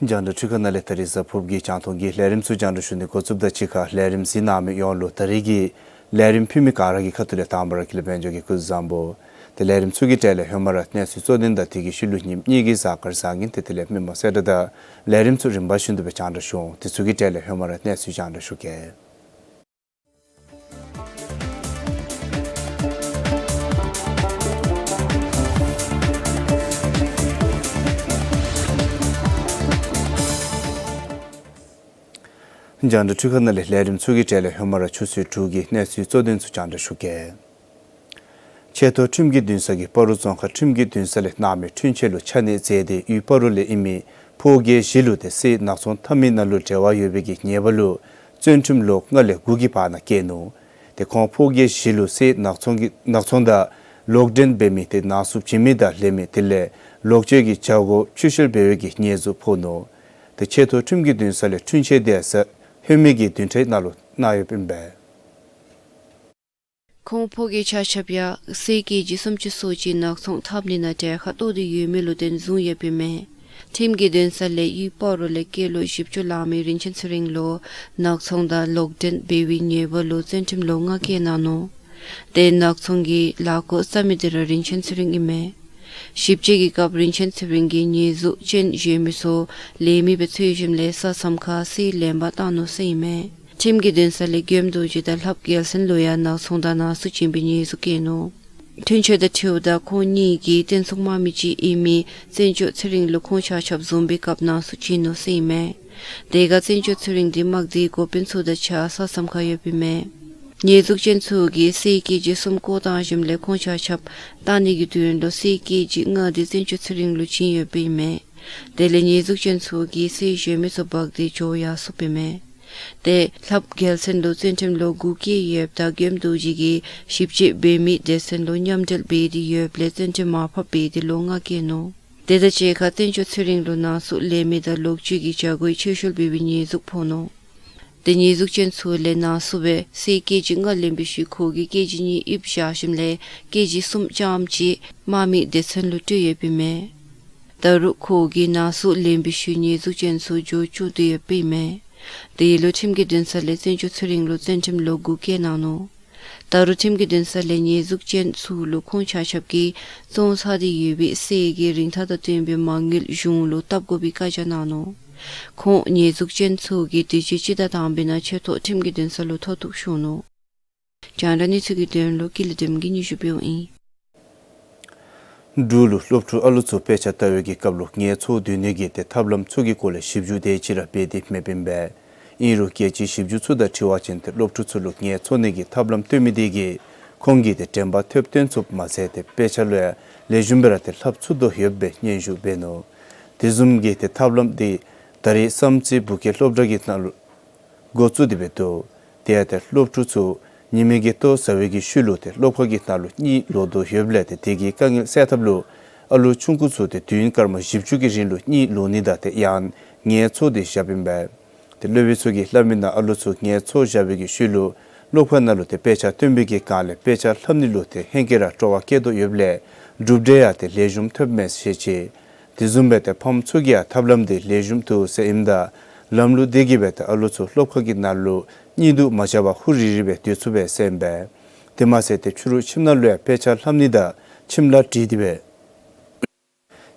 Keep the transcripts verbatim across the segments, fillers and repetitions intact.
རྒྱང་བསྒྲགས་འཕྲུལ་ཁང་ནང་ལས་ད་རིས་གཟའ་ཕུརཔ་གི་རྒྱང་མཐོང་གི་ལས་རིམ་ཚུ་རྒྱང་བསྒྲགས་ཞུ་ནི་འགོ་བཙུགསཔ་དང་གཅིག་ཁར་ལས་རིམ་གཟིགས་གནང་མི་ཡོངས་ལུ་ད་རིས་ཀྱི་ལས་རིམ་ཕུལ་མི་ག་ར་གི་ཁ་ཐུག་ལས་དང་པ་ར་ཀུན་ལེགས་དཔལ་འབྱོར་གྱིས་སྐུ་གཟུགས་བཟང་པོ། ཏེ་ལས་རིམ་ཚུ་གི་གྲས་ལས་ཧེ་མ་ར་གནས་ཚུལ་གཙོ་དོན་དང་དེ་གི་ཤུལ་ལུ་ཉིནམ་གཉིས་ཀྱི་གཟའ་སྐར་བཟང་ངན་ཏེ་དེ་ལས་མི་མང་གསལ་བསྒྲགས་དང་ལས་རིམ་ཚུ་རིམ་པ་བཞིན་དུ་སྦེ་རྒྱང་བསྒྲགས་ཞུ་འོང་། དེ་ཚུ་གི་གྲས་ལས་ཧེ་མ་ར་གནས་ཚུལ་རྒྱང་བསྒྲགས་ཞུ་གེ། རྒྱང་བསྒྲགས་འཕྲུལ་ཁང་ནང་ལས་ལས་རིམ་ཚུ་གི་གྲས་ལས་ཧེ་མ་ར་ཆུ་ཚོད་དྲུག་གི་གནས་ཚུལ་གཙོ་དོན་ཚུ་རྒྱང་བསྒྲགས་ཞུ་གེ། ཆེ་མཐོ་ཁྲིམས་ཀྱི་འདུན་ས་གིས་སྤ་རོ་རྫོང་ཁག་ཁྲིམས་ཀྱི་འདུན་ས་ལས་གནང་མི་འཁྲུན་ཆོད་ལུ་ཆ་གནས་མཛད་དེ་ཡུལ་སྤ་རོ་ལས་ཨིན་མི་ཕོ་སྐྱེས་བཞི་ལུ་ཏེ་གསེར་ནག་ཚོང་འཐབ་མི་ནང་ལུ་འབྲེལ་བ་ཡོད་པའི་གི་ཉེས་པ་ལུ་བཙོན་ཁྲིམས་ལོ་ལྔ་ལས་དགུ་གི་བར་ན་བཀལ་ནུག། ཏེ་ཁོང་ཕོ་སྐྱེས་བཞི་ལུ་གསེར་ནག་ཚོང་གི་ནག་ཚོང་དང་ལོག་འདྲེན་འབད་མི་ཏེ་ནང་གསུག་བྱིན་མི་དང་ལེན་མི་དེ་ལས་ལོག་སྤྱོད་ཀྱི་བྱ་སྒོ་ཕྱིར་བཤོལ་འབད་བའི་གི་ཉེས་འཛུགས་ཕོག་ནུག། ཏེ་ཆེ་མཐོ་ཁྲིམས་ཀྱི་འདུན་ས་ལས་འཁྲུན་ཆོད་དེ་གཟའ་ལྷོད་མི་གི་བདུན་ཕྲག་ནང་ལུ་གནང་ཡོདཔ་ཨིན་པས། ཁོང་ཕོ་སྐྱེས་ཆ་ཁྱབ་ཡང་གསེར་ཀེ་ཇི་སུམ་ཅུ་སོ་གཅིག་ནག་ཚོང་འཐབ་ནི་ནང་གྲལ་ཁར་གཏོགས་ཏེ་ཡོད་མི་ལུ་བདེན་བཟུང་ཡོདཔ་ཨིན་མས། ཁྲིམས་ཀྱི་འདུན་ས་ལས་ཡུལ་སྤ་རོ་ལས་སྐྱེས་ལོ་བཞི་བཅུ་ལང་མི་རིན་ཆེན་ཚེ་རིང་ལུ་ནག་ཚོང་དང་ལོག་འདྲེན་འབད་བའི་ཉེས་པ་ལུ་བཙོན་ཁྲིམས་ལོ་ལྔ་བཀལ་གནང་ནུག། ཏེ་ནག་ཚོང་གི་ལཱ་འགོ་བརྩམ་མི་དེ་ར་རིན་ཆེན་ཚེ་རིང་ཨིན་མས། ཞིབ་དཔྱད་ཀྱི་སྐབས་རིན་ཆེན་ཚེ་རིང་གིས་ཉེས་འཛུགས་ཅན་གཞན་མི་ཚུ་ལེན་མི་སྦེ་འཚོལ་ཞིནམ་ལས་ས་མཚམས་ཁར་གསེར་ལེན་པར་བཏང་ནུག་ཟེར་ཨིན་མས། ཁྲིམས་ཀྱི་འདུན་ས་ལས་མགྱོནམ་རྡོ་རྗེ་དང་ལྷབ་རྒྱལ་མཚན་ལུ་ཡང་ནག་ཚོང་དང་ནང་གསུག་བྱིན་པའི་ཉེས་འཛུགས་བཀལ་ནུག། འཁྲུན་ཆོད་དང་འཁྲིལཝ་ད་ཁོང་གཉིས་ཀྱིས་བསྟན་སྲུང་དམག་མི་ཅིག་ཨིན་མི་བཙན་སྐྱོགས་ཚེ་རིང་ལུ་ཁོང་ཆ་ཁྱབ་འཛོམས་པའི་སྐབས་ནང་གསུག་བྱིན་ནུག་ཟེར་ཨིན་མས། དེ་ཁར་བཙན་སྐྱོགས་ཚེ་རིང་འདི་དམག་སྡེའི་འགོ་དཔོན་ཚུ་དང་གཅིག་ཁར་ས་མཚམས་ཁར་ཡོདཔ་ཨིན་མས། ཉེས་འཛུགས་ཅན་ཚུ་གིས་གསེར་ཀེ་ཇི་གསུམ་བཀོག་བཏང་ཞིནམ་ལས་ཁོང་ཆ་ཁྱབ་བཏང་ནི་གི་དོན་ལུ་གསེར་ཀེ་ཇི་ལྔ་དེ་བཙན་སྐྱོགས་ཚེ་རིང་ལུ་བྱིན་ཡོདཔ་ཨིན་མས། དེ་ལས་ཉེས་འཛུགས་ཅན་ཚུ་གིས་གསེར་གཞན་མི་ཚུ་འབག་སྟེ་འགྱོ་ཡར་སོཔ་ཨིན་མས། ཏེ་ལྷབ་རྒྱལ་མཚན་ལུ་བཙོན་ཁྲིམས་ལོ་དགུ་བཀལ་ཡོདཔ་ད་མགྱོནམ་རྡོ་རྗེ་གིས་ཞིབ་དཔྱད་འབད་མི་སྡེ་ཚན་ལུ་མཉམ་འབྲེལ་འབད་དེ་ཡོདཔ་ལས་བཙོན་ཁྲིམས་མར་ཕབ་འབད་དེ་ལོ་ལྔ་བཀལ་ནུག། དེ་དང་གཅིག་ཁར་བཙན་སྐྱོགས་ཚེ་རིང་ལུ་ནང་གསུག་ལེན་མི་དང་ལོག་སྤྱོད་ཀྱི་བྱ་སྒོ་ཕྱིར་བཤོལ་འབད་བའི་ཉེས་འཛུགས་ཕོག་ནུག། ཏེ་ཉེས་འཛུགས་ཅན་ཚུ་ལས་ནང་གསུག་སྦེ་གསེར་ཀེ་ཇི་ལྔ་ལེན་པའི་ཤུལ་ཁོ་གིས་ཀེ་ཇི་གཉིས་ཡིབ་བཞག་ཞིནམ་ལས་ཀེ་ཇི་གསུམ་རྐྱངམ་ཅིག་དམག་མི་སྡེ་ཚན་ལུ་སྤྲོད་ཡོདཔ་ཨིན་མས། ད་རུང་ཁོ་གིས་ནང་གསུག་ལེན་པའི་ཤུལ་ཉེས་འཛུགས་ཅན་ཚུ་འགྱོ་བཅུག་སྟེ་ཡོདཔ་ཨིན་མས། དེ་ལུ་ཁྲིམས་ཀྱི་འདུན་ས་ལས་བཙན་སྐྱོགས་ཚེ་རིང་ལུ་བཙོན་ཁྲིམས་ལོ་དགུ་བཀལ་གནང་ནུག། ད་རུང་ཁྲིམས་ཀྱི་འདུན་ས་ལས་ཉེས་འཛུགས་ཅན་ཚུ་ལུ་ཁོང་ཆ་ཁྱབ་ཀྱིས་བཙོང་ཚར་ཏེ་ཡོད་པའི་གསེར་གྱི་རིན་ཐང་དང་བསྟུན་པའི་མ་དངུལ་གཞུང་ལུ་བཏབ་དགོ་པའི་བཀའ་རྒྱ་གནང་ནུག། ཁོང་ཉེས་འཛུགས་ཅན་ཚུ་གིས་དུས་ཅི་སྤྱི་ཟླ་དང་པའི་ནང་ཆེ་མཐོ་ཁྲིམས་ཀྱི་འདུན་ས་ལུ་མཐོ་གཏུགས་ཞུ་ནུག། རྒྱང་བསྒྲགས་གནས་ཚུལ་གྱི་དོན་ལུ་ཀུན་ལེགས་བདེམ་གིས་སྙན་ཞུ་འབདཝ་ཨིན། འབྲུག་ལུ་སློབ་ཕྲུག་ཨ་ལུ་ཚུ་དཔེ་ཆ་ལྟ་བའི་གི་སྐབས་ལུ་ངལ་འཚོ་སྡོད་ནི་གི་ཏེ་ཐབས་ལམ་ཚུ་གི་སྐོར་ལས་ཞིབ་འཇུག་དེ་ཅིག་ར་འབད་དེ་མེདཔ་ཨིན་པས། ཨིན་རུང་རྒྱལ་སྤྱིའི་ཞིབ་འཇུག་ཚུ་དང་འཁྲིལ་བ་ཅིན་ཏེ་སློབ་ཕྲུག་ཚུ་ལུ་ངལ་འཚོ་ནི་གི་ཐབས་ལམ་སྟོན་མི་དེ་གིས་ཁོང་གི་ཏེ་དྲན་པ་ཐེབས་སྟོན་ཚུགསཔ་མ་ཚད་ཏེ་དཔེ་ཆ་ལུ་ཡང་ལེགས་ཤོམ་སྦེ་ར་ཏེ་ལྷབ་ཚུགས་དོ་ཡོདཔ་སྦེ་སྙན་ཞུ་འབད་ནུག། དེ་བཟུམ་གྱི་ཏེ་ཐབས་ལམ་དེ་ད་རེས་བསམ་རྩེ་བུ་སྐྱེས་སློབ་གྲྭ་གི་ནང་ལུ་འགོ་བཙུགས་ཏེ་འབད་དོ། དེ་ཡང་ཏེ་སློབ་ཕྲུག་ཚུ་ཉི་མའི་གི་ལྟོ་ཟ་བའི་གི་ཤུལ་ལུ་ཏེ་སློབ་ཁང་གི་ནང་ལུ་གཉིད་ལོག་དོ་ཡོདཔ་ལས་ཏེ་དེ་གི་དཀའ་ངལ་སེལ་ཐབས་ལུ་ཨ་ལུ་ཆུང་ཀུ་ཚུ་ཏེ་དུས་ཡུན་སྐར་མ་བཞི་བཅུ་གི་རིང་ལུ་གཉིད་ལོག་ནི་དང་ཏེ་ཡང་ངལ་འཚོ་སྟེ་བཞགཔ་ཨིན་པས། ཏེ་སློབ་དཔོན་ཚུ་གིས་སླབ་མིའི་ནང་ཨ་ལུ་ཚུ་ངལ་འཚོ་བཞག་པའི་གི་ཤུལ་ལུ་སློབ་ཁང་ནང་ལུ་ཏེ་དཔེ་ཆ་སྟོན་པའི་གི་སྒང་ལས་དཔེ་ཆ་ལྷབ་ནི་ལུ་ཏེ་ཧེང་སྐལ་ར་སྤྲོ་བ་བསྐྱེད་དོ་ཡོདཔ་ལས་གྲུབ་འབྲས་ཡང་ཏེ་ལེགས་ཤོམ་ཐོབ་མས་ཟེར་བཤད་ཅི། དེ་བཟུམ་སྦེ་ཏེ་ཕམ་ཚུ་གིས་ཡང་ཐབས་ལམ་དེ་ལེགས་ཤོམ་འདུག་ཟེར་ཨིནམ་ད་ལམ་ལུགས་དེ་གིས་སྦེ་ཏེ་ཨ་ལུ་ཚུ་སློབ་ཁང་གི་ནང་ལུ་གཉིད་དུ་མ་བཞག་པར་ཧུ་རི་རི་སྦེ་སྡོད་ཚུགས་པས་ཟེར་ཨིན་པས། དེ་མ་ཚད་ཏེ་ཕྱི་རུ་ཁྱིམ་ནང་ལུ་ཡང་དཔེ་ཆ་ལྷབ་ནི་དང་ཁྱིམ་ལཱ་འབྲི་སྟེ་སྦེ་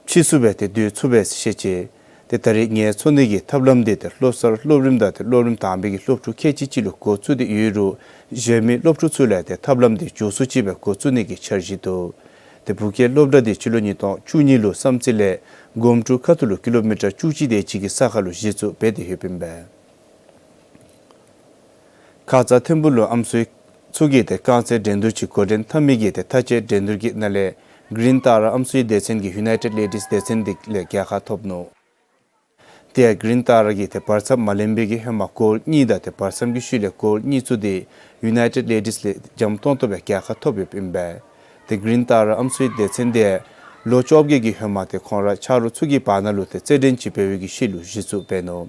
ཕྱིས་སུ་སྦེ་ཏེ་སྡོད་ཚུགས་པས་ཟེར་བཤད་ཅི། ཏེ་ད་རེས་ངལ་འཚོ་ནི་གི་ཐབས་ལམ་དེ་ཏེ་སློབ་གསར་སློབ་རིམ་དང་ཏེ་སློབ་རིམ་དང་པའི་གི་སློབ་ཕྲུག་ཁལ་གཅིག་ཅིག་ལུ་འགོ་བཙུགས་ཏེ་ཡོད་རུང་གཞན་མི་སློབ་ཕྲུག་ཚུ་ལུ་ཡང་ཏེ་ཐབས་ལམ་དེ་མགྱོགས་སུ་ཅིག་སྦེ་འགོ་བཙུགས་ནི་གི་འཆར་གཞི་འདུག། ཏེ་བུ་སྐྱེས་སློབ་གྲྭ་དེ་སྤྱི་ལོ་ཉིས་སྟོང་བཅུ་གཉིས་ལུ་བསམ་རྩེ་ལས་སྒོམ་ཀྲོའུ་ཁ་ཐུག་ལུ་ཀི་ལོ་མི་ཊར་བཅུ་གཅིག་དེ་ཅིག་གི་ས་ཁར་ལུ་གཞི་བཙུགས་འབད་དེ་ཡོདཔ་ཨིན་པས། ཁ་ཙ་ཐིམ་ཕུག་ལུ་ཨམ་སྲུའི་ཚུ་གིས་ཏེ་རྐང་རྩེད་འགྲན་བསྡུར་ཅིག་འགོ་འདྲེན་འཐབ་མི་གི་ཏེ་མཐའ་དཔྱད་འགྲན་བསྡུར་གྱི་ནང་ལས་གིརིན་ཏཱ་ར་ཨམ་སྲུའི་སྡེ་ཚན་གྱིས་ཡུ་ནའི་ཊེཌ་ལེ་ཌིས་སྡེ་ཚན་དེ་ལས་རྒྱལ་ཁ་ཐོབ་ནུག། དེ་ཡང་གིརིན་ཏཱ་ར་གིས་ཏེ་བར་མཚམས་མ་ལེན་པའི་གི་ཧེ་མ་གོལ་གཉིས་དང་ཏེ་བར་མཚམས་ཀྱི་ཤུལ་ལས་གོལ་གཉིས་བཙུགས་ཏེ་ཡུ་ནའི་ཊེཌ་ལེ་ཌིས་ལས་འཇམ་ཏོང་ཏོ་སྦེ་རྒྱལ་ཁ་ཐོབ་ཡོདཔ་ཨིན་པས། ཏེ་གིརིན་ཏཱ་ར་ཨམ་སྲུའི་སྡེ་ཚན་དེ་ལོ་བཅོ་བརྒྱད་ཀྱི་ཧེ་མ་ཏེ་ཁོང་ར་ཆ་རོགས་ཚུ་གི་བར་ན་ལུ་ཏེ་རྩེད་འགྲན་ཅིག་འབད་བའི་གི་ཤུལ་ལུ་གཞི་བཙུགས་འབད་ནུག།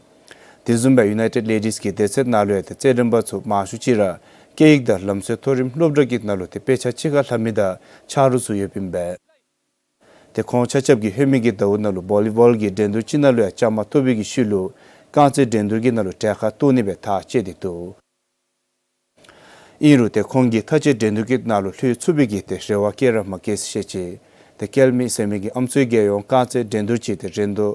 དེ་བཟུམ་སྦེ་ཡུ་ནའི་ཊེཌ་ལེ་ཌིས་ཀྱི་སྡེ་ཚན་ནང་ལུ་ཡང་ཏེ་རྩེད་འགྲན་པ་ཚུ་མང་ཤོས་ཅིག་ར་སྐད་ཡིག་དང་ལམ་སྲོལ་མཐོ་རིམ་སློབ་གྲྭ་གི་ནང་ལུ་ཏེ་དཔེ་ཆ་ཕྱི་ཁར་ལྷབ་མི་དང་ཆ་རོགས་ཚུ་ཡོདཔ་ཨིན་པས། ཏེ་ཁོང་ཆ་ཁྱབ་ཀྱིས་ལྷོད་མེད་ཀྱི་ཟླཝ་ནང་ལུ་བོ་ལི་བོལ་གྱི་འགྲན་བསྡུར་ཅིག་ནང་ལུ་ཡང་བཅའ་མར་གཏོགས་པའི་གི་ཤུལ་ལུ་རྐང་རྩེད་འགྲན་བསྡུར་གྱི་ནང་ལུ་གྲལ་ཁར་གཏོགས་ནི་སྦེ་ཐག་བཅད་དེ་འདུག། ཨིན་རུང་ཏེ་ཁོང་གིས་མཐའ་དཔྱད་འགྲན་བསྡུར་གྱི་ནང་ལུ་ལྷོད་ཚུགས་པའི་གི་ཏེ་རེ་བ་བསྐྱེད་ར་མ་བསྐྱེད་ཟེར་བཤད་ཅི། ཏེ་སྐྱེལ་མི་ཟེར་མི་གི་ཨམ་སྲུའི་རྒྱལ་ཡོངས་རྐང་རྩེད་འགྲན་བསྡུར་ཅིག་ཏེ་རན་དོ་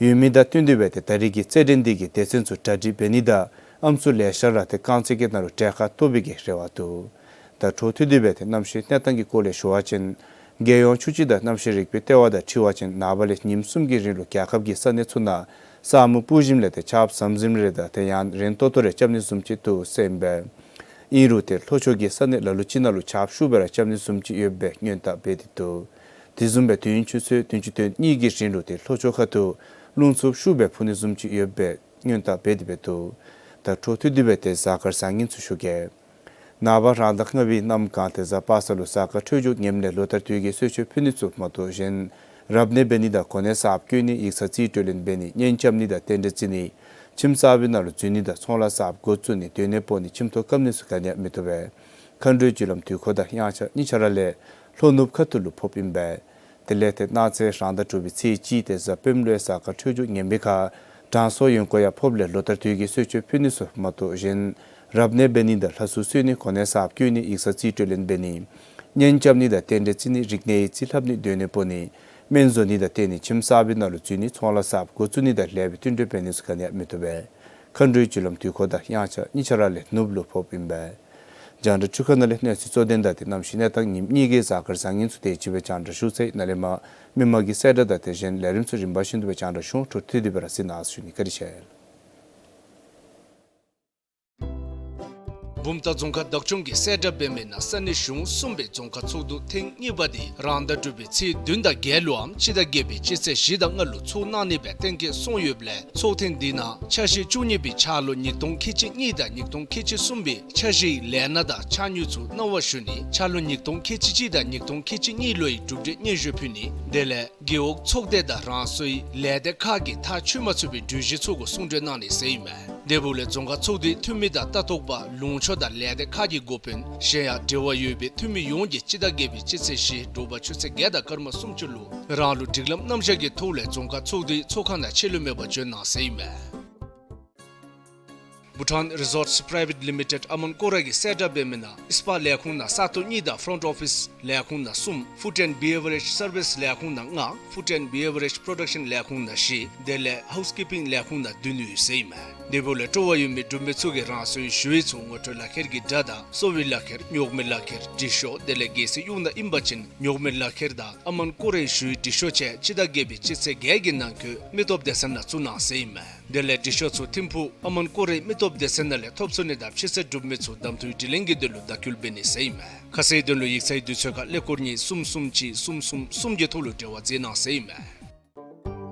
ཡོད་མི་དང་བསྟུན་ཏེ་སྦེ་ཏེ་ད་རེས་ཀྱི་རྩེད་འགྲན་འདི་གི་སྡེ་ཚན་ཚུ་གྲ་སྒྲིག་འབད་ནི་དང་ཨམ་སྲུ་ལེ་ཤ་ར་ཏེ་རྐང་རྩེད་ཀྱི་ནང་ལུ་གྲལ་ཁར་གཏོགས་པའི་གི་རེ་བ་འདུག། ད་འཕྲོ་མཐུད་དེ་སྦེ་ཏེ་གནམ་གཤིས་གནས་སྟངས་ཀྱི་སྐོར་ལས་ཞུ་བ་ཅིན་རྒྱལ་ཡོངས་ཆུ་སྤྱི་དང་གནམ་གཤིས་རིག་པའི་ལྟེ་བ་དང་འཁྲིལ་བ་ཅིན་ནངས་པ་ལས་ཉིནམ་གསུམ་གྱི་རིང་ལུ་རྒྱལ་ཁབ་ཀྱི་ས་གནས་ཚུ་ནང་ས་སྨུག་སྤུབས་ཞིནམ་ལས་ཏེ་ཆརཔ་ཟམ་ཟིམ་རེ་དང་ཏེ་ཡང་རན་ཏོག་ཏོ་རེ་རྐྱབ་ནི་བཟུམ་ཅིག་འདུག་ཟེར་ཨིན་པས། ཨིན་རུང་ཏེ་ལྷོ་ཕྱོགས་ཀྱི་ས་གནས་ལ་ལུ་ཅིག་ནང་ལུ་ཆརཔ་ཤུགས་སྦེ་ར་རྐྱབ་ནི་བཟུམ་ཅིག་ཡོདཔ་སྦེ་སྔོན་བརྡ་འབད་དེ་འདུག། དེ་བཟུམ་སྦེ་དུས་ཡུན་ཆུ་ཚོད་བདུན་ཅུ་དོན་གཉིས་ཀྱི་རིང་ལུ་ཏེ་ལྷོ་ཕྱོགས་ཁ་ཐུག་རླུང་འཚུབ་ཤུགས་སྦེ་འཕུ་ནི་བཟུམ་ཅིག་ཡོདཔ་སྦེ་སྔོན་བརྡ་འབད་དེ་སྦེ་འདུག། ད་འཕྲོ་མཐུད་དེ་སྦེ་ཏེ་གཟའ་སྐར་བཟང་ངན་ཚུ་ཞུ་གེ། ནངས་པ་རང་ཟླ་ལྔ་པའི་གནམ་གང་ཏེ་གཟའ་པ་སངས་ལུ་གཟའ་སྐར་འཕྲོད་སྦྱོར་ངནམ་ལས་ལོ་ལྟར་དུས་ཀྱི་གསོལ་མཆོད་ཕུལ་ནི་ཚུ་མ་གཏོགས་གཞན་རབ་གནས་འབད་ནི་དང་གོ་གནས་གསརཔ་བསྐོ་ནི་ཡིག་ཚང་རྩིས་སྤྲོད་ལེན་འབད་ནི་གཉེན་རྐྱབ་ནི་དང་རྟེན་འབྲེལ་བརྩི་ནི་ཁྱིམ་གསར་པའི་ནང་ལུ་འཛུལ་ནི་དང་ཚོང་ལཱ་གསརཔ་འགོ་བཙུགས་ནི་སྡོད་གནས་སྤོ་ནི་ཁྱིམ་ཐོག་བཀབ་ནི་ཚུ་ག་ནི་ཡང་མི་བཏུབ་པས། མཁའ་འགྲོའི་རྒྱུ་ལམ་དུས་འཁོར་དང་དབྱངས་འཆར་གཉིས་ཆ་ར་ལས་ལྷོ་ནུབ་ཁ་ཐུག་ལུ་ཕོགཔ་ཨིན་པས། དེ་ལས་ཏེ་གནངས་ཚེ་རང་ཟླ་དྲུག་པའི་ཚེས་གཅིག་ཏེ་གཟའ་སྤེནམ་ལུ་ཡང་གཟའ་སྐར་འཕྲོད་སྦྱོར་ངན་པའི་ཁར་དྲང་སྲོང་ཡོན་ཀོང་ཡང་ཕོགཔ་ལས་ལོ་ལྟར་དུས་ཀྱི་གསོལ་མཆོད་ཕུལ་ནི་ཚུ་མ་གཏོགས་གཞན་རབ་གནས་འབད་ནི་དང་ལྷ་སྲུང་གསོལ་ནི་གོ་གནས་གསརཔ་བསྐོ་ནི་ཡིག་ཚང་རྩིས་སྤྲོད་ལེན་འབད་ནི་གཉེན་རྐྱབ་ནི་དང་རྟེན་འབྲེལ་བརྩི་ནི་རིག་གནས་ཡི་རྩིས་ལྷབ་ནི་སྡོད་གནས་སྤོ་ནི་སྨན་བཟོ་ནི་དང་བརྟེན་ནི་ཁྱིམ་གསར་པའི་ནང་ལུ་འཛུལ་ནི་ཚོང་ལཱ་གསརཔ་འགོ་བཙུགས་ནི་དང་ལེགས་པའི་བསྟུན་གྲོས་འབད་ནི་ཚུ་ག་ནི་ཡང་མི་བཏུབ་པས། མཁའ་འགྲོའི་རྒྱུ་ལམ་དུས་འཁོར་དང་དབྱངས་འཆར་གཉིས་ཆ་ར་ལས་ནུབ་ལུ་ཕོགཔ་ཨིན་པས། རྒྱང་བསྒྲགས་འཕྲུལ་ཁང་ནང་ལས་གནས་ཚུལ་གཙོ་དོན་དང་ཏེ་གནམ་གཤིས་གནས་སྟངས་ཉིནམ་གཉིས་ཀྱི་གཟའ་སྐར་བཟང་ངན་ཚུ་དེ་ཅིག་སྦེ་རྒྱང་བསྒྲགས་ཞུ་ཚར་ཡི། ནཱ་ལས་མར་མི་མང་གི་གསལ་བསྒྲགས་དང་ཏེ་གཞན་ལས་རིམ་ཚུ་རིམ་པ་བཞིན་དུ་སྦེ་རྒྱང་བསྒྲགས་ཞུ་འོང་། འཕྲོ་མཐུད་དེ་སྦེ་ར་གཟིགས་གནང་ཟེར་ཞུ་ནི། བཀའ་དྲིན་ཆེ། བུམ་ཐང་རྫོང་ཁག་བདག་སྐྱོང་གིས་གསལ་བསྒྲགས་འབད་མི་ནང་ས་གནས་གཞུང་གསུམ་པའི་རྫོང་ཁག་ཚོགས་འདུ་ཐེངས་གཉིས་པ་དེ་རང་ཟླ་དྲུག་པའི་ཚེས་བདུན་དང་བརྒྱད་ལུའམ་སྤྱི་ཟླ་བརྒྱད་པའི་སྤྱི་ཚེས་བཞི་དང་ལྔ་ལུ་ཚོགས་གནང་ནི་སྦེ་གཏན་འཁེལ་སོང་ཡོདཔ་ལས་ཚོགས་ཐེངས་འདི་ནང་འཆར་གཞི་བཅུ་གཉིས་པའི་འཆར་ལོ་ཉིས་སྟོང་ཁལ་གཅིག་གཉིས་དང་ཉིས་སྟོང་ཁལ་གཅིག་གསུམ་པའི་འཆར་གཞིའི་ལས་སྣ་དང་འཆར་དངུལ་ཚུ་གནང་བ་ཞུ་ནི། འཆར་ལོ་ཉིས་སྟོང་ཁལ་གཅིག་གཅིག་དང་ཉིས་སྟོང་ཁལ་གཅིག་གཉིས་ལོའི་གྲུབ་འབྲས་སྙན་ཞུ་ཕུལ་ནི། དེ་ལས་རྒེད་འོག་ཚོགས་སྡེ་དང་རང་སོའི་ལས་སྡེ་ཁག་གིས་ཐག་ཆོད་མ་ཚུགས་པའི་གྲོས་གཞི་ཚུ་གུ་གསུང་གྲོས་གནང་ནི་ཟེར་ཨིན་མས། དེ་འབདཝ་ལས་རྫོང་ཁག་ཚོགས་འདུའི་འཐུས་མི་དང་ལྟ་རྟོག་པ་ལུང་ཕྱོགས་དང་ལས་སྡེ་ཁག་གི་འགོ་དཔོན་གཞན་ཡང་འབྲེལ་བ་ཡོད་པའི་འཐུས་མི་ཡོངས་ཀྱིས་སྤྱི་ཟླ་བརྒྱད་པའི་སྤྱི་ཚེས་བཞི་དྲོ་པ་ཆུ་ཚོད་བརྒྱད་དང་སྐར་མ་སུམ་ཅུ་ལུ་རང་ལུགས་སྒྲིག་ལམ་རྣམ་གཞག་གི་ཐོག་ལས་རྫོང་ཁག་ཚོགས་འདུའི་ཚོགས་ཁང་ནང་ཕྱི་ལུ་མེད་པར་བྱོན་གནང་ཟེར་ཨིན་མས། Bhutan Resorts Private Limited ཨ་མན་ཀོ་ར་གིས་གསལ་བསྒྲགས་འབད་མི་ནང་ཨིས་པ་ལས་ཁུངས་ནང་ས་སྟོང་གཉིས་དང་Front Office ལས་ཁུངས་ནང་གསུམ། Food and Beverage Service ལས་ཁུངས་ནང་ལྔ། Food and Beverage Production ལས་ཁུངས་ནང་བཞི། དེ་ལས་Housekeeping ལས་ཁུངས་ནང་བདུན་ཡོད་ཟེར་ཨིན་མས། དེ་འབདཝ་ལས་སྤྲོ་བ་ཡོད་མི་འབྲུག་མི་ཚུ་གིས་རང་སོའི་ཞུ་ཡིག་ཚུ་ངོ་སྤྲོད་ལག་ཁྱེར་གྱི་སྒྲ་དང་གསོ་བའི་ལག་ཁྱེར་ཉོག་མེད་ལག་ཁྱེར་དྲི་ཤོག་དེ་ལས་རྒྱལ་སྲིད་གཡུག་ནང་ཨིན་པ་ཅིན་ཉོག་མེད་ལག་ཁྱེར་དང་ཨ་མན་ཀོ་རའི་ཞུ་ཡིག་དྲི་ཤོག་བཅས་སྤྱི་ཟླ་བརྒྱད་པའི་སྤྱི་ཚེས་བརྒྱད་ཀྱི་ནང་འཁོད་མི་སྟོབས་སྡེ་ཚན་ནང་བཙུགས་གནང་ཟེར་ཨིན་མས། དེ་ལས་དྲི་ཤོག་ཚུ་ཐིམ་ཕུག་ཨ་མན་ཀོ་རའི་མི་སྟོབས་སྡེ་ཚན་ནང་ལས་ཐོབ་ཚུགས་ནི་དང་ཕྱི་སེལ་གྲུབ་མི་ཚུ་གདམ་འཐུའི་དྲི་ལན་གྱི་དོན་ལུ་བརྡ་བསྐུལ་འབད་ནི་ཟེར་ཨིན་མས། ཁ་གསལ་དོན་ལུ་ཡིག་ཚང་དུས་ཚོད་ཁར་ཀླད་ཀོར་གཉིས་གསུམ་གསུམ་གཅིག་གསུམ་གསུམ་གསུམ་གྱི་ཐོག་ལུ་འབྲེལ་བ་མཛད་གནང་ཟེར་ཨིན་མས།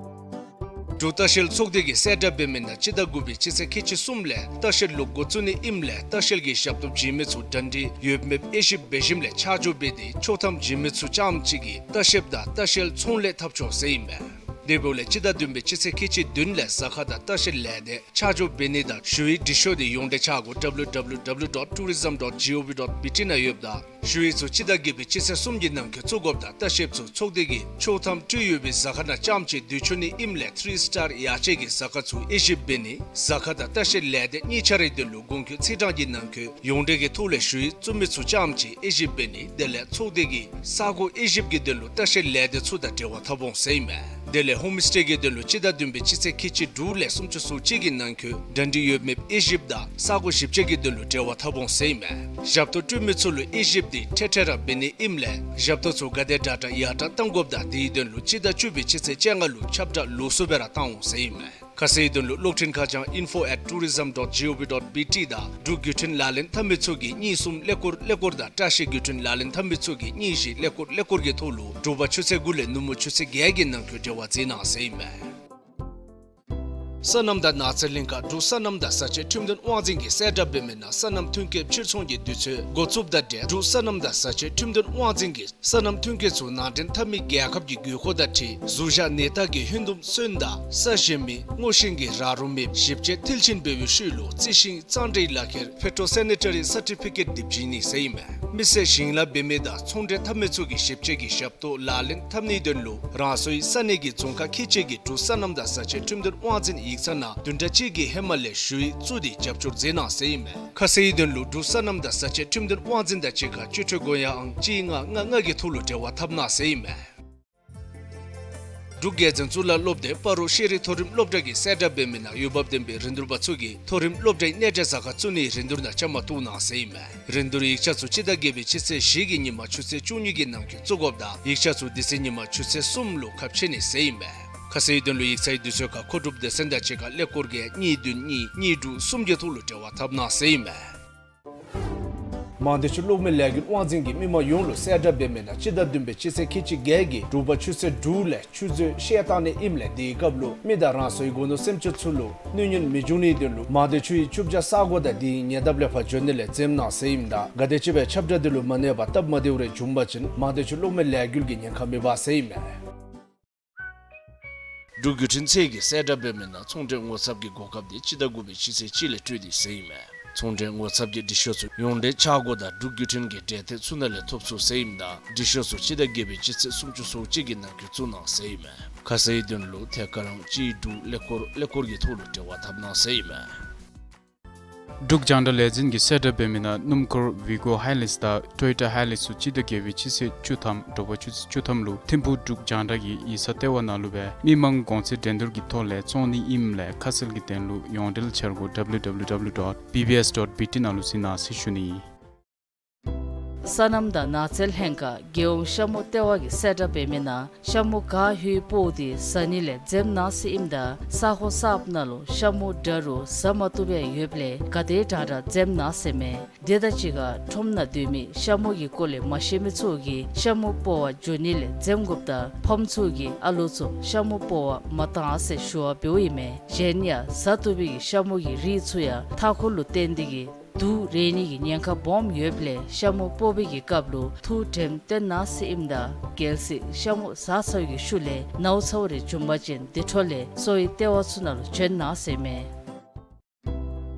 འབྲུག་ལྟ་བཤལ་ཚོགས་སྡེ་གིས་གསལ་བསྒྲགས་འབད་མི་ནང་སྤྱི་ཟླ་དགུ་པའི་སྤྱི་ཚེས་ཁལ་གཅིག་གསུམ་ལས་ལྟ་བཤལ་ལུ་འགོ་བཙུགས་ནི་ཨིནམ་ལས་ལྟ་བཤལ་གྱི་ཞབས་ཏོག་བྱིན་མི་ཚུ་གྲ་སྒྲིག་ཡོདཔ་མེདཔ་དབྱེ་ཞིབ་འབད་ཞིནམ་ལས་ཆ་འཇོག་འབད་དེ་ཆོག་ཐམ་བྱིན་མི་ཚུ་རྐྱངམ་གཅིག་གིས་ལྟ་བཤལཔ་དང་ལྟ་བཤལ་ཚོང་ལས་འཐབ་ཆོག་ཟེར་ཨིན་མས། དེ་འབདཝ་ལས་སྤྱི་ཟླ་བདུན་པའི་སྤྱི་ཚེས་ཁལ་གཅིག་བདུན་ལས་ཟ་ཁང་དང་ལྟ་བཤལ་ལས་སྡེ་ཆ་འཇོག་འབད་ནི་དང་ཞུ་ཡིག་འབྲི་ཤོག་དེ་ཡོངས་འབྲེལ་ཆ་སྒོ་W W W dot tourism dot G O V dot B T ནང་ཡོདཔ་ད། ཞུ་ཡིག་ཚུ་སྤྱི་ཟླ་བརྒྱད་པའི་སྤྱི་ཚེས་གསུམ་གྱི་ནང་འཁོད་བཙུགས་དགོཔ་དང་ལྟ་བཤལཔ་ཚུ་ཚོགས་སྡེ་གིས་ཆོག་ཐམ་སྤྲོད་ཡོད་པའི་ཟ་ཁང་ནང་རྐྱངམ་གཅིག་སྡོད་ཆོག་ནི་ཨིནམ་ལས་ཐི་རི་སི་ཊར་ཡར་ཆེ་གི་ཟ་ཁང་ཚུ་དབྱེ་ཞིབ་འབད་ནི། ཟ་ཁང་དང་ལྟ་བཤལ་ལས་སྡེ་གཉིས་ཆ་རའི་དོན་ལུ་གོང་འཁོད་ཚེས་གྲངས་ཀྱི་ནང་འཁོད་ཡོངས་འབྲེལ་གྱི་ཐོག་ལས་ཞུ་ཡིག་བཙུགས་མི་ཚུ་རྐྱངམ་གཅིག་དབྱེ་ཞིབ་འབད་ནི། དེ་ལས་ཚོགས་སྡེ་གིས་ས་གོ་དབྱེ་ཞིབ་ཀྱི་དོན་ལུ་ལྟ་བཤལ་ལས་སྡེ་ཚུ་དང་འབྲེལ་བ་འཐབ་འོང་ཟེར་ཨིན་མས། དེ་ལས་ཧོམ་སི་ཊེ་གི་དོན་ལུ་སྤྱི་ཟླ་བདུན་པའི་སྤྱི་ཚེས་ཁལ་གཅིག་དྲུག་ལས་སུམ་ཅུ་སོ་གཅིག་གི་ནང་འཁོད་གྲ་སྒྲིག་ཡོད་མེད་དབྱེ་ཞིབ་དང་ས་གོ་ཞིབ་དཔྱད་ཀྱི་དོན་ལུ་འབྲེལ་བ་འཐབ་འོང་ཟེར་ཨིན་མས། ཞབས་ཏོག་སྤྲོད་མི་ཚུ་ལུ་དབྱེ་ཞིབ་དེ་འཕྲལ་འཕྲལ་ར་འབད་ནི་ཨིནམ་ལས་ཞབས་ཏོག་ཚུ་ག་དེ་དྲག་དྲག་ཡར་དྲགས་གཏང་དགོཔ་དང་དེའི་དོན་ལུ་སྤྱི་ཟླ་བཅུ་པའི་སྤྱི་ཚེས་བཅོ་ལྔ་ལུ་ཁྱབ་བསྒྲགས་ལོགས་སུ་སྦེ་ར་བཏང་འོང་ཟེར་ཨིན་མས། ཁ་གསལ་དོན་ལུ་གློག་འཕྲིན་ཁ་བྱང་info at tourism dot G O V dot B T དང་འབྲུག་བརྒྱུད་འཕྲིན་ལག་ལེན་འཐབ་མི་ཚུ་གིས་གཉིས་གསུམ་ཀླད་ཀོར་ཀླད་ཀོར་དང་བཀྲ་ཤིས་བརྒྱུད་འཕྲིན་ལག་ལེན་འཐབ་མི་ཚུ་གིས་གཉིས་བཞི་ཀླད་ཀོར་ཀླད་ཀོར་གྱི་ཐོག་ལུ་དྲོ་པ་ཆུ་ཚོད་དགུ་ལས་ནུབ་མོ་ཆུ་ཚོད་བརྒྱད་ཀྱི་ནང་འཁོད་འབྲེལ་བ་མཛད་གནང་ཟེར་ཨིན་མས། སོ་ནམ་དང་ནགས་ཚལ་ལྷན་ཁག་འབྲུག་སོ་ནམ་དང་བཟའ་ཆས་ཁྲིམས་དོན་དབང་འཛིན་གྱིས་གསལ་བསྒྲགས་འབད་མི་ནང་སོ་ནམ་ཐོན་སྐྱེད་ཕྱིར་ཚོང་གི་དུས་ཚོད་འགོ་བཙུགསཔ་དང་འབྲེལ་འབྲུག་སོ་ནམ་དང་བཟའ་ཆས་ཁྲིམས་དོན་དབང་འཛིན་གྱིས་སོ་ནམ་ཐོན་སྐྱེད་ཚུ་ནང་འདྲེན་འཐབ་མི་རྒྱལ་ཁབ་ཀྱི་དགོས་མཁོ་དང་འཁྲིལ་གཟུགས་བཞག་ནད་རྟགས་ཀྱི་ཧོན་ལྡུམ་སོན་དང་ས་གཞན་མི་སྔོ་ཤིང་གི་ར་རོ་མེདཔ་ཞིབ་དཔྱད་མཐིལ་ཕྱིན་འབད་བའི་ཤུལ་ལུ་རྩི་ཤིང་གཙང་སྦྲའི་ལག་ཁྱེར་ཕེ་ཊོ་སེ་ནི་ཊ་རི་སར་ཊི་ཕི་ཀེཊ་འདི་བྱིན་ནི་ཟེར་ཨིན་མས། མི་སེར་ཞིང་ལཱ་འབད་མི་དང་ཚོང་འབྲེལ་འཐབ་མི་ཚུ་གིས་ཞིབ་དཔྱད་ཀྱི་ཞབས་ཏོག་ལག་ལེན་འཐབ་ནིའི་དོན་ལུ་རང་སོའི་ས་གནས་ཀྱི་རྫོང་ཁག་ཁལ་གཅིག་གི་འབྲུག་སོ་ནམ་དང་བཟའ་ཆས་ཁྲིམས་དོན་དབང་འཛིན་ཡིག་ཚང་ནང་བདུན་ཕྲག་གཅིག་གི་ཧེ་མ་ལས་ཞུ་ཡིག་བཙུགས་ཏེ་རྒྱབ་སྐྱོར་མཛད་གནང་ཟེར་ཨིན་མས། ཁ་གསལ་དོན་ལུ་འབྲུག་སོ་ནམ་དང་བཟའ་ཆས་ཁྲིམས་དོན་དབང་འཛིན་དང་གཅིག་ཁར་སྤྱི་འཐུས་སྒོ་ཡང་ཨང་གཅིག་ལྔ་ལྔ་ལྔ་གི་ཐོག་ལུ་འབྲེལ་བ་འཐབ་གནང་ཟེར་ཨིན་མས། འབྲུག་རྒྱལ་འཛིན་གཙུག་ལག་སློབ་སྡེ་སྤ་རོ་ཤེས་རིག་མཐོ་རིམ་སློབ་གྲྭ་གིས་གསལ་བསྒྲགས་འབད་མི་ནང་འོས་འབབ་ལྡན་པའི་རིན་བསྡུར་པ་ཚུ་གིས་མཐོ་རིམ་སློབ་གྲྭའི་གནས་མཇལ་ས་ཁར་བཙུགས་ནིའི་རིན་བསྡུར་ནང་བཅའ་མར་གཏོགས་གནང་ཟེར་ཨིན་མས། རིན་བསྡུར་ཡིག་ཆ་ཚུ་སྤྱི་ཟླ་བརྒྱད་པའི་སྤྱི་ཚེས་བཞི་གི་ཉིན་མ་ཆུ་ཚོད་བཅུ་གཉིས་ཀྱི་ནང་འཁོད་བཙུགས་དགོཔ་དང་ཡིག་ཆ་ཚུ་དེ་ཚེ་ཉིན་མ་ཆུ་ཚོད་གསུམ་ལུ་ཁ་ཕྱེ་ནི་ཟེར་ཨིན་མས། ཁ་གསལ་དོན་ལུ་ཡིག་ཚང་གི་དུས་ཚོད་ཁར་མཁོ་སྒྲུབ་སྡེ་ཚན་དང་གཅིག་ཁར་ཀླད་ཀོར་བརྒྱད་གཉིས་བདུན་གཉིས་གཉིས་དྲུག་གསུམ་གྱི་ཐོག་ལུ་འབྲེལ་བ་འཐབ་གནང་ཟེར་ཨིན་མས། མང་སྡེ་ཆུ་གློག་མེ་ལས་འགུལ་དབང་འཛིན་གྱིས་མི་མང་ཡོངས་ལུ་གསལ་བསྒྲགས་འབད་མི་ནང་སྤྱི་ཟླ་བདུན་པའི་སྤྱི་ཚེས་ཁལ་གཅིག་བརྒྱད་ཀྱི་དྲོ་པ་ཆུ་ཚོད་དྲུག་ལས་ཆུ་མཛོད་བཤལ་བཏང་ནི་ཨིནམ་ལས་དེའི་སྐབས་ལུ་མི་དང་རང་སོའི་སྒོ་ནོར་སེམས་ཅན་ཚུ་ལུ་གནོད་ཉེན་མི་འབྱུང་ནིའི་དོན་ལུ་མང་སྡེ་ཆུ་ཡི་ཆུ་བྱ་ས་གོ་དང་དེའི་ཉེ་འདབས་ལས་ཕར་འགྱོ་ནི་ལས་འཛེམ་གནང་ཟེར་ཨིནམ་ད་ག་དེ་ཅིག་སྦེ་ཁྱབ་བསྒྲགས་དེ་ལུ་མ་གནས་པར་སྟབས་མ་བདེཝ་རེ་བྱུང་པ་ཅིན་མང་སྡེ་ཆུ་གློག་མེ་ལས་འགུལ་གྱི་ཉེན་ཁ་མེད་པ་ཟེར་ཨིན་མས། འབྲུག་བརྒྱུད་འཕྲིན་ཚད་ཀྱིས་གསལ་བསྒྲགས་འབད་མི་ནང་ཚོང་འབྲེལ་ངོ་ཚབ་ཀྱི་གོ་སྐབས་དེ་སྤྱི་ཟླ་དགུ་པའི་སྤྱི་ཚེས་གཅིག་ལས་སྤྲོད་དེ་ཟེར་ཨིན་མས། ཚོང་འབྲེལ་ངོ་ཚབ་ཀྱི་འབྲི་ཤོག་ཚུ་ཡོངས་འབྲེལ་འཆར་སྒོ་དང་འབྲུག་བརྒྱུད་འཕྲིན་གྱི་འབྲེལ་ཐད་ཚུ་ནང་ལས་ཐོབ་ཚུགས་ཟེར་ཨིནམ་ད་འབྲི་ཤོག་ཚུ་སྤྱི་ཟླ་བརྒྱད་པའི་སྤྱི་ཚེས་སུམ་ཅུ་སོ་གཅིག་གི་ནང་འཁོད་བཙུགས་གནང་ཟེར་ཨིན་མས། ཁ་གསལ་དོན་ལུ་ཐད་ཀར་ཨང་གཅིག་དྲུག་ཀླད་ཀོར་ཀླད་ཀོར་གྱི་ཐོག་ལུ་འབྲེལ་བ་འཐབ་གནང་ཟེར་ཨིན་མས། འབྲུག་རྒྱང་བསྒྲགས་ལས་འཛིན་གྱིས་གསལ་བསྒྲགས་འབད་མི་ནང་སྣུམ་འཁོར་ཝི་གོ་ཧའི་ལེགས་དང་ཊོ་ཡོ་ཊ་ཧའི་ལེགས་ཚུ་སྤྱི་ཟླ་བརྒྱད་པའི་སྤྱི་ཚེས་བཅུ་ཐམ་དྲོ་པ་ཆུ་ཚོད་བཅུ་ཐམ་ལུ་ཐིམ་ཕུག་འབྲུག་རྒྱང་བསྒྲགས་ཀྱི་ཡིག་ཚང་ལྟེ་བ་ནང་ལུ་སྦེ་མི་མང་གོང་ཚད་འགྲན་བསྡུར་གྱི་ཐོག་ལས་བཙོང་ནི་ཨིནམ་ལས་ཁ་གསལ་གྱི་དོན་ལུ་ཡོངས་འབྲེལ་འཆར་སྒོ་W W W dot B B S dot B T ནང་ལུ་གཟིགས་གནང་ཟེར་ཞུ་ནི། སོ་ནམ་དང་ནགས་ཚལ་ལྷན་ཁག་རྒྱལ་ཡོངས་ཤ་མུ་ལྟེ་བ་གིས་གསལ་བསྒྲགས་འབད་མི་ནང་ཤ་མུ་ག་ཧུའི་སྤོ་སྟེ་བཟའ་ནི་ལས་འཛེམ་གནང་ཟེར་ཨིནམ་ད་ས་གོ་གསརཔ་ནང་ལུ་ཤ་མུ་འདྲ་རུང་བཟའ་མ་བཏུབ་པར་ཡོདཔ་ལས་ག་དེ་དྲག་དྲག་འཛེམ་གནང་ཟེར་མས། དེ་དང་གཅིག་ཁར་ཁྲོམ་ནང་སྡོད་མི་ཤ་མུ་གི་སྐོར་ལས་མ་ཤེས་མི་ཚུ་གིས་ཤ་མུ་སྤོ་བར་འགྱོ་ནི་ལས་འཛེམ་དགོཔ་དང་ཕམ་ཚུ་གིས་ཨ་ལོ་ཚུ་ཤ་མུ་སྤོ་བར་མ་གཏང་ཟེར་ཞུ་བ་འབདཝ་ཨིན་མས། གཞན་ཡང་བཟའ་བཏུབ་པའི་གི་ཤ་མུ་གི་རིགས་ཚུ་ཡང་མཐའ་འཁོར་ལུ་བརྟེན་ཏེ་གིས་དུག་རེག་ནི་གི་ཉེན་ཁ་སྦོམ་ཡོདཔ་ལས་ཤ་མུ་སྤོ་བའི་གི་སྐབས་ལུ་ཐུགས་དྲནམ་བཏོན་གནང་ཟེར་ཨིནམ་ད་གལ་སྲིད་ཤ་མུ་བཟའ་ཚར་བའི་གི་ཤུལ་ལས་ནཝ་ཚཝ་རེ་བྱུང་པ་ཅིན་དེ་འཕྲོ་ལས་གསོ་བའི་ལྟེ་བ་ཚུ་ནང་ལུ་བྱོན་གནང་ཟེར་མས།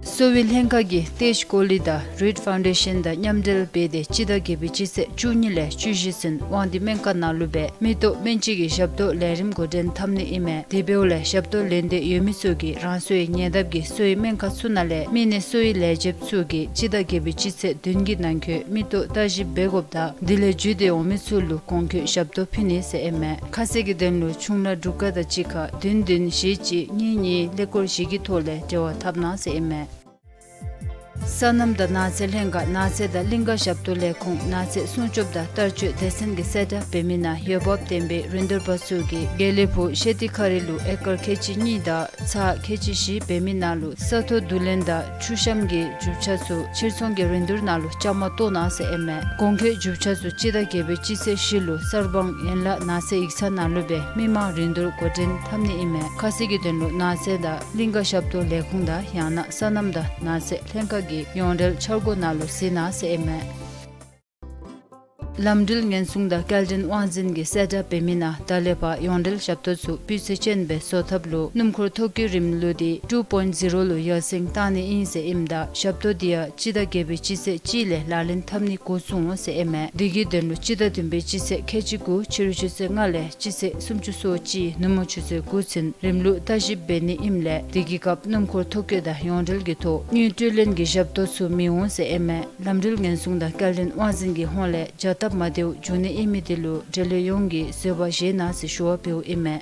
གསོ་བའི་ལྷན་ཁག་གིས་ཏེཇ་ཀོ་ལི་དང་རུཊ་ཕའུན་ཌེ་ཤཱན་དང་མཉམ་འབྲེལ་འབད་དེ་སྤྱི་ཟླ་བརྒྱད་པའི་སྤྱི་ཚེས་བཅུ་གཉིས་ལས་བཅུ་བཞི་ཚུན་དབང་འདུས་སྨན་ཁང་ནང་ལུ་སྦེ་མིག་ཏོ་སྨན་དཔྱད་ཀྱི་ཞབས་ཏོག་ལས་རིམ་འགོ་འདྲེན་འཐབ་ནི་ཨིན་མས། དེ་འབདཝ་ལས་ཞབས་ཏོག་ལེན་འདོད་ཡོད་མི་ཚུ་གིས་རང་སོའི་ཉེ་འདབས་ཀྱི་གསོ་བའི་སྨན་ཁང་ཚུ་ནང་ལས་མི་སྣའི་གསོ་བའི་ལས་བྱེདཔ་ཚུ་གིས་སྤྱི་ཟླ་བརྒྱད་པའི་སྤྱི་ཚེས་བདུན་གྱི་ནང་འཁོད་མིག་ཏོ་བརྟག་ཞིབ་འབད་དགོཔ་དང་དེ་ལས་བརྒྱུད་དེ་འོང་མི་ཚུ་ལུ་གོང་འཁོད་ཞབས་ཏོག་ཕུལ་ནི་ཟེར་ཨིན་མས། ཁ་གསལ་གྱི་དོན་ལུ་ཆུང་ལ་འབྲུག་ཁ་དང་གཅིག་ཁར་བདུན་བདུན་བཞི་གཅིག་གཉིས་གཉིས་ཀླད་ཀོར་བཞི་གི་ཐོག་ལས་འབྲེལ་བ་འཐབ་གནང་ཟེར་ཨིན་མས། སོ་ནམ་དང་ནགས་ཚལ་ལྷན་ཁག་ནགས་ཚལ་དང་གླིང་ཀ་ཞབས་ཏོག་ལས་ཁུངས་ནགས་ཚལ་སྲུང་སྐྱོབ་དང་བསྟར་སྤྱོད་སྡེ་ཚན་གྱིས་གསལ་བསྒྲགས་འབད་མི་ནང་འོས་འབབ་ལྡན་པའི་རིན་བསྡུར་པ་ཚུ་གིས་དགེ་ལེགས་ཕུག་ཤེ་ཏི་ཁ་རི་ལུ་ཨེ་ཀར་ཁལ་གཅིག་གཉིས་དང་ཚར་ཁལ་གཅིག་བཞི་འབད་མི་ནང་ལུ་ས་མཐོ་རྡུང་ལེན་དང་ཆུ་གཤམ་གྱི་རྒྱུ་ཆ་ཚུ་ཕྱིར་ཚོང་གི་རིན་བསྡུར་ནང་ལུ་བཅའ་མར་གཏོགས་གནང་ཟེར་ཨིན་མས། གོང་འཁོད་རྒྱུ་ཆ་ཚུ་སྤྱི་ཟླ་བརྒྱད་པའི་སྤྱི་ཚེས་བཞི་ལུ་གསར་སྤང་ཡན་ལག་ནགས་ཚལ་ཡིག་ཚང་ནང་ལུ་སྦེ་མི་མང་རིན་བསྡུར་འགོ་འདྲེན་འཐབ་ནི་ཨིན་མས། ཁ་གསལ་གྱི་དོན་ལུ་ནགས་ཚལ་དང་གླིང་ཀ་ཞབས་ཏོག་ལས་ཁུངས་དང་ཡང་ན་སོ་ནམ་དང་ནགས་ཚལ་ལྷན་ཁག་གི་ཡོངས་འབྲེལ་འཆར་སྒོ་ནང་ལུ་གཟིགས་གནང་ཟེར་ཨིན་མས། ལམ་འགྲུལ་ཉེན་སྲུང་དང་སྐྱེལ་འདྲེན་དབང་འཛིན་གྱིས་གསལ་བསྒྲགས་འབད་མི་ནང་ད་ལས་ཕར་ཡོངས་འབྲེལ་ཞབས་ཏོག་ཚུ་སྤུས་ཚད་ཅན་སྦེ་བཟོ་ཐབས་ལུ་སྣུམ་འཁོར་ཐོ་བཀོད་རིམ་ལུགས་འདི་ཊུ་པོའིནཊ་ཟི་རོ་ལུ་ཡར་སེང་བཏང་ནི་ཨིན་ཟེར་ཨིནམ་ད་ཞབས་ཏོག་འདི་ཡང་སྤྱི་ཟླ་བརྒྱད་པའི་སྤྱི་ཚེས་གཅིག་ལས་ལག་ལེན་འཐབ་ནི་འགོ་བཙུགས་འོང་ཟེར་ཨིན་མས། དེ་གི་དོན་ལུ་སྤྱི་ཟླ་བདུན་པའི་སྤྱི་ཚེས་ཁལ་གཅིག་དགུ་ཕྱི་རུ་ཆུ་ཚོད་ལྔ་ལས་སྤྱི་ཚེས་སུམ་ཅུ་སོ་གཅིག་ནུབ་མོ་ཆུ་ཚོད་དགུ་ཚུན་རིམ་ལུགས་བརྟག་ཞིབ་འབད་ནི་ཨིནམ་ལས་དེ་གི་སྐབས་སྣུམ་འཁོར་ཐོ་བཀོད་དང་ཡོངས་འབྲེལ་གྱི་ཐོག་དངུལ་སྤྲོད་ལེན་གྱི་ཞབས་ཏོག་ཚུ་མི་འོང་ཟེར་ཨིན་མས། ལམ་འགྲུལ་ཉེན་སྲུང་དང་སྐྱེལ་འདྲེན་དབང་འཛིན་གྱི་ཧོངས་ལས་བྱ་སྟབས་མ་བདེཝ་འབྱུང་ནི་ཨིན་མི་དེ་ལུ་འབྲེལ་ཡོད་ཡོངས་ཀྱིས་བཟོད་པ་བཞེས་གནང་ཟེར་ཞུ་བ་འབདཝ་ཨིན་མས།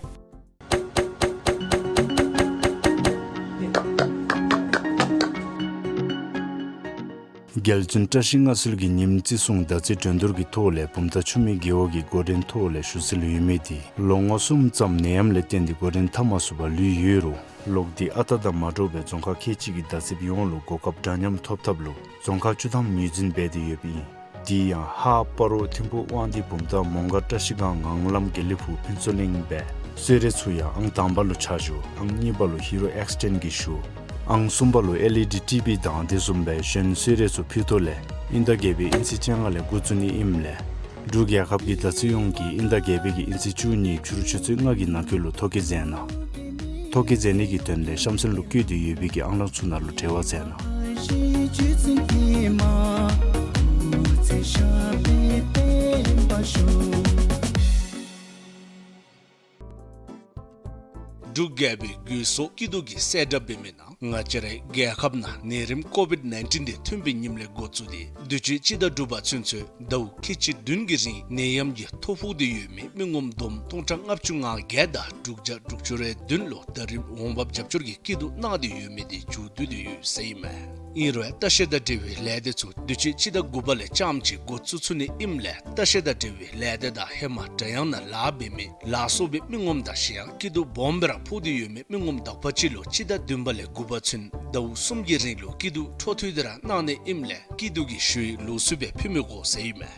རྒྱལ་བཙུན་བཀྲ་ཤིས་མངའ་གསོལ་གྱི་ཉིནམ་བརྩི་སྲུང་ཟླ་རྩིས་འགྲན་བསྡུར་གྱི་ཐོག་ལས་བུམ་ཐང་ཆུ་སྨད་རྒེད་འོག་གི་འགོ་འདྲེན་ཐོག་ལས་ཞུ་སྲོལ་ཡོད་མི་དེ་ལོ་ངོ་གསུམ་ཙམ་ནད་ཡམས་ལས་བརྟེན་ཏེ་འགོ་འདྲེན་འཐབ་མ་ཚུགས་པར་ལུས་ཡོད་རུང་ལོག་སྟེ་ཨ་རྟག་དང་མ་འདྲཝ་སྦེ་རྫོང་ཁག་ཁལ་གཅིག་གི་བརྡ་རྩིསཔ་ཡོངས་ལུ་གོ་སྐབས་འདྲ་མཉམ་ཐོབ་ཐབས་ལུ་རྫོང་ཁག་བཅུ་ཐམ་ངོས་འཛིན་འབད་དེ་ཡོདཔ་ཨིན། དེ་ཡང་ཧཱ་སྤ་རོ་ཐིམ་ཕུག་དབང་འདུས་བུམ་ཐང་མོང་སྒར་བཀྲ་ཤིས་སྒང་ངང་ལམ་དགེ་ལེགས་ཕུག་ཕུན་ཚོགས་གླིང་སྦེ་ གསོལ་རས་ཚུ་ཡང་ཨང་དང་པ་ལུ་ཆ་བཞག། ཨང་གཉིས་པ་ལུ་ཧི་རོ་ཨེགསི་ཊེནཌ་གི་ཞུ། ཨང་གསུམ་པ་ལུ་ཨེལ་ཨི་ཌི་ཊི་བི་དང་དེ་བཟུམ་སྦེ་གཞན་གསོལ་རས་ཚུ་ཕུལ་ཐོག་ལས་དབྱིན་ཟླ་བརྒྱད་པའི་དབྱིན་ཚེས་བཅོ་ལྔ་ལས་འགོ་བཙུགས་ནི་ཨིནམ་ལས་འབྲུག་རྒྱལ་ཁབ་ཀྱི་དར་ཚི་ཡོངས་ཀྱིས་དབྱིན་ཟླ་བརྒྱད་པའི་གི་དབྱིན་ཚེས་བཅུ་གཉིས་ཕྱི་རུ་ཆུ་ཚོད་ལྔ་གི་ནང་འཁོད་ལུ་ཐོ་བཀོད་མཛད་གནང་། ཐོ་བཀོད་མཛད་ནི་གི་དོན་ལས་གཤམ་གསལ་ལུ་བཀོད་དེ་ཡོད་པའི་གི་ཨང་གླངས་ཚུ་ནང་ལུ་འབྲེལ་བ་མཛད་གནང་། འབྲུག་རྒྱལ་པོའི་གོས་གསོག་སྐྱིད་སྡུག་གི་གསལ་བསྒྲགས་འབད་མི་ནང་། ང་བཅས་རའི་རྒྱལ་ཁབ་ནང་ནད་རིམས་ཀོ་བིཌ་ནའིན་ཊིན་དེ་ཐོན་པའི་ཉིནམ་ལས་འགོ་བཙུགས་ཏེ་དུས་ཅི་སྤྱི་ཟླ་དྲུག་པ་ཚུན་ཚོད་ཟླཝ་ཁལ་གཅིག་བདུན་གྱི་རིང་ནད་ཡམས་ཀྱིས་ཐོ་ཕོག་སྟེ་ཡོད་མི་མི་ངོམ་བསྡོམས་སྟོང་ཕྲག་ལྔ་བཅུ་ང་བརྒྱད་དང་དྲུག་བརྒྱ་དྲུག་ཅུ་རེ་བདུན་ལུ་ད་རིས་འོང་འབབ་རྒྱབ་སྐྱོར་གྱི་སྐྱིད་སྡུག་གནང་སྟེ་ཡོད་མི་དེ་མཇུག་བསྡུ་སྟེ་ཡོད་ཟེར་ཨིན་མས། ཨིན་རུང་ལྟ་བཤལ་དང་འབྲེལ་བའི་ལས་སྡེ་ཚུ་དུས་ཅི་སྤྱི་ཟླ་དགུ་པ་ལས་རྐྱངམ་གཅིག་འགོ་བཙུགས་ཚུགས་ནི་ཨིནམ་ལས་ལྟ་བཤལ་དང་འབྲེལ་བའི་ལས་སྡེ་དང་ཧེ་མ་སྒྲ་དབྱངས་ནང་ལཱ་འབད་མི་ལཱ་གསོག་པའི་མི་ངོམ་དང་གཞན་ཡང་སྐྱིད་སྡུག་སྦོམ་སྦེ་ར་ཕོག་སྟེ་ཡོད་མི་མི་ངོམ་དག་པ་ཅིག་ལུ་སྤྱི་ཟླ་བདུན་པ་ལས་དགུ་པ་ཚུན་ཟླཝ་གསུམ་གྱི་རིང་ལུ་སྐྱིད་སྡུག་འཕྲོ་མཐུད་དེ་ར་གནང་ནི་ཨིནམ་ལས་སྐྱིད་སྡུག་གི་ཞུ་ཡིག་ལུགས་སྲོལ་སྦེ་ཕུལ་མི་དགོ་ཟེར་ཨིན་མས།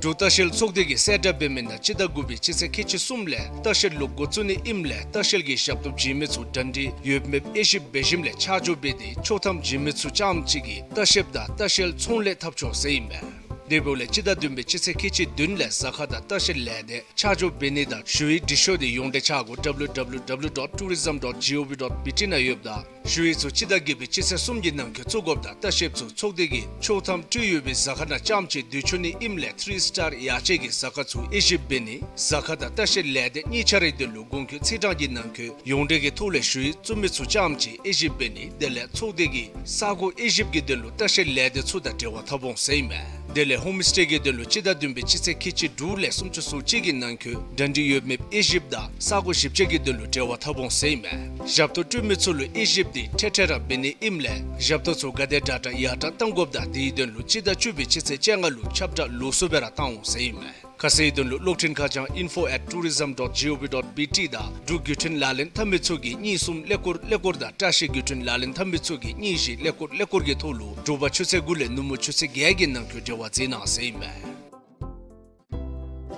འབྲུག་ལྟ་བཤལ་ཚོགས་སྡེ་གི་གསལ་བསྒྲགས་འབད་མི་ནང་སྤྱི་ཟླ་དགུ་པའི་སྤྱི་ཚེས་ཁལ་གཅིག་གསུམ་ལས་ལྟ་བཤལ་ལུ་འགོ་བཙུགས་ནི་ཨིནམ་ལས་ལྟ་བཤལ་གྱི་ཞབས་ཏོག་བྱིན་མི་ཚུ་གྲ་སྒྲིག་ཡོདཔ་མེདཔ་དབྱེ་ཞིབ་འབད་ཞིནམ་ལས་ཆ་འཇོག་འབད་དེ་ཆོག་ཐམ་བྱིན་མི་ཚུ་རྐྱངམ་གཅིག་གིས་ལྟ་བཤལཔ་དང་ལྟ་བཤལ་ཚོང་ལས་འཐབ་ཆོག་ཟེར་ཨིན་མས། དེ་འབདཝ་ལས་སྤྱི་ཟླ་བདུན་པའི་སྤྱི་ཚེས་ཁལ་གཅིག་བདུན་ལས་ཟ་ཁང་དང་ལྟ་བཤལ་ལས་སྡེ་ཆ་འཇོག་འབད་ནི་དང་ཞུ་ཡིག་འབྲི་ཤོག་དེ་ཡོངས་འབྲེལ་ཆ་སྒོ་W W W dot tourism dot gov dot B T ནང་ཡོདཔ་ད་ཞུ་ཡིག་ཚུ་སྤྱི་ཟླ་བརྒྱད་པའི་སྤྱི་ཚེས་གསུམ་གྱི་ནང་འཁོད་བཙུགས་དགོཔ་དང་ལྟ་བཤལཔ་ཚུ་ཚོགས་སྡེ་གིས་ཆོག་ཐམ་སྤྲོད་ཡོད་པའི་ཟ་ཁང་ནང་རྐྱངམ་གཅིག་སྡོད་ཆོག་ནི་ཨིནམ་ལས་ཐི་རི་སི་ཊར་ཡར་ཆེ་གི་ཟ་ཁང་ཚུ་དབྱེ་ཞིབ་འབད་ནི་ཟ་ཁང་དང་ལྟ་བཤལ་ལས་སྡེ་གཉིས་ཆ་རའི་དོན་ལུ་གོང་འཁོད་ཚེས་གྲངས་ཀྱི་ནང་འཁོད་ཡོངས་འབྲེལ་གྱི་ཐོག་ལས་ཞུ་ཡིག་བཙུགས་མི་ཚུ་རྐྱངམ་གཅིག་དབྱེ་ཞིབ་འབད་ནི་དེ་ལས་ཚོགས་སྡེ་གིས་ས་གོ་དབྱེ་ཞིབ་ཀྱི་དོན་ལུ་ལྟ་བཤལ་ལས་སྡེ་ཚུ་དང་འབྲེལ་བ་འཐབ་འོང་ཟེར་ཨིན་མས། དེ་ལས་ཧོམ་སི་ཊེ་གི་དོན་ལུ་སྤྱི་ཟླ་བདུན་པའི་སྤྱི་ཚེས་ཁལ་གཅིག་དྲུག་ལས་སུམ་ཅུ་སོ་གཅིག་གི་ནང་འཁོད་གྲ་སྒྲིག་ཡོད་མེདཔ་དབྱེ་ཞིབ་དང་ས་གོ་ཞིབ་དཔྱད་ཀྱི་དོན་ལུ་འབྲེལ་བ་འཐབ་འོང་ཟེར་ཨིན་མས། ཞབས་ཏོག་སྤྲོད་མི་ཚུ་ལུ་དབྱེ་ཞིབ་དེ་འཕྲལ་འཕྲལ་ར་འབད་ནི་ཨིནམ་ལས་ཞབས་ཏོག་ཚུ་ག་དེ་དྲག་དྲག་ཡར་དྲག་གཏང་དགོཔ་དང་དེའི་དོན་ལུ་སྤྱི་ཟླ་བཅུ་པའི་སྤྱི་ཚེས་བཅོ་ལྔ་ལུ་ཁྱབ་བསྒྲགས་ལུགས་སྲོལ་སྦེ་ར་གཏང་འོང་ཟེར་ཨིན་མས། ཁ་གསལ་དོན་ལུ་གློག་འཕྲིན་ཁ་བྱང་info at tourism dot gov dot B T དང་འབྲུག་བརྒྱུད་འཕྲིན་ལག་ལེན་འཐབ་མི་ཚུ་གིས་གཉིས་གསུམ་ཀླད་ཀོར་ཀླད་ཀོར་དང་བཀྲ་ཤིས་བརྒྱུད་འཕྲིན་ལག་ལེན་འཐབ་མི་ཚུ་གིས་གཉིས་བཞི་ཀླད་ཀོར་ཀླད་ཀོར་གྱི་ཐོག་ལུ་དྲོ་པ་ཆུ་ཚོད་དགུ་ལས་ནུབ་མོ་ཆུ་ཚོད་བརྒྱད་ཀྱི་ནང་འཁོད་འབྲེལ་བ་མཛད་གནང་ཟེར་ཨིན་མས།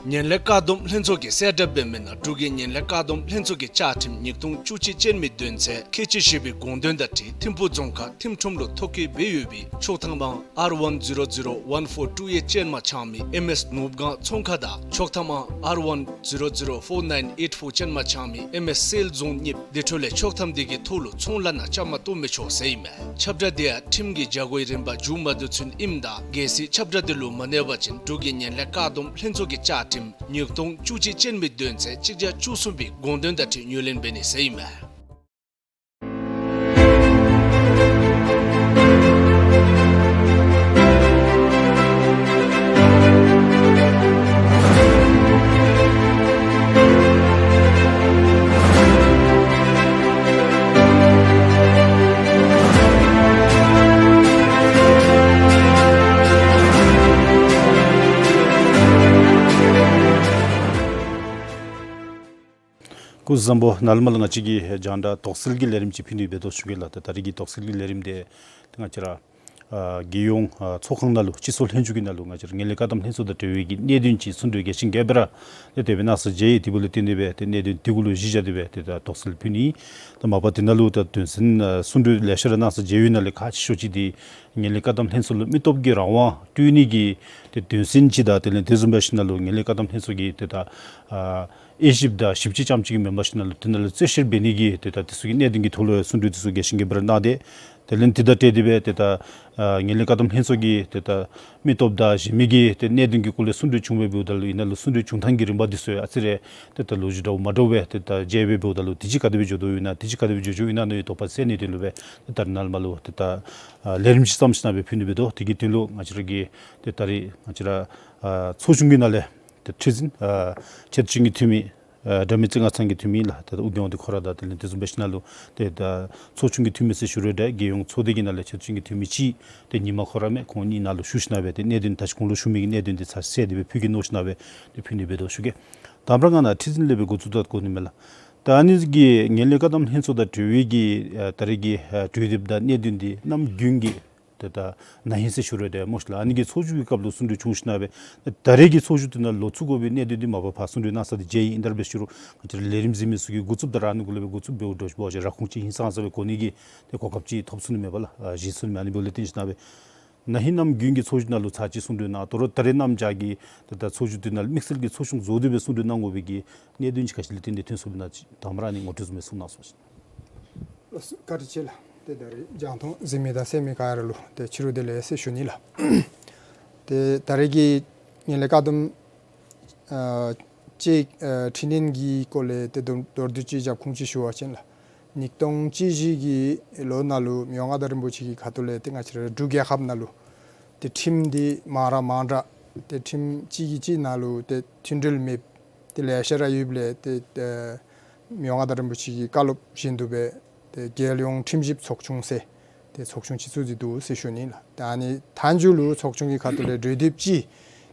ངན་ལྷད་བཀག་སྡོམ་ལྷན་ཚོགས་ཀྱི་གསལ་བསྒྲགས་འབད་མི་ནང་འབྲུག་གི་ངན་ལྷད་བཀག་སྡོམ་ལྷན་ཚོགས་ཀྱི་བཅའ་ཁྲིམས་ཉིས་སྟོང་བཅུ་གཅིག་ཅན་མའི་དོན་ཚན་ཁལ་གཅིག་བཞི་པའི་དགོངས་དོན་དང་འཁྲིལ་ཐིམ་ཕུག་རྫོང་ཁག་ཐིམ་ཁྲོམ་ལུ་ཐོ་བཀོད་འབད་ཡོད་པའི་ཆོག་ཐམ་ཨང་R one zero zero one four two eight ཅན་མ་འཆང་མི་ཨེམ་ཨེས་ནོར་བུ་སྒང་ཚོང་ཁང་དང་ཆོག་ཐམ་ཨང་R one zero zero four nine eight four ཅན་མ་འཆང་མི་ཨེམ་ཨེས་སེལ་རྫོང་གཉེརཔ་དེ་འཕྲོ་ལས་ཆོག་ཐམ་དེ་གི་ཐོག་ལུ་ཚོང་ལཱ་ནང་བཅའ་མར་གཏོགས་མི་ཆོག་ཟེར་ཨིན་མས། ཁྱབ་བསྒྲགས་དེ་ཡང་ཁྲིམས་ཀྱི་བྱ་སྒོའི་རིམ་པ་མཇུག་མ་བསྡུ་ཚུན་ཨིནམ་ད་གལ་སྲིད་ཁྱབ་བསྒྲགས་དེ་ལུ་མ་གནས་པ་ཅིན་འབྲུག་གི་ངན་ལྷད་བཀག་སྡོམ་ལྷན་ཚོགས་ཀྱི་བཅའ་ཁྲིམས་ཉིས་སྟོང་བཅུ་གཅིག་ཅན་མའི་དོན་ཚན་གཅིག་བརྒྱ་བཅུ་གསུམ་པའི་དགོངས་དོན་དང་འཁྲིལ་ངོས་ལེན་འབད་ནི་ཟེར་ཨིན་མས། སྐུ་གཟུགས་བཟང་པོ། ནཱ་ལས་མར་ལུ་ང་བཅས་ཀྱིས་རྒྱང་བསྒྲགས་དོགས་སེལ་གྱི་ལས་རིམ་ཅིག་ཕུལ་ནི་འབད་དོ་ཞུ་གེ་ལགས། ད་ད་རིས་ཀྱི་དོགས་སེལ་གྱི་ལས་རིམ་དེ་ང་བཅས་ར་ཨ་རྒྱལ་ཡོངས་ཨ་ཚོགས་ཁང་ནང་ལུ་སྤྱི་ཚོགས་ལྷན་བཞུགས་ཀྱི་ནང་ལུ་ང་བཅས་ར་ངན་ལྷད་བཀག་སྡོམ་ལྷན་ཚོགས་དང་འབྲེལ་བའི་གི་གནད་དོན་ཅིག་གསུང་གྲོས་རྒྱས་ཤིང་རྒྱས་པ་ར་དེ་དེ་སྦེ་གནང་ས་མཇལ་ཡི། དེ་འབདཝ་ལས་བརྟེན་ཏེ་སྦེ་དེ་གནད་དོན་དེ་གུ་ལུ་གཞི་བཞག་སྟེ་སྦེ་དེ་ད་དོགས་སེལ་ཕུལ་ནི། ད་མ་པ་དེ་ནང་ལུ་ད་དོན་ཚན་ཨ་གསུང་གྲོས་ལེ་ཤ་ར་གནང་ས་མཇལ་ཡོད་ནང་ལས་ཁག་ཆེ་ཤོས་ཅིག་དེ་ངན་ལྷད་བཀག་སྡོམ་ལྷན་ཚོགས་ལུ་མི་སྟོབས་ཀྱི་རང་དབང་སྤྲོད་ནི་གི་དེ་དོན་ཚན་ཅིག་དང་དེ་ལས་དེ་བཟུམ་འབད་ཞིནམ་ལས་ངན་ལྷད་བཀག་སྡོམ་ལྷན་ཚོགས་ཀྱི་དེ་ད་ཨ་དབྱེ་ཞིབ་དང་ཞིབ་དཔྱད་རྐྱངམ་ཅིག་གིས་མེན་པར་ཞིནམ་ལས་དེ་ནང་ལུ་རྩོད་བཤེར་འབད་ནི་གི་དེ་ད་དེ་ཚུ་གི་གནད་དོན་གྱི་ཐོག་ལུ་གསུང་གྲོས་དེ་ཚུ་རྒྱས་ཤིང་རྒྱས་པ་ར་གནང་སྟེ། དེ་ལས་དེ་དང་འབྲེལ་ཏེ་སྦེ་དེ་ད་ཨ་ངན་ལྷད་བཀག་སྡོམ་ལྷན་ཚོགས་ཀྱི་དེ་ད་མི་སྟོབས་དང་གཞན་མི་གི་དེ་གནད་དོན་གྱི་སྐོར་ལས་གསུང་གྲོས་བྱུང་སྦེ་འབདཝ་ད་ལུ་ཨིན་ན་ལུ་གསུང་གྲོས་བྱུང་ཐངས་ཀྱི་རིམ་པ་དེ་ཚུ་ཨ་ཙི་རེ་དེ་ད་ལོ་རྒྱུས་འདྲཝ་མ་འདྲཝ་སྦེ་དེ་ད་མཇལ་སྦེ་འབདཝ་ད་ལུ་དེ་ཅིག་ག་དེ་སྦེ་འགྱོ་དོ་ཨིན་ན་དེ་ཅིག་ག་དེ་སྦེ་འགྱོ་འགྱོཝ་ཨིན་ན་ནི་དོགས་པ་སེལ་ནིའི་དོན་ལུ་སྦེ་དེ་ད་རིས་ནཱ་ལས་མར་ལུ་དེ་ད་ཨ་ལས་རིམ་ཅིག་བརྩམས་ཞིནམ་སྦེ་ཕུལ་ནི་འབད་དོ། དེ་གི་དོན་ལུ་ང་བཅས་ར་གི་དེ་ད་རིས་ང་བཅས་ར་ཨ་ཚོགས་ཆུང་གི་ནང་ལས་ཏེ་ཁྲི་འཛིན་ཨ་ཆེ་བསྟོད་ཅན་གྱི་འཐུས་མི་ཨ་དགྲ་མེད་རྩེ་ལྔ་ཚང་གི་འཐུས་མི་ལགས། ཏེ་ཨུ་བི་ཝང་འདི་ཁོ་ར་དང་དེ་ལས་དེ་བཟུམ་འབད་ཞིནམ་ལས་ཏེ་ད་ཚོགས་ཆུང་གི་འཐུས་མི་ཟེར་ཞུ་རུང་ད་རྒྱལ་ཡོངས་ཚོགས་སྡེ་གི་ནང་ལས་ཆེ་བསྟོད་ཅན་གྱི་འཐུས་མི་ཅིག་ཏེ་ཉིན་མ་ཁོ་ར་མས། ཁོང་གཉིས་ནང་ལུ་ཞུ་ཞིནམ་སྦེ་ཏེ་གནད་དོན་ད་ཅི་གོང་ལུ་ཞུ་མི་གི་གནད་དོན་འདི་ཚར་གསལ་ཏེ་སྦེ་ཕུལ་གེ་མནོ་ཞིནམ་སྦེ་ཏེ་ཕུལ་ནི་འབད་དོ་ཞུ་གེ། དང་པ་ར་ང་ནཱ་ཁྲི་འཛིན་ལས་སྦེ་འགོ་བཙུགས་ད་དགོ་ནི་མས་ལགས། ད་ཨ་ནི་གི་ངན་ལྷད་བཀག་སྡོམ་ལྷན་ཚོགས་དང་འབྲེལ་བའི་གི་ཨ་ད་རིས་ཀྱི་ཨ་གྲོས་འདེབས་དང་གནད་དོན་འདི་གནམ་དགུན་གྱི་ ཏེ་ད་ན་ཧིང་ཟེར་ཞུ་རུང་ཏེ་སྨོ་ཤིག་ལགས། ཨ་ནི་གི་ཚོགས་བཞུགས་ཀྱི་སྐབས་ལུ་གསུང་གྲོས་བྱུང་ཞིནམ་ལས་ད་རེས་ཀྱི་ཚོགས་བཞུགས་དེ་ནང་ལུ་ཚུད་དགོ་པའི་གནད་དོན་འདི་མ་པ་ཕར་གསུང་གྲོས་གནང་ས་འདི་མཇལ་ཡི། ཨིན་ད་རུང་འབད་ཞུ་རུང་ང་བཅས་ར་ལས་རིམ་གཟིགས་མི་ཚུ་གིས་འགོ་བཙུགསཔ་ད་ར་ཨ་ནི་གུ་ལུ་སྦེ་འགོ་བཙུགས་འབདཝ་འདྲཝ་ཅིག་འབད་བ་ཅིན་ར་ཁུངས་ཅིག་ཧིང་སངས་ས་སྦེ་གོ་ནི་གི་ཏེ་གོ་སྐབས་ཅིག་ཐོབ་ཚུགས་ནི་མས་པ་ལགས། ཨ་བཞེས་ཚུགས་ནི་མས། ཨ་ནི་འབདཝ་ལས་བརྟེན་ཞིནམ་ལས་ན་ཧིང་གནམ་དགུན་གྱི་ཚོགས་བཞུགས་ནང་ལུ་ཚར་གཅིག་གསུང་གྲོས་གནང་། དོ་རུང་ད་རེས་གནམ་བྱཱར་གྱི་ཏེ་ད་ཚོགས་བཞུགས་དེ་ནང་དམིགས་བསལ་གྱི་ཚོགས་ཆུང་བཟོ་སྟེ་སྦེ་གསུང་གྲོས་གནང་དགོ་པའི་གི་གནད་དོན་ཅིག་ག་ཅི་ལས་བརྟེན་ཏེ་ཐོན་སོཔ་ཨིན་ན་ཅིག་དང་པ་ར་ཨ་ནི་ངོ་སྤྲོད་བཟུམ་སྦེ་གསུང་གནང་ཟེར་ཞུ་ནི། ལགས་སོ། བཀའ་དྲིན་ཆེ་ལགས། ཏེ་ད་རེས་རྒྱང་མཐོང་གཟིགས་མི་དང་གསན་མི་ག་ར་ལུ་ཏེ་ཕྱི་རུ་བདེ་ལེགས་ཟེར་ཞུ་ནི་ལགས། ཏེ་ད་རེས་ཀྱི་ངན་ལྷད་བཀག་སྡོམ་ཨ་ཅིག་ཨ་འཕྲི་སྣོན་གྱི་སྐོར་ལས་ཏེ་མདོར་མདོར་བསྡུས་ཅིག་རྒྱབ་ཁུངས་ཅིག་ཞུ་བ་ཅིན་ལགས། ཉིས་སྟོང་གཅིག་བཞི་གི་ལོ་ནང་ལུ་མི་དབང་མངའ་བདག་རིན་པོ་ཆེ་གི་ཁ་ཐུག་ལས་ཏེ་ང་བཅས་ར་འབྲུག་རྒྱལ་ཁབ་ནང་ལུ་ཏེ་ཁྲིམས་འདི་མང་ར་མང་དྲགས་ཏེ་ཁྲིམས་གཅིག་གིས་གཅིག་ནང་ལུ་ཏེ་མཐུན་སྒྲིལ་མེདཔ་ཏེ་ལེ་ཤ་ར་ཡོདཔ་ལས་ཏེ་ཨ་མི་དབང་མངའ་བདག་རིན་པོ་ཆེ་གི་བཀའ་སློབ་བཞིན་དུ་སྦེ་ཏེ་རྒྱལ་ཡོངས་ཁྲིམས་ཞིབ་ཚོགས་ཆུང་ཟེར་ཏེ་ཚོགས་ཆུང་ཅིག་བཙུགས་ཏེ་འདུག་ཟེར་ཞུ་ནི་ལགས། ཏེ་ཨ་ནི་མཐའ་མཇུག་ལུ་ཚོགས་ཆུང་གི་ཁ་ཐུག་ལས་གྲོས་འདེབས་ཅིག་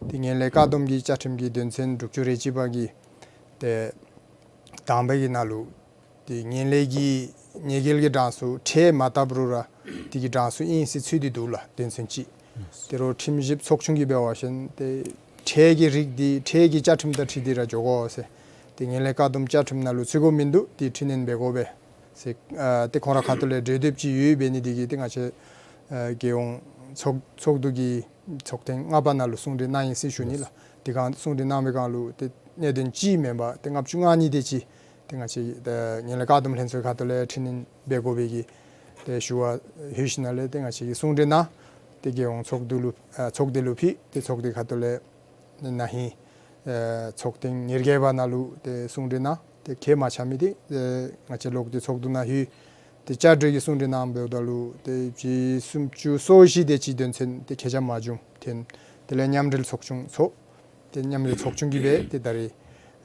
ཏེ་ངན་ལྷད་བཀག་སྡོམ་གྱི་བཅའ་ཁྲིམས་ཀྱི་དོན་ཚན་དྲུག་ཅུ་རེ་གཅིག་པ་གི་ཏེ་དང་པ་གི་ནང་ལུ་ཏེ་ངན་ལྷད་ཀྱི་ཉེས་འགེལ་གྱི་གྲངས་སུ་ཁྲལ་མ་བཏབ་རུང་ར་དེ་གི་གྲངས་སུ་ཨིན་ཟེར་ཚུད་དེ་འདུག་ལགས། དོན་ཚན་ཅིག། དེ་རུང་ཁྲིམས་ཞིབ་ཚོགས་ཆུང་གིས་འབད་བ་ཅིན་ཏེ་ཁྲལ་གྱི་རིགས་འདི་ཁྲལ་གྱི་བཅའ་ཁྲིམས་དང་འཁྲིལ་ཏེ་ར་འགྱོ་དགོ་ཟེར། ཏེ་ངན་ལྷད་བཀག་སྡོམ་བཅའ་ཁྲིམས་ནང་ལུ་ཚུད་དགོཔ་མིན་འདུག། ཏེ་འཕྲི་སྣོན་འབད་དགོ་པས་ཟེར་ཨ་ཏེ་ཁོང་རའི་ཁ་ཐུག་ལས་གྲོས་འདེབས་ཅིག་ཡོད་པའི་ནི་དེ་གིས་ཏེ་ང་བཅས་ཨ་རྒྱལ་ཡོངས་ཚོགས་ཚོགས་འདུ་གི་ཚོགས་ཐེངས་ལྔ་པ་ནང་ལུ་གསུང་གྲོས་གནང་ཡི་ཟེར་ཞུ་ནི་ལགས། དེ་སྒང་གསུང་གྲོས་གནང་བའི་སྒང་ལུ་ཏེ་གནད་དོན་གཅིག་མེན་པར་ཏེ་ལྔ་བཅུ་ང་གཉིས་དེ་ཅིག་ཏེ་ང་བཅས་ཏེ་ངན་ལྷད་བཀག་སྡོམ་ལྷན་ཚོགས་ཁ་ཐུག་ལས་འཕྲི་སྣོན་འབད་དགོ་པའི་གི་ཏེ་ཞུ་བ་ལྷོད་ཞིནམ་ལས་ཏེ་ང་བཅས་ཀྱིས་གསུང་གྲོས་གནང་། ཏེ་རྒྱལ་ཡོངས་ཚོགས་འདུ་ལུ་ཨ་ཚོགས་སྡེ་ལུ་ཕུལ། ཏེ་ཚོགས་སྡེ་ཁ་ཐུག་ལས་ན་ཧིང་ཨ་ཚོགས་ཐེངས་ཉེར་བརྒྱད་པ་ནང་ལུ་ཏེ་གསུང་གྲོས་གནང་། ཏེ་གལ་མ་ཆགས་མི་འདི་ཨ་ང་བཅས་ལོག་སྟེ་ཚོགས་འདུ་ནང་ལྷོད། ཏེ་བསྐྱར་གྲོས་ཀྱི་གསུང་གྲོས་གནང་འབདཝ་ད་ལུ་ཏེ་ཕྱི་སུམ་ཅུ་སོ་བཞི་དེ་ཅིག་དོན་ཚན་ཏེ་ཁྱད་ཆ་མ་བྱུང་ཐོན། དེ་ལས་མཉམ་འབྲེལ་ཚོགས་ཆུང་ཚོགས། ཏེ་མཉམ་འབྲེལ་ཚོགས་ཆུང་གིས་སྦེ་ཏེ་ད་རེས་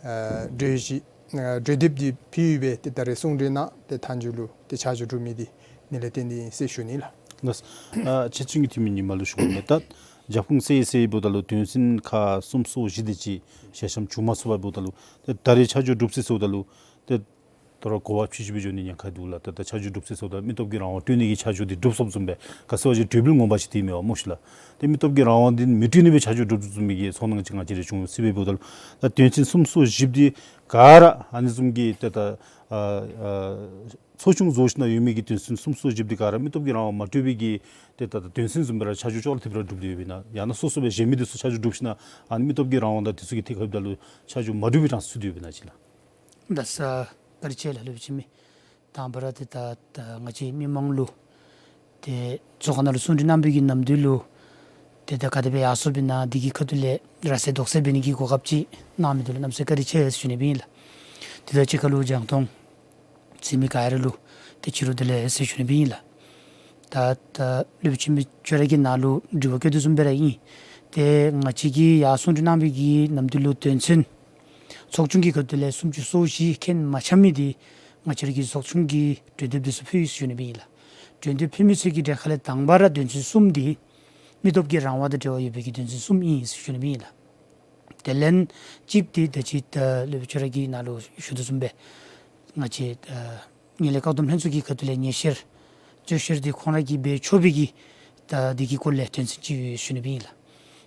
ཨ་གྲོས་གཞི་ཨ་གྲོས་འདེབས་འདི་ཕུལ་ཡོད་པས། ཏེ་ད་རེས་གསུང་གྲོས་གནང་། ཏེ་མཐའ་མཇུག་ལུ་ཏེ་ཆ་འཇོག་གྲུབ་མི་འདི་ཨ་ནི་ལས་བརྟེན་ཏེ་ཨིན་ཟེར་ཞུ་ནི་ལགས། ལགས། ཨ་ཆེ་ཆུང་གི་འཐུས་མི་ཉི་མ་ལུ་ཞུ་དགོ་མི་ད་རྒྱབ་ཁུངས་གསལ་གསལ་འབདཝ་ད་ལུ་དོན་ཚན་ཁག་སུམ་སོ་བཞི་དེ་ཅིག་ཞལ་འཆམ་བྱུང་མ་ཚུགས་པར་འབདཝ་ད་ལུ་ཏེ་ད་རེས་ཆ་འཇོག་གྲུབ་ཅི་ཟེརཝ་ད་ལུ་ཏེ་དོ་རུང་གོ་བ་ཕྱི་བཞིན་སྦེ་འགྱོ་ནི་ཉེན་ཁ་འདུག་ལགས། ད་ད་ཆ་འཇོག་གྲུབ་ཅི་ཟེརཝ་ད་མི་སྟོབས་ཀྱི་རང་དབང་སྤྲོད་ནི་གི་ཆ་འཇོག་འདི་གྲུབ་སོཔ་བཟུམ་སྦེ་ག་ཟེར་བ་ཅིན་གྲོས་འབུལ་ངོ་མ་ཅིག་འདི་མས་པ་སྨོ་ཤིག་ལགས། ཏེ་མི་སྟོབས་ཀྱི་རང་དབང་འདི་མི་སྤྲོད་ནི་སྦེ་ཆ་འཇོག་གྲུབ་བཟུམ་མའི་གི་ཚོར་སྣང་ཅིག་ང་བཅས་ར་བྱུང་སྲིད་པས། འབདཝ་ད་ལུ་ད་དོན་ཚན་སུམ་སོ་བཞི་འདི་ག་ར་ཨ་ནི་བཟུམ་གྱི་ཏེ་ད་ཨ་ཨ་ཚོགས་ཆུང་བཟོ་ཞིནམ་ཡོད་མི་གི་དོན་ཚན་སུམ་སོ་བཞི་འདི་ག་ར་མི་སྟོབས་ཀྱི་རང་དབང་མ་སྤྲོད་པའི་གི་ཏེ་ད་ད་དོན་ཚན་བཟུམ་སྦེ་ར་ཆ་འཇོག་ཅོག་ར་འཐདཔ་ར་གྲུབ་སྟེ་ཡོདཔ་ཨིན་ན། ཡང་ན་སོ་སོ་སྦེ་གཞན་མི་འདི་ཚུ་ཆ་འཇོག་གྲུབ་ཞིནམ་ཨ་ནི་མི་སྟོབས་ཀྱི་རང་དབང་དང་དེ་ཚུ་གི་ཐད་ཁར་འབདཝ་ད་ལུ་ཆ་འཇོག་མ་གྲུབ་པའི་གྲངས་སུ་ཚུད་དེ་ཡོདཔ་ཨིན་ན་ཅིག་ལགས། ད་ས་བཀའ་དྲིན་ཆེ་ལགས། སློབ་དཔོན་འཆི་མེད། དང་པ་ར་ཏེ་ད་ད་ང་བཅས་མི་མང་ལུ་ཏེ་ཚོགས་ཁང་ནང་ལུ་གསུང་གྲོས་གནང་བའི་གི་ནམ་དུས་ལུ་ཏེ་ད་ག་དེ་སྦེ་ཡར་སོཔ་ཨིན་ན་འདི་གི་ཁ་ཐུག་ལས་ར་སེལ་དོགས་སེལ་འབད་ནི་གི་གོ་སྐབས་ཅིག་གནང་མི་འདི་ལུ་གནམ་མེད་ས་མེད་བཀའ་དྲིན་ཆེ་ཟེར་ཞུ་ནི་སྦེ་ཨིན་ལགས། ཏེ་ད་གཅིག་ཁར་ལུ་རྒྱང་མཐོང་གཟིགས་མི་ག་ར་ལུ་ཏེ་ཕྱི་རུ་བདེ་ལེགས་ཟེར་ཞུ་ནི་སྦེ་ཨིན་ལགས། ད་ད་སློབ་དཔོན་འཆི་མེད་ཁྱོད་ར་གི་ནང་ལུ་དྲི་བ་བཀོད་དོ་བཟུམ་སྦེ་ར་ཨིན། ཏེ་ང་བཅས་ཀྱིས་ཡར་གསུང་གྲོས་གནང་བའི་གི་ནམ་དུས་ལུ་དོན་ཚན་ཚོགས་ཆུང་གི་ཁ་ཐུག་ལས་སུམ་ཅུ་སོ་བཞི་ཁེ་ཕན་མ་ཆགས་མི་འདི་ང་བཅས་ར་གི་ཚོགས་ཆུང་གིས་གྲོས་འདེབས་འདི་ཚུ་ཕུལ་ཡི་ཟེར་ཞུ་ནི་སྦེ་ཨིན་ལགས། གྲོས་འདེབས་ཕུལ་མི་ཚུ་གི་གྲས་ཁ་ལས་དང་པ་ར་དོན་ཚན་གསུམ་འདི་མི་སྟོབས་ཀྱི་རང་དབང་དང་འབྲེལ་བ་ཡོད་པའི་གི་དོན་ཚན་གསུམ་ཨིན་ཟེར་ཞུ་ནི་སྦེ་ཨིན་ལགས། དེ་ལས་གཅིག་འདི་ད་ཅི་ད་སློབ་དཔོན་ཁྱོད་ར་གི་ནང་ལུ་ཞུ་དོ་བཟུམ་སྦེ་ང་བཅས་ད་ངན་ལྷད་བཀག་སྡོམ་ལྷན་ཚོགས་ཀྱི་ཁ་ཐུག་ལས་ཉེས་བཤེར་རྩོད་བཤེར་འདི་ཁོང་ར་གིས་འབད་ཆོག་པའི་གི་ད་འདི་གི་སྐོར་ལས་དོན་ཚན་ཅིག་ཡོད་ཟེར་ཞུ་ནི་སྦེ་ཨིན་ལགས།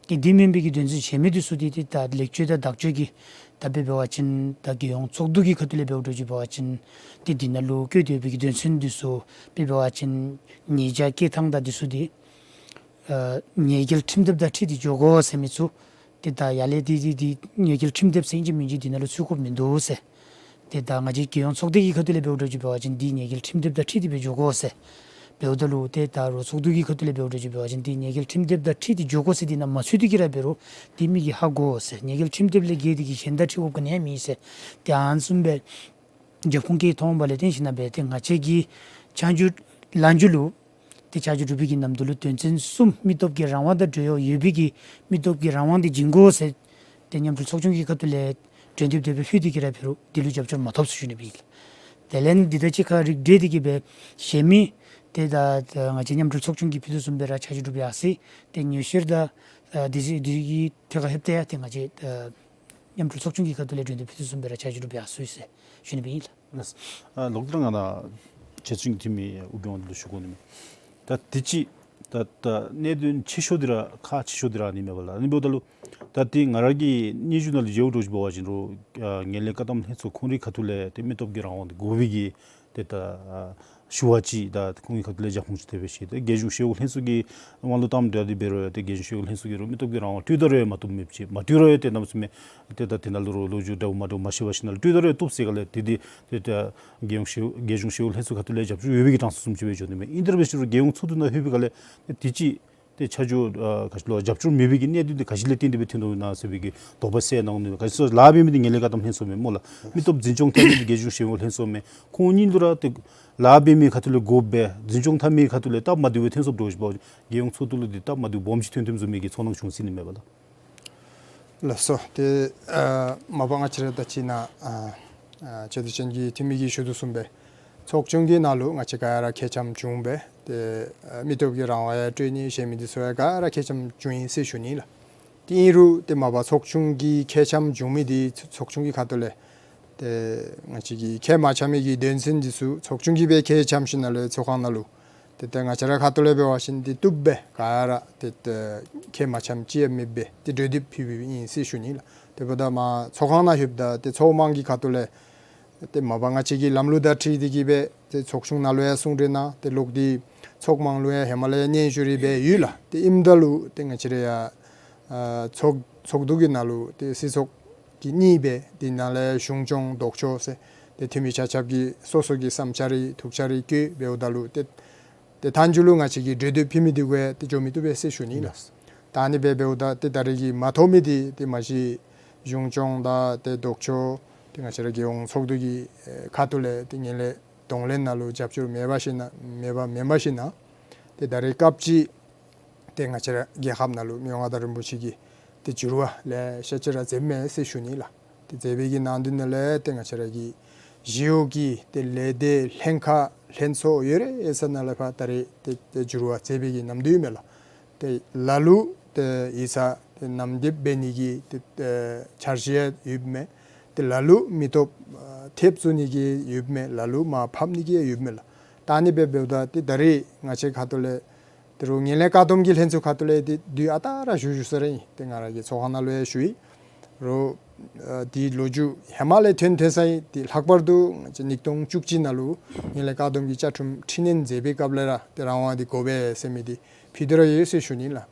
ཏེ་འདི་མེན་པའི་གི་དོན་ཚན་གཞན་མི་འདི་ཚུ་འདི་ཏེ་ད་ལེགས་བཅོས་དང་བདག་སྤྱོད་ཀྱི་ད་དཔེ་འབད་བ་ཅིན་ད་རྒྱལ་ཡོངས་ཚོགས་འདུ་གི་ཁ་ཐུག་ལས་འབདཝ་འདྲཝ་ཅིག་འབད་བ་ཅིན་ཏེ་འདི་ནང་ལུ་བཀོད་དེ་ཡོད་པའི་གི་དོན་ཚན་འདི་ཚུ་དཔེ་འབད་བ་ཅིན་ཉེས་བྱ་བཀལ་ཐངས་དང་འདི་ཚུ་འདི་ཨ་ཉེས་འགེལ་ཁྲིམས་དེབ་དང་འཁྲིལ་ཏེ་འགྱོ་དགོ་ཟེར་མི་ཚུ་ཏེ་ད་ཡར་ལས་འདི་འདི་འདི་ཉེས་འགེལ་ཁྲིམས་དེབ་ཟེར་ཨིན་ཅི་མིན་ཅི་འདི་ནང་ལུ་ཚུད་དགོཔ་མིན་འདུག་ཟེར། ཏེ་ད་ང་བཅས་རྒྱལ་ཡོངས་ཚོགས་སྡེ་གི་ཁ་ཐུག་ལས་འབདཝ་འདྲཝ་ཅིག་འབད་བ་ཅིན་འདི་ཉེས་འགེལ་ཁྲིམས་དེབ་དང་འཁྲིལ་ཏེ་སྦེ་འགྱོ་དགོ་ཟེར། འབདཝ་ད་ལུ་ཏེ་ད་རུང་ཚོགས་འདུ་གི་ཁ་ཐུག་ལས་འབདཝ་འདྲཝ་ཅིག་འབད་བ་ཅིན་འདི་ཉེས་འགེལ་ཁྲིམས་དེབ་དང་འཁྲིལ་ཏེ་འགྱོ་དགོ་ཟེར་འདི་ནང་མ་ཚུད་དེ་གི་ར་འབད་རུང་འདི་མི་གིས་ཧ་གོ་ཟེར། ཉེས་འགེལ་ཁྲིམས་དེབ་ལས་བརྒལ་ཏེ་གི་གཞན་དང་འཁྲིལ་དགོཔ་ག་ནི་ཡང་མེད་ཟེར། ཏེ་ཨ་ནི་བཟུམ་སྦེ་རྒྱབ་ཁུངས་ཀྱི་ཐོག་ལས་བརྟེན་ཞིནམ་ལས་ཏེ་ང་བཅས་ཀྱིས་ཆ་འཇོག་ལན་འཇུག་ལུ་ཏེ་ཆ་འཇོག་གྲུབ་པའི་གི་ནམ་དུས་ལུ་དོན་ཚན་གསུམ་མི་སྟོབས་ཀྱི་རང་དབང་དང་འབྲེལ་བ་ཡོད་པའི་གི་མི་སྟོབས་ཀྱི་རང་དབང་འདི་བྱིན་དགོ་ཟེར་ཏེ་མཉམ་འབྲེལ་ཚོགས་ཆུང་གི་ཁ་ཐུག་ལས་གྲོས་འདེབས་དེ་སྦེ་ཕུལ་ཏེ་གི་ར་འབད་རུང་འདི་ལུ་རྒྱབ་སྐྱོར་མ་ཐོབ་ཟེར་ཞུ་ནི་སྦེ་ཨིན་ལགས། དེ་ལས་འདི་དང་གཅིག་ཁར་རིགས་བསྒྲེས་ཏེ་གི་སྦེ་གཞན་མི་ཏེ་ད་ང་བཅས་མཉམ་འབྲེལ་ཚོགས་ཆུང་གིས་ཕུལ་དོ་བཟུམ་སྦེ་ར་ཆ་འཇོག་གྲུབ་ཡར་སོ་ཡི། ཏེ་ཉེས་བཤེར་དང་འདི་འདི་གི་ཐད་ཁར་ལྷོདཔ་ད་ཡང་ཏེ་ང་བཅས་མཉམ་འབྲེལ་ཚོགས་ཆུང་གི་ཁ་ཐུག་ལས་གྲོས་འདེབས་ཕུལ་དོ་བཟུམ་སྦེ་ར་ཆ་འཇོག་གྲུབ་ཡར་སོ་ཡི་ཟེར་ཞུ་ནི་སྦེ་ཨིན་ལགས། ལགས། ཨ་ལོག་ད་ང་ནཱ་ཆེ་ཆུང་འཐུས་མི་ཨོ་རྒྱན་ལུ་ཞུ་དགོ་ནི་མས། ད་དུས་ཅི་ ད་ད་གནད་དོན་ཆེ་ཤོས་འདི་ར་ཁག་ཆེ་ཤོས་འདི་ར་ཨ་ནི་མས་པ་ལགས། ཨ་ནི་འབདཝ་ད་ལུ་ད་འདི་ང་ར་གི་སྙན་ཞུ་ནང་ལུ་མཇལཝ་འདྲཝ་ཅིག་འབད་བ་ཅིན་རུང་ཨ་ངན་ལྷད་བཀག་སྡོམ་ལྷན་ཚོགས་ཁོང་རའི་ཁ་ཐུག་ལས་ཏེ་མི་སྟོབས་ཀྱི་རང་དབང་འདི་དགོ་པའི་གི་ཏེ་ད་ཨ་ཞུ་བ་ཅིག་ད་ཁོང་གི་ཁ་ཐུག་ལས་རྒྱབ་ཁུངས་ཅིག་ཐེབས་པས་ཤེས། ཏེ་རྒྱལ་གཞུང་ཞི་གཡོག་ལྷན་ཚོགས་ཀྱི་དབང་ལུ་བཏངམ་ད་འདི་འབད་རུང་ཡང་ཏེ་རྒྱལ་གཞུང་ཞི་གཡོག་ལྷན་ཚོགས་ཀྱིས་རུང་མི་སྟོབས་ཀྱི་རང་དབང་བཏུད་ད་རུང་ཡང་མ་བཏུབ་མི་ཅིག་མ་བཏུད་རུང་ཡང་ཏེ་གནམ་མེད་ས་མེད་ཏེ་ད་དེ་ནང་ལུ་རུང་ལོ་རྒྱུས་འདྲཝ་མ་འདྲཝ་མ་ཤེས་པ་ཞིག་ནང་ལུ་བཏུད་ད་རུང་ཡང་བཏུབ་ཟེར་ག་ལས་ཏེ་འདི་ཏེ་ད་རྒྱལ་གཞུང་ཞི་གཡོག་རྒྱལ་གཞུང་ཞི་གཡོག་ལྷན་ཚོགས་ཁ་ཐུག་ལས་རྒྱབ་སྐྱོར་ཡོད་པའི་གི་གྲངས་སུ་བཟུམ་ཅིག་སྦེ་འགྱོ་ནི་མས། ཨིན་དེ་འབད་ཞུ་རུང་རྒྱལ་ཡོངས་ཚོགས་འདུ་ནང་ལྷོད་པའི་སྒང་ལས་ཏེ་དུས་ཅི་ཏེ་ཆ་འཇོག་ཨ་ག་ཅི་ལོ་རྒྱབ་སྐྱོར་མེད་པའི་གི་གནད་དོན་འདི་ག་ཅི་ལས་བརྟེན་ཏེ་སྦེ་ཐོན་དོ་ན་ཟེར་བའི་གི་དོགས་པ་སེལ་གནང་ནི། ག་ཅི་ལཱ་འབད་མི་འདི་ངན་ལྷད་བཀག་སྡོམ་ལྷན་ཚོགས་མས་སྨོ་ལགས། མི་སྟོབས་འཛིན་སྐྱོང་འཐབ་མི་འདི་རྒྱལ་གཞུང་ཞི་གཡོག་ལྷན་ཚོགས་མས། ཁོང་གཉིས་ལུ་ར་ཏེ་ལཱ་འབད་མི་ཁ་ཐུག་ལས་དགོཔ་སྦེ་འཛིན་སྐྱོང་འཐབ་མི་ཁ་ཐུག་ལས་སྟབས་མ་བདེཝ་སྦེ་ཐོན་སོངམ་འདྲཝ་ཅིག་འབད་བ་ཅིན་རྒྱལ་ཡོངས་ཚོགས་འདུ་ལུ་འདི་སྟབས་མ་བདེཝ་སྦོམ་ཅིག་ཐོན་ཐོནམ་བཟུམ་མའི་གི་ཚོར་སྣང་བྱུང་སྲིད་ནི་མས་པ་ལགས། ལགས་སོ། ཏེ་ཨ་མ་པ་ང་བཅས་ར་ད་ཅི་ནཱ་ཨ་ཨ་ཆེ་བསྟོད་ཅན་གྱི་འཐུས་མི་གིས་ཞུ་དོ་བཟུམ་སྦེ་ཚོགས་ཆུང་གི་ནང་ལུ་ང་བཅས་ག་ར་མཁས་འཆམ་བྱུང་སྦེ་ཏེ་ཨ་མི་སྟོབས་ཀྱི་རང་དབང་ཡང་སྤྲོད་ནི་ཟེར་མི་འདི་ཚུ་ཡང་ག་ར་མཁས་འཆམ་བྱུང་ཡི་ཟེར་ཞུ་ནི་ལགས། ཏེ་ཨིན་རུང་ཏེ་མ་པ་ཚོགས་ཆུང་གི་མཁས་འཆམ་བྱུང་མི་འདི་ཚོགས་ཆུང་གི་ཁ་ཐུག་ལས་ཏེ་ང་བཅས་ཀྱིས་མཁས་མ་འཆམ་མི་གི་དོན་ཚན་འདི་ཚུ་ཚོགས་ཆུང་གིས་སྦེ་མཁས་འཆམ་ཞིནམ་ལས་ཚོགས་ཁང་ནང་ལུ་ཏེ་ཏེ་ང་བཅས་ར་ཁ་ཐུག་ལས་འབད་བ་ཅིན་ཏེ་བཏུབ་སྦེ་ག་ར་ཏེ་ཏེ་མཁས་མ་འཆམ་ཅིག་ཡང་མེདཔ་སྦེ་ཏེ་གྲོས་འདེབས་ཕུལ་བའི་ཨིན་ཟེར་ཞུ་ནི་ལགས། དེ་འབདཝ་ད་མ་ཚོགས་ཁང་ནང་ལྷོདཔ་ད་ཏེ་ཚོགས་དམངས་ཀྱི་ཁ་ཐུག་ལས་ཏེ་མ་པ་ང་བཅས་ཀྱི་ལམ་ལུགས་དང་འཁྲིལ་ཏེ་གིས་སྦེ་ཏེ་ཚོགས་ཆུང་ནང་ལུ་ཡང་གསུང་གྲོས་གནང་། ཏེ་ལོག་སྟེ་ཚོགས་དམངས་ལུ་ཡང་ཧེ་མ་ལས་ཡང་སྙན་ཞུ་རེ་འབད་ཡོད་ལགས། ཏེ་ཨིནམ་ད་ལུ་ཏེ་ང་བཅས་ར་ཡང་ཨ་ཚོགས་ཚོགས་འདུ་གི་ནང་ལུ་ཏེ་སྲིད་ཚོགས་ཀྱི་གཉིས་སྦེ་དེ་ནང་ལས་གཞུང་སྐྱོང་ལྡོག་ཕྱོགས་ཟེར་ཏེ་འཐུས་མི་ཆ་ཁྱབ་ཀྱིས་སོ་སོ་གི་བསམ་འཆར་རེ་ཐུགས་འཆར་རེ་བཀོད་འབདཝ་ད་ལུ་ཏེ་ཏེ་མཐའ་མཇུག་ལུ་ང་བཅས་ཀྱིས་གྲོས་འདེབས་ཕུལ་མི་འདི་གུ་ཡང་ཏེ་འགྱོ་མི་བཏུབ་པས་ཟེར་ཞུ་ནི་ལགས། ད་ཨ་ནི་སྦེ་འབདཝ་ད་ཏེ་ད་རེས་ཀྱི་མ་ཐོབ་མི་འདི་ཏེ་མ་གཞི་གཞུང་སྐྱོང་དང་ཏེ་ལྡོག་ཕྱོགས་ཏེ་ང་བཅས་ར་རྒྱལ་ཡོངས་ཚོགས་འདུ་གི་ཨེ་ཁ་ཐུག་ལས་ཏེ་ངན་ལྷད་གདོང་ལེན་ནང་ལུ་རྒྱབ་སྐྱོར་མེད་པ་ཞིན་ན་མེད་པ་མེན་པ་ཞིན་ན་ཏེ་ད་རེས་སྐབས་ཅིག་ཏེ་ང་བཅས་ར་རྒྱལ་ཁབ་ནང་ལུ་མི་དབང་མངའ་བདག་རིན་པོ་ཆེ་གིས་ཏེ་འགྱུར་བ་ལེ་ཤ་ཅིག་ར་མཛདཔ་མས་ཟེར་ཞུ་ནི་ལགས། ཏེ་མཛད་པའི་གི་ནང་དོན་ནང་ལས་ཏེ་ང་བཅས་ར་གི་ཞི་གཡོག་གི་ཏེ་ལས་སྡེ་ལྷན་ཁག་ལྷན་ཚོགས་ཡོད་རེ་ཡོད་ས་ནང་ལས་ཕར་ད་རེས་ཏེ་ཏེ་འགྱུར་བ་མཛད་པའི་གི་ནམ་དུས་མས་ལགས། ཏེ་ལ་ལུ་ཏེ་ཡིག་ཚང་ཏེ་ནམ་དེབ་འབད་ནི་གི་ཏེ་ཏེ་འཆར་གཞི་ཡོདཔ་མས། ཏེ་ལ་ལུ་མི་སྟོབས་ཨ་ཐེབས་བཙུགས་ནི་གི་ཡོདཔ་མས། ལ་ལུ་མར་ཕབ་ནི་གི་ཡོདཔ་མས་ལགས། ད་ཨ་ནི་སྦེ་འབདཝ་ད་ཏེ་ད་རེས་ང་བཅས་ཁ་ཐུག་ལས་ཏེ་རུང་ངན་ལྷད་བཀག་སྡོམ་གྱི་ལྷན་ཚོགས་ཁ་ཐུག་ལས་ཏེ་དུས་ཨ་རྟག་ར་ཞུ་ཞུ་ས་ར་ཨིན། ཏེ་ང་ར་གི་ཚོགས་ཁང་ནང་ལུ་ཡང་ཞུ་ཡི། རུང་ཨ་དེ་ལོ་རྒྱུས་ཧེ་མ་ལས་ཐོན་ཐོན་ས་ཨིན། ཏེ་ལྷག་པར་དུ་ང་བཅས་ཉིས་སྟོང་བཅུ་གཅིག་ནང་ལུ་ངན་ལྷད་བཀག་སྡོམ་གྱི་བཅའ་ཁྲིམས་འཕྲི་སྣོན་མཛད་པའི་སྐབས་ལས་ར་ཏེ་རང་དབང་འདི་དགོ་པས་ཟེར་མི་འདི་ཕུལ་ཏེ་ར་ཡོད་ཟེར་ཞུ་ནི་ལགས།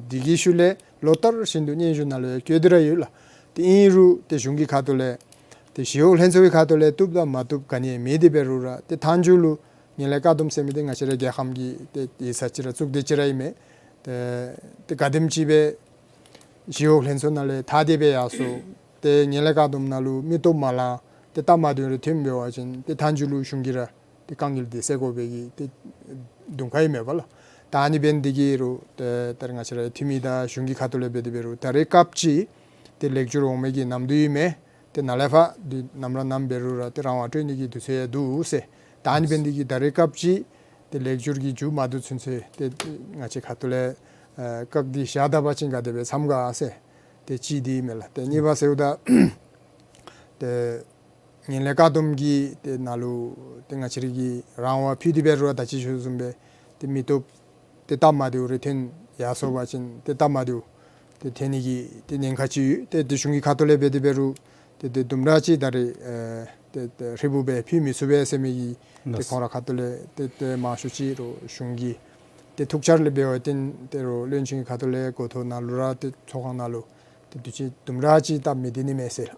འདི་གི་ཤུལ་ལས་ལོ་ལྟར་བཞིན་དུ་སྙན་ཞུ་ནང་ལུ་ཡང་བཀོད་དེ་ར་ཡོད་ལགས། ཏེ་ཨིན་རུང་ཏེ་གཞུང་གི་ཁ་ཐུག་ལས་ཏེ་ཞི་གཡོག་ལྷན་ཚོགས་ཀྱི་ཁ་ཐུག་ལས་བཏུབ་དང་མ་བཏུབ་ག་ནི་ཡང་མེད། དེ་འབད་རུང་ར་ཏེ་མཐའ་མཇུག་ལུ་ངན་ལྷད་བཀག་སྡོམ་ཟེར་མི་འདི་ང་བཅས་ར་རྒྱལ་ཁམས་ཀྱི་ཏེ་ཡིག་ཚང་ཅིག་ར་བཙུགས་ཏེ་ཅིག་ར་ཨིན་མས། ཏེ་ཏེ་ག་དེམ་ཅིག་སྦེ་ཞི་གཡོག་ལྷན་ཚོགས་ནང་ལས་ཐ་དད་སྦེ་ཡར་སོང་། ཏེ་ངན་ལྷད་བཀག་སྡོམ་ནང་ལུ་མི་སྟོབས་མ་ལང་ཏེ་སྟབས་མ་བདེཝ་རེ་ཐོན་འབད་བ་ཅིན་ཏེ་མཐའ་མཇུག་ལུ་གཞུང་གིས་ར་ཏེ་དཀའ་ངལ་འདི་སེལ་དགོ་པའི་གི་ཏེ་དུང་ཁ་ཨིན་མས་པ་ལགས། ད་ཨ་ནི་འབད་ནི་འདི་གིས་རུང་ཏེ་ད་རེས་ང་བཅས་ར་འཐུས་མི་དང་གཞུང་གི་ཁ་ཐུག་ལས་འབད་དེ་འབད་རུང་ད་རེས་སྐབས་ཅིག་ཏེ་ལེགས་བསྒྱུར་འོང་མི་གི་ནམ་དུས་ཨིན་མས། ཏེ་ནཱ་ལས་ཕར་འདི་ནམ་ར་ནམ་འབད་རུང་ར་ཏེ་རང་དབང་སྤྲོད་ནི་གི་དུས་ཚོད་ཡང་འདུག་ཟེར། ད་ཨ་ནི་འབད་ནི་འདི་གིས་ད་རེས་སྐབས་ཅིག་ཏེ་ལེགས་བསྒྱུར་གྱི་མཇུག་མ་བསྡུ་ཚུན་ཚོད་ཏེ་ང་བཅས་ཁ་ཐུག་ལས་ཨ་བཀག་སྟེ་བཞག་ད་པ་ཅིན་ག་དེ་སྦེ་འཚམས་ག་ཟེར། ཏེ་གཅིག་འདི་ཨིན་མས་ལགས། ཏེ་གཉིས་པ་ཟེརཝ་ད་ཏེ་ངན་ལྷད་བཀག་སྡོམ་གྱི་ཏེ་ནང་ལུ་ཏེ་ང་བཅས་ར་གིས་རང་དབང་ཕུལ་ཏེ་འབད་རུང་ར་ད་ཅི་ཞུ་བཟུམ་སྦེ་ཏེ་མི་སྟོབས་ཏེ་སྟབས་མ་བདེཝ་རེ་ཐོན་ཡར་སོང་པ་ཅིན་ཏེ་སྟབས་མ་བདེཝ་ཏེ་ཐོན་ནི་གི་ཏེ་ཉེན་ཁ་ཅིག་ཡོད། ཏེ་ཏེ་གཞུང་གི་ཁ་ཐུག་ལས་འབད་དེ་འབད་རུང་ཏེ་ཏེ་དུམ་གྲ་ཅིག་ད་རེས་ཨེ་ཏེ་ཏེ་ཧྲིལ་བུ་སྦེ་ཕུལ་མི་ཚུགས་པས་ཟེར་མི་གི་ཏེ་ལགས། ཁོང་ར་ཁ་ཐུག་ལས་ཏེ་ཏེ་མང་ཤོས་ཅིག་རུང་གཞུང་གི་ཏེ་ཐུགས་འཆར་ལས་འབད་བ་ཅིན་ཏེ་རུང་བློན་ཆེན་གྱི་ཁ་ཐུག་ལས་འགོ་ཐོག་ནང་ལུ་ར་ཏེ་ཚོགས་ཁང་ནང་ལུ་ཏེ་དུས་ཅི་དུམ་གྲ་ཅིག་སྟབས་མི་བདེ་ནི་མས་ཟེར།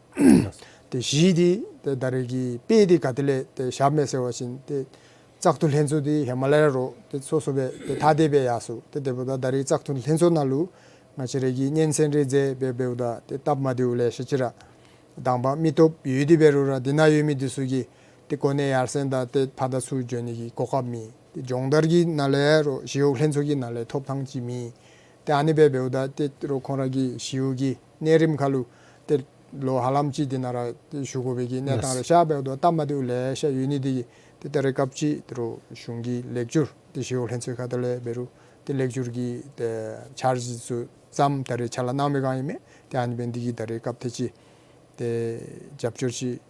ཏེ་གཞི་འདི་ཏེ་ད་རེས་ཀྱི་དཔེ་འདི་ག་ཏེ་ལས་ཏེ་བཞགཔ་མས་ཟེར་བ་ཅིན་ཏེ་བཙག་འཐུ་ལྷན་ཚོགས་འདི་ཧེ་མ་ལས་ར་རུང་ཏེ་སོ་སོ་སྦེ་ཏེ་ཐ་དད་སྦེ་ཡར་སོང་། ཏེ་དེ་འབདཝ་ད་ད་རེས་བཙག་འཐུ་ལྷན་ཚོགས་ནང་ལུ་ང་བཅས་ར་གིས་སྙན་གསན་རེ་མཛད་སྦེ་འབདཝ་ད་ཏེ་སྟབས་མ་བདེཝ་ལེ་ཤ་ཅིག་ར་དང་པ་མི་སྟོབས་ཡོད་དེ་འབད་རུང་ར་འདི་ནང་ཡོད་མི་འདི་ཚུ་གིས་ཏེ་གོ་གནས་ཡར་སེང་དང་ཏེ་ཕར་དང་ཚུར་འགྱོ་ནི་གི་གོ་སྐབས་མེད། ཏེ་སྦྱོང་བརྡར་གྱི་ནང་ལས་རུང་ཞི་གཡོག་ལྷན་ཚོགས་ཀྱི་ནང་ལས་ཐོབ་ཐང་ཅིག་མེད། ཏེ་ཨ་ནི་སྦེ་འབདཝ་ད་ཏེ་རུང་ཁོང་ར་གི་ཞི་གཡོག་གི་གནས་རིམ་ཁར་ལུ་ཏེ་ལོ་ཧ་ལམ་ཅིག་འདི་ནང་ར་ཏེ་བཞུགས་དགོ་པའི་གི་གནས་སྟངས་རེ་ཤར་འབདཝ་ད་སྟབས་མ་བདེཝ་ལེ་ཤ་ཡོད་ནི་འདི་གིས་ཏེ་ད་རེས་སྐབས་ཅིག་ཏེ་རུང་གཞུང་གི་ལེགས་བསྒྱུར་ཏེ་ཞི་གཡོག་ལྷན་ཚོགས་ཁ་ཐུག་ལས་འབད་རུང་ཏེ་ལེགས་བསྒྱུར་གྱི་ཏེ་འཆར་གཞི་ཚུ་བརྩམས་ད་རེས་ཕྱག་ལཱ་གནང་བའི་བསྒང་ཨིན་མས། ཏེ་ཨ་ནི་འབད་ནི་འདི་གིས་ད་རེས་སྐབས་དེ་ཅིག་ཏེ་རྒྱབ་སྐྱོར་ཅིག་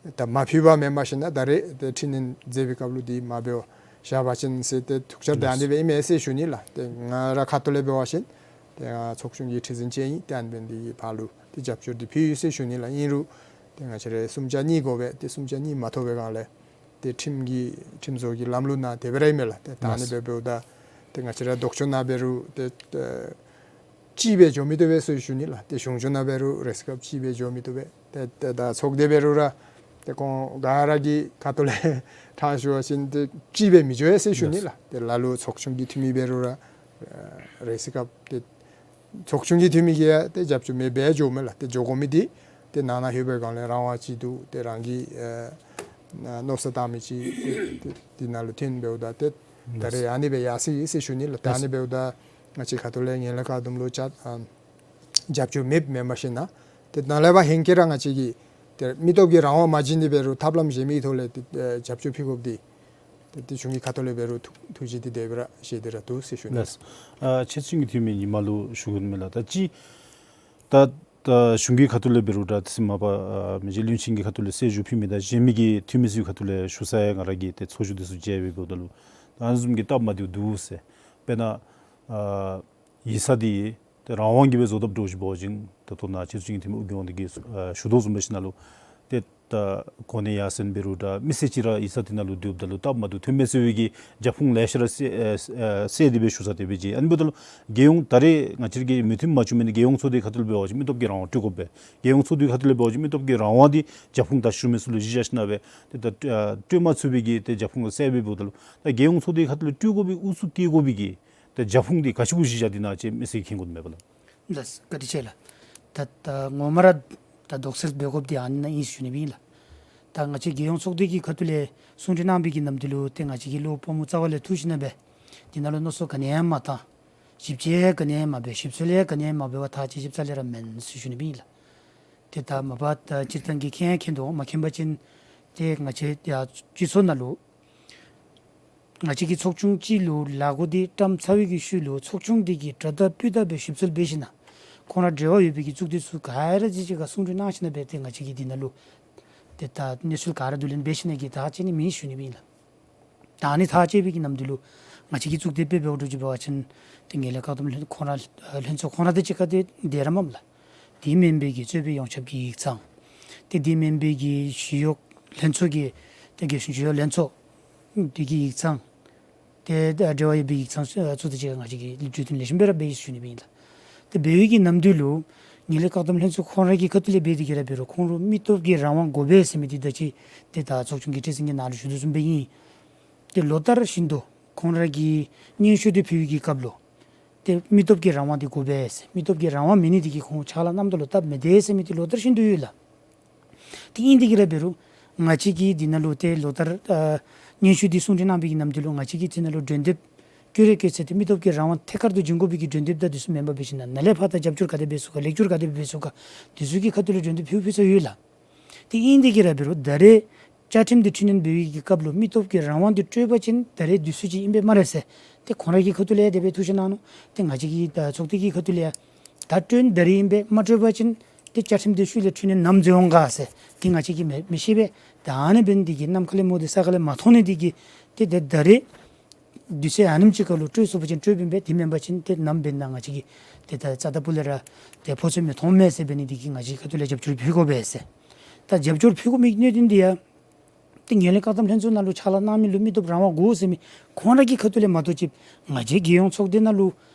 ད་མ་ཕུལ་བ་མེན་པ་ཞིན་ན་ད་རེས་ཏེ་འཕྲི་སྣོན་མཛད་པའི་སྐབས་ལུ་འདི་མ་འབད་བར་ བཞག་པ་ཅིན་ཟེར་ཏེ་ཐུགས་འཆར་དེ་ཨ་ནི་སྦེ་ཨིན་མས་ཟེར་ཞུ་ནི་ལགས། ཏེ་ང་ར་ཁ་ཐུག་ལས་འབད་བ་ཅིན་ཏེ་ང་ཚོགས་ཆུང་གི་ཁྲི་འཛིན་ཅིག་ཨིན། ཏེ་ཨ་ནི་འབད་ནི་དེ་གིས་ཕར་ལུ་ཏེ་རྒྱབ་སྐྱོར་འདི་ཕུལ་ཡི་ཟེར་ཞུ་ནི་ལགས། ཨིན་རུང་ཏེ་ང་བཅས་ར་གསུམ་ཆ་གཉིས་དགོ་པས། ཏེ་གསུམ་ཆ་གཉིས་མ་ཐོབ་པའི་སྒང་ལས་ཏེ་ཁྲིམས་ཀྱི་ཁྲིམས་བཟོ་གི་ལམ་ལུགས་ནང་དེ་སྦེ་ར་ཨིན་མས་ལགས། ཏེ་ད་ཨ་ནི་སྦེ་འབདཝ་ད་ཏེ་ང་བཅས་ར་ལྡོག་ཕྱོགས་ནང་འབད་རུང་ཏེ་ཏེ་གཅིག་སྦེ་འགྱོ་མི་བཏུབ་པས་ཟེར་ཞུ་ནི་ལགས། ཏེ་གཞུང་ཕྱོགས་ནང་འབད་རུང་རེས་སྐབས་གཅིག་སྦེ་འགྱོ་མི་བཏུབ་པས། ཏེ་ཏེ་ད་ཚོགས་སྡེ་འབད་རུང་ར་ཏེ་ཁོང་ག་ར་གི་ཁ་ཐུག་ལས་ཐང་ཞུ་བ་ཅིན་ཏེ་གཅིག་སྦེ་མི་འགྱོ་ཡ་ཟེར་ཞུ་ནི་ལགས། ཏེ་ལ་ལུ་ཚོགས་ཆུང་གི་འཐུས་མི་འབད་རུང་ར་རེས་སྐབས་ཏེ་ཚོགས་ཆུང་གི་འཐུས་མི་གིས་ཡང་ཏེ་རྒྱབ་སྐྱོར་མེད་པར་འགྱོཝ་མས་ལགས། ཏེ་འགྱོ་དགོ་མི་འདི་ཏེ་ནང་ན་ལྷོད་པའི་སྒང་ལས་རང་དབང་ཅིག་འདུག། ཏེ་རང་གི་ཨེ་མནོ་བསམ་བཏང་མི་ཅིག་ཏེ་ཏེ་འདི་ནང་ལུ་ཐོན་འབདཝ་ད་ཏེ་ད་རེས་ཨ་ནི་སྦེ་ཡར་སོང་ཡི་ཟེར་ཞུ་ནི་ལགས། ད་ཨ་ནི་འབདཝ་ད་ང་བཅས་ཁ་ཐུག་ལས་ངན་ལྷད་བཀག་སྡོམ་ལུ་བཅའ་ཨ་རྒྱབ་སྐྱོར་མེདཔ་མེན་པར་ཞིན་ན་ཏེ་ནཱ་ལས་ཕར་ཧེང་སྐལ་ར་ང་བཅས་ཀྱིས་ཏེ་མི་སྟོབས་ཀྱི་རང་དབང་མ་བྱིན་ཏེ་འབད་རུང་ཐབས་ལམ་གཞན་མིའི་ཐོག་ལས་ཏེ་ཨེ་རྒྱབ་སྐྱོར་ཕུལ་དགོཔ་འདི་ཏེ་ཏེ་གཞུང་གི་ཁ་ཐུག་ལས་འབད་རུང་ཐུགས་ཐུགས་བཞེད་འདི་དེ་སྦེ་ར་བཞེས་ཏེ་ར་འདུག་ཟེར་ཞུ་ནི། ལགས། ཨ་ཕྱི་གཞུང་གི་འཐུས་མི་ཉི་མ་ལུ་ཞུ་དགོ་མས་ལགས། ད་ཅི་ད་ད་གཞུང་གི་ཁ་ཐུག་ལས་འབད་རུང་ད་ཏེ་མ་པ་ཨ་མི་རྗེ་བློན་ཆེན་གྱི་ཁ་ཐུག་ལས་གསལ་ཞུ་ཕུལ་མི་དང་གཞན་མི་གི་འཐུས་མི་ཚུ་ཁ་ཐུག་ལས་ཞུ་ས་ཡང་ང་ར་གིས་ཏེ་ཚོགས་བཞུགས་འདི་ཚུ་མཇལ་སྦེ་འབདཝ་ད་ལུ་ད་ཨ་ནི་བཟུམ་གྱི་སྟབས་མ་བདེཝ་འདུག་ཟེར། དཔེར་ན་ཨ་ཡིག་ཚང་འདི་ཏེ་རང་དབང་གིས་སྦེ་བཟོ་དཔ་འདྲཝ་ཅིག་འབད་བ་ཅིན་ད་ལྟོ་ནཱ་ཕྱི་གཞུང་འཐུས་མི་ཨོ་རྒྱན་དབང་འདུས་ཀྱིས་ཨ་ཞུ་དོ་བཟུམ་འབད་ཞིན་ན་ལུ་ཏེ་ད་གོ་གནས་ཡར་སེང་འབད་རུང་ད་མི་སེར་ཅིག་ར་ཡིག་ཚང་འདི་ནང་ལུ་སྡོདཔ་ད་ལུ་སྟབས་མ་བདེཝ་ཐོན་མས་ཟེར་བའི་གི་རྒྱབ་ཁུངས་ལེ་ཤ་ར་གསལ་ཨ་ཨ་གསལ་ཏེ་སྦེ་ཞུ་ས་དེ་སྦེ་མཇལ། ཨ་ནི་འབདཝ་ད་ལུ་རྒྱལ་ཡོངས་ད་རེས་ང་བཅས་ཀྱི་མོས་མཐུན་མ་བྱུང་མི་འདི་རྒྱལ་ཡོངས་ཚོགས་སྡེའི་ཁ་ཐུག་ལས་འབད་བ་ཅིན་མི་སྟོབས་ཀྱི་རང་དབང་སྤྲོད་དགོ་པས། རྒྱལ་ཡོངས་ཚོགས་སྡེའི་ཁ་ཐུག་ལས་འབད་བ་ཅིན་མི་སྟོབས་ཀྱི་རང་དབང་འདི་རྒྱབ་ཁུངས་ད་ཞུ་མི་ཚུ་ལུ་གཞི་བཞག་ཞིན་ན་སྦེ་ཏེ་ད་ཨ་སྤྲོད་མ་ཚུགས་པའི་གི་ཏེ་རྒྱབ་ཁུངས་གསལ་སྦེ་འབདཝ་ད་ལུ་ད་རྒྱལ་ཡོངས་ཚོགས་སྡེའི་ཁ་ཐུག་ལས་སྤྲོད་དགོ་པའི་དབུ་ཚུགས་བཀལ་དགོ་པའི་གི་ཏེ་རྒྱབ་ཁུངས་འདི་ག་ཅི་གུ་གཞི་བཞག་འདི་ནཱ་ཅིག་མི་སེར་མཁྱེན་དགོ་མས་པ་ལགས། ལགས་སོ། བཀའ་དྲིན་ཆེ་ལགས། ད་ད་ངོ་མ་ར་ད་དོགས་སེལ་འབད་དགོཔ་འདི་ཨ་ནི་ནང་ཨིན་ཟེར་ཞུ་ནི་ཨིན་ལགས། ད་ང་བཅས་རྒྱལ་ཡོངས་ཚོགས་སྡེ་གི་ཁ་ཐུག་ལས་གསུང་གྲོས་གནང་བའི་གི་ནམ་དུས་ལུ་ཏེ་ང་བཅས་ཀྱིས་ལུ་ཕོ་མོ་རྩ་བ་ལས་ཐུག་ཞིན་ན་སྦེ་འདི་ནང་ལུ་མནོ་བསམ་ག་ནི་ཡང་མ་བཏང་། ཞིབ་དཔྱད་ག་ནི་ཡང་མ་འབད། ཞིབ་འཚོལ་ཡང་ག་ནི་ཡང་མ་འབད་བར་ཐག་བཅད་ཞིབ་རྩ་ལས་ར་མེན་ཟེར་ཞུ་ནི་ཨིན་ལགས། ཏེ་ད་མ་པ་ད་སྤྱིར་བཏང་གི་མཁྱེན་མཁྱེན་དོ་མ་མཁྱེན་པ་ཅིན་ཏེ་ང་བཅས་ཡར་སྤྱི་ཚོགས་ནང་ལུ་ང་བཅས་ཀྱི་ཚོགས་ཆུང་ཅིག་ལུ་ལཱ་འགོ་འདི་བཀྲམ་ཚར་བའི་གི་ཤུལ་ལུ་ཚོགས་ཆུང་འདི་གིས་དྲ་བདའ་སྤུས་དག་སྦེ་ཞིབ་འཚོལ་འབད་ཞིན་ན་ཁོང་ར་འབྲེལ་བ་ཡོད་པའི་གི་གཙུག་སྡེ་ཚུ་ག་ར་གཅིག་གཅིག་ཁར་གསུང་གྲོས་གནང་ཞིན་ན་སྦེ་ཏེ་ང་བཅས་ཀྱིས་འདི་ནང་ལུ་ཏེ་ད་གནས་ཚུལ་ག་ར་བསྡུ་ལེན་འབད་ཞིན་ན་གི་ཐག་བཅད་ནི་མེན་ཟེར་ཞུ་ནི་ཨིན་ལགས། ད་ཨ་ནི་ཐག་བཅད་པའི་གི་ནམ་དུས་ལུ་ང་བཅས་ཀྱི་གཙུག་སྡེ་དཔེ་འབདཝ་འདྲཝ་ཅིག་འབད་བ་ཅིན་ཏེ་ངན་ལྷད་བཀག་སྡོམ་ལྷན་ཁོང་ར་ལྷན་ཚོགས་ཁོང་ར་དང་གཅིག་ཁར་ཏེ་སྡོད་ར་མས་ལགས། དེ་མེན་པའི་གི་གཙོས་པའི་ཡོངས་ཁྱབ་ཀྱི་ཡིག་ཚང་། ཏེ་དེ་མེན་པའི་གི་ཞི་གཡོག་ལྷན་ཚོགས་ཀྱི་ཏེ་རྒྱལ་གཞུང་ཞི་གཡོག་ལྷན་ཚོགས་འདི་གི་ཡིག་ཚང་། ཏེ་འབྲེལ་བ་ཡོད་པའི་ཡིག་ཚང་ཚུ་དང་གཅིག་ཁར་ང་བཅས་ཀྱིས་གྲོས་བསྟུན་ལེགས་ཤོམ་སྦེ་ར་འབད་ཡི་ཟེར་ཞུ་ནི་ཨིན་ལགས། ཏེ་འབད་བའི་གི་ནམ་དུས་ལུ་ངན་ལྷད་བཀག་སྡོམ་ལྷན་ཚོགས་ཁོང་ར་གི་ཁ་ཐུག་ལས་འབད་དེ་གི་ར་འབད་རུང་ཁོང་ལུ་མི་སྟོབས་ཀྱི་རང་དབང་དགོ་པས་ཟེར་མི་འདི་ད་ཅི་ཏེ་ད་ཚོགས་ཆུང་གི་ཁྲི་འཛིན་གྱི་ནང་ལུ་ཞུ་དོ་བཟུམ་སྦེ་ཨིན། ཏེ་ལོ་ལྟར་བཞིན་དུ་ཁོང་ར་གིས་སྙན་ཞུ་འདི་ཕུལ་བའི་གི་སྐབས་ལུ་ཏེ་མི་སྟོབས་ཀྱི་རང་དབང་འདི་དགོ་པས་ཟེར། མི་སྟོབས་ཀྱི་རང་དབང་མེད་ནི་འདི་གིས་ཁོང་ཕྱག་ལཱ་གནངམ་ད་ལུ་སྟབས་མི་བདེ་ཟེར་མི་འདི་ལོ་ལྟར་བཞིན་དུ་ཡོད་ལགས། ཏེ་ཨིན་དེ་གི་ར་འབད་རུང་ང་བཅས་ཀྱིས་འདི་ནང་ལུ་ཏེ་ལོ་ལྟར་ཨ་སྙན་ཞུ་འདི་གསུང་གྲོས་གནང་བའི་གི་ནམ་དུས་ལུ་ང་བཅས་ཀྱིས་འདི་ནང་ལུ་གྲོས་འདེབས་བཀོད་རེ་བཀོད་ཚེ་ཏེ་མི་སྟོབས་ཀྱི་རང་དབང་ཐད་ཀར་དུ་བྱིན་དགོ་པའི་གི་གྲོས་འདེབས་དང་འདི་ཚུ་མེན་པར་འབད་ཞིན་ན་ནཱ་ལས་ཕར་ད་རྒྱབ་སྐྱོར་ག་དེ་འབད་ཚུགས་ག་ལེགས་སྒྱུར་ག་དེ་འབད་ཚུགས་ག་འདི་ཚུ་གི་ཁ་ཐུག་ལུ་གྲོས་འདེབས་ཕུལ་ཕུལ་ས་ཡོད་ལགས། ཏེ་ཨིན་དེ་གི་ར་འབད་རུང་ད་རེས་བཅའ་ཁྲིམས་འདི་འཕྲི་སྣོན་འབད་བའི་གི་སྐབས་ལུ་མི་སྟོབས་ཀྱི་རང་དབང་འདི་སྤྲོད་པ་ཅིན་ད་རེས་དུས་ཚོད་ཅིག་ཨིན་པས་སྨ་རེ་ཟེར། ཏེ་ཁོང་ར་གི་ཁ་ཐུག་ལས་ཡང་དེ་སྦེ་ཐུགས་བཞེད་གནང་ནུག། ཏེ་ང་བཅས་ཀྱི་ད་ཚོགས་སྡེ་གི་ཁ་ཐུག་ལས་ཡང་ད་སྤྲོད་ནི་ད་རེས་ཨིན་པས། མ་སྤྲོད་པ་ཅིན་ཏེ་བཅའ་ཁྲིམས་འདི་ཤུལ་ལས་འཕྲི་སྣོན་ནམ་མཛད་འོང་ག་ཟེར་ཏེ་ང་བཅས་ཀྱིས་མི་མི་ཤེས་པས། ད་ཨ་ནི་འབད་ནི་འདི་གིས་ནམ་མཁའ་ལས་མོ་འདི་ས་ག་ལས་མ་མཐོང་ནི་འདི་གིས་ཏེ་ད་ད་རེས་དུས་ཚོད་ཨ་ནེམ་ཅིག་ཁར་ལུ་སྤྲོད་ཚུགས་པ་ཅིན་སྤྲོདཔ་ཨིན་པས། དེ་མེན་པ་ཅིན་ཏེ་ནམ་འབད་ན་ང་བཅས་ཀྱིས་ཏེ་ད་རྩ་དང་སྤུ་ལས་ར་ཏེ་ཕོ་ཚོད་མི་མཐོང་མས་ཟེར་འབད་ནི་འདི་གིས་ང་བཅས་ཁ་ཐུག་ལས་རྒྱབ་སྐྱོར་ཕུལ་དགོ་པས་ཟེར། ད་རྒྱབ་སྐྱོར་ཕུལ་དགོ་མི་གི་གནད་དོན་འདི་ཡང་ཏེ་ངན་ལྷད་བཀག་སྡོམ་ལྷན་ཚོགས་ནང་ལུ་ཕྱག་ལཱ་གནང་མི་ལུ་མི་སྟོབས་རང་དབང་དགོ་ཟེར་མི་ཁོང་ར་གི་ཁ་ཐུག་ལས་མ་གཏོགས་ཅིག་ང་བཅས་རྒྱལ་ཡོངས་ཚོགས་སྡེ་ནང་ལུ་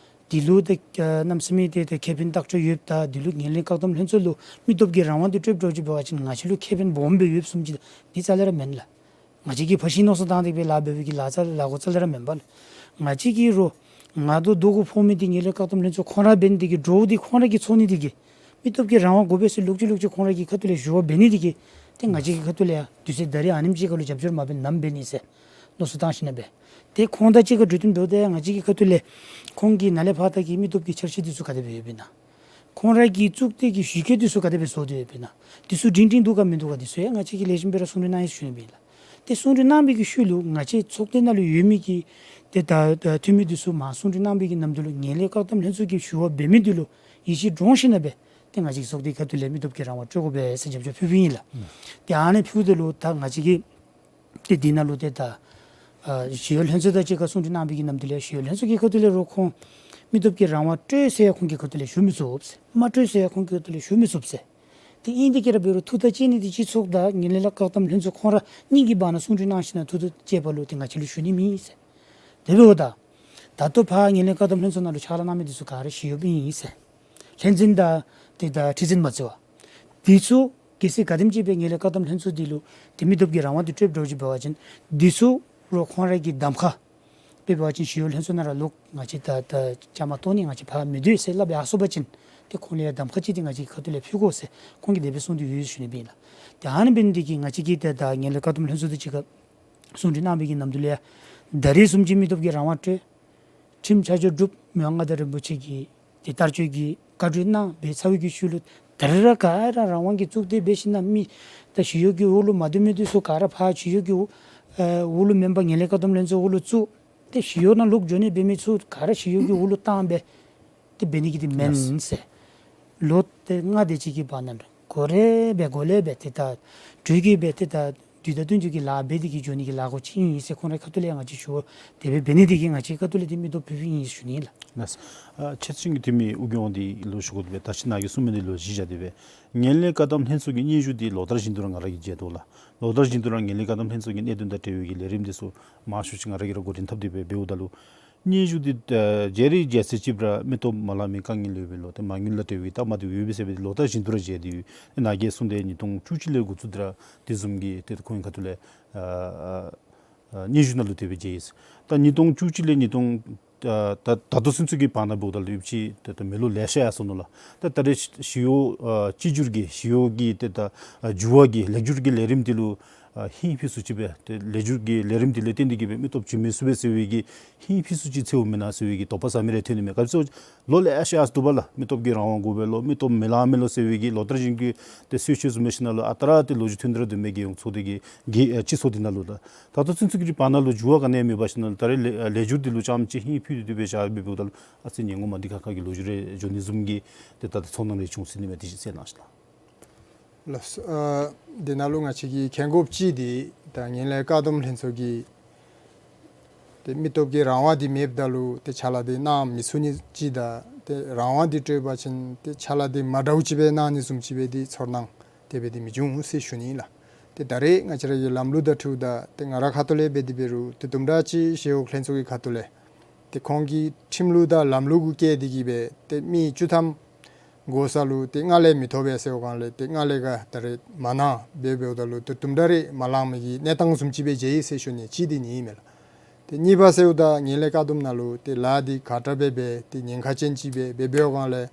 འདི་ལུ་ཏེ་ཨ་གནམ་མེད་ས་མེད་ཏེ་ཏེ་ཁེ་ཕན་ལྟག་སྤྲོད་ཡོདཔ་ད་འདི་ལུ་ངན་ལྷད་བཀག་སྡོམ་ལྷན་ཚོགས་ལུ་མི་སྟོབས་ཀྱི་རང་དབང་འདི་སྤྲོད་སྤྲོད་ཅིག་འབད་བ་ཅིན་ང་བཅས་ལུ་ཁེ་ཕན་སྦོམ་སྦེ་ཡོདཔ་བཟུམ་ཅིག་འདི་རྩ་ལས་ར་མེན་ལགས། ང་བཅས་ཀྱིས་ཕར་ཤིང་མནོ་བསམ་བཏང་སྟེ་སྦེ་ལཱ་འབད་བའི་གི་ལཱ་རྩ་ལཱ་འགོ་རྩ་ལས་ར་མེན་པ་ལགས། ང་བཅས་ཀྱི་རོགས་ང་དང་དོ་གུ་ཕོག་མི་འདི་ངན་ལྷད་བཀག་སྡོམ་ལྷན་ཚོགས་ཁོང་ར་འབད་ནི་འདི་གིས་འདྲོག་འདི་ཁོང་ར་གིས་ཚོར་ནི་འདི་གིས་མི་སྟོབས་ཀྱི་རང་དབང་དགོ་པས་ཟེར་ལོག་ཅི་ལོག་ཅི་ཁོང་ར་གི་ཁ་ཐུག་ལས་ཞུ་བ་འབད་ནི་འདི་གིས་ཏེ་ང་བཅས་ཀྱི་ཁ་ཐུག་ལས་ཡང་དུས་ཚོད་ད་རེས་ཨ་ནེམ་ཅིག་ཁར་ལུ་རྒྱབ་སྐྱོར་མ་འབད་ནི་ནམ་འབད་ནི་ཟེར་མནོ་བསམ་བཏང་ཞིན་ན་སྦེ་ཏེ་ཁོང་དང་གཅིག་ཁར་གྲོས་བསྟུན་འབདཝ་ད་ཡང་ང་བཅས་ཀྱི་ཁ་ཐུག་ལས་ཁོང་གིས་ནཱ་ལས་ཕར་ད་གི་མི་སྟོབས་ཀྱི་འཆར་གཞི་འདི་ཚུ་ག་དེ་སྦེ་ཡོདཔ་ཨིན་ན། ཁོང་ར་གི་གཙུག་སྡེ་གི་ཞུ་སྐད་འདི་ཚུ་ག་དེ་སྦེ་བཟོ་སྟེ་ཡོདཔ་ཨིན་ན། འདི་ཚུ་སྒྲིང་སྒྲིང་འདུག་ག་མིན་འདུག་ག་འདི་ཚུ་ཡང་ང་བཅས་ཀྱིས་ལེགས་ཤོམ་སྦེ་ར་གསུང་གྲོས་གནང་ཡི་ཟེར་ཞུ་ནི་ཨིན་ལགས། ཏེ་གསུང་གྲོས་གནང་བའི་གི་ཤུལ་ལུ་ང་བཅས་ཚོགས་སྡེ་ནང་ལུ་ཡོད་མི་གི་ཏེ་ད་ད་འཐུས་མི་འདི་ཚུ་མར་གསུང་གྲོས་གནང་བའི་གི་ནམ་དུས་ལུ་ངན་ལྷད་བཀག་སྡོམ་ལྷན་ཚོགས་ཀྱིས་ཞུ་བ་འབད་མི་འདི་ལུ་ཡིད་ཆེས་འདྲོངས་ཞིན་ན་སྦེ་ཏེ་ང་བཅས་ཀྱི་ཚོགས་སྡེ་ཁ་ཐུག་ལས་མི་སྟོབས་ཀྱི་རང་དབང་སྤྲོད་དགོ་པས་ཟེར་རྒྱབ་སྐྱོར་ཕུལ་བ་ཨིན་ལགས། ཨུམ། ཏེ་ཨ་ནི་ཕུལཝ་ད་ལུ་ད་ང་བཅས་ཀྱིས་ཏེ་འདི་ནང་ལུ་ཏེ་ད་ ཨ་ཞི་གཡོག་ལྷན་ཚོགས་དང་གཅིག་ཁར་གསུང་གྲོས་གནང་བའི་གི་ནམ་དུས་ལས་ཞི་གཡོག་ལྷན་ཚོགས་ཀྱི་ཁ་ཐུག་ལས་རོགས་ཁོང་མི་སྟོབས་ཀྱི་རང་དབང་སྤྲོད་ཟེར་ཡང་ཁོང་གི་ཁ་ཐུག་ལས་ཞུ་མི་ཚུགས་ཟེར། མ་སྤྲོད་ཟེར་ཡང་ཁོང་གི་ཁ་ཐུག་ལས་ཞུ་མི་ཚུགས་ཟེར། དེ་ཨིན་དེ་གི་ར་འབད་རུང་ཐུགས་ཐག་བཅད་ནི་དེ་སྤྱི་ཚོགས་དང་ངན་ལྷད་ལཱ་བཀག་སྡོམ་ལྷན་ཚོགས་ཁོང་ར་གཉིས་ཀྱི་བར་ན་གསུང་གྲོས་གནང་ཞིནམ་ལས་ཐུགས་ཐག་བཅད་པ་ལུ་དེ་ང་བཅས་ལུ་ཞུ་ནི་མེད་ཟེར། དེ་འབདཝ་ད་ད་ལྟོ་ཕར་ངན་ལྷད་བཀག་སྡོམ་ལྷན་ཚོགས་ནང་ལུ་ཕྱག་ལཱ་གནང་མི་དེ་ཚུ་ག་ར་ཞི་གཡོགཔ་ཨིན་ཟེར། ལྷན་འཛིན་དང་དེ་དང་ཁྲི་འཛིན་མ་ཚུད་པར། དེ་ཚུ་གལ་སྲིད་ག་དེམ་ཅིག་སྦེ་ངན་ལྷད་བཀག་སྡོམ་ལྷན་ཚོགས་འདི་ལུ་དེ་མི་སྟོབས་ཀྱི་རང་དབང་དེ་སྤྲོདཔ་འདྲཝ་ཅིག་འབད་བ་ཅིན་དེ་ཚུ་རོགས་ཁོང་ར་གི་གདམ་ཁ། དཔེ་འབད་བ་ཅིན་ཞི་གཡོག་ལྷན་ཚོགས་ནང་ར་ལོག་ང་བཅས་ད་ད་བཅའ་མར་གཏོགས་ནི་ང་བཅས་ཕར་མི་སྡོད་ཟེར་སླབ་ཡར་སོང་པ་ཅིན་དེ་ཁོང་ལུ་ཡང་གདམ་ཁ་ཅིག་དེ་ང་བཅས་ཁ་ཐུག་ལས་ཕུལ་དགོ་ཟེར་ཁོང་གིས་དེ་སྦེ་གསུངས་ཏེ་ཡོད་ཟེར་ཞུ་ནི་ཨིན་ལགས། དེ་ཨ་ནི་འབད་ནི་དེ་གིས་ང་བཅས་ཀྱིས་ད་ད་ངན་ལྷད་བཀག་སྡོམ་ལྷན་ཚོགས་དང་གཅིག་ཁར་གསུང་གྲོས་གནང་བའི་གི་ནམ་དུས་ལས་ཡང་ད་རེས་བཟུམ་ཅིག་མི་སྟོབས་ཀྱི་རང་དབང་སྤྲོད། ཁྲིམས་ཆ་འཇོག་གྲུབ། མི་དབང་མངའ་བདག་རིན་པོ་ཆེ་གིས་དེ་ལྟར་བཅོས་ཀྱི་བཀའ་འཁྲོལ་གནང་སྦེ་ཚར་བའི་གི་ཤུལ་ལུ་ད་རེས་ར་ག་ར་རང་དབང་གི་གཙུག་སྡེ་འབད་ཞིནམ་ལས་མི་ད་ཞི་གཡོག་གི་འོག་ལུ་མ་སྡོད་མི་དེ་ཚུ་ག་ར་ཕར་ཞི་གཡོག་གི་འོག་ཨེ་འོག་ལུ་མེན་པར་ངན་ལྷད་བཀག་སྡོམ་ལྷན་ཚོགས་འོག་ལུ་བཙུགས། ཏེ་ཞི་གཡོག་ནང་ལོག་འགྱོ་ནི་འབད་མི་ཚུ་ག་ར་ཞི་གཡོག་གི་འོག་ལུ་བཏང་སྦེ་དེ་འབད་ནི་གི་དེ་མེན་ཟེར། ལོ་དེ་ལྔ་དེ་ཅིག་གི་བར་ན་འགོར་རེ་འབད་འགོར་ལེ་འབད་དེ་ད་དུས་ཀྱི་འབད་དེ་ད་དུས་ད་དུས་ཀྱི་ལཱ་འབད་དེ་གི་འགྱོ་ནི་གི་ལཱ་གོ་ཅིག་ཨིན་ཟེར་ཁོང་རའི་ཁ་ཐུག་ལས་ང་བཅས་ཞུ་བ་དེ་སྦེ་འབད་ནི་དེ་གིས་ང་བཅས་ཁ་ཐུག་ལས་དེ་མི་སྟོབས་ཕུལ་ཕུལཝ་ཨིན་ཟེར་ཞུ་ནི་ཨིན་ལགས། ལགས། ཨ་ཁྱེད་ཚུ་གིས་དེ་མི་ཨུ་རྒྱན་དེ་ལུ་ཞུ་དགོ་པས། ད་ཅི་ནཱ་གིས་གསུངས་མི་དེ་ལུ་གཞི་བཞག་སྟེ་སྦེ་ངན་ལྷད་བཀག་སྡོམ་ལྷན་ཚོགས་ཀྱི་སྙན་ཞུ་དེ་ལོ་ལྟར་བཞིན་དུ་ར་ང་ར་གིས་མཇལ་དོ་ལགས། ལོ་ལྟར་བཞིན་དུ་ར་ངན་ལྷད་བཀག་སྡོམ་ལྷན་ཚོགས་ཀྱི་གནད་དོན་དང་འབྲེལ་བའི་གི་ལས་རིམ་དེ་ཚུ་མང་ཤོས་ཅིག་ང་ར་གིས་ར་འགོ་འདྲེན་འཐབ་སྟེ་སྦེ་འབདཝ་ད་ལུ་སྙན་ཞུ་དེ་ཨ་མཇལ་རིགས་མཇལ་ཚད་ཅིག་ར་མི་སྟོབས་མ་ལང་མི་དཀའ་ངལ་ཡོད་པའི་ལོ་དེ་མ་དངུལ་ལ་འབྲེལ་བའི་རྟགས་མ་དེ་ཡོད་པས་ཟེར་སྦེ་དེ་ལོ་ལྟར་བཞིན་དུ་ར་མཇལ་ཏེ་ཡོད། ནཱ་གིས་གསུངས་ཏེ་ཉིས་སྟོང་བཅུ་གཅིག་ལས་འགོ་བཙུགས་ཏེ་ར་དེ་བཟུམ་གྱི་དེ་ཁོང་གི་ཁ་ཐུག་ལས་ཨ་ཨ་ཨ་སྙན་ཞུ་ནང་ལུ་དེ་སྦེ་མཇལ་ཡི། ད་ཉིས་སྟོང་བཅུ་གཅིག་ལས་ཉིས་སྟོང་ད་ད་ད་ལྟོ་ཚུན་ཚོད་ཀྱི་བར་ན་འབདཝ་ད་ལུ་ཡོད་ཅི་ད་ད་མི་ལོ་ལེ་ཤ་ཡར་སོང་ནུག་ལགས། ད་ད་རེས་ཞི་གཡོག་ཨ་གཅིག་གྱུར་གྱི་ཞི་གཡོག་གི་ཏེ་ད་ཨ་འགྱུར་བ་གི་ལེགས་བསྒྱུར་གྱི་ལས་རིམ་དེ་ལུ་ཨ་ཧིང་ཕུལ་སུ་ཅིག་སྦེ་ཏེ་ལེགས་བསྒྱུར་གྱི་ལས་རིམ་དེ་ལུ་བརྟེན་ཏེ་གིས་སྦེ་མི་སྟོབས་བྱིན་མི་ཚུགས་པས་ཟེར་བའི་གི་ཧིང་ཕུལ་སུ་ཅིག་འཚོལཝ་མེན་ན་ཟེར་བའི་གི་དོགས་པ་ཟ་མི་རེ་ཐོན་ནི་མས། ག་ཅི་ལོ་ལེ་ཤ་ཡར་སོང་ནུག་པ་ལགས། མི་སྟོབས་ཀྱི་རང་དབང་དགོ་པས་ལོ་མི་སྟོབས་མི་ལང་མས་ལོ་ཟེར་བའི་གི་ལོ་ལྟར་བཞིན་གྱི་ཏེ་གསོལ་མཆོད་བཟུམ་མའི་ཞིནམ་ལས་ཨ་རྟག་ར་ཏེ་ལོ་རྒྱུས་ཐོན་ཏེ་ར་སྡོད་མི་རྒྱལ་ཡོངས་ཚོགས་སྡེ་གི་གི་ཨ་སྤྱི་ཚོགས་འདི་ནང་ལུ་ལགས། ད་ལྟོ་ཚུན་ཚོད་ཀྱི་བར་ན་ལུ་འགྱུར་བ་ག་ནི་ཡང་མེད་པ་ཅིན་ད་རེས་ལེགས་ལེགས་བསྒྱུར་འདི་ལུ་རྐྱངམ་ཅིག་ཧིང་ཕུལ་ཏེ་སྦེ་བཞག་སྦེ་འབདཝ་ད་ལུ་ཨ་ཙི་ཉན་ངོ་མ་འདི་ཁ་ཁ་གི་ལོ་རྒྱུས་རེ་འགྱོ་ནི་བཟུམ་གྱི་ཏེ་ད་ལྟོ་ཚོར་སྣང་རེ་བྱུང་སྲིད་ནི་མས། དེ་ཅིག་གསལ་གནང་ཞུ་ལགས། ལགས་སོ། ཨ་འདི་ནང་ལུ་ང་བཅས་ཀྱིས་མཁྱེན་དགོཔ་ཅིག་འདི་ད་ངན་ལྷད་བཀག་སྡོམ་ལྷན་ཚོགས་ཀྱི་ཏེ་མི་སྟོབས་ཀྱི་རང་དབང་འདི་མེདཔ་ད་ལུ་ཏེ་ཕྱག་ལཱ་འདི་གནང་མི་ཚུགས་ནི་ཅིག་དང་ཏེ་རང་དབང་འདི་སྤྲོད་པ་ཅིན་ཏེ་ཕྱག་ལཱ་འདི་མ་འདྲཝ་ཅིག་སྦེ་གནང་ནི་བཟུམ་ཅིག་སྦེ་འདི་ཚོར་སྣང་དེ་སྦེ་འདི་མི་འབྱུང་ཟེར་ཞུ་ནི་ལགས། ཏེ་ད་རེས་ང་བཅས་ར་གི་ལམ་ལུགས་དང་འཁྲིལཝ་ད་ཏེ་ང་ར་ཁ་ཐུག་ལས་འབད་དེ་འབད་རུང་ཏེ་དུམ་གྲ་ཅིག་ཞི་གཡོག་ལྷན་ཚོགས་ཀྱི་ཁ་ཐུག་ལས་ཏེ་ཁོང་གི་ཁྲིམས་ལུགས་དང་ལམ་ལུགས་གུ་བཀལ་ཏེ་གིས་སྦེ་ཏེ་མི་བཅུ་ཐམ་འགོ་ས་ལུ་ཏེ་ལྔ་ལས་མི་ཐོབ་པས་ཟེར་བའི་སྒང་ལས་ཏེ་ལྔ་ལས་ག་ད་རེས་མ་གནང་སྦེ་འབདཝ་ད་ལུ་ཏེ་དུམ་གྲ་རེ་མ་ལང་མི་གི་གནས་སྟངས་བཟུམ་ཅིག་སྦེ་མཇལ་ཡི་ཟེར་ཞུ་ནི། གཅིག་འདི་ཨིན་མས་ལགས། ཏེ་གཉིས་པ་ཟེརཝ་ད་ངན་ལྷད་བཀག་སྡོམ་ནང་ལུ་ཏེ་ལཱ་འདི་ག་དྲག་སྦེ་འབད་ཏེ་ཉེན་ཁ་ཅན་ཅིག་སྦེ་འབད་འབད་བའི་སྒང་ལས་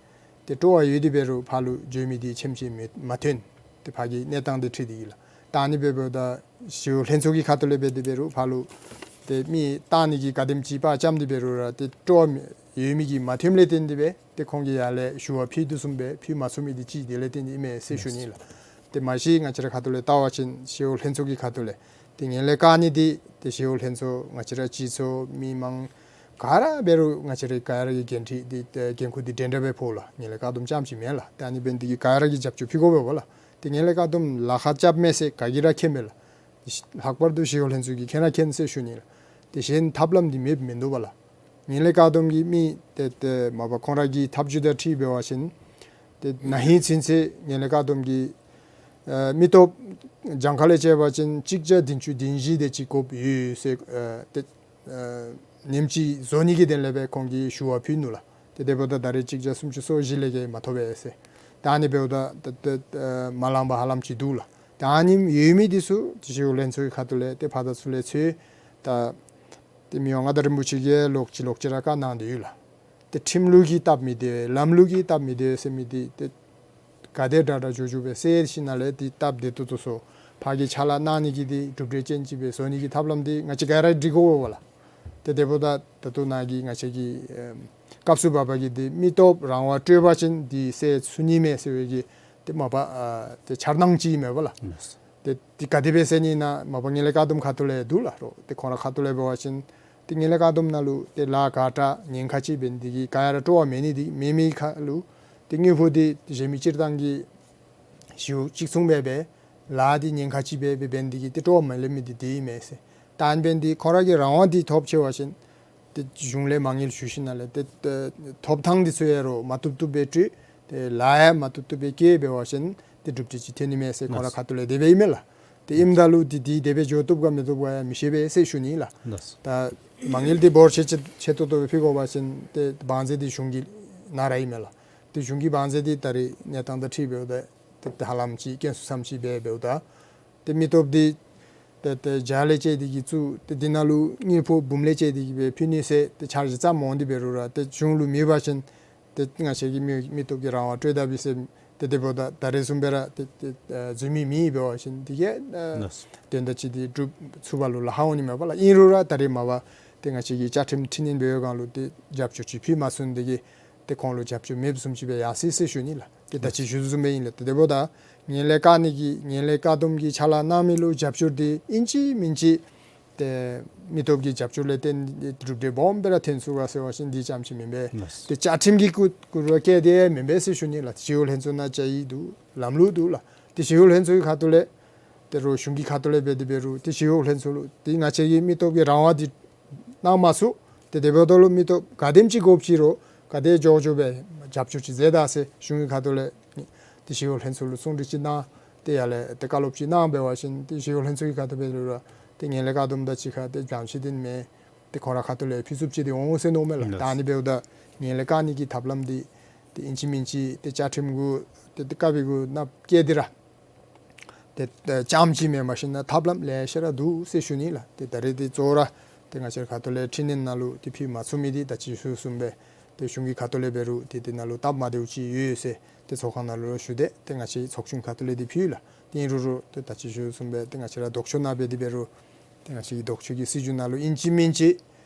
ཏེ་སྤྲོ་བ་ཡོད་དེ་འབད་རུང་ཕར་ལུ་འགྱོ་མི་འདི་ཆེམ་ཆེམ་མི་མ་ཐོན། ཏེ་ཕར་གྱི་གནས་སྟངས་འདི་འཁྲིལ་ཏེ་གིས་ལགས། ད་ཨ་ནི་འབདཝ་ད་ཞི་གཡོག་ལྷན་ཚོགས་ཀྱི་ཁ་ཐུག་ལས་འབད་དེ་འབད་རུང་ཕར་ལུ་ཏེ་མི་བཏང་ནི་གི་ག་དེམ་ཅིག་དཔའ་བཅམ་སྟེ་འབད་རུང་ར་ཏེ་སྤྲོ་བ་ཡོད་མི་གིས་མ་ཐོནམ་ལས་བརྟེན་ཏེ་སྦེ་ཏེ་ཁོང་གིས་ཡར་ལས་ཞུ་བ་ཕུལ་དོ་བཟུམ་སྦེ་ཕུལ་མ་ཚུགས་མི་འདི་གཅིག་དེ་ལས་བརྟེན་ཏེ་ཨིན་མས་ཟེར་ཞུ་ནི་ལགས། ཏེ་མ་གཞི་ང་བཅས་ར་ཁ་ཐུག་ལས་བལྟ་བ་ཅིན་ཞི་གཡོག་ལྷན་ཚོགས་ཀྱི་ཁ་ཐུག་ལས་ཏེ་ངན་ལྷད་བཀག་ནི་འདི་ཏེ་ཞི་གཡོག་ལྷན་ཚོགས་ང་བཅས་ར་སྤྱི་ཚོགས་མི་མང་ག་ར་འབད་རུང་ང་བཅས་ར་ག་ར་གི་འགན་འཁྲི་འདི་ཏེ་འགན་ཁུར་འདི་འདྲན་འདྲ་སྦེ་ཕོག་ལགས། ངན་ལྷད་བཀག་སྡོམ་རྐྱངམ་ཅིག་མེན་ལགས། ཏེ་ཨ་ནི་འབད་ནི་འདི་གིས་ག་ར་གིས་རྒྱབ་སྐྱོར་ཕུལ་དགོ་པས་ལགས། ཏེ་ངན་ལྷད་བཀག་སྡོམ་ལཱ་ཁག་རྐྱབ་མས་ཟེར་ག་གིས་ར་མཁྱེན་མས་ལགས། ལྷག་པར་དུ་ཞི་གཡོག་ལྷན་ཚོགས་ཀྱིས་མཁྱེན་ར་མཁྱེན་ཟེར་ཞུ་ནི་ལགས། ཏེ་གཞན་ཐབས་ལམ་འདི་མེདཔ་མིན་འདུག་པ་ལགས། ངན་ལྷད་བཀག་སྡོམ་གྱི་མི་ཏེ་ཏེ་མ་པ་ཁོང་ར་གི་ཐབས་བྱུས་དང་འཁྲིལ་འབད་བ་ཅིན་ཏེ་ན་ཧིང་ཚུན་ཚོད་ངན་ལྷད་བཀག་སྡོམ་གྱི་ཨ་མི་སྟོབས་གྱངས་ཁ་ལས་བཅད་པ་ཅིན་གཅིག་བརྒྱ་བདུན་ཅུ་དོན་བཞི་དེ་ཅིག་དགོཔ་ཡོད་ཟེར་ཨ་ཏེ་ཨ་ཉིནམ་ཅིག་བཟོ་ནི་གི་དོན་ལས་སྦེ་ཁོང་གིས་ཞུ་བ་ཕུལ་ནུག་ལགས། ཏེ་དེ་འབདཝ་ད་ད་རེས་གཅིག་བརྒྱ་སུམ་ཅུ་སོ་བཞི་ལས་བརྒལ་མ་ཐོབ་པས་ཟེར། ད་ཨ་ནི་འབདཝ་ད་ཏེ་ཏེ་ཨ་མ་ལང་པ་ཧ་ལམ་ཅིག་འདུག་ལགས། ད་ཨ་ནི་ཡོད་མི་འདི་ཚུ་ཏེ་ཞི་གཡོག་ལྷན་ཚོགས་ཀྱི་ཁ་ཐུག་ལས་ཏེ་ཕར་དང་ཚུར་ལས་འཚོལ་ད་ཏེ་མི་དབང་མངའ་བདག་རིན་པོ་ཆེ་གིས་ལོག་ཅི་ལོག་ཅི་ར་བཀའ་གནང་སྟེ་ཡོད་ལགས། ཏེ་ཁྲིམས་ལུགས་ཀྱིས་སྟབས་མི་བདེ་བས་ལམ་ལུགས་ཀྱིས་སྟབས་མི་བདེ་བས་ཟེར་མི་འདི་ཏེ་ག་དེ་དྲག་དྲག་འགྱོ་འགྱོ་སྦེ་ཟེར་ཞིནམ་ལས་འདི་སྟབས་བདེ་ཏོག་ཏོ་བཟོ། ཕར་གྱི་ཕྱག་ལཱ་གནང་ནི་གི་འདི་གྲུབ་འབྲས་ཅན་ཅིག་སྦེ་བཟོ་ནི་གི་ཐབས་ལམ་འདི་ང་བཅས་ག་ར་སྒྲིག་དགོ་པས་ལགས། ཏེ་དེ་འབདཝ་ད་ད་ལྟོ་ནཱ་གི་ང་བཅས་ཀྱི་ཨེམ་སྐབས་སུ་བབ་པ་གི་འདི་མི་སྟོབས་རང་དབང་སྤྲོད་པ་ཅིན་འདི་སེལ་ཚུགས་ནི་མས་ཟེར་བའི་གི་ཏེ་མ་པ་ཨ་ཏེ་འཆར་སྣང་ཅིག་མས་པ་ལགས། ཏེ་འདི་ག་དེ་སྦེ་ཟེར་ནི་ན་མ་པ་ངན་ལྷད་བཀག་སྡོམ་ཁ་ཐུག་ལས་འདུག་ལགས། རོགས་ཏེ་ཁོང་ར་ཁ་ཐུག་ལས་འབད་བ་ཅིན་ཏེ་ངན་ལྷད་བཀག་སྡོམ་ནང་ལུ་ཏེ་ལཱ་ག་དྲག་ཉེན་ཁ་ཅིག་འབད་ནི་འདི་གིས་ག་ཡ་ར་སྤྲོ་བ་མེད་ནི་འདི་མེད་མི་ཁར་ལུ་ཏེ་དངུལ་ཕོགས་འདི་གཞན་མི་སྤྱིར་བཏང་གི་ཞུ་གཅིག་མཚུངས་སྦེ་སྦེ་ལཱ་འདི་ཉེན་ཁ་ཅིག་སྦེ་སྦེ་འབད་ནི་འདི་གིས་ཏེ་སྤྲོ་བ་མ་ལེན་མི་འདི་དེ་ཨིན་མས་ཟེར། ད་ཨ་ནི་འབདན་འདི་ཁོང་ར་གི་རང་དབང་འདི་ཐོབ་ཆེ་བ་ཅིན་ཏེ་གཞུང་ལས་མ་དངུལ་ཞུ་ཞིནམ་ལས་ཏེ་ཏེ་ཐོབ་ཐངས་འདི་ཚུ་ཡང་རོགས་མ་བཏུབ་བཏུབ་སྦེ་སྤྲོད། ཏེ་ལཱ་ཡང་མ་བཏུབ་བཏུབ་སྦེ་བཀལ་འབད་བ་ཅིན་ཏེ་གྲུབ་འབྲས་ཅིག་ཐོན་ནི་མས་ཟེར་ཁོང་ར་ཁ་ཐུག་ལས་དེ་སྦེ་ཨིན་མས་ལགས། ཏེ་ཨིནམ་ད་ལུ་འདི་འདི་དེ་སྦེ་འགྱོ་བཏུབ་ག་མི་བཏུབ་ག་ཡང་མི་ཤེས་པས་ཟེར་ཞུ་ནི་ལགས། ད་མ་དངུལ་འདི་འབོར་ཆེ་ཆེ་ཆེ་ཏོག་ཏོ་སྦེ་ཕུལ་དགོ་པ་ཅིན་ཏེ་བང་རྩལ་འདི་གཞུང་གི་ནང་ར་ཨིན་མས་ལགས། ཏེ་གཞུང་གི་བང་རྩལ་འདི་ད་རེས་གནས་སྟངས་དང་འཁྲིལ་འབདཝ་ད་ཏེ་ཏེ་ཧ་ལམ་ཅིག་དཀོན་སུ་ཙམ་ཅིག་སྦེ་འབདཝ་ད་ཏེ་མི་སྟོབས་འདི་ཏེ་ཏེ་བྱཱར་ལས་བཅད་དེ་གིས་བཙུགས། ཏེ་འདི་ནང་ལུ་དངུལ་ཕོགས་འབུམ་ལས་བཅད་དེ་གིས་སྦེ་ཕུལ་ནི་ཟེར་ཏེ་འཆར་གཞི་བརྩམས་འོང་སྟེ་འབད་རུང་ར་ཏེ་གཞུང་ལུ་མེད་པ་ཅིན་ཏེ་ང་བཅས་ཀྱིས་མི་མི་སྟོབས་ཀྱི་རང་དབང་སྤྲོད་ད་པས་ཟེར་ཏེ་དེ་འབདཝ་ད་ད་རེས་བཟུམ་སྦེ་ར་ཏེ་ཏེ་ཨ་འཛུལ་མི་མེད་འབད་བ་ཅིན་འདི་གིས་ཨ་ལགས། དོན་དག་ཅིག་འདི་སྒྲུབ་ཚུགས་པ་ལུ་ལཱ་ཁག་འོང་ནི་མས་པ་ལགས། ཨིན་རུང་ར་ད་རེས་མ་པ་ཏེ་ང་བཅས་ཀྱི་བཅའ་ཁྲིམས་འཕྲི་སྣོན་འབད་བའི་སྒང་ལུ་ཏེ་རྒྱབ་སྐྱོར་ཅིག་ཕུལ་མ་ཚུགས་ནི་འདི་གིས་ཏེ་ཁོང་ལུ་རྒྱབ་སྐྱོར་མེདཔ་བཟུམ་ཅིག་སྦེ་ཡར་སོ་ཡི་ཟེར་ཞུ་ནི་ལགས། ཏེ་ད་ཅི་ཞུ་བཟུམ་སྦེ་ཨིན་ལགས། ཏེ་དེ་འབདཝ་ད་ངན་ལྷད་བཀག་ནི་གི་ངན་ལྷད་བཀག་སྡོམ་གྱི་ཕྱག་ལཱ་གནང་མི་ལུ་རྒྱབ་སྐྱོར་འདི་ཨིན་ཅི་མིན་ཅི་ཏེ་མི་སྟོབས་ཀྱི་རྒྱབ་སྐྱོར་ལས་བརྟེན་ཏེ་གྲུབ་འབྲས་སྦོམ་སྦེ་ར་ཐོན་ཚུགས་ག་ཟེར་བ་ཅིན་འདི་ཙམ་ཅིག་མེན་པས། ལགས། ཏེ་བཅའ་ཁྲིམས་ཀྱི་སྐུ་སྐུ་ར་བཀལ་ཏེ་མེན་པས་ཟེར་ཞུ་ནི་ལགས། ཞི་གཡོག་ལྷན་ཚོགས་ནང་བཅའ་ཡིག་འདུག། ལམ་ལུགས་འདུག་ལགས། ཏེ་ཞི་གཡོག་ལྷན་ཚོགས་ཀྱི་ཁ་ཐུག་ལས་ཏེ་རོགས་གཞུང་གི་ཁ་ཐུག་ལས་འབད་དེ་འབད་རུང་ཏེ་ཞི་གཡོག་ལྷན་ཚོགས་ལུ་ཏེ་ང་བཅས་ཀྱི་མི་སྟོབས་ཀྱི་རང་དབང་འདི་གནང་མ་ཚུགས། ཏེ་དེ་འབདཝ་ད་ལུ་མི་སྟོབས་ག་དེམ་ཅིག་དགོཔ་ཅིག་རུང་ག་དེ་མགྱོགས་མགྱོགས་སྦེ་རྒྱབ་སྐྱོར་ཅིག་མཛད་ད་ཟེར་གཞུང་གི་ཁ་ཐུག་ལས་ཏེ་ཞི་གཡོག་ལྷན་ཚོགས་ལུ་གསུང་གྲོས་ཅིག་གནང་། ཏེ་ཡར་ལས་ཏེ་བཀའ་སློབ་ཅིག་གནང་འབད་བ་ཅིན་ཏེ་ཞི་གཡོག་ལྷན་ཚོགས་ཀྱི་ཁ་ཐུག་འབད་རུང་ར་ཏེ་ངན་ལྷད་བཀག་སྡོམ་དང་གཅིག་ཁར་ཏེ་གྱངས་ཁྱི་འདི་མེན། ཏེ་ཁོང་ར་ཁ་ཐུག་ལས་ཕུལ་ཚུགསཔ་ཅིག་འདི་འོང་འོང་ཟེར་མནོཝ་མས་ལགས། ལགས། ད་ཨ་ནི་འབདཝ་ད་ངན་ལྷད་བཀག་ནི་གི་ཐབས་ལམ་འདི་ཏེ་ཨིན་ཅི་མིན་ཅི་ཏེ་བཅའ་ཁྲིམས་གུ་ཏེ་ཏེ་བཀའ་འབེབས་གུ་ནང་བཀལ་ཏེ་ར་ཏེ་ཏེ་རྐྱངམ་ཅིག་མེན་པར་ཞིན་ན་ཐབས་ལམ་ལེ་ཤ་ར་འདུག་ཟེར་ཞུ་ནི་ལགས། ཏེ་ད་རེས་ཏེ་གཙོ་བོ་ར་ཏེ་ང་བཅས་ཁ་ཐུག་ལས་འཕྲི་སྣོན་ནང་ལུ་ཏེ་ཕུལ་མ་ཚུགས་མི་འདི་ད་ཅི་ཞུ་བཟུམ་སྦེ་ཏེ་གཞུང་གི་ཁ་ཐུག་ལས་འབད་རུང་ཏེ་དེ་ནང་ལུ་སྟབས་མ་བདེཝ་ཅིག་ཡོད་ཟེར་ཏེ་ཚོགས་ཁང་ནང་ལུ་ཞུ་སྟེ་ཏེ་ང་བཅས་ཚོགས་ཆུང་ཁ་ཐུག་ལས་འདི་ཕུལ་ལགས། ཏེ་ཨིན་རུང་རུང་ཏེ་ད་ཅི་ཞུ་བཟུམ་སྦེ་ཏེ་ང་བཅས་ར་ལྡོག་ཕྱོགས་ནང་འབད་དེ་འབད་རུང་ཏེ་ང་བཅས་ཀྱི་ལྡོག་ཕྱོགས་ཀྱི་སྲིད་བྱུས་ནང་ལུ་ཨིན་ཅི་མིན་ཅི་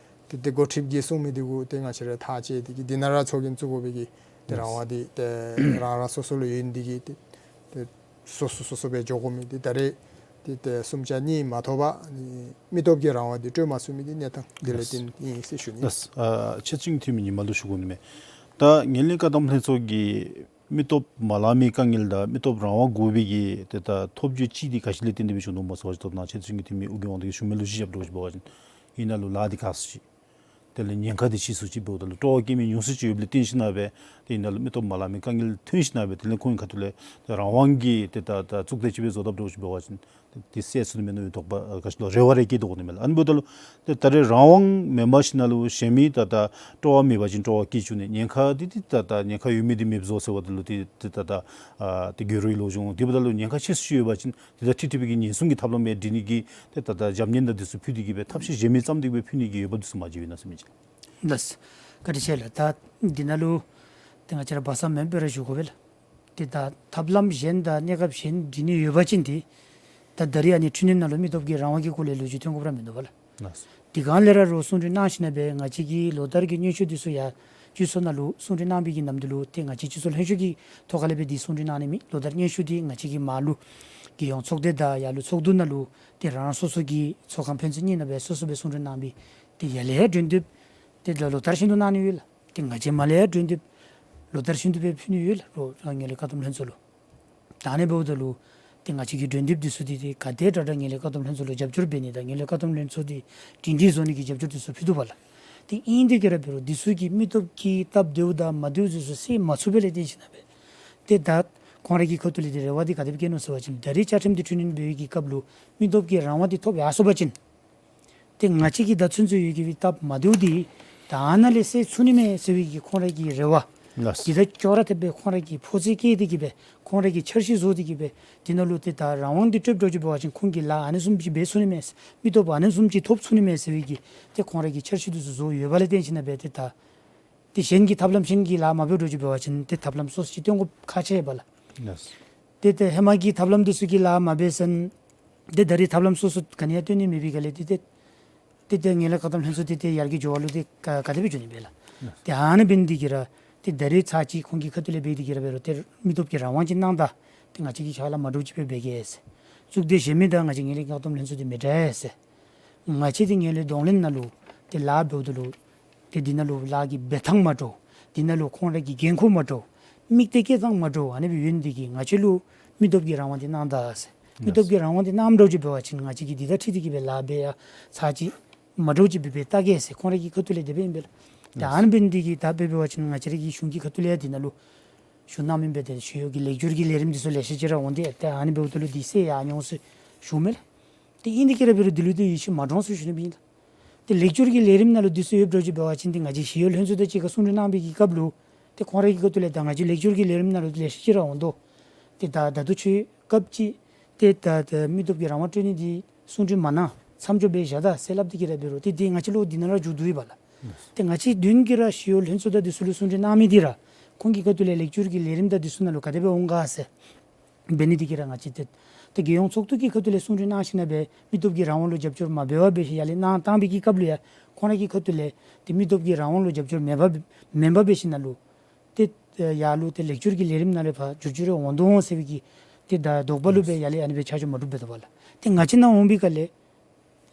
ཏེ་ཏེ་འགོ་ཁྲིདཔ་གིས་གསུང་མི་འདི་གུ་ཏེ་ང་བཅས་ར་ཐག་བཅད་དེ་གིས་འདི་ནང་ར་ཚོགས་རྒྱན་བཙུགས་དགོ་པའི་གི་ཏེ་རང་དབང་འདི་ཏེ་རང་རང་སོ་སོ་ལུ་ཡོད་ནི་འདི་གིས་ཏེ་ཏེ་སོ་སོ་སོ་སོ་སྦེ་འགྱོ་དགོ་མི་འདི་ད་རེས་ཏེ་ཏེ་གསུམ་ཆ་གཉིས་མ་ཐོབ་པར་མི་སྟོབས་ཀྱི་རང་དབང་འདི་སྤྲོད་མ་ཚུགས་མི་འདི་གནས་སྟངས་འདི་ལས་བརྟེན་ཨིན་ཟེར་ཞུ་ནི། ལགས། ཨ་ཆེད་བཙུན་འཐུས་མི་ཉི་མ་ལུ་ཞུ་དགོ་ནི་མས། ད་ངན་ལྷད་བཀག་སྡོམ་ལྷན་ཚོགས་ཀྱིས་མི་སྟོབས་མ་ལང་མི་དཀའ་ངལ་དང་མི་སྟོབས་རང་དབང་དགོ་པའི་གི་ཏེ་ད་ཐོབ་རྒྱུ་ཅིག་འདི་ག་ཅི་ལས་བརྟེན་ཏེ་སྦེ་བྱུང་ནུག་སྨོ་ཟེར་བ་ཅིན་ད་ནཱ་ཆེད་བཙུན་གྱི་འཐུས་མི་ཨོ་རྒྱན་དབང་འདུས་ཀྱིས་ཞུ་མི་ལུ་གཞི་བཞག་འདྲཝ་ཅིག་འབད་བ་ཅིན་ཨིན་ན་ལུ་ལཱ་འདི་ཁག་སུ་ཅིག། དེ་ལས་ཉེན་ཁ་འདི་ཆེ་སུ་ཅིག་འབདཝ་ད་ལུ་སྤྲོ་བ་སྐྱེ་མི་ཉུང་སུ་ཅིག་ཡོདཔ་ལས་བརྟེན་ཞིན་ན་སྦེ་ཏེ་ཨིན་ན་ལུ་མི་སྟོབས་མ་ལང་མི་དཀའ་ངལ་ཐོན་ཞིན་ན་སྦེ་དེ་ལས་ཁོང་གི་ཁ་ཐུག་ལས་ཏེ་རང་དབང་གི་ཏེ་ད་ད་གཙུག་སྡེ་ཅིག་སྦེ་བཟོ་དཔ་འདྲཝ་ཅིག་འབད་བ་ཅིན་ཏེ་སེལ་ཚུགས་ནི་མས་མནོ་བའི་དོགས་པ་ག་ཅི་ལོ་རེ་བ་རེ་བསྐྱེད་དོ་ནི་མས་ལགས། ཨ་ནི་འབདཝ་ད་ལུ་ཏེ་ད་རེས་རང་དབང་མེན་པར་ཞིན་ན་ལུ་གཞན་མི་ད་ད་སྤྲོ་བ་མེད་པ་ཅིན་སྤྲོ་བ་སྐྱེ་བཅུག་ནི་ཉེན་ཁ་འདི་ཏེ་ད་ད་ཉེན་ཁ་ཡོད་མི་འདི་མེདཔ་བཟོ་ཟེར་བ་ད་ལུ་ཏེ་ཏེ་ད་ད་ཨ་ཏེ་འགྱོ་རུང་ལོ་རྒྱུས་འདི་འབདཝ་ད་ལུ་ཉེན་ཁ་ཆེ་སུ་ཅིག་ཡོད་པ་ཅིན་ཏེ་ད་འཁྲིལ་འཁྲིལ་བའི་གི་ཉེན་སྲུང་གི་ཐབས་ལམ་སྦེ་སྒྲིག་ནི་གི་ཏེ་ད་ད་རྒྱབ་སྣོན་དང་འདི་ཚུ་ཕུལ་ཏེ་གིས་སྦེ་ཐབས་ཤེས་གཞན་མི་བརྩམས་ཏེ་གིས་སྦེ་ཕུལ་ནི་གི་འོས་འབབ་འདི་ཚུ་མ་མཇལ་བས་ན་ཟེར་མི་ཅིག། ལགས། བཀའ་དྲིན་ཆེ་ལགས། ད་འདི་ནང་ལུ་ཏེ་ང་བཅས་ར་སྦ་གསང་མེད་པར་ཞུ་དགོ་པས་ལགས། ཏེ་ད་ཐབས་ལམ་གཞན་དང་གནས་སྐབས་གཞན་སྒྲིག་ནི་ཡོད་པ་ཅིན་ཏེ་ད་ད་རེས་ཨ་ནི་འཕྲི་སྣོན་ནང་ལུ་མི་སྟོབས་ཀྱི་རང་དབང་གི་སྐོར་ལས་ལོ་རྒྱུས་སྟོན་དགོཔ་ར་མིན་འདུག་པ་ལགས། ལགས། དེ་སྒང་ལས་ར་རོགས་གསུང་གྲོས་གནང་ཞིན་ན་སྦེ་ང་བཅས་ཀྱི་ལོ་ལྟར་གྱི་སྙན་ཞུ་འདི་ཚུ་ཡང་སྤྱི་ཚོགས་ནང་ལུ་གསུང་གྲོས་གནང་བའི་གི་ནམ་དུས་ལུ་ཏེ་ང་བཅས་སྤྱི་ཚོགས་ལྷན་ཚོགས་ཀྱི་ཐོག་ཁ་ལས་སྦེ་འདི་གསུང་གྲོས་གནང་ནི་མེད། ལོ་ལྟར་སྙན་ཞུ་འདི་ང་བཅས་ཀྱི་མར་ལུ་རྒྱལ་ཡོངས་ཚོགས་སྡེ་དང་ཡར་ལུ་ཚོགས་འདུ་ནང་ལུ་ཏེ་རང་རང་སོ་སོ་གི་ཚོགས་ཁང་ཕན་ཚུན་གཉིས་ནང་སྦེ་སོ་སོ་སྦེ་གསུང་གྲོས་གནང་སྦེ་ཏེ་ཡར་ལས་ཡར་གྲོས་འདེབས་ཏེ་ལོ་ལོ་ལྟར་བཞིན་དུ་གནང་ནི་ཡོད་ལགས། ཏེ་ང་བཅས་མར་ལས་ཡར་གྲོས་འདེབས་ལོ་ལྟར་བཞིན་དུ་སྦེ་ཕུལ་ནི་ཡོད་ལགས། རོགས་ངན་ལྷད་བཀག་སྡོམ་ལྷན་ཚོགས་ལུ། ད་ཨ་ནི་འབདཝ་ད་ལུ་ཏེ་ང་བཅས་ཀྱི་གྲོས་འདེབས་འདི་ཚུ་འདི་ཏེ་ག་དེ་དྲག་དྲག་ངན་ལྷད་བཀག་སྡོམ་ལྷན་ཚོགས་ལུ་རྒྱབ་སྐྱོར་འབད་ནི་དང་ངན་ལྷད་བཀག་སྡོམ་ལྷན་ཚོགས་འདི་སྒྲིང་སྒྲིང་བཟོ་ནི་གི་རྒྱབ་སྐྱོར་འདི་ཚུ་ཕུལ་དོ་བ་ལགས། ཏེ་ཨིན་ཏེ་གི་ར་འབད་རུང་འདི་ཚུ་གིས་མི་སྟོབས་ཀྱི་སྟབས་བདེཝ་དང་མ་བདེཝ་འདི་ཚུ་སེལ་མ་ཚུགས་པ་ལས་བརྟེན་ཞིན་ན་སྦེ་ཏེ་ད་ཁོང་ར་གི་ཁ་ཐུག་ལས་ཏེ་རེ་བ་འདི་ག་དེ་སྦེ་བསྐྱེད་ནུག་ཟེར་བ་ཅིན་ད་རེས་བཅའ་ཁྲིམས་འདི་འཕྲི་སྣོན་འབད་བའི་གི་སྐབས་ལུ་མི་སྟོབས་ཀྱི་རང་དབང་འདི་ཐོབ་ཡར་སོང་པ་ཅིན་ཏེ་ང་བཅས་ཀྱི་ད་ཚུན་ཚོད་ཡོད་ཀྱི་སྦེ་སྟབས་མ་བདེཝ་འདི་ད་ཨ་ནཱ་ལས་སེལ་ཚུགས་ནི་མས་ཟེར་བའི་གི་ཁོང་ར་གི་རེ་བ། ལགས། འདི་ད་ཅོག་ར་འཐདཔ་སྦེ་ཁོང་ར་གིས་ཕོ་རྩལ་བཀལ་ཏེ་གི་སྦེ་ཁོང་ར་གིས་འཆར་གཞི་བཟོ་སྟེ་གི་སྦེ་འདི་ནང་ལུ་ཏེ་ད་རང་དབང་འདི་སྤྲོདཔ་འདྲཝ་ཅིག་འབད་བ་ཅིན་ཁོང་གིས་ལཱ་ཨ་ནི་བཟུམ་ཅིག་འབད་ཚུགས་ནི་མས། མི་སྟོབས་ཨ་ནི་བཟུམ་ཅིག་ཐོབ་ཚུགས་ནི་མས་ཟེར་བའི་གི་ཏེ་ཁོང་ར་གིས་འཆར་གཞི་འདི་ཚུ་བཟོ་ཡོད་པ་ལས་བརྟེན་ཞིན་ན་སྦེ་ཏེ་ད་ཏེ་གཞན་གྱི་ཐབས་ལམ་གཞན་གྱིས་ལཱ་མ་འབད་འདྲཝ་ཅིག་འབད་བ་ཅིན་ཏེ་ཐབས་ལམ་སོ་སོ་ཅིག་སྟོན་དགོཔ་ཁག་ཆེ་བས་ལགས། ལགས། ཏེ་ཏེ་ཧེ་མ་གི་ཐབས་ལམ་འདི་ཚུ་གིས་ལཱ་མ་འབད་ཟེར་ཏེ་ད་རེས་ཐབས་ལམ་སོ་སོ་ག་ནི་ཡང་སྟོན་ནི་མེད་པའི་སྒང་ལས་ཏེ་ཏེ་ཏེ་ཏེ་ངན་ལྷད་བཀག་སྡོམ་ལྷན་ཚོགས་འདི་ཏེ་ཡར་རྒྱས་འགྱོ་བ་ལུ་ཏེ་ག་ག་དེ་སྦེ་འགྱོ་ནི་སྦེ་ལགས། ཏེ་ཨ་ནི་འབད་ནི་འདི་གིས་ར་ཏེ་ད་རེས་ཚར་གཅིག་ཁོང་གི་ཁ་ཐུག་ལས་འབད་དེ་གིས་ར་འབད་རུང་ཏེ་མི་སྟོབས་ཀྱི་རང་དབང་ཅིག་གནང་ད། ཏེ་ང་བཅས་ཀྱིས་ཕྱག་ལཱ་མ་འདྲཝ་ཅིག་སྦེ་འབད་གེ་ཟེར། གཙུག་སྡེ་གཞན་མི་དང་ང་བཅས་ངན་ལྷད་བཀག་སྡོམ་ལྷན་ཚོགས་འདི་མི་འདྲ་ཟེར། ང་བཅས་འདི་ངན་ལྷད་གདོང་ལེན་ནང་ལུ་ཏེ་ལཱ་འབདཝ་ད་ལུ་ཏེ་འདི་ནང་ལུ་ལཱ་གི་འབད་ཐངས་མ་འདྲཝ། འདི་ནང་ལུ་ཁོང་ར་གི་འགན་ཁུར་མ་འདྲཝ། དམིགས་གཏད་བསྐྱེད་ཐངས་མ་འདྲཝ་ཨ་ནི་སྦེ་ཡོད་ནི་འདི་གིས་ང་བཅས་ལུ་མི་སྟོབས་ཀྱི་རང་དབང་འདི་གནང་ད་ཟེར། མི་སྟོབས་ཀྱི་རང་དབང་འདི་གནངམ་འདྲཝ་ཅིག་འབད་བ་ཅིན་ང་བཅས་ཀྱིས་འདི་དང་འཁྲིལ་ཏེ་གིས་སྦེ་ལཱ་འབད་ཡང་ཚར་གཅིག་མ་འདྲཝ་ཅིག་སྦེ་འབད་བལྟ་གེ་ཟེར་ཁོང་ར་གི་ཁ་ཐུག་ལས་དེ་སྦེ་ཨིན་པས་ལགས། ད་ཨ་ནི་འབད་ནི་འདི་གིས་ད་འབད་བ་ཅིན་ང་བཅས་ར་གི་གཞུང་གི་ཁ་ཐུག་ལས་ཡང་འདི་ནང་ལུ་ཞུ་གནང་མི་འབད་དེ་ཞུ་ཡོད་ཀྱི་ལེགས་སྒྱུར་གྱི་ལས་རིམ་འདི་ཚུ་ལེ་ཤ་ཅིག་ར་འོང་སྟེ་ད་ཨ་ནི་འབདཝ་ད་ལུ་འདི་སེལ་ཡར་འོང་ཟེར་ཞུཝ་མས་ལགས། ཏེ་ཨིན་དེ་གིས་ར་འབད་རུང་འདི་ལུ་ཏེ་ཡིད་ཆེས་མ་འདྲོངས་ཟེར་ཞུ་ནི་ཨིན་ལགས། ཏེ་ལེགས་སྒྱུར་གྱི་ལས་རིམ་ནང་ལུ་འདི་ཚུ་ཡོདཔ་འདྲཝ་ཅིག་འབད་བ་ཅིན་ཏེ་ང་བཅས་ཞི་གཡོག་ལྷན་ཚོགས་དང་གཅིག་ཁར་གསུང་གྲོས་གནང་བའི་གི་སྐབས་ལུ་ཏེ་ཁོང་ར་གི་ཁ་ཐུག་ལས་ད་ང་བཅས་ལེགས་སྒྱུར་གྱི་ལས་རིམ་ནང་ལུ་ལེ་ཤ་ཅིག་ར་འོང་དོ། ཏེ་ད་ད་ལྟོ་ཁྱོད་སྐབས་ཅིག་ཏེ་ད་ད་མི་སྟོབས་ཀྱི་རང་དབང་སྤྲོད་ནི་འདི་གསུང་གྲོས་མ་གནང་མཚམས་འཇོག་འབད་བཞག་ད་ཟེར་སླབ་སྟེ་གིས་ར་འབད་རུང་ཏེ་འདི་ང་བཅས་ལུ་འདི་ནང་ར་མཇུག་བསྡུ་ཡི་པ་ལགས། ཏེ་ང་བཅས་དོན་གྱིས་ར་ཞི་གཡོག་ལྷན་ཚོགས་དང་འདི་ཚུ་ལུ་གསུང་གྲོས་གནང་མི་འདི་ར་ཁོང་གི་ཁ་ཐུག་ལས་ལེགས་སྒྱུར་གྱི་ལས་རིམ་དང་འདི་ཚུ་ནང་ལུ་ག་དེ་སྦེ་འོང་ག་ཟེར་འབད་ནི་འདི་གིས་ར་ང་བཅས་ཏེ་ཏེ་རྒྱལ་ཡོངས་ཚོགས་འདུ་གི་ཁ་ཐུག་ལས་གསུང་གྲོས་གནང་ཞིནམ་ལས་མི་སྟོབས་ཀྱི་རང་དབང་ལུ་རྒྱབ་སྐྱོར་མ་འབད་བར་སྦེ་ཞིནམ་ལས་ཡར་ལས་གནང་བཏང་བའི་གི་སྐབས་ལུ་ཡང་ཁོང་ར་གི་ཁ་ཐུག་ལས་ཏེ་མི་སྟོབས་ཀྱི་རང་དབང་ལུ་རྒྱབ་སྐྱོར་མེད་པར་མེན་པར་སྦེ་ཞིནམ་ལས་ཏེ་ཡར་ལུ་ཏེ་ལེགས་སྒྱུར་གྱི་ལས་རིམ་ནང་ལས་ཕར་བསྒྱུར་བཅོས་རེ་འོང་དོ་འོང་ཟེར་བའི་གི་ཏེ་ད་དོགས་པ་ལུ་སྦེ་ཡར་ལས་ཨ་ནི་སྦེ་ཆ་འཇོག་མ་གྲུབ་པས་དོ་པ་ལགས། ཏེ་ང་བཅས་ནང་འོང་བའི་སྐབས་ལས་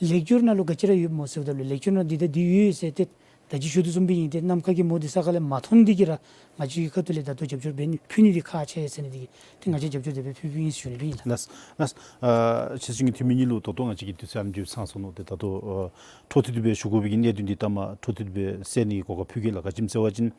ལེགས་སྒྱུར་ནང་ལུ་ག་ཅི་ར་ཡོདཔ་སྨོ་ཟེརཝ་ད་ལུ་ལེགས་སྒྱུར་ནང་འདི་ད་འདི་ཡོད་ཟེར་ཏེ་ད་ཅི་ཞུ་དོ་བཟུམ་སྦེ་ཨིན། ཏེ་ནམ་མཁའ་གི་མོ་འདི་ས་ཁ་ལས་མ་ཐོན་འདི་གིས་ར་ང་བཅས་ཀྱི་ཁ་ཐུག་ལས་ད་ལྟོ་རྒྱབ་སྐྱོར་འབད་ནི་ཕུལ་ནི་འདི་ཁག་ཆེ་ཟེར་ནི་འདི་གིས་ཏེ་ང་བཅས་རྒྱབ་སྐྱོར་དེ་སྦེ་ཕུལ་ཕུལཝ་ཨིན་ཟེར་ཞུ་ནི་སྦེ་ཨིན་ལགས། ལགས་ལགས། ཨ་ཕྱི་ཚུན་གྱི་འཐུས་མི་གཉིས་ལུ་ད་ལྟོ་ང་བཅས་ཀྱི་དུས་ཚོད་ཨ་ནེམ་ཅིག་ཚང་སོ་ནུག། ཏེ་ད་ལྟོ་ཨ་འཕྲོ་མཐུད་དེ་སྦེ་ཞུ་དགོ་པའི་གི་གནད་དོན་འདི་ད་མ་འཕྲོ་མཐུད་དེ་སྦེ་སེལ་ནི་གི་གོ་སྐབས་ཕུལ་གེ་ལགས། ག་ཅི་སྨོ་ཟེར་བ་ཅིན་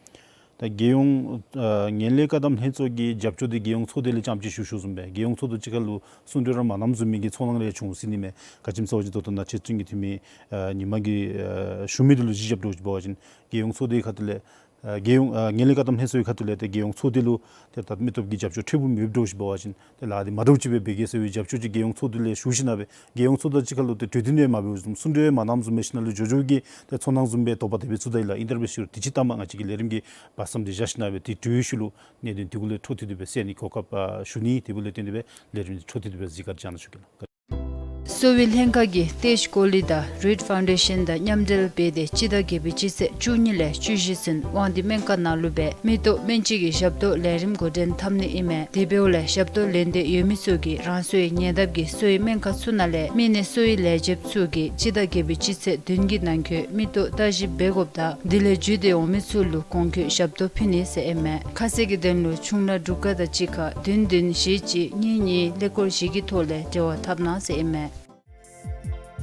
ད་རྒྱལ་ཡོངས་ཨ་ངན་ལྷད་བཀག་སྡོམ་ལྷན་ཚོགས་ཀྱི་རྒྱབ་སྐྱོར་འདི་རྒྱལ་ཡོངས་ཚོགས་སྡེ་ལས་རྐྱངམ་ཅིག་ཞུ་ཞུཝ་བཟུམ་སྦེ་རྒྱལ་ཡོངས་ཚོགས་འདུ་གཅིག་ཁར་ལུ་གསུང་གྲོས་ར་མ་གནངམ་བཟུམ་མའི་གི་ཚོར་སྣང་རེ་བྱུང་སྲིད་ནི་མས། ག་ཅི་སྨོ་ཟེར་བ་ཅིན་ད་ལྟོ་ནཱ་ཕྱི་ཚུན་གྱི་འཐུས་མི་ཨ་ཉི་མ་གིས་ཨ་ཞུ་མི་འདི་ལུ་གཞི་བཞགཔ་འདྲཝ་ཅིག་འབད་བ་ཅིན་རྒྱལ་ཡོངས་ཚོགས་སྡེའི་ཁ་ཐུག་ལས་ཨ་རྒྱལ་ཡོངས་ཨ་ངན་ལྷད་བཀག་སྡོམ་ལྷན་ཚོགས་ཀྱི་ཁ་ཐུག་ལས་ཏེ་རྒྱལ་ཡོངས་ཚོགས་སྡེ་ལུ་ཏེ་ད་མི་སྟོབས་ཀྱི་རྒྱབ་སྐྱོར་འཕྲོ་བུད་མེདཔ་འདྲཝ་ཅིག་འབད་བ་ཅིན་ཏེ་ལཱ་འདི་མ་འདྲཝ་ཅིག་སྦེ་འབད་གེ་ཟེར་བའི་རྒྱབ་སྐྱོར་ཅིག་རྒྱལ་ཡོངས་ཚོགས་སྡེ་ལས་ཞུ་ཞིནམ་ལས་རྒྱལ་ཡོངས་ཚོགས་སྡེ་དང་གཅིག་ཁར་ལུ་ཏེ་གྲོས་བསྟུན་ཡང་མ་འབད་བཟུམ་གསུང་གྲོས་ཡང་མ་གནངམ་བཟུམ་སྦེ་ཞིནམ་ལས་འགྱོ་འགྱོ་གི་ཏེ་ཚོར་སྣང་བཟུམ་སྦེ་དོགས་པ་དེ་སྦེ་ཚུ་ད་ཡི་ལགས། ཨིན་ཏེ་ར་འབད་ཞུ་རུང་དུས་ཅི་ལྟ་མ་ང་བཅས་ཀྱིས་ལས་རིམ་གྱི་བར་མཚམས་འདི་བཞག་ཞིནམ་ལས་ཏེ་དེའི་ཤུལ་ལུ་གནད་དོན་དེ་གུ་ལས་འཕྲོ་མཐུད་དེ་སྦེ་སེལ་ནི་གོ་སྐབས་ཨ་ཞུ་ནི། དེ་འབདཝ་ལས་བརྟེན་ཏེ་སྦེ་ལས་རིམ་འདི་འཕྲོ་མཐུད་དེ་སྦེ་གཟིགས་གར་བྱོན་གནང་ཞུ་གེ་ལགས། གསོ་བའི་ལྷན་ཁག་གིས་ཏེ་ཤི་ཀོ་ལི་དང་རིཌ་ཕའུན་ཌེ་ཤཱན་དང་མཉམ་འབྲེལ་འབད་དེ་སྤྱི་ཟླ་བརྒྱད་པའི་སྤྱི་ཚེས་བཅུ་གཉིས་ལས་བཅུ་བཞི་ཚུན་དབང་འདུས་སྨན་ཁང་ནང་ལུ་སྦེ་མིག་ཏོ་སྨན་དཔྱད་ཀྱི་ཞབས་ཏོག་ལས་རིམ་འགོ་འདྲེན་འཐབ་ནི་ཨིན་མས། དེ་འབདཝ་ལས་ཞབས་ཏོག་ལེན་འདོད་ཡོད་མི་ཚུ་གིས་རང་སོའི་ཉེ་འདབས་ཀྱི་གསོ་བའི་སྨན་ཁང་ཚུ་ནང་ལས་མི་སྣའི་གསོ་བའི་ལས་བྱེདཔ་ཚུ་གིས་སྤྱི་ཟླ་བརྒྱད་པའི་སྤྱི་ཚེས་བདུན་གྱི་ནང་འཁོད་མིག་ཏོ་བརྟག་ཞིབ་འབད་དགོཔ་དང་དེ་ལས་བརྒྱུད་དེ་འོང་མི་ཚུ་ལུ་གོང་འཁོད་ཞབས་ཏོག་ཕུལ་ནི་ཟེར་ཨིན་མས། ཁ་གསལ་གྱི་དོན་ལུ་ཆུང་ལ་འབྲུག་ཁ་དང་གཅིག་ཁར་བདུན་བདུན་བཞི་གཅིག་གཉིས་གཉིས་ཀླད་ཀོར་བཞི་གི་ཐོག་ལས་འབྲེལ་བ་འཐབ་གནང་ཟེར་ཨིན་མས།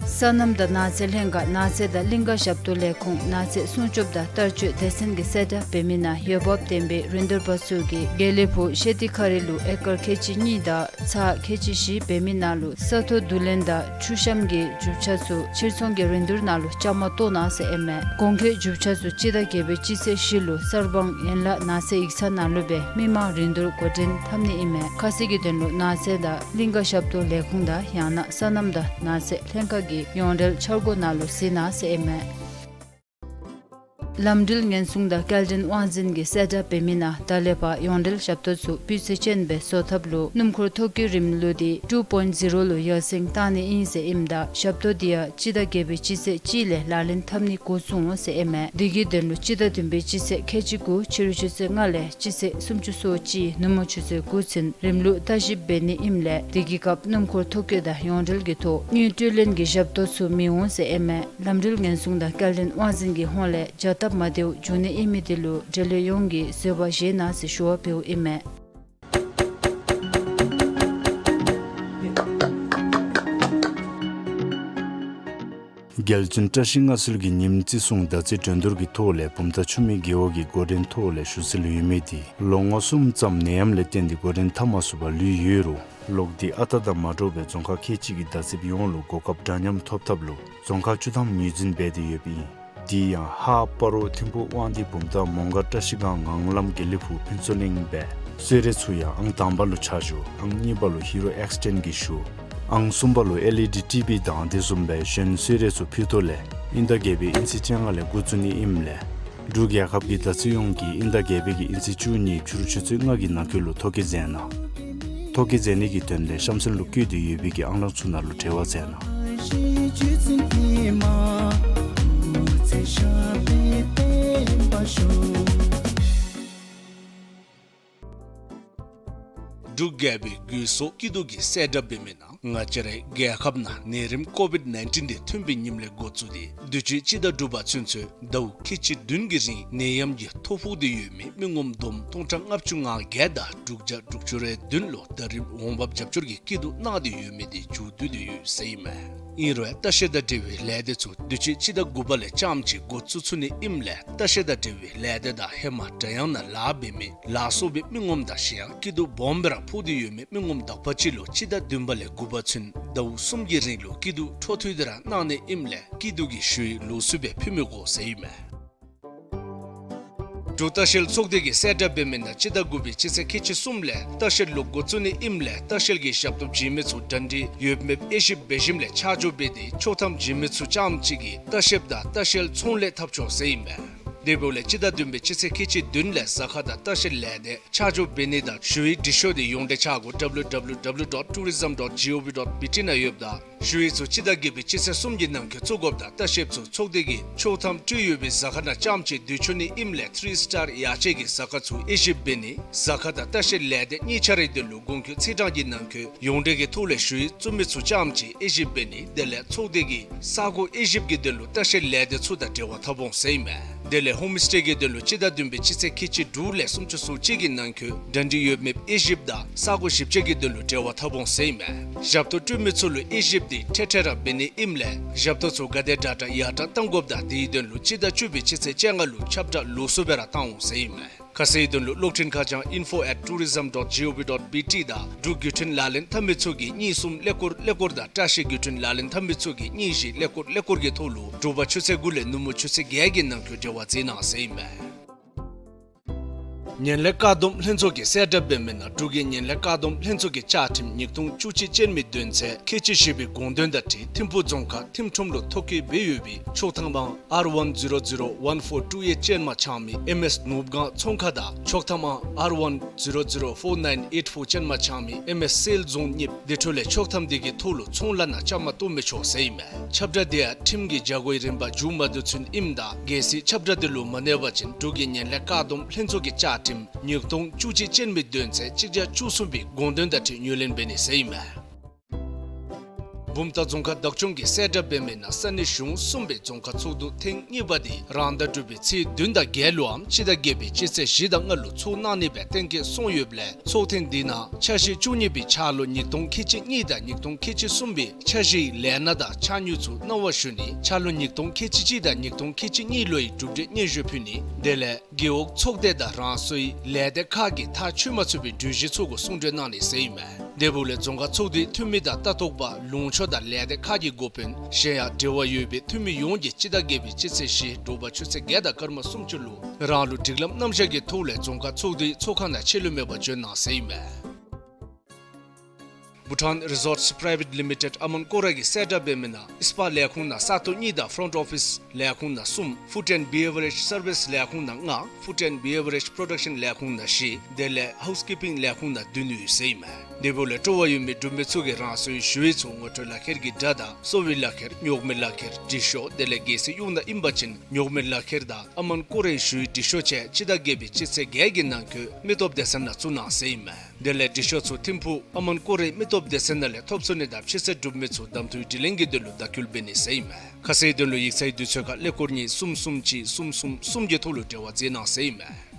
སོ་ནམ་དང་ནགས་ཚལ་ལྷན་ཁག་ནགས་ཚལ་དང་གླིང་ཀ་ཞབས་ཏོག་ལས་ཁུངས་ནགས་ཚལ་སྲུང་སྐྱོབ་དང་བསྟར་སྤྱོད་སྡེ་ཚན་གྱིས་གསལ་བསྒྲགས་འབད་མི་ནང་འོས་འབབ་ལྡན་པའི་རིན་བསྡུར་པ་ཚུ་གིས་དགེ་ལེགས་ཕུག་ཤེ་ཏི་ཁ་རི་ལུ་ཨེ་ཀར་ཁལ་གཅིག་གཉིས་དང་ཚར་ཁལ་གཅིག་བཞི་འབད་མི་ནང་ལུ་ས་མཐོ་རྡུལ་ལེན་དང་ཆུ་གཤམ་གྱི་རྒྱུ་ཆ་ཚུ་ཕྱིར་ཚོང་གི་རིན་བསྡུར་ནང་ལུ་བཅའ་མར་གཏོགས་གནང་ཟེར་ཨིན་མས། གོང་འཁོད་རྒྱུ་ཆ་ཚུ་སྤྱི་ཟླ་བརྒྱད་པའི་སྤྱི་ཚེས་བཞི་ལུ་གསར་སྤང་ཡན་ལག་ནགས་ཚལ་ཡིག་ཚང་ནང་ལུ་སྦེ་མི་མང་རིན་བསྡུར་འགོ་འདྲེན་འཐབ་ནི་ཨིན་མས། ཁ་གསལ་གྱི་དོན་ལུ་ནགས་ཚལ་དང་གླིང་ཀ་ཞབས་ཏོག་ལས་ཁུངས་དང་ཡང་ན་སོ་ནམ་དང་ནགས་ཚལ་ལྷན་ཁག་གི་ཡོངས་འབྲེལ་འཆར་སྒོ་ནང་ལུ་གཟིགས་གནང་ཟེར་ཨིན་མས། ལམ་འགྲུལ་ཉེན་སྲུང་དང་སྐྱེལ་འདྲེན་དབང་འཛིན་གྱིས་གསལ་བསྒྲགས་འབད་མི་ནང་ད་ལས་ཕར་ཡོངས་འབྲེལ་ཞབས་ཏོག་ཚུ་སྤུས་ཚད་ཅན་སྦེ་བཟོ་ཐབས་ལུ་སྣུམ་འཁོར་ཐོ་བཀོད་རིམ་ལུགས་འདི་ཊུ་པོའིནཊ་ཟི་རོ་ལུ་ཡར་སེང་བཏང་ནི་ཨིན་ཟེར་ཨིནམ་ད་ཞབས་ཏོག་འདི་ཡང་སྤྱི་ཟླ་བརྒྱད་པའི་སྤྱི་ཚེས་གཅིག་ལས་ལག་ལེན་འཐབ་ནི་འགོ་བཙུགས་འོང་ཟེར་ཨིན་མས། དེ་གི་དོན་ལུ་སྤྱི་ཟླ་བདུན་པའི་སྤྱི་ཚེས་ཁལ་གཅིག་དགུ་ཕྱི་རུ་ཆུ་ཚོད་ལྔ་ལས་སྤྱི་ཚེས་སུམ་ཅུ་སོ་གཅིག་ནུབ་མོ་ཆུ་ཚོད་དགུ་ཚུན་རིམ་ལུགས་བརྟག་ཞིབ་འབད་ནི་ཨིནམ་ལས་དེ་གི་སྐབས་སྣུམ་འཁོར་ཐོ་བཀོད་དང་ཡོངས་འབྲེལ་གྱི་ཐོག་དངུལ་སྤྲོད་ལེན་གྱི་ཞབས་ཏོག་ཚུ་མི་འོང་ཟེར་ཨིན་མས། ལམ་འགྲུལ་ཉེན་སྲུང་དང་སྐྱེལ་འདྲེན་དབང་འཛིན་གྱི་ཧོངས་ལས་བྱ་སྟབས་མ་བདེཝ་འབྱུང་ནི་ཨིན་མི་དེ་ལུ་འབྲེལ་ཡོད་ཡོངས་ཀྱིས་བཟོད་པ་བཞེས་གནང་ཟེར་ཞུ་བ་འབདཝ་ཨིན་མས། རྒྱལ་བཙུན་བཀྲ་ཤིས་མངའ་གསོལ་གྱི་ཉིནམ་བརྩི་སྲུང་ཟླ་རྩིས་འགྲན་བསྡུར་གྱི་ཐོག་ལས་བུམ་ཐང་ཆུ་སྨད་རྒེད་འོག་གི་འགོ་འདྲེན་ཐོག་ལས་ཞུ་སྲོལ་ཡོད་མི་དེ་ལོ་ངོ་གསུམ་ཙམ་ནད་ཡམས་ལས་བརྟེན་ཏེ་འགོ་འདྲེན་འཐབ་མ་ཚུགས་པར་ལུས་ཡོད་རུང་ལོག་སྟེ་ཨ་རྟག་དང་མ་འདྲཝ་སྦེ་རྫོང་ཁག་ཁལ་གཅིག་གི་བདག་འཛིན་ཡོངས་ལུ་གོ་སྐབས་འདྲ་མཉམ་ཐོབ་ཐབས་ལུ་རྫོང་ཁག་བཅུ་ཐམ་ངོས་འཛིན་འབད་དེ་ཡོདཔ་ཨིན། དེ་ཡང་ཧཱ་སྤ་རོ་ཐིམ་ཕུ་དབང་འདུས་བུམ་ཐང་མོང་སྒར་བཀྲ་ཤིས་སྒང་ངང་ལམ་དགེ་ལེགས་ཕུག་ཕུན་ཚོགས་གླིང་སྦེ་གསོལ་རས་ཚུ་ཡང་ཨང་དང་པ་ལུ་ཆ་བཞག་ཨང་གཉིས་པ་ལུ་ཧི་རོ་ཨེགས་ཊེན་གྱིས་ཞུ། ཨང་གསུམ་པ་ལུ་ཨེལ་ཨི་ཌི་ཊི་བི་དང་དེ་བཟུམ་སྦེ་གཞན་གསོལ་རས་ཚུ་ཕུལ་དོ་ལས་དབྱིན་ཟླ་བརྒྱད་པའི་དབྱིན་ཚེས་བཅོ་ལྔ་ལས་འགོ་བཙུགས་ནི་ཨིནམ་ལས་འབྲུག་རྒྱལ་ཁབ་ཀྱི་བདག་འཛིན་ཡོངས་ཀྱིས་དབྱིན་ཟླ་བརྒྱད་པའི་གི་དབྱིན་ཚེས་བཅུ་གཉིས་ཕྱི་རུ་ཆུ་ཚོད་ལྔ་གི་ནང་འཁོད་ལུ་ཐོ་བཀོད་མཛད་གནང་། ཐོ་བཀོད་མཛད་ནི་གི་དོན་ལས་གཤམ་གསལ་ལུ་བཀོད་དེ་ཡོད་པའི་གི་ཨང་གྲངས་ཚུ་ནང་ལུ་འབྲེལ་བ་མཛད་གནང་། འབྲུག་རྒྱལ་པོའི་རྒོད་གསོག་སྐྱིད་སྡུག་གི་གསལ་བསྒྲགས་འབད་མི་ནང་ང་བཅས་རའི་རྒྱལ་ཁབ་ནང་ནད་རིམས་ཀོ་བིཌ་ནའིན་ཊིན་འདི་ཐོན་པའི་ཉིནམ་ལས་འགོ་བཙུགས་ཏེ་དུས་ཅི་སྤྱི་ཟླ་དྲུག་པ་ཚུན་ཚོད་ཟླཝ་ཁལ་གཅིག་བདུན་གྱི་རིང་ནད་ཡམས་ཀྱིས་ཐོ་ཕོག་སྟེ་ཡོད་མི་མི་ངོམ་བསྡོམས་སྟོང་ཕྲག་ལྔ་བཅུ་ང་བརྒྱད་དང་དྲུག་བརྒྱ་དྲུག་ཅུ་རེ་བདུན་ལུ་ད་རིས་འོང་འབབ་རྒྱབ་སྐྱོར་གྱི་སྐྱིད་སྡུག་གནང་སྟེ་ཡོད་མི་འདི་མཇུག་བསྡུ་སྟེ་ཡོད་ཟེར་ཨིན་མས། ཨིན་རུང་ལྟ་བཤལ་དང་འབྲེལ་བའི་ལས་སྡེ་ཚུ་དུས་ཅི་སྤྱི་ཟླ་དགུ་པ་ལས་རྐྱངམ་གཅིག་འགོ་བཙུགས་ཚུགས་ནི་ཨིནམ་ལས་ལྟ་བཤལ་དང་འབྲེལ་བའི་ལས་སྡེ་དང་ཧེ་མ་སྒྲ་དབྱངས་ནང་ལཱ་འབད་མི་ལ་སོགས་པའི་མི་ངོམ་དང་གཞན་ཡང་སྐྱིད་སྡུག་སྦོམ་སྦེ་ར་ཕོག་སྟེ་ཡོད་མི་མི་ངོམ་དག་པ་ཅིག་ལུ་སྤྱི་ཟླ་བདུན་པ་ལས་དགུ་པ་ཚུན་ཟླཝ་གསུམ་གྱི་རིང་ལུ་སྐྱིད་སྡུག་འཕྲོ་མཐུད་དེ་ར་གནང་ནི་ཨིནམ་ལས་སྐྱིད་སྡུག་གི་ཞུ་ཡིག་ལོགས་སུ་སྦེ་ཕུལ་མི་དགོ་ཟེར་ཨིན་མས། འབྲུག་ལྟ་བཤལ་ཚོགས་སྡེ་གི་གསལ་བསྒྲགས་འབད་མི་ནང་སྤྱི་ཟླ་དགུ་པའི་སྤྱི་ཚེས་ཁལ་གཅིག་གསུམ་ལས་ལྟ་བཤལ་ལུ་འགོ་བཙུགས་ནི་ཨིནམ་ལས་ལྟ་བཤལ་གྱི་ཞབས་ཏོག་བྱིན་མི་ཚུ་གྲ་སྒྲིག་ཡོདཔ་མེདཔ་དབྱེ་ཞིབ་འབད་ཞིནམ་ལས་ཆ་འཇོག་འབད་དེ་ཆོག་ཐམ་བྱིན་མི་ཚུ་རྐྱངམ་གཅིག་གིས་ལྟ་བཤལཔ་དང་ལྟ་བཤལ་ཚོང་ལས་འཐབ་ཆོག་ཟེར་ཨིན་མས། དེ་འབདཝ་ལས་སྤྱི་ཟླ་བདུན་པའི་སྤྱི་ཚེས་ཁལ་གཅིག་བདུན་ལས་ཟ་ཁང་དང་ལྟ་བཤལ་ལས་སྡེ་ཆ་འཇོག་འབད་ནི་དང་ཞུ་ཡིག་འབྲི་ཤོག་འདི་ཡོངས་འབྲེལ་ཆ་སྒོ་W W W dot tourism dot gov dot B T ནང་ཡོདཔ་ད་ཞུ་ཡིག་ཚུ་སྤྱི་ཟླ་བརྒྱད་པའི་སྤྱི་ཚེས་གསུམ་གྱི་ནང་འཁོད་བཙུགས་དགོཔ་དང་ལྟ་བཤལཔ་ཚུ་ཚོགས་སྡེ་གིས་ཆོག་ཐམ་སྤྲོད་ཡོད་པའི་ཟ་ཁང་ནང་རྐྱངམ་གཅིག་སྡོད་ཆོག་ནི་ཨིནམ་ལས་ཐི་རི་སི་ཊར་ཡར་ཆད་ཀྱི་ཟ་ཁང་ཚུ་དབྱེ་ཞིབ་འབད་ནི། ཟ་ཁང་དང་ལྟ་བཤལ་ལས་སྡེ་གཉིས་ཆ་རའི་དོན་ལུ་གོང་འཁོད་ཚེས་གྲངས་ཀྱི་ནང་འཁོད་ཡོངས་འབྲེལ་གྱི་ཐོག་ལས་ཞུ་ཡིག་བཙུགས་མི་ཚུ་རྐྱངམ་གཅིག་དབྱེ་ཞིབ་འབད་ནི། དེ་ལས་ཚོགས་སྡེ་གིས་ས་གོ་དབྱེ་ཞིབ་ཀྱི་དོན་ལུ་ལྟ་བཤལ་ལས་སྡེ་ཚུ་དང་འབྲེལ་བ་འཐབ་འོང་ཟེར་ཨིན་མས། དེ་ལས་ཧོམ་སི་ཊེ་གི་དོན་ལུ་སྤྱི་ཟླ་བདུན་པའི་སྤྱི་ཚེས་ཁལ་གཅིག་དྲུག་ལས་སུམ་ཅུ་སོ་གཅིག་གི་ནང་འཁོད་གྲ་སྒྲིག་ཡོད་མེད་དབྱེ་ཞིབ་དང་ས་གོ་ཞིབ་དཔྱད་ཀྱི་དོན་ལུ་འབྲེལ་བ་འཐབ་འོང་ཟེར་ཨིན་མས། ཞབས་ཏོག་སྤྲོད་མི་ཚུ་ལུ་དབྱེ་ཞིབ་འདི་འཕྲལ་འཕྲལ་ར་འབད་ནི་ཨིནམ་ལས་ཞབས་ཏོག་ཚུ་ག་དེ་དྲག་དྲག་ཡར་དྲག་གཏང་དགོཔ་དང་དེའི་དོན་ལུ་སྤྱི་ཟླ་བཅུ་པའི་སྤྱི་ཚེས་བཅོ་ལྔ་ལུ་ཁྱབ་བསྒྲགས་ལོགས་སུ་སྦེ་ར་གཏང་འོང་ཟེར་ཨིན་མས། ཁ་གསལ་དོན་ལུ་གློག་འཕྲིན་ཁ་བྱང་info at tourism dot gov dot B T དང་འབྲུག་བརྒྱུད་འཕྲིན་ལག་ལེན་འཐབ་མི་ཚུ་གིས་གཉིས་གསུམ་ཀླད་ཀོར་ཀླད་ཀོར་དང་བཀྲ་ཤིས་བརྒྱུད་འཕྲིན་ལག་ལེན་འཐབ་མི་ཚུ་གིས་གཉིས་བཞི་ཀླད་ཀོར་ཀླད་ཀོར་གྱི་ཐོག་ལུ་དྲོ་པ་ཆུ་ཚོད་དགུ་ལས་ནུབ་མོ་ཆུ་ཚོད་བརྒྱད་ཀྱི་ནང་འཁོད་འབྲེལ་བ་མཛད་གནང་ཟེར་ཨིན་མས། ངན་ལྷད་བཀག་སྡོམ་ལྷན་ཚོགས་ཀྱི་གསལ་བསྒྲགས་འབད་མི་ནང་འབྲུག་གི་ངན་ལྷད་བཀག་སྡོམ་ལྷན་ཚོགས་ཀྱི་བཅའ་ཁྲིམས་ཉིས་སྟོང་བཅུ་གཅིག་ཅན་མའི་དོན་ཚན་ཁལ་གཅིག་བཞི་པའི་དགོངས་དོན་དང་འཁྲིལ་ཐིམ་ཕུག་རྫོང་ཁག་ཐིམ་ཁྲོམ་ལུ་ཐོ་བཀོད་འབད་ཡོད་པའི་ཆོག་ཐམ་ཨང་R one zero zero one four two eight ཅན་མ་འཆང་མི་ཨེམ་ཨེས་ནོརབུ་སྒང་ཚོང་ཁང་དང་ཆོག་ཐམ་ཨང་R one zero zero four nine eight four ཅན་མ་འཆང་མི་ཨེམ་ཨེས་སེལ་རྫོང་གཉེརཔ་དེ་འཕྲོ་ལས་ཆོག་ཐམ་དེ་གི་ཐོག་ལུ་ཚོང་ལཱ་ནང་བཅའ་མར་གཏོགས་མི་ཆོག་ཟེར་ཨིན་མས། ཁྱབ་བསྒྲགས་དེ་ཡང་ཁྲིམས་ཀྱི་བྱ་སྒོའི་རིམ་པ་མཇུག་མ་བསྡུ་ཚུན་ཨིནམ་ད་གལ་སྲིད་ཁྱབ་བསྒྲགས་དེ་ལུ་མ་གནས་པ་ཅིན་འབྲུག་གི་ངན་ལྷད་བཀག་སྡོམ་ལྷན་ཚོགས་ཀྱི་བཅའ་ཁྲིམས་ཉིས་སྟོང་བཅུ་གཅིག་ཅན་མའི་དོན་ཚན་གཅིག་བརྒྱ་བཅུ་གསུམ་པའི་དགོངས་དོན་དང་འཁྲིལ་ངོས་ལེན་འབད་ནི་ཟེར་ཨིན་མས། བུམ་ཐང་རྫོང་ཁག་བདག་སྐྱོང་གི་གསལ་བསྒྲགས་འབད་མི་ནང་ས་གནས་གཞུང་གསུམ་པའི་རྫོང་ཁག་ཚོགས་འདུ་ཐེངས་གཉིས་པ་དེ་རང་ཟླ་དྲུག་པའི་ཚེས་བདུན་དང་བརྒྱད་ལུའམ་སྤྱི་ཟླ་བརྒྱད་པའི་སྤྱི་ཚེས་བཞི་དང་ལྔ་ལུ་ཚོགས་གནང་ནི་སྦེ་གཏན་འཁེལ་སོང་ཡོདཔ་ལས་ཚོགས་ཐེངས་འདི་ནང་འཆར་གཞི་བཅུ་གཉིས་པའི་འཆར་ལོ་ཉིས་སྟོང་ཁལ་གཅིག་གཉིས་དང་ཉིས་སྟོང་ཁལ་གཅིག་གསུམ་པའི་འཆར་གཞིའི་ལས་སྣ་དང་འཆར་དངུལ་ཚུ་གནང་བ་ཞུ་ནི། འཆར་ལོ་ཉིས་སྟོང་ཁལ་གཅིག་གཅིག་དང་ཉིས་སྟོང་ཁལ་གཅིག་གཉིས་ལོའི་གྲུབ་འབྲས་སྙན་ཞུ་ཕུལ་ནི། དེ་ལས་རྒེད་འོག་ཚོགས་སྡེ་དང་རང་སོའི་ལས་སྡེ་ཁག་གིས་ཐག་ཆོད་མ་ཚུགས་པའི་གྲོས་གཞི་ཚུ་གུ་གསུང་གྲོས་གནང་ནི་ཟེར་ཨིན་མས། དེ་འབདཝ་ལས་རྫོང་ཁག་ཚོགས་འདུའི་འཐུས་མི་དང་ལྟ་རྟོག་པ་ལུང་ཕྱོགས་དང་ལས་སྡེ་ཁག་གི་འགོ་དཔོན་གཞན་ཡང་འབྲེལ་བ་ཡོད་པའི་འཐུས་མི་ཡོངས་ཀྱིས་སྤྱི་ཟླ་བརྒྱད་པའི་སྤྱི་ཚེས་བཞི་དྲོ་པ་ཆུ་ཚོད་བརྒྱད་དང་སྐར་མ་སུམ་ཅུ་ལུ་རང་ལུགས་སྒྲིག་ལམ་རྣམ་གཞག་གི་ཐོག་ལས་རྫོང་ཁག་ཚོགས་འདུའི་ཚོགས་ཁང་ནང་ཆད་ལུས་མེད་པར་འབྱོན་གནང་ཟེར་ཨིན་མས། Bhutan Resorts Private Limited ཨ་མན་ཀོ་ར་གི་གསལ་བསྒྲགས་འབད་མི་ནང་ཨིས་པ་ལས་ཁུངས་ནང་ས་སྟོང་གཉིས་དང་ཕྲོནཊ་ཨོ་ཕིསི་ལས་ཁུངས་ནང་གསུམ། ཕུཌ་ཨེནཌ་བི་ཝེ་རེཇ་སར་ཝིསི་ལས་ཁུངས་ནང་ལྔ། ཕུཌ་ཨེནཌ་བི་ཝེ་རེཇ་པྲོ་ཌག་ཤཱན་ལས་ཁུངས་ནང་བཞི། དེ་ལས་ཧའུསི་ཀིཔ་པིང་ལས་ཁུངས་ནང་བདུན་ཡོད་ཟེར་ཨིན་མས། དེ་འབདཝ་ལས་སྤྲོ་བ་ཡོད་མི་འབྲུག་མི་ཚུ་གིས་རང་སོའི་ཞུ་ཡིག་ཚུ་ངོ་སྤྲོད་ལག་ཁྱེར་གྱི་སྒྲ་དང་གསོ་བའི་ལག་ཁྱེར་ཉོག་མེད་ལག་ཁྱེར་འབྲི་ཤོག་དེ་ལས་གལ་སྲིད་གཡུག་ནང་ཨིན་པ་ཅིན་ཉོག་མེད་ལག་ཁྱེར་དང་ཨ་མན་ཀོ་རའི་ཞུ་ཡིག་འབྲི་ཤོག་བཅས་སྤྱི་ཟླ་བརྒྱད་པའི་སྤྱི་ཚེས་བརྒྱད་ཀྱི་ནང་འཁོད་མི་སྟོབས་སྡེ་ཚན་ནང་བཙུགས་གནང་ཟེར་ཨིན་མས། དེ་ལས་འབྲི་ཤོག་ཚུ་ཐིམ་ཕུག་ཨ་མན་ཀོ་རའི་མི་སྟོབས་སྡེ་ཚན་ནང་ལས་ཐོབ་ཚུགས་ནི་དང་ཕྱི་སེལ་གྲུབ་མི་ཚུ་གདམ་འཐུའི་དྲི་ལན་གྱི་དོན་ལུ་བརྡ་བསྐུལ་འབད་ནི་ཟེར་ཨིན་མས། ཁ་གསལ་དོན་ལུ་ཡིག་ཚང་དུས་ཚོད་ཁར་ཀླད་ཀོར་གཉིས་གསུམ་གསུམ་གཅིག་གསུམ་གསུམ་གསུམ་གྱི་ཐོག་ལུ་འབྲེལ་བ་མཛད་གནང་ཟེར་ཨིན་མས།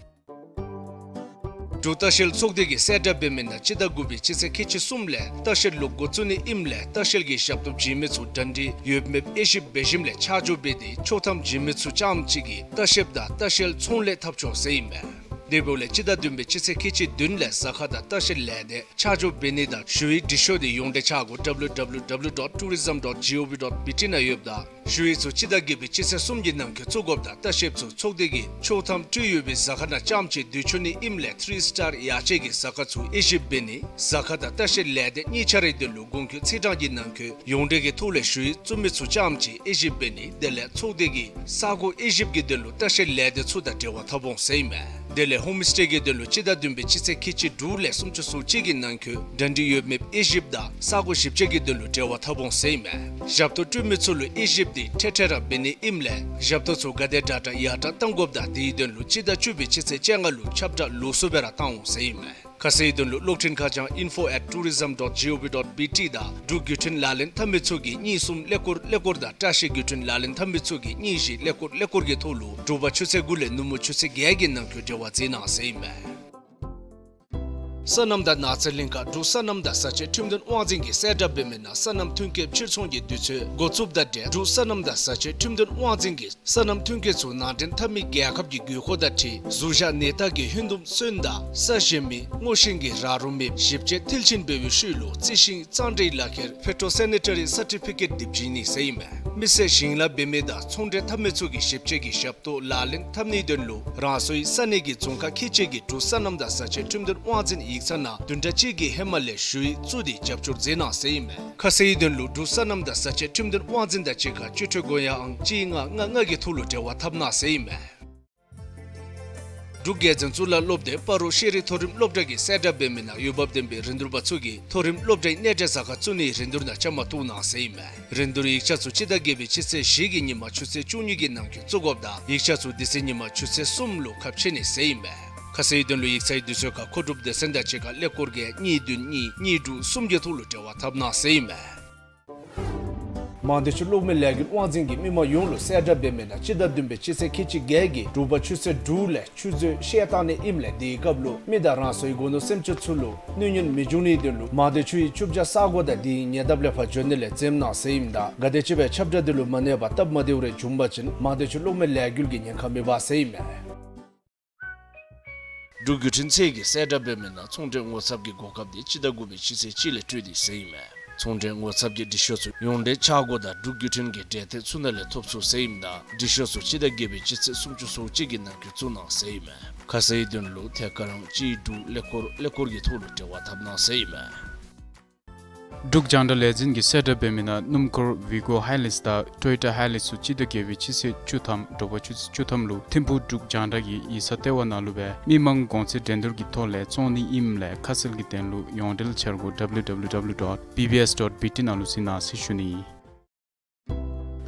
འབྲུག་ལྟ་བཤལ་ཚོགས་སྡེ་གི་གསལ་བསྒྲགས་འབད་མི་ནང་སྤྱི་ཟླ་དགུ་པའི་སྤྱི་ཚེས་ཁལ་གཅིག་གསུམ་ལས་ལྟ་བཤལ་ལུ་འགོ་བཙུགས་ནི་ཨིནམ་ལས་ལྟ་བཤལ་གྱི་ཞབས་ཏོག་བྱིན་མི་ཚུ་གྲ་སྒྲིག་ཡོདཔ་མེདཔ་དབྱེ་ཞིབ་འབད་ཞིནམ་ལས་ཆ་འཇོག་འབད་དེ་ཆོག་ཐམ་བྱིན་མི་ཚུ་རྐྱངམ་གཅིག་གིས་ལྟ་བཤལཔ་དང་ལྟ་བཤལ་ཚོང་ལས་འཐབ་ཆོག་ཟེར་ཨིན་མས། དེ་འབདཝ་ལས་སྤྱི་ཟླ་བདུན་པའི་སྤྱི་ཚེས་ཁལ་གཅིག་བདུན་ལས་ཟ་ཁང་དང་ལྟ་བཤལ་ལས་སྡེ་ཆ་འཇོག་འབད་ནི་དང་ཞུ་ཡིག་འབྲི་ཤོག་དེ་ཡོངས་འབྲེལ་ཆ་སྒོ་W W W dot tourism dot gov dot B T ནང་ཡོདཔ་ད་ཞུ་ཡིག་ཚུ་སྤྱི་ཟླ་བརྒྱད་པའི་སྤྱི་ཚེས་གསུམ་གྱི་ནང་འཁོད་བཙུགས་དགོཔ་དང་ལྟ་བཤལཔ་ཚུ་ཚོགས་སྡེ་གིས་ཆོག་ཐམ་སྤྲོད་ཡོད་པའི་ཟ་ཁང་ནང་རྐྱངམ་གཅིག་སྡོད་ཆོག་ནི་ཨིནམ་ལས་ཐི་རི་སི་ཊར་ཡར་ཆད་ཀྱི་ཟ་ཁང་ཚུ་དབྱེ་ཞིབ་འབད་ནི། ཟ་ཁང་དང་ལྟ་བཤལ་ལས་སྡེ་གཉིས་ཆ་རའི་དོན་ལུ་གོང་འཁོད་ཚེས་གྲངས་ཀྱི་ནང་འཁོད་ཡོངས་འབྲེལ་གྱི་ཐོག་ལས་ཞུ་ཡིག་བཙུགས་མི་ཚུ་རྐྱངམ་གཅིག་དབྱེ་ཞིབ་འབད་ནི། དེ་ལས་ཚོགས་སྡེ་གིས་ས་གོ་དབྱེ་ཞིབ་ཀྱི་དོན་ལུ་ལྟ་བཤལ་ལས་སྡེ་ཚུ་དང་འབྲེལ་བ་འཐབ་འོང་ཟེར་ཨིན་མས། དེ་ལས་ཧོམ་སི་ཊེ་གི་དོན་ལུ་སྤྱི་ཟླ་བདུན་པའི་སྤྱི་ཚེས་ཁལ་གཅིག་དྲུག་ལས་སུམ་ཅུ་སོ་གཅིག་གི་ནང་འཁོད་གྲ་སྒྲིག་ཡོད་མེདཔ་དབྱེ་ཞིབ་དང་ས་གོ་ཞིབ་དཔྱད་ཀྱི་དོན་ལུ་འབྲེལ་བ་འཐབ་འོང་ཟེར་ཨིན་མས། ཞབས་ཏོག་སྤྲོད་མི་ཚུ་ལུ་དབྱེ་ཞིབ་འདི་འཕྲལ་འཕྲལ་ར་འབད་ནི་ཨིནམ་ལས་ཞབས་ཏོག་ཚུ་ག་དེ་དྲག་དྲག་ཡར་དྲག་གཏང་དགོཔ་དང་དེའི་དོན་ལུ་སྤྱི་ཟླ་བཅུ་པའི་སྤྱི་ཚེས་བཅོ་ལྔ་ལུ་ཁྱབ་བསྒྲགས་ལོགས་སུ་སྦེ་ར་བཏང་འོང་ཟེར་ཨིན་མས། ཁ་གསལ་དོན་ལུ་གློག་འཕྲིན་ཁ་བྱང་info at tourism dot gov dot bt དང་འབྲུག་བརྒྱུད་འཕྲིན་ལག་ལེན་འཐབ་མི་ཚུ་གིས་གཉིས་གསུམ་ཀླད་ཀོར་ཀླད་ཀོར་དང་བཀྲ་ཤིས་བརྒྱུད་འཕྲིན་ལག་ལེན་འཐབ་མི་ཚུ་གིས་གཉིས་བཞི་ཀླད་ཀོར་ཀླད་ཀོར་གྱི་ཐོག་ལུ་དྲོ་པ་ཆུ་ཚོད་དགུ་ལས་ནུབ་མོ་ཆུ་ཚོད་བརྒྱད་ཀྱི་ནང་འཁོད་འབྲེལ་བ་མཛད་གནང་ཟེར་ཨིན་མས། སོ་ནམ་དང་ནགས་ཚལ་ལྷན་ཁག་འབྲུག་སོ་ནམ་དང་ས་ཆའི་ཁྲིམས་དོན་དབང་འཛིན་གྱིས་གསལ་བསྒྲགས་འབད་མི་ནང་སོ་ནམ་ཐོན་སྐྱེད་ཕྱིར་ཚོང་གི་དུས་ཚོད་འགོ་བཙུགསཔ་དང་འབྲེལ་འབྲུག་སོ་ནམ་དང་ས་ཆའི་ཁྲིམས་དོན་དབང་འཛིན་གྱིས་སོ་ནམ་ཐོན་སྐྱེད་ཚུ་ནང་འདྲེན་འཐབ་མི་རྒྱལ་ཁབ་ཀྱི་དགོས་མཁོ་དང་འཁྲིལ་གཟུགས་གཞག་ནད་རྟགས་ཀྱི་ཧོན་དུམ་སོན་དང་ས་གཞན་མི་སྔོ་ཤིང་གི་ར་རོ་མེདཔ་ཞིབ་དཔྱད་མཐིལ་ཕྱིན་འབད་བའི་ཤུལ་ལུ་རྩི་ཤིང་གཙང་སྦྲའི་ལག་ཁྱེར་Phytosanitary Certificate དེ་བྱིན་ནི་ཟེར་ཨིན་མས། མི་སེར་ཞིང་ལཱ་འབད་མི་དང་ཚོང་འབྲེལ་འཐབ་མི་ཚུ་གིས་ཞིབ་དཔྱད་ཀྱི་ཞབས་ཏོག་ལག་ལེན་འཐབ་ནིའི་དོན་ལུ་རང་སོའི་ས་གནས་ཀྱི་རྫོང་ཁག་ཁལ་གཅིག་གི་འབྲུག་སོ་ནམ་དང་ས་ཆའི་ཁྲིམས་དོན་དབང་འཛིན་ཡིག་ཚང་ནང་བདུན་ཕྲག་གཅིག་གི་ཧེ་མ་ལས་ཞུ་ཡིག་བཙུགས་ཏེ་རྒྱབ་སྐྱོར་མཛད་གནང་ཟེར་ཨིན་མས། ཁ་གསལ་དོན་ལུ་འབྲུག་སོ་ནམ་དང་ས་ཆའི་ཁྲིམས་དོན་དབང་འཛིན་དང་གཅིག་ཁར་སྤྱི་འཐུས་སྒོ་ཡང་ཨང་གཅིག་ལྔ་ལྔ་ལྔ་གི་ཐོག་ལུ་འབྲེལ་བ་འཐབ་གནང་ཟེར་ཨིན་མས། འབྲུག་རྒྱལ་བཙུན་གཙུག་ལག་སློབ་སྡེ་སྤ་རོ་ཤེས་རིག་མཐོ་རིམ་སློབ་གྲྭ་གིས་གསལ་བསྒྲགས་འབད་མི་ནང་འོས་འབབ་ལྡན་པའི་རིན་བསྡུར་པ་ཚུ་གིས་མཐོ་རིམ་སློབ་གྲྭའི་གནས་གྲལ་གཟའ་སྐར་བཙུགས་ནིའི་རིན་བསྡུར་ནང་བཅའ་མར་གཏོགས་གནང་ཟེར་ཨིན་མས། རིན་བསྡུར་ཡིག་ཆ་ཚུ་སྤྱི་ཟླ་བརྒྱད་པའི་སྤྱི་ཚེས་བཞི་གི་ཉིན་མ་ཆུ་ཚོད་བཅུ་གཉིས་ཀྱི་ནང་འཁོད་བཙུགས་དགོཔ་དང་ཡིག་ཆ་ཚུ་འདི་ཚེས་ཉིན་མ་ཆུ་ཚོད་གསུམ་ལུ་ཁ་ཕྱེ་ནི་ཟེར་ཨིན་མས། ཁ་གསལ་དོན་ལུ་ཡིག་ཚང་གི་དུས་ཚོད་ཁར་མཁོ་སྒྲུབ་སྡེ་ཚན་དང་གཅིག་ཁར་ཀླད་ཀོར་གྱི་གཉིས་བདུན་གཉིས་གཉིས་དྲུག་གསུམ་གྱི་ཐོག་ལུ་འབྲེལ་བ་འཐབ་གནང་ཟེར་ཨིན་མས། མང་སྡེ་ཆུ་གློག་མེ་ལས་འགུལ་དབང་འཛིན་གྱིས་མི་མང་ཡོངས་ལུ་གསལ་བསྒྲགས་འབད་མི་ནང་སྤྱི་ཟླ་བདུན་པའི་སྤྱི་ཚེས་ཁལ་གཅིག་བརྒྱད་ཀྱི་དྲོ་པ་ཆུ་ཚོད་དྲུག་ལས་ཆུ་མཛོད་བཤལ་བཏང་ནི་ཨིནམ་ལས་དེའི་སྐབས་ལུ་མི་དང་རང་སོའི་སྒོ་ནོར་སེམས་ཅན་ཚུ་ལུ་གནོད་ཉེན་མི་འབྱུང་ནིའི་དོན་ལུ་མང་སྡེ་ཆུའི་ཆུ་བྱ་ས་གོ་དང་དེའི་ཉེ་འདབས་ལས་ཕར་འགྱོ་ནི་ལས་འཛེམ་གནང་ཟེར་ཨིནམ་ད་ག་དེམ་ཅིག་སྦེ་ཁྱབ་བསྒྲགས་འདི་ལུ་མ་གནས་པར་སྟབས་མ་བདེཝ་རེ་བྱུང་པ་ཅིན་མང་སྡེ་ཆུ་གློག་མེ་ལས་འགུལ་གྱིས་ཉེན་ཁ་མི་འབག་ཟེར་ཨིན་མས། འབྲུག་བརྒྱུད་འཕྲིན་ཚད་ཀྱིས་གསལ་བསྒྲགས་འབད་མི་ནང་ཚོང་འབྲེལ་ངོ་ཚབ་ཀྱི་གོ་སྐབས་འདི་སྤྱི་ཟླ་དགུ་པའི་སྤྱི་ཚེས་གཅིག་ལས་སྤྲོད་དེ་ཟེར་ཨིན་མས། ཚོང་འབྲེལ་ངོ་ཚབ་ཀྱི་འབྲི་ཤོག་ཚུ་ཡོངས་འབྲེལ་ཆ་སྒོ་དང་འབྲུག་བརྒྱུད་འཕྲིན་གྱི་འབྲེལ་ཐད་ཚུ་ནང་ལས་ཐོབ་ཚུགས་ཟེར་ཨིནམ་ད་འབྲི་ཤོག་ཚུ་སྤྱི་ཟླ་བརྒྱད་པའི་སྤྱི་ཚེས་སུམ་ཅུ་སོ་གཅིག་གི་ནང་འཁོད་བཙུགས་གནང་ཟེར་ཨིན་མས། ཁ་གསལ་དོན་ལུ་ཐད་ཀར་ཨང་གཅིག་དྲུག་ཀླད་ཀོར་ཀླད་ཀོར་གྱི་ཐོག་ལུ་འབྲེལ་བ་འཐབ་གནང་ཟེར་ཨིན་མས། འབྲུག་རྒྱང་བསྒྲགས་ལས་འཛིན་གྱིས་གསལ་བསྒྲགས་འབད་མི་ནང་སྣུམ་འཁོར་ཝི་གོ་ཧའི་ལེགས་དང་ཊོ་ཡོ་ཊ་ཧའི་ལེགས་ཚུ་སྤྱི་ཟླ་བརྒྱད་པའི་སྤྱི་ཚེས་བཅུ་ཐམ་དྲོ་པ་ཆུ་ཚོད་བཅུ་ཐམ་ལུ་ཐིམ་ཕུག་འབྲུག་རྒྱང་བསྒྲགས་ཀྱི་ཡིག་ཚང་ལྟེ་བ་ནང་ལུ་སྦེ་མི་མང་གོང་ཚད་འགྲན་བསྡུར་གྱི་ཐོག་ལས་བཙོང་ནི་ཨིནམ་ལས་ཁ་གསལ་གྱི་དོན་ལུ་ཡོངས་འབྲེལ་འཆར་སྒོ་W W W dot B B S dot B T ནང་ལུ་གཟིགས་གནང་ཟེར་ཞུ་ནི།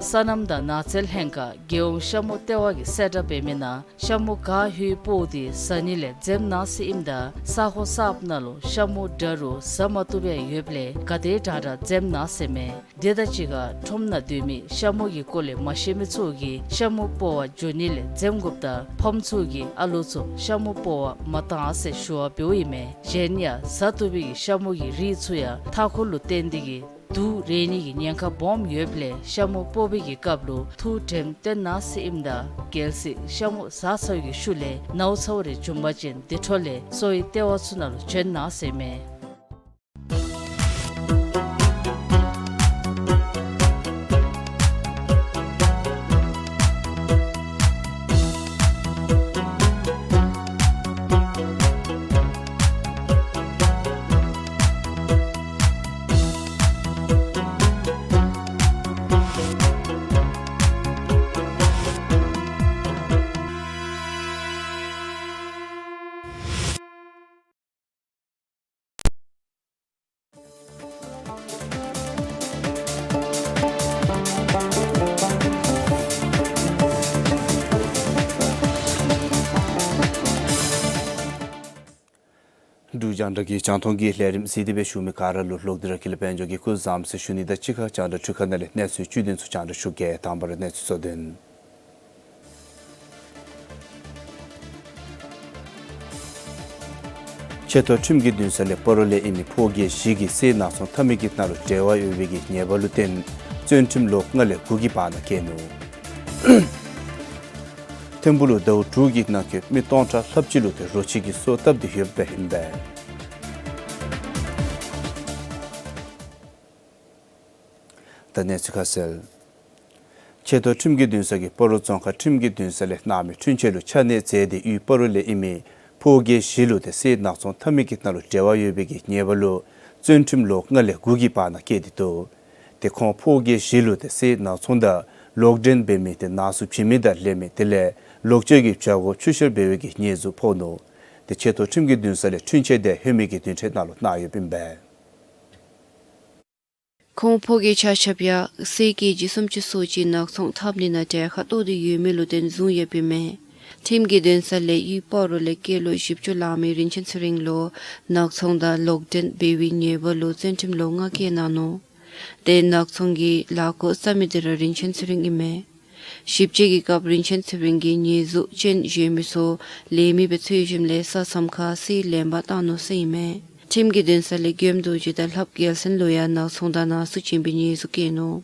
སོ་ནམ་དང་ནགས་ཚལ་ལྷན་ཁག་རྒྱལ་ཡོངས་ཤ་མུ་ལྟེ་བ་གིས་གསལ་བསྒྲགས་འབད་མི་ནང་ཤ་མུ་ག་ཧུའི་སྤོག་སྟེ་ཟ་ནི་ལས་འཛེམ་གནང་ཟེར་ཨིནམ་ད་ས་ཁོངས་གསརཔ་ནང་ལུ་ཤ་མུ་འདྲ་རུང་ཟ་མ་བཏུབ་པར་ཡོདཔ་ལས་ག་དེ་དྲག་དྲག་འཛེམ་གནང་ཟེར་མས། དེ་དང་གཅིག་ཁར་ཁྲོམ་ནང་སྡོད་མི་ཤ་མུ་གི་སྐོར་ལས་མ་ཤེས་མི་ཚུ་གིས་ཤ་མུ་སྤོག་པར་འགྱོ་ནི་ལས་འཛེམ་དགོཔ་དང་ཕམ་ཚུ་གིས་ཨ་ལོ་ཚུ་ཤ་མུ་སྤོག་པར་མ་གཏང་ཟེར་ཞུ་བ་འབདཝ་ཨིན་མས། གཞན་ཡང་ཟ་བཏུབ་པའི་ཤ་མུ་གི་རིགས་ཚུ་ཡང་མཐའ་འཁོར་ལུ་བརྟེན་ཏེ་གིས་དུག་རེག་ནི་གི་ཉེན་ཁ་སྦོམ་ཡོདཔ་ལས་ཤ་མུ་སྤོག་པའི་གི་སྐབས་ལུ་ཐུགས་དྲནམ་བཏོན་གནང་ཟེར་ཨིནམ་ད་གལ་སྲིད་ཤ་མུ་ཟ་ཚར་བའི་གི་ཤུལ་ལས་ནཝ་ཚཝ་རེ་བྱུང་པ་ཅིན་དེ་འཕྲོ་ལས་གསོ་བའི་ལྟེ་བ་ཚུ་ནང་ལུ་བྱོན་གནང་ཟེར་མས། འབྲུག་རྒྱང་བསྒྲགས་ཀྱི་རྒྱང་མཐོང་གི་ལས་རིམ་གཟིགས་ཏེ་སྦེ་བཞུགས་མི་ག་ར་ལུ་ལོག་སྟེ་ར་ཀུན་ལེགས་དཔལ་འབྱོར་གྱིས་སྐུ་བཟང་ཟེར་ཞུ་ནི་དང་གཅིག་ཁར་རྒྱང་བསྒྲགས་འཕྲུལ་ཁང་ནང་ལས་གནས་ཚུལ་བཅུད་དོན་ཚུ་རྒྱང་བསྒྲགས་ཞུ་གེ། དང་པ་ར་གནས་ཚུལ་གཙོ་དོན། ཆེ་མཐོ་ཁྲིམས་ཀྱི་འདུན་ས་ལས་སྤ་རོ་ལས་ཨིན་མི་ཕོ་སྐྱེས་བཞི་གིས་སའི་ནག་ཚོང་འཐབ་མི་གི་ནང་ལུ་འབྲེལ་བ་ཡོད་པའི་གི་ཉེས་པ་ལུ་བརྟེན་བཙོན་ཁྲིམས་ལོ་ལྔ་ལས་དགུ་གི་བར་ན་བཀལ་ནུག། ཐིམ་ཕུག་ལུ་ཟླཝ་དྲུག་གི་ནང་འཁོད་མི་སྟོང་ཕྲག་ལྷགཔ་ཅིག་ལུ་ཏེ་རོ་ཁྱི་གིས་སོ་བཏབ་སྟེ་ཡོདཔ་ཨིན་པས། ད་གནས་ཚུལ་ཁ་གསལ། ཆེ་མཐོ་ཁྲིམས་ཀྱི་འདུན་ས་གིས་སྤ་རོ་རྫོང་ཁག་ཁྲིམས་ཀྱི་འདུན་ས་ལས་གནང་མི་འཁྲུན་ཆོད་ལུ་ཆ་གནས་མཛད་དེ་ཡུལ་སྤ་རོ་ལས་ཨིན་མི་ཕོ་སྐྱེས་བཞི་ལུ་ཏེ་སའི་ནག་ཚོང་འཐབ་མི་གི་ནང་ལུ་འབྲེལ་བ་ཡོད་པའི་གི་ཉེས་པ་ལུ་བཙོན་ཁྲིམས་ལོ་ལྔ་ལས་དགུ་གི་བར་ན་བཀལ་ཏེ་འདུག། ཏེ་ཁོང་ཕོ་སྐྱེས་བཞི་ལུ་ཏེ་སའི་ནག་ཚོང་དང་ལོག་འདྲེན་འབད་མི་ཏེ་ནག་གསུབ་བྱིན་མི་དང་ལེན་མི་དེ་ལས་ལོག་སྤྱོད་ཀྱི་བྱ་སྒོ་ཆུ་བཤལ་འབད་བའི་གི་ཉེས་འཛུགས་ཕོག་ནུག། ཏེ་ཆེ་མཐོ་ཁྲིམས་ཀྱི་འདུན་ས་ལས་འཁྲུན་ཆོད་དེ་ཧེ་མའི་གི་བདུན་ཕྲག་ནང་ལུ་གནང་ཡོདཔ་ཨིན་པས། ཁོང་ཕོ་སྐྱེས་ཆ་ཁྱབ་ཡང་སའི་ཀེ་ཇི་སུམ་ཅུ་སོ་གཅིག་ནག་ཚོང་འཐབ་ནི་ནང་གྲལ་ཁར་གཏོགས་ཏེ་ཡོད་མི་ལུ་བརྟེན་བཟུང་ཡོདཔ་ཨིན་མས། ཁྲིམས་ཀྱི་འདུན་ས་ལས་གཡུས་སྤ་རོ་ལས་སྐྱེས་ལོ་བཞི་བཅུ་ལང་མི་རིན་ཆེན་ཚེ་རིང་ལུ་ནག་ཚོང་དང་ལོག་འདྲེན་འབད་བའི་ཉེས་པ་ལུ་བཙོན་ཁྲིམས་ལོ་ལྔ་བཀལ་གནང་ནུག། ཏེ་ནག་ཚོང་གི་ལཱ་འགོ་བརྩམ་མི་དེ་ར་རིན་ཆེན་ཚེ་རིང་ཨིན་མས། ཞིབ་དཔྱད་ཀྱི་སྐབས་རིན་ཆེན་ཚེ་རིང་གིས་ཉེས་འཛུགས་ཅན་གཞན་མི་ཚུ་ལེན་མི་སྦེ་འཚོལ་ཞིནམ་ལས་ས་མཚམས་ཁར་གསེར་ལེན་པར་བཏང་ནུག་ཟེར་ཨིན་མས། ཁྲིམས་ཀྱི་འདུན་ས་ལས་མགྱོནམ་རྡོ་རྗེ་དང་ལྷབ་རྒྱལ་མཚན་ལུ་ཡང་ནག་ཚོང་དང་ནང་གསུག་བྱིན་པའི་ཉེས་འཛུགས་བཀལ་ནུག།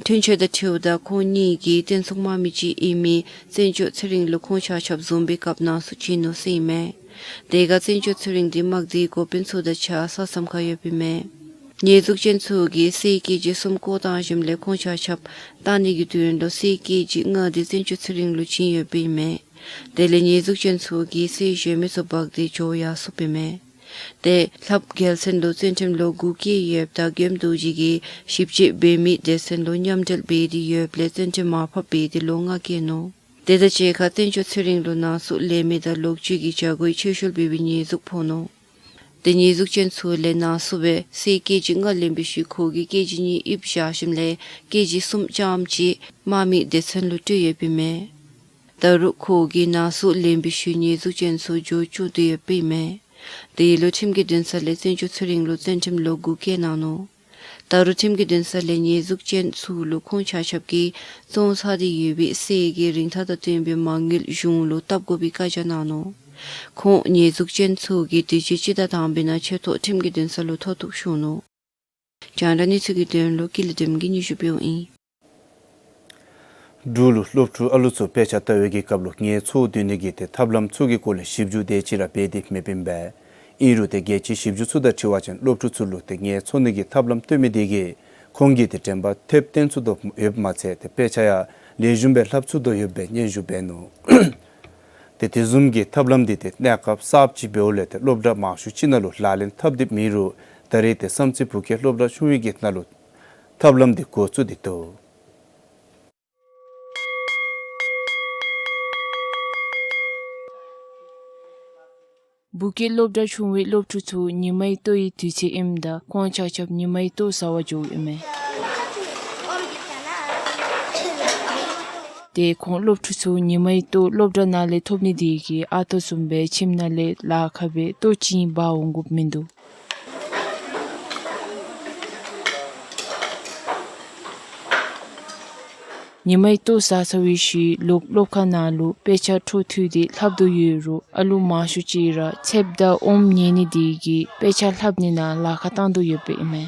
འཁྲུན་ཆོད་དང་འཁྲིལཝ་ད་ཁོང་གཉིས་ཀྱིས་བཙོན་ཚུགས་དམག་མི་ཅིག་ཨིན་མི་བཙན་སྐྱོག་ཚེ་རིང་ལུ་ཁོང་ཆ་ཁྱབ་བཟུང་པའི་སྐབས་ནང་གསུག་བྱིན་ནུག་ཟེར་ཨིན་མས། དེ་ཁར་བཙན་སྐྱོག་ཚེ་རིང་འདི་དམག་སྡེའི་འགོ་དཔོན་ཚུ་དང་གཅིག་ཁར་ས་མཚམས་ཁར་ཡོདཔ་ཨིན་མས། ཉེས་འཛུགས་ཅན་ཚུ་གིས་གསེར་ཀེ་ཇི་གསུམ་བཀོ་བཏང་ཞིནམ་ལས་ཁོང་ཆ་ཁྱབ་བཏང་ནི་གི་དོན་ལུ་གསེར་ཀེ་ཇི་ལྔ་དེ་བཙན་སྐྱོག་ཚེ་རིང་ལུ་བྱིན་ཡོདཔ་ཨིན་མས། དེ་ལས་ཉེས་འཛུགས་ཅན་ཚུ་གིས་གསེར་གཞན་མི་ཚུ་འབག་སྟེ་འགྱོ་ཡར་སོཔ་ཨིན་མས། ཏེ་ལྷབ་རྒྱལ་མཚན་ལུ་བཙོན་ཁྲིམས་ལོ་དགུ་བཀལ་ཡོདཔ་ད་མགྱོནམ་རྡོ་རྗེ་གིས་ཞིབ་དཔྱད་འབད་མི་སྡེ་ཚན་ལུ་མཉམ་འབྲེལ་འབད་དེ་ཡོདཔ་ལས་བཙོན་ཁྲིམས་མར་ཕབ་འབད་དེ་ལོ་ལྔ་བཀལ་ནུག། དེ་དང་གཅིག་ཁར་བཙན་སྐྱོག་ཚེ་རིང་ལུ་ནང་གསུག་ལེན་མི་དང་ལོག་སྤྱོད་ཀྱི་བྱ་སྒོའི་ཆེད་སྤྱོད་འབད་བའི་ཉེས་འཛུགས་ཕོག་ནུག། ཏེ་ཉེས་འཛུགས་ཅན་ཚུ་ལས་ནང་གསུག་སྦེ་གསེར་ཀེ་ཇི་ལྔ་ལེན་པའི་ཤུལ་ཁོ་གིས་ཀེ་ཇི་གཉིས་ཡིབ་བཞག་ཞིནམ་ལས་ཀེ་ཇི་གསུམ་རྐྱངམ་ཅིག་དམག་མི་སྡེ་ཚན་ལུ་སྤྲོད་ཡོདཔ་ཨིན་མས། ད་རུང་ཁོ་གིས་ནང་གསུག་ལེན་པའི་ཤུལ་ཉེས་འཛུགས་ཅན་ཚུ་འགྱོ་བཅུག་སྟེ་ཡོདཔ་ཨིན་མས། དེ་ལུ་ཁྲིམས་ཀྱི་འདུན་ས་ལས་བཙན་སྐྱོག་ཚེ་རིང་ལུ་བཙོན་ཁྲིམས་ལོ་དགུ་བཀལ་གནང་ནུག། ད་རུང་ཁྲིམས་ཀྱི་འདུན་ས་ལས་ཉེས་འཛུགས་ཅན་ཚུ་ལུ་ཁོང་ཆ་ཁྱབ་ཀྱིས་བཙོང་ཚར་ཏེ་ཡོད་པའི་གསེར་གྱི་རིན་ཐང་དང་བསྟུན་པའི་མ་དངུལ་གཞུང་ལུ་བཏབ་དགོ་པའི་བཀའ་རྒྱ་གནང་ནུག། ཁོང་ཉེས་འཛུགས་ཅན་ཚུ་གིས་དུས་ཅི་སྤྱི་ཟླ་དང་པའི་ནང་ཆེ་མཐོ་ཁྲིམས་ཀྱི་འདུན་ས་ལུ་མཐོ་གཏུགས་ཞུ་ནུག། རྒྱང་བསྒྲགས་གནས་ཚུལ་གྱི་དོན་ལུ་ཀུན་ལེགས་སྒྲོལ་མ་གིས་སྙན་ཞུ་ཕུལཝ་ཨིན། འབྲུག་ལུ་སློབ་ཕྲུག་ཨ་ལུ་ཚུ་དཔེ་ཆ་ལྟ་བའི་གི་སྐབས་ལུ་ངལ་འཚོ་སྡོད་ནི་གི་ཏེ་ཐབས་ལམ་ཚུ་གི་སྐོར་ལས་ཞིབ་འཇུག་དེ་ཅིག་ར་འབད་དེ་མེདཔ་ཨིན་པས། ཨིན་རུང་ཏེ་རྒྱལ་སྤྱིའི་ཞིབ་འཇུག་ཚུ་དང་འཁྲིལ་བ་ཅིན་སློབ་ཕྲུག་ཚུ་ལུ་ཏེ་ངལ་འཚོ་ནི་གི་ཐབས་ལམ་སྟོན་མི་དེ་གིས་ཁོང་གི་ཏེ་དྲན་པ་ཐེབས་བརྟན་ཚུགས་དོ་ཡོདཔ་མ་ཚད་ཏེ་དཔེ་ཆ་ཡང་ལེགས་ཤོམ་སྦེ་ལྷབ་ཚུགས་དོ་ཡོདཔ་སྦེ་སྙན་ཞུ་འབད་ནུག། ཏེ་དེ་བཟུམ་གྱི་ཐབས་ལམ་འདི་ཏེ་གནས་སྐབས་གསརཔ་ཅིག་འབདཝ་ལས་ཏེ་སློབ་གྲྭ་མང་ཤོས་ཅིག་ནང་ལུ་ལག་ལེན་འཐབ་སྟེ་མེད་རུང་ད་རེས་ཏེ་བསམ་རྩེ་བུ་སྐྱེས་སློབ་གྲྭ་ཆུང་བའི་གི་ནང་ལུ་ཐབས་ལམ་འདི་འགོ་བཙུགས་ཏེ་འདུག། བུ་སྐྱེས་སློབ་གྲྭ་ཆུང་བའི་སློབ་ཕྲུག་ཚུ་ཉི་མའི་ལྟོ་ཡི་དུས་ཚོད་ཨིནམ་ད་ཁོང་ཆ་ཁྱབ་ཉི་མའི་ལྟོ་ཟ་བར་འགྱོཝ་ཨིན་མས། ཏེ་ཁོང་སློབ་ཕྲུག་ཚུ་ཉི་མའི་ལྟོ་སློབ་གྲྭ་ནང་ལས་ཐོབ་ནི་དེ་གིས་ཨ་རྟག་བཟུམ་སྦེ་ཁྱིམ་ནང་ལས་ལཱ་ཁག་སྦེ་ལྟོ་ཅིག་འབག་འོང་དགོཔ་མིན་འདུག། ཉི་མའི་ལྟོ་ཟ་ཚར་བའི་ཤུལ་ལོག་སློབ་ཁང་ནང་ལུ་དཔེ་ཆ་འཕྲོ་མཐུད་དེ་ལྷབ་དོ་ཡོད་རུང་ཨ་ལུ་མང་ཤོས་ཅིག་ར་ཚདཔ་དང་ཨོམ་ཉལ་ནི་དེ་གིས་དཔེ་ཆ་ལྷབ་ནི་ནང་ལཱ་ཁག་བཏང་དོ་ཡོདཔ་ཨིན་མས།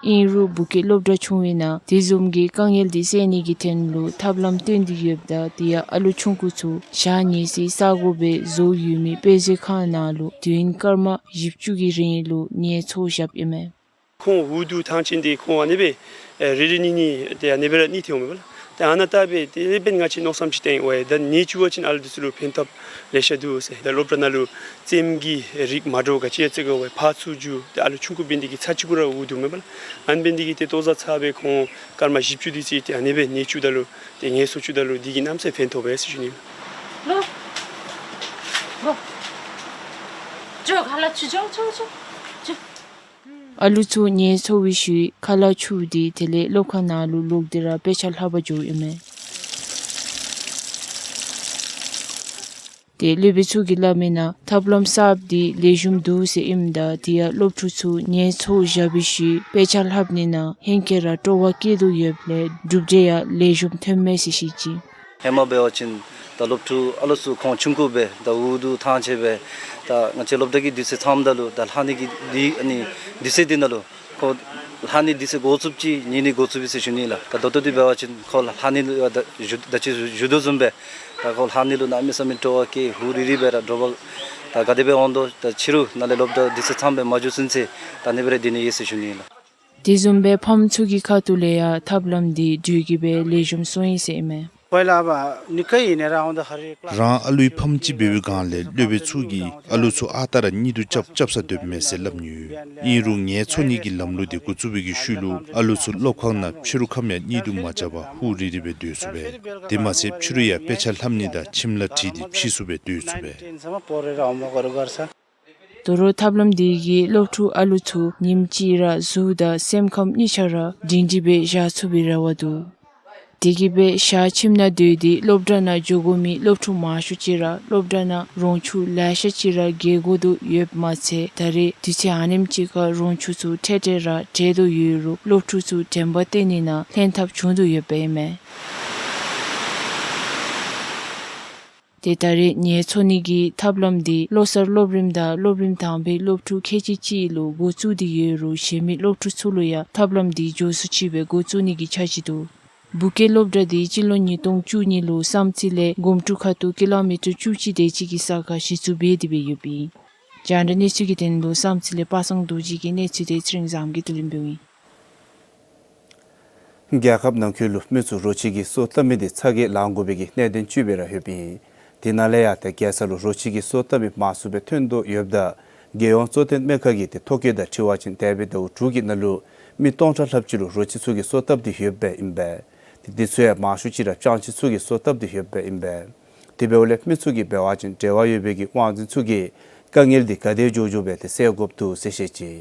ཨིན་རུང་བུ་སྐྱེས་སློབ་གྲྭ་ཆུང་བའི་ནང་དེ་བཟུམ་གྱི་དཀའ་ངལ་འདི་སེལ་ནི་གི་དོན་ལུ་ཐབས་ལམ་སྟོན་ཏེ་ཡོདཔ་ད་དེ་ཡང་ཨ་ལུ་ཆུང་ཀུ་ཚུ་ཞག་ཉལ་སའི་ས་སྒོ་སྦེ་བཟོ་ཡོད་མི་དཔེ་མཛོད་ཁང་ནང་ལུ་དུས་ཡུན་སྐར་མ་བཞི་བཅུ་གི་རིང་ལུ་ངལ་འཚོ་བཞགཔ་ཨིན་མས། ཁོང་འུ་སྡུག་ཐང་ཆེན་འདི་ཁོང་ཨ་ནི་སྦེ་ཨེ་རེ་རེ་གཉིས་གཉིས་ཏེ་ཨ་ནི་སྦེ་ར་གཉིད་ཐལཝ་མས་པ་ལགས། ཏེ་ཨ་ནཱ་བལྟ་སྦེ་དེ་ལས་འབདན་ང་བཅས་མནོ་བསམ་ཅིག་བཏང་ཡི། ཝའེ་ད་ནད་བཅོས་པ་ཅིན་ཨ་ལུ་འདི་ཚུ་ལུ་ཕན་ཐབས་ལེ་ཤ་འདུག་ཟེར། ད་སློབ་གྲྭ་ནང་ལུ་རྩེདམོ་གི་རིགས་མ་འདྲཝ་ག་ཅི་ཡང་རྩེ་དགོ་པས། ཕར་ཚུར་རྒྱུག། ཏེ་ཨ་ལུ་ཆུང་ཀུ་འབད་ནི་དེ་གིས་ཚར་གཅིག་གུ་ར་འུ་སྡུག་མས་པ་ལགས། ཨ་ནི་འབད་ནི་དེ་གིས་ཏེ་ལྟོ་བཟའ་ཚར་སྦེ་ཁོང་སྐར་མ་བཞི་བཅུ་དེ་ཅིག་ཏེ་ཨ་ནི་སྦེ་ནད་བཅོས་ད་ལུ་ཏེ་ངལ་གསོ་བཅོས་ད་ལུ་འདི་གིས་གནམ་མེད་ས་མེད་ཕན་ཐོགས་པས་ཟེར་ཞུ་ནི་ལགས། ལོ། ལོ། ཇོ་ཁ་ལག་ཆུ་ཇོ་ཇོ་ཇོ་ཇོ། ཨ་ལུ་ཚུ་ངལ་འཚོ་བའི་ཤུལ་ཁ་ལག་ཆུ་སྟེ་དེ་ལས་སློབ་ཁང་ནང་ལུ་ལོག་སྟེ་ར་དཔེ་ཆ་ལྷབ་པར་འགྱོཝ་ཨིན་མས། ཏེ་སློབ་དཔོན་ཚུ་གིས་སླབ་མིའི་ནང་ཐབས་ལམ་གསརཔ་འདི་ལེགས་ཤོམ་འདུག་ཟེར་ཨིནམ་ད་དེ་ཡང་སློབ་ཕྲུག་ཚུ་ངལ་འཚོ་བཞག་པའི་ཤུལ་དཔེ་ཆ་ལྷབ་ནི་ནང་ཧེང་སྐལ་ར་སྤྲོ་བ་བསྐྱེད་དོ་ཡོདཔ་ལས་གྲུབ་འབྲས་ཡང་ལེགས་ཤོམ་ཐོནམ་མས་ཟེར་བཤད་ཅི། ཧེ་མ་འབད་བ་ཅིན་ད་སློབ་ཕྲུག་ཨ་ལུ་ཚུ་ཁོང་ཆུང་ཀུ་སྦེ་ད་འུ་སྡུག་ཐང་ཆད་སྦེ་ད་ང་བཅས་སློབ་གྲྭ་གི་དུས་ཚོད་ཚངམ་ད་ལུ་ད་ལྷག་ནི་གི་དུས་ཨ་ནི་དུས་ཚོད་འདི་ནང་ལུ་ཁོ་ལྷག་ནི་དུས་ཚོད་འགོ་བཙུགསཔ་ཅིག་ཉལ་ནི་འགོ་བཙུགས་པས་ཟེར་ཞུ་ནི་ལགས། ད་ད་ལྟོ་འདི་འབད་བ་ཅིན་ཁོ་ལྷག་ནི་ལུ་ད་ཞུ་ད་ཅི་ཞུ་དོ་བཟུམ་སྦེ་ད་ཁོ་ལྷག་ནི་ལུ་གནམ་མེད་ས་མེད་སྤྲོ་བ་བསྐྱེད་ཧུ་རི་རི་སྦེ་ར་དྲོ་པ་ད་ག་དེ་སྦེ་འོང་དོ་ད་ཕྱི་རུ་ནཱ་ལས་སློབ་གྲྭ་དུས་ཚོད་ཚངམ་སྦེ་མ་འགྱོ་ཚུན་ཚོད་ད་ཨ་ནི་སྦེ་ར་སྡོད་ནི་ཡོད་ཟེར་ཞུ་ནི་ལགས། དེ་བཟུམ་སྦེ་ཕམ་ཚུ་གི་ཁ་ཐུག་ལས་ཡང་ཐབས་ལམ་འདི་གྲོས་ཀྱིས་སྦེ་ལེགས་ཤོམ་སོང་ཡི་ཟེར་ཨིན་མས། རང་ཨ་ལུའི་ཕམ་ཅིག་འབད་བའི་སྒང་ལས་སློབ་དཔོན་ཚུ་གིས་ཨ་ལུ་ཚུ་ཨ་རྟག་ར་གཉིད་དུ་རྐྱབ་རྐྱབ་ས་སྡོདཔ་མས་ཟེར་སླབ་ནི་ཡོད། ཨིན་རུང་ངལ་འཚོ་ནི་གི་ལམ་ལུགས་འདི་འགོ་བཙུགས་པའི་གི་ཤུལ་ལུ་ཨ་ལུ་ཚུ་སློབ་ཁང་ནང་ཕྱི་རུ་ཁམས་ཡང་གཉིད་དུ་མ་རྐྱབ་པར་ཧུ་རི་རི་སྦེ་སྡོད་ཚུགས་པས། དེ་མ་ཚད་ཕྱི་རུ་ཡང་དཔེ་ཆ་ལྷབ་ནི་དང་ཁྱིམ་ལཱ་འཁྲིད་དེ་ཕྱིས་སུ་སྦེ་སྡོད་ཚུགས་པས། དོ་རུང་ཐབས་ལམ་འདི་གིས་སློབ་ཕྲུག་ཨ་ལུ་ཚུ་ཉིནམ་གཅིག་ར་གཟུགས་དང་སེམས་ཁམས་གཉིས་ཆ་ར་སྒྲིང་སྒྲིང་སྦེ་བཞག་ཚུགས་པའི་རེ་བ་འདུག། དེ་གིས་སྦེ་ཞག་ཁྱིམ་ནང་སྡོད་དེ་སློབ་གྲྭ་ནང་འགྱོ་དགོ་མི་སློབ་ཕྲུག་མང་ཤོས་ཅིག་ར་སློབ་གྲྭ་ནང་རོང་ཆུ་ལེ་ཤ་ཅིག་ར་བརྒལ་དགོ་དོ་ཡོདཔ་མ་ཚད་ད་རེས་དུས་ཚོད་ཨ་ནེམ་ཅིག་ཁར་རོང་ཆུ་ཚུ་ཁྲེ་ཁྲེ་ར་བྲལ་དོ་ཡོད་རུང་སློབ་ཕྲུག་ཚུ་དྲན་པ་གཏད་ནི་ནང་ལྷན་ཐབས་བྱུང་དོ་ཡོདཔ་ཨིན་མས། ཏེ་ད་རེས་ངལ་འཚོ་ནི་གི་ཐབས་ལམ་འདི་བློ་གསར་སློབ་རིམ་དང་སློབ་རིམ་དང་པའི་སློབ་ཕྲུག་ཁལ་གཅིག་གཅིག་ལུ་འགོ་བཙུགས་ཏེ་ཡོད་རུང་གཞན་མི་སློབ་ཕྲུག་ཚུ་ལུ་ཡང་ཐབས་ལམ་འདི་མགྱོགས་སུ་ཅིག་སྦེ་འགོ་བཙུགས་ནི་གི་འཆར་གཞི་འདུག། བུ་སྐྱེས་སློབ་གྲྭ་འདི་སྤྱི་ལོ་ཉིས་སྟོང་བཅུ་གཉིས་ལུ་བསམ་རྩེ་ལས་སྒོམ་ཀྲུ་ཁ་ཐུག་ཀི་ལོ་མི་ཊར་བཅུ་གཅིག་དེ་ཅིག་གི་ས་ཁར་གཞི་བཙུགས་འབད་དེ་སྦེ་ཡོདཔ་ཨིན། རྒྱང་བསྒྲགས་གནས་ཚུལ་གྱི་དོན་ལུ་བསམ་རྩེ་ལས་པ་སངས་རྡོ་རྗེ་གི་གནས་ཚུལ་དེ་ཚེ་རིང་བཟངམོ་གིས་བསྡུ་ལེན་འབདཝ་ཨིན། རྒྱལ་ཁབ་ནང་འཁོད་ལུ་མི་ཚུ་རོ་ཁྱི་གིས་སོ་བཏབ་མི་འདི་ཚ་གྱང་ལང་དགོ་པའི་གི་གནད་དོན་ཅིག་སྦེ་ར་ཡོདཔ་ཨིན། དེ་ནང་ལས་ཡང་ཏེ་རྒྱལ་ས་ལུ་རོ་ཁྱི་གིས་སོ་བཏབ་མི་མང་སུ་སྦེ་ཐོན་དོ་ཡོདཔ་ད་རྒྱལ་ཡོངས་གཙོ་བསྟེན་སྨན་ཁང་གི་ཏེ་ཐོ་བཀོད་དང་འཁྲིལ་བ་ཅིན་འདས་པའི་ཟླཝ་དྲུག་གི་ནང་ལུ་མི་སྟོང་ཕྲག་ལྷགཔ་ཅིག་ལུ་རོ་ཁྱི་ཚུ་གིས་སོ་བཏབ་སྟེ་ཡོདཔ་ཨིན་པས། ཏེ་འདི་ཚུ་ཡང་མང་ཤོས་ཅིག་ར་སྤྱང་ཁྱི་ཚུ་གིས་སོ་བཏབ་སྟེ་ཡོདཔ་ཨིན་པས། དེ་འབདཝ་ལས་མི་ཚུ་གིས་འབད་བ་ཅིན་འབྲེལ་བ་ཡོད་པའི་གི་དབང་འཛིན་ཚུ་གིས་དཀའ་ངལ་འདི་ག་དེ་མགྱོགས་མགྱོགས་སྦེ་ཏེ་སེལ་དགོཔ་འདུག་ཟེར་བཤད་ཅི།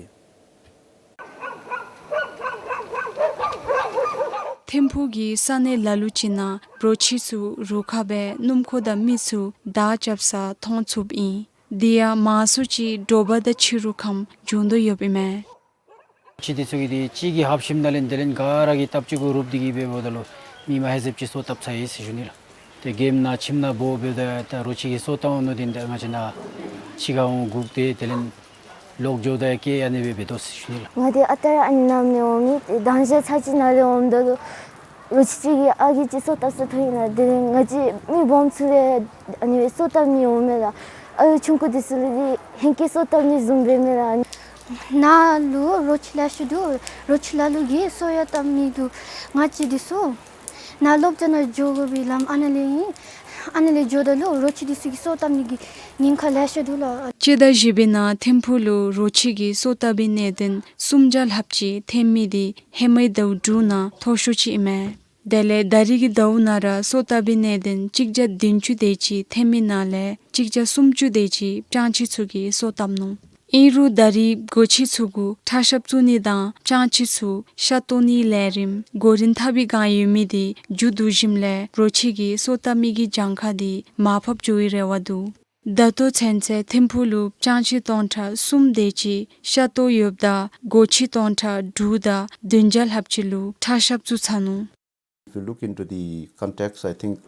ཐིམ་ཕུག་གི་ས་གནས་ལ་ལུ་ཅིག་ནང་རོ་ཁྱི་ཚུ་རུ་ཁག་སྦེ་སྣུམ་འཁོར་དང་མི་ཚུ་བདའ་རྐྱབ་ས་མཐོང་ཚུགསཔ་ཨིན། དེ་ཡང་མང་སུ་ཅིག་དྲོ་པ་དང་ཕྱི་རུ་ཁམས་བྱུང་དོ་ཡོདཔ་ཨིན་མས། ཁྱི་འདི་ཚུ་གིས་ཏེ་གཅིག་གི་ཧབ་ཤིམ་ནང་ལས་དེ་ལས་ག་ར་གིས་སྟབས་གཅིག་གུ་རུབ་སྟེ་གིས་འབདཝ་ད་ལུ་མི་མ་ཧེ་ཟེབ་ཅིག་སོ་བཏབ་ཚར་ཡི་ཟེར་ཞུ་ནི་ལགས། ཏེ་གེམ་ནང་ཁྱིམ་ནང་འབོ་འབདཝ་ད་ད་རོ་ཁྱི་གིས་སོ་བཏབ་འོང་ནི་འདི་ད་ང་བཅས་ནང་ཕྱི་ཁར་འོང་སྒུག་སྟེ་དེ་ལས་ལོག་འགྱོཝ་ད་སྐྱེལ་ཨ་ནི་སྦེ་འབད་དོ་ཟེར་ཞུ་ནི་ལགས། ང་འདི་ཨ་རྟག་ར་ཨ་ནི་ནང་མི་འོང་མི་ཏེ་དང་ཞག་ཚར་གཅིག་ནང་ལས་འོངམ་ད་ལུ་རོ་ཁྱི་ཅིག་གིས་ཨ་རྒས་ཅིག་སོ་བཏབ་ས་མཐོང་ཡི་ན། དེ་ལས་ང་བཅས་མི་སྦོམ་ཚུ་ལས་ཨ་ནི་སྦེ་སོ་བཏབ་མི་འོང་མས་ལགས། ཨ་ལུ་ཆུང་ཀུ་འདི་ཚུ་ལུ་འདི་ཧེང་སྐལ་སོ་བཏབ་ནི་བཟུམ་སྦེ་མས་ལགས། ནཱ་ལུ་རོ་ཁྱི་ལེ་ཤ་འདུག། རོ་ཁྱི་ལ་ལུ་གིས་སོ་ཡང་བཏབ་མི་འདུག། ང་བཅས་འདི་ཚུ་ནཱ་སློབ་གྲྭ་ནང་འགྱོ་དགོ་པའི་ལམ་ཨ་ནཱ་ལས་ཨིན། ཨ་ནཱ་ལས་འགྱོཝ་ད་ལུ་རོ་ཁྱི་འདི་ཚུ་གིས་སོ་བཏབ་ནི་གི་ཉེན་ཁ་ལེ་ཤ་འདུག་ལགས། སྤྱི་ཟླ་བཞི་པའི་ནང་ཐིམ་ཕུག་ལུ་རོ་ཁྱི་གིས་སོ་བཏབ་པའི་གནད་དོན་སུམ་བརྒྱ་ལྷགཔ་ཅིག་ཐོན་མི་འདི་ཧེ་མའི་ཟླཝ་དྲུག་ནང་མཐོ་ཤོས་ཅིག་ཨིན་མས། དེ་ལས་ད་རིས་ཀྱི་ཟླཝ་ནང་ར་སོ་བཏབ་པའི་གནད་དོན་གཅིག་བརྒྱ་བདུན་ཅུ་དེ་ཅིག་ཐོན་མི་ནང་ལས་གཅིག་བརྒྱ་སུམ་ཅུ་དེ་ཅིག་སྤྱང་ཁྱི་ཚུ་གིས་སོ་བཏབ་ནུག། ཨིན་རུང་ད་རིས་སྒོ་ཁྱི་ཚུ་གུ་ཁྲག་ཤབ་བཙུགས་ནི་དང་སྤྱང་ཁྱི་ཚུ་ཤ་བཏོག་ནིའི་ལས་རིམ་འགོ་འདྲེན་འཐབ་པའི་བསྒང་ཡོད་མི་འདི་མཇུག་བསྡུ་ཞིནམ་ལས་རོ་ཁྱི་གིས་སོ་བཏབ་མི་གི་གྱངས་ཁ་འདི་མར་ཕབ་འགྱོ་བའི་རེ་བ་འདུག། ད་ལྟོ་ཚུན་ཚོད་ཐིམ་ཕུག་ལུ་སྤྱང་ཁྱི་སྟོང་ཕྲག་གསུམ་དེ་ཅིག་ཤ་བཏོག་ཡོདཔ་ད་སྒོ་ཁྱི་སྟོང་ཕྲག་དྲུག་དང་བདུན་བརྒྱ་ལྷགཔ་ཅིག་ལུ་ཁྲག་ཤབ་བཙུགས་ཚར་ནུག། If you look into the context, I think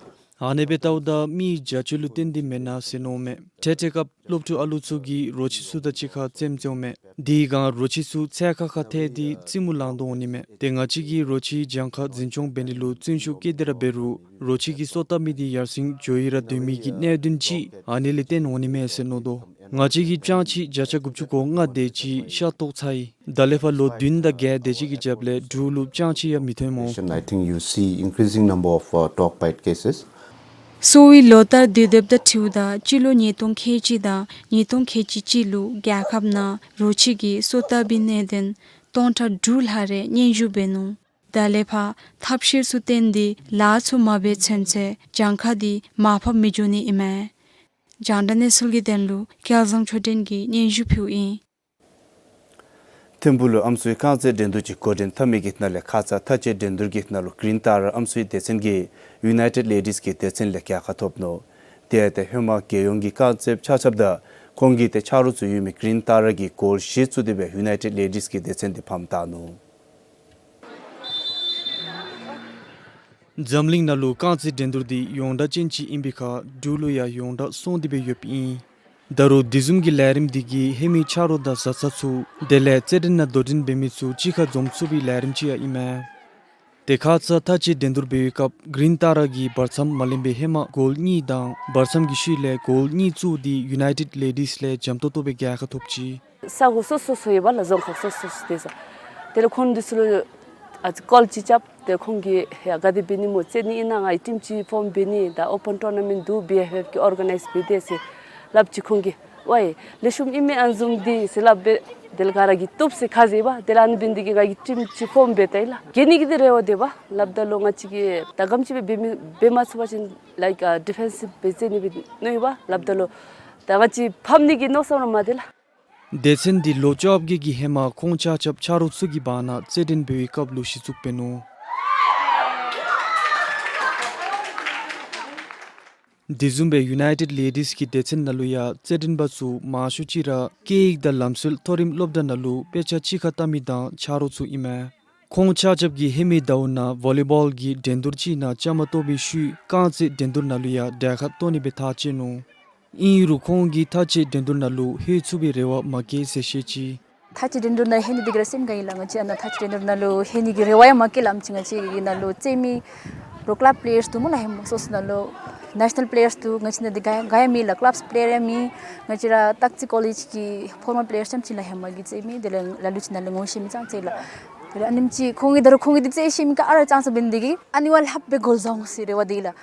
ཨ་ནེ་སྦེ་བལྟཝ་ད་མི་བརྒྱ་ཅིག་ལུ་བརྟེན་ཏེ་མེན་ན་ཟེར་མནོཝ་མས། འཕྲལ་འཕྲལ་སྐབས་སློབ་ཕྲུག་ཨ་ལུ་ཚུ་གིས་རོ་ཁྱི་ཚུ་དང་གཅིག་ཁར་རྩེདམོ་རྩེཝ་མས། དེའི་བསྒང་རོ་ཁྱི་ཚུ་འཚེར་ཁ་ཁ་ཐལ་ཏེ་རྩེདམོ་ལང་དོ་འོང་ནི་མས། ཏེ་ང་བཅས་ཀྱིས་རོ་ཁྱིའི་གྱངས་ཁ་འཛིན་སྐྱོང་འབད་ནི་ལུ་བརྩོན་ཤུགས་བསྐྱེད་དེ་ར་འབད་རུང་རོ་ཁྱི་གིས་སོ་བཏབ་མི་འདི་ཡར་སེང་འགྱོ་ཡི་ར་སྡོད་མི་གི་གནད་དོན་ཅིག་ཨ་ནི་ལས་བརྟེན་འོང་ནི་མས་ཟེར་མནོ་དོ། ང་བཅས་ཀྱིས་སྤྱང་ཁྱི་བརྒྱ་ཆ་དགུ་བཅུ་གོ་ལྔ་དེ་ཅིག་ཤ་བཏོག་ཚར་ཡི། ད་ལས་ཕར་ལོ་བདུན་དང་བརྒྱད་དེ་ཅིག་གི་རྒྱབ་ལས་འབྲུག་ལུ་སྤྱང་ཁྱི་ཡང་མི་ཐོན་སྨོ། I think you see increasing number of, uh, dog bite cases. སོ་བའི་ལོ་ལྟར་དུས་དེབ་དང་འཁྲིལཝ་ད་སྤྱི་ལོ་ཉིས་སྟོང་ཁལ་གཅིག་དང་ཉིས་སྟོང་ཁལ་གཅིག་གཅིག་ལུ་རྒྱལ་ཁབ་ནང་རོ་ཁྱི་གིས་སོ་བཏབ་པའི་གནད་དོན་སྟོང་ཕྲག་དྲུག་ལྷག་རེ་སྙན་ཞུ་འབད་ནུག། ད་ལས་ཕར་ཐབས་ཤེས་ཚུ་བཏོན་ཏེ་ལཱ་ཚུ་མ་འབད་ཚུན་ཚོད་གྱངས་ཁ་འདི་མར་ཕབ་མི་འགྱོ་ནི་ཨིན་མས། རྒྱང་བསྒྲགས་གནས་ཚུལ་གྱི་དོན་ལུ་སྐལ་བཟང་ཆོས་སྒྲོན་གྱིས་སྙན་ཞུ་ཕུལཝ་ཨིན། ཐིམ་ཕུག་ལུ་ཨམ་སྲུའི་རྐང་རྩེད་འགྲན་བསྡུར་ཅིག་འགོ་འདྲེན་འཐབ་མི་གི་ནང་ལས་ཁ་ཙ་མཐའ་དཔྱད་འགྲན་བསྡུར་གྱི་ནང་ལུ་གིརིན་ཏཱ་ར་ཨམ་སྲུའི་སྡེ་ཚན་གྱིས་ཡུ་ནའི་ཊེཌ་ལེ་ཌིས་ཀྱི་སྡེ་ཚན་ལས་རྒྱལ་ཁ་ཐོབ་ནུག། དེ་ཡང་ཏེ་ཧེ་མ་རྒྱལ་ཡོངས་ཀྱི་རྐང་རྩེདཔ་ཆ་ཁྱབ་དང་ཁོང་གི་ཏེ་ཆ་རོགས་ཚུ་ཡོད་མི་གིརིན་ཏཱ་ར་གིས་གོལ་བཞི་བཙུགས་ཏེ་སྦེ་ཡུ་ནའི་ཊེཌ་ལེ་ཌིས་ཀྱི་སྡེ་ཚན་འདི་ཕམ་བཏང་ནུག། འཛམ་གླིང་ནང་ལུ་རྐང་རྩེད་འགྲན་བསྡུར་འདི་ཡོངས་གྲགས་ཅན་ཅིག་ཨིན་པའི་ཁར་འབྲུག་ལུ་ཡང་ཡོངས་གྲགས་སོང་སྟེ་སྦེ་ཡོདཔ་ཨིན། ད་རུང་དེ་བཟུམ་གྱི་ལས་རིམ་འདི་གིས་ཧེ་མའི་ཆ་རོགས་དང་བཟའ་ཚང་ཚུ་དེ་ལས་རྩེད་འགྲན་ནང་དོ་འགྲན་འབད་མི་ཚུ་གཅིག་ཁར་འཛོམས་ཚུགས་པའི་ལས་རིམ་ཅིག་ཡང་ཨིན་མས། ཏེ་ཁ་ཙ་མཐའ་དཔྱད་འགྲན་བསྡུར་འབད་བའི་སྐབས་གིརིན་ཏཱ་ར་གིས་བར་མཚམས་མ་ལེན་པར་ཧེ་མ་གོལ་གཉིས་དང་བར་མཚམས་ཀྱི་ཤུལ་ལས་གོལ་གཉིས་བཙུགས་ཏེ་ཡུ་ནའི་ཊེཌ་ལེ་ཌིས་ལས་འཇམ་ཏོང་ཏོ་སྦེ་རྒྱལ་ཁ་ཐོབ་ཅི། ས་གོ་སོ་སོ་སོ་ཡོད་པ་ལགས། རྫོང་ཁག་སོ་སོ་སོ་ཏེ་ས། དེ་ལས་ཁོང་འདི་ཚུ་ལུ་ཨ་ཙི་ཀོལ་ཅིག་རྐྱབ། ཏེ་ཁོང་གིས་ཡ་ག་དེ་འབད་ནི་སྨོ། རྩེད་ནི་ཨིན་ན་ང་གིས་ཊིམ་ཅིག་ཕོམ་འབད་ནི་ད་ཨོ་པཱན་ཊུར་ན་མེནཊ་འདུག་བི་ཨེཕ་ཨེཕ་གིས་ཨོར་ག་ནའིཛ་འབད་དེས་ཟེར་སླབ་ཅི། ཁོང་གིས་ཝའི་ལེགས་ཤོམ་ཨིན་མས་ཨ་ནི་བཟུམ་འདི་ཟེར་སླབ་སྦེ་དེ་ལས་ག་ར་གིས་བཏུབ་ཟེར་ཁ་བཟེད་པ། དེ་ལས་ཨ་ནི་འབད་ནི་འདི་གིས་ང་གིས་ཊིམ་ཅིག་ཕོམ་འབད་ད་ཡི་ལགས། རྒྱལ་ནི་གི་འདི་རེ་བ་དེ་སྦེ་སླབ་ད་ལུ་ང་བཅས་ཀྱིས་ད་ག་དེམ་ཅིག་སྦེ་འབད་མི་འབད་མ་ཚུགས་པ་ཅིན་ལའིཀ་ཨ་ཌི་ཕེནསིབ་སྦེ་རྩེད་ནི་སྦེ་མནོ་ཡི་པ། སླབ་ད་ལུ་ད་ང་བཅས་ཕམ་ནི་གི་མནོ་བསམ་ར་མ་སྡོད་ལགས། སྡེ་ཚན་འདི་ལོ་བཅོ་བརྒྱད་ཀྱི་ཧེ་མ་ཁོང་ཆ་ཁྱབ་ཆ་རོགས་ཚུ་གི་བར་ན་རྩེད་འགྲན་འབད་བའི་སྐབས་ལུ་གཞི་བཙུགས་འབད་ནུག། དེ་བཟུམ་སྦེ་ཡུ་ནའི་ཊེཌ་ལེ་ཌིསི་གི་སྡེ་ཚན་ནང་ལུ་ཡང་རྩེད་འགྲན་པ་ཚུ་མང་ཤོས་ཅིག་ར་སྐད་ཡིག་དང་ལམ་སྲོལ་མཐོ་རིམ་སློབ་གྲྭ་ནང་ལུ་དཔེ་ཆ་ཅིག་ཁར་ལྟ་མི་དང་ཆ་རོགས་ཚུ་ཨིན་མས། ཁོང་ཆ་ཁྱབ་ཀྱིས་ཧེ་མའི་ཟླཝ་ནང་ཝོ་ལི་བཱོལ་གྱི་འགྲན་བསྡུར་ཅིག་ནང་བཅའ་མར་གཏོགས་པའི་ཤུལ་རྐང་རྩེད་འགྲན་བསྡུར་ནང་ལུ་ཡང་གྲལ་ཁར་གཏོགས་ནི་སྦེ་ཐག་བཅད་ནུག། ཨིན་རུང་ཁོང་གིས་མཐའ་དཔྱད་འགྲན་བསྡུར་ནང་ལུ་ལྷོད་ཚུགས་པའི་རེ་བ་མ་བསྐྱེད་ཟེར་བཤད་ཅི། མཐའ་དཔྱད་འགྲན་བསྡུར་ནང་ལྷོད་ནི་འདི་གིས་ར་སེམས་དགའ་ཡི་ལགས། ང་བཅས་ཨ་ནཱ་མཐའ་དཔྱད་འགྲན་བསྡུར་ནང་ལུ་ལྷོད་ནི་གི་རེ་བ་ཡང་མ་བསྐྱེད་ལགས། ང་བཅས་ང་བཅས་ཀྱི་ནང་ལུ་རྩེད་མི་རོགས་ཀླབ་པེ་ལེ་ཡརསི་འདུག་སྨོ་ལགས། ཧེ་མ་སོ་སོ་ནང་ལུ་ནེ་ཤ་ནཱལ་པེ་ལེ་ཡརསི་འདུག། ང་བཅས་ནང་འདི་ག་ག་ཡང་མེད་ལགས། ཀླབ་པེ་ལེ་ཡར་ཡང་མེད། ང་བཅས་ར་སྟག་རྩེ་ཀོ་ལེཇ་གི་ཕོར་མར་པེ་ལེ་ཡརསི་རྐྱངམ་ཅིག་ལགས། ཧེ་མ་གི་རྩེད་མི་དེ་ལས་ལ་ལུ་ཅིག་ནང་ལས་ངོ་ཤེས་མི་ཙང་ཙ་ལགས། དེ་ལས་ཨ་ནེམ་ཅིག་ཁོང་གིས་ད་རུང་ཁོང་གིས་འདི་རྩེད་ཤེས་མི་ག་ཨ་ར་ཙང་ཙ་འབད་ནི་འདི་གིས་ཨ་ནི་བ་ལྷགཔ་སྦེ་འགོ་བཟའ་འོང་ཟེར་རེ་བ་འདུག་ལགས།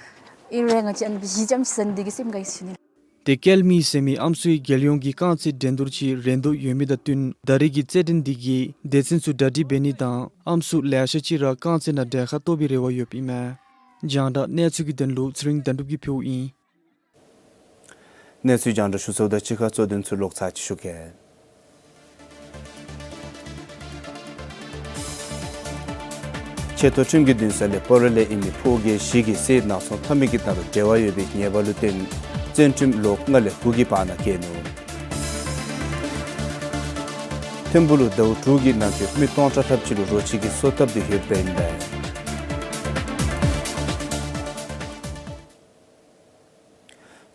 ཨིན་རུང་ང་བཅས་ཨ་ནི་སྦེ་གཞི་རྐྱངམ་ཅིག་ཟ་ནི་འདི་གིས་སེམས་དགའ་ཡི་ཟེར་ཞུ་ནི་ལགས། དེ་སྐལ་མི་ཟེར་མི་ཨམ་སྲུའི་རྒྱལ་ཡོངས་ཀྱི་རྐང་རྩེད་འགྲན་བསྡུར་ཅིག་རན་འདོད་ཡོད་མི་དང་བསྟུན་ད་རེས་ཀྱི་རྩེད་འགྲན་འདི་གིས་སྡེ་ཚན་ཚུ་གྲ་སྒྲིག་འབད་ནི་དང་ཨམ་སྲུ་ལེ་ཤ་ཅིག་ར་རྐང་རྩེད་ནང་གྲལ་ཁར་གཏོགས་པའི་རེ་བ་ཡོདཔ་ཨིན་མས། རྒྱང་བསྒྲགས་གནས་ཚུལ་གྱི་དོན་ལུ་ཚེ་རིང་དོན་གྲུབ་ཀྱིས་ཕུལཝ་ཨིན། གནས་ཚུལ་རྒྱང་བསྒྲགས་ཞུ་ཚརཝ་དང་གཅིག་ཁར་གཙོ་དོན་ཚུ་ལོག་ཚར་ཅིག་ཞུ་གེ། ཆེ་མཐོ་ཁྲིམས་ཀྱི་འདུན་ས་ལས་སྤོ་ར་ལས་ཨིན་མི་ཕོ་སྐྱེས་བཞི་གིས་ཟས་ནག་ཚོང་འཐབ་མི་གི་ནང་ལུ་འབྲེལ་བ་ཡོད་པའི་ཉེས་པ་ལུ་བརྟེན་བཙོན་ཁྲིམས་ལོ་ལྔ་ལས་དགུ་གི་བར་ན་བཀལ་ནུག། ཐིམ་ཕུག་ལུ་ཟླཝ་དྲུག་གི་ནང་འཁོད་མི་སྟོང་ཕྲག་ལྷགཔ་ཅིག་ལུ་རོ་ཁྱི་གིས་སོ་བཏབ་སྟེ་ཡོདཔ་ཨིན་པས།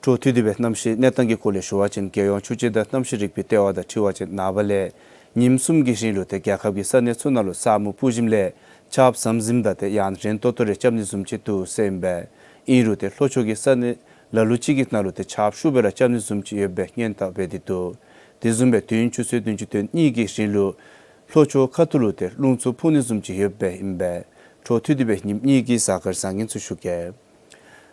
འཕྲོ་མཐུད་དེ་སྦེ་གནམ་གཤིས་གནས་སྟངས་ཀྱི་སྐོར་ལས་ཞུ་བ་ཅིན་རྒྱལ་ཡོངས་ཆུ་སྤྱི་དང་གནམ་གཤིས་རིག་པའི་ལྟེ་བ་དང་འཁྲིལ་བ་ཅིན་ནངས་པ་ལས་ཉིནམ་གསུམ་གྱི་རིང་ལུ་ཏེ་རྒྱལ་ཁབ་ཀྱི་ས་གནས་ཚུ་ནང་ལུ་ས་སྨུག་སྤུ་ཞིམ་ལས་ཆརཔ་ཟམ་ཟིམ་དང་ཏེ་ཡང་རན་ཏོག་ཏོ་རེ་རྐྱབ་ནི་བཟུམ་ཅིག་འདུག་ཟེར་ཨིན་པས། ཨིན་རུང་ཏེ་ལྷོ་ཕྱོགས་ཀྱི་ས་གནས་ལ་ལུ་ཅིག་གི་ནང་ལུ་ཏེ་ཆརཔ་ཤུགས་སྦེ་ར་རྐྱབ་ནི་བཟུམ་ཅིག་ཡོདཔ་སྦེ་སྔོན་བརྟག་འབད་དེ་འདུག། དེ་བཟུམ་སྦེ་དུས་ཡུན་ཆུ་ཚོད་བདུན་ཅུ་དོན་གཉིས་ཀྱི་རིང་ལུ་ལྷོ་ཕྱོགས་ཁ་ཐུག་ལུ་ཏེ་རླུང་འཚུབ་འཕུ་ནི་བཟུམ་ཅིག་ཡོདཔ་སྦེ་ཨིན་པས། འཕྲོ་མཐུད་དེ་སྦེ་ཉིནམ་གཉིས་ཀྱི་གཟའ་སྐར་བཟང་ངན་ཚུ་ཞུ་གེ།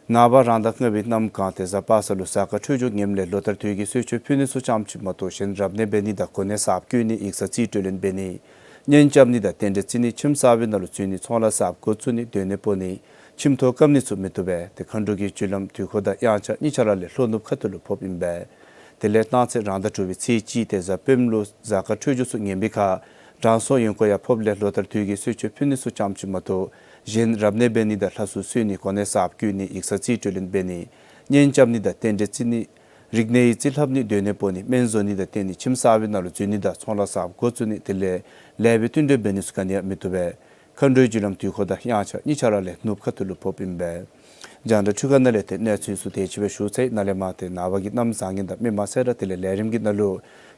ནངས་པ་རང་ཟླ་ལྔ་པའི་གནམ་གང་སྟེ་གཟའ་པ་སངས་ལུ་གཟའ་སྐར་འཕྲོད་སྦྱོར་ངནམ་ལས་ལོ་ལྟར་དུས་ཀྱི་གསོལ་མཆོད་ཕུལ་ནི་ཚུ་ཙམ་ཅིག་མ་གཏོགས་གཞན་རབ་གནས་འབད་ནི་དང་གོ་གནས་གསརཔ་བསྐོ་ནི་ཡིག་ཚང་རྩིས་སྤྲོད་ལེན་འབད་ནི་གཉེན་རྐྱབ་ནི་དང་རྟེན་འབྲེལ་བརྩི་ནི་ཁྱིམ་གསར་པའི་ནང་ལུ་འཛུལ་ནི་ཚོང་ལཱ་གསརཔ་འགོ་བཙུགས་ནི་སྡོད་གནས་སྤོ་ནི་ཁྱིམ་ཐོག་བཀབ་ནི་ཚུ་མི་བཏུབ་པས། ཏེ་མཁའ་འགྲོ་གི་རྒྱུ་ལམ་དུས་འཁོར་དང་དབྱངས་འཆར་གཉིས་ཆ་ར་ལས་ལྷོ་ནུབ་ཁ་ཐུག་ལུ་ཕོགཔ་ཨིན་པས། དེ་ལས་གནངས་ཚེ་རང་ཟླ་དྲུག་པའི་ཚེས་གཅིག་ཏེ་གཟའ་སྤེནམ་ལུ་གཟའ་སྐར་འཕྲོད་སྦྱོར་ཚུ་ངན་པའི་ཁར་དྲང་སྲོང་ཡོན་ཀོང་ཡང་ཕོགཔ་ལས་ལོ་ལྟར་དུས་ཀྱི་གསོལ་མཆོད་ཕུལ་ནི་ཚུ་ཙམ་ཅིག་མ་གཏོགས་གཞན་རབ་གནས་འབད་ནི་དང་ལྷ་གསོལ་གསོལ་ནི་གོ་གནས་གསརཔ་བསྐོ་ནི་ཡིག་ཚང་རྩིས་སྤྲོད་ལེན་འབད་ནི་གཉེན་རྐྱབ་ནི་དང་རྟེན་འབྲེལ་བརྩི་ནི་རིག་གནས་ཡིག་རྩིས་ལྷབ་ནི་སྡོད་གནས་སྤོ་ནི་སྨན་བཟོ་ནི་དང་བསྟེན་ནི་ཁྱིམ་གསར་པའི་ནང་ལུ་འཛུལ་ནི་དང་ཚོང་ལཱ་གསརཔ་འགོ་བཙུགས་ནི་དེ་ལས་ལེགས་པའི་བསྟུན་གྲོས་འབད་ནི་ཚུ་ག་ནི་ཡང་མི་བཏུབ་པས། མཁའ་འགྲོའི་རྒྱུ་ལམ་དུས་འཁོར་དང་དབྱངས་འཆར་གཉིས་ཆ་ར་ལས་ནུབ་ཁ་ཐུག་ལུ་ཕོགཔ་ཨིན་པས། རྒྱང་བསྒྲགས་འཕྲུལ་ཁང་ནང་ལས་ཏེ་གནས་ཚུལ་ཚུ་དེ་ཅིག་སྦེ་ཞུ་ཚར་ཡི། ནཱ་ལས་མར་ཏེ་ནངས་པ་གི་གནམ་བཟང་ངན་དང་མི་མང་སེར་དང་དེ་ལས་ལས་རིམ་གྱི་ནང་ལུ་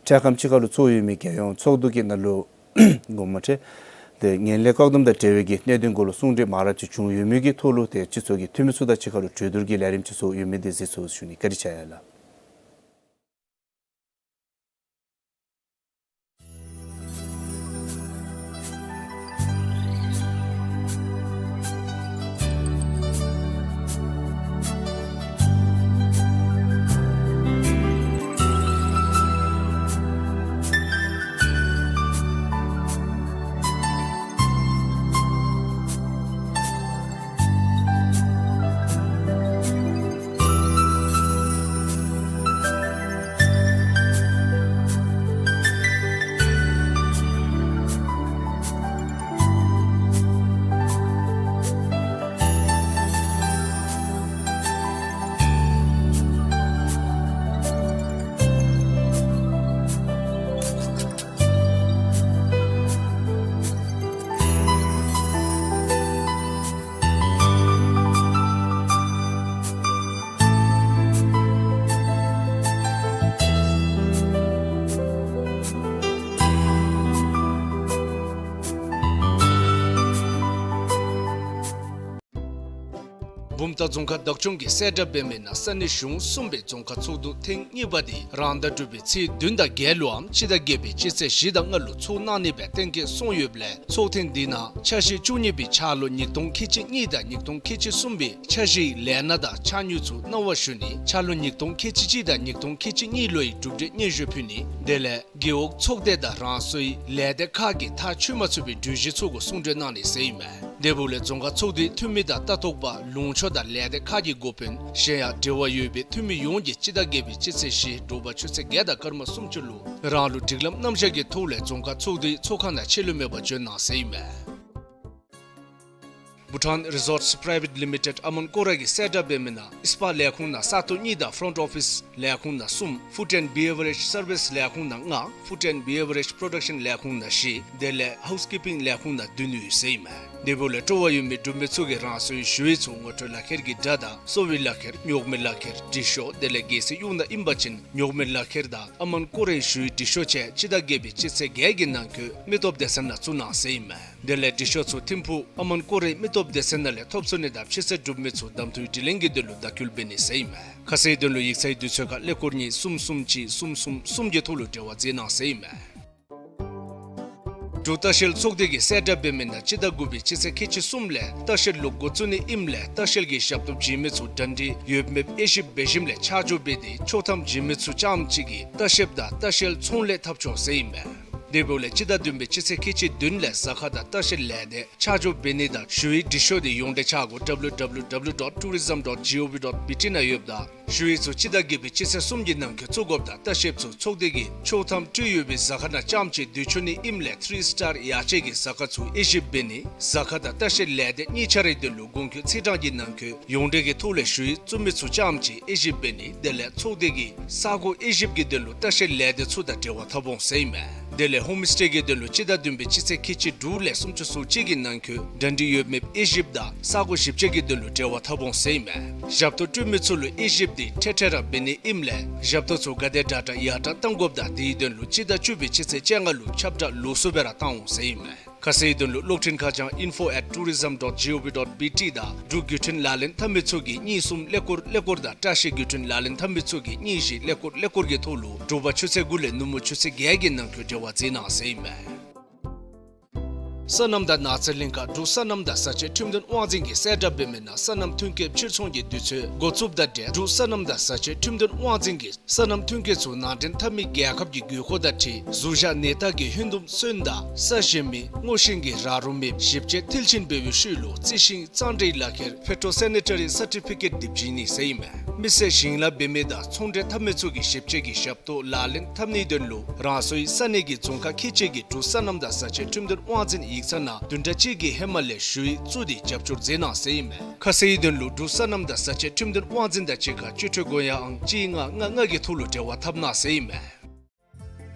འཕྲལ་ཁམས་ཅིག་ཁར་ལུ་ཚོགས་ཡོད་མི་རྒྱལ་ཡོངས་ཚོགས་འདུ་གི་ནང་ལུ་དགོངསམ་མ་ཁྲེལ་ཏེ་ངན་ལྷད་བཀག་སྡོམ་དང་འབྲེལ་བའི་གི་གནད་དོན་གུ་ལུ་གསུང་གྲོས་མང་རབས་ཅིག་བྱུང་ཡོད་མི་གི་ཐོག་ལུ་ཏེ་སྤྱི་ཚོགས་ཀྱི་འཐུས་མི་ཚུ་དང་གཅིག་ཁར་ལུ་གྲོས་བསྡུར་གྱི་ལས་རིམ་ཅིག་ཚོགས་ཡོད་མི་དེ་གཟིགས་ཚུགས་ཞུ་ནི། བཀའ་དྲིན་ཆེ་ཡ་ལགས། བུམ་ཐང་རྫོང་ཁག་བདག་སྐྱོང་གིས་གསལ་བསྒྲགས་འབད་མི་ནང་ས་གནས་གཞུང་གསུམ་པའི་རྫོང་ཁག་ཚོགས་འདུ་ཐེངས་གཉིས་པ་དེ་རང་ཟླ་དྲུག་པའི་ཚེས་བདུན་དང་བརྒྱད་ལུའམ་སྤྱི་ཟླ་བརྒྱད་པའི་སྤྱི་ཚེས་བཞི་དང་ལྔ་ལུ་ཚོགས་གནང་ནི་སྦེ་གཏན་འཁེལ་སོང་ཡོདཔ་ལས་ཚོགས་ཐེངས་འདི་ནང་འཆར་གཞི་བཅུ་གཉིས་པའི་འཆར་ལོ་ཉིས་སྟོང་ཁལ་གཅིག་གཉིས་དང་ཉིས་སྟོང་ཁལ་གཅིག་གསུམ་པའི་འཆར་གཞིའི་ལས་སྣ་དང་འཆར་དངུལ་ཚུ་གནང་བ་ཞུ་ནི། འཆར་ལོ་ཉིས་སྟོང་ཁལ་གཅིག་གཅིག་དང་ཉིས་སྟོང་ཁལ་གཅིག་གཉིས་ལོའི་གྲུབ་འབྲས་སྙན་ཞུ་ཕུལ་ནི། དེ་ལས་རྒེད་འོག་ཚོགས་སྡེ་དང་རང་སོའི་ལས་སྡེ་ཁག་གི་ཐག་ཆོད་མ་ཚུགས་པའི་གྲོས་གཞི་ཚུ་གུ་གསུང་གྲོས་གནང་ནི་ཟེར་ཨིན་མས། དེ་འབདཝ་ལས་རྫོང་ཁག་ཚོགས་སྡེའི་འཐུས་མི་དང་ལྟ་རྟོག་པ་ལུང་ཕྱོགས་དང་ལས་སྡེ་ཁག་གི་འགོ་དཔོན་གཞན་ཡང་འབྲེལ་བ་ཡོད་པའི་འཐུས་མི་ཡོངས་ཀྱིས་སྤྱི་ཟླ་བརྒྱད་པའི་སྤྱི་ཚེས་བཞི་དྲོ་པ་ཆུ་ཚོད་བརྒྱད་དང་སྐར་མ་སུམ་ཅུ་ལུ་རང་ལུགས་སྒྲིག་ལམ་རྣམ་གཞག་གི་ཐོག་ལས་རྫོང་ཁག་ཚོགས་སྡེའི་ཚོགས་ཁང་ནང་ཕྱི་ལུ་མེད་པར་བྱོན་གནང་ཟེར་ཨིན་མས། Bhutan Resorts Private Limited ཨ་མན་ཀོ་ར་གིས་གསལ་བསྒྲགས་འབད་མི་ནང་ཨིསི་པ་ལས་ཁུངས་ནང་ས་སྟོང་གཉིས་དང་ཕྲོནཊ་ཨོ་ཕིསི་ལས་ཁུངས་ནང་གསུམ། Food and Beverage Service ལས་ཁུངས་ནང་ལྔ། Food and Beverage Production ལས་ཁུངས་ནང་བཞི། དེ་ལས་ཧའུསི་ཀིཔ་པིང་ལས་ཁུངས་ནང་བདུན་ཡོད་ཟེར་ཨིན་མས། དེ་འབདཝ་ལས་སྤྲོ་བ་ཡོད་མི་འབྲུག་མི་ཚུ་གིས་རང་སོའི་ཞུ་ཡིག་ཚུ་ངོ་སྤྲོད་ལག་ཁྱེར་གྱི་སྒྲ་དང་གསོ་བའི་ལག་ཁྱེར་ཉོག་མེད་ལག་ཁྱེར་འབྲི་ཤོག་དེ་ལས་གལ་སྲིད་གཡུས་ནང་ཨིན་པ་ཅིན་ཉོག་མེད་ལག་ཁྱེར་དང་ཨ་མན་ཀོ་རའི་ཞུ་ཡིག་འབྲི་ཤོག་ཅིག་སྤྱི་ཟླ་བརྒྱད་པའི་སྤྱི་ཚེས་བརྒྱད་ཀྱི་ནང་འཁོད་མི་སྟོབས་སྡེ་ཚན་ནང་བཙུགས་གནང་ཟེར་ཨིན་མས། དེ་ལས་འབྲི་ཤོག་ཚུ་ཐིམ་ཕུག་ཨ་མན་ཀོ་རའི་མི་སྟོབས་སྡེ་ཚན་ནང་ལས་ཐོབ་ཚུགས་ནི་དང་ཕྱི་སེལ་གྲུབ་མི་ཚུ་གདམ་འཐུའི་དྲི་ལན་གྱི་དོན་ལུ་བརྡ་སྐུལ་འབད་ནི་ཟེར་ཨིན་མས། ཁ་གསལ་དོན་ལུ་ཡིག་ཚང་དུས་ཚོད་ཁར་ཀླད་ཀོར་གཉིས་གསུམ་གསུམ་གཅིག་གསུམ་གསུམ་གསུམ་གྱི་ཐོག་ལུ་འབྲེལ་བ་མཛད་གནང་ཟེར་ཨིན་མས། འབྲུག་ལྟ་བཤལ་ཚོགས་སྡེ་གིས་གསལ་བསྒྲགས་འབད་མི་ནང་སྤྱི་ཟླ་དགུ་པའི་སྤྱི་ཚེས་ཁལ་གཅིག་གསུམ་ལས་ལྟ་བཤལ་ལུ་འགོ་བཙུགས་ནི་ཨིནམ་ལས་ལྟ་བཤལ་གྱི་ཞབས་ཏོག་བྱིན་མི་ཚུ་གྲ་སྒྲིག་ཡོད་མེད་དབྱེ་ཞིབ་འབད་ཞིནམ་ལས་ཆ་འཇོག་འབད་དེ་ཆོག་ཐམ་བྱིན་མི་ཚུ་རྐྱངམ་གཅིག་གིས་ལྟ་བཤལཔ་དང་ལྟ་བཤལ་ཚོང་ལས་འཐབ་ཆོག་ཟེར་ཨིན་མས། དེ་འབདཝ་ལས་སྤྱི་ཟླ་བདུན་པའི་སྤྱི་ཚེས་ཁལ་གཅིག་བདུན་ལས་ཟ་ཁང་དང་ལྟ་བཤལ་ལས་སྡེ་ཆ་འཇོག་འབད་ནི་དང་ཞུ་ཡིག་འབྲི་ཤོག་དེ་ཡོངས་འབྲེལ་ཆ་སྒོ་W W W dot tourism dot G O V dot B T ནང་ཡོདཔ་ད་ཞུ་ཡིག་ཚུ་སྤྱི་ཟླ་བརྒྱད་པའི་སྤྱི་ཚེས་གསུམ་གྱི་ནང་འཁོད་བཙུགས་དགོཔ་དང་ལྟ་བཤལཔ་ཚུ་ཚོགས་སྡེ་གིས་ཆོག་ཐམ་སྤྲོད་ཡོད་པའི་ཟ་ཁང་ནང་རྐྱངམ་གཅིག་སྡོད་ཆོག་ནི་ཨིནམ་ལས་ཐི་རི་སི་ཊར་ཡར་ཆེ་གི་ཟ་ཁང་ཚུ་དབྱེ་ཞིབ་འབད་ནི་ཟ་ཁང་དང་ལྟ་བཤལ་ལས་སྡེ་གཉིས་ཆ་རའི་དོན་ལུ་གོང་འཁོད་ཚེས་གྲངས་ཀྱི་ནང་འཁོད་ཡོངས་འབྲེལ་གྱི་ཐོག་ལས་ཞུ་ཡིག་བཙུགས་མི་ཚུ་རྐྱངམ་གཅིག་དབྱེ་ཞིབ་འབད་ནི་དེ་ལས་ཚོགས་སྡེ་གིས་ས་གོ་དབྱེ་ཞིབ་ཀྱི་དོན་ལུ་ལྟ་བཤལ་ལས་སྡེ་ཚུ་དང་འབྲེལ་བ་འཐབ་འོང་ཟེར་ཨིན་མས། དེ་ལས་ཧོམ་སི་ཊེ་གི་དོན་ལུ་སྤྱི་ཟླ་བདུན་པའི་སྤྱི་ཚེས་ཁལ་གཅིག་དྲུག་ལས་སུམ་ཅུ་སོ་གཅིག་གི་ནང་འཁོད་གྲ་སྒྲིག་ཡོད་མེད་དབྱེ་ཞིབ་དང་ས་གོ་ཞིབ་དཔྱད་ཀྱི་དོན་ལུ་འབྲེལ་བ་འཐབ་འོང་ཟེར་ཨིན་མས། ཞབས་ཏོག་སྤྲོད་མི་ཚུ་ལུ་དབྱེ་ཞིབ་དེ་འཕྲལ་འཕྲལ་ར་འབད་ནི་ཨིནམ་ལས་ཞབས་ཏོག་ཚུ་ག་དེ་དྲག་དྲག་ཡར་དྲགས་གཏང་དགོཔ་དང་དེའི་དོན་ལུ་སྤྱི་ཟླ་བཅུ་པའི་སྤྱི་ཚེས་བཅོ་ལྔ་ལུ་ཁྱབ་བསྒྲགས་ལོགས་སུ་སྦེ་ར་བཏང་འོང་ཟེར་ཨིན་མས། ཁ་གསལ་དོན་ལུ་གློག་འཕྲིན་ཁ་བྱང་info at tourism dot G O V dot B T དང་འབྲུག་བརྒྱུད་འཕྲིན་ལག་ལེན་འཐབ་མི་ཚུ་གིས་གཉིས་གསུམ་ཀླད་ཀོར་ཀླད་ཀོར་དང་བཀྲ་ཤིས་བརྒྱུད་འཕྲིན་ལག་ལེན་འཐབ་མི་ཚུ་གིས་གཉིས་བཞི་ཀླད་ཀོར་ཀླད་ཀོར་གྱི་ཐོག་ལུ་དྲོ་པ་ཆུ་ཚོད་དགུ་ལས་ནུབ་མོ་ཆུ་ཚོད་བརྒྱད་ཀྱི་ནང་འཁོད་འབྲེལ་བ་མཛད་གནང་ཟེར་ཨིན་མས། སོ་ནམ་དང་ནགས་ཚལ་ལྷན་ཁག་འབྲུག་སོ་ནམ་དང་བཟའ་ཆས་ཁྲིམས་དོན་དབང་འཛིན་གྱིས་གསལ་བསྒྲགས་འབད་མི་ནང་སོ་ནམ་ཐོན་སྐྱེད་ཕྱིར་ཚོང་གི་དུས་ཚོད་འགོ་བཙུགསཔ་དང་འབྲེལ་འབྲུག་སོ་ནམ་དང་བཟའ་ཆས་ཁྲིམས་དོན་དབང་འཛིན་གྱིས་སོ་ནམ་ཐོན་སྐྱེད་ཚུ་ནང་འདྲེན་འཐབ་མི་རྒྱལ་ཁབ་ཀྱི་དགོས་མཁོ་དང་འཁྲིལ་གཟུགས་བཞག་ནད་རྟགས་ཀྱི་ཧོན་དུམ་སོན་དང་ས་གཞན་མི་སྔོ་ཤིང་གི་ར་རོ་མེདཔ་ཞིབ་དཔྱད་མཐིལ་ཕྱིན་འབད་བའི་ཤུལ་ལུ་རྩི་ཤིང་གཙང་སྦྲའི་ལག་ཁྱེར་ཕེ་ཊོ་སེ་ནི་ཊ་རི་སར་ཊི་ཕི་ཀེཊ་དེ་བྱིན་ནི་ཟེར་ཨིན་མས། མི་སེར་ཞིང་ལཱ་འབད་མི་དང་ཚོང་འབྲེལ་འཐབ་མི་ཚུ་གིས་ཞིབ་དཔྱད་ཀྱི་ཞབས་ཏོག་ལག་ལེན་འཐབ་ནིའི་དོན་ལུ་རང་སོའི་ས་གནས་ཀྱི་རྫོང་ཁག་ཁལ་གཅིག་གི་འབྲུག་སོ་ནམ་དང་བཟའ་ཆས་ཁྲིམས་དོན་དབང་འཛིན་ཡིག་ཚང་ནང་བདུན་ཕྲག་གཅིག་གི་ཧེ་མ་ལས་ཞུ་ཡིག་བཙུགས་ཏེ་རྒྱབ་སྐྱོར་མཛད་གནང་ཟེར་ཨིན་མས། ཁ་གསལ་དོན་ལུ་འབྲུག་སོ་ནམ་དང་བཟའ་ཆས་ཁྲིམས་དོན་དབང་འཛིན་དང་གཅིག་ཁར་སྤྱི་འཐུས་སྒོ་ཡང་ཨང་གཅིག་ལྔ་ལྔ་ལྔ་གི་ཐོག་ལུ་འབྲེལ་བ་འཐབ་གནང་ཟེར་ཨིན་མས།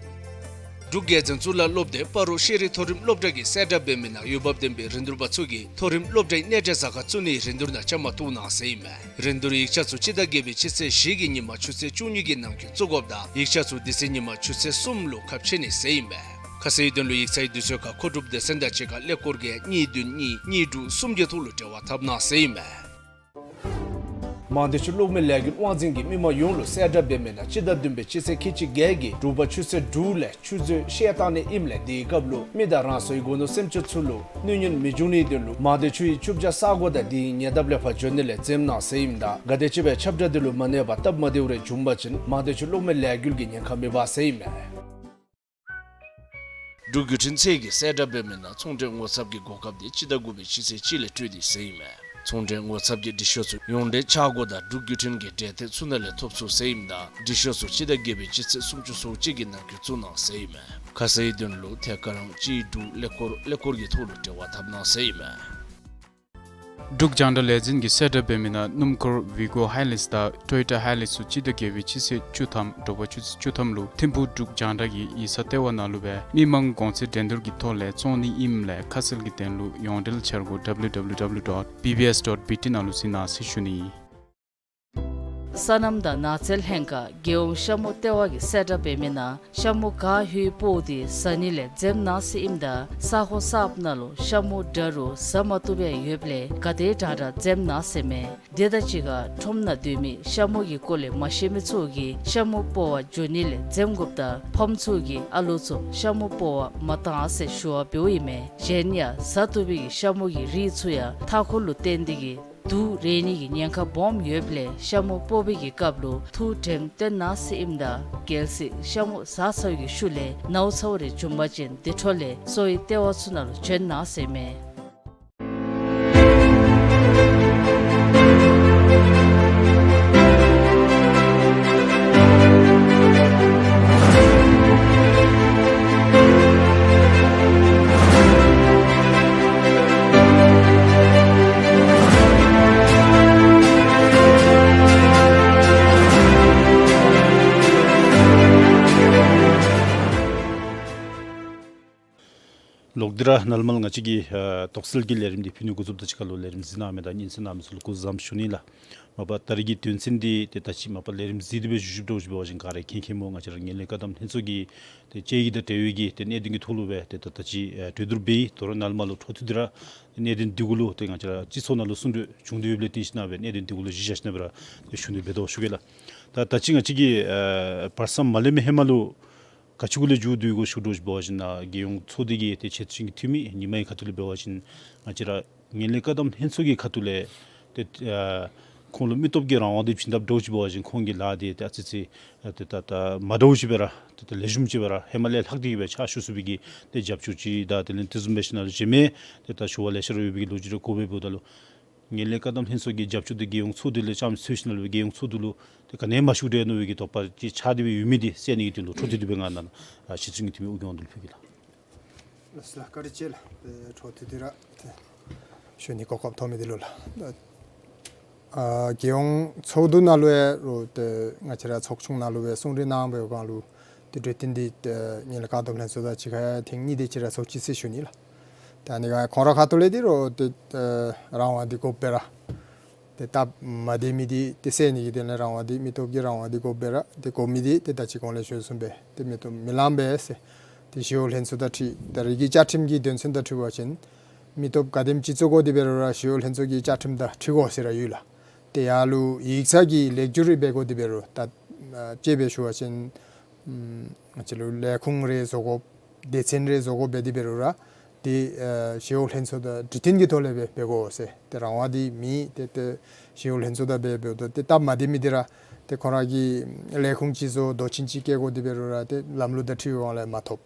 འབྲུག་རྒྱལ་འཛིན་གཙུག་ལག་སློབ་སྡེ་སྤ་རོ་ཤེས་རིག་མཐོ་རིམ་སློབ་གྲྭ་གིས་གསལ་བསྒྲགས་འབད་མི་ནང་འོས་འབབ་ལྡན་པའི་རིན་བསྡུར་པ་ཚུ་གིས་མཐོ་རིམ་སློབ་གྲྭའི་གནས་འབྲེལ་ཟ་ཁང་བཙུགས་ནིའི་རིན་བསྡུར་ནང་བཅའ་མར་གཏོགས་གནང་ཟེར་ཨིན་མས། རིན་བསྡུར་ཡིག་ཆ་ཚུ་སྤྱི་ཟླ་བརྒྱད་པའི་སྤྱི་ཚེས་བཞི་གི་ཉིན་མ་ཆུ་ཚོད་བཅུ་གཉིས་ཀྱི་ནང་འཁོད་བཙུགས་དགོཔ་དང་ཡིག་ཆ་ཚུ་དེ་ཚེ་ཉིན་མ་ཆུ་ཚོད་གསུམ་ལུ་ཁ་ཕྱེ་ནི་ཟེར་ཨིན་མས། ཁ་གསལ་དོན་ལུ་ཡིག་ཚང་དུས་ཚོད་ཁར་མཁོ་སྒྲུབ་སྡེ་ཚན་དང་གཅིག་ཁར་ཀླད་ཀོར་བརྒྱད་གཉིས་བདུན་གཉིས་གཉིས་དྲུག་གསུམ་གྱི་ཐོག་ལུ་འབྲེལ་བ་འཐབ་གནང་ཟེར་ཨིན་མས། མང་སྡེ་ཆུ་གློག་མེ་ལས་འགུལ་དབང་འཛིན་གྱིས་མི་མང་ཡོངས་ལུ་གསལ་བསྒྲགས་འབད་མི་ནང་སྤྱི་ཟླ་བདུན་པའི་སྤྱི་ཚེས་ཁལ་གཅིག་བརྒྱད་ཀྱི་དྲོ་པ་ཆུ་ཚོད་དྲུག་ལས་ཆུ་མཛོད་བཤལ་བཏང་ནི་ཨིནམ་ལས་དེའི་སྐབས་ལུ་མི་དང་རང་སོའི་སྒོ་ནོར་སེམས་ཅན་ཚུ་ལུ་གནོད་ཉེན་མི་འབྱུང་ནིའི་དོན་ལུ་མང་སྡེ་ཆུ་ཡི་ཆུ་བྱ་ས་གོ་དང་དེའི་ཉེ་འདབས་ལས་ཕར་འབྱོན་ནི་ལས་འཛེམ་གནང་ཟེར་ཨིནམ་ད་ག་དེམ་ཅིག་སྦེ་ཁྱབ་བསྒྲགས་དེ་ལུ་མ་གནས་པར་སྟབས་མ་བདེཝ་རེ་བྱུང་པ་ཅིན་མང་སྡེ་ཆུ་གློག་མེ་ལས་འགུལ་གྱི་ཉེན་ཁ་མེད་པ་ཟེར་ཨིན་མས། འབྲུག་བརྒྱུད་འཕྲིན་ཚད་ཀྱིས་གསལ་བསྒྲགས་འབད་མི་ནང་ཚོང་འབྲེལ་ངོ་ཚབ་ཀྱི་གོ་སྐབས་དེ་སྤྱི་ཟླ་དགུ་པའི་སྤྱི་ཚེས་གཅིག་ལས་སྤྲོད་དེ་ཟེར་ཨིན་མས། ཚོང་འབྲེལ་ངོ་ཚབ་ཀྱི་འབྲི་ཤོག་ཚུ་ཡོངས་འབྲེལ་ཆ་སྒོ་དང་འབྲུག་བརྒྱུད་འཕྲིན་གྱི་འབྲེལ་ཐད་ཚུ་ནང་ལས་ཐོབ་ཚུགས་ཟེར་ཨིནམ་ད་འབྲི་ཤོག་ཚུ་སྤྱི་ཟླ་བརྒྱད་པའི་སྤྱི་ཚེས་སུམ་ཅུ་སོ་གཅིག་གི་ནང་འཁོད་བཙུགས་གནང་ཟེར་ཨིན་མས། ཁ་གསལ་དོན་ལུ་ཐད་ཀར་ཨང་གཅིག་དྲུག་ཀླད་ཀོར་ཀླད་ཀོར་གྱི་ཐོག་ལུ་འབྲེལ་བ་འཐབ་གནང་ཟེར་ཨིན་མས། འབྲུག་རྒྱང་བསྒྲགས་ལས་འཛིན་གྱིས་གསལ་བསྒྲགས་འབད་མི་ནང་སྣུམ་འཁོར་ཝི་གོ་ཧའི་ལེགས་དང་ཊོ་ཡོ་ཊ་ཧའི་ལེགས་ཚུ་སྤྱི་ཟླ་བརྒྱད་པའི་སྤྱི་ཚེས་བཅུ་ཐམ་དྲོ་པ་ཆུ་ཚོད་བཅུ་ཐམ་ལུ་ཐིམ་ཕུག་འབྲུག་རྒྱང་བསྒྲགས་ཀྱི་ཡིག་ཚང་ལྟེ་བ་ནང་ལུ་སྦེ་མི་མང་གོང་ཚད་འགྲན་བསྡུར་གྱི་ཐོག་ལས་བཙོང་ནི་ཨིནམ་ལས་ཁ་གསལ་གྱི་དོན་ལུ་ཡོངས་འབྲེལ་འཆར་སྒོ་W W W dot B B S dot B T ནང་ལུ་གཟིགས་གནང་ཟེར་ཞུ་ནི། སོ་ནམ་དང་ནགས་ཚལ་ལྷན་ཁག་རྒྱལ་ཡོངས་ཤ་མུ་ལྟེ་བ་གིས་གསལ་བསྒྲགས་འབད་མི་ནང་ཤ་མུ་ག་ཧུའི་སྤོ་སྟེ་ཟ་ནི་ལས་འཛེམ་གནང་ཟེར་ཨིནམ་ད་ས་གོ་གསརཔ་ནང་ལུ་ཤ་མུ་འདྲ་རུང་ཟ་མ་བཏུབ་པའི་ཡོདཔ་ལས་ག་དེ་དྲག་དྲག་འཛེམ་གནང་ཟེར་མས། དེ་དང་གཅིག་ཁར་ཁྲོམ་ནང་སྡོད་མི་ཤ་མུ་གི་སྐོར་ལས་མ་ཤེས་མི་ཚུ་གིས་ཤ་མུ་སྤོ་བར་འགྱོ་ནི་ལས་འཛེམ་དགོཔ་དང་ཕམ་ཚུ་གིས་ཨ་ལོ་ཚུ་ཤ་མུ་སྤོ་བར་མ་གཏང་ཟེར་ཞུ་བ་འབདཝ་ཨིན་མས། གཞན་ཡང་ཟ་བཏུབ་པའི་ཤ་མུ་གི་རིགས་ཚུ་ཡང་མཐའ་འཁོར་ལུ་བརྟེན་ཏེ་གིས་དུག་རེག་ནི་གི་ཉེན་ཁ་སྦོམ་ཡོདཔ་ལས་ཤ་མུ་སྤོ་བའི་གི་སྐབས་ལུ་ཐུགས་དྲནམ་བཏོན་གནང་ཟེར་ཨིནམ་ད་གལ་སྲིད་ཤ་མུ་ཟ་ཚར་བའི་གི་ཤུལ་ལས་ནཝ་ཚཝ་རེ་བྱུང་པ་ཅིན་དེ་འཕྲོ་ལས་གསོ་བའི་ལྟེ་བ་ཚུ་ནང་ལུ་བྱོན་གནང་ཟེར་མས། དེ་ར་ནཱ་ལས་མར་ང་བཅས་ཀྱི་ཨ་དོགས་སེལ་གྱི་ལས་རིམ་འདི་ཕུལ་ནི་འགོ་བཙུགསཔ་ད་ཅིག་ཁར་ལུ་ལས་རིམ་གཟིགས་གནང་མི་དང་སྙན་གསན་གནང་མི་ཚུ་ལུ་སྐུ་གཟུགས་བཟང་པོ་ཞུ་ནི་ལགས། མ་པ་ད་རིས་ཀྱི་དོན་ཚན་འདི་ཏེ་ད་ཅི་མ་པ་ལས་རིམ་གཟིགས་ཏེ་སྦེ་བཞུགས་བཞུགསཔ་འདྲཝ་ཅིག་འབད་བ་ཅིན་ག་ར་མཁྱེན་མཁྱེནམ་སྨོ། ང་བཅས་ར་ངན་ལྷད་བཀག་སྡོམ་ལྷན་ཚོགས་ཀྱི་ཏེ་དཔྱད་ཡིག་དང་འབྲེལ་བའི་གི་ཏེ་གནད་དོན་གྱི་ཐོག་ལུ་སྦེ་ཏེ་ད་ད་ཅི་ཨ་གྲོས་བསྡུར་འབད་ཡི། དོ་རུང་ནཱ་ལས་མར་ལུ་འཕྲོ་མཐུད་དེ་ར་གནད་དོན་འདི་གུ་ལུ་ཏེ་ང་བཅས་ར་སྤྱི་ཚོགས་ནང་ལུ་གསུང་གྲོས་བྱུང་སྟེ་ཡོདཔ་ལས་བརྟེན་ཞིན་ན་སྦེ་གནད་དོན་འདི་གུ་ལུ་གཞི་བཞག་ཞིན་ན་སྦེ་ར་ཏེ་ཞུ་ནི་འབད་དོ་ཞུ་གེ་ལགས། ད་ད་ཅི་ང་བཅས་ཀྱིས་ཨ་བར་མཚམས་མ་ལེན་པའི་ཧེ་མ་ལུ་ག་ཅི་གུ་ལས་མཇུག་བསྡུ་ཡི་གོ་ཞུ་འདྲཝ་ཅིག་འབད་བ་ཅིན་ཨ་རྒྱལ་ཡོངས་ཚོགས་སྡེ་གི་ཏེ་ཆེ་བསྟོད་ཅན་གྱི་འཐུས་མི་ཉི་མའི་ཁ་ཐུག་ལས་འབད་བ་ཅིན་ང་བཅས་ར་ངན་ལྷད་བཀག་སྡོམ་ལྷན་ཚོགས་ཀྱི་ཁ་ཐུག་ལས་ཏེ་ཨ་ཁོང་ལུ་མི་སྟོབས་ཀྱི་རང་དབང་འདི་བྱིན་དཔ་འདྲཝ་ཅིག་འབད་བ་ཅིན་ཁོང་གི་ལཱ་འདི་ཏེ་ཨ་ཙི་ཙི་ཨ་ཏེ་ད་ད་མ་འདྲཝ་ཅིག་སྦེ་ར་ཏེ་ད་ལེགས་ཤོམ་ཅིག་སྦེ་ར་ཧེ་མ་ལས་ལྷག་སྟེ་གི་སྦེ་ཕྱག་ཞུ་ཚུགས་པའི་གི་ཏེ་རྒྱབ་སྐྱོར་ཅིག་དང་དེ་ལས་དེ་བཟུམ་འབད་ཞིན་ན་ལུ་རྗེས་མའི་ཏེ་ད་ཞུ་བ་ལེ་ཤ་ར་ཡོད་པའི་གི་ལོ་རྒྱུས་རེ་གོ་སྦེ་འབདཝ་ད་ལུ་ངན་ལྷད་བཀག་སྡོམ་ལྷན་ཚོགས་ཀྱི་རྒྱབ་སྐྱོར་འདི་རྒྱལ་ཡོངས་ཚོགས་སྡེ་ལས་རྐྱངམ་ཅིག་འཚོལ་ཞིན་ན་ལུ་རྒྱལ་ཡོངས་ཚོགས་འདུ་ལུ་ཏེ་ག་ནི་མ་ཞུ་འདྲས་མནོ་བའི་གི་དོགས་པ་ཅིག་ཆགས་ཏེ་སྦེ་ཡོད་མི་འདི་སེལ་ནི་གི་དོན་ལུ་འཕྲོ་མཐུད་དེ་སྦེ་ང་ནཱ་ལས་ཨ་ཆེ་བསྟོད་ཅན་གྱི་འཐུས་མི་ཨོ་རྒྱན་དབང་འདུས་ལུ་ཕུལ་གེ་ལགས། ལགས་སོ་ལགས། བཀའ་དྲིན་ཆེ་ལགས། ཏེ་འཕྲོ་མཐུད་དེ་ར་ཏེ་ཞུ་ནི་གོ་སྐབས་ཐོབ་མི་འདི་ལུ་ལགས། ཨ་རྒྱལ་ཡོངས་ཚོགས་འདུ་ནང་ལུ་ཡང་རུང་ཏེ་ང་བཅས་ར་ཚོགས་ཆུང་ནང་ལུ་སྦེ་གསུང་གྲོས་གནང་བའི་སྒང་ལུ་ཏེ་གྲོས་བསྟུན་འདི་ཏེ་ངན་ལྷད་བཀག་སྡོམ་ལྷན་ཚོགས་དང་གཅིག་ཁར་ཐེངས་གཉིས་དེ་ཅིག་ར་ཚོགས་ཅི་ཟེར་ཞུ་ནི་ལགས། ཏེ་ཨ་ནི་ག་ཁོང་ར་ཁ་ཐུག་ལས་འདི་རུང་ཏེ་ཨ་རང་དབང་འདི་དགོཔ་སྦེ་ར་ཏེ་སྟབས་མ་བདེ་མི་འདི་ཏེ་སེལ་ནི་གི་དོན་ལས་རང་དབང་འདི་མི་སྟོབས་ཀྱི་རང་དབང་འདི་དགོཔ་སྦེ་ར་ཏེ་དགོ་མི་འདི་ཏེ་ད་ཅི་གོང་ལས་ཞུ་དོ་བཟུམ་སྦེ་ཏེ་མི་སྟོབས་མི་ལང་པས་ཟེར། ཏེ་ཞི་གཡོག་ལྷན་ཚོགས་དང་འཁྲིལ་ད་རེས་ཀྱི་བཅའ་ཁྲིམས་ཀྱི་དོན་ཚན་དང་འཁྲིལ་བ་ཅིན་མི་སྟོབས་ག་དེམ་ཅིག་བཙུགས་དགོ་དེ་འབད་རུང་ར་ཞི་གཡོག་ལྷན་ཚོགས་ཀྱི་བཅའ་ཁྲིམས་དང་འཁྲིལ་དགོ་ཟེར་ར་ཡོད་ལགས། ཏེ་ཡར་ལུ་ཡིག་ཚང་གི་ལེགས་བསྒྱུར་རེ་འབད་དགོ་དེ་འབད་རུང་ད་ཨ་དཔྱེ་སྦེ་ཞུ་བ་ཅིན་ཨམ་ང་བཅས་ལུ་ལས་ཁུངས་རེ་བཟོ་དགོཔ་སྡེ་ཚན་རེ་བཟོ་དགོཔ་འབད་དེ་འབད་རུང་ར་ཏེ་ཨ་ཞི་གཡོག་ལྷན་ཚོགས་དང་གྲོས་བསྟུན་གྱི་ཐོག་ལས་སྦེ་འབད་དགོ་ཟེར། ཏེ་རང་དབང་འདི་མེད། ཏེ་ཏེ་ཞི་གཡོག་ལྷན་ཚོགས་དང་འབད་འབདཝ་ད་ཏེ་སྟབས་མ་བདེ་མི་འདི་ར་ཏེ་ཁོང་ར་གི་ལས་ཁུངས་ཅིག་བཟོ་མདོ་ཆེན་ཅིག་བཀལ་དགོ་དེ་འབད་རུང་ར་ཏེ་ལམ་ལུགས་དང་འཁྲིལ་བའི་དབང་ལས་མ་ཐོབ།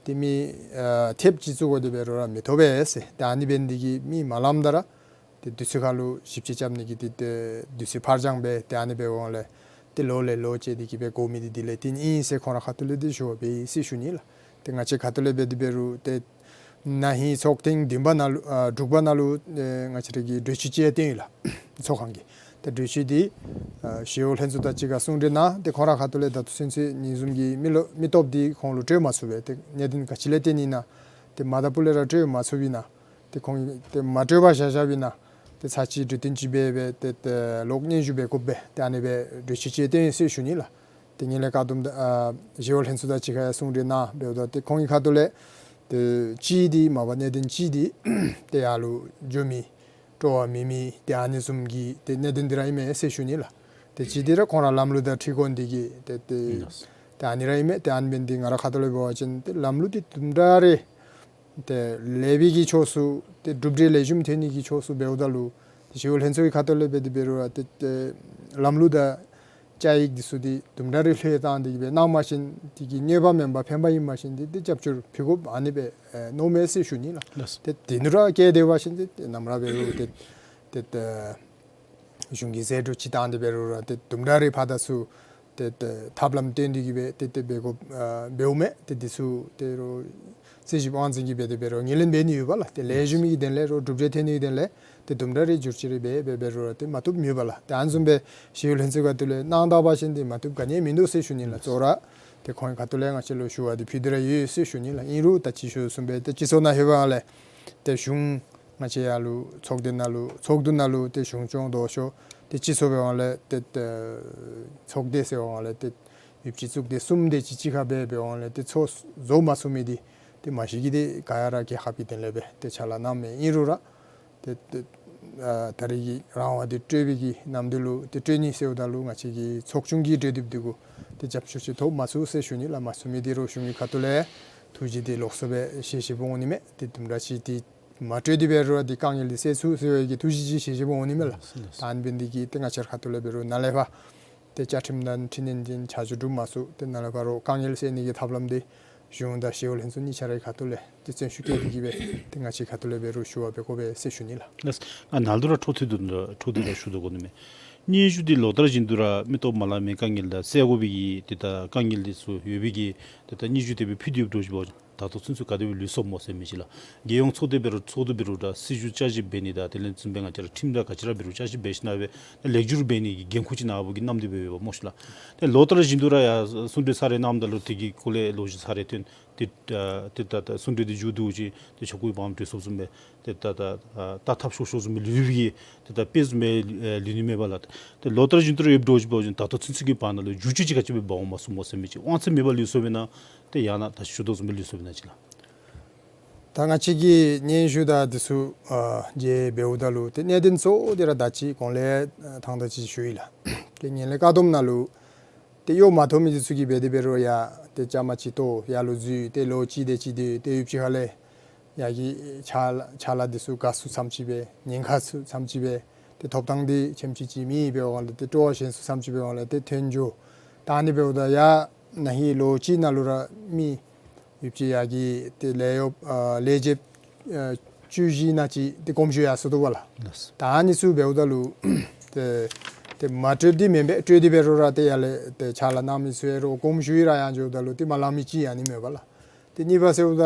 ཏེ་མི་ཨ་ཐེབས་ཅིག་བཙུགས་དགོ་དེ་འབད་རུང་ར་མི་ཐོབ་པས་ཟེར། ཏེ་ཨ་ནི་འབད་ནི་འདི་གིས་མི་མ་ལངམ་ད་ར་ཏེ་དུས་ཚོད་ཁར་ལུ་ཞིབ་དཔྱད་རྐྱབ་ནི་གི་ཏེ་ཏེ་དུས་ཚོད་ཕར་འགྱངས་འབད་ཏེ་ཨ་ནི་འབད་བའི་དབང་ལས་ཏེ་ལོ་ལས་ལོ་བཅད་དེ་གི་སྦེ་འགོར་མི་འདི་འདི་ལས་བརྟེན་ཨིན་ཟེར་ཁོང་ར་ཁ་ཐུག་ལས་ཏེ་ཞུ་བ་འབད་ཡི་ཟེར་ཞུ་ནི་ལགས། ཏེ་ང་བཅས་ཁ་ཐུག་ལས་འབད་དེ་འབད་རུང་ཏེ་ན་ཧིང་ཚོགས་ཐེངས་བདུན་པ་ནང་ལུ་ཨ་དྲུག་པ་ནང་ལུ་ཨེ་ང་བཅས་ར་གིས་གྲོས་ཆོད་ཅིག་བཏོན་ཡི་ལགས་ཚོགས་ཁང་གིས། ཏེ་གྲོས་ཆོད་འདི་ཨ་ཞི་གཡོག་ལྷན་ཚོགས་དང་གཅིག་ཁར་གསུང་གྲོས་གནང་། ཏེ་ཁོང་ར་ཁ་ཐུག་ལས་ད་ལྟོ་ཚུན་ཚོད་ཨ་ནི་བཟུམ་གྱི་མི་ལོ་མི་སྟོབས་འདི་ཁོང་ལུ་སྤྲོད་མ་ཚུགས་པས། ཏེ་གནད་དོན་ག་ཅི་ལས་བརྟེན་ཨིན་ན་ཏེ་མ་ད་པུ་ལས་ར་སྤྲོད་མ་ཚུགསཔ་ཨིན་ན་ཏེ་ཁོང་གིས་ཏེ་མ་སྤྲོད་པར་བཞག་བཞགཔ་ཨིན་ན་ཏེ་ཚར་གཅིག་གྲོས་བསྟུན་ཅིག་འབད་སྦེ་ཏེ་ཏེ་ལོག་སྙན་ཞུ་འབད་དགོཔ་སྦེ་ཏེ་ཨ་ནི་སྦེ་གྲོས་ཆོད་ཅིག་བཏོན་ཡི་ཟེར་ཞུ་ནི་ལགས། ཏེ་ངན་ལྷད་བཀག་སྡོམ་དང་ཨ་ཞི་གཡོག་ལྷན་ཚོགས་དང་གཅིག་ཁར་གསུང་གྲོས་གནང་འབདཝ་ད་ཏེ་ཁོང་གི་ཁ་ཐུག་ལས་ཏེ་གཅིག་འདི་མ་པ་གནད་དོན་གཅིག་འདི་ཏེ་ཡར་ལུ་འགྱོ་མི་སྤྲོ་བ་མེད་མི་ཏེ་ཨ་ནི་བཟུམ་གྱི་ཏེ་གནད་དོན་འདི་ར་ཨིན་མས་ཟེར་ཞུ་ནི་ལགས། ཏེ་གཅིག་འདི་ར་ཁོང་ར་ལམ་ལུགས་དང་འཁྲིལ་དགོ་ནི་འདི་གིས་ཏེ་ཏེ་ཏེ་ཨ་ནི་ར་ཨིན་མས། ཏེ་ཨ་ནི་འབད་ནི་འདི་ང་ར་ཁ་ཐུག་ལས་འབད་བ་ཅིན་ཏེ་ལམ་ལུགས་འདི་དུམ་གྲ་རེ་ཏེ་ལེགས་པའི་གི་ཕྱོགས་སུ་ཏེ་གྲུབ་འབྲས་ལེགས་ཤོམ་ཐོན་ནི་གི་ཕྱོགས་སུ་འབདཝ་ད་ལུ་ཏེ་ཞི་གཡོག་ལྷན་ཚོགས་ཀྱི་ཁ་ཐུག་ལས་འབད་དེ་འབད་རུང་ར་ཏེ་ཏེ་ལམ་ལུགས་དང་བཅའ་ཡིག་འདི་ཚུ་འདི་དུམ་གྲ་རེ་ལྷོད་བཏང་སྟེ་གི་སྦེ་གནང་བ་ཅིན་དེ་གིས་གནོད་པ་མེན་པར་ཕན་པ་ཨིན་པ་ཅིན་ཏེ་ཏེ་རྒྱབ་སྐྱོར་ཕུལ་དགོཔ་ཨ་ནི་སྦེ་ཨེ་མནོཝ་མས་ཟེར་ཞུ་ནི་ལགས། ལགས་སོ། ཏེ་དེ་ནང་ར་བཀལ་སྡོད་པ་ཅིན་ཏེ་ཏེ་ནམ་ར་འབད་རུང་ཏེ་ཏེ་ཏེ་གཞུང་གིས་ཟད་འགྲོ་ཅིག་བཏང་སྟེ་འབད་རུང་ར་ཏེ་དུམ་གྲ་རེ་ཕར་དང་ཚུར་ཏེ་ཏེ་ཐབས་ལམ་བཏོན་ཏེ་གི་སྦེ་ཏེ་ཏེ་འབད་དགོཔ་ཨ་འབདཝ་མས། ཏེ་འདི་ཚུ་ཏེ་རོགས་རྩིས་ཞིབ་དབང་འཛིན་གྱིས་འབད་དེ་འབད་རུང་ངོས་ལེན་འབད་ནི་ཡོད་པ་ལགས། ཏེ་ལེགས་ཤོམ་གྱི་དོན་ལས་རོགས་གྲུབ་འབྲས་ཐོན་ནི་གི་དོན་ལས་ཏེ་དུམ་གྲ་རེ་བསྒྱུར་བཅོས་རེ་འབད་འབད་འབད་རུང་ར་ཏེ་མ་བཏུབ་མེད་པ་ལགས། ཏེ་ཨ་ནི་བཟུམ་སྦེ་ཞི་གཡོག་ལྷན་ཚོགས་ཁ་ཐུག་ལས་གནང་ད་པ་ཅིན་ཏེ་མ་བཏུབ་ག་ནི་ཡང་མིན་འདུག་ཟེར་ཞུ་ནི་ལགས། གཙོ་བོ་ར་ཏེ་ཁོང་གི་ཁ་ཐུག་ལས་ང་བཅས་ལུ་ཞུ་བ་འདི་ཕུལ་ཏེ་ར་ཡོད་ཟེར་ཞུ་ནི་ལགས། ཨིན་རུང་ད་ཅི་ཞུ་དོ་བཟུམ་སྦེ་ཏེ་སྤྱི་ཚོགས་ནང་ལྷོད་པའི་སྒང་ལས་ཏེ་གཞུང་ང་བཅས་ཡར་ལུ་ཚོགས་སྡེ་ནང་ལུ་ཚོགས་འདུ་ནང་ལུ་ཏེ་གཞུང་སྐྱོང་ལྡོག་ཕྱོགས་ཏེ་སྤྱི་ཚོགས་འབད་བའི་སྒང་ལས་ཏེ་ཏེ་ཚོགས་སྡེ་ཟེར་བའི་སྒང་ལས་ཏེ་ཡོདཔ་ཅིག་བཙུགས་ཏེ་གསུམ་དེ་ཅིག་གཅིག་ཁར་འབད་འབད་བའི་སྒང་ལས་ཏེ་ཚོགས་རྫོགས་མ་ཚུགས་མི་འདི་ཏེ་མ་གཞི་གིས་ཏེ་ག་ཡ་ར་རྒྱལ་ཁབ་ཀྱི་དོན་ལས་སྦེ་ཏེ་ཕྱག་ལཱ་གནངམ་མས། ཨིན་རུང་ར་ཏེ་ཏེ་ཨ་ད་རེས་ཀྱི་རང་དབང་འདི་སྤྲོད་པའི་གི་ནམ་དུས་ལུ་ཏེ་སྤྲོད་ནི་ཟེརཝ་ད་ལུ་ང་བཅས་ཀྱི་ཚོགས་ཆུང་གི་གྲོས་བསྡུར་འདི་གུ་ཏེ་རྒྱབ་སྐྱོར་ཅིག་ཐོབ་མ་ཚུགས་ཟེར་ཞུ་ནི་ལགས། མ་ཚུགས་མི་འདི་རོགས་གཞུང་གི་ཁ་ཐུག་ལས་ཐུགས་རྗེ་འདི་ལོགས་སུ་སྦེ་བཞེས་བཞེསཔ་འོང་ནི་མས། ཏེ་དུམ་གྲ་ཅིག་ཏེ་མ་སྤྲོད་དེ་འབད་རུང་ར་ཏེ་དཀའ་ངལ་འདི་སེལ་ཚུགས་ཟེར་བའི་གི་ཐུགས་རྗེ་ཅིག་བཞེས་བཞེསཔ་འོང་ནི་མས་ལགས། ད་ཨ་ནི་འབད་ནི་འདི་གིས་ཏེ་ང་བཅས་ར་ཁ་ཐུག་ལས་འབད་རུང་ནཱ་ལས་ཕར་ཏེ་བཅའ་ཁྲིམས་དང་འཁྲིལ་ནན་ཅིག་ཆ་འཇོག་གྲུབ་མ་ཚུགས། ཏེ་ནཱ་ལས་ཕར་རོགས་དཀའ་ངལ་སེལ་ནི་གི་ཐབས་ལམ་འདི་གཞུང་དང་ཞི་གཡོག་ལྷན་ཚོགས་གཉིས་ཆ་རའི་ཁ་ཐུག་ལས་ཏེ་བརྩོན་ཤུགས་བསྐྱེད་དེ་གི་སྦེ་ཏེ་ང་བཅས་ཁ་ཐུག་ལས་འབད་རུང་ཞུ་བ་འབད་དགོ་པས་ཟེར་ཞུ་ནི་ལགས། ལགས། ཨ་ནཱ་ལུ་ར་འཕྲོ་མཐུད་དུ་འཕྲོ་མཐུད་དུ་ཞུ་དོ་གོ་ནི་མས། སྙན་ཞུ་འདི་ལོ་ལྟར་བཞིན་དུ་ར་མི་སྟོབས་མ་ལང་མི་དཀའ་ངལ་དང་སེལ་དགོ་པའི་གི་ཏེ་ད་དཀའ་ངལ་འདི་ཚུ་ཡོད་པའི་གི་ཏེ་ད་སྙན་ཞུ་དེ་སྦེ་ཕུལ་ཏེ་ཡོདཔ་འདྲཝ་ཅིག་འབད་བ་ཅིན་ ད་ལྟོ་ཚུན་ཚོད་ག་དེ་སྦེ་ལུས་སོཔ་སྨོ་ཟེར་མི་ཅིག་ལགས། རྒྱལ་ཡོངས་ཚོགས་སྡེ་འབད་རུང་ཚོགས་འདུ་འབད་རུང་ད་སྲིད་བྱུས་བསྐྱར་ཞིབ་འབད་ནི་དང་དེ་ལས་བརྟེན་སྦེ་ང་བཅས་ར་ཁྲིམས་དང་ག་ཅི་ར་འབད་རུང་བསྐྱར་ཞིབ་འབད་ཞིནམ་ལས་ལེགས་བསྒྱུར་འབད་ནི་གི་འགན་ཁུར་ཅིག་ནཱ་བུ་གིས་བསྣམས་ཏེ་འབད་ཡོདཔ་སྨོ་ཤིག་ལགས། ཏེ་ལོ་ལྟར་བཞིན་དུ་ར་ཡང་གསུང་གྲོས་ཚར་རེ་གནངམ་ད་ལུ་དེ་གི་སྐོར་ལས་ལོ་རྒྱུས་ཚར་རེ་ཐོན། ཏེ་ཨ་ཏེ་ད་ད་གསུང་གྲོས་འདི་མཇུག་བསྡུ་ཅི། ཏེ་ཆོ་ག་བང་གྲོས་ཚོགས་བཟུམ་སྦེ་ཏེ་ད་ད་ཨ་ད་ཐབས་ཤོར་ཤོར་བཟུམ་སྦེ་ལུས་པའི་གི་ཏེ་ད་དཔེ་བཟུམ་སྦེ་ལུས་ནི་མས་པ་ལགས། ཏེ་ལོ་ལྟར་བཞིན་དུ་ར་ཡོདཔ་འདྲཝ་ཅིག་འབད་བ་ཅིན་ད་ལྟོ་ཚུན་ཚོད་ཀྱི་བར་ན་ལུ་འགྱུར་བཅོས་ཅིག་ག་ཅི་སྦེ་འབག་འོང་མས་སྨོ་ཟེར་མི་ཅིག། དབང་ཚད་མེད་པར་ལུས་སོཔ་ཨིན་ན་ཏེ་ཡང་ན་ད་ཞུ་དོ་བཟུམ་སྦེ་ལུས་སོཔ་ཨིན་ན་ཅིག་ལགས། ད་ང་བཅས་ཀྱིས་སྙན་ཞུ་དང་འདི་ཚུ་ཨ་མཇལ་འབདཝ་ད་ལུ་ཏེ་གནད་དོན་གཙོ་བོ་འདི་ར་ད་ཅི་གོང་ལས་ཨ་ཐང་ད་ཅི་ཞུ་ཡི་ལགས། ཏེ་ངན་ལྷད་བཀག་སྡོམ་ནང་ལུ་ཏེ་གཡོག་མ་ཐོབ་མི་འདི་ཚུ་གིས་འབད་དེ་འབད་རུང་ཡང་ཏེ་བཅའ་མར་ཅིག་གཏོགས་ཡར་ལུ་འཛུལ་ཏེ་ལོ་གཅིག་དེ་ཅིག་སྡོད་ཏེ་ཡུདཔ་ཅིག་ཁ་ལས་ཡར་གྱི་ཕྱག་ལཱ་ཕྱག་ལཱ་འདི་ཚུ་ག་སུ་ཙམ་ཅིག་འབད་ཉེན་ཁ་སུ་ཙམ་ཅིག་འབད་ཏེ་ཐོབ་ཐང་འདི་ཁྱད་ཅིག་ཅིག་མེདཔ་འབདཝ་ལས་ཏེ་སྤྲོ་བ་ཞན་སུ་ཙམ་ཅིག་འབདཝ་ལས་ཏེ་ཐོན་འགྱོ། ད་ཨ་ནི་འབདཝ་ད་ཡང་ན་ཧིང་ལོ་གཅིག་ནང་ལུ་ར་མི་ཡུདཔ་ཅིག་ཡར་གྱི་ཏེ་ལས་གཡོགཔ་ཨ་ལས་བྱེདཔ་ཨ་བཅུ་བཞི་ནང་ཅིག་ཏེ་དགོངས་ཞུ་ཡར་སོང་དོ་བ་ལགས། ལགས། ད་ཨ་ནི་ཚུ་འབདཝ་ད་ལུ་ཏེ་ཏེ་མ་སྤྲོད་འདི་མེན་པས། སྤྲོད་དེ་འབད་རུང་ར་ཏེ་ཡར་ལས་ཏེ་ཕྱག་ལཱ་གནང་མི་ཚུ་ཡང་ར་དགོངས་ཞུ་ཡི་ར་ཡར་འགྱོཝ་ད་ལུ་ཏེ་མ་ལང་མི་ཅིག་ཨ་ནི་མས་པ་ལགས། ཏེ་གཉིས་པ་ཟེརཝ་ད་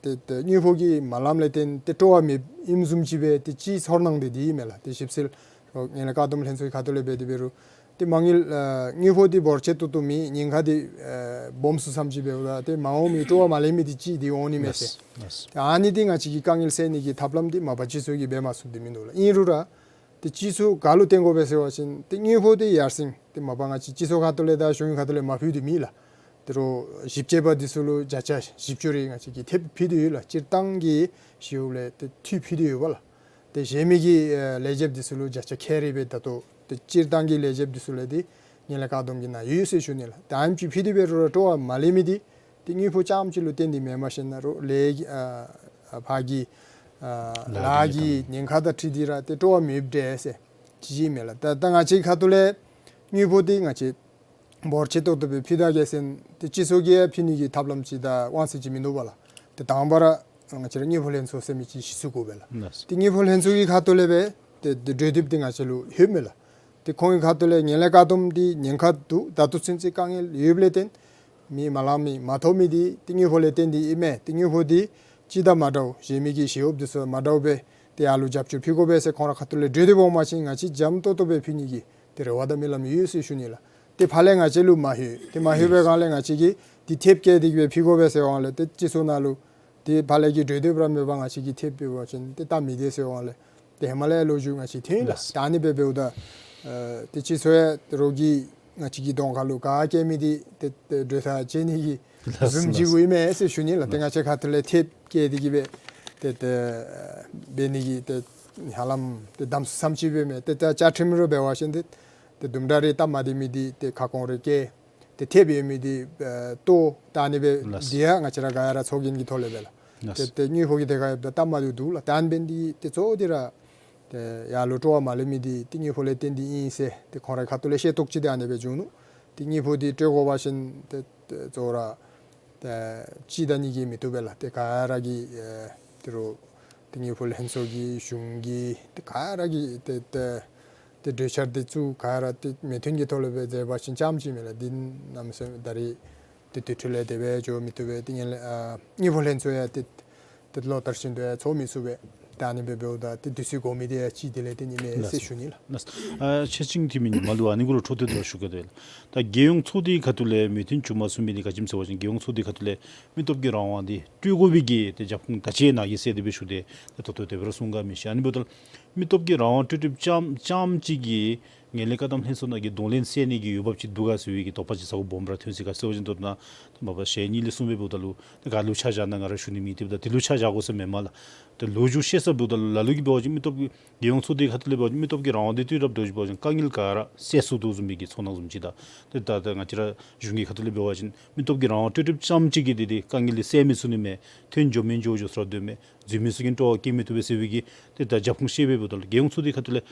ཏེ་ཏེ་དངུལ་ཕོགས་ཀྱི་མ་ལངམ་ལས་བརྟེན་ཏེ་སྤྲོ་བ་མེདཔ་ཨིནམ་བཟུམ་ཅིག་སྦེ་ཏེ་ཅིག་ཚོར་སྣང་འདི་འདི་མས་ལགས། ཏེ་ཞིབ་འཚོལ་ངན་ལྷད་བཀག་སྡོམ་ལྷན་ཚོགས་ཁ་ཐུག་ལས་འབད་དེ་འབད་རུང་ཏེ་མ་དངུལ་ཨ་དངུལ་ཕོགས་འདི་འབོར་ཆེ་ཏོག་ཏོ་མེད། ཉེན་ཁ་འདི་ཨ་སྦོམ་སུ་ཙམ་ཅིག་འབདཝ་ད་ཏེ་མ་འོང་མི་སྤྲོ་བ་མ་ལེན་མི་འདི་ཅིག་འདི་འོང་ནི་མས་ཟེར། ལགས། ལགས། ཏེ་ཨ་ནི་འདི་ང་བཅས་ཀྱི་དཀའ་ངལ་སེལ་ནི་གི་ཐབས་ལམ་འདི་མ་པ་སྤྱི་ཚོགས་ཀྱིས་འབད་མ་ཚུགསཔ་འདི་མིན་འདུག་ལགས། ཨིན་རུང་ར་ཏེ་སྤྱི་ཚོགས་ག་ལུ་བརྟེན་དགོ་པས་ཟེར་བ་ཅིན་ཏེ་དངུལ་ཕོགས་འདི་ཡར་སེང་ཏེ་མ་པ་ང་བཅས་སྤྱི་ཚོགས་ཁ་ཐུག་ལས་དང་གཞུང་ཁ་ཐུག་ལས་མ་ཕུལ་དོ་མེད་ལགས། ཏེ་རོགས་ཞིབ་དཔྱད་པ་འདི་ཚུ་ལུ་བརྒྱ་ཆ་བཞི་བཅུ་རེ་ང་བཅས་ཀྱིས་ཐེབས་ཕུལ་དོ་ཡོད་ལགས། སྤྱིར་བཏང་གི་ཞི་གཡོགཔ་ལས་ཏེ་འཐུས་ཕུལ་དོ་ཡོད་པ་ལགས། ཏེ་གཞན་མི་གི་ཨ་ལས་བྱེདཔ་འདི་ཚུ་ལུ་བརྒྱ་ཆ་ཁལ་རེ་སྦེ་ད་ལྟོ་ཏེ་སྤྱིར་བཏང་གི་ལས་བྱེདཔ་འདི་ཚུ་ལས་ཏེ་ངན་ལྷད་བཀག་སྡོམ་གྱི་ནང་ཡོད་ཟེར་ཞུ་ནི་ལགས། ད་ཨ་ནེམ་ཅིག་ཕུལ་དེ་འབད་རུང་ར་སྤྲོ་བ་མ་ལེན་མི་འདི་ཏེ་དངུལ་ཕོགས་རྐྱངམ་ཅིག་ལུ་བརྟེན་ཏེ་མེན་པར་ཞིན་ན་རོགས་ལས་ཀྱི་ཨ་ཨ་ཕར་གྱི་ཨ་ལཱ་ལཱ་གི་གི་ཉེན་ཁ་དང་འཁྲིལ་ཏེ་ར་ཏེ་སྤྲོ་བ་མེདཔ་འདྲས་ཟེར་ཅིག་ཅིག་མས་ལགས། ད་ད་ང་བཅས་ཁ་ཐུག་ལས་དངུལ་ཕོགས་འདི་ང་བཅས་འབོར་ཆེ་ཏོག་ཏོ་སྦེ་ཕུལ་ད་གེ་ཟེར་ཏེ་སྤྱི་ཚོགས་ཀྱིས་ཕུལ་ནི་གི་ཐབས་ལམ་ཅིག་དང་དབང་ཚད་ཅིག་མིན་འདུག་པ་ལགས། ཏེ་དང་པ་ར་ང་བཅས་ར་དངུལ་ཕོགས་ལྷན་ཚོགས་ཟེར་མི་ཅིག་གཞི་བཙུགས་དགོ་པས་ལགས། ལགས། ཏེ་དངུལ་ཕོགས་ལྷན་ཚོགས་ཀྱི་ཁ་ཐུག་ལས་སྦེ་ཏེ་ཏེ་གྲོས་བསྡུརཔ་འདི་ང་བཅས་ལུ་ལྷོདཔ་མས་ལགས། ཏེ་ཁོང་གི་ཁ་ཐུག་ལས་ངན་ལྷད་བཀག་སྡོམ་འདི་ཉེན་ཁ་འདུག། ད་ལྟོ་ཚུན་ཚོད་དཀའ་ངལ་ཡོདཔ་ལས་བརྟེན་མི་མ་ལང་མི་མ་ཐོབ་མི་འདི་ཏེ་དངུལ་ཕོགས་ལས་བརྟེན་ཏེ་ཨིན་མས། ཏེ་དངུལ་ཕོགས་འདི་སྤྱི་དང་མ་འདྲཝ་གཞན་མི་གི་ཞི་གཡོགཔ་འདི་ཚུ་མ་འདྲཝ་སྦེ་ཏེ་ཡར་ལུ་རྒྱབ་སྐྱོར་ཕུལ་དགོ་པས་ཟེར་ཁོང་ར་ཁ་ཐུག་ལས་གྲོས་བསྡུར་འབད་བ་ཅིན་ང་བཅས་འཇམ་ཏོག་ཏོ་སྦེ་ཕུལ་ནི་གི་ཏེ་རེ་བ་དང་སྨོན་ལམ་ཡོད་ཟེར་ཞུ་ནི་ལགས། ཏེ་ཕར་ལས་ང་བཅས་ལུ་མ་ལྷོད། ཏེ་མ་ལྷོད་པའི་སྒང་ལས་ང་བཅས་ཀྱིས་ཏེ་ཐེབས་བཀལ་ཏེ་གི་སྦེ་ཕུལ་དགོ་པས་ཟེར་བའི་སྒང་ལས་ཏེ་སྤྱི་ཚོགས་ནང་ལུ་ཏེ་ཕར་ལས་ཀྱི་གྲོས་བསྡུརཔ་ར་མེད་པར་ང་བཅས་ཀྱིས་ཐེབས་འབད་བ་ཅིན་ཏེ་སྟབས་མི་བདེ་ཟེར་བའི་སྒང་ལས་ཏེ་ཧེ་མ་ལས་ལོ་རྒྱུས་ང་བཅས་ཐོན་ཡི་ལགས། ལགས། ད་ཨ་ནི་སྦེ་འབདཝ་ད་ཨ་ཏེ་སྤྱི་ཚོགས་ཡང་ཏེ་རོགས་ཀྱིས་ང་བཅས་ཀྱི་གདོང་ཁ་ལུ་ག་བཀལ་མི་འདི་ཏེ་ཏེ་གྲོས་ཐག་བཅད་ནི་གི་ལགས། བཟུམ་ཅིག་གུ་ཨིན་མས་ཟེར་ཞུ་ནི་ལགས། ཏེ་ང་བཅས་ཁ་ཐུག་ལས་ཐེབས་བཀལ་ཏེ་གི་སྦེ་ཏེ་ཏེ་འབད་ནི་གི་ཏེ་ཧ་ལམ་ཏེ་གདམ་སུ་ཙམ་ཅིག་སྦེ་མས། ཏེ་ད་བཅའ་ཁྲིམས་ར་འབད་བ་ཅིན་ཏེ་ཏེ་དུམ་གྲ་རེ་སྟབས་མ་བདེ་མི་འདི་ཏེ་ཁ་སྐོང་རེ་བཀལ། ཏེ་ཐེབས་ཡོད་མི་འདི་ཨ་བཏོག། ད་ཨ་ནི་སྦེ་ལགས། འདི་ཡང་ང་བཅས་ར་ག་ར་ཚོགས་རྒྱན་གྱི་ཐོག་ལས་སྦེ་ལགས། ལགས། ཏེ་ཏེ་དངུལ་ཕོགས་ཀྱི་དེ་ཁར་ཡོདཔ་ད་སྟབས་མ་བདེཝ་འདུག་ལགས། ད་ཨ་ནི་འབད་ནི་འདི་ཏེ་གཙོ་བོ་འདི་ར་ཏེ་ཡར་ལུ་སྤྲོ་བ་མ་ལེན་མི་འདི་ཏེ་དངུལ་ཕོགས་ལས་བརྟེན་ཏེ་ཨིན་ཟེར་ཏེ་ཁོང་རའི་ཁ་ཐུག་ལས་ཤེས་རྟོགས་ཅིག་འདི་ཨ་ནི་སྦེ་བྱུང་ནུག། ཏེ་དངུལ་ཕོགས་འདི་སྤྲོད་དགོ་པ་ཅིན་ཏེ་ཏེ་གཙོ་བོ་ར་ཏེ་གཅིག་དང་གཉིས་ཀྱིས་མི་བཏུབ་པས་ལགས། ཏེ་ག་ར་གིས་ཨེ་ཏེ་རོགས་ཏེ་དངུལ་ཕོགས་ལྷན་ཚོགས་ཀྱིས་གཞུང་གིས་ཏེ་ག་ར་གིས་ཏེ་ཏེ་ཏེ་གྲོས་འཆར་འདི་བཙུགས་ག་ར་ཏེ་མོས་མཐུན་གྱི་ཐོག་ལས་སྦེ་མཛད་པ་ཅིན་ཙམ་ཅིག་མས་ལགས། འདི་གནམ་མེད་ས་མེད་ད་རེས་ཏེ་དུས་ཚོད་ལས་དེ་སྦེ་འགྱོ་མི་བཏུབ་པས། ཏེ་ངན་ལྷད་ཨ་དངུལ་ཕོགས་ལྷན་ཚོགས་ཡང་ཏེ་ཏེ་ལོ་ལྟར་བཞིན་དུ་ཡང་ཚོགས་མི་ཚུགས་པས། ད་ཨ་ནི་སྦེ་འབདཝ་ད་ཏེ་དུས་ཚོད་འགོར་མི་འདི་ཡང་གཅིག་དེ་ལས་ཏེ་ཨིན་མས་ཟེར་ཞུ་ནི་ལགས། ལགས། ཨ་ཆེ་ཆུང་འཐུས་མི་ཉི་མ་ལུ་ཨ་ནི་གུ་ར་འཕྲོ་མཐུད་དེ་ར་ཞུ་གེ་ཏེ་ལགས། ད་རྒྱལ་ཡོངས་ཚོགས་སྡེའི་ཁ་ཐུག་ལས་མོས་མཐུན་བྱུང་མ་ཚུགས་མི་འདི་ག་ཅི་སྨོ་ཟེར་བ་ཅིན་རྒྱལ་ཡོངས་ཚོགས་སྡེའི་ཁ་ཐུག་ལས་མི་སྟོབས་ཀྱི་རང་དབང་འདི་སྤྲོད་དགོ་པའི་གི་ཏེ་རྒྱབ་ཁུངས་ད་ཅི་ནཱ་གིས་གསལ་ཏེ་སྦེ་ཞུ་སྟེ་ད་ལྟོ་དེ་སྦེ་ར་གསུང་ག་མི་ཤེས། ཨ་ནི་འབདཝ་ད་མི་སྟོབས་ཀྱི་རང་དབང་སྤྲོད་སྤྲོདཔ་རྐྱངམ་རྐྱངམ་ཅིག་གིས་ངན་ལྷད་བཀག་སྡོམ་ལྷན་ཚོགས་ནང་གི་གདོང་ལེན་སེལ་ནི་གི་འོས་འབབ་ཅིག་འདུག་ག་ཟེར་བའི་གི་དོགས་པ་ཅིག་ས་གོ་སྦོམ་ར་ཐོན་སྲིད། ག་ཟེར་བ་ཅིན་ད་ལྟོ་ནཱ་མ་པ་ཞལ་གཉིས་ལས་གསུངས་སྦེ་འབདཝ་ད་ལུ་ཏེ་ག་ལུ་ཆ་བཞག་ན་ང་ར་ཞུ་ནི་མེད། ཏེ་འབདཝ་ད་དེ་ལུ་ཆ་བཞག་དགོ་ཟེར་མེན་མས་ལགས། ཏེ་ལོ་རྒྱུས་ཤེས་ས་འབདཝ་ད་ལུ་ལ་ལུ་གིས་འབད་བ་ཅིན་མི་སྟོབས་ཀྱི་རྒྱལ་ཡོངས་ཚོགས་སྡེའི་ཁ་ཐུག་ལས་འབད་བ་ཅིན་མི་སྟོབས་ཀྱི་རང་དབང་འདི་ཏེ་རབ་འདྲཝ་ཅིག་འབད་བ་ཅིན་དཀའ་ངལ་ག་ར་སེལ་ཚུགས་དོ་བཟུམ་མའི་གི་ཚོར་སྣང་བཟུམ་ཅིག་དང་ཏེ་ད་ད་ང་བཅས་ར་གཞུང་གི་ཁ་ཐུག་ལས་འབད་བ་ཅིན་མི་སྟོབས་ཀྱི་རང་དབང་སྤྲོད་སྤྲོདཔ་རྐྱངམ་ཅིག་གིས་འདི་འདི་དཀའ་ངལ་འདི་སེལ་མི་ཚུགས་ནི་མས། ཐོན་འགྱོ་མི་འགྱོ་འགྱོ་ས་ར་སྡོད་མི་འཛུལ་མི་ཚུ་གིས་སྤྲོ་བ་བསྐྱེད་མི་ཚུགས་པས་ཟེར་བའི་གི་ཏེ་ད་རྒྱབ་ཁུངས་ཤེས་སྦེ་འབདཝ་ད་ལུ་རྒྱལ་ཡོངས་ཚོགས་སྡེའི་ཁ་ཐུག་ལས་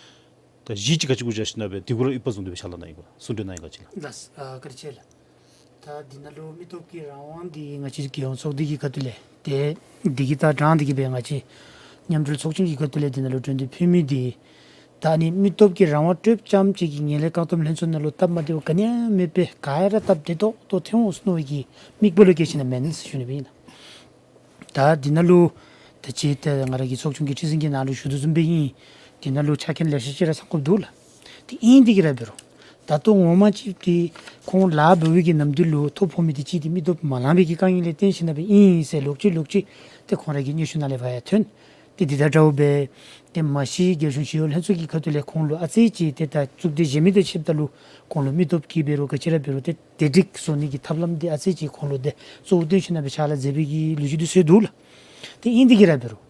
ད་གཞི་ཅིག་ག་ཅི་གུ་བཞག་ཞིན་ན་སྦེ་དེ་གུ་ར་ཡིག་པ་བཟུང་སྟེ་སྦེ་ཕྱག་ལཱ་གནང་ཡི་ག་གསུང་གྲོས་གནང་ཡི་ག་ཅིག་ལགས། ལགས། ཨ་བཀའ་དྲིན་ཆེ་ལགས། ད་འདི་ནང་ལུ་མི་སྟོབས་ཀྱི་རང་དབང་འདི་ང་བཅས་རྒྱལ་ཡོངས་ཚོགས་སྡེ་གི་ཁ་ཐུག་ལས་ཏེ་འདི་གི་ད་དྲང་འདི་གི་སྦེ་ང་བཅས་མཉམ་འབྲེལ་ཚོགས་ཆེན་གྱི་ཁ་ཐུག་ལས་འདི་ནང་ལུ་གྲོས་འདེབས་ཕུལ་མི་འདི་ད་ནི་མི་སྟོབས་ཀྱི་རང་དབང་སྤྲོདཔ་རྐྱངམ་ཅིག་གིས་ངན་ལྷད་བཀག་སྡོམ་ལྷན་ཚོགས་ནང་ལུ་སྟབས་མ་བདེཝ་ག་ནི་ཡང་མེད་པའི་ག་ར་སྟབས་བདེ་ཏོག་ཏོ་ཐོན་འོང་ཟེར་མནོ་བའི་གི་དམིགས་པ་ལུ་བསྐྱེད་ཞིན་ན་མེན་ཟེར་ཞུ་ནི་སྦེ་ཨིན་ལགས། ད་འདི་ནང་ལུ་ད་ཅི་ད་ང་ར་གི་ཚོགས་ཆུང་གི་ཁྲི་འཛིན་གྱི་ནང་ལུ་ཞུ་དོ་བཟུམ་སྦེ་ཨིན། འདི་ནང་ལུ་ཆ་རྐྱེན་ལེ་ཤ་ཅིག་ར་ཚང་དགོཔ་འདུག་ལགས། དེ་ཨིན་དེ་གིས་ར་འབད་རུང་ད་ལྟོ་ངོ་མ་ཅིག་དེ་ཁོང་ལཱ་འབད་བའི་གི་ནམ་དུས་ལུ་ཐོ་ཕོག་མི་དེ་ཅིག་དེ་མི་སྟོབས་མ་ལང་པའི་གི་དཀའ་ངལ་ལས་བརྟེན་ཞིནམ་ལས་ཨིན་ཟེར་ལོག་ཅི་ལོག་ཅི་ཏེ་ཁོང་ར་གི་སྙན་ཞུ་ནང་ལས་ཕར་ཡང་ཐོན། ཏེ་འདི་དང་འདྲཝ་སྦེ་ཏེ་མ་གཞི་རྒྱལ་གཞུང་ཞི་གཡོག་ལྷན་ཚོགས་ཀྱི་ཁ་ཐུག་ལས་ཁོང་ལུ་ཨ་ཙི་ཅིག་ཏེ་ད་གཙུག་སྡེ་གཞན་མི་དང་ཕྱདཔ་ད་ལུ་ཁོང་ལུ་མི་སྟོབས་ཀྱིས་འབད་རུང་ག་ཅི་ར་འབད་རུང་ཏེ་བདེ་སྒྲིག་བཟོ་ནི་གི་ཐབས་ལམ་འདི་ཨ་ཙི་ཅིག་ཁོང་ལུ་ཏེ་གཙོ་བོ་བཏོན་ཞིནམ་ལས་ཕྱག་ལཱ་མཛད་པའི་གི་ལོ་རྒྱུས་འདི་ཚུ་འདུག་ལགས། ཏེ་ཨིན་དེ་གིས་ར་འབད་རུང་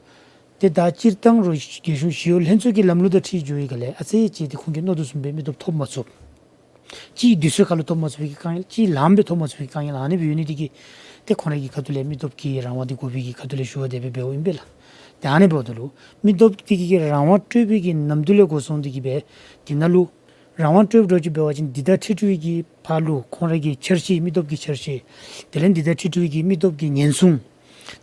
ཏེ་ད་སྤྱིར་བཏང་རུང་རྒྱལ་གཞུང་ཞི་གཡོག་ལྷན་ཚོགས་ཀྱི་ལམ་ལུགས་དང་འཁྲིལ་འགྱོ་བའི་སྒང་ལས་ཨ་ཙི་ཅིག་ཏེ་ཁོང་གིས་མནོ་དོ་བཟུམ་སྦེ་མི་སྟོབས་ཐོབ་མ་ཚུགས། ཅིག་དུས་ཚོད་ཁར་ལུ་ཐོབ་མ་ཚུགས་པའི་གི་དཀའ་ངལ་ཅིག་ལངམ་སྦེ་ཐོབ་མ་ཚུགས་པའི་གི་དཀའ་ངལ་ཨ་ནི་སྦེ་ཡོད་ནི་དེ་གིས་ཏེ་ཁོང་ར་གི་ཁ་ཐུག་ལས་མི་སྟོབས་ཀྱི་རང་དབང་འདི་དགོ་པའི་གི་ཁ་ཐུག་ལས་ཞུ་བ་དེ་སྦེ་འབདཝ་ཨིན་པས་ལགས། ཏེ་ཨ་ནི་འབདཝ་ད་ལུ་མི་སྟོབས་དེ་གི་རང་དབང་སྤྲོད་པའི་གི་ནམ་དུས་ལས་འགོ་བཟུང་སྟེ་གིས་སྦེ་འདི་ནང་ལུ་རང་དབང་སྤྲོད་འགྱོ་ཅི་འབད་བ་ཅིན་འདི་དང་འཁྲིལ་འཁྲིལ་བའི་གི་ཕར་ལུ་ཁོང་ར་གི་འཆར་གཞི་མི་སྟོབས་ཀྱི་འཆར་གཞི་དེ་ལས་འདི་དང་འཁྲིལ་འཁྲིལ་བའི་གི་མི་སྟོབས་ཀྱི་ཉེན་སྲུང་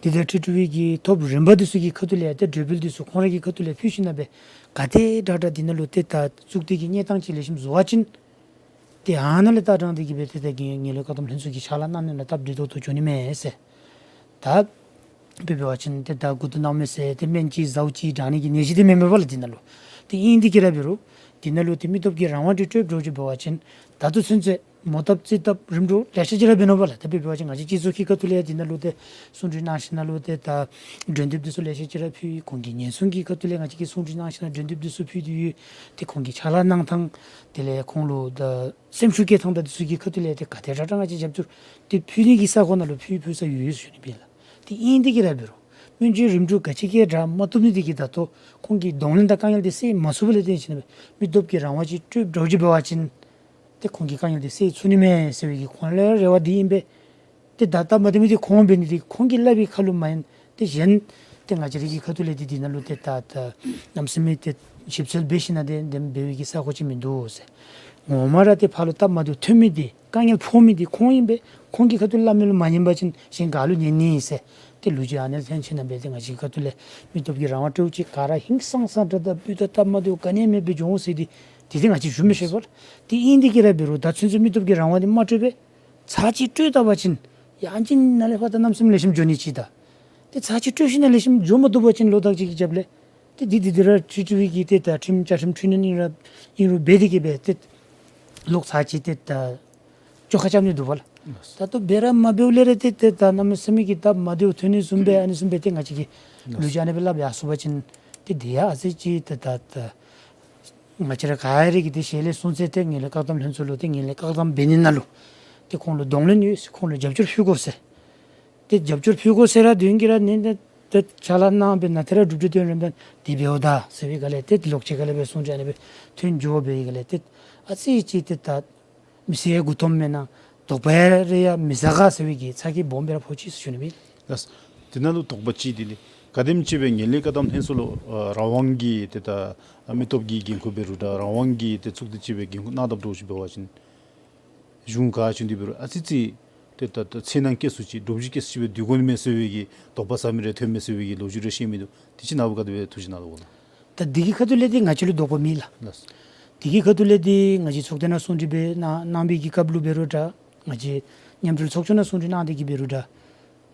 འདི་དང་འཁྲིལ་འཁྲིལ་བའི་གི་ཐོབ་རིམ་པ་འདི་ཚུ་གི་ཁ་ཐུག་ལས་ཏེ་གྲོས་འབུལ་འདི་ཚུ་ཁོང་ར་གི་ཁ་ཐུག་ལས་ཕུལ་ཞིནམ་ལས་ག་དེ་དྲག་དྲག་འདི་ནང་ལུ་ཏེ་ད་གཙུག་སྡེ་གི་གནས་སྟངས་ཅིག་ལེགས་ཤོམ་བཟོ་བ་ཅིན་ཏེ་ཨ་ནཱ་ལས་ལྟ་སྟངས་འདི་གིས་སྦེ་ཏེ་ད་གི་ངན་ལྷད་བཀག་སྡོམ་ལྷན་ཚོགས་ཀྱིས་ཕྱག་ལཱ་གནང་ནི་ལུ་སྟབས་བདེ་ཏོག་ཏོ་འགྱོ་ནི་མས་ཟེར། ད་དཔེ་འབད་བ་ཅིན་ཏེ་ད་མགུ་ཏོ་ནང་མི་ཟེར་ཏེ་སྨན་ཅིག་ཟཝ་ཅིག་དྲག་ནི་གི་ནད་གཞི་འདི་མེན་མས་པ་ལགས་འདི་ནང་ལུ། ཏེ་ཨིན་དེ་གིས་ར་འབད་རུང་འདི་ནང་ལུ་ཏེ་མི་སྟོབས་ཀྱི་རང་དབང་འདི་སྤྲོད་འགྱོ་ཅི་འབད་བ་ཅིན་ད་ལྟོ་ཚུན་ཚོད་མོ་བཏབ་རྩིས་བཏབ་རིམ་གྲོ་ལེ་ཤ་ཅིག་ར་འབད་ནུག་པ་ལགས། ད་དཔེ་འབད་བ་ཅིན་ང་བཅས་སྤྱི་ཚོགས་ཀྱི་ཁ་ཐུག་ལས་འདི་ནང་ལུ་ཏེ་གསུང་གྲོས་གནང་ཞིནམ་ལས་ཏེ་ད་གྲོས་འདེབས་འདི་ཚུ་ལེ་ཤ་ཅིག་ར་ཕུལ། ཁོང་གི་ཉེན་སྲུང་གི་ཁ་ཐུག་ལས་ང་བཅས་ཀྱིས་གསུང་གྲོས་གནང་ཞིནམ་ལས་གྲོས་འདེབས་འདི་ཚུ་ཕུལ་ཏེ་ཡོད། ཏེ་ཁོང་གི་ཕྱག་ལཱ་གནང་ཐངས་དེ་ལས་ཁོང་ལུ་ད་སེམས་ཤུགས་བསྐྱེད་ཐངས་དང་འདི་ཚུ་གི་ཁ་ཐུག་ལས་ཏེ་ག་དེ་དྲག་དྲག་ང་བཅས་རྒྱབ་སྐྱོར་ཏེ་ཕུལ་ནི་གི་ས་གོ་ནང་ལུ་ཕུལ་ཕུལ་ས་ཡོད་ཡོད་ཟེར་ཞུ་ནི་ཨིན་ལགས། ཏེ་ཨིན་དེ་གིས་ར་འབད་རུང་སྔོན་བྱོན་རིམ་གྲོ་ག་ཅི་གིས་དྲག་མ་བཏུབ་ནི་དེ་གིས་ད་ལྟོ་ཁོང་གི་གདོང་ལེན་དང་དཀའ་ངལ་དེ་སེལ་མ་ཚུགསཔ་ལས་བརྟེན་ཞིནམ་ལས་མི་སྟོབས་ཀྱི་རང་དབང་ཅིག་སྤྲོད་འགྱོ་ཅི་འབད་བ་ཅིན་ཏེ་ཁོང་གི་དཀའ་ངལ་དེ་སེལ་ཚུགས་ནི་མས་ཟེར་བའི་གི་ཁོང་ལུ་རེ་བ་འདི་ཨིན་པས། ཏེ་ད་སྟབས་མ་བདེ་མི་འདི་ཁོང་འབད་ནི་འདི་ཁོང་གིས་སླབ་པའི་ཁར་ལུ་མ་ཡིན། ཏེ་གཞན་ཏེ་ང་བཅས་ར་གི་ཁ་ཐུག་ལས་ཏེ་འདི་ནང་ལུ་ཏེ་ད་ད་གནམ་མེད་ས་མེད་ཏེ་ཞིབ་འཚོལ་འབད་ཞིནམ་ལས་ཏེ་འདི་འབད་བའི་གི་ས་གོ་ཅིག་མིན་འདུག་ཟེར། ངོ་མ་ར་ཏེ་ཕར་ལུ་སྟབས་མ་བདེཝ་ཐོན་མི་འདི་དཀའ་ངལ་ཕོག་མི་འདི་ཁོང་ཨིན་པས། ཁོང་གི་ཁ་ཐུག་སླབ་མི་ལུ་མ་ཉན་པ་ཅིན་གཞན་ག་ལུ་ཉན་ནི་ཟེར། ཏེ་ལོ་རྒྱུས་ཨ་ནི་ལྷན་ཅིག་ར་འབད་དེ་ང་བཅས་ཁ་ཐུག་ལས་མི་སྟོབས་ཀྱི་རང་དབང་སྤྲོད་ཅི་ག་ར་ཧིང་སངས་ས་དྲག་དྲག་སྦེ་ད་སྟབས་མ་བདེཝ་ག་ནི་མེད་པར་འགྱོ་འོང་ཟེར་ཏེ་དེ་ཏེ་ང་བཅས་ཞུ་མི་ཤེས་པས། ཏེ་ཨིན་དེ་གིས་ར་འབད་རུང་ད་ཚུན་ཚོད་མི་སྟོབས་ཀྱི་རང་དབང་འདི་མ་སྤྲོད་པར་ཚར་གཅིག་སྤྲོད་ད་པ་ཅིན་ཡང་ཅིན་ནཱ་ལས་ཕར་ད་གནམ་མེད་ས་མེད་ལེགས་ཤོམ་འགྱོ་ནི་ཅིག་ད། ཏེ་ཚར་གཅིག་སྤྲོད་ཞིནམ་ལས་ལེགས་ཤོམ་འགྱོ་མ་བཏུབ་པ་ཅིན་ལོག་ད་ཅིག་གི་རྒྱབ་ལས་ཏེ་འདི་འདི་འདི་ར་འཁྲུལ་འཁྲུལ་བའི་གི་ཏེ་ད་ཁྲིམས་བཅའ་ཁྲིམས་འཁྲུལ་ནི་ཨིན་ར་ཨིན་རུང་འབད་དེ་གིས་སྦེ་ཏེ་ལོག་ཚར་གཅིག་ཏེ་ད་བཅོ་ཁ་རྐྱབ་ནི་འདུག་པ་ལགས། ད་ལྟོ་འབད་ར་མ་འབདཝ་ལས་ར་ཏེ་ཏེ་ད་གནམ་མེད་ས་མེད་ཀྱི་སྟབས་མ་བདེཝ་ཐོན་ནི་བཟུམ་སྦེ་ཨ་ནི་བཟུམ་སྦེ་ཏེ་ང་བཅས་ཀྱིས་ལོ་རྒྱུས་ཨ་ནི་སྦེ་སླབ་ཡར་སོང་པ་ཅིན་ཏེ་དེ་ཡང་ཨ་ཙི་ཅིག་ཏེ་ད་ད་ང་བཅས་ར་ག་ར་གིས་ཏེ་ཞལ་ལས་གསུང་ཚད་ཏེ་ངན་ལྷད་བཀག་སྡོམ་ལྷན་ཚོགས་ལུ་ཏེ་ངན་ལྷད་བཀག་སྡོམ་འབད་ནི་ནང་ལུ་ཏེ་ཁོང་ལུ་གདོང་ལེན་ཡོད་ཟེར། ཁོང་ལུ་རྒྱབ་སྐྱོར་ཕུལ་དགོ་ཟེར། ཏེ་རྒྱབ་སྐྱོར་ཕུལ་དགོ་ཟེར་ར་འདོན་གྱི་ར་ནི་ཏེ་ཏེ་ཕྱག་ལཱ་གནང་སྦེ་ནཱ་ཏེ་ར་གྲུབ་འབྲས་ཐོན་རནམ་ད་དེ་འབདཝ་ད་ཟེར་བའི་སྒང་ལས་ཏེ་ལོག་ཅི་ག་ལས་སྦེ་གསུང་གྲོས་ཨ་ནི་སྦེ་ཐོན་འགྱོ་བའི་སྒང་ལས་ཏེ་ཨ་ཙི་ཅིག་ཏེ་ད་མི་སེར་མགུ་འཐོམ་མེན་ན་དོགས་པ་རེ་ཡང་མི་ཟ་ག་ཟེར་བའི་གི་ཚ་གྱང་སྦོམ་སྦེ་ར་ཕོག་ཅི་ཟེར་ཞུ་ནི་ཨིན། ལགས། དེ་ནང་ལུ་དོགས་པ་ཅིག་འདི་ནི་ག་དེམ་ཅིག་སྦེ་ངན་ལྷད་བཀག་སྡོམ་ལྷན་ཚོགས་ལུ་ཨ་རང་དབང་གི་ཏེ་ད་མི་སྟོབས་ཀྱི་འགན་ཁུར་འབད་རུང་འདྲ་རང་དབང་གི་ཏེ་གཙུག་སྡེ་ཅིག་སྦེ་འགན་ཁུར་གནང་དཔ་འདྲཝ་ཅིག་འབད་བ་ཅིན་གཞུང་ག་ཅི་འདི་འབད་རུང་ཨ་ཙི་ཙི་ཏེ་ད་ད་འཚེར་སྣང་སྐྱེ་སུ་ཅིག་འདྲོག་བྱེལ་སྐྱེ་སུ་ཅིག་སྦེ་སྡོད་དགོ་ནི་མས་ཟེར་བའི་གི་དོགས་པ་ཟ་མི་རེ་ཐོན་མས་ཟེར་བའི་གི་ལོ་རྒྱུས་རེ་བཤད་མི་འདུག། དེ་ཅིག་ནཱ་བུ་ག་དེ་སྦེ་ཐུགས་ཞིབ་གནང་དོ་གོ་ལགས། ད་འདི་གི་ཁ་ཐུག་ལས་འདི་ང་བཅས་ལུ་དོགས་པ་མེད་ལགས། ལགས། འདི་གི་ཁ་ཐུག་ལས་འདི་ང་བཅས་ཚོགས་སྡེ་ནང་གསུང་གྲོས་འབད་གནང་གནང་བའི་གི་སྐབས་ལུ་འབད་རུང་འདྲ་ང་བཅས་མཉམ་འབྲེལ་ཚོགས་ཆུང་ནང་གསུང་གྲོས་གནང་སྟེ་གི་འབད་རུང་འདྲ།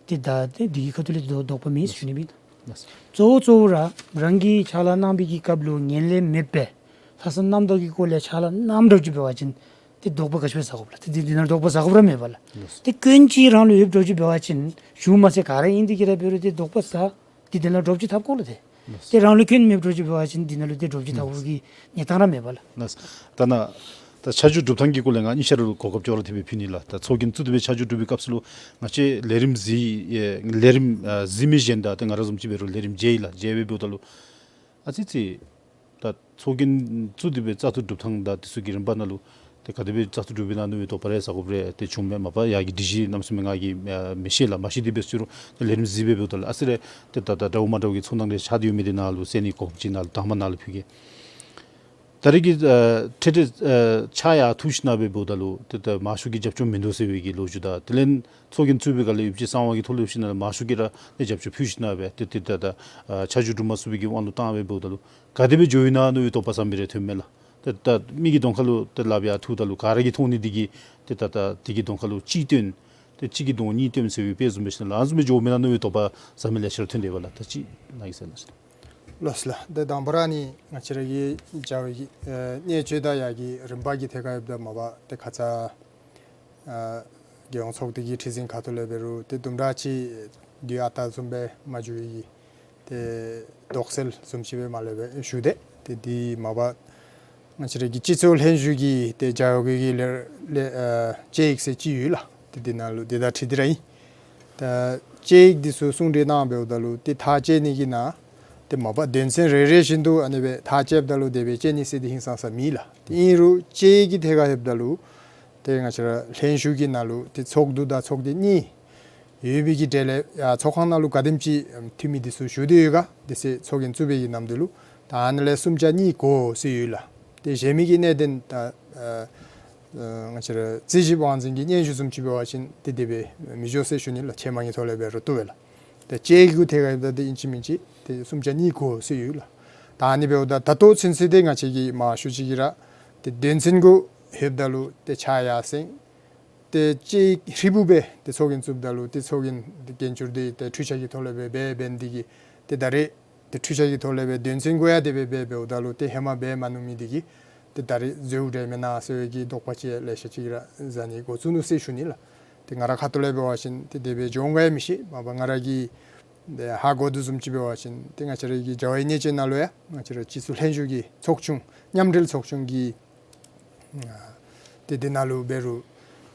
ཏེ་ད་ཏེ་འདི་གི་ཁ་ཐུག་ལས་དོགས་དོགས་པ་མེད་ཟེར་ཞུ་ནི་ཨིན། ལགས། གཙོ་བོ་གཙོ་བོ་ར་རང་གིས་ཕྱག་ལཱ་གནང་བའི་གི་སྐབས་ལུ་ངན་ལྷད་མེད་པར་ལྷག་བསམ་རྣམ་དག་གི་སྒོ་ལས་ཕྱག་ལཱ་གནངམ་འདྲཝ་ཅིག་འབད་བ་ཅིན་ཏེ་དོགས་པ་ག་ཅི་སྦེ་ཟ་དགོཔ་ལགས། ཏེ་འདི་འདི་ནང་དོགས་པ་ཟ་དགོཔ་ར་མེད་པ་ལགས། ལགས། ཏེ་སྐྱོན་ཅིག་རང་ལུ་ཡོདཔ་འདྲཝ་ཅིག་འབད་བ་ཅིན་གཞུང་མ་ཚད་ག་ར་ཨིན་དེ་གིས་ར་འབད་རུང་ཏེ་དོགས་པ་ཟ། འདི་འདི་ནང་འདྲོག་བྱེལ་འཐབ་དགོ་ལགས་ཏེ། ལགས། ཏེ་རང་ལུ་སྐྱོན་མེདཔ་འདྲཝ་ཅིག་འབད་བ་ཅིན་འདི་ནང་ལུ་ཏེ་འདྲོག་བྱེལ་འཐབ་དགོ་གི་གནས་སྟངས་ར་མེད་པ་ལགས། ལགས། ད་ནཱ་ད་ཆ་འཇོག་གྲུབ་ཐངས་ཀྱི་སྐོར་ལས་ང་གཉིས་ཆ་ར་ལུ་གོ་སྐབས་ཅོག་ར་འཐདཔ་སྦེ་ཕུལ་ནི་ལགས། ད་ཚོགས་རྒྱན་བཙུགས་ཏེ་སྦེ་ཆ་འཇོག་གྲུབ་པའི་སྐབས་སུ་ལུ་ང་བཅས་ལས་རིམ་གཟིགས་ཨེ་ལས་རིམ་ཨ་གཟིགས་མི་གཞན་དང་ཏེ་ང་ར་བཟུམ་ཅིག་འབད་རུང་ལས་རིམ་མཇལ་ཡི་ལགས། མཇལ་སྦེ་འབདཝ་ད་ལུ་ཨ་ཙི་ཙི་ད་ཚོགས་རྒྱན་བཙུགས་ཏེ་སྦེ་བཙག་འཐུ་གྲུབ་ཐངས་དང་དེ་ཚུ་གི་རིམ་པ་ནང་ལུ་ཏེ་ག་དེ་སྦེ་བཙག་འཐུ་གྲུབ་ཨིན་ན་མནོ་བའི་དོགས་པ་རེ་ཟ་དགོཔ་རེ་ཏེ་བྱུངམ་མས། མ་པ་ཡར་གྱི་སྒྲིག་གཞི་གནམ་མེད་ས་མེད་ང་གིས་ཨ་མི་ཤེས་ལགས། མ་ཤེས་ཏེ་འབད་ཟེར་རུང་ཏེ་ལས་རིམ་གཟིགས་སྦེ་འབདཝ་ད་ལུ་ཨ་ཙི་རེ་ཏེ་ད་ད་འདྲཝ་མ་འདྲཝ་གི་ཚོར་སྣང་རེ་ཤར་ཏེ་ཡོད་མི་འདི་ནཱ་ལུ་གསན་ནི་གོ་སྐབས་ཅིག་ནཱ་ལུ་དང་པ་ནཱ་ལུ་ཕུལ་གེ། ད་རེས་ཀྱི་ཨ་འཕྲལ་འཕྲལ་ཨ་ཕྱག་ཡར་འཐུ་ཞིནམ་སྦེ་འབདཝ་ད་ལུ་ཏེ་ད་མང་ཤོས་ཀྱིས་རྒྱབ་སྐྱོར་མིན་འདུག་ཟེར་བའི་གི་ལོ་རྒྱུས་དང་དེ་ལས་ཚོགས་རྒྱན་བཙུགས་པའི་སྒང་ལས་ཡོད་ཅི་གསང་བ་གི་ཐོག་ལས་ཞུ་ཞིནམ་ལས་མང་ཤོས་ཀྱིས་ར་ཏེ་རྒྱབ་སྐྱོར་ཕུལ་ཞིནམ་སྦེ་ཏེ་ཏེ་ད་ད་ཨ་ཆ་འཇོག་གྲུབ་མ་ཚུགས་པའི་གི་དབང་དུ་བཏང་སྦེ་འབདཝ་ད་ལུ་ག་དེ་སྦེ་འགྱོ་ཡི་ན་མནོ་བའི་དོགས་པ་ཟ་མི་རེ་ཐོན་མས་ལགས། ཏེ་ད་མི་གི་གདོང་ཁ་ལུ་ཏེ་ལགཔ་ཡར་འཐུཝ་ད་ལུ་ག་ར་གིས་མཐོང་ནི་འདི་གིས་ཏེ་ད་ད་འདི་གི་གདོང་ཁ་ལུ་སྤྱི་དོན་ ཏེ་གཅིག་གིས་གདོང་གཉིས་སྟོན་ཟེར་བའི་དཔེ་བཟུམ་སྦེ་ཞིནམ་ལས་ཨ་ནི་བཟུམ་སྦེ་འགྱོཝ་མེན་ན་མནོ་བའི་དོགས་པ་ཟ་མི་ལེ་ཤ་ར་ཐོན་དེས་པ་ལགས། ད་ཅིག་ནཱ་གིས་ཟེར་ལགས། ལགས་སོ་ལགས། ཏེ་དང་པ་ར་ནི་ང་བཅས་ར་གི་རྒྱལ་བའི་གི་ཨེ་གནས་བཅུ་དང་ཡར་གྱི་རིམ་པ་གི་ཐད་ཁར་ཡོདཔ་ད་མ་པ་ཏེ་ཁ་ཙ་ཨ་རྒྱལ་ཡོངས་ཚོགས་སྡེ་གི་ཁྲི་འཛིན་ཁ་ཐུག་ལས་འབད་རུང་ཏེ་དུམ་གྲ་ཅིག་དུས་ཨ་རྟག་བཟུམ་སྦེ་མ་འགྱོ་བའི་གི་ཏེ་དོགས་སེལ་བཟུམ་ཅིག་སྦེ་མར་ལས་སྦེ་ཞུ་དེས། ཏེ་འདི་མ་པ་ང་བཅས་ར་གི་སྤྱི་ཚོགས་ལྷན་བཞུགས་ཀྱི་ཏེ་རྒྱལ་ཡོངས་ཀྱི་ལས་ལས་ཨ་དཔྱད་ཡིག་ཟེར་ཅིག་ཡོད་ལགས། ཏེ་འདི་ནང་ལུ་འདི་དང་འཁྲིལ་ཏེ་ར་ཨིན། ད་དཔྱད་ཡིག་འདི་ཚུ་གསུང་གྲོས་གནང་འབདཝ་ད་ལུ་ཏེ་ཐག་བཅད་ནི་གི་ནང་ཏེ་མ་པ་དོན་ཚན་རེ་རེ་བཞིན་དུ་ཨ་ནི་སྦེ་ཐག་བཅདཔ་ད་ལུ་དེ་སྦེ་བཅད་ནི་ཟེར་འདི་ཧིང་སང་ས་མེད་ལགས། ཏེ་ཨིན་རུང་དཔྱད་ཡིག་གི་ཐད་ཁར་ཡོདཔ་ད་ལུ་ཏེ་ང་བཅས་ར་ལྷན་བཞུགས་ཀྱི་ནང་ལུ་ཏེ་ཚོགས་འདུ་དང་ཚོགས་སྡེ་གཉིས་ཡོད་པའི་གི་གྲས་ལས་ཡར་ཚོགས་ཁང་ནང་ལུ་ག་དེམ་ཅིག་འཐུས་མི་འདི་ཚུ་བཞུགས་ཏེ་ཡོད་ག་དེ་ཚུ་ཚོགས་རྒྱན་བཙུགས་པའི་གི་ནམ་དུས་ལུ་ད་ཨ་ནི་ལས་གསུམ་ཆ་གཉིས་དགོ་ཟེར་ཡོད་ལགས། ཏེ་གཞན་མི་གི་གནད་དོན་ད་ཨ་ཨ་ང་བཅས་ར་རྩིས་ཞིབ་དབང་འཛིན་གྱི་སྙན་ཞུ་བཟུམ་ཅིག་འབད་བ་ཅིན་ཏེ་དེ་སྦེ་མི་འགྱོ་ཟེར་ཞུ་ནི་ལགས། ཆེ་མང་གི་ཐོག་ལས་འབད་རུང་བཏུབ་པས་ལགས། ཏེ་དཔྱད་ཡིག་གི་ཐད་ཁར་ཡོདཔ་ད་ཏེ་ཨིན་ཅི་མིན་ཅི་ཏེ་གསུམ་ཆ་གཉིས་དགོ་ཟེར་ཡོད་ལགས། ད་ཨ་ནི་འབདཝ་ད་ད་ལྟོ་ཚུན་ཚོད་འདི་ང་བཅས་ཀྱིས་མང་ཤོས་ཅིག་གིས་ར་ཏེ་དོན་ཚན་གུ་ལྷོདཔ་ད་ལུ་ཏེ་ཕྱག་ཡར་སེང་ཏེ་དཔྱད་ཡིག་ཧྲིལ་བུ་སྦེ་ཏེ་ཚོགས་རྒྱན་བཙུགསཔ་ད་ལུ་ཏེ་ཚོགས་རྒྱན་འགན་འཁྱེར་འདི་ཏེ་འཕྲུལ་ཆས་ཀྱི་ཐོག་ལས་སྦེ་འབད་འབད་ནི་འདི་གིས་ཏེ་ད་རེས་ཏེ་འཕྲུལ་ཆས་ཀྱི་ཐོག་ལས་སྦེ་དོན་ཚན་གུ་ཡང་དེ་སྦེ་འབད་འབདཝ་ད་ལུ་ཏེ་ཧེ་མ་འབད་མ་ནུམ་མི་འདི་གིས་ཏེ་ད་རེས་འཛོལཝ་འདྲས་མེན་ན་ཟེར་བའི་གི་དོགས་པ་ཅིག་ལེ་ཤ་ཅིག་ར་ཟ་ནི་འགོ་བཙུགས་ནུག་ཟེར་ཞུ་ནི་ལགས། ཏེ་ང་ར་ཁ་ཐུག་ལས་འབད་བ་ཅིན་ཏེ་དེ་སྦེ་འགྱོ་འོང་ག་ཡང་མི་ཤེས། མ་པ་ང་ར་གིས་ཏེ་ཧ་གོ་དོ་བཟུམ་ཅིག་འབད་བ་ཅིན་ཏེ་ང་བཅས་ར་གི་རྒྱལ་བའི་གནས་བཅུ་ནང་ལུ་ཡང་ང་བཅས་ར་སྤྱི་ཚོགས་ལྷན་བཞུགས་ཀྱི་ཚོགས་ཆུང་མཉམ་འབྲེལ་ཚོགས་ཆུང་གི་ཨ་ཏེ་དེ་ནང་ལུ་འབད་རུང་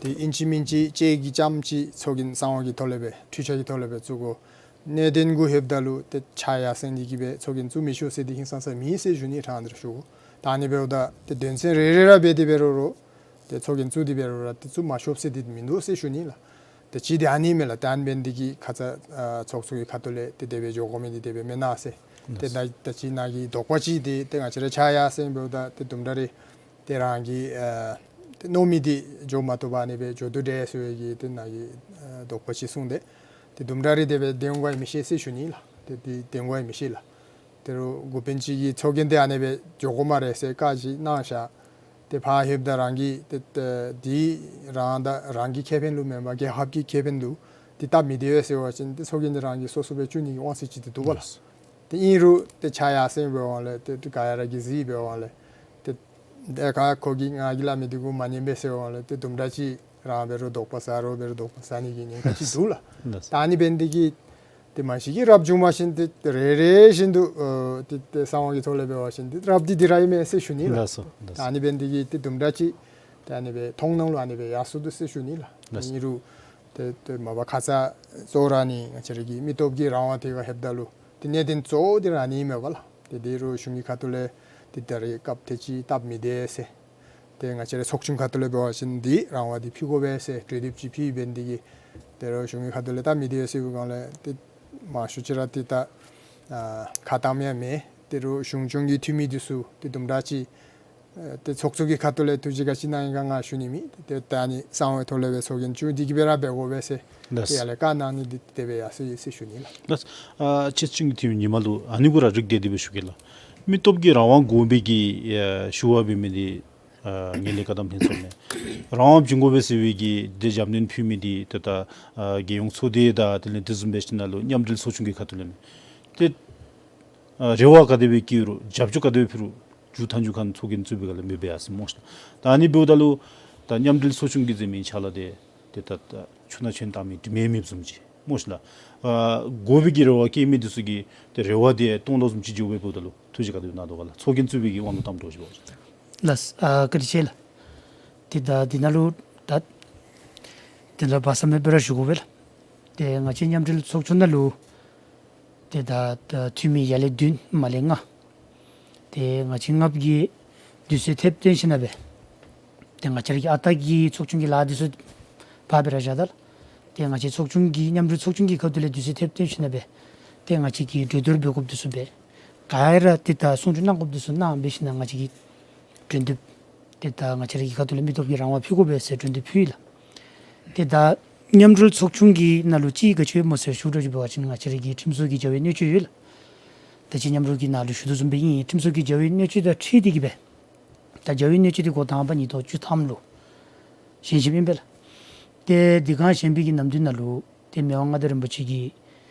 ཏེ་ཨིན་ཅི་མིན་ཅི་དཔྱད་ཡིག་གི་ཙམ་ཅིག་ཚོགས་རྒྱན་གསང་བ་གི་ཐོག་ལས་སྦེ་འཕྲུལ་ཆས་ཀྱི་ཐོག་ལས་སྦེ་བཙུགས་དགོ། གནད་དོན་གུ་ལྷོདཔ་ད་ལུ་ཏེ་ཕྱག་ཡར་སེང་འདི་གིས་སྦེ་ཚོགས་རྒྱན་བཙུགས་མི་ཆོག་ཟེར་འདི་ཧིང་སང་ས་མེད་ཟེར་ཞུ་ནི། ཕྲང་སྟེ་ར་ཞུ་དགོ། ད་ཨ་ནི་འབདཝ་ད་ཏེ་དོན་ཚན་རེ་རེ་ར་འབད་དེ་འབད་རུང་རུང་ཏེ་ཚོགས་རྒྱན་བཙུགས་ཏེ་འབད་རུང་ར་ཏེ་བཙུགས་མ་ཆོགཔ་ཟེར་འདི་མིན་འདུག་ཟེར་ཞུ་ནི་ལགས། ཏེ་ཅིག་འདི་ཨ་ནི་མས་ལགས། ཏེ་ཨ་ནི་འབད་ནི་འདི་གིས་ཁ་ཙ་ཨ་ཚོགས་གཙོ་གི་ཁ་ཐུག་ལས་ཏེ་དེ་སྦེ་འགྱོ་དགོ་མི་འདི་དེ་སྦེ་མེན་ན་ཟེར། ཏེ་ད་ད་ཅི་ནཱ་གི་དོགས་པ་ཅིག་འདི་ཏེ་ང་བཅས་ར་ཕྱག་ཡར་སེང་འབདཝ་ད་ཏེ་དུམ་གྲ་རེ་ཏེ་རང་གི་ཨ་ཏེ་མནོ་མི་འདི་འགྱོ་མ་བཏུབ་པར་ཨ་ནི་སྦེ་འགྱོ་དོ་འདྲས་ཟེར་བའི་གི་ཏེ་ནཱ་གི་ཨ་དོགས་པ་ཅིག་གསུངས་ཏེ། ཏེ་དུམ་གྲ་རེ་དེ་སྦེ་སྡོད་འོང་ག་ཡང་མི་ཤེས་ཟེར་ཞུ་ནི་ལགས། ཏེ་འདི་སྡོད་འོང་ག་ཡང་མི་ཤེས་ལགས། དེ་རུང་འགོ་དཔོན་ཅིག་གིས་ཚོགས་རྒྱན་འདི་ཨ་ནི་སྦེ་འགྱོ་དགོ་སྨ་རེ་ཟེར་བཀའ་ཅིག་གནང་བཞག། ཏེ་ཕར་ལྷོདཔ་ད་རང་གི་ཏེ་ཏེ་འདི་རང་དང་རང་གི་ཁེ་ཕན་ལུ་མེན་པར་རྒྱལ་ཁབ་ཀྱི་ཁེ་ཕན་ལུ་འདི་སྟབས་མི་བདེ་བས་ཟེར་བ་ཅིན་ཏེ་ཚོགས་རྒྱན་འདི་རང་གི་སོ་སོ་སྦེ་བཙུགས་ནི་གི་དབང་ཚད་ཅིག་འདི་འདུག་པ་ལགས། ཏེ་ཨིན་རུང་ཏེ་ཕྱག་ཡར་སེང་འབད་བ་ལས་ཏེ་ཏེ་ག་ཡ་ར་གིས་གཟིགས་འབད་བ་ལས་ཏེ་ཏེ་ཁོ་གིས་ང་གིས་སླབ་མི་འདི་གུ་མ་ཉན་པས་ཟེར་བ་ལས་ཏེ་དུམ་གྲ་ཅིག་རང་འབད་རུང་དོགས་པ་ཟ་རོགས་འབད་རུང་དོགས་པ་ཟ་ནི་གི་ཉེན་ཁ་ཅིག་འདུག་ལགས། ད་ཨ་ནི་འབད་ནི་འདི་གིས་ཏེ་མ་གཞི་གིས་རབ་བྱུང་མ་ཞིནམ་ཏེ་རེ་རེ་བཞིན་དུ་ཨ་ཏེ་ཏེ་གསང་བ་གི་ཐོག་ལས་འབད་བ་ཅིན་ཏེ་རབ་འདི་འདི་ར་ཨིན་མས་ཟེར་ཞུ་ནི་ལགས། ལགས་སོ་ལགས་ད་སོ། ཨ་ནི་འབད་ནི་འདི་གིས་ཏེ་དུམ་གྲ་ཅིག་ཏེ་ཨ་ནི་སྦེ་མཐོང་སྣང་ལུ་ཨ་ནི་སྦེ་ཡར་སོ་དོ་ཟེར་ཞུ་ནི་ལགས། ལགས་སོ། ཨིན་རུང་ཏེ་ཏེ་མ་པ་ཁ་ཙ་གཙོ་བོ་ར་ནི་ང་བཅས་ར་གི་མི་སྟོབས་ཀྱི་རང་དབང་ཐད་ཁར་ལྷོདཔ་ད་ལུ་ཏེ་གནད་དོན་གཙོ་བོ་འདི་ར་ཨ་ནི་མས་པ་ལགས། ཏེ་དེ་རུང་གཞུང་གི་ཁ་ཐུག་ལས་ཏེ་ད་རེས་སྐབས་དེ་ཅིག་སྟབས་མི་བདེ་ཟེར། ཏེ་ང་བཅས་ར་ཚོགས་ཆུང་ཁ་ཐུག་ལས་འབད་བ་ཅིན་འདི་རང་དབང་འདི་ཕུལ་དགོ་པས་ཟེར་གྲོས་འདེབས་ཅིག་ཕུལ་འབད་ནི་འདི་གིས་དེ་རུང་གཞུང་གི་ཁ་ཐུག་ལས་སྟབས་མི་བདེ་ཟེར་བའི་སྒང་ལས་ཏེ་མང་ཤོས་ཅིག་ར་ཏེ་ད་ཨ་ཁ་བཏངམ་ཡང་མེད། དེ་རུང་གཞུང་སྐྱོང་གི་འཐུས་མི་འདི་ཚུ་ཏེ་དུམ་གྲ་ཅིག་ཨ་ཏེ་ཚོགས་གཙོ་གི་ཁ་ཐུག་ལས་ཐུགས་རྗེ་ག་ཅི་གནང་ཡི་ག་ང་ཞུ་ནི་མེད། ཏེ་ད་ཨ་ནི་གསང་བའི་ཐོག་ལས་སྦེ་ཚོགས་རྒྱན་བཙུགས་འདི་གིས་སྦེ་ར་འབད་དགོ་པས་ཟེར། ལགས། ཏེ་ཡར་ལས་བཀའ་གནང་ནི་འདི་དེ་སྦེ་ཡར་སོ་ཡི་ཟེར་ཞུ་ནི་ལགས། ལགས། ཨ་ཕྱི་སྲིད་ཀྱི་འཐུས་མི་ཉི་མ་ལུ་ཨ་ནི་གུ་ར་རིགས་བསྡད་དེ་སྦེ་ཞུ་གེ་ལགས། མི་སྟོབས་ཀྱི་རང་དབང་དགོ་པའི་གི་ཨ་ཞུ་བ་འབད་མི་འདི་ཨ་ངན་ལྷད་བཀག་སྡོམ་ལྷན་ཚོགས་མས། རང་དབང་བྱིན་དགོ་པས་ཟེར་བའི་གི་ཏེ་རྒྱབ་སྣོན་ཕུལ་མི་འདི་ཏེ་ད་ཨ་རྒྱལ་ཡོངས་ཚོགས་སྡེ་དང་དེ་ལས་དེ་བཟུམ་སྦེ་ཞིནམ་ལས་མཉམ་འབྲེལ་ཚོགས་ཆུང་གི་ཁ་ཐུག་ལས་མས། ཏེ་ཨ་རེ་བ་ག་དེ་སྦེ་བསྐྱེད་རུང་རྒྱབ་སྐྱོར་ག་དེ་སྦེ་ཕུལ་རུང་མཇུག་མཐའ་མཇུག་ཁར་ཚོགས་རྒྱན་བཙུགས་པའི་སྒང་ལས་མི་འབད་ཡར་སོ་ཡི་སྨོ་ཤིག་ལགས། ད་ཨ་ནི་འབདཝ་ད་ལུ་ད་མཉམ་འབྲེལ་ཚོགས་ཆུང་གི་མཛད་མི་ཕྱག་ལཱ་འདི་ཏེ་ད་ད་ཆུ་ནང་ཆུ་བཏང་མི་དྲི་མེད་མེདཔ་བཟུམ་ཅིག་སྨོ་ཤིག་ལགས། ཨ་དགོ་པའི་གི་རེ་བ་བསྐྱེད་མི་འདི་ཚུ་གི་ཏེ་རེ་བ་འདི་སྟོང་ལོག་བཟུམ་ཅིག་འགྱོ་བའི་འབདཝ་ད་ལུ་ཐུགས་རྗེ་ག་དེ་སྦེ་གནང་དོ་ག་ལགས། ཚོགས་རྒྱན་བཙུགས་པའི་གི་དབང་དུ་བཏངམ་འདྲཝ་ཅིག་འབད་བ་ཅིན། ལགས། ཨ་བཀའ་དྲིན་ཆེ་ལགས། ཏེ་ད་འདི་ནང་ལུ་ད་དེ་ལས་བར་ས་མེད་པར་ཞུ་དགོ་པས་ལགས། ཏེ་ང་བཅས་མཉམ་འབྲེལ་ཚོགས་ཆུང་ནང་ལུ་ཏེ་ད་ད་འཐུས་མི་ཡར་ལས་བདུན་མར་ལས་ལྔ། ཏེ་ང་བཅས་ལྔ་པོ་གིས་དུས་ཚོད་ཐེབས་བཏོན་ཞིནམ་ལས་ཏེ་ང་བཅས་ར་གི་ཨ་རྟག་གི་ཚོགས་ཆུང་གི་ལཱ་འདི་ཚུ་ཕར་སྦེ་ར་བཞག་ད་ལགས། ཏེ་ང་བཅས་ཚོགས་ཆུང་གི་མཉམ་འབྲེལ་ཚོགས་ཆུང་གི་ཁ་ཐུག་ལས་དུས་ཚོད་ཐེབས་བཏོན་ཞིནམ་ལས་ཏེ་ང་བཅས་ཀྱིས་གྲོས་བསྡུར་འབད་དགོཔ་འདི་ཚུ་འབད། ག་ར་ཏེ་ད་གསུང་ཆོས་གནང་དགོཔ་འདི་ཚུ་གནང་འབད་ཞིནམ་ལས་ང་བཅས་ཀྱིས་གྲོས་འདེབས་ཏེ་ད་ང་བཅས་ར་གི་ཁ་ཐུག་ལས་མི་སྟོབས་ཀྱི་རང་དབང་ཕུལ་དགོ་པས་ཟེར་གྲོས་འདེབས་ཕུལ་ཡི་ལགས། ཏེ་ད་མཉམ་འབྲེལ་ཚོགས་ཆུང་གི་ནང་ལུ་ཅིག་ག་ཅི་ཡོད་སྨོ་ཟེར་ཞུ་འདྲཝ་ཅིག་འབད་བ་ཅིན་ང་བཅས་ར་གི་ཁྲིམས་བཟོ་གི་རྒྱབ་ཡོལ་སྣོད་བཅུད་ཡོད་ལགས། ད་ཅི་མཉམ་རོགས་ཀྱི་ནང་ལུ་ཞུ་དོ་བཟུམ་སྦེ་ཨིན། ཁྲིམས་བཟོ་གི་རྒྱབ་ཡོལ་སྣོད་བཅུད་དང་འཁྲིལ་ཏེ་གིས་སྦེ་ད་རྒྱབ་ཡོལ་སྣོད་བཅུད་འདི་འགོ་དང་པ་ཉིས་སྟོང་བཅུ་ཐམ་ལུ་བཞེངས་བཞེངསམ་ཨིན་པས་ལགས། ཏེ་དེ་སྒང་གཞན་པའི་གི་ནམ་དུས་ནང་ལུ་ཏེ་མི་དབང་མངའ་བདག་རིན་པོ་ཆེ་གི་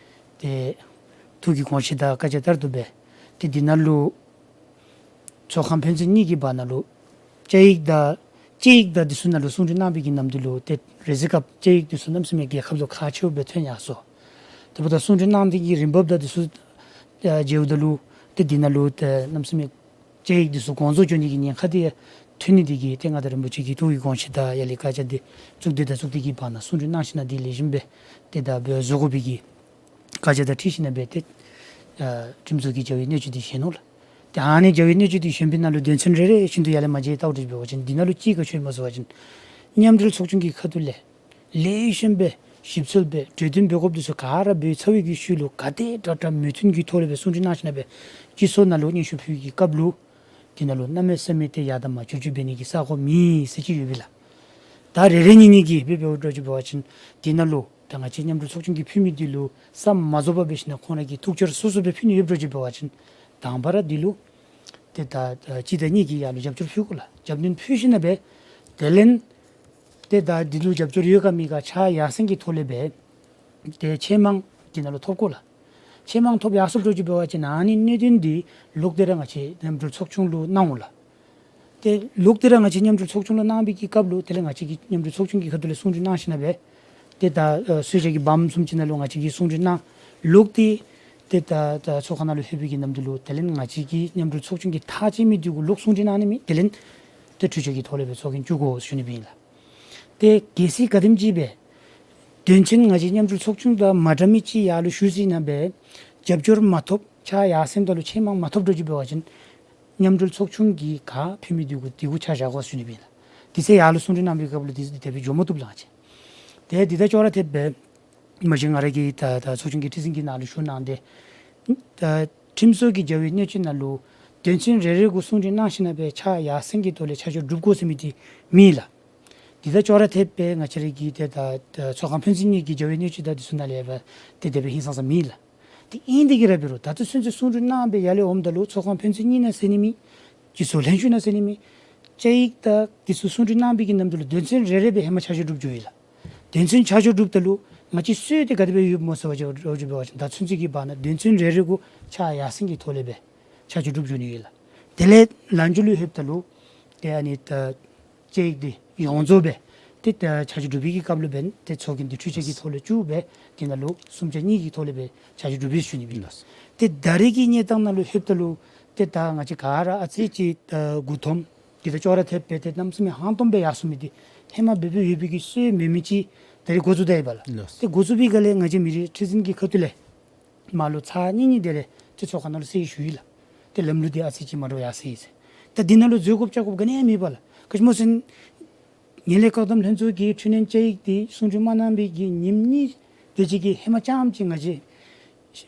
ཏེ་ཐུགས་ཀྱི་དགོངས་བཞེད་དང་བཀའ་རྒྱ་ལྟར་དུ་སྦེ་ཏེ་འདི་ནང་ལུ་ཚོགས་ཁང་ཕན་ཚུན་གཉིས་ཀྱི་བར་ན་ལུ་བཅའ་ཡིག་དང་བཅའ་ཡིག་དང་འདི་ཚུ་ནང་ལུ་གསུང་གྲོས་གནང་བའི་གི་ནམ་དུས་ལུ་ཏེ་རེས་གཟའ་སྐབས་བཅའ་ཡིག་འདི་ཚུ་གནམ་མེད་ས་མེད་རྒྱལ་ཁབ་ལུ་ཁག་ཆེཝ་སྦེ་ཐོན་ཡར་སོ། དེ་འབདཝ་ད་གསུང་གྲོས་གནང་སྟེ་གི་རིམ་འབབ་དང་འདི་ཚུ་ཨ་མཇལཝ་ད་ལུ་ཏེ་འདི་ནང་ལུ་ཏེ་གནམ་མེད་ས་མེད་བཅའ་ཡིག་འདི་ཚུ་དགོངས་རྫོགས་འགྱོ་ནི་གི་ཉེན་ཁ་འདི་ཐོན་ནི་འདི་གིས་ཏེ་མངའ་བདག་རིན་པོ་ཆེ་གི་ཐུགས་ཀྱི་དགོངས་བཞེད་དང་ཡར་ལས་བཀའ་རྒྱ་འདི་གཙུག་སྡེ་དང་གཙུག་སྡེ་གི་བར་ན་གསུང་གྲོས་གནང་ཞིནམ་ལས་འདི་ལེགས་ཤོམ་སྦེ་ཏེ་ད་འབད་བཟོ་དགོ་པའི་གི་བཀའ་རྒྱ་དང་འཁྲིལ་ཞིནམ་ལས་ཏེ་ཨ་ཁྲིམས་བཟོ་གི་བྱ་བའི་སྣོད་བཅུད་འདི་བཞེས་ནུག་ལགས། ཏེ་ཨ་ནི་བྱ་བའི་སྣོད་བཅུད་འདི་བཞེས་པའི་ནང་ལུ་དོན་ཚན་རེ་རེ་བཞིན་དུ་ཡར་ལས་མར་མཇལ་བལྟཝ་ད་འབད་བ་ཅིན་འདི་ནང་ལུ་ཅིག་ག་ཅི་ཡོདཔ་སྨོ་ཟེར་བ་ཅིན་མཉམ་འབྲེལ་ཚོགས་ཆུང་གི་ཁ་ཐུག་ལས་ལེགས་ཤོམ་སྦེ་ཞིབ་འཚོལ་སྦེ་གྲོས་བསྟུན་འབད་དགོཔ་འདི་ཚུ་ག་ར་འབད་ཚར་བའི་གི་ཤུལ་ལུ་ག་དེ་དྲག་དྲག་མོས་མཐུན་གྱི་ཐོག་ལས་སྦེ་གསུང་གྲོས་གནང་ཞིནམ་ལས་སྤྱི་ཚོགས་ནང་ལུ་སྙན་ཞུ་ཕུལ་བའི་གི་སྐབས་ལུ་འདི་ནང་ལུ་གནམ་མེད་ས་མེད་ཏེ་ཡར་དང་མར་བསྒྱུར་བཅོས་འབད་ནི་གི་ས་གོ་མེད་ཟེར་ཅིག་ཡོད་པས་ལགས། ད་རེ་རེ་གཉིས་གཉིས་ཀྱིས་འབད་འབདཝ་འདྲཝ་ཅིག་འབད་བ་ཅིན་འདི་ནང་ལུ་ད་ང་བཅས་མཉམ་འབྲེལ་ཚོགས་ཆུང་གིས་ཕུལ་མི་འདི་ལུ་ས་མ་རྫོགས་པར་འབད་ཞིནམ་ལས་ཁོང་ར་གིས་ཐུགས་འཆར་སོ་སོ་སྦེ་ཕུལ་ནི་ཡོདཔ་འདྲཝ་ཅིག་འབད་བ་ཅིན་དང་པ་ར་འདི་ལུ་ཏེ་ད་ད་གཅིག་དང་གཉིས་ཀྱིས་ཡར་ལུ་རྒྱབ་སྐྱོར་ཕུལ་དགོ་ལགས། རྒྱབ་སྣོན་ཕུལ་ཞིནམ་ལས་དེ་ལས་ཏེ་ད་འདི་ལུ་རྒྱབ་སྐྱོར་ཡོད་ག་མེད་ག་ཆ་ཡར་སེང་གི་ཐོག་ལས་སྦེ་ཏེ་ཆེས་མང་འདི་ནང་ལུ་ཐོབ་དགོ་ལགས། ཆེས་མང་ཐོབ་ཡར་སོཔ་འདྲཝ་ཅིག་འབད་བ་ཅིན་ཨ་ནི་གནད་དོན་འདི་ལོག་སྟེ་ར་ང་བཅས་མཉམ་འབྲེལ་ཚོགས་ཆུང་ལུ་གནང་འོང་ལགས། ཏེ་ལོག་སྟེ་ར་ང་བཅས་མཉམ་འབྲེལ་ཚོགས་ཆུང་ལུ་གནང་བའི་གི་སྐབས་ལུ་དེ་ལས་ང་བཅས་ཀྱིས་མཉམ་འབྲེལ་ཚོགས་ཆུང་གི་ཁ་ཐུག་ལས་གསུང་གྲོས་གནང་ཞིནམ་ལས་ཏེ་ད་ཨ་གསོལ་ཇ་གི་བམ་བཟུམ་ཅིག་ནང་ལུ་ང་བཅས་ཀྱིས་གསུང་གྲོས་གནང་ལོག་སྟེ་ཏེ་ད་ད་ཚོགས་ཁང་ནང་ལུ་ལྷོད་པའི་གི་ནམ་དུས་ལུ་དེ་ལས་ང་བཅས་ཀྱི་མཉམ་འབྲེལ་ཚོགས་ཆུང་གི་ཐག་བཅད་མི་འདི་གུ་ལོག་གསུང་གྲོས་གནང་ནི་མེད། དེ་ལས་ཏེ་འཕྲུལ་ཆས་ཀྱི་ཐོག་ལས་སྦེ་ཚོགས་རྒྱན་བཙུགས་དགོ་ཟེར་ཞུ་ནི་ཨིན་ལགས། ཏེ་གལ་སྲིད་ག་དེམ་ཅིག་སྦེ་དོན་ཚན་ང་བཅས་མཉམ་འབྲེལ་ཚོགས་ཆུང་དང་མ་འདྲ་མི་ཅིག་ཡར་ལུ་ཞུ་ཞིནམ་ལས་རྒྱབ་སྐྱོར་མ་ཐོབ་ཆ་ཡར་སེང་ད་ལུ་ཆེས་མང་མ་ཐོབ་འདྲཝ་ཅིག་འབད་བ་ཅིན་མཉམ་འབྲེལ་ཚོགས་ཆུང་གིས་ག་ཕུལ་མི་འདི་གུ་འདི་གུ་ཆ་བཞག་དགོ་ཟེར་ཞུ་ནི་ཨིན་ལགས། དེ་ཚེ་ཡར་ལུ་གསུང་གྲོས་གནང་བའི་སྐབས་ལུ་འདི་འདི་དེ་སྦེ་འགྱོ་མ་བཏུབ་ལགས། ང་བཅས་ཏེ་འདི་དང་ཅོག་ར་འཐདཔ་སྦེ་མ་གཞི་ང་ར་གིས་ད་ད་ཚོགས་ཆུང་གི་ཁྲི་འཛིན་གྱི་ནང་ལུ་ཞུ་གནང་སྟེ་ད་ཁྲིམས་བཟོ་གི་བྱ་བའི་སྣོད་བཅུད་ནང་ལུ་དོན་ཚན་རེ་རེ་གུ་གསུང་གྲོས་གནང་ཞིནམ་ལས་ཆ་ཡར་སེང་གི་ཐོག་ལས་ཆ་འཇོག་སྒྲུབ་དགོ་ཟེར་མི་འདི་མེད་ལགས། འདི་དང་ཅོག་ར་འཐདཔ་སྦེ་ང་བཅས་ར་གི་ཏེ་ད་ད་ཚོགས་ཁང་ཕན་ཚུན་གཉིས་ཀྱི་བྱ་བའི་སྣོད་བཅུད་དང་འདི་ཚུ་ནང་ལས་འབད་ཏེ་དེ་སྦེ་ཧིང་སངས་ས་མེད་ལགས། དེ་ཨིན་དེ་གིས་ར་འབད་རུང་ད་ལྟོ་ཚུན་ཚོད་གསུང་གྲོས་གནང་སྦེ་ཡར་ལས་འོངམ་ད་ལུ་ཚོགས་ཁང་ཕན་ཚུན་གཉིས་ནང་ཟེར་ནི་མེད། སྤྱི་ཚོགས་ལྷན་བཞུགས་ནང་ཟེར་ནི་མེད། བཅའ་ཡིག་དང་འདི་ཚུ་གསུང་གྲོས་གནང་བའི་གི་ནམ་དུས་ལུ་དོན་ཚན་རེ་རེ་སྦེ་ཧེ་མ་ཆ་འཇོག་གྲུབ་འགྱོ་ཡི་ལགས། དོན་ཚན་ཆ་འཇོག་གྲུབ་ད་ལུ་ང་བཅས་སྲོལ་འདི་ག་དེ་སྦེ་ཡོདཔ་སྨོ་ཟེར་བ་ཅིན་འདྲཝ་ཅིག་འབད་བ་ཅིན་ད་ཚུན་ཚོད་ཀྱི་བར་ན་དོན་ཚན་རེ་རེ་གུ་ཆ་ཡར་སེང་གི་ཐོག་ལས་སྦེ་ཆ་འཇོག་གྲུབ་འགྱོ་ནི་ཡོད་ལགས། དེ་ལས་ལམ་འཇུག་ལུ་ལྷོདཔ་ད་ལུ་ཏེ་ཨ་ནི་ད་བཅའ་ཡིག་འདི་ཡོངས་རྫོགས་སྦེ་ཏེ་ད་ཆ་འཇོག་གྲུབ་པའི་གི་སྐབས་ལུ་འབདན་ཏེ་ཚོགས་རྒྱན་འདི་འཕྲུལ་ཆས་ཀྱི་ཐོག་ལས་བཙུགས་སྦེ་འདི་ནང་ལུ་གསུམ་ཆ་གཉིས་ཀྱི་ཐོག་ལས་སྦེ་ཆ་འཇོག་གྲུབ་པས་ཞུ་ནི་ཨིན་ལགས། ཏེ་ད་རེས་ཀྱི་གནས་སྟངས་ནང་ལུ་ལྷོདཔ་ད་ལུ་ཏེ་ད་ང་བཅས་ག་ར་ཨ་ཙི་ཅིག་ད་མགུ་འཐོམ་འདི་དང་ཅོག་ར་འཐདཔ་སྦེ་ཏེ་གནམ་མེད་ས་མེད་ཧང་སྟོང་སྦེ་ཡར་སོང་མི་འདི་ཧེ་མ་འབད་འབདཝ་ཡོད་པའི་གི་སྲོལ་མེད་མི་ཅིག་ད་རེས་འགོ་བཙུགས་ད་ཡི་པ་ལགས། ལགས། ཏེ་འགོ་བཙུགས་པའི་སྒང་ལས་ང་བཅས་མི་རིགས་ཁྲི་འཛིན་གྱི་ཁ་ཐུག་ལས་མར་ལུ་ཚར་གཉིས་གཉིས་དེ་ལས་ཏེ་ཚོགས་ཁང་ནང་ལུ་གསལ་ཞུ་ཡི་ལགས། ཏེ་ལམ་ལུགས་འདི་ཨ་ཙི་ཅིག་མ་འདྲཝ་ཡར་སོང་ཡི་ཟེར། ད་འདི་ནང་ལུ་བཟོད་དགོཔ་བཅག་དགོཔ་ག་ནི་ཡང་མེད་པ་ལགས། ག་ཅི་སྨོ་ཟེར་ན་ངན་ལྷད་བཀག་སྡོམ་ལྷན་ཚོགས་ཀྱིས་འཕྲི་སྣོན་བཅའ་ཡིག་འདི་གསུང་གྲོས་མ་གནང་བའི་གི་ཉིནམ་གཉིས་དེ་ཅིག་གི་ཧེ་མ་རྐྱངམ་ཅིག་ང་བཅས་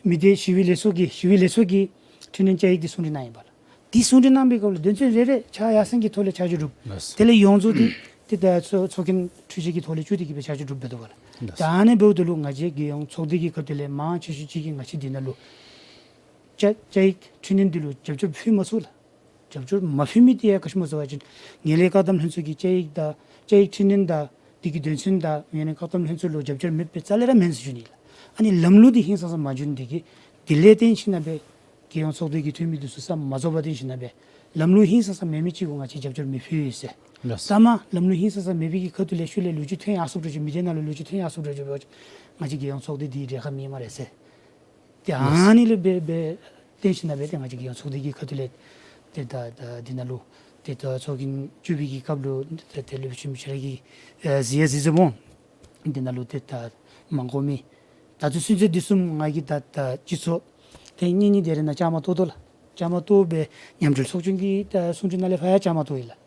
མི་སྡེ་ཞི་བའི་ལས་ཚོགས་ཀྱིས་ཞི་བའི་ལས་ཚོགས་ཀྱིས་འཕྲི་སྣོན་བཅའ་ཡིག་འདི་གསུང་གྲོས་གནང་ཡི་པ་ལགས། འདི་གསུང་གྲོས་གནང་བའི་སྐབས་ལུ་དོན་ཚན་རེ་རེ་ཆ་ཡར་སེང་གི་ཐོག་ལས་ཆ་འཇོག་གྲུབ། ལགས། དེ་ལས་ཡོངས་རྫོགས་འདི་ཏེ་ད་ཚོགས་ཚོགས་རྒྱན་འཕྲུལ་ཆས་ཀྱི་ཐོག་ལས་བཙུགས་ཏེ་གི་སྦེ་ཆ་འཇོག་གྲུབ་འབད་དོ་པ་ལགས། ལགས། ད་ཨ་ནི་འབདཝ་ད་ལུ་ང་བཅས་རྒྱལ་ཡོངས་ཚོགས་སྡེ་གི་ཁ་ཐུག་ལས་མང་ཆེ་ཤོས་ཅིག་གིས་ང་བཅས་འདི་ནང་ལུ་བཅའ་བཅའ་ཡིག་འཕྲི་སྣོན་འདི་ལུ་རྒྱབ་སྐྱོར་ཕུལ་མ་ཚུགས་ལགས། རྒྱབ་སྐྱོར་མ་ཕུལ་མི་འདི་ཡང་ག་ཅི་སྨོ་ཟེར་བ་ཅིན་ངན་ལྷད་བཀག་སྡོམ་ལྷན་ཚོགས་ཀྱི་བཅའ་ཡིག་དང་བཅའ་ཡིག་འཕྲི་སྣོན་དང་འདི་གི་དོན་ཚན་དང་ངན་ལྷད་བཀག་སྡོམ་ལྷན་ཚོགས་ལུ་རྒྱབ་སྐྱོར་མེདཔ་སྦེ་རྩ་ལས་ར་མེན་ཟེར་ཞུ་ནི་ལགས། ཨ་ནི་ལམ་ལུགས་འདི་ཧིང་སངས་ས་མ་འགྱོ་ནི་འདི་གིས་དེ་ལས་བརྟེན་ཞིནམ་ལས་རྒྱལ་ཡོངས་ཚོགས་སྡེ་གི་འཐུས་མི་འདི་ཚུ་ས་མ་རྫོགས་པར་བརྟེན་ཞིནམ་ལས་ལམ་ལུགས་ཧིང་སངས་ས་མེད་མི་ཅིག་གུ་ང་བཅས་རྒྱབ་སྐྱོར་མི་ཕུལ་ཡི་ཟེར། ལགས། ད་མ་ལམ་ལུགས་ཧིང་སངས་ས་མེད་པའི་གི་ཁ་ཐུག་ལས་ཤུལ་ལས་ལོ་རྒྱུས་ཐོན་ཡར་སོཔ་འདྲཝ་ཅིག་མི་སྡེ་ནང་ལུ་ལོ་རྒྱུས་ཐོན་ཡར་སོཔ་འདྲཝ་ཅིག་འབད་བ་ཅིན་ང་བཅས་རྒྱལ་ཡོངས་ཚོགས་སྡེ་འདི་རེ་ཁ་མེད་སྨ་རེ་ཟེར། ཏེ་ཨ་ནི་ལས་འབད་འབད་བརྟེན་ཞིནམ་ལས་ཏེ་ང་བཅས་རྒྱལ་ཡོངས་ཚོགས་སྡེ་གི་ཁ་ཐུག་ལས་ཏེ་ད་ད་འདི་ནང་ལུ་ཏེ་ད་ཚོགས་རྒྱན་བཙུགས་པའི་གི་སྐབས་ལུ་ཏེ་ཏེ་ལས་བྱེད་མི་ཆ་ར་གིས་ཨེ་གཟིགས་ཡང་གཟིགས་གཟིགསཔ་འོང་། འདི་ནང་ལུ་ཏེ་ད་མ་དགོ་མི་ད་ཚུན་ཚོད་འདི་བཟུམ་ང་གིས་ད་ད་སྤྱི་ཚོགས་ཏེ་གཉིས་གཉིས་དེ་རེ་ནང་བཅའ་མར་གཏོགས་དོ་ལགས། བཅའ་མར་གཏོགས་སྦེ་མཉམ་འབྲེལ་ཚོགས་ཆུང་གི་ད་གསུང་གྲོས་ནང་ལས་ཕར་ཡང་བཅའ་མར་གཏོགས་ཡི་ལགས།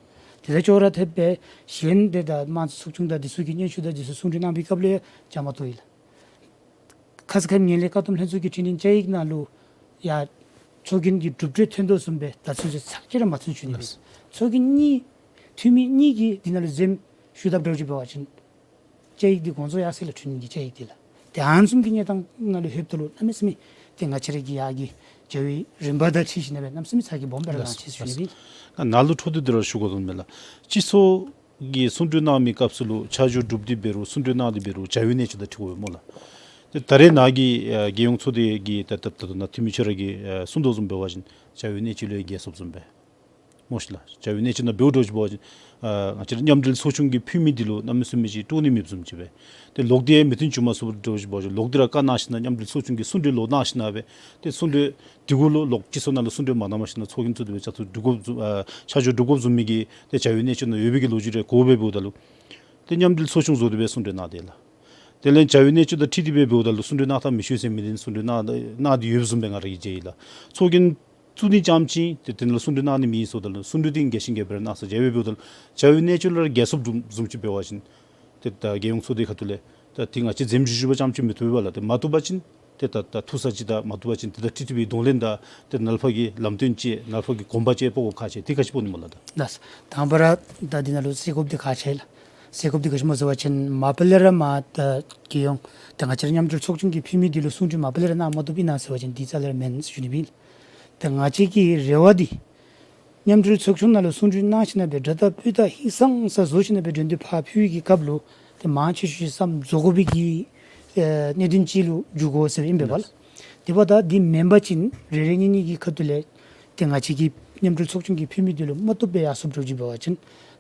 དེ་ལས་ཅོག་ར་འཐདཔ་སྦེ་གཞན་ཏེ་ད་དམངས་གཙོ་ཚོགས་ཆུང་དང་འདི་ཚུ་གི་སྙན་ཞུ་དང་འདི་ཚུ་གསུང་གྲོས་གནང་བའི་སྐབས་ལུ་ཡང་བཅའ་མར་གཏོགས་ཡི་ལགས། ཁ་ཙ་ཁ་ཉིནམ་ངན་ལྷད་བཀག་སྡོམ་ལྷན་ཚོགས་ཀྱི་འཕྲི་སྣོན་བཅའ་ཡིག་ནང་ལུ་ཡང་ཚོགས་རྒྱན་གྱི་གྲུབ་འབྲས་ཐོན་དོ་བཟུམ་སྦེ་ད་ཚུན་ཚོད་ཚར་གཅིག་ར་མ་ཐོན་ཞུ་ནི་ཨིན། ཚོགས་རྒྱན་གཉིས་འཐུས་མི་གཉིས་ཀྱིས་འདི་ནང་ལུ་འཛེམ་ཞུ་དཔ་འདྲཝ་ཅིག་འབད་བ་ཅིན་བཅའ་ཡིག་འདི་དགོངས་རྫོགས་ཡར་སོ་ཡི་ལགས། འཕྲི་སྣོན་གྱི་བཅའ་ཡིག་འདི་ལགས། ཏེ་ཨ་ནི་བཟུམ་གྱི་གནས་སྟངས་ནང་ལུ་ལྷོདཔ་ད་ལུ་གནམ་མེད་ས་མེད་ཏེ་ང་བཅས་ར་གི་ཡར་གྱི་བྱ་བའི་རིམ་པ་དང་འཁྲིལ་ཞིནམ་ལས་གནམ་མེད་ས་མེད་ཚ་གྱང་སྦོམ་སྦེ་ར་ལང་ཅི་ཟེར་ཞུ་ནི་ཨིན། ང་ནཱ་ལུ་འཕྲོ་མཐུད་དེ་ར་ཞུ་དགོ་དོ་མས་ལགས། སྤྱི་ཚོགས་ གིས་གསུང་གྲོས་གནང་མི་སྐབས་སུ་ལུ་ཆ་འཇོག་གྲུབ་སྟེ་འབད་རུང་གསུང་གྲོས་གནང་སྟེ་འབད་རུང་བྱ་བའི་གནད་སྤྱོད་དང་འཁྲིལ་དགོ་པས་སྨོ་ལགས། ཏེ་ད་རེས་ནཱ་གི་ཨ་རྒྱལ་ཡོངས་ཚོགས་སྡེ་གི་ད་ད་ད་ད་ནཱ་འཐུས་མི་ཁྱོད་ར་གིས་ཨ་གསུང་དོ་བཟུམ་འབད་བ་ཅིན་བྱ་བའི་གནད་སྤྱོད་ལུ་འགལ་སོངམ་བཟུམ་སྦེ་སྨོ་ཤིག་ལགས། བྱ་བའི་གནད་སྤྱོད་ནང་འབདཝ་འདྲཝ་ཅིག་འབད་བ་ཅིན་ཨ་ང་བཅས་ར་མཉམ་འབྲེལ་ཚོགས་ཆུང་གིས་ཕུལ་མི་འདི་ལུ་གནམ་མེད་ས་མེད་ཅིག་སྤྲོ་ནི་མེདཔ་བཟུམ་ཅིག་སྦེ། ཏེ་ལོག་སྟེ་མོས་མཐུན་བྱུངམ་སོངམ་འདྲཝ་ཅིག་འབད་བ་ཅིན་ལོག་སྟེ་ར་བཀའ་གནང་ཞིན་ན་མཉམ་འབྲེལ་ཚོགས་ཆུང་གིས་གསུང་གྲོས་ལོག་གནང་ཞིན་ན་སྦེ་ཏེ་གསུང་གྲོས་དེ་གུ་ལུ་ལོག་སྤྱི་ཚོགས་ནང་ལུ་གསུང་གྲོས་མ་གནངམ་ཞིན་ན་ཚོགས་རྒྱན་ཚུ་དེ་སྦེ་ཆ་ཚུ་སྒྲུབ་དགོཔ་བཟུམ་ཨ་ཆ་འཇོག་སྒྲུབ་དགོཔ་བཟུམ་མའི་གི་ཏེ་བྱ་བའི་གནད་སྤྱོད་ནང་ཡོད་པའི་གི་ལོ་རྒྱུས་རེ་གོཝ་སྦེ་འབདཝ་ད་ལུ་ཏེ་མཉམ་འབྲེལ་ཚོགས་ཆུང་བཟོ་སྟེ་སྦེ་གསུང་གྲོས་གནང་སྟེ་ལགས། དེ་ལས་བྱ་བའི་གནད་སྤྱོད་དང་འཁྲིལ་ཏེ་སྦེ་འབདཝ་ད་ལུ་གསུང་གྲོས་གནང་ཐངས་མི་ཤེས་ཟེར་མི་འདི་གསུང་གྲོས་གནང་གནང་སྟེ་ཡོདཔ་བཟུམ་སྦེ་ང་ར་གིས་མཇལ་ཡི་ལགས། ཚོགས་རྒྱན་བཙུགས་ནི་ཙམ་ཅིག་ཏེ་དེ་ནང་ལུ་གསུང་གྲོས་གནང་ནི་མེད་ཟེརཝ་ད་ལུ་གསུང་གྲོས་དེ་འགལ་ཞིང་འགལ་འབད་ར་གནང་ས་མཇལ་བས། འབདཝ་ད་ལུ་བྱ་བའི་གནད་སྤྱོད་ལུ་ར་འགལ་སོངམ་བཟུམ་ཅིག་འབད་བ་ཅིན་ཏེ་ད་རྒྱལ་ཡོངས་ཚོགས་སྡེ་ཁ་ཐུག་ལས་ད་ཏེ་ང་བཅས་འཛེམ་ཞུ་ཞུ་བ་ཙམ་ཅིག་མི་བཏུབ་པས་ལགས། ཏེ་མ་བཏུབ་པ་ཅིན་ཏེ་ད་ད་ཐུགས་ས་ཅིག་དང་མ་བཏུབ་པ་ཅིན་ཏེ་ད་འཁྲིལ་ཏེ་སྦེ་གདོང་ལེན་དང་ཏེ་ནཱ་ལས་ཕར་གྱི་ལམ་སྟོན་ཅིག་ནཱ་ལས་ཕར་གྱི་གོམ་པ་ཅིག་སྤོ་དགོཔ་ཁག་ཆེ། དེ་ག་ཅི་སྤོ་ནི་སྨོ་ལགས། ད་ལགས། དང་པ་ར་ད་འདི་ནང་ལུ་སེལ་དགོཔ་འདི་ཁག་ཆེ་ལགས། སེལ་དགོཔ་འདི་ག་ཅི་སྨོ་ཟེར་བ་ཅིན་མ་པ་ལས་ར་མར་ད་རྒྱལ་ཡོངས་ད་ང་བཅས་ར་མཉམ་འབྲེལ་ཚོགས་ཆུང་གིས་ཕུལ་མི་འདི་ལུ་གསུང་གྲོས་མ་པ་ལས་ར་གནང་མ་བཏུབ་ཨིན་ན་ཟེར་བ་ཅིན་འདི་རྩ་ལས་ར་མེན་ཟེར་ཞུ་ནི་ཨིན། ད་ང་བཅས་ཀྱི་རེ་བ་འདི་མཉམ་འབྲེལ་ཚོགས་ཆུང་ནང་ལུ་གསུང་གྲོས་གནང་ཞིན་ན་སྦེ་དྲ་ཐག་པོ་ད་ཧིང་སངས་ས་བཟོ་ཞིན་ན་སྦེ་འགྲན་བསྡུར་ཕར་ཕུལ་བའི་གི་སྐབས་ལུ་ཏེ་མང་ཆེ་ཤོས་ཅིག་བསམ་བཟོ་དགོ་པའི་གི་ཨེ་གནད་དོན་ཅིག་ལུ་འགྱུར་དགོ་ཟེར་ཨིན་པས་ལགས། དེ་འབདཝ་ད་འདི་མེན་པ་ཅིན་རེ་རེ་གཉིས་གཉིས་ཀྱི་ཁ་ཐུག་ལས་ཏེ་ང་བཅས་ཀྱི་མཉམ་འབྲེལ་ཚོགས་ཆུང་གིས་ཕུལ་མི་འདི་ལུ་མ་བཏུབ་སྦེ་ཡར་སོངམ་འདྲཝ་ཅིག་འབད་བ་ཅིན་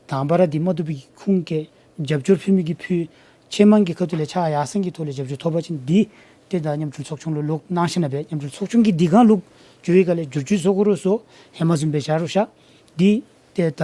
དང་པ་ར་འདི་མ་བཏུབ་པའི་གི་ཁུངས་བཀལ་རྒྱབ་སྐྱོར་ཕུལ་མི་གིས་ཕུལ་ཆེས་མང་གི་ཁ་ཐུག་ལས་ཕྱག་ཡར་སེང་གི་ཐོག་ལས་རྒྱབ་སྐྱོར་ཐོབ་པ་ཅིན་འདི་ཏེ་ད་མཉམ་འབྲེལ་ཚོགས་ཆུང་ལུ་ལོག་གནང་ཞིན་ན་སྦེ་མཉམ་འབྲེལ་ཚོགས་ཆུང་གིས་འདི་གང་ལུ་འགྱུར་བའི་སྒང་ལས་བསྒྱུར་བཅོས་བཟོ་དགོ་རུང་བཟོ། ཧེ་མ་བཟུམ་སྦེ་བཞག་རུང་བཞག། འདི་ཏེ་ད་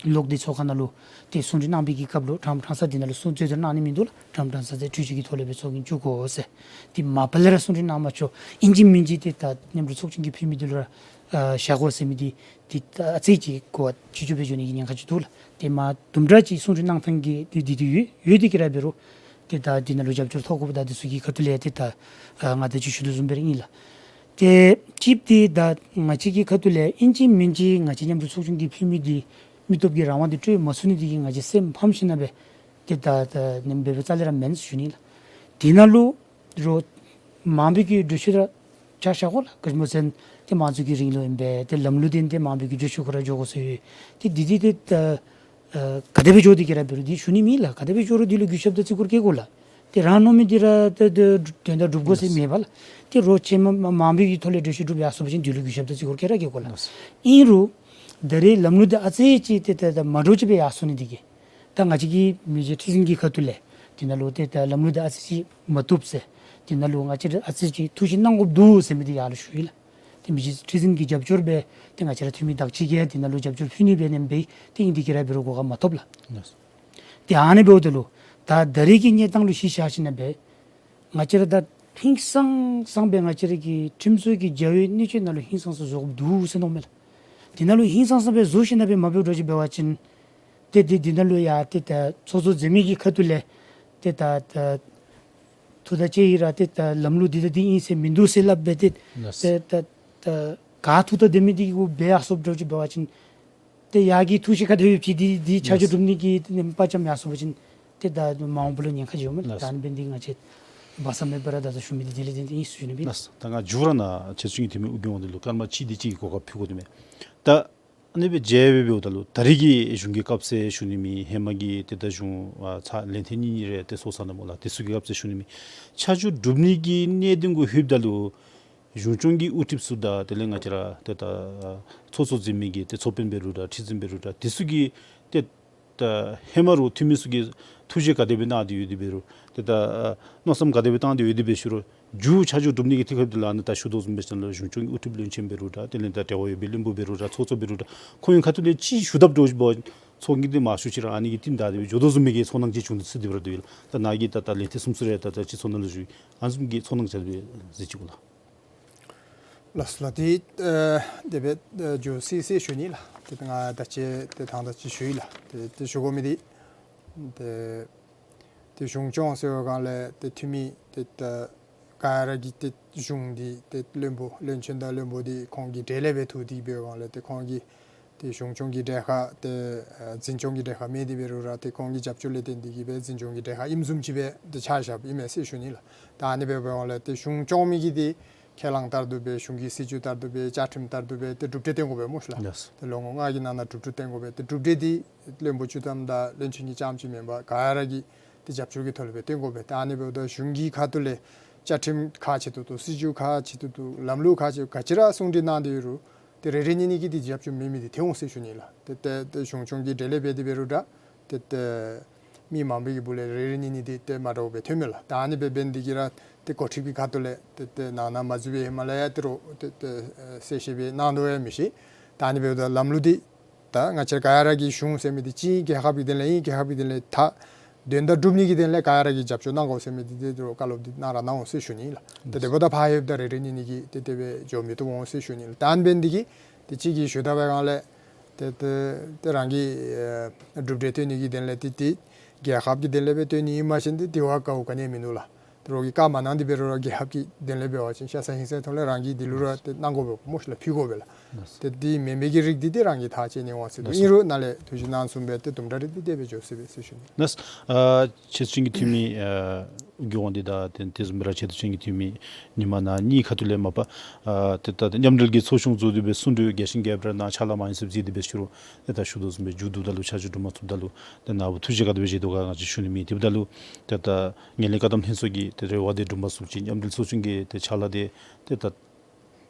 ལོག་སྟེ་ཚོགས་ཁང་ནང་ལུ་ཏེ་གསུང་གྲོས་གནང་བའི་གི་སྐབས་ལུ་ཀྲམ་ཀྲང་ས་འདི་ནང་ལུ་གསུང་རྩོད་བསྡུར་གནང་ནི་མིན་འདུག་ལགས། ཀྲམ་ཀྲང་ས་ཟེར་འཕྲུལ་ཆས་ཀྱི་ཐོག་ལས་སྦེ་ཚོགས་རྒྱན་བཙུགས་དགོ་ཟེར། ཏེ་མ་པ་ལས་ར་གསུང་གྲོས་གནང་མ་ཆོག། ཨིན་ཅི་མིན་ཅི་ཏེ་ད་མཉམ་འབྲེལ་ཚོགས་ཆུང་གིས་ཕུལ་མི་འདི་ལུ་ར་ཨ་བཞག་དགོ་ཟེར་མི་འདི་ཏེ་ད་ཨ་ཙི་ཅིག་གོ་བ་ཆུང་ཆུང་སྦེ་འགྱོ་ནི་གི་ཉེན་ཁ་ཅིག་འདུག་ལགས། ཏེ་མ་དུམ་གྲ་ཅིག་གསུང་གྲོས་གནང་ཐངས་ཀྱི་ཏེ་འདི་འདི་ཡོད་ཡོད་དེ་གི་ར་འབད་རུང་ཏེ་ད་འདི་ནང་ལུ་རྒྱབ་སྐྱོར་ཐོབ་དགོཔ་ད་འདི་ཚུ་གི་ཁ་ཐུག་ལས་ཏེ་ད་ཨ་ང་ད་ཅི་ཞུ་དོ་བཟུམ་སྦེ་ར་ཨིན་ལགས། ཏེ་གཅིག་འདི་ད་ང་བཅས་ཀྱི་ཁ་ཐུག་ལས་ཨིན་ཅི་མིན་ཅི་ང་བཅས་མཉམ་འབྲེལ་ཚོགས་ཆུང་གིས་ཕུལ་མི་འདི་མི་སྟོབས་ཀྱི་རང་དབང་འདི་སྤྲོད་མ་ཚུགས་ནི་འདི་གིས་ང་བཅས་སེམས་ཕམ་ཞིན་ན་སྦེ་ཏེ་ད་ད་ནེམ་སྦེ་སྦེ་རྩ་ལས་ར་མེན་ཟེར་ཞུ་ནི་ལགས། དེ་ནང་ལུ་རོགས་མང་པོའི་གི་འགྲོ་ཤུལ་ར་ཆ་བཞག་དགོ་ལགས། ག་ཅི་སྨོ་ཟེར་ན་ཏེ་དམངས་གཙོ་གི་རིང་ལུགས་ཨིན་པས། ཏེ་ལམ་ལུགས་འདི་ཏེ་མང་པོའི་གི་འགྲོ་ཤུལ་ཁོ་ར་འགྱོ་དགོ་ཟེར་ཡོད། ཏེ་འདི་འདི་ཏེ་ད་ཨ་ག་དེ་སྦེ་འགྱོ་སྟེ་གི་ར་འབད་རུང་འདི་ཞུ་ནི་མེད་ལགས། ག་དེ་སྦེ་འགྱོ་རུང་འདི་ལུ་གུས་ཞབས་དང་བརྩི་བཀུར་བསྐྱེད་དགོ་ལགས། ཏེ་རང་མནོ་མི་འདི་ར་ཏེ་ཏེ་དོན་དག་སྒྲུབ་དགོ་ཟེར་མེད་པས་ལགས། ཏེ་རོགས་ཆེས་མ་མ་མང་པོའི་གི་ཐོག་ལས་འགྲོ་ཤུལ་སྒྲུབ་ཡར་སོང་པ་ཅིན་འདི་ལུ་གུས་ཞབས་དང་བརྩི་བཀུར་བསྐྱེད་ར་བསྐྱེད་དགོ་ལགས། ཨིན་རུང་ད་རེས་ལམ་ལུགས་འདི་ཨ་ཙི་ཅིག་ཏེ་ཏེ་ཏེ་མ་འདྲཝ་ཅིག་སྦེ་ཡར་སོང་ནི་འདི་གིས་ད་ང་བཅས་ཀྱི་མི་རྗེ་ཁྲི་འཛིན་གྱི་ཁ་ཐུག་ལས་འདི་ནང་ལུ་ཏེ་ད་ལམ་ལུགས་འདི་ཨ་ཙི་ཅིག་མ་བཏུབ་ཟེར། འདི་ནང་ལུ་ང་བཅས་ར་ཨ་ཙི་ཅིག་ཐུགས་ཞིབ་གནང་དགོཔ་འདུག་ཟེར་མི་འདི་ཡར་ལུ་ཞུ་ཡི་ལགས། ཏེ་མི་རྗེ་ཁྲི་འཛིན་གྱི་རྒྱབ་སྐྱོར་སྦེ་ཏེ་ང་བཅས་ར་འཐུས་མི་དག་ཅིག་གིས་འདི་ནང་ལུ་རྒྱབ་སྐྱོར་ཕུལ་ནི་སྦེ་ནེམ་སྦེ་ཏེ་ཨིན་ཏེ་གི་ར་འབད་རུང་གོ་སྐབས་མ་ཐོབ་ལགས། ལགས་སོ། ཏེ་ཨ་ནི་འབདཝ་ད་ལུ་ད་ད་རེས་ཀྱི་གནས་སྟངས་ལུ་གཞི་བཞག་ཞིན་ན་སྦེ་ང་བཅས་ར་ད་ཧིང་སངས་སངས་སྦེ་ང་བཅས་ར་གི་ཁྲིམས་བཟོ་གི་བྱ་བའི་གནད་སྤྱོད་ནང་ལུ་ཧིང་སངས་ས་བཟོ་དགོཔ་འདུག་ཟེར་མནོཝ་མས་ལགས། འདི་ནང་ལུ་ཧིང་སངས་ས་སྦེ་བཟོ་ཞིན་ན་སྦེ་མ་འབད་འགྱོ་ཅིག་འབད་བ་ཅིན་ཏེ་ཏེ་འདི་ནང་ལུ་ཡང་ཏེ་ད་ཚོགས་གཙོ་འཛིན་མི་གི་ཁ་ཐུག་ལས་ཏེ་ད་ད་ཐུགས་ཐག་བཅད་ཡི་ར་ཏེ་ད་ལམ་ལུགས་འདི་ད་འདི་ཨིན་ཟེར་མིན་འདུག་ཟེར་སླབ་སྦེ་ཏེ་ལགས། ཏེ་ད་ད་ག་ཐུགས་ཐག་དེ་མི་འདི་གུ་སྦེ་ཡར་སོངམ་འདྲཝ་ཅིག་འབད་བ་ཅིན་ཏེ་ཡར་གྱི་ཐུགས་བཞེད་ག་དེ་ཡོདཔ་ཅིག་འདི་འདི་ཆ་འཇོག་སྒྲུབ་ནི་གི་ཏེ་དཔའ་བཅམ་ཡར་སོང་པ་ཅིན་ཏེ་ད་མ་འོངས་པ་ལུ་ཉེན་ཁ་ཅིག་འོང་མས། ལགས། ད་ཨ་ནི་འབད་ནི་འདི་ང་བཅས་སྦ་གསང་མེད་པར་ད་ལྟོ་ཞུ་མི་འདི་དེ་ལས་དེ་འདི་ཨིན་ཟེར་ཞུ་ནི་ཨིན། ལགས། ད་ང་མཇུག་ར་ནཱ་ཆེ་ཆུང་གི་འཐུས་མི་ཨོ་རྒྱན་དབང་འདུས་ལུ་སྐར་མ་གཅིག་དེ་ཅིག་གི་གོ་སྐབས་ཕུལ་དགོ་དེ་མས། ད་ཨ་ནི་སྦེ་མཇལ་སྦེ་འབདཝ་ད་ལུ་ད་རེས་ཀྱི་གཞུང་གི་སྐབས་སུ་ཞུ་ནི་མེད། ཧེ་མ་གི་ཏེ་ད་གཞུང་ཨ་ཚར་ལན་ཐེངས་གཉིས་གཉིས་རེ་ཏེ་སོང་ས་ནུག་སྨོ་ལགས། དེ་ཚུ་གི་སྐབས་སུ་ཞུ་ནི་མེད། ཆ་འཇོག་སྒྲུབ་ནི་གི་གནད་དོན་གུ་ལྷོདཔ་ད་ལུ་གཞུང་སྐྱོང་གི་དབུ་ཁྲིདཔ་ཚུ་དང་དེ་ལས་ང་བཅས་ར་ཏེ་ད་ཚོགས་གཙོ་འཛིན་མི་གི་ཏེ་ཚོགས་དཔོན་འབད་རུང་ར་ཁྲི་འཛིན་འབད་རུང་ར་དེ་ཚུ་གིས་ཏེ་ད་ཧེ་མ་རུང་འཐུས་མི་ཚུ་གིས་ཐུགས་བཞེད་ག་དེ་སྦེ་གནང་སྟེ་ཡོད་དེ་འབད་རུང་ཏེ་ད་མནོ་བསམ་ག་དེ་སྦེ་བཏང་སྟེ་ཡོད་དེ་འབད་ཞུ་རུང་མཇུག་ཆ་འཇོག་སྒྲུབ་ནི་གི་དུས་སྐབས་འདི་ལུ་ཨ་ནི་ད་ཞུ་དོ་བཟུམ་སྦེ་ཞུ་ན་ལུ་གཞུང་སྐྱོང་གི་དབུ་ཁྲིདཔ་བློན་ཆེན་འབད་རུང་ར་དེ་ལས་ད་འབྲེལ་བ་ཡོད་པའི་བློན་པོ་འབད་རུང་ར་ཚོགས་གཙོ་འབད་རུང་ར་ཁོང་གི་ཁ་ཐུག་ལས་ཅིག་ཞུ་དཔ་འདྲཝ་ཅིག་འབད་བ་ཅིན་ཚོགས་རྒྱན་འདི་མ་ཞུ་ཅིག་ར་ཨ་ནི་གི་རྟིང་བདའ་སྟེ་སྦེ་འགྱོ་དོ་བཟུམ་མའི་གི་ཚོར་སྣང་ཅིག་བྱུང་སྟེ་ཚུད་དེ་འབད་ར་སྡོད་ཡོད་ལགས། ད་ནཱ་གིས་ད་ད་ལན་ཐེངས་གསུམ་ཚུ་རེ་ད་ད་སྤྱི་ཚོགས་ནང་ལུ་ཞུ་ཡི། ཨ་ནི་བཟུམ་གྱི་ཚོར་སྣང་ཅིག་སྦེ་གཟིགས་ཅི་གོ་ལགས། ལགས་སོ་ལགས། ཏེ་ཨ་དེ་སྦེ་ཨ་མཇུག་བསྡུ་ཟེར་ཞུ་ནི་ལགས། ཏེ་ང་ད་ཅི་ཏེ་དང་ད་ཅི་ཞུ་ཡི་ལགས། ཏེ་ཏེ་ཞུ་དགོ་མི་འདི་ཏེ་ཏེ་གཞུང་སྐྱོང་ཟེར་བའི་སྒང་ལས་ཏེ་འཐུས་མི་ཏེ་ད་ག་ར་གིས་ཏེ་གཞུང་འདི་ཏེ་བློན་པོ་བློན་ཆེན་དང་བློན་པོ་འདི་ཁོང་གི་གྲལ་ལས་སྦེ་ཐུག་སྟེ་འབད་བའི་སྒང་ལས་ཏེ་ཁོང་གིས་ཏེ་གཞུང་སྐྱོང་གི་གྲལ་ཁར་ཏེ་ཨ་འཛིན་སྐྱོང་གི་གྲལ་ཁར་མེད་དེ་འབད་རུང་ར་ཏེ་ཁོང་གི་རྒྱབ་སྐྱོར་ལས་བརྟེན་ཏེ་གིས་སྦེ་འཛིན་སྐྱོང་གི་གྲལ་ཁར་ཨིནམ་བཟུམ་ཅིག་སྦེ་ཏེ་ཆ་བཞགཔ་ཨིན་མས་ཟེར་ཞུ་ནི་ལགས། ད་ཨ་ནི་འབད་བའི་སྒང་ལས་ཏེ་གཞུང་སྐྱོང་མི་གིས་ཏེ་ ཁས་བླངས་ལྟར་དུ་སྦེ་གཞུང་གི་སྲིད་བྱུས་ལྟར་དུ་སྦེ་བཅའ་ཁྲིམས་ལྟར་དུ་སྦེ་ཏེ་གྲུབ་འབྲས་བཏོན་དགོ་པས་སྨོ་ཤིག་ལགས། ལགས། ཏེ་ལོ་ངོ་ལྔ་གི་ནང་ན་གྲུབ་འབྲས་བཏོན་དགོ་པས། ཏེ་གྲུབ་འབྲས་འདི་བློན་པོ་བཅུ་ཐམ་དང་བློན་ཆེན་གྱིས་རྐྱངམ་ཅིག་མེན་པར་ག་ར་གིས་ཏེ་རྒྱབ་སྐྱོར་གྱི་ཐོག་ལས་སྦེ་བཏོན་དགོ་པས། ད་ཨ་ནི་འབདཝ་ད་གཞུང་གི་ཁ་ཐུག་ལས་བཅའ་ཁྲིམས་ག་ཅི་ཐུབ་ཐུབ་སྲིད་བྱུས་ག་ཅི་ཐུབ་ཐུབ་ལམ་ལུགས་ག་ཅི་ག་ཅི་ར་གསུང་གྲོས་གནང་སྟེ་ཡོད་རུང་ཏེ་རེ་རེ་གཉིས་གཉིས་ཀྱིས་ཏེ་རྒྱབ་སྐྱོར་མེད་མི་འདི་ཐལ་འོང་ཟེར་ཞུ་ནི་ལགས། ཏེ་ཏེ་ཏེ་གཞུང་སྐྱོང་གི་གྲལ་ལས་འབད་དེ་འབད་རུང་འདྲ་ཏེ་ཏེ་མི་མང་པོའི་གི་སྦུག་ལས་རེ་རེ་གཉིས་གཉིས་འདི་ཏེ་མ་འདྲཝ་སྦེ་ཐོན་མས་ལགས། ད་ཨ་ནི་སྦེ་འབད་ནི་འདི་གིས་ར་ཏེ་འགོ་ཁྲིད་པའི་ཁ་ཐུག་ལས་ཏེ་ཏེ་ནང་ན་མ་འཛུལ་བའི་ཧེ་མ་ལས་ཡང་ཏེ་རོགས་ཏེ་ཏེ་གསལ་བཤད་སྦེ་གནང་དོ་ཡང་མི་ཤེས། ད་ཨ་ནི་འབདཝ་ད་ལམ་ལུགས་འདི་ད་ང་བཅས་ག་ར་གི་གཞུང་ཟེར་མི་འདི་གཅིག་རྒྱལ་ཁབ་ཀྱི་དོན་ལས་ཨིན། རྒྱལ་ཁབ་ཀྱི་དོན་ལས་ད་དོན་དག་སྒྲུབ་ནི་གི་དོན་ལས་ག་ར་གིས་རྒྱབ་སྐྱོར་གནང་དགོ་ཟེར་མི་འདི་ཏེ་རོགས་བཀའ་སློབ་འདི་གནང་ར་གནང་འོང་ཟེར་ཞུ་ནི་ལགས། ཏེ་དེ་འབདཝ་ད་ཕར་ཡོདཔ་ད་རེ་རེ་གཉིས་གཉིས་ཀྱིས་ཏེ་དེ་སྦེ་འགྱོ་མི་བཏུབ་འོང་ཟེར་ཞུ་ནི་ལགས། ད་ཨ་ནི་འབད་ནི་འདི་གིས་ཏེ་གཅིག་གིས་ཞུ་དག་པའི་སྒང་ལས་ཏེ་ཏེ་ཏེ་རང་གི་ཨེ་གྲུབ་འབྲས་བཏོན་ནི་གི་དོན་ལས་ཏེ་ཏེ་རྒྱལ་ཁབ་ཀྱི་དོན་ལས་སྦེ་བཏོན་ནི་ཨིན་པ་ཅིན་ཏེ་དེ་བ་དཀའཝ་ག་ནི་ཡང་མིན་འདུག་ལགས། ཏེ་རོགས་ཀྱིས་བཀའ་མ་གནང་སྟེ་འབད་རུང་ར་རྒྱལ་ཁབ་ཀྱི་དོན་ལས་འབད་བ་ཅིན་ཤ་ཚ་ཧིང་ཚའི་ཐོག་ལས་རང་གིས་འདི་ལུ་ར་ཏེ་གནང་དགོ་པས་སྨོ་ཤིག་ལགས། ཕུལ་དགོ་པས་ལགས། ལགས། ཏེ་འདི་མེན་པའི་གི་རིགས་འདི་ཏེ་རང་གིས་ཐག་བཅད་ནི་འོང་ཟེར་དོ། ལགས། ཨིན་རུང་ནཱ་ལས་ཐུགས་བཞེད་གནང་བཟུམ་སྦེ་ཏེ་དུམ་གྲ་རེ་འདི་དེ་སྦེ་འགྱོ་ཟེར་སྦེ་ཟེར་ཞུ་ནི། ལགས། ཨ་ཆེ་བསྟོད་ཅན་གྱི་འཐུས་མི་ཨ་དགེ་དབང་འདི་དང་ཏེ་དེ་བཟུམ་སྦེ་ར་ཆེ་བསྟོད་ཅན་གྱི་འཐུས་མི་ཉི་མ་ནཱ་གཉིས་ཁ་ཐུག་ལས་མ་པ་ཨ་ཏེ་ད་མཉམ་འབྲེལ་གྱི་ཚོགས་ཆུང་བཟོ་སྟེ་སྦེ་གསུང་གྲོས་རྒྱས་ཤིང་རྒྱས་པ་ར་གནང་། ཕྱག་ལཱ་མང་ཤོས་མཛད་དེ་སྦེ་ཞུ་རུང་ཏེ་ད་ཞུ་དོ་བཟུམ་སྦེ་མཇུག་བསྡུཝ་ད་ལུ་ཆ་འཇོག་གྲུབ་མ་ཚུགསཔ་ད་ལུ་ཏེ་ནཱ་བུ་ཐུགས་རྗེ་ག་དེ་སྦེ་བཞེས་དོ་ག་ང་བཅས་ཞུ་ནི་མེད། དེ་འབདཝ་ད་ལུ་ཏེ་ད་ངན་ལྷད་བཀག་སྡོམ་ལྷན་ཚོགས་ཀྱི་ཏེ་རེ་བ་འདི་འགྲུབ་མ་ཚུགས་ཅི། མཉམ་འབྲེལ་ཚོགས་ཆུང་གི་ཏེ་ཕྱག་ལཱ་འདི་ཏེ་ད་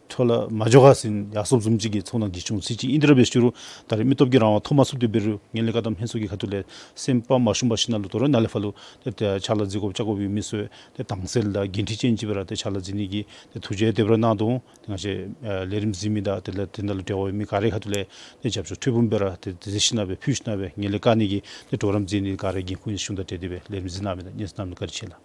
འཕྲོ་བརླག་མ་འགྱོ་ག་ཟེར་ཡར་སོངམ་བཟུམ་ཅིག་གི་ཚོར་སྣང་འདི་བྱུང་སྲིད་ཅི། ཨིན་དེ་ར་འབད་ཞུ་རུང་ད་རེས་མི་སྟོབས་ཀྱི་རང་དབང་ཐོབ་མ་ཚུགས་ཏེ་འབད་རུང་ངན་ལྷད་བཀག་སྡོམ་ལྷན་ཚོགས་ཀྱི་ཁ་ཐུག་ལས་སེམས་པ་མ་ཞུམ་པ་ཞིནམ་ལས་དོ་རུང་ནཱ་ལས་ཕར་ལུ་ཏེ་ཏེ་ཕྱག་ལཱ་མཛད་དགོཔ་རྐྱབ་དགོཔ་ཡོད་མི་ཚུ་ཏེ་དྭངས་གསལ་དང་འགན་འཁྲི་ཅན་ཅིག་སྦེ་ར་ཏེ་ཕྱག་ལཱ་མཛད་ནི་གི་ཏེ་ཐུགས་རྗེ་དེ་སྦེ་ར་གནང་དོ། ཏེ་ང་བཅས་ཨ་ལས་རིམ་གཟིགས་མི་དང་དེ་ལས་དེ་ནང་ལུ་འབྲེལ་བ་ཡོད་མི་ག་རའི་ཁ་ཐུག་ལས་ཏེ་རྒྱབ་སྐྱོར་ཐུགས་ཕམ་སྦེ་ར་ཏེ་མཛད་ཞིན་ན་སྦེ་ཕུལ་ཞིན་ན་སྦེ་ངན་ལྷད་བཀག་ནི་གི་ཏེ་གྲོགས་རམ་མཛད་ནི་ག་ར་འགན་ཁུར་ནི་གཞུང་དང་འབྲེལ་ཏེ་སྦེ་ལས་རིམ་གཟིགས་གནང་མི་དང་སྙན་གསན་གནང་མི་བཀའ་དྲིན་ཆེ་ལགས།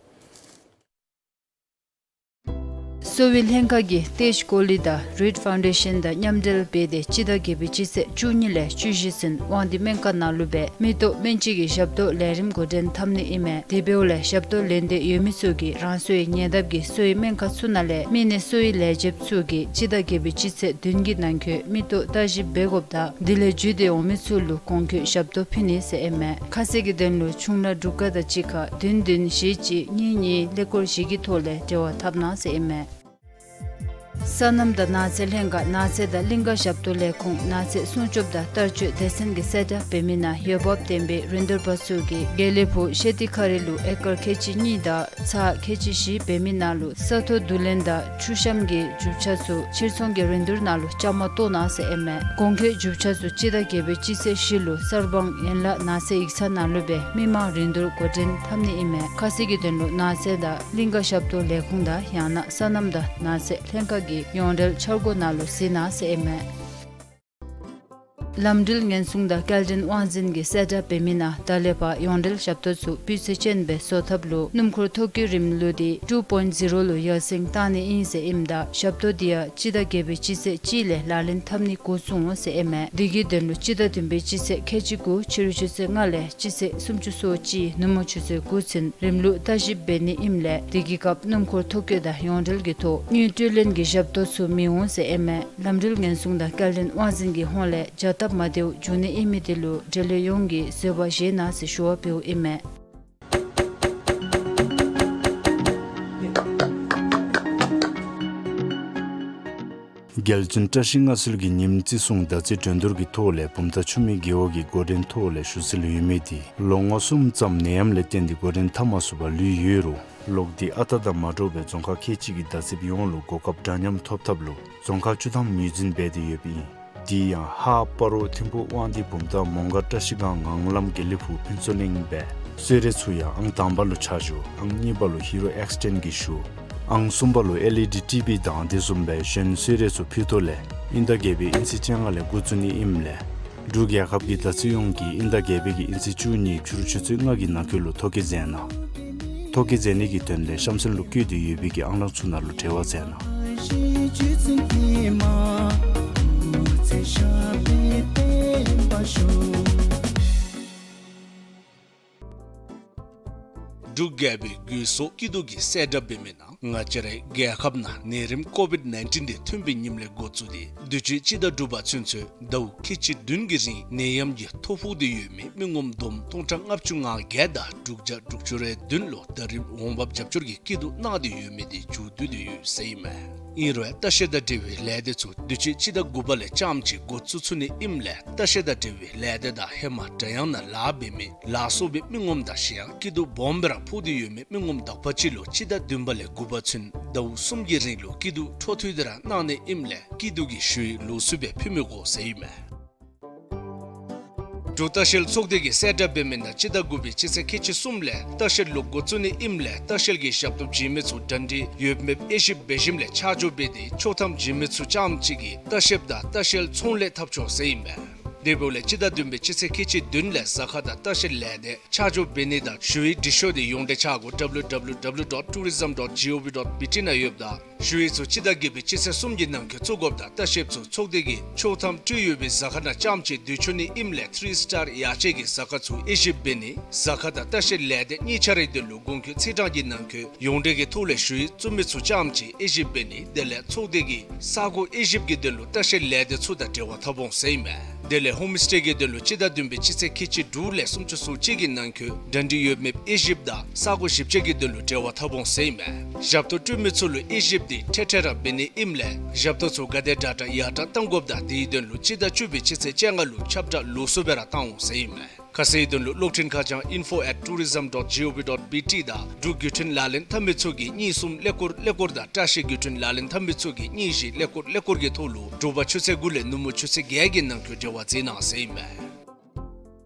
གསོ་བའི་ལྷན་ཁག་གིས་ཏེ་ཤི་ཀོ་ལི་དང་རིཌ་ཕའུན་ཌེ་ཤཱན་དང་མཉམ་འབྲེལ་འབད་དེ་སྤྱི་ཟླ་བརྒྱད་པའི་སྤྱི་ཚེས་བཅུ་གཉིས་ལས་བཅུ་བཞི་ཚུན་དབང་འདུས་སྨན་ཁང་ནང་ལུ་སྦེ་མིག་ཏོ་སྨན་དཔྱད་ཀྱི་ཞབས་ཏོག་ལས་རིམ་འགོ་འདྲེན་འཐབ་ནི་ཨིན་མས། དེ་འབདཝ་ལས་ཞབས་ཏོག་ལེན་འདོད་ཡོད་མི་ཚུ་གིས་རང་སོའི་ཉེ་འདབས་ཀྱི་གསོ་བའི་སྨན་ཁང་ཚུ་ནང་ལས་མི་སྣ་གསོ་བའི་ལས་བྱེདཔ་ཚུ་གིས་སྤྱི་ཟླ་བརྒྱད་པའི་སྤྱི་ཚེས་བདུན་གྱི་ནང་འཁོད་མིག་ཏོ་བརྟག་ཞིབ་འབད་དགོཔ་དང་དེ་ལས་བརྒྱུད་དེ་འོང་མི་ཚུ་ལུ་གོང་འཁོད་ཞབས་ཏོག་ཕུལ་ནི་ཟེར་ཨིན་མས། ཁ་གསལ་གྱི་དོན་ལུ་ཆུང་ལ་འབྲུག་ཁ་དང་གཅིག་ཁར་བདུན་བདུན་བཞི་གཅིག་གཉིས་གཉིས་ཀླད་ཀོར་བཞི་གི་ཐོག་ལས་འབྲེལ་བ་འཐབ་གནང་ཟེར་ཨིན་མས། སོ་ནམ་དང་ནགས་ཚལ་ལྷན་ཁག་ནགས་ཚལ་དང་གླིང་ཀ་ཞབས་ཏོག་ལས་ཁུངས་ནགས་ཚལ་སྲུང་སྐྱོབ་དང་བསྟར་སྤྱོད་སྡེ་ཚན་གྱིས་གསལ་བསྒྲགས་འབད་མི་ནང་འོས་འབབ་ལྡན་པའི་རིན་བསྡུར་པ་ཚུ་གིས་དགེ་ལེགས་ཕུག་ཤེ་ཏི་ཁ་རི་ལུ་ཨེ་ཀར་ཁལ་གཅིག་གཉིས་དང་ཚར་ཁལ་གཅིག་བཞི་འབད་མི་ནང་ལུ་ས་མཐོ་རྡུལ་ལེན་དང་ཆུ་གཤམ་གྱི་རྒྱུ་ཆ་ཚུ་ཕྱིར་ཚོང་གི་རིན་བསྡུར་ནང་ལུ་བཅའ་མར་གཏོགས་གནང་ཟེར་ཨིན་མས། གོང་འཁོད་རྒྱུ་ཆ་ཚུ་སྤྱི་ཟླ་བརྒྱད་པའི་སྤྱི་ཚེས་བཞི་ལུ་གསར་སྤང་ཡན་ལག་ནགས་ཚལ་ཡིག་ཚང་ནང་ལུ་སྦེ་མི་མང་རིན་བསྡུར་འགོ་འདྲེན་འཐབ་ནི་ཨིན་མས། ཁ་གསལ་གྱི་དོན་ལུ་ནགས་ཚལ་དང་གླིང་ཀ་ཞབས་ཏོག་ལས་ཁུངས་དང་ཡང་ན་སོ་ནམ་དང་ནགས་ཚལ་ལྷན་ཁག་གི་ཡོངས་འབྲེལ་འཆར་སྒོ་ནང་ལུ་གཟིགས་གནང་ཟེར་ཨིན་མས། ལམ་འགྲུལ་ཉེན་སྲུང་དང་སྐྱེལ་འདྲེན་དབང་འཛིན་གྱིས་གསལ་བསྒྲགས་འབད་མི་ནང་ད་ལས་ཕར་ཡོངས་འབྲེལ་ཞབས་ཏོག་ཚུ་སྤུས་ཚད་ཅན་སྦེ་བཟོ་ཐབས་ལུ་སྣུམ་འཁོར་ཐོ་བཀོད་རིམ་ལུགས་འདི་ཊུ་པོའིནཊ་ཟི་རོ་ལུ་ཡར་སེང་བཏང་ནི་ཨིན་ཟེར་ཨིནམ་ད་ཞབས་ཏོག་འདི་ཡང་སྤྱི་ཟླ་བརྒྱད་པའི་སྤྱི་ཚེས་གཅིག་ལས་ལག་ལེན་འཐབ་ནི་འགོ་བཙུགས་འོང་ཟེར་ཨིན་མས། འདི་གི་དོན་ལུ་སྤྱི་ཟླ་བདུན་པའི་སྤྱི་ཚེས་ཁལ་གཅིག་དགུ་ཕྱི་རུ་ཆུ་ཚོད་ལྔ་ལས་སྤྱི་ཚེས་སུམ་ཅུ་སོ་གཅིག་ནུབ་མོ་ཆུ་ཚོད་དགུ་ཚུན་རིམ་ལུགས་བརྟག་ཞིབ་འབད་ནི་ཨིནམ་ལས་འདི་གི་སྐབས་སྣུམ་འཁོར་ཐོ་བཀོད་དང་ཡོངས་འབྲེལ་གྱི་ཐོག་དངུལ་སྤྲོད་ལེན་གྱི་ཞབས་ཏོག་ཚུ་མི་འོང་ཟེར་ཨིན་མས། ལམ་འགྲུལ་ཉེན་སྲུང་དང་སྐྱེལ་འདྲེན་དབང་འཛིན་གྱི་ཧོངས་ལས་བྱ་སྟབས་མ་བདེཝ་འབྱུང་ནི་ཨིན་མི་དེ་ལུ་འབྲེལ་ཡོད་ཡོངས་ཀྱིས་བཟོད་པ་བཞེས་གནང་ཟེར་ཞུ་བ་འབདཝ་ཨིན་མས། རྒྱལ་བཙུན་བཀྲ་ཤིས་མངའ་གསོལ་གྱི་ཉིནམ་བརྩི་སྲུང་ཟླ་རྩིས་འགྲན་བསྡུར་གྱི་ཐོག་ལས་བུམ་ཐང་ཆུ་སྨད་རྒེད་འོག་གིས་འགོ་འདྲེན་ཐོག་ལས་ཞུ་སྲོལ་ཡོད་མི་དེ་ལོ་ངོ་གསུམ་ཙམ་ནད་ཡམས་ལས་བརྟེན་ཏེ་འགོ་འདྲེན་འཐབ་མ་ཚུགས་པར་ལུས་ཡོད་རུང་ལོག་སྟེ་ཨ་རྟག་དང་མ་འདྲཝ་སྦེ་རྫོང་ཁག་ཁལ་གཅིག་གི་བརྡ་ཚིག་ཡོངས་ལུ་གོ་སྐབས་འདྲ་མཉམ་ཐོབ་ཐབས་ལུ་རྫོང་ཁག་བཅུ་ཐམ་ངོས་འཛིན་འབད་དེ་ཡོདཔ་ཨིན། དེ་ཡང་ཧཱ་སྤ་རོ་ཐིམ་ཕུ་དབང་འདུས་བུམ་ཐང་མོང་སྒར་བཀྲ་ཤིས་སྒང་ངང་ལམ་དགེ་ལེགས་ཕུག་ཕུན་ཚོགས་གླིང་སྦེ་གསོལ་རས་ཚུ་ཡང་ཨང་དང་པ་ལུ་ཆ་འཇོག་ཨང་གཉིས་པ་ལུ་ཧི་རོ་ཨེགསི་ཊེནཌ་གྱིས་ཞུ་ཨང་གསུམ་པ་ལུ་ཨེལ་ཨི་ཌི་ཊི་བི་དང་དེ་བཟུམ་སྦེ་གཞན་གསོལ་རས་ཚུ་ཕུལ་དོ་ལས་དབྱིན་ཟླ་བརྒྱད་པའི་དབྱིན་ཚེས་བཅོ་ལྔ་ལས་འགོ་བཙུགས་ནི་ཨིནམ་ལས་འབྲུག་རྒྱལ་ཁབ་ཀྱི་ཟླ་ཚེས་ཡོངས་ཀྱི་དབྱིན་ཟླ་བརྒྱད་པའི་གི་དབྱིན་ཚེས་བཅུ་གཉིས་ཕྱི་རུ་ཆུ་ཚོད་ལྔ་གི་ནང་འཁོད་ལུ་ཐོ་བཀོད་མཛད་གནང་། ཐོ་བཀོད་མཛད་ནི་གི་དོན་ལས་གཤམ་གསལ་ལུ་བཀོད་དེ་ཡོད་པའི་གི་ཨང་གྲངས་ཚུ་ནང་ལུ་འབྲེལ་བ་མཛད་གནང་། འབྲུག་རྒྱལ་པོའི་སྒོས་སུ་སྐྱིད་སྡུག་གི་གསལ་བསྒྲགས་འབད་མི་ནང་ང་བཅས་རའི་རྒྱལ་ཁབ་ནང་ནད་རིམས་ཀོ་བིཌ་ནའིན་ཊིན་འདི་ཐོན་པའི་ཉིནམ་ལས་འགོ་བཙུགས་ཏེ་དུས་ཅི་སྤྱི་ཟླ་དྲུག་པ་ཚུན་ཚོད་ཟླཝ་ཁལ་གཅིག་བདུན་གྱི་རིང་ནད་ཡམས་ཀྱིས་ཐོ་ཕོག་སྟེ་ཡོད་མི་མི་ངོམ་བསྡོམས་སྟོང་ཕྲག་ལྔ་བཅུ་ང་བརྒྱད་དང་དྲུག་བརྒྱ་དྲུག་ཅུ་རེ་བདུན་ལུ་ད་རིས་འོང་འབབ་རྒྱབ་སྐྱོར་གྱི་སྐྱིད་སྡུག་གནང་སྟེ་ཡོད་མི་དེ་མཇུག་བསྡུ་སྟེ་ཡོད་ཟེར་ཨིན་མས། ཨིན་རུང་ལྟ་བཤལ་དང་འབྲེལ་བའི་ལས་སྡེ་ཚུ་དུས་ཅི་སྤྱི་ཟླ་དགུ་པ་ལས་རྐྱངམ་གཅིག་འགོ་བཙུགས་ཚུགས་ནི་ཨིནམ་ལས་ལྟ་བཤལ་དང་འབྲེལ་བའི་ལས་སྡེ་དང་ཧེ་མ་འདྲ་ཡང་ན་ལཱ་འབད་མི་ལཱ་གསོག་པའི་མི་ངོམ་དང་གཞན་ཡང་སྐྱིད་སྡུག་སྦོམ་སྦེ་ར་ཕོག་སྟེ་ཡོད་མི་མི་ངོམ་དག་པ་ཅིག་ལུ་སྤྱི་ཟླ་བདུན་པ་ལས་དགུ་པ་ཚུན་ཟླཝ་གསུམ་གྱི་རིང་ལུ་སྐྱིད་སྡུག་འཕྲོ་མཐུད་དེ་ར་གནང་ནི་ཨིནམ་ལས་སྐྱིད་སྡུག་གི་ཞུ་ཡིག་ལོགས་སུ་སྦེ་ཕུལ་མི་དགོ་ཟེར་ཨིན་མས། འབྲུག་ལྟ་བཤལ་ཚོགས་སྡེ་གིས་གསལ་བསྒྲགས་འབད་མི་ནང་སྤྱི་ཟླ་དགུ་པའི་སྤྱི་ཚེས་ཁལ་གཅིག་གསུམ་ལས་ལྟ་བཤལ་ལུ་འགོ་བཙུགས་ནི་ཨིནམ་ལས་ལྟ་བཤལ་གྱི་ཞབས་ཏོག་བྱིན་མི་ཚུ་གྲ་སྒྲིག་ཡོདཔ་མེདཔ་དབྱེ་ཞིབ་འབད་ཞིནམ་ལས་ཆ་འཇོག་འབད་དེ་ཆོག་ཐམ་བྱིན་མི་ཚུ་རྐྱངམ་གཅིག་གིས་ལྟ་བཤལཔ་དང་ལྟ་བཤལ་ཚོང་ལས་འཐབ་ཆོག་ཟེར་ཨིན་མས། དེ་འབདཝ་ལས་སྤྱི་ཟླ་བདུན་པའི་སྤྱི་ཚེས་ཁལ་གཅིག་བདུན་ལས་ཟ་ཁང་དང་ལྟ་བཤལ་ལས་སྡེ་ཆ་འཇོག་འབད་ནི་དང་ཞུ་ཡིག་འབྲི་ཤོག་དེ་ཡོངས་འབྲེལ་ཆ་སྒོ་W W W dot tourism dot gov dot B T ནང་ཡོདཔ་ད་ཞུ་ཡིག་ཚུ་སྤྱི་ཟླ་བརྒྱད་པའི་སྤྱི་ཚེས་གསུམ་གྱི་ནང་འཁོད་བཙུགས་དགོཔ་དང་ལྟ་བཤལཔ་ཚུ་ཚོགས་སྡེ་གིས་ཆོག་ཐམ་སྤྲོད་ཡོད་པའི་ཟ་ཁང་ནང་རྐྱངམ་གཅིག་སྡོད་ཆོག་ནི་ཨིནམ་ལས་ཐི་རི་སི་ཊར་ཡར་ཅན་གྱི་ཟ་ཁང་ཚུ་དབྱེ་ཞིབ་འབད་ནི་ཟ་ཁང་དང་ལྟ་བཤལ་ལས་སྡེ་གཉིས་ཆ་རའི་དོན་ལུ་གོང་འཁོད་ཚེས་གྲངས་ཀྱི་ནང་འཁོད་ཡོངས་འབྲེལ་གྱི་ཐོག་ལས་ཞུ་ཡིག་བཙུགས་མི་ཚུ་རྐྱངམ་གཅིག་དབྱེ་ཞིབ་འབད་ནི་དེ་ལས་ཚོགས་སྡེ་གིས་ས་གོ་དབྱེ་ཞིབ་ཀྱི་དོན་ལུ་ལྟ་བཤལ་ལས་སྡེ་ཚུ་དང་འབྲེལ་བ་འཐབ་འོང་ཟེར་ཨིན་མས། དེ་ལས་ཧོམ་སི་ཊེ་གི་དོན་ལུ་སྤྱི་ཟླ་བདུན་པའི་སྤྱི་ཚེས་ཁལ་གཅིག་དྲུག་ལས་སུམ་ཅུ་སོ་གཅིག་གི་ནང་འཁོད་གྲ་སྒྲིག་ཡོད་མེད་དབྱེ་ཞིབ་དང་ས་གོ་ཞིབ་དཔྱད་ཀྱི་དོན་ལུ་འབྲེལ་བ་འཐབ་འོང་ཟེར་ཨིན་མས། ཞབས་ཏོག་སྤྲོད་མི་ཚུ་ལུ་དབྱེ་ཞིབ་དེ་འཕྲལ་འཕྲལ་ར་འབད་ནི་ཨིནམ་ལས་ཞབས་ཏོག་ཚུ་ག་དེ་དྲག་དྲག་ཡར་དྲག་གཏང་དགོཔ་དང་དེའི་དོན་ལུ་སྤྱི་ཟླ་བཅུ་པའི་སྤྱི་ཚེས་བཅོ་ལྔ་ལུ་ཁྱབ་བསྒྲགས་ལོགས་སུ་སྦེ་ར་བཏང་འོང་ཟེར་ཨིན་མས། ཁ་གསལ་དོན་ལུ་གློག་འཕྲིན་ཁ་བྱང་info at tourism dot gov dot B T དང་འབྲུག་བརྒྱུད་འཕྲིན་ལག་ལེན་འཐབ་མི་ཚུ་གིས་གཉིས་གསུམ་ཀླད་ཀོར་ཀླད་ཀོར་དང་བཀྲ་ཤིས་བརྒྱུད་འཕྲིན་ལག་ལེན་འཐབ་མི་ཚུ་གིས་གཉིས་བཞི་ཀླད་ཀོར་ཀླད་ཀོར་གྱི་ཐོག་ལུ་དྲོ་པ་ཆུ་ཚོད་དགུ་ལས་ནུབ་མོ་ཆུ་ཚོད་བརྒྱད་ཀྱི་ནང་འཁོད་འབྲེལ་བ་མཛད་གནང་ཟེར་ཨིན་མས།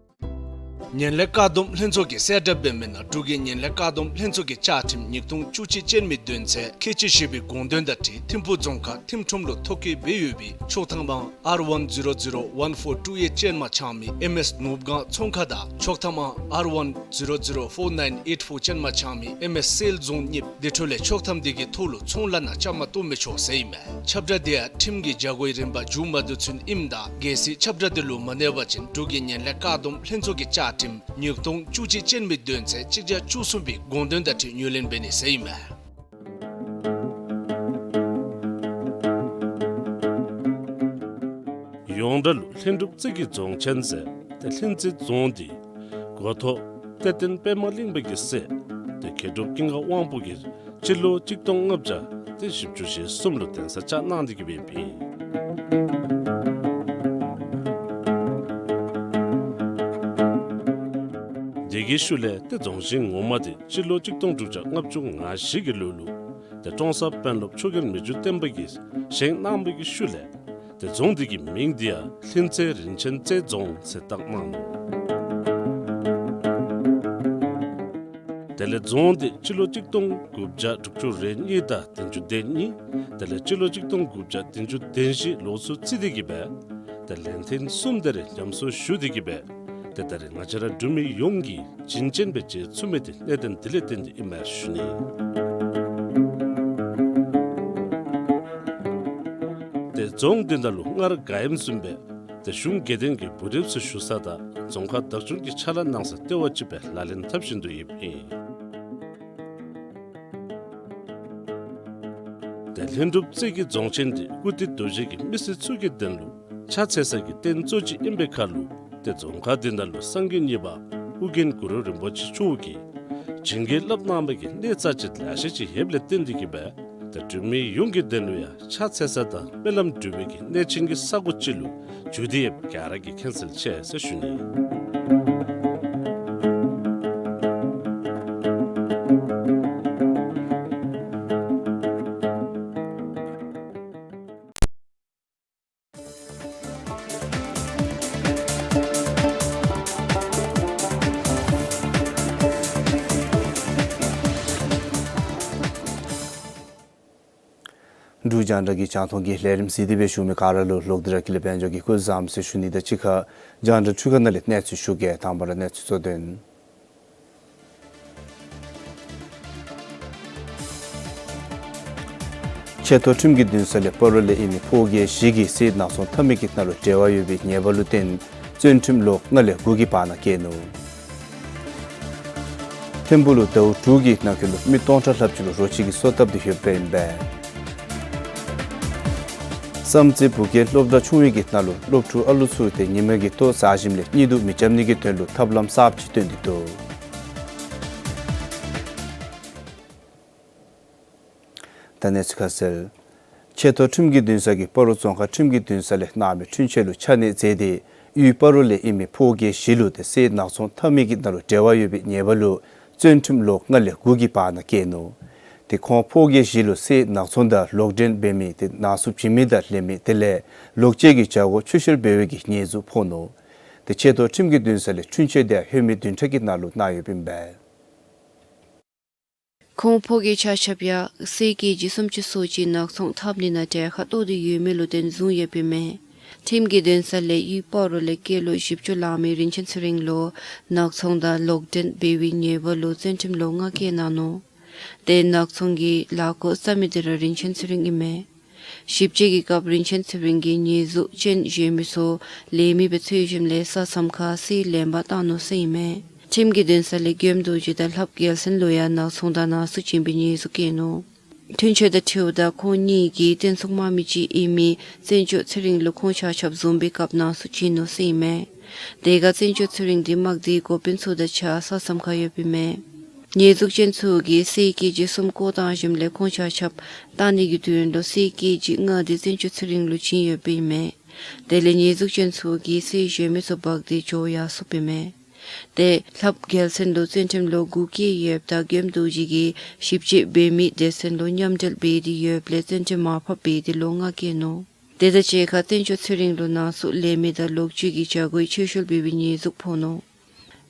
ངན་ལྷད་བཀག་སྡོམ་ལྷན་ཚོགས་ཀྱིས་གསལ་བསྒྲགས་འབད་མི་ནང་འབྲུག་གི་ངན་ལྷད་བཀག་སྡོམ་ལྷན་ཚོགས་ཀྱི་བཅའ་ཁྲིམས་ཉིས་སྟོང་བཅུ་གཅིག་ཅན་མའི་དོན་ཚན་ཁལ་གཅིག་བཞི་པའི་དགོངས་དོན་དང་འཁྲིལ་ཐིམ་ཕུག་རྫོང་ཁག་ཐིམ་ཁྲོམ་ལུ་ཐོ་བཀོད་འབད་ཡོད་པའི་ཆོག་ཐམ་ཨང་R one zero zero one four two eight ཅན་མ་ཆགས་མི་ཨེམ་ཨེས་ནོར་བུ་སྒང་ཚོང་ཁང་དང་ཆོག་ཐམ་ཨང་R one zero zero four nine eight four ཅན་མ་ཆགས་མི་ཨེམ་ཨེས་སེལ་རྫོང་གཉིས་དེ་འཕྲོ་ལས་ཆོག་ཐམ་དེ་གི་ཐོག་ལུ་ཚོང་ལཱ་ནང་བཅའ་མར་གཏོགས་མི་ཆོག་ཟེར་ཨིན་མས། ཁྱབ་བསྒྲགས་དེ་ཡང་ཁྲིམས་ཀྱི་བྱ་སྒོའི་རིམ་པ་མཇུག་མ་བསྡུ་ཚུན་ཨིནམ་ད་གལ་སྲིད་ཁྱབ་བསྒྲགས་དེ་ལུ་མ་གནས་པ་ཅིན་འབྲུག་གི་ངན་ལྷད་བཀག་སྡོམ་ལྷན་ཚོགས་ཀྱི་བཅའ་ཁྲིམས་ཉིས་སྟོང་བཅུ་གཅིག་ཅན་མའི་དོན་ཚན་གཅིག་བརྒྱ་བཅུ་གསུམ་པའི་དགོངས་དོན་དང་འཁྲིལ་ངོས་ལེན་འབད་ནི་ཟེར་ཨིན་མས། ཡོངས་གྲགས་ལུ་ལྷུན་གྲུབ་རྩེ་གི་རྫོང་ཆེན་ཟེར་ཏེ་ལྷུན་རྩེ་རྫོང་འདི་འགོ་ཐོག་གཏེར་སྟོན་པདྨ་གླིང་པ་གི་སྲས་ཏེ་མཁས་གྲུབ་ཀུན་དགའ་དབང་པོ་གིས་སྤྱི་ལོ་གཅིག་སྟོང་ལྔ་བརྒྱ་ཏེ་བཞི་བཅུ་ཞེ་གསུམ་ལུ་གདན་ས་བཅགས་གནང་སྟེ་གི་སྦེ་ཨིན། དེ་གི་ཤུལ་ལས་ཏེ་རྫོང་ཆེན་ངོ་མ་དེ་སྤྱི་ལོ་གཅིག་སྟོང་དྲུག་བརྒྱ་ལྔ་བཅུ་ང་བཞི་གི་ལོ་ལུ་ཏེ་ཀྲོང་གསར་དཔོན་སློབ་ཆོས་རྒྱལ་མི་འགྱུར་བརྟན་པ་གིས་བཞེངས་གནང་བའི་གི་ཤུལ་ལས་ཏེ་རྫོང་འདི་གི་མིང་འདི་ཡང་ལྷུན་རྩེ་རིན་ཆེན་རྩེ་རྫོང་ཟེར་བཏགས་གནང་ནུག། དེ་ལས་རྫོང་འདི་སྤྱི་ལོ་གཅིག་སྟོང་དགུ་བརྒྱ་དྲུག་ཅུ་རེ་གཉིས་དང་བདུན་ཅུ་དོན་གཉིས། དེ་ལས་སྤྱི་ལོ་གཅིག་སྟོང་དགུ་བརྒྱ་བདུན་ཅུ་དོན་བཞི་ལོགས་སུ་བརྩིས་ཏེ་གི་སྦེ་ཏེ་ལན་ཐེངས་གསུམ་དེ་རེ་ཉམས་གསོ་ཞུ་སྟེ་གི་སྦེ་ཏེ་ད་རེས་ང་བཅས་ར་འབྲུག་མི་ཡོངས་ཀྱིས་བྱིན་ཅན་སྦེ་མཇལ་ཚུགས་མི་དེ་གནད་དོན་འདི་ལས་བརྟེན་ཏེ་ཨིན་མས་ཞུ་ནི། ཏེ་རྫོང་འདི་ནང་ལུ་སྔར་ག་ཨིནམ་བཟུམ་སྦེ་ཏེ་གཞུང་དགེ་འདུན་གྱི་བུ་རིགས་ཚུ་བཞུགས་ས་དང་རྫོང་ཁག་བདག་སྐྱོང་གི་ཕྱག་ལཱ་གནང་ས་ལྟེ་བ་ཅིག་སྦེ་ལག་ལེན་འཐབ་བཞིན་དུ་ཡོདཔ་ཨིན། ཏེ་ལྷུན་གྲུབ་རྩེ་གི་རྫོང་ཆེན་འདི་ཀུར་སྟོད་རྡོ་རྗེ་གི་མི་སེར་ཚུ་གི་དོན་ལུ་ཕྱག་འཚལ་ས་གི་རྟེན་གཙོ་ཅིག་ཨིན་པའི་ཁར་ལུ་ཏེ་རྫོང་ཁག་འདི་ནང་ལུ་སངས་རྒྱས་གཉིས་པ་ཨོ་རྒྱན་གུ་རུ་རིན་པོ་ཆེ་མཆོག་གིས་བྱིན་གྱིས་བརླབས་གནང་བའི་གི་གནས་རྩ་ཆེ་ལེ་ཤ་ཅིག་ཡོདཔ་ལས་བརྟེན་ཏེ་གི་སྦེ་ཏེ་འབྲུག་མི་ཡོངས་ཀྱི་དོན་ལུ་ཡང་ཕྱག་འཚལ་ས་དང་སྨོན་ལམ་འབུལ་བའི་གི་གནས་ཆེན་གྱི་ས་གོ་ཅིག་ལུ་གྱུར་ཏེ་ཡོདཔ་ག་ར་གིས་མཁྱེན་གསལ་ཆེ་ཟེར་ཞུ་ནི། འབྲུག་རྒྱང་བསྒྲགས་ཀྱི་རྒྱང་མཐོང་གི་ལས་རིམ་གཟིགས་ཏེ་སྦེ་བཞུགས་མི་ག་ར་ལུ་ལོག་སྟེ་ར་ཀུན་ལེགས་དཔལ་འབྱོར་གྱིས་སྐུ་གཟུགས་བཟང་ཟེར་ཞུ་ནི་དང་གཅིག་ཁར་རྒྱང་བསྒྲགས་འཕྲུལ་ཁང་ནང་ལས་གནས་ཚུལ་ཞུ་གེ། དང་པ་ར་གནས་ཚུལ་གཙོ་དོན། ཆེ་མཐོ་ཁྲིམས་ཀྱི་འདུན་ས་ལས་སྤ་རོ་ལས་ཨིན་མི་ཕོ་སྐྱེས་བཞི་གིས་ཟས་ནག་ཚོང་འཐབ་མི་གི་ནང་ལུ་འབྲེལ་བ་ཡོད་པའི་ཉེས་པ་ལུ་བརྟེན་བཙོན་ཁྲིམས་ལོ་ལྔ་ལས་དགུ་གི་བར་ན་བཀལ་ནུག། ཐིམ་ཕུག་ལུ་ཟླཝ་དྲུག་གི་ནང་འཁོད་ལུ་མི་སྟོང་ཕྲག་ལྷགཔ་ཅིག་ལུ་རོ་ཁྱི་གིས་སོ་བཏབ་སྟེ་ཡོདཔ་ཨིན་པས། བསམ་རྩེ་བུ་སྐྱེས་སློབ་གྲྭ་ཆུང་བའི་གི་ནང་ལུ་སློབ་ཕྲུག་ཨ་ལུ་ཚུ་ཏེ་ཉི་མའི་གི་ལྟོ་བཟའ་ཞིནམ་ལས་གཉིད་དུ་མི་རྐྱབ་ནི་གི་དོན་ལུ་ཐབས་ལམ་གསརཔ་ཅིག་བཏོན་ཏེ་འདུག། ད་གནས་ཚུལ་ཁ་གསལ། ཆེ་མཐོ་ཁྲིམས་ཀྱི་འདུན་ས་གིས་སྤ་རོ་རྫོང་ཁག་ཁྲིམས་ཀྱི་འདུན་ས་ལས་གནང་མི་འཁྲུན་ཆོད་ལུ་ཆ་གནས་མཛད་དེ་ཡུལ་སྤ་རོ་ལས་ཨིན་མི་ཕོ་སྐྱེས་བཞི་ལུ་ཏེ་གསེར་ནག་ཚོང་འཐབ་མི་གི་ནང་ལུ་འབྲེལ་བ་ཡོད་པའི་ཉེས་པ་ལུ་བཙོན་ཁྲིམས་ལོ་ལྔ་ལས་དགུ་གི་བར་ན་བཀལ་ནུག། ཏེ་ཁོང་ཕོ་སྐྱེས་བཞི་ལུ་གསེར་ནག་ཚོང་དང་ལོག་འདྲེན་འབད་མི་ཏེ་ནང་གསུག་བྱིན་མི་དང་ལེན་མི་དེ་ལས་ལོག་སྤྱོད་ཀྱི་བྱ་སྒོ་ཆུ་བཤལ་འབད་བའི་གི་ཉེས་འཛུགས་ཕོག་ནུག། ཏེ་ཆེ་མཐོ་ཁྲིམས་ཀྱི་འདུན་ས་ལས་འཁྲུན་ཆོད་དེ་ཡང་ལྷོད་མི་བདུན་ཕྲག་གི་ནང་ལུ་གནང་ཡོདཔ་ཨིན་པས། ཁོང་ཕོ་སྐྱེས་ཆ་ཁྱབ་ཡང་གསེར་ཀེ་ཇི་སུམ་ཅུ་སོ་གཅིག་ནག་ཚོང་འཐབ་ནི་ནང་གྲལ་ཁར་གཏོགས་ཏེ་ཡོད་མི་ལུ་བརྟེན་བཟུང་ཡོདཔ་ཨིན་མས། ཁྲིམས་ཀྱི་འདུན་ས་ལས་ཡུལ་སྤ་རོ་ལས་སྐྱེས་ལོ་བཞི་བཅུ་ལང་མི་རིན་ཆེན་ཚེ་རིང་ལུ་ནག་ཚོང་དང་ལོག་འདྲེན་འབད་བའི་ཉེས་པ་ལུ་བཙོན་ཁྲིམས་ལོ་ལྔ་བཀལ་གནང་ནུག། ཏེ་ནག་ཚོང་གི་ལཱ་འགོ་བརྩམས་མི་དེ་ར་རིན་ཆེན་ཚེ་རིང་ཨིན་མས། ཞིབ་དཔྱད་ཀྱི་སྐབས་རིན་ཆེན་ཚེ་རིང་གིས་ཉེས་འཛུགས་ཅན་གཞན་མི་ཚུ་ལེན་མི་སྦེ་འཚོལ་ཞིནམ་ལས་ས་མཚམས་ཁར་གསེར་ལེན་པར་བཏང་ནུག་ཟེར་ཨིན་མས། ཁྲིམས་ཀྱི་འདུན་ས་ལས་མགྱོནམ་རྡོ་རྗེ་དང་ལྷབ་རྒྱལ་མཚན་ལུ་ཡང་ནག་ཚོང་དང་ནང་གསུག་བྱིན་པའི་ཉེས་འཛུགས་བཀལ་ནུག། འཁྲུན་ཆོད་དང་འཁྲིལཝ་ད་ཁོང་གཉིས་ཀྱིས་བཙོན་ཚུགས་དམག་མི་ཅིག་ཨིན་མི་བཙན་སྐྱོགས་ཚེ་རིང་ལུ་ཁོང་ཆ་ཁྱབ་བཟུང་པའི་སྐབས་ནང་གསུག་བྱིན་ནུག་ཟེར་ཨིན་མས། དེ་ཁར་བཙན་སྐྱོགས་ཚེ་རིང་དེ་དམག་སྡེའི་འགོ་དཔོན་ཚུ་དང་གཅིག་ཁར་ས་མཚམས་ཁར་ཡོདཔ་ཨིན་མས། ཉེས་འཛུགས་ཅན་ཚུ་གིས་གསེར་ཀེ་ཇི་གསུམ་བཀོག་བཏང་ཞིནམ་ལས་ཁོང་ཆ་ཁྱབ་བཏང་ནི་གི་དོན་ལུ་གསེར་ཀེ་ཇི་ལྔ་དེ་བཙན་སྐྱོགས་ཚེ་རིང་ལུ་བྱིན་ཡོདཔ་ཨིན་མས། དེ་ལས་ཉེས་འཛུགས་ཅན་ཚུ་གིས་གསེར་གཞན་མི་ཚུ་འབག་སྟེ་འགྱོ་ཡར་སོཔ་ཨིན་མས། ཏེ་ལྷབ་རྒྱལ་མཚན་ལུ་བཙོན་ཁྲིམས་ལོ་དགུ་བཀལ་ཡོདཔ་ད་མགྱོནམ་རྡོ་རྗེ་གིས་ཞིབ་དཔྱད་འབད་མི་སྡེ་ཚན་ལུ་མཉམ་འབྲེལ་འབད་དེ་ཡོདཔ་ལས་བཙོན་ཁྲིམས་མར་ཕབ་འབད་དེ་ལོ་ལྔ་བཀལ་ནུག། དེ་དང་གཅིག་ཁར་བཙན་སྐྱོགས་ཚེ་རིང་ལུ་ནང་གསུག་ལེན་མི་དང་ལོག་སྤྱོད་ཀྱི་བྱ་སྒོའི་ཆུ་བཤལ་འབད་བའི་ཉེས་འཛུགས་ཕོག་ནུག།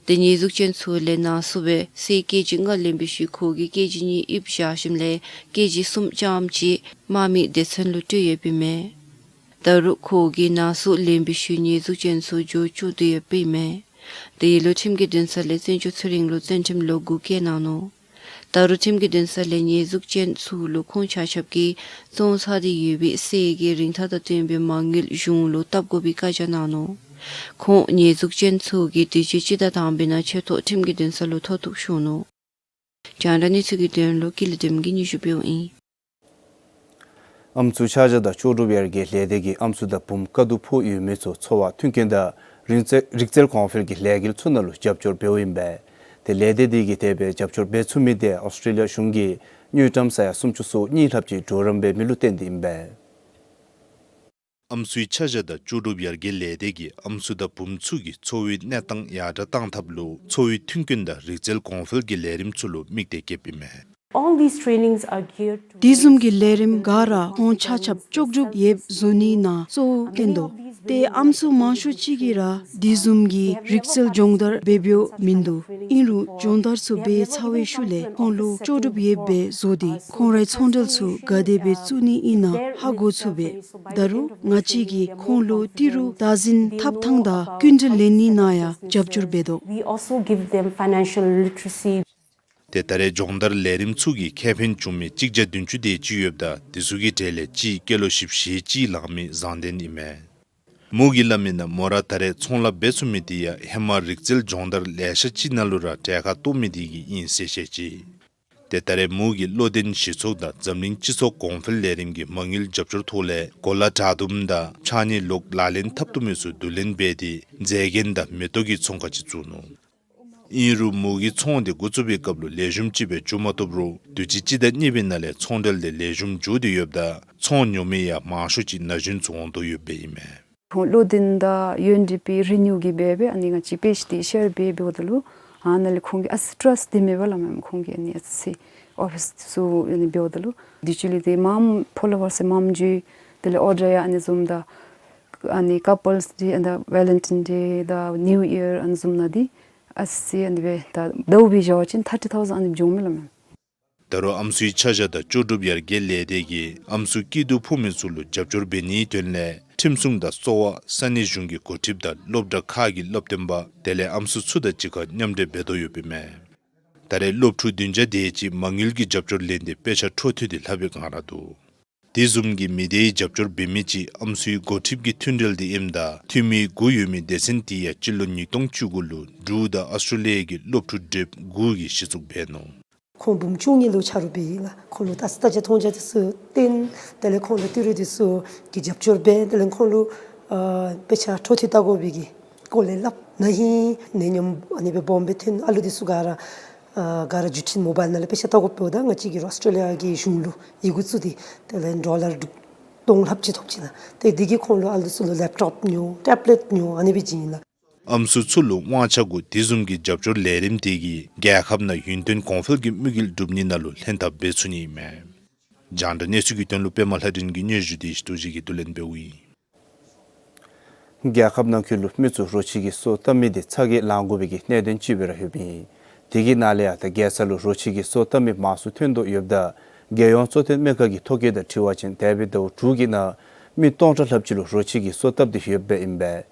ཏེ་ཉེས་འཛུགས་ཅན་ཚུ་ལས་ནང་གསུག་སྦེ་གསེར་ཀེ་ཇི་ལྔ་ལེན་པའི་ཤུལ་ཁོ་གིས་ཀེ་ཇི་གཉིས་ཡིབ་བཞག་ཞིནམ་ལས་ཀེ་ཇི་གསུམ་རྐྱངམ་ཅིག་དམག་མི་སྡེ་ཚན་ལུ་སྤྲོད་ཡོདཔ་ཨིན་མས། ད་རུང་ཁོ་གིས་ནང་གསུག་ལེན་པའི་ཤུལ་ཉེས་འཛུགས་ཅན་ཚུ་འགྱོ་བཅུག་སྟེ་ཡོདཔ་ཨིན་མས། དེ་ལུ་ཁྲིམས་ཀྱི་འདུན་ས་ལས་བཙན་སྐྱོགས་ཚེ་རིང་ལུ་བཙོན་ཁྲིམས་ལོ་དགུ་བཀལ་གནང་ནུག། ད་རུང་ཁྲིམས་ཀྱི་འདུན་ས་ལས་ཉེས་འཛུགས་ཅན་ཚུ་ལུ་ཁོང་ཆ་ཁྱབ་ཀྱིས་བཙོང་ཚར་ཏེ་ཡོད་པའི་གསེར་གྱི་རིན་ཐང་དང་བསྟུན་པའི་མ་དངུལ་གཞུང་ལུ་བཏབ་དགོ་པའི་བཀའ་རྒྱ་གནང་ནུག། ཁོང་ཉེས་འཛུགས་ཅན་ཚུ་གིས་དུས་ཅི་སྤྱི་ཟླ་དང་པའི་ནང་ཆེ་མཐོ་ཁྲིམས་ཀྱི་འདུན་ས་ལུ་མཐོ་གཏུགས་ཞུ་ནུག། རྒྱང་བསྒྲགས་གནས་ཚུལ་གྱི་དོན་ལུ་ཀུན་ལེགས་བདེམ་གིས་སྙན་ཞུ་འབདཝ་ཨིན། ཨམ་སྲུའི་ཆ་བཞག་དང་ལྕོགས་གྲུབ་ཡར་རྒྱས་ལས་སྡེ་གིས་ཨམ་སྲུ་དང་བུམོ་དཀའ་སྡུག་ཕོག་ཡོད་མི་ཚུ་འཚོ་བ་མཐུན་རྐྱེན་དང་རིག་རྩལ་རིག་རྩལ་གོང་འཕེལ་གྱི་ལས་འགུལ་ཚུ་ནང་ལུ་རྒྱབ་སྐྱོར་འབདཝ་ཨིན་པས། ཏེ་ལས་སྡེ་དེ་གིས་དེ་སྦེ་རྒྱབ་སྐྱོར་འབད་ཚུགས་མི་དེ་ཨོསི་ཊེ་ལི་ཡ་གཞུང་གིས་དངུལ་ཀྲམ་ས་ཡ་སུམ་ཅུ་སོ་གཉིས་ལྷགཔ་ཅིག་གྲོགས་རམ་འབད་མི་ལུ་བརྟེན་ཏེ་ཨིན་པས། ཨམ་སྲུའི་ཆ་བཞག་དང་ལྕོགས་གྲུབ་ཡར་རྒྱས་ལས་སྡེ་གིས་ཨམ་སྲུ་དང་བུམོ་ཚུ་གི་འཚོ་བའི་གནས་སྟངས་ཡར་དྲག་གཏང་ཐབས་ལུ་འཚོ་བའི་མཐུན་རྐྱེན་དང་རིག་རྩལ་གོང་འཕེལ་གྱི་ལས་རིམ་ཚུ་ལུ་དམིགས་ཏེ་བསྐྱེདཔ་ཨིན་མས། All these trainings are geared to དེ་བཟུམ་གྱི་ལས་རིམ་ག་ར་ཁོང་ཆ་ཁྱབ་ལྕོགས་གྲུབ་ཡོདཔ་བཟོ་ནི་ནང་གཙོ་བོ་བསྟེན་དོ། ཏེ་ཨམ་སྲུ་མང་ཤོས་ཅིག་གིས་ར་དེ་བཟུམ་གྱི་རིག་རྩལ་སྦྱོང་བརྡར་འབད་འབདཝ་མིན་འདུག། ཨིན་རུང་སྦྱོང་བརྡར་ཚུ་འབད་ཚར་བའི་ཤུལ་ལས་ཁོང་ལུ་ལྕོགས་གྲུབ་ཡོདཔ་སྦེ་བཟོ་སྟེ་ཁོང་རའི་ཚོང་འབྲེལ་ཚུ་ག་དེ་སྦེ་བཙུགས་ནི་ཨིན་ན་ཧ་གོ་ཚུགས་པས། ད་རུང་ང་བཅས་ཀྱིས་ཁོང་ལུ་ཏི་རུ་བདག་འཛིན་འཐབ་ཐངས་དང་སྐྱིན་འགྲུལ་ལེན་ནི་ནང་ཡང་རྒྱབ་སྐྱོར་འབད་དོ། We also give them financial literacy. ཏེ་ད་རེས་སྦྱོང་བརྡར་ལས་རིམ་ཚུ་གིས་ཁེ་ཕན་བྱུང་མི་གཅིག་བརྒྱ་བདུན་ཅུ་དེ་ཅིག་ཡོདཔ་ད་དེ་ཚུ་གི་གྲས་ལས་གཅིག་སྐྱེས་ལོ་བཞི་བཅུ་ཞེ་གཅིག་ལང་མི་བཟང་ལྡན་ཨིན་མས། མོ་གིས་སླབ་མི་ནང་མོ་ར་ད་རེས་ཚོང་ལཱ་འབད་ཚུགས་མི་དེ་ཡང་ཧེ་མ་རིག་རྩལ་སྦྱོང་བརྡར་ལེ་ཤ་ཅིག་ནང་ལུ་ར་གྲལ་ཁར་གཏོགས་མི་དེ་གིས་ཨིན་ཟེར་བཤད་ཅི། ཏེ་ད་རེས་མོ་གིས་བློ་ལྡན་གཞི་ཚོགས་དང་འཛམ་གླིང་སྤྱི་ཚོགས་གོང་འཕེལ་ལས་རིམ་གྱི་མ་དངུལ་རྒྱབ་སྐྱོར་ཐོག་ལས་གོ་ལ་དྲག་དུམ་དང་ཕྱགས་སྙིགས་ལོག་ལག་ལེན་འཐབ་བཏུབ་མི་ཚུ་བསྡུ་ལེན་འབད་དེ་མཛེས་རྒྱན་དང་མེ་ཏོག་གི་ཚོང་ཁང་ཅིག་བཙུགས་ནུག། ཨིན་རུང་མོ་གིས་ཚོང་དེ་འགོ་བཙུགས་པའི་སྐབས་ལུ་ལེགས་ཤོམ་ཅིག་སྦེ་འགྱོ་མ་བཏུབ་རུང་དུས་ཅི་སྤྱི་ཟླ་གཉིས་པའི་ནང་ལས་ཚོང་འབྲེལ་དེ་ལེགས་ཤོམ་འགྱོ་སྟེ་ཡོདཔ་ད་ཚོང་ཉོ་མི་ཡང་མང་ཤོས་ཅིག་ན་གཞོན་ཚུ་འོང་དོ་ཡོདཔ་ཨིན་མས། ཁོང་བློ་ལྡན་དང་ཡོན་ཏན་པའི་རི་ནིའུ་གི་འབད་སྦེ་ཨ་ནི་ང་བཅས་པེཇ་དེ་ཤེར་འབད་འབདཝ་ད་ལུ་ཨ་ནཱ་ལས་ཁོང་གིས་ཨ་ཙི་ཊྲསཊ་དེ་མེད་པས་ལགས་མེན། ཁོང་གིས་ཨ་ནི་ཨ་ཙི་ཨོ་ཕིསི་ཚུ་ཨ་ནི་འབདཝ་ད་ལུ་དུས་ཅི་ལས་དེ་མངམ་ཕོ་ལོ་ཝརསི་མངམ་འགྱོ། དེ་ལས་ཨོར་ཌར་ཡང་ཨ་ནི་བཟུམ་ད་ཨ་ནི་ཀ་པལསི་ཌེ་ཨ་ནི་ཝེ་ལེན་ཊིན་ཌེ་དང་ནིའུ་ཡིར་ཨ་ནི་བཟུམ་ནང་འདི་ཨ་ཙི་ཨ་ནི་སྦེ་ད་ཟླཝ་སྦེ་བཞག་པ་ཅིན་ཐར་ཊི་ཐའུ་ཟེན་ཨ་ནི་འགྱོཝ་མས་ལགས་མེན། ད་རུང་ཨམ་སྲུའི་ཆ་བཞག་དང་ལྕོགས་གྲུབ་ཡར་རྒྱས་ལས་སྡེ་གིས་ཨམ་སྲུ་སྐྱིད་སྡུག་ཕོག་མི་ཚུ་ལུ་རྒྱབ་སྐྱོར་འབད་ནིའི་དོན་ལས་ཁྲིམས་སྲུང་དང་གསོ་བ་ས་གནས་གཞུང་གི་འགོ་ཁྲིདཔ་དང་སློབ་གྲྭ་ཁག་གི་སློབ་སྟོན་པ་དེ་ལས་ཨམ་སྲུ་ཚུ་དང་གཅིག་ཁར་མཉམ་འབྲེལ་འབད་དོ་ཡོདཔ་ཨིན་མས། ད་རེས་སློབ་ཕྲུག་བདུན་བརྒྱ་དེ་ཅིག་མ་དངུལ་གྱི་རྒྱབ་སྐྱོར་ལེན་ཏེ་དཔེ་ཆ་འཕྲོ་མཐུད་དེ་ལྷབ་པའི་སྒང་ར་འདུག། དེ་བཟུམ་གྱི་མི་སྡེའི་རྒྱབ་སྐྱོར་འབད་མི་ཅིག་ཨམ་སྲུའི་འགོ་ཁྲིདཔ་གི་མཐུན་འབྲེལ་དེ་ཨིནམ་ད་འཐུས་མི་དགུ་ཡོད་མི་སྡེ་ཚན་དེ་ཡང་སྤྱི་ལོ་ཉིས་སྟོང་བཅུ་དགུ་ལུ་འབྲུག་དང་ཨོསི་ཊྲེ་ལི་ཡ་གི་སློབ་ཕྲུག་བགྲེསཔ་དགུ་གིས་གཞི་བཙུགས་འབད་ནུག། ཁོང་འབུམ་བཅུ་གཉིས་ལུ་ཆ་རོགས་འབད་ཡི་ལགས། ཁོང་ལུ་ད་ལྟ་ཅི་མཐོང་རྒྱ་དེ་ཚུ་སྟོན། དེ་ལས་ཁོང་ལུ་ཏི་རུ་དེ་ཚུ་གི་རྒྱབ་སྐྱོར་འབད། དེ་ལས་ཁོང་ལུ་ཨ་དཔེ་ཆ་འཕྲོ་མཐུད་བལྟ་དགོ་པའི་གི་སྐོར་ལས་སླབ། ན་ཧིང་ནད་ཉམས་ཨ་ནི་སྦེ་སྦོམ་སྦེ་ཐོན། ཨ་ལུ་དེ་ཚུ་ག་ར་ཨ་ག་ར་བརྒྱུད་འཕྲིན་མོ་བཱའིལ་ནང་ལས་དཔེ་ཆ་བལྟ་དགོཔ་འབདཝ་ད་ང་བཅས་ཀྱིས་ར་ཨོསི་ཊྲེ་ལི་ཡ་གི་གཞུང་ལུ་ཡི་གུ་བཙུགས་ཏེ་དེ་ལས་ཌོ་ལར་དྲུག་ སྟོང་ལྷགཔ་ཅིག་ཐོབ་ཅི་ན། ཏེ་དེ་གིས་ཁོང་ལུ་ཨ་ལུ་ཚུ་ལུ་ལེཔ་ཊོཔ་ཉོ་ཊེབ་ལེཊ་ཉོ་ཨ་ནི་སྦེ་བྱིན་ཡི་ལགས། ཨམ་སྲུ་ཚུ་ལུ་དབང་ཆ་དགོ་དེ་བཟུམ་གྱི་རྒྱབ་སྐྱོར་ལས་རིམ་དེ་གིས་རྒྱལ་ཁབ་ནང་ཡུན་བརྟན་གོང་འཕེལ་གྱི་དམིགས་ཡུལ་སྒྲུབ་ནི་ནང་ལུ་ལྷན་ཐབས་འབད་ཚུགས་ནི་ཨིན་མས། རྒྱང་བསྒྲགས་གནས་ཚུལ་གྱི་དོན་ལུ་པདྨ་ལྷ་སྒྲོན་གྱི་སྙན་ཞུ་དེ་ཞུ་དོ་ཅིག་གིས་བསྡུ་ལེན་འབདཝ་ཨིན། རྒྱལ་ཁབ་ནང་འཁོད་ལུ་མི་ཚུ་རོ་ཁྱི་གི་སོ་བཏབ་མི་དེ་ཚ་གྱང་ལང་དགོ་པའི་གི་གནད་དོན་ཅིག་སྦེ་ར་ཡོདཔ་ཨིན། དེ་གི་ནང་ལས་ཡང་ད་རྒྱལ་ས་ལུ་རོ་ཁྱི་གི་སོ་བཏབ་མི་མང་སུ་ཐོན་དོ་ཡོདཔ་ད་རྒྱལ་ཡོངས་གཙོ་བསྟེན་སྨན་ཁང་གི་ཐོ་བཀོད་དང་འཁྲིལ་བ་ཅིན་འདས་པའི་ཟླཝ་དྲུག་གི་ནང་མི་སྟོང་ཕྲག་ལྷགཔ་ཅིག་ལུ་རོ་ཁྱི་གི་སོ་བཏབ་སྟེ་ཡོདཔ་ཨིན་པས།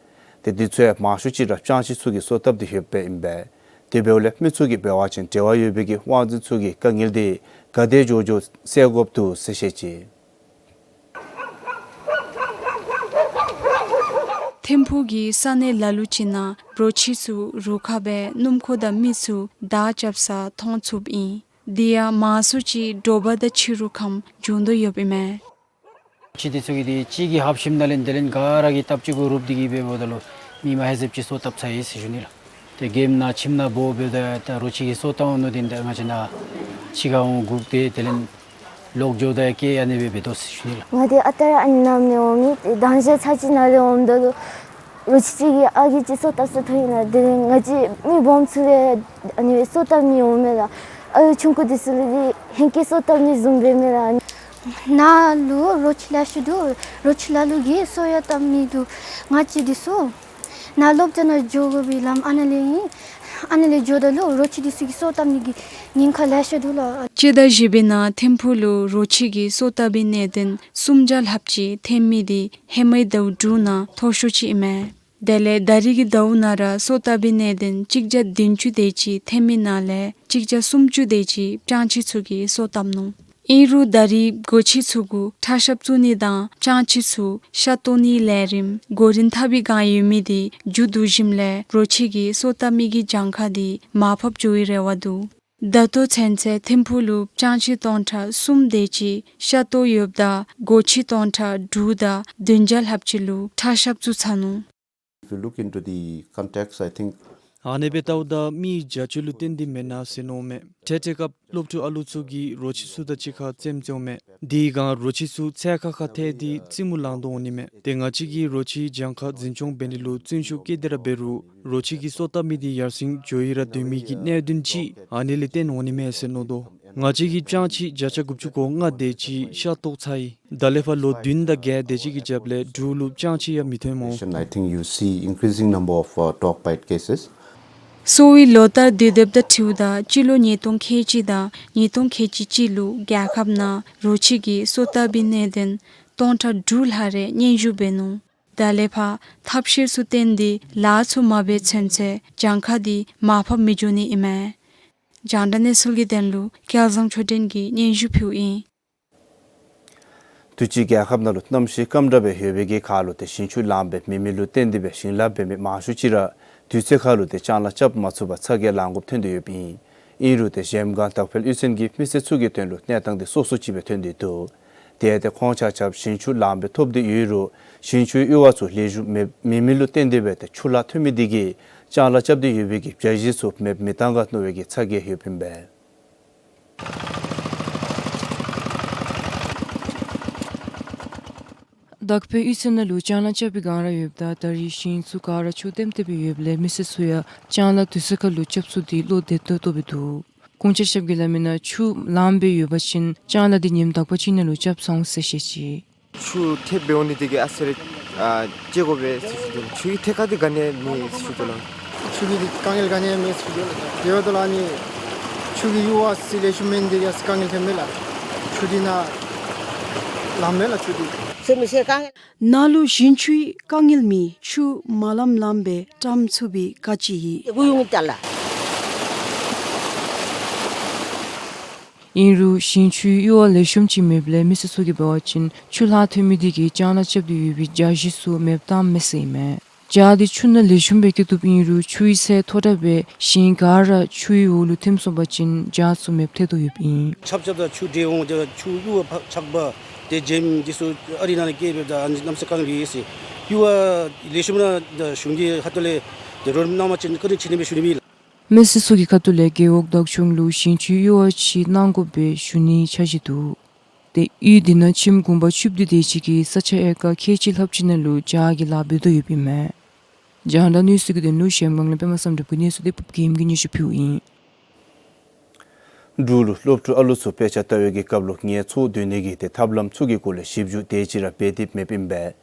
ཏེ་དེ་ཚུ་ཡང་མང་ཤོས་ཅིག་ར་སྤྱང་ཁྱི་ཚུ་གི་སོ་བཏབ་སྟེ་ཡོདཔ་ཨིན་པས། དེ་འབདཝ་ལས་མི་ཚུ་གིས་འབད་བ་ཅིན་འབྲེལ་བ་ཡོད་པའི་གི་དབང་འཛིན་ཚུ་གིས་དཀའ་ངལ་དེ་ག་དེ་མགྱོགས་མགྱོགས་སེལ་དགོཔ་འདུག་ཟེར་བཤད་ཅི། ཐིམ་ཕུག་གི་ས་གནས་ལ་ལུ་ཅིག་ནང་རོ་ཁྱི་ཚུ་རུ་ཁག་སྦེ་སྣུམ་འཁོར་དང་མི་ཚུ་བདའ་རྐྱབ་སར་མཐོང་ཚུགསཔ་ཨིན། དེ་ཡང་མང་སུ་ཅིག་དྲོ་པ་དང་ཕྱི་རུ་ཁམས་བྱུང་དོ་ཡོདཔ་ཨིན་མས། ཁྱི་དེ་ཚུ་གིས་དེ་གཅིག་གིས་ཧབ་ཤིམ་ད་ལེན་དེ་ལེན་ག་ར་གིས་སྟབས་གཅིག་གུ་རུབ་སྟེ་གིས་འབདཝ་ད་ལུ་མི་མ་ཧེ་ཟེབ་ཅིག་སོ་བཏབ་ཚར་ཡི་ཟེར་ཞུ་ནི་ལགས། ཏེ་གེམ་ནང་ཁྱིམ་ནང་འབོ་འབདཝ་ད་ད་རོ་ཁྱི་གི་སོ་བཏབ་འོང་ནི་དེ་ད་ང་བཅས་ནཱ་ཕྱི་ཁར་འོང་སྒུག་སྟེ་དེ་ལས་ལོག་འགྱོཝ་ད་སྐྱེལ་ཨ་ནི་སྦེ་འབད་དོ་ཟེར་ཞུ་ནི་ལགས། ང་དེ་ཨ་རྟག་ར་ཨ་ནི་ནང་མི་འོང་མི་དེ་དང་ཞག་ཚར་གཅིག་ནང་ལས་འོངམ་ད་ལུ་རོ་ཁྱི་གཅིག་གིས་ཨ་རྒས་ཅིག་སོ་བཏབ་ས་ཐོན་ཡི་ན། དེ་ལས་ང་བཅས་མི་སྦོམ་ཚུ་ལས་ཨ་ནི་སོ་བཏབ་ནི་འོང་མས་ལགས། ཨ་ལུ་ཆུང་ཀུ་དེ་ཚུ་ལུ་དེ་ཧེང་སྐལ་སོ་བཏབ་ནི་བཟུམ་འབད་མས་ལགས། ནཱ་ལུ་རོ་ཁྱི་ལེ་ཤ་འདུག། རོ་ཁྱི་ལ་ལུ་གིས་སོ་ཡང་བཏབ་མི་འདུག། ང་བཅས་དེ་ཚུ་ནཱ་སློབ་གྲྭ་ནང་འགྱོ་དགོ་པའི་ལམ་ཨ་ནཱ་ལས་ཨིན། ཨ་ནཱ་ལས་འགྱོཝ་ད་ལུ་རོ་ཁྱི་དེ་ཚུ་གིས་སོ་བཏབ་ནི་གི་ཉེན་ཁ་ལེ་ཤ་འདུག་ལགས། སྤྱི་ཟླ་བཞི་པའི་ནང་ཐིམ་ཕུག་ལུ་རོ་ཁྱི་གི་སོ་བཏབ་པའི་གནད་དོན་སུམ་བརྒྱ་ལྷགཔ་ཅིག་ཐོན་མི་དེ་ཧེ་མའི་ཟླཝ་དྲུག་ནང་མཐོ་ཤོས་ཅིག་ཨིན་མས། དེ་ལས་ད་རིས་ཀྱི་ཟླཝ་ནང་ར་སོ་བཏབ་པའི་གནད་དོན་གཅིག་བརྒྱ་བདུན་ཅུ་དེ་ཅིག་ཐོན་མི་ནང་ལས་གཅིག་བརྒྱ་སུམ་ཅུ་དེ་ཅིག་སྤྱང་ཁྱི་ཚུ་གིས་སོ་བཏབ་ནུག། ཨིན་རུང་ད་རིས་སྒོ་ཁྱི་ཚུ་གུ་ཁྲག་ཤབ་བཙུགས་ནི་དང་སྤྱང་ཁྱི་ཚུ་ཤ་བཏོག་ནིའི་ལས་རིམ་འགོ་འདྲེན་འཐབ་པའི་བསྒང་ཡོད་མི་དེ་མཇུག་བསྡུ་ཞིནམ་ལས་རོ་ཁྱི་གི་སོ་བཏབ་མི་གི་གྱངས་ཁ་དེ་མར་ཕབ་འགྱོ་བའི་རེ་བ་འདུག། ད་ལྟོ་ཚུན་ཚོད་ཐིམ་ཕུག་ལུ་སྤྱང་ཁྱི་སྟོང་ཕྲག་གསུམ་དེ་ཅིག་ཤ་བཏོག་ཡོདཔ་ད་སྒོ་ཁྱི་སྟོང་ཕྲག་དྲུག་དང་བདུན་བརྒྱ་ལྷགཔ་ཅིག་ལུ་ཁྲག་ཤབ་བཙུགས་ཚར་ནུག། If you look into the context, I think ཨ་ནི་སྦེ་བལྟཝ་ད་མི་བྱ་སྤྱོད་ལུ་བརྟེན་ཏེ་མེན་ན་ཟེར་མནོཝ་མས། འཕྲལ་འཕྲལ་སྐབས་སློབ་ཕྲུག་ཨ་ལུ་ཚུ་གིས་རོ་ཁྱི་ཚུ་དང་གཅིག་ཁར་རྩེདམོ་རྩེཝ་མས། དེའི་བསྒང་རོ་ཁྱི་ཚུ་ཚལ་ཁ་ཁར་ཐལ་ཏེ་རྩེདམོ་ལང་དོ་འོང་ནི་མས། ཏེ་ང་བཅས་ཀྱིས་རོ་ཁྱིའི་གྱངས་ཁ་འཛིན་སྐྱོང་འབད་ནི་ལུ་བརྩོན་ཤུགས་བསྐྱེད་དེ་ར་འབད་རུང་རོ་ཁྱི་གི་སོ་བཏབ་མི་དེ་ཡར་སེང་འགྱོ་ཡི་ར་སྡོད་མི་གི་གནད་དོན་ཅིག་ཨ་ནི་ལས་བརྟེན་འོང་ནི་མས་ཟེར་མནོ་དོ། ང་བཅས་ཀྱིས་སྤྱང་ཁྱི་བརྒྱ་ཆ་དགུ་བཅུ་གོ་ལྔ་དེ་ཅིག་ཤ་བཏོག་ཚར་ཡི། ད་ལས་ཕར་ལོ་བདུན་དང་བརྒྱད་དེ་ཅིག་གི་རྒྱབ་ལས་འབྲུག་ལུ་སྤྱང་ཁྱི་ཡང་མི་ཐོན་སྨོ། I think you see increasing number of, uh, dog bite cases. སོ་བའི་ལོ་ལྟར་དུས་དེབ་དང་འཁྲིལཝ་ད་སྤྱི་ལོ་ཉིས་སྟོང་ཁལ་གཅིག་དང་ཉིས་སྟོང་ཁལ་གཅིག་གཅིག་ལུ་རྒྱལ་ཁབ་ནང་རོ་ཁྱི་གི་སོ་བཏབ་པའི་གནད་དོན་སྟོང་ཕྲག་དྲུག་ལྷག་རེ་སྙན་ཞུ་འབད་ནུག། ད་ལས་ཕར་ཐབས་ཤེས་ཚུ་བཏོན་ཏེ་ལཱ་ཚུ་མ་འབད་ཚུན་ཚོད་གྱངས་ཁ་དེ་མར་ཕབ་མི་འགྱོ་ནི་ཨིན་མས། རྒྱང་བསྒྲགས་གནས་ཚུལ་གྱི་དོན་ལུ་སྐལ་བཟང་ཆོས་སྒྲོན་གྱིས་སྙན་ཞུ་ཕུལཝ་ཨིན། དུས་ཅི་རྒྱལ་ཁབ་ནང་ལུ་གནམ་གཤིས་སྐམ་དྲགས་སྦེ་ཡོད་པའི་གི་ཁར་ལུ་ཏེ་ཞིང་ཆུ་ལངམ་སྦེ་མེད་མི་ལུ་བརྟེན་ཏེ་སྦེ་ཞིང་ལཱ་འབད་མི་མང་ཤོས་ཅིག་ར་དུས་ཚོད་ཁར་ལུ་ཏེ་ལྕང་ལཱ་རྐྱབ་མ་ཚུགས་པར་ཚ་གྱང་ལང་དགོཔ་ཐོན་ཏེ་ཡོདཔ་ཨིན། ཨིན་རུང་ཏེ་གཞལམ་སྒང་དྭགས་འཕེལ་གཡུས་ཚན་གྱིས་མི་སེར་ཚུ་གི་དོན་ལུ་གནས་སྟངས་དེ་སོ་སོ་ཅིག་སྦེ་ཐོན་ཏེ་འདུག། དེ་ཡང་ཏེ་ཁོང་ཆ་ཁྱབ་ཞིང་ཆུ་ལངམ་སྦེ་ཐོབ་སྟེ་ཡོད་རུང་ཞིང་ཆུའི་གཡུར་བ་ཚུ་ལེགས་ཤོམ་མེད་མེད་མི་ལུ་བརྟེན་ཏེ་སྦེ་ཏེ་ཆུ་ལྷག་ཐོན་མི་དེ་གིས་ལྕང་ལཱ་རྐྱབ་སྟེ་ཡོད་པའི་གི་བྱ་གཞི་ཚུ་མེདཔ་མི་བཏང་ག་མནོ་བའི་གི་ཚ་གྱང་ཡོདཔ་ཨིན་པས། དྭགས་པའི་གཡུས་ཚན་ནང་ལུ་ལྕང་ལཱ་རྐྱབ་པའི་བསྒང་ར་ཡོདཔ་ད་ད་རིས་ཞིང་ཚུ་ག་ར་ཆུ་ལྟེམ་ལྟེམ་སྦེ་ཡོདཔ་ལས་མི་སེར་ཚུ་ཡང་ལྕང་ལཱ་དུས་ཚོད་ཁར་ལུ་རྐྱབ་ཚུགས་ཏེ་བློ་བདེ་ཏོག་ཏོ་སྦེ་འདུག། ཁོང་ཆ་ཁྱབ་ཀྱིས་སླབ་མི་ནང་ཆུ་ལངམ་སྦེ་ཡོད་པ་ཅིན་ལྕང་ལཱ་འདི་ཉིནམ་དག་པ་ཅིག་ནང་ལུ་རྐྱབ་ཚར་འོང་ཟེར་བཤད་ཅི། ཆུ་ཐེབས་འབད་འོང་ནི་དེ་གིས་ཨ་ཙི་རེ་ཨ་ཅིག་དགོ་པས་ཟེར་ཞུ་དོ། ཆུའི་ཐད་ཁར་འདི་ག་ནི་མེད་ཟེར་ཞུ་དོ་ལགས། ཆུ་གི་འདི་དཀའ་ངལ་ག་ནི་མེད་ཟེར་ཞུ་དོ་ལགས། དེ་འབདཝ་ད་ལུ་ཨ་ནི་ཆུ་གི་གཡུར་བ་ཟེར་ལེགས་ཤོམ་མེད་ནི་དེ་གིས་ཨ་ཙི་དཀའ་ངལ་ཐོན་མས་ལགས། ཆུ་འདི་ནཱ་ལངམ་མས་ལགས་ཆུ་འདི། ཟེར་མི་ཟེར་དཀའ་ངལ། ནཱ་ལུ་ཞིང་ཆུའི་དཀའ་ངལ་མེད། ཆུ་མ་ལངམ་ལངམ་སྦེ་བཀྲམ་ཚུགས་པའི་བཀའ་དྲིན་ཡོད། ཨིན་རུང་ཞིང་ཆུའི་གཡུར་བ་ལེགས་ཤོམ་ཅིག་མེདཔ་ལས་མི་སེར་ཚུ་གིས་འབད་བ་ཅིན་ཆུ་ལྷག་ཐོན་མི་དེ་གིས་ལྕང་ལཱ་རྐྱབ་སྟེ་ཡོད་པའི་བྱ་གཞི་ཚུ་མེདཔ་བཏངམ་མས་ཟེར་ཨིན་མས། བྱ་འདི་ཆུ་ནང་ལེགས་ཤོམ་སྦེ་སྐྱེ་བཏུབ་ཨིན་རུང་ཆུའི་ཚད་མཐོ་དྲགས་སྦེ་ཞིང་ག་ར་ཆུའི་འོག་ལུ་ཐིམ་སོང་པ་ཅིན་བྱ་ཚུ་མེདཔ་ཐལ་དོ་ཡོདཔ་ཨིན། ཆརཔ་རྐྱབ་ད་ཆུ་འདྲེས་འོང་། ཏེ་ཆུ་གཡུར་བ་ཕར་ཆག་པ་ཏེ་བྱེམ་འདི་ཚུ་ཨ་རི་ནང་ལས་སྐྱེ་འབདཝ་ད་ཨ་ནི་གནམ་ས་གང་ལུས་ཟེར། གཡུར་བ་ལེགས་ཤོམ་ནང་གཞུང་གི་ཁ་ཐུག་ལས་ཏེ་རོགས་རམ་གནང་པ་ཅིན་བཀའ་དྲིན་ཆེ་ནི་སྦེ་ཞུ་ནི་ཨིན་ལགས། མི་སེར་ཚུ་གི་ཁ་ཐུག་ལས་རྒེད་འོག་བདག་སྐྱོང་ལུ་ཞིང་ཆུའི་གཡུར་བ་ཅིག་གནང་དགོ་པའི་ཞུ་ནིའི་འཆར་གཞི་འདུག། ཏེ་གཡུས་འདི་ནང་ཁྱིམ་གུང་པ་བཅུ་བདུན་དེ་ཅིག་གིས་ས་ཆ་ཨེ་ཀར་ཁལ་གཅིག་ལྷགཔ་ཅིག་ནང་ལུ་ཇ་གི་ལཱ་འབད་དོ་ཡོདཔ་ཨིན་མས། རྒྱང་བསྒྲགས་གནས་ཚུལ་གྱི་དོན་ལུ་གཞལམ་སྒང་ལས་པདྨ་བསམ་གྲུབ་ཀྱི་གནས་ཚུལ་དེ་ཕུབ་རྒྱལམོ་གིས་སྙན་ཞུ་ཕུལཝ་ཨིན། འབྲུག་ལུ་སློབ་ཕྲུག་ཨ་ལུ་ཚུ་དཔེ་ཆ་ལྟ་བའི་གི་སྐབས་ལུ་ངལ་འཚོ་སྡོད་ནི་གི་ཏེ་ཐབས་ལམ་ཚུ་གི་སྐོར་ལས་ཞིབ་འཇུག་དེ་ཅིག་ར་འབད་དེ་མེདཔ་ཨིན་པས།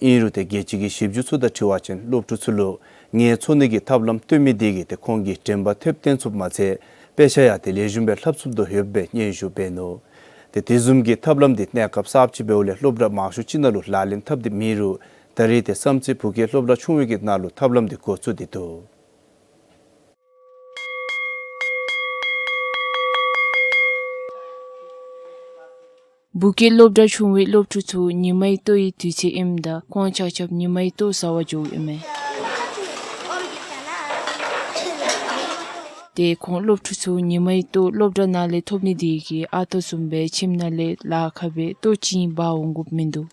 ཨིན་རུང་ཏེ་རྒྱལ་སྤྱི་གི་ཞིབ་འཇུག་ཚུ་དང་འཁྲིལ་བ་ཅིན་སློབ་ཕྲུག་ཚུ་ལུ་ངལ་འཚོ་ནི་གི་ཐབས་ལམ་སྟོན་མི་དེ་གིས་ཏེ་ཁོང་གི་དྲན་པ་ཐེབས་བརྟན་ཚུགསཔ་མ་ཚད་དཔེ་ཆ་ཡང་ཏེ་ལེགས་ཤོམ་སྦེ་ལྷབ་ཚུགས་དོ་ཡོདཔ་སྦེ་སྙན་ཞུ་འབད་ནུག། ཏེ་དེ་བཟུམ་གྱི་ཐབས་ལམ་དེ་གནས་སྐབས་གསརཔ་ཅིག་འབདཝ་ལས་སློབ་གྲྭ་མང་ཤོས་ཅིག་ནང་ལུ་ལག་ལེན་འཐབ་སྟེ་མེད་རུང་ད་རེས་ཏེ་བསམ་རྩེ་བུ་སྐྱེས་སློབ་གྲྭ་ཆུང་བའི་གི་ནང་ལུ་ཐབས་ལམ་དེ་འགོ་བཙུགས་ཏེ་འདུག། བུ་སྐྱེས་སློབ་གྲྭ་ཆུང་བའི་སློབ་ཕྲུག་ཚུ་ཉིན་མའི་ལྟོ་ཡི་དུས་ཚོད་ཨིནམ་ད་ཁོང་ཆ་ཁྱབ་ཉིན་མའི་ལྟོ་ཟ་བར་འགྱོཝ་ཨིན་མས། ཏེ་ཁོང་སློབ་ཕྲུག་ཚུ་ཉིན་མའི་ལྟོ་སློབ་གྲྭ་ནང་ལས་ཐོབ་ནི་དེ་གིས་ཨ་རྟག་བཟུམ་སྦེ་ཁྱིམ་ནང་ལས་ལཱ་ཁག་སྦེ་ལྟོ་ཅིག་འབག་འོང་དགོཔ་མིན་འདུག།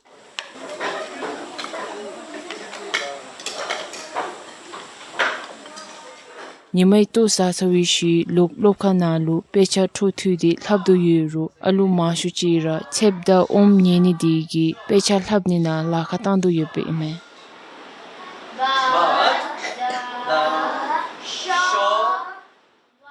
ཉིན་མའི་ལྟོ་ཟ་ཚར་བའི་ཤུལ་ལོག་སློབ་ཁང་ནང་ལུ་དཔེ་ཆ་འཕྲོ་མཐུད་དེ་ལྷབ་དོ་ཡོད་རུང་ཨ་ལུ་མང་ཤོས་ཅིག་ར་ཚདཔ་དང་ཨོམ་ཉལ་ནི་དེ་གིས་དཔེ་ཆ་ལྷབ་ནི་ནང་ལཱ་ཁག་བཏང་དོ་ཡོདཔ་ཨིན་མས།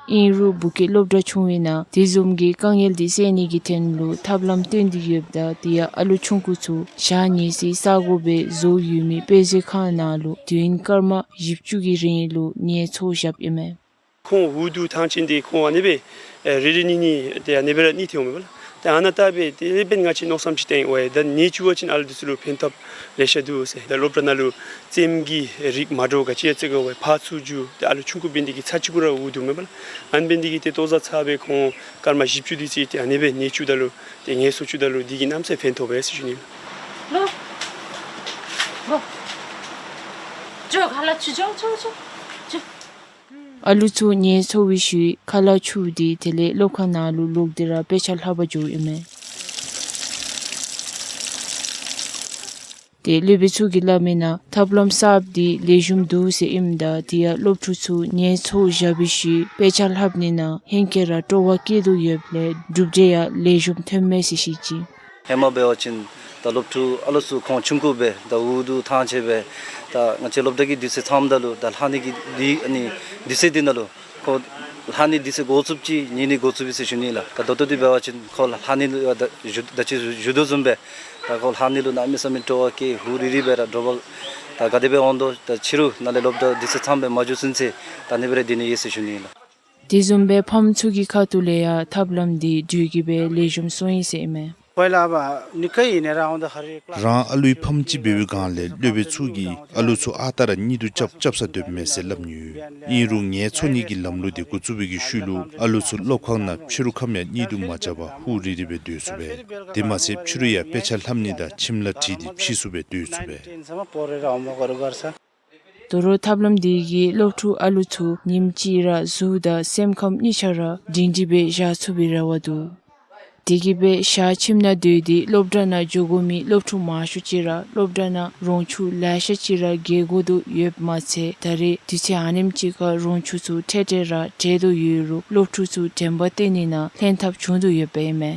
ཨིན་རུང་བུ་སྐྱེས་སློབ་གྲྭ་ཆུང་བའི་ནང་དེ་བཟུམ་གྱི་དཀའ་ངལ་དེ་སེལ་ནི་གི་དོན་ལུ་ཐབས་ལམ་སྟོན་ཏེ་ཡོདཔ་ད་དེ་ཡང་ཨ་ལུ་ཆུང་ཀུ་ཚུ་ཞག་ཉལ་སའི་ས་སྒོ་སྦེ་བཟོ་ཡོད་མི་དཔེ་མཛོད་ཁང་ནང་ལུ་དུས་ཡུན་སྐར་མ་བཞི་བཅུ་གི་རིང་ལུ་ངལ་འཚོ་བཞགཔ་ཨིན་མས། ཁོང་འུ་སྡུག་ཐང་ཆེན་འདི་ཁོང་ཨ་ནི་སྦེ་ཨེ་རེ་རེ་གཉིས་གཉིས་ཏེ་ཨ་ནི་སྦེ་ར་གཉིད་ཐལཝ་མས་པ་ལགས། ཏེ་ཨ་ནཱ་བལྟ་སྦེ་དེ་ལས་འབདན་ང་བཅས་མནོ་བསམ་ཅིག་བཏང་ཡི། ད་ནད་བཅུག་པ་ཅིན་ཨ་ལུ་འདི་ཚུ་ལུ་ཕན་ཐབས་ལེ་ཤ་འདུག་ཟེར། ད་སློབ་གྲྭ་ནང་ལུ་རྩེདམོ་གི་རིགས་མ་འདྲཝ་ག་ཅི་ཡང་རྩེ་དགོ་པས། ཕར་ཚུར་རྒྱུག། ཏེ་ཨ་ལུ་ཆུང་ཀུ་འབད་ནི་དེ་གིས་ཚར་གཅིག་གུ་ར་འུ་སྡུག་མས་པ་ལགས། ཨ་ནི་འབད་ནི་དེ་གིས་ཏེ་ལྟོ་བཟའ་ཚར་སྦེ་ཁོང་སྐར་མ་བཞི་བཅུ་དེ་ཅིག་ཏེ་ཨ་ནི་སྦེ་ནད་བཅུག་ད་ལུ་ཏེ་ངལ་གསོ་བཅུག་ད་ལུ་འདི་གིས་གནམ་མེད་ས་མེད་ཕན་ཐོགས་པས་ཟེར་ཞུ་ནི། ལོ། ལོ། ཇོ་ཁ་ལས་ཚུར་ཇོ་ཇོ་ཇོ་ཇོ། ཨ་ལུ་ཚུ་ངལ་འཚོ་བའི་ཤུལ་ཁ་ལས་ཚུར་ཏེ་དེ་ལས་སློབ་ཁང་ནང་ལུ་ལོག་སྟེ་ར་དཔེ་ཆ་ལྷབ་པར་འགྱོཝ་ཨིན་མས། ཏེ་སློབ་དཔོན་ཚུ་གིས་སླབ་མིའི་ནང་ཐབས་ལམ་གསརཔ་འདི་ལེགས་ཤོམ་འདུག་ཟེར་ཨིནམ་ད་དེ་ཡང་སློབ་ཕྲུག་ཚུ་ངལ་འཚོ་བཞག་པའི་ཤུལ་དཔེ་ཆ་ལྷབ་ནི་ནང་ཧེང་སྐལ་ར་སྤྲོ་བ་བསྐྱེད་དོ་ཡོདཔ་ལས་གྲུབ་འབྲས་ཡང་ལེགས་ཤོམ་ཐོནམ་མས་ཟེར་བཤད་ཅི། ཧེ་མ་འབད་བ་ཅིན་ད་སློབ་ཕྲུག་ཨ་ལུ་ཚུ་ཁོང་ཆུང་ཀུ་སྦེ་ད་འུ་སྡུག་ཐང་ཆད་སྦེ་ད་ང་བཅས་སློབ་གྲྭ་གི་དུས་ཚོད་ཚངམ་ད་ལུ་ད་ལྷག་ནི་གི་དུས་ཨ་ནི་དུས་ཚོད་འདི་ནང་ལུ་ཁོ་ལྷག་ནི་དུས་ཚོད་འགོ་བཙུགསཔ་ཅིག་ཉལ་ནི་འགོ་བཙུགས་པས་ཟེར་ཞུ་ནི་ལགས། ད་ད་ལྟོ་འདི་འབད་བ་ཅིན་ཁོ་ལྷག་ནི་ལུ་ད་ཞུ་ད་ཅི་ཞུ་དོ་བཟུམ་སྦེ་ད་ཁོ་ལྷག་ནི་ལུ་གནམ་མེད་ས་མེད་སྤྲོ་བ་བསྐྱེད་ཧུ་རི་རི་སྦེ་ར་དྲོ་པ་ད་ག་དེ་སྦེ་འོང་དོ། ད་ཕྱི་རུ་ནཱ་ལས་སློབ་གྲྭ་དུས་ཚོད་ཚངམ་སྦེ་མ་འགྱོ་ཚུན་ཚོད་ད་ཨ་ནི་སྦེ་ར་སྡོད་ནི་ཡོད་ཟེར་ཞུ་ནི་ལགས། དེ་བཟུམ་སྦེ་ཕམ་ཚུ་གི་ཁ་ཐུག་ལས་ཡང་ཐབས་ལམ་འདི་འགྲུལ་གྱིས་སྦེ་ལེགས་ཤོམ་སོང་ཡི་ཟེར་ཨིན་མས། རང་ཨ་ལུའི་ཕམ་ཅིག་འབད་བའི་སྒང་ལས་སློབ་དཔོན་ཚུ་གིས་ཨ་ལུ་ཚུ་ཨ་རྟག་ར་གཉིད་དུ་རྐྱབ་རྐྱབ་ས་སྡོདཔ་མས་ཟེར་སླབ་ནི་ཡོད། ཨིན་རུང་ངལ་འཚོ་ནི་གི་ལམ་ལུགས་དེ་འགོ་བཙུགས་པའི་གི་ཤུལ་ལུ་ཨ་ལུ་ཚུ་སློབ་ཁང་ནང་ཕྱི་རུ་ཁམས་ཡང་གཉིད་དུ་མ་རྐྱབ་པར་ཧུ་རི་རི་སྦེ་སྡོད་ཚུགས་པས། དེ་མ་ཚད་ཕྱི་རུ་ཡང་དཔེ་ཆ་ལྷབ་ནི་དང་ཁྱིམ་ལཱ་འབྲི་སྟེ་ཕྱིས་ཚུགས་པས་སྡོད་ཚུགས་པས། དོ་རུང་ཐབས་ལམ་འདི་གིས་སློབ་ཕྲུག་ཨ་ལུ་ཚུ་ཉིནམ་གཅིག་ར་གཟུགས་དང་སེམས་ཁམས་གཉིས་ཆ་ར་སྒྲིང་སྒྲིང་སྦེ་བཞག་ཚུགས་པའི་རེ་བ་འདུག། དེ་གིས་སྦེ་ཞག་ཁྱིམ་ནང་སྡོད་དེ་སློབ་གྲྭ་ནང་འགྱོ་དགོ་མི་སློབ་ཕྲུག་མང་ཤོས་ཅིག་ར་སློབ་གྲྭ་ནང་རོགས་ཚུ་ལེ་ཤ་ཅིག་ར་བརྒལ་དགོ་དོ་ཡོདཔ་མ་ཚད་ད་རེས་དུས་ཚོད་ཨ་ནེམ་ཅིག་ཁར་རོགས་ཚུ་ཚུ་ཐེངས་ཐེངས་ར་བྲལ་དོ་ཡོད་རུང་སློབ་ཕྲུག་ཚུ་དྲན་པ་བརྟན་ནི་ནང་ལྷན་ཐབས་བྱུང་དོ་ཡོདཔ་ཨིན་མས།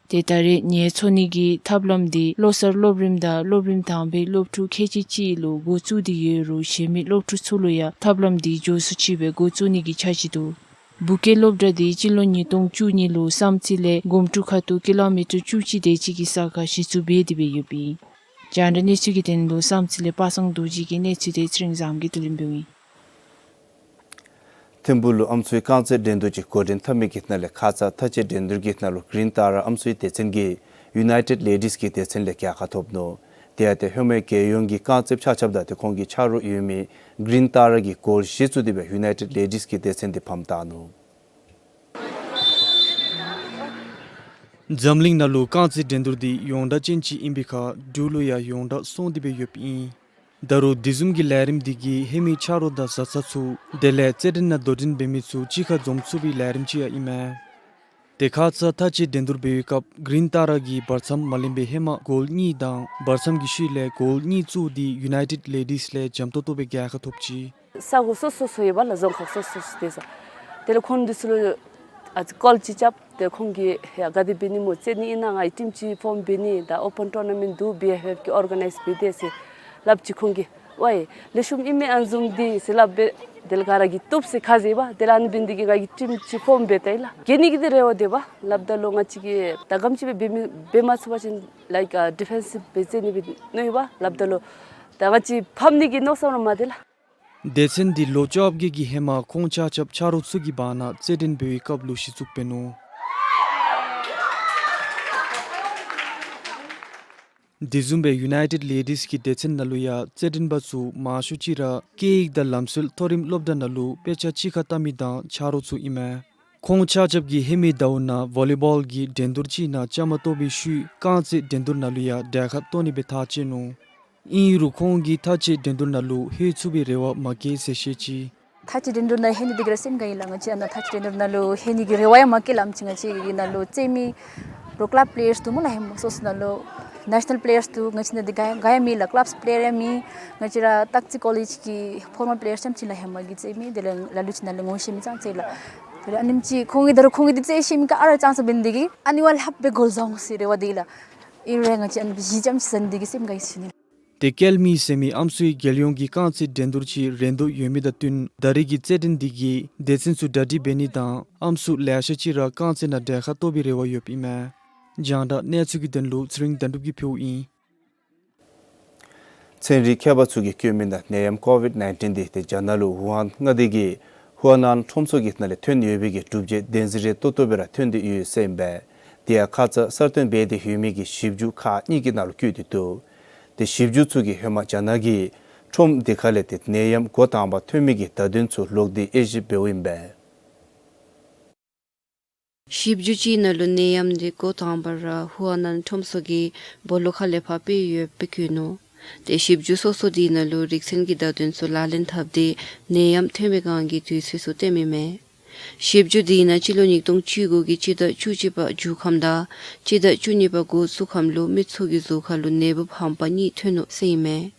ཏེ་ད་རེས་ངལ་འཚོ་ནི་གི་ཐབས་ལམ་འདི་བློ་གསར་སློབ་རིམ་དང་སློབ་རིམ་དང་པའི་སློབ་ཕྲུག་ཁལ་གཅིག་གཅིག་ལུ་འགོ་བཙུགས་ཏེ་ཡོད་རུང་གཞན་མི་སློབ་ཕྲུག་ཚུ་ལུ་ཡང་ཐབས་ལམ་འདི་མགྱོགས་སུ་ཅིག་སྦེ་འགོ་བཙུགས་ནི་གི་འཆར་གཞི་འདུག། བུ་སྐྱེས་སློབ་གྲྭ་འདི་སྤྱི་ལོ་ཉིས་སྟོང་བཅུ་གཉིས་ལུ་བསམ་རྩེ་ལས་སྒོམ་ཀྲུ་ཁ་ཐུག་ཀི་ལོ་མི་ཊར་བཅུ་གཅིག་དེ་ཅིག་གི་ས་ཁར་གཞི་བཙུགས་འབད་དེ་སྦེ་ཡོདཔ་ཨིན། རྒྱང་བསྒྲགས་གནས་ཚུལ་གྱི་དོན་ལུ་བསམ་རྩེ་ལས་པ་སངས་རྡོ་རྗེ་གི་གནས་ཚུལ་དེ་ཚེ་རིང་བཟངམོ་གིས་བསྡུ་ལེན་འབདཝ་ཨིན། ཐིམ་ཕུག་ལུ་ཨམ་སྲུའི་རྐང་རྩེད་འགྲན་བསྡུར་ཅིག་འགོ་འདྲེན་འཐབ་མི་གི་ནང་ལས་ཁ་ཙ་མཐའ་དཔྱད་འགྲན་བསྡུར་གྱི་ནང་ལུ་གིརིན་ཏཱ་ར་ཨམ་སྲུའི་སྡེ་ཚན་གྱིས་ཡུ་ནའི་ཊེཌ་ལེ་ཌིས་ཀྱི་སྡེ་ཚན་ལས་རྒྱལ་ཁ་ཐོབ་ནུག། དེ་ཡང་ཏེ་ཧེ་མའི་རྒྱལ་ཡོངས་ཀྱི་རྐང་རྩེདཔ་ཆ་ཁྱབ་དང་ཏེ་ཁོང་གི་ཆ་རོགས་ཡོད་མི་གིརིན་ཏཱ་ར་གིས་གོལ་བཞི་བཙུགས་ཏེ་སྦེ་ཡུ་ནའི་ཊེཌ་ལེ་ཌིས་ཀྱི་སྡེ་ཚན་དེ་ཕམ་བཏང་ནུག། འཛམ་གླིང་ནང་ལུ་རྐང་རྩེད་འགྲན་བསྡུར་འདི་ཡོངས་གྲགས་ཅན་ཅིག་ཨིན་པའི་ཁར་འབྲུག་ལུ་ཡང་ཡོངས་གྲགས་སོང་སྟེ་སྦེ་ཡོདཔ་ཨིན། ད་རུང་དེ་བཟུམ་གྱི་ལས་རིམ་འདི་གིས་ཧེ་མའི་ཆ་རོགས་དང་བཟའ་ཚང་ཚུ་དེ་ལས་རྩེད་འགྲན་ནང་དོ་འགྲན་འབད་མི་ཚུ་གཅིག་ཁར་འཛོམས་ཚུགས་པའི་ལས་རིམ་ཅིག་ཡང་ཨིན་མས། ཏེ་ཁ་ཙ་མཐའ་དཔྱད་འགྲན་བསྡུར་འབད་བའི་སྐབས་གིརིན་ཏཱ་ར་གིས་བར་མཚམས་མ་ལེན་པར་ཧེ་མ་གོལ་གཉིས་དང་བར་མཚམས་ཀྱི་ཤུལ་ལས་གོལ་གཉིས་བཙུགས་ཏེ་ཡུ་ནའི་ཊེཌ་ལེ་ཌིས་ལས་འཇམ་ཏོང་ཏོ་སྦེ་རྒྱལ་ཁ་ཐོབ་ཅི། ས་གོ་སོ་སོ་སོ་ཡོད་པ་ལགས། རྫོང་ཁག་སོ་སོ་སོ་སོ་ཏེ་ས། དེ་ལས་ཁོང་འདི་ཚུ་ལུ་ ཨ་ཙི་ཀོལ་ཅིག་རྐྱབ་སྟེ་ཁོང་གིས་ཡ་ག་དེ་འབད་ནི་སྨོ་ཟེར་ནི་ཨིན་ན། ངེའི་ཊིམ་ཅིག་ཕོརམ་འབད་ནི་ད་ཨོ་པཱན་ཊུར་ན་མེནཊ་འདུག་བི་ཨེཕ་ཨེཕ་གིས་ཨོར་ག་ནའིཛ་འབད་དེས་ཟེར་སླབ་ཅི། ཁོང་གིས་ཝའི་ལེགས་ཤོམ་ཨིན་མས་ཨ་ནི་བཟུམ་འདི་ཟེར་སླབ་སྦེ་དེ་ལས་ག་ར་གིས་བཏུབ་ཟེར་ཁ་བཟེད་པ། དེ་ལས་ཨ་ནི་འབད་ནི་འདི་གིས་ངེའི་ཊིམ་ཅིག་ཕོརམ་འབད་ད་ཡི་ལགས། རྒྱལ་ནི་གི་འདི་རེ་བ་འདུག་པ། སླབ་ད་ལུ་ང་བཅས་ཀྱིས་ད་ག་དེམ་ཅིག་སྦེ་འབད་མི་འབད་མ་ཚུགས་པ་ཅིན་ལའིཀ་ཨ་ཌི་ཕེན་སིབ་སྦེ་རྩེད་ནི་སྦེ་མནོ་ཡི་པ། སླབ་ད་ལུ་ད་ང་བཅས་ཕམ་ནི་གི་མནོ་བསམ་ར་མ་སྡོད་ལགས། སྡེ་ཚན་འདི་ལོ་བཅོ་བརྒྱད་ཀྱི་ཧེ་མ་ཁོང་ཆ་ཁྱབ་ཆ་རོགས་ཚུ་གི་བར་ན་རྩེད་འགྲན་འབད་བའི་སྐབས་ལུ་གཞི་བཙུགས་འབད་ནུག། དེ་བཟུམ་སྦེ་ཡུ་ནའི་ཊེཌ་ལེ་ཌིསི་གི་སྡེ་ཚན་ནང་ལུ་ཡང་རྩེད་འགྲན་པ་ཚུ་མང་ཤོས་ཅིག་ར་སྐད་ཡིག་དང་ལམ་སྲོལ་མཐོ་རིམ་སློབ་གྲྭ་ནང་ལུ་དཔེ་ཆ་ཅིག་ཁར་བལྟ་མི་དང་ཆ་རོགས་ཚུ་ཨིན་མས། ཁོང་ཆ་ཁྱབ་ཀྱིས་ཧེ་མའི་ཟླཝ་ནང་བོ་ལི་བཱོལ་གྱི་འགྲན་བསྡུར་ཅིག་ནང་བཅའ་མར་གཏོགས་པའི་ཤུལ་རྐང་རྩེད་འགྲན་བསྡུར་ནང་ལུ་ཡང་གྲལ་ཁར་གཏོགས་ནི་སྦེ་ཐག་བཅད་ནུག། ཨིན་རུང་ཁོང་གིས་མཐའ་དཔྱད་འགྲན་བསྡུར་ནང་ལུ་ལྷོད་ཚུགས་པའི་རེ་བ་མ་བསྐྱེད་ཟེར་བཤད་ཅི། མཐའ་དཔྱད་འགྲན་བསྡུར་ནང་ལྷོད་ནི་འདི་ག་ར་སེམས་དགའ་ཡི་ལགས། ང་བཅས་ཨ་ནཱ་མཐའ་དཔྱད་འགྲན་བསྡུར་ནང་ལུ་ལྷོད་ནི་གི་རེ་བ་ཡང་མ་བསྐྱེད་ལགས། ཨམ་ཅིག་ང་བཅས་ཀྱི་ནང་ལུ་རྩེད་མི་རོགས་ཀླབ་པི་ལེ་ཡརསི་འདུག་སྨོ་ལགས། ཧེ་མ་སོ་སོ་ནང་ལུ་ནེ་ཤ་ནཱལ་པི་ལེ་ཡརསི་འདུག། ང་བཅས་ནང་འདི་ག་ཡང་ག་ཡང་མེད་ལགས། ཀླབ་པི་ལེ་ཡར་ཡང་མེད། ང་བཅས་ར་སྟག་རྩེ་ཀོ་ལེཇ་གི་ཕོར་མར་པི་ལེ་ཡརསི་རྐྱངམ་ཅིག་ལགས། ཧེ་མ་གི་རྩེད་མི་དེ་ལས་ལ་ལུ་ཅིག་ནཱ་ལས་ངོ་ཤེས་མི་ཙང་ཙ་ལགས། དེ་ལས་ཨ་ནེམ་ཅིག་ཁོང་གིས་ད་རུང་ཁོང་གིས་འདི་རྩེད་ཤེས་མི་ག་ཨ་ར་ཙང་ཙ་འབད་ནི་འདི་གིས་ཨ་ནི་བ་ལྷགཔ་སྦེ་འགོ་བཟའ་འོང་ཟེར་རེ་བ་འདུག་ལགས། ཨིན་རུང་ང་བཅས་ཨ་ནི་གཞི་རྐྱངམ་ཅིག་བཟའ་ནི་འདི་གིས་སེམས་དགའ་ཡི་ཟེར་ཞུ་ནི། ཏེ་ཀལ་མི་ཟེར་མི་ཨམ་སྲུའི་རྒྱལ་ཡོངས་ཀྱི་རྐང་རྩེད་འགྲན་བསྡུར་ཅིག་རན་འདོད་ཡོད་མི་དང་བསྟུན་ད་རེས་ཀྱི་རྩེད་འགྲན་འདི་གིས་སྡེ་ཚན་ཚུ་གྲ་སྒྲིག་འབད་ནི་དང་ཨམ་སྲུ་ལེ་ཤ་ཅིག་ར་རྐང་རྩེད་ནང་གྲལ་ཁར་གཏོགས་པའི་རེ་བ་ཡོདཔ་ཨིན་མས། རྒྱང་བསྒྲགས་གནས་ཚུལ་གྱི་དོན་ལུ་ཚེ་རིང་དོན་གྲུབ་ཀྱིས་ཕུལཝ་ཨིན། ཚན་རིག་མཁས་པ་ཚུ་གིས་བཀོད་མི་ནང་ནད་ཡམས་ཀོ་ཝིཌ་ནའིན་ཊིན་འདི་ཏེ་རྒྱ་ནག་ལུ་ཝུ་ཧན་མངའ་སྡེ་གི་ཧུའ་ནན་ཁྲོམ་ཚོགས་ཀྱི་ནང་ལས་ཐོན་ཡོད་པའི་གི་གྲུབ་འབྲས་བདེན་འཛིན་རེ་ཏོག་ཏོ་སྦེ་ར་ཐོན་ཏེ་ཡོད་ཟེར་ཨིན་པས། དེ་ཡང་ཁ་ཙ་གསར་བཏོན་འབད་དེ་ཡོད་མི་གི་ཞིབ་འཇུག་ཁག་གཉིས་ཀྱི་ནང་ལུ་བཀོད་དེ་འདུག། ཏེ་ཞིབ་འཇུག་ཚུ་གིས་ཧེ་མ་རྒྱ་ནག་གི་ཁྲོམ་འདི་ཁ་ལས་ཏེ་ནད་ཡམས་འགོ་དང་པ་ཐོན་མི་གི་བརྡ་དོན་ཚུ་ལོག་སྟེ་དབྱེ་ཞིབ་འབདཝ་ཨིན་པས། ཞིབ་འཇུག་ཅིག་ནང་ལུ་ནད་ཡམས་འདི་འགོ་དང་པ་ར་ཧུའ་ནན་ཁྲོམ་ཚོགས་ཀྱི་སྦོ་ལོགས་ཁ་ལས་ཕར་སྤེལ་ཡོདཔ་སྦེ་བཀོད་ནུག། ཏེ་ཞིབ་འཇུག་སོ་སོ་དེ་ནང་ལུ་རིག་ཚན་གྱི་བརྡ་དོན་ཚུ་ལག་ལེན་འཐབ་སྟེ་ནད་ཡམས་ཐོན་པའི་སྒང་གི་དུས་ཚོད་ཚུ་སྟོནམ་ཨིན་མས། ཞིབ་འཇུག་དེ་ནང་སྤྱི་ལོ་ཉིས་སྟོང་བཅུ་དགུ་གི་སྤྱི་ཟླ་བཅུ་གཅིག་པ་མཇུག་ཁམས་དང་སྤྱི་ཟླ་བཅུ་གཉིས་པ་འགོ་བཙུགས་ཁམས་ལུ་མི་ཚུ་གི་གཟུགས་ཁ་ལུ་ནད་འབུཔ་ཧམ་པ་གཉིས་ཐོན་ནུག་ཟེར་ཨིན་མས།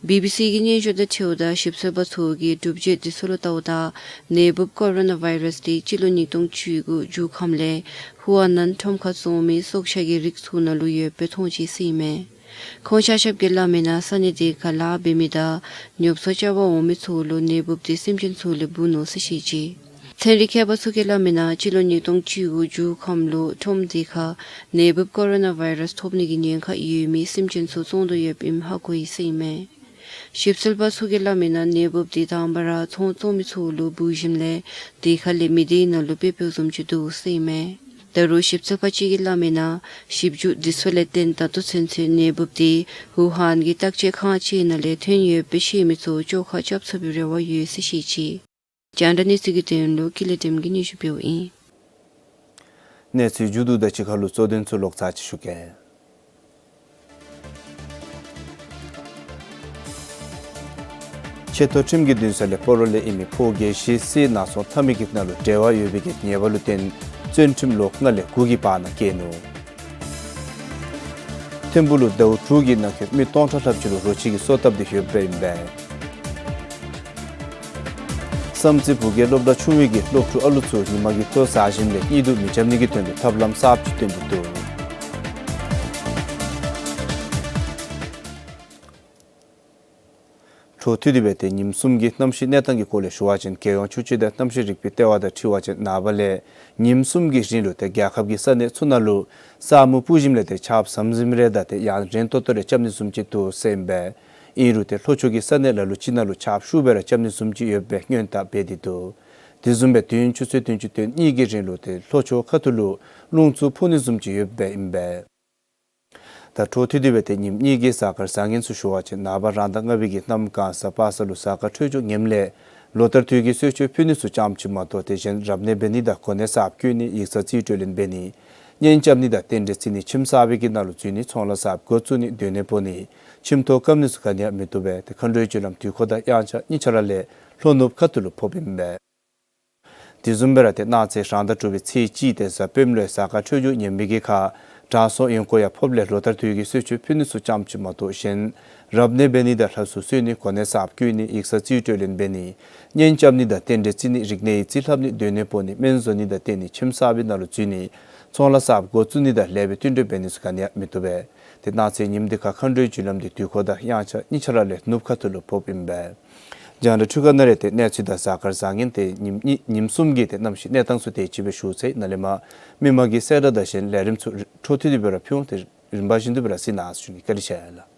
བི་བི་སི་གི་སྙན་ཞུ་དང་འཁྲིལཝ་ད་ཞིབ་འཚོལ་པ་ཚུ་གིས་གྲུབ་འབྲས་དེ་ཚུ་ལུ་བལྟཝ་ད་ནད་འབུཔ་ཀོ་རོ་ན་བཱའི་རཱསི་དེ་སྤྱི་ལོ་ཉིས་སྟོང་བཅུ་དགུ་མཇུག་ཁམས་ལས་ཧུའ་ནན་ཁྲོམ་ཁར་བཙོང་མི་སྲོག་ཆགས་ཀྱི་རིགས་ཚུ་ནང་ལུ་ཡོདཔ་སྦེ་མཐོང་ཅི་ཟེར་ཨིན་མས། ཁོང་ཆ་ཁྱབ་ཀྱིས་སླབ་མི་ནང་ས་གནས་དེ་ཁར་ལཱ་འབད་མི་དང་ཉོ་ཚོང་རྐྱབ་པར་འོང་མི་ཚུ་ལུ་ནད་འབུཔ་དེ་སེམས་ཅན་ཚུ་ལས་འབུ་ནུག་ཟེར་བཤད་ཅི། ཚན་རིག་མཁས་པ་ཚུ་གིས་སླབ་མི་ནང་སྤྱི་ལོ་ཉིས་སྟོང་བཅུ་དགུ་མཇུག་ཁམས་ལུ་ཁྲོམ་དེ་ཁར་ནད་འབུཔ་ཀོ་རོ་ན་བཱའི་རཱསི་ཐོབ་ནི་གི་ཉེན་ཁ་ཡོད་མི་སེམས་ཅན་ཚུ་བཙོང་དོ་ཡོདཔ་ཨིནམ་ཧ་གོ་ཡི་ཟེར་ཨིན་མས། ཞིབ་འཚོལ་པ་ཚུ་གིས་སླབ་མི་ནང་ནད་འབུཔ་དེ་དང་པ་ར་ཚོང་བཙོང་མི་ཚུ་ལུ་འབུ་ཞིནམ་ལས་དེ་ཁ་ལས་མི་སྡེའི་ནང་ལུ་སྤེལ་སྤེལཝ་བཟུམ་ཅིག་འདུག་ཟེར་ཨིན་མས། ད་རུང་ཞིབ་འཚོལ་པ་ཅིག་གིས་སླབ་མི་ནང་ཞིབ་འཇུག་དེ་ཚུ་ལས་བརྟེན་ད་ལྟོ་ཚུན་ཚོད་ནད་འབུཔ་དེ་ཝུ་ཧན་གྱི་བརྟག་དཔྱད་ཁང་ཅིག་ནང་ལས་ཐོན་ཡོདཔ་སྦེ་བཤད་མི་ཚུ་བཅོ་ཁ་རྐྱབ་ཚུགས་པའི་རེ་བ་ཡོད་ཟེར་བཤད་ཅི། རྒྱང་བསྒྲགས་གནས་ཚུལ་གྱི་དོན་ལུ་ཀུན་ལེགས་བདེམ་གིས་སྙན་ཞུ་འབདཝ་ཨིན། གནས་ཚུལ་མཇུག་བསྡུཝ་ད་གཅིག་ཁར་ལུ་གཙོ་དོན་ཚུ་ལོག་ཚར་ཅིག་ཞུ་གེ། ཆེ་མཐོ་ཁྲིམས་ཀྱི་འདུན་ས་ལས་སྤོ་རོ་ལས་ཨིན་མི་ཕོ་སྒེར་བཞི་སྲིད་ནག་ཚོང་འཐབ་མི་གི་ནང་ལུ་འབྲེལ་བ་ཡོད་པའི་གི་ཉེས་པ་ལུ་བརྟེན་བཙོན་ཁྲིམས་ལོ་ལྔ་ལས་དགུ་གི་བར་ན་བཀལ་ནུག། ཐིམ་ཕུག་ལུ་ཟླཝ་དྲུག་གི་ནང་འཁོད་མི་སྟོང་ཕྲག་ལྷགཔ་ཅིག་ལུ་རོ་ཁྱི་གིས་སོ་བཏབ་སྟེ་ཡོདཔ་ཨིན་པས། བསམ་རྩེ་བུ་སྐལ་སློབ་གྲྭ་ཆུང་བའི་གི་སློབ་ཕྲུག་ཨ་ལུ་ཚུ་ཉི་མ་གི་ཐོག་ཟ་ཞིནམ་ལས་གཉིད་དུ་མི་འཇམ་ནི་གི་དོན་ལུ་ཐབས་ལམ་གསརཔ་ཅིག་བཏོན་ཏེ་འདུག། འཕྲོ་མཐུད་དེ་སྦེ་ཏེ་ཉིནམ་གསུམ་གྱི་གནམ་གཤིས་གནས་སྟངས་ཀྱི་སྐོར་ལས་ཞུ་བ་ཅིན་རྒྱལ་ཡོངས་ཆུ་སྤྱོད་དང་གནམ་གཤིས་རིག་པའི་ལྟེ་བ་དང་འཁྲིལ་བ་ཅིན་ནངས་པ་ལས་ཉིནམ་གསུམ་གྱི་རིང་ལུ་ཏེ་རྒྱལ་ཁབ་ཀྱི་ས་གནས་ཚུ་ནང་ལུ་ས་སྨུག་སྤུབ་ཞིནམ་ལས་ཏེ་ཆརཔ་ཟམ་ཟིམ་རེ་དང་ཏེ་ཡང་རན་ཏོག་ཏོ་རེ་རྐྱབ་ནི་བཟུམ་ཅིག་འདུག་ཟེར་ཨིན་པས། ཨིན་རུང་ཏེ་ལྷོ་ཕྱོགས་ཀྱི་ས་གནས་ལ་ལུ་ཅིག་ནང་ལུ་ཆརཔ་ཤུགས་སྦེ་ར་རྐྱབ་ནི་བཟུམ་ཅིག་ཡོདཔ་སྦེ་སྔོན་བརྡ་འབད་དེ་འདུག། དེ་བཟུམ་སྦེ་དུས་ཡུན་ཆུ་ཚོད་བདུན་ཅུ་དོན་གཉིས་ཀྱི་རིང་ལུ་ཏེ་ལྷོ་ཕྱོགས་ཁ་ཐུག་ལུ་རླུང་འཚུབ་འཕུ་ནི་བཟུམ་ཅིག་ཡོདཔ་སྦེ་ཨིན་པས། ད་འཕྲོ་མཐུད་དེ་སྦེ་ཏེ་ཉིནམ་གཉིས་ཀྱི་གཟའ་སྐར་བཟང་ངན་ཚུ་ཞུ་བ་ཅིན་ནངས་པ་རང་ཟླ་ལྔ་པའི་གི་གནམ་གང་ས་སྤ་ས་ལུ་གཟའ་སྐར་འཕྲོད་སྦྱོར་ངནམ་ལས་ལོ་ལྟར་དུས་ཀྱི་གསོལ་མཆོད་ཕུལ་ནི་ཚུ་ཙམ་ཅིག་མ་གཏོགས་ཏེ་གཞན་རབ་གནས་འབད་ནི་དང་གོ་གནས་གསརཔ་བསྐོ་ནི་ཡིག་ཚང་རྩིས་སྤྲོད་ལེན་འབད་ནི་གཉེན་རྐྱབ་ནི་དང་རྟེན་འབྲེལ་བརྩི་ནི་ཁྱིམ་གསར་པའི་གི་ནང་ལུ་འཛུལ་ནི་ཚོང་ལཱ་གསརཔ་འགོ་བཙུགས་ནི་སྡོད་གནས་སྤོ་ནི་ཁྱིམ་ཐོག་བཀབ་ནི་ཚུ་ག་ནི་ཡང་མི་བཏུབ་པས། ཏེ་མཁའ་འགྲོའི་རྒྱུ་ལམ་དུས་འཁོར་དང་དབྱངས་འཆར་གཉིས་ཆ་ར་ལས་ལྷོ་ནུབ་ཁ་ཐུག་ལུ་ཕོགཔ་ཨིན་པས། དེ་བཟུམ་སྦེ་ར་ཏེ་གནངས་ཚེ་རང་ཟླ་དྲུག་པའི་ཚེས་གཅིག་ཏེ་གཟའ་སྤེནམ་ལུ་གཟའ་སྐར་འཕྲོད་སྦྱོར་ངན་པའི་གི་ཁར་ དྲག་སོ་ཡོན་ཀོ་ཡང་ཕབ་ལས་ལོ་ལྟར་དུས་ཀྱི་གསོལ་མཆོད་ཕུལ་ནི་ཚུ་ཙམ་ཅིག་མ་གཏོགས་གཞན་རབ་གནས་འབད་ནི་དང་ལྷ་གསོལ་གསོལ་ནི་གོ་གནས་གསརཔ་བསྐོ་ནི་ཡིག་ཚང་རྩིས་སྤྲོད་ལེན་འབད་ནི་གཉེན་རྐྱབ་ནི་དང་རྟེན་འབྲེལ་བརྩི་ནི་རིག་གནས་ཡིག་རྩིས་ལྷབ་ནི་སྡོད་གནས་སྤོ་ནི་སྨན་བཟོ་ནི་དང་བསྟེན་ནི་ཁྱིམ་གསར་པའི་ནང་ལུ་འཛུལ་ནི་ཚོང་ལཱ་གསརཔ་འགོ་བཙུགས་ནི་དང་ལེགས་པའི་བསྟུན་གྲོས་འབད་ནི་ཚུ་ག་ནི་ཡང་མི་བཏུབ་པས། ཏེ་གནངས་ཚེ་ཉིནམ་འདི་ཁར་མཁའ་འགྲོའི་རྒྱུ་ལམ་འདི་དུས་འཁོར་དང་དབྱངས་འཆར་གཉིས་ཆ་ར་ལས་ནུབ་ཁ་ཐུག་ལུ་ཕོགཔ་ཨིན་པས། རྒྱང་བསྒྲགས་ཁྲུ་ཁ་ནང་ར་ཏེ་གནས་ཚུལ་དང་གཟའ་སྐར་བཟང་ངན་ཏེ་ཉིནམ་གཉིས་ཉིནམ་གསུམ་གྱི་ཏེ་གནམ་གཤིས་གནས་སྟངས་ཚུ་དེ་ཅིག་སྦེ་ཞུ་ཚར་ཡི། ནཱ་ལས་མར་མི་མང་གི་གསལ་བསྒྲགས་དང་གཞན་ལས་རིམ་ཚུ་འཕྲོ་མཐུད་དེ་སྦེ་ར་ཕུལ་འོང་། ཏེ་རིམ་པ་བཞིན་དུ་སྦེ་ར་གཟིགས་གནང་ཟེར་ཞུ་ནི། བཀའ་དྲིན་ཆེ་ལགས།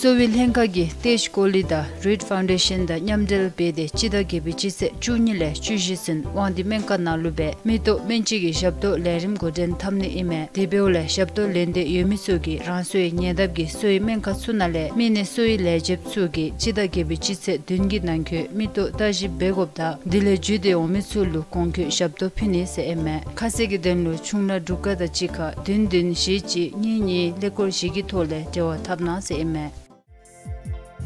གསོ་བའི་ལྷན་ཁག་གིས་ཏེཇ་ཀོ་ལི་དང་རིཌ་ཕའུན་ཌེ་ཤཱན་དང་མཉམ་འབྲེལ་འབད་དེ་སྤྱི་ཟླ་བརྒྱད་པའི་སྤྱི་ཚེས་བཅུ་གཉིས་ལས་བཅུ་བཞི་ཚུན་དབང་འདུས་སྨན་ཁང་ནང་ལུ་སྦེ་མིག་ཏོ་སྨན་དཔྱད་ཀྱི་ཞབས་ཏོག་ལས་རིམ་འགོ་འདྲེན་འཐབ་ནི་ཨིན་མས། དེ་འབདཝ་ལས་ཞབས་ཏོག་ལེན་འདོད་ཡོད་མི་ཚུ་གིས་རང་སོའི་ཉེ་འདབས་ཀྱི་གསོ་བའི་སྨན་ཁང་ཚུ་ནང་ལས་མི་སྣའི་གསོ་བའི་ལས་བྱེདཔ་ཚུ་གིས་སྤྱི་ཟླ་བརྒྱད་པའི་སྤྱི་ཚེས་བདུན་གྱི་ནང་འཁོད་མིག་ཏོ་བརྟག་ཞིབ་འབད་དགོཔ་དང་དེ་ལས་བརྒྱུད་དེ་འོང་མི་ཚུ་ལུ་གོང་འཁོད་ཞབས་ཏོག་ཕུལ་ནི་ཟེར་ཨིན་མས། ཁ་གསལ་གྱི་དོན་ལུ་ཆུང་ནང་འབྲུག་ཁ་དང་གཅིག་ཁར་བདུན་བདུན་བཞི་གཅིག་གཉིས་གཉིས་ཀླད་ཀོར་བཞི་གི་ཐོག་ལས་འབྲེལ་བ་འཐབ་གནང་ཟེར་ཨིན་མས།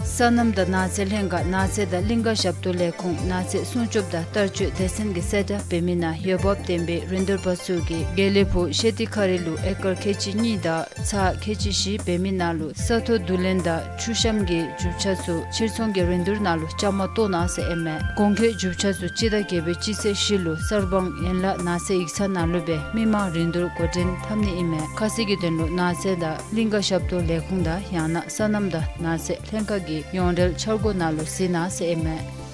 སོ་ནམ་དང་ནགས་ཚལ་ལྷན་ཁག་ནགས་ཚལ་དང་གླིང་ཀ་ཞབས་ཏོག་ལས་ཁུངས་ནགས་ཚལ་སྲུང་སྐྱོབ་དང་བསྟར་སྤྱོད་སྡེ་ཚན་གྱི་གསལ་བསྒྲགས་འབད་མི་ནང་འོས་འབབ་ལྡན་པའི་རིན་བསྡུར་པ་ཚུ་གིས་དགེ་ལེགས་ཕུག་ཤེ་ཏི་ཁ་རི་ལུ་ཨེ་ཀར་ཁལ་གཅིག་གཉིས་དང་ཚར་ཁལ་གཅིག་བཞི་འབད་མི་ནང་ལུ་ས་མཐོ་རྡུལ་ལེན་དང་ཆུ་གཤམ་གྱི་རྒྱུ་ཆ་ཚུ་ཕྱིར་ཚོང་གི་རིན་བསྡུར་ནང་ལུ་བཅའ་མར་གཏོགས་གནང་ཟེར་ཨིན་མས། གོང་འཁོད་རྒྱུ་ཆ་ཚུ་སྤྱི་ཟླ་བརྒྱད་པའི་སྤྱི་ཚེས་བཞི་ལུ་གསར་སྤང་ཡན་ལག་ནགས་ཚལ་ཡིག་ཚང་ནང་ལུ་སྦེ་མི་མང་རིན་བསྡུར་འགོ་འདྲེན་འཐབ་ནི་ཨིན་མས། ཁ་གསལ་གྱི་དོན་ལུ་ནགས་ཚལ་དང་གླིང་ཀ་ཞབས་ཏོག་ལས་ཁུངས་དང་ཡང་ན་སོ་ནམ་དང་ནགས་ཚལ་ལྷན་ཁག་གི་ཡོངས་འབྲེལ་འཆར་སྒོ་ནང་ལུ་གཟིགས་གནང་ཟེར་ཨིན་མས།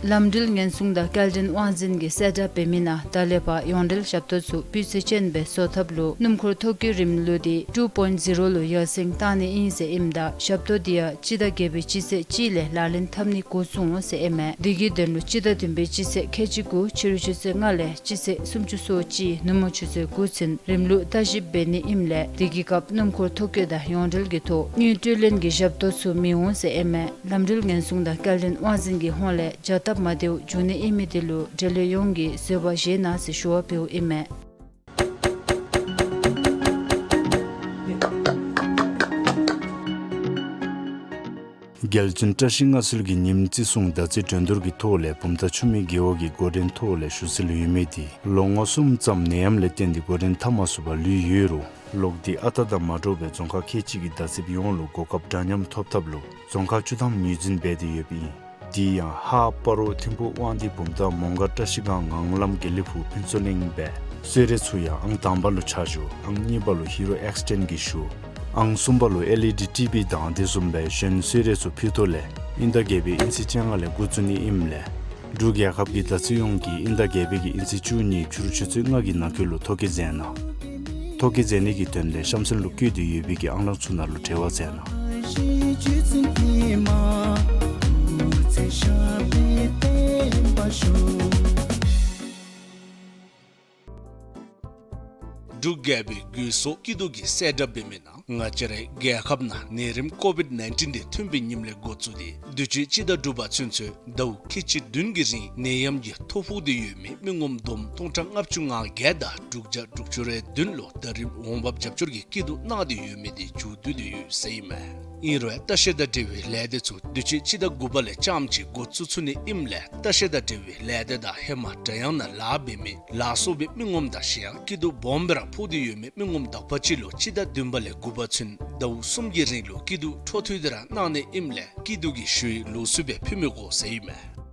ལམ་འགྲུལ་ཉེན་སྲུང་དང་སྐྱེལ་འདྲེན་དབང་འཛིན་གྱིས་གསལ་བསྒྲགས་འབད་མི་ནང་ད་ལས་ཕར་ཡོངས་འབྲེལ་ཞབས་ཏོག་ཚུ་སྤུས་ཚད་ཅན་སྦེ་བཟོ་ཐབས་ལུ་སྣུམ་འཁོར་ཐོ་བཀོད་རིམ་ལུགས་འདི་ཊུ་པོའིནཊ་ཟི་རོ་ལུ་ཡར་སེང་བཏང་ནི་ཨིན་ཟེར་ཨིནམ་ད་ཞབས་ཏོག་འདི་ཡང་སྤྱི་ཟླ་བརྒྱད་པའི་སྤྱི་ཚེས་གཅིག་ལས་ལག་ལེན་འཐབ་ནི་འགོ་བཙུགས་འོང་ཟེར་ཨིན་མས། དེ་གི་དོན་ལུ་སྤྱི་ཟླ་བདུན་པའི་སྤྱི་ཚེས་ཁལ་གཅིག་དགུ་ཕྱི་རུ་ཆུ་ཚོད་ལྔ་ལས་སྤྱི་ཚེས་སུམ་ཅུ་སོ་གཅིག་ནུབ་མོ་ཆུ་ཚོད་དགུ་ཚུན་རིམ་ལུགས་བརྟག་ཞིབ་འབད་ནི་ཨིནམ་ལས་དེ་གི་སྐབས་སྣུམ་འཁོར་ཐོ་བཀོད་དང་ཡོངས་འབྲེལ་གྱི་ཐོག་དངུལ་སྤྲོད་ལེན་གྱི་ཞབས་ཏོག་ཚུ་མི་འོང་ཟེར་ཨིན་མས། ལམ་འགྲུལ་ཉེན་སྲུང་དང་སྐྱེལ་འདྲེན་དབང་འཛིན་གྱི་ཧོངས་ལས་བྱ་སྟབས་མ་བདེཝ་འབྱུང་ནི་ཨིན་མི་དེ་ལུ་འབྲེལ་ཡོད་ཡོངས་ཀྱིས་བཟོད་པ་བཞེས་གནང་ཟེར་ཞུ་བ་འབདཝ་ཨིན་མས། རྒྱལ་བཙུན་བཀྲ་ཤིས་མངའ་གསོལ་གྱི་ཉིནམ་བརྩི་སྲུང་ཟླ་རྩིས་འགྲན་བསྡུར་གྱི་ཐོག་ལས་བུམ་ཐང་ཆུ་སྨད་རྒེད་འོག་གི་འགོ་འདྲེན་ཐོག་ལས་ཞུ་སྲོལ་ཡོད་མི་དེ་ལོ་ངོ་གསུམ་ཙམ་ནད་ཡམས་ལས་བརྟེན་ཏེ་འགོ་འདྲེན་འཐབ་མ་ཚུགས་པར་ལུས་ཡོད་རུང་ལོག་སྟེ་ཨ་རྟག་དང་མ་འདྲཝ་སྦེ་རྫོང་ཁག་ཁལ་གཅིག་གི་བརྡ་རྩིསཔ་ཡོངས་ལུ་གོ་སྐབས་འདྲ་མཉམ་ཐོབ་ཐབས་ལུ་རྫོང་ཁག་བཅུ་ཐམ་ངོས་འཛིན་འབད་དེ་ཡོདཔ་ཨིན། དེ་ཡང་ཧཱ་སྤ་རོ་ཐིམ་ཕུག་དབང་འདུས་བུམ་ཐང་མོང་སྒར་བཀྲ་ཤིས་སྒང་ངང་ལམ་དགེ་ལེགས་ཕུག་ཕུན་ཚོགས་གླིང་སྦེ་གསོལ་རས་ཚུ་ཡང་ཨང་དང་པ་ལུ་ཆ་འཇོག་ཨང་གཉིས་པ་ལུ་ཧི་རོ་ཨེགསི་ཊེན་གྱིས་ཞུ། ཨང་གསུམ་པ་ལུ་ཨེལ་ཨི་ཌི་ཊི་བི་དང་དེ་བཟུམ་སྦེ་གཞན་གསོལ་རས་ཚུ་ཕུལ་ཐོག་ལས་དབྱིན་ཟླ་བརྒྱད་པའི་དབྱིན་ཚེས་བཅོ་ལྔ་ལས་འགོ་བཙུགས་ནི་ཨིནམ་ལས་འབྲུག་རྒྱལ་ཁབ་ཀྱི་བརྡ་རྩིས་ཡོངས་ཀྱིས་དབྱིན་ཟླ་བརྒྱད་པའི་གི་དབྱིན་ཚེས་བཅུ་གཉིས་ཕྱི་རུ་ཆུ་ཚོད་ལྔ་གི་ནང་འཁོད་ལུ་ཐོ་བཀོད་མཛད་གནང་། ཐོ་བཀོད་མཛད་ནི་གི་དོན་ལས་གཤམ་གསལ་ལུ་བཀོད་དེ་ཡོད་པའི་གི་ཨང་གླང་ཚུ་ནང་ལུ་འབྲེལ་བ་མཛད་གནང་། འབྲུག་རྒྱལ་པོའི་རྒོད་སོ་སྐྱིད་སྡུག་གི་གསལ་བསྒྲགས་འབད་མི་ནང་ང་བཅས་རའི་རྒྱལ་ཁབ་ནང་ནད་རིམས་ཀོ་བིཌ་ནའིན་ཊིན་དེ་ཐོན་པའི་ཉིནམ་ལས་འགོ་བཙུགས་ཏེ་དུས་ཅི་སྤྱི་ཟླ་དྲུག་པ་ཚུན་ཚོད་ཟླཝ་ཁལ་གཅིག་བདུན་གྱི་རིང་ནད་ཡམས་ཀྱི་ཐོ་ཕོག་སྟེ་ཡོད་མི་མི་ངོམ་བསྡོམས་སྟོང་ཕྲག་ལྔ་བཅུ་ང་བརྒྱད་དང་དྲུག་བརྒྱ་དྲུག་ཅུ་རེ་བདུན་ལུ་ཟླ་རིམས་འོང་འབབ་རྒྱབ་སྐྱོར་གྱི་སྐྱིད་སྡུག་གནང་སྟེ་ཡོད་མི་དེ་མཇུག་བསྡུ་སྟེ་ཡོད་ཟེར་ཨིན་མས། ཨིན་རུང་ལྟ་བཤལ་དང་འབྲེལ་བའི་ལས་སྡེ་ཚུ་དུས་ཅི་སྤྱི་ཟླ་དགུ་པ་ལས་རྐྱངམ་ཅིག་འགོ་བཙུགས་ཚུགས་ནི་ཨིནམ་ལས་ལྟ་བཤལ་དང་འབྲེལ་བའི་ལས་སྡེ་དང་ཧེ་མ་སྒྲ་དབྱངས་ནང་ལཱ་འབད་མི་ལ་སོགས་པའི་མི་ངོམ་དང་གཞན་ཡང་སྐྱིད་སྡུག་སྦོམ་སྦེ་ར་ཕོག་སྟེ་ཡོད་མི་མི་ངོམ་དག་པ་ཅིག་ལུ་སྤྱི་ཟླ་བདུན་པ་ལས་དགུ་པ་ཚུན་ཟླཝ་གསུམ་གྱི་རིང་ལུ་སྐྱིད་སྡུག་འཕྲོ་མཐུད་དེ་ར་གནང་ནི་ཨིནམ་ལས་སྐྱིད་སྡུག་གི་ཞུ་ཡིག་ལོགས་སུ་སྦེ་ཕུལ་མི་དགོ་ཟེར་ཨིན་མས།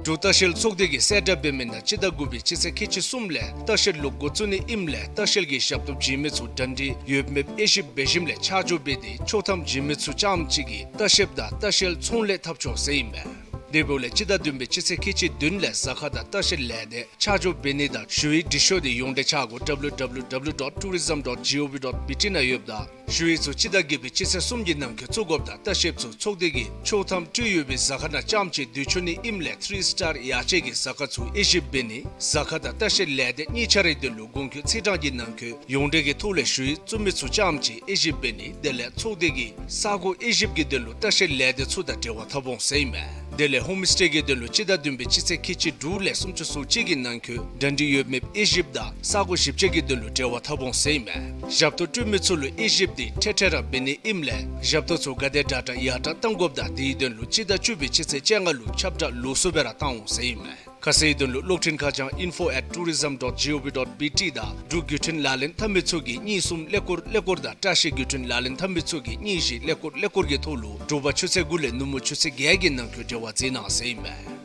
འབྲུག་ལྟ་བཤལ་ཚོགས་སྡེ་གི་གསལ་བསྒྲགས་འབད་མི་ནང་སྤྱི་ཟླ་དགུ་པའི་སྤྱི་ཚེས་ཁལ་གཅིག་གསུམ་ལས་ལྟ་བཤལ་ལུ་འགོ་བཙུགས་ནི་ཨིནམ་ལས་ལྟ་བཤལ་གྱི་ཞབས་ཏོག་བྱིན་མི་ཚུ་གྲ་སྒྲིག་ཡོདཔ་མེདཔ་དབྱེ་ཞིབ་འབད་ཞིནམ་ལས་ཆ་འཇོག་འབད་དེ་ཆོག་ཐམ་བྱིན་མི་ཚུ་རྐྱངམ་ཅིག་གིས་ལྟ་བཤལཔ་དང་ལྟ་བཤལ་ཚོང་ལས་འཐབ་ཆོག་ཟེར་ཨིན་མས། དེ་འབདཝ་ལས་སྤྱི་ཟླ་བདུན་པའི་སྤྱི་ཚེས་ཁལ་གཅིག་བདུན་ལས་ཟ་ཁང་དང་ལྟ་བཤལ་ལས་སྡེ་ཆ་འཇོག་འབད་ནི་དང་ཞུ་ཡིག་འབྲི་ཤོག་དེ་ཡོངས་འབྲེལ་ཆགས་དགོ། ཌབ་ལུ་ཌབ་ལུ་ཌབ་ལུ་ཌོཊ་ཊུ་རི་ཛམ་ཌོཊ་ཇི་ཨོ་ཝི་ཌོཊ་བི་ཊི་ནང་ཡོདཔ་ད། ཞུ་ཡིག་ཚུ་སྤྱི་ཟླ་བརྒྱད་པའི་སྤྱི་ཚེས་གསུམ་གྱི་ནང་འཁོད་བཙུགས་དགོཔ་དང་ལྟ་བཤལཔ་ཚུ་ཚོགས་སྡེ་གིས་ཆོག་ཐམ་སྤྲོད་ཡོད་པའི་ཟ་ཁང་ནང་རྐྱངམ་ཅིག་དུས་ཆུ་ནི་ཨིནམ་ལས་ཐི་རི་སི་ཊར་ཡར་ཆེ་གི་ཟ་ཁང་ཚུ་དབྱེ་ཞིབ་འབད་ནི། ཟ་ཁང་དང་ལྟ་བཤལ་ལས་སྡེ་གཉིས་ཆ་རའི་དོན་ལུ་གོང་འཁོད་ཚེས་གྲངས་ཀྱི་ནང་འཁོད་ཡོངས་འབྲེལ་གྱི་ཐོག་ལས་ཞུ་ཡིག་བཙུགས་མི་ཚུ་རྐྱངམ་ཅིག་དབྱེ་ཞིབ་འབད་ནི། དེ་ལས་ཚོགས་སྡེ་གིས་ས་གོ་དབྱེ་ཞིབ་ཀྱི་དོན་ལུ་ལྟ་བཤལ་ལས་སྡེ་ཚུ་དང་འབྲེལ་བ་འཐབ་འོང་ཟེར་ཨིན་མས། དེ་ལས་ཧོམ་སི་ཊེ་གི་དོན་ལུ་སྤྱི་ཟླ་བདུན་པའི་སྤྱི་ཚེས་ཁལ་གཅིག་དྲུག་ལས་སུམ་ཅུ་སོ་གཅིག་གི་ནང་འཁོད་གྲ་སྒྲིག་ཡོད་མེད་དབྱེ་ཞིབ་དང་ས་གོ་ཞིབ་དཔྱད་ཀྱི་དོན་ལུ་འབྲེལ་བ་འཐབ་འོང་ཟེར་ཨིན་མས། ཞབས་ཏོག་སྤྲོད་མི་ཚུ་ལུ་དབྱེ་ཞིབ་དེ་འཕྲལ་འཕྲལ་ར་འབད་ནི་ཨིནམ་ལས་ཞབས་ཏོག་ཚུ་ག་དེ་དྲག་དྲག་ཡར་དྲག་གཏང་དགོཔ་དང་དེའི་དོན་ལུ་སྤྱི་ཟླ་བཅུ་པའི་སྤྱི་ཚེས་བཅོ་ལྔ་ལུ་ཁྱབ་བསྒྲགས་ལོགས་སུ་སྦེ་ར་བཏང་འོང་ཟེར་ཨིན་མས། ཁ་གསལ་དོན་ལུ་གློག་འཕྲིན་ཁ་བྱང་info at tourism dot gov dot bt དང་འབྲུག་བརྒྱུད་འཕྲིན་ལག་ལེན་འཐབ་མི་ཚུ་གིས་གཉིས་གསུམ་ཀླད་ཀོར་ཀླད་ཀོར་དང་བཀྲ་ཤིས་བརྒྱུད་འཕྲིན་ལག་ལེན་འཐབ་མི་ཚུ་གིས་གཉིས་བཞི་ཀླད་ཀོར་ཀླད་ཀོར་གྱི་ཐོག་ལུ་དྲོ་པ་ཆུ་ཚོད་དགུ་ལས་ནུབ་མོ་ཆུ་ཚོད་བརྒྱད་ཀྱི་ནང་འཁོད་འབྲེལ་བ་འཛིན་གནང་ཟེར་ཨིན་མས།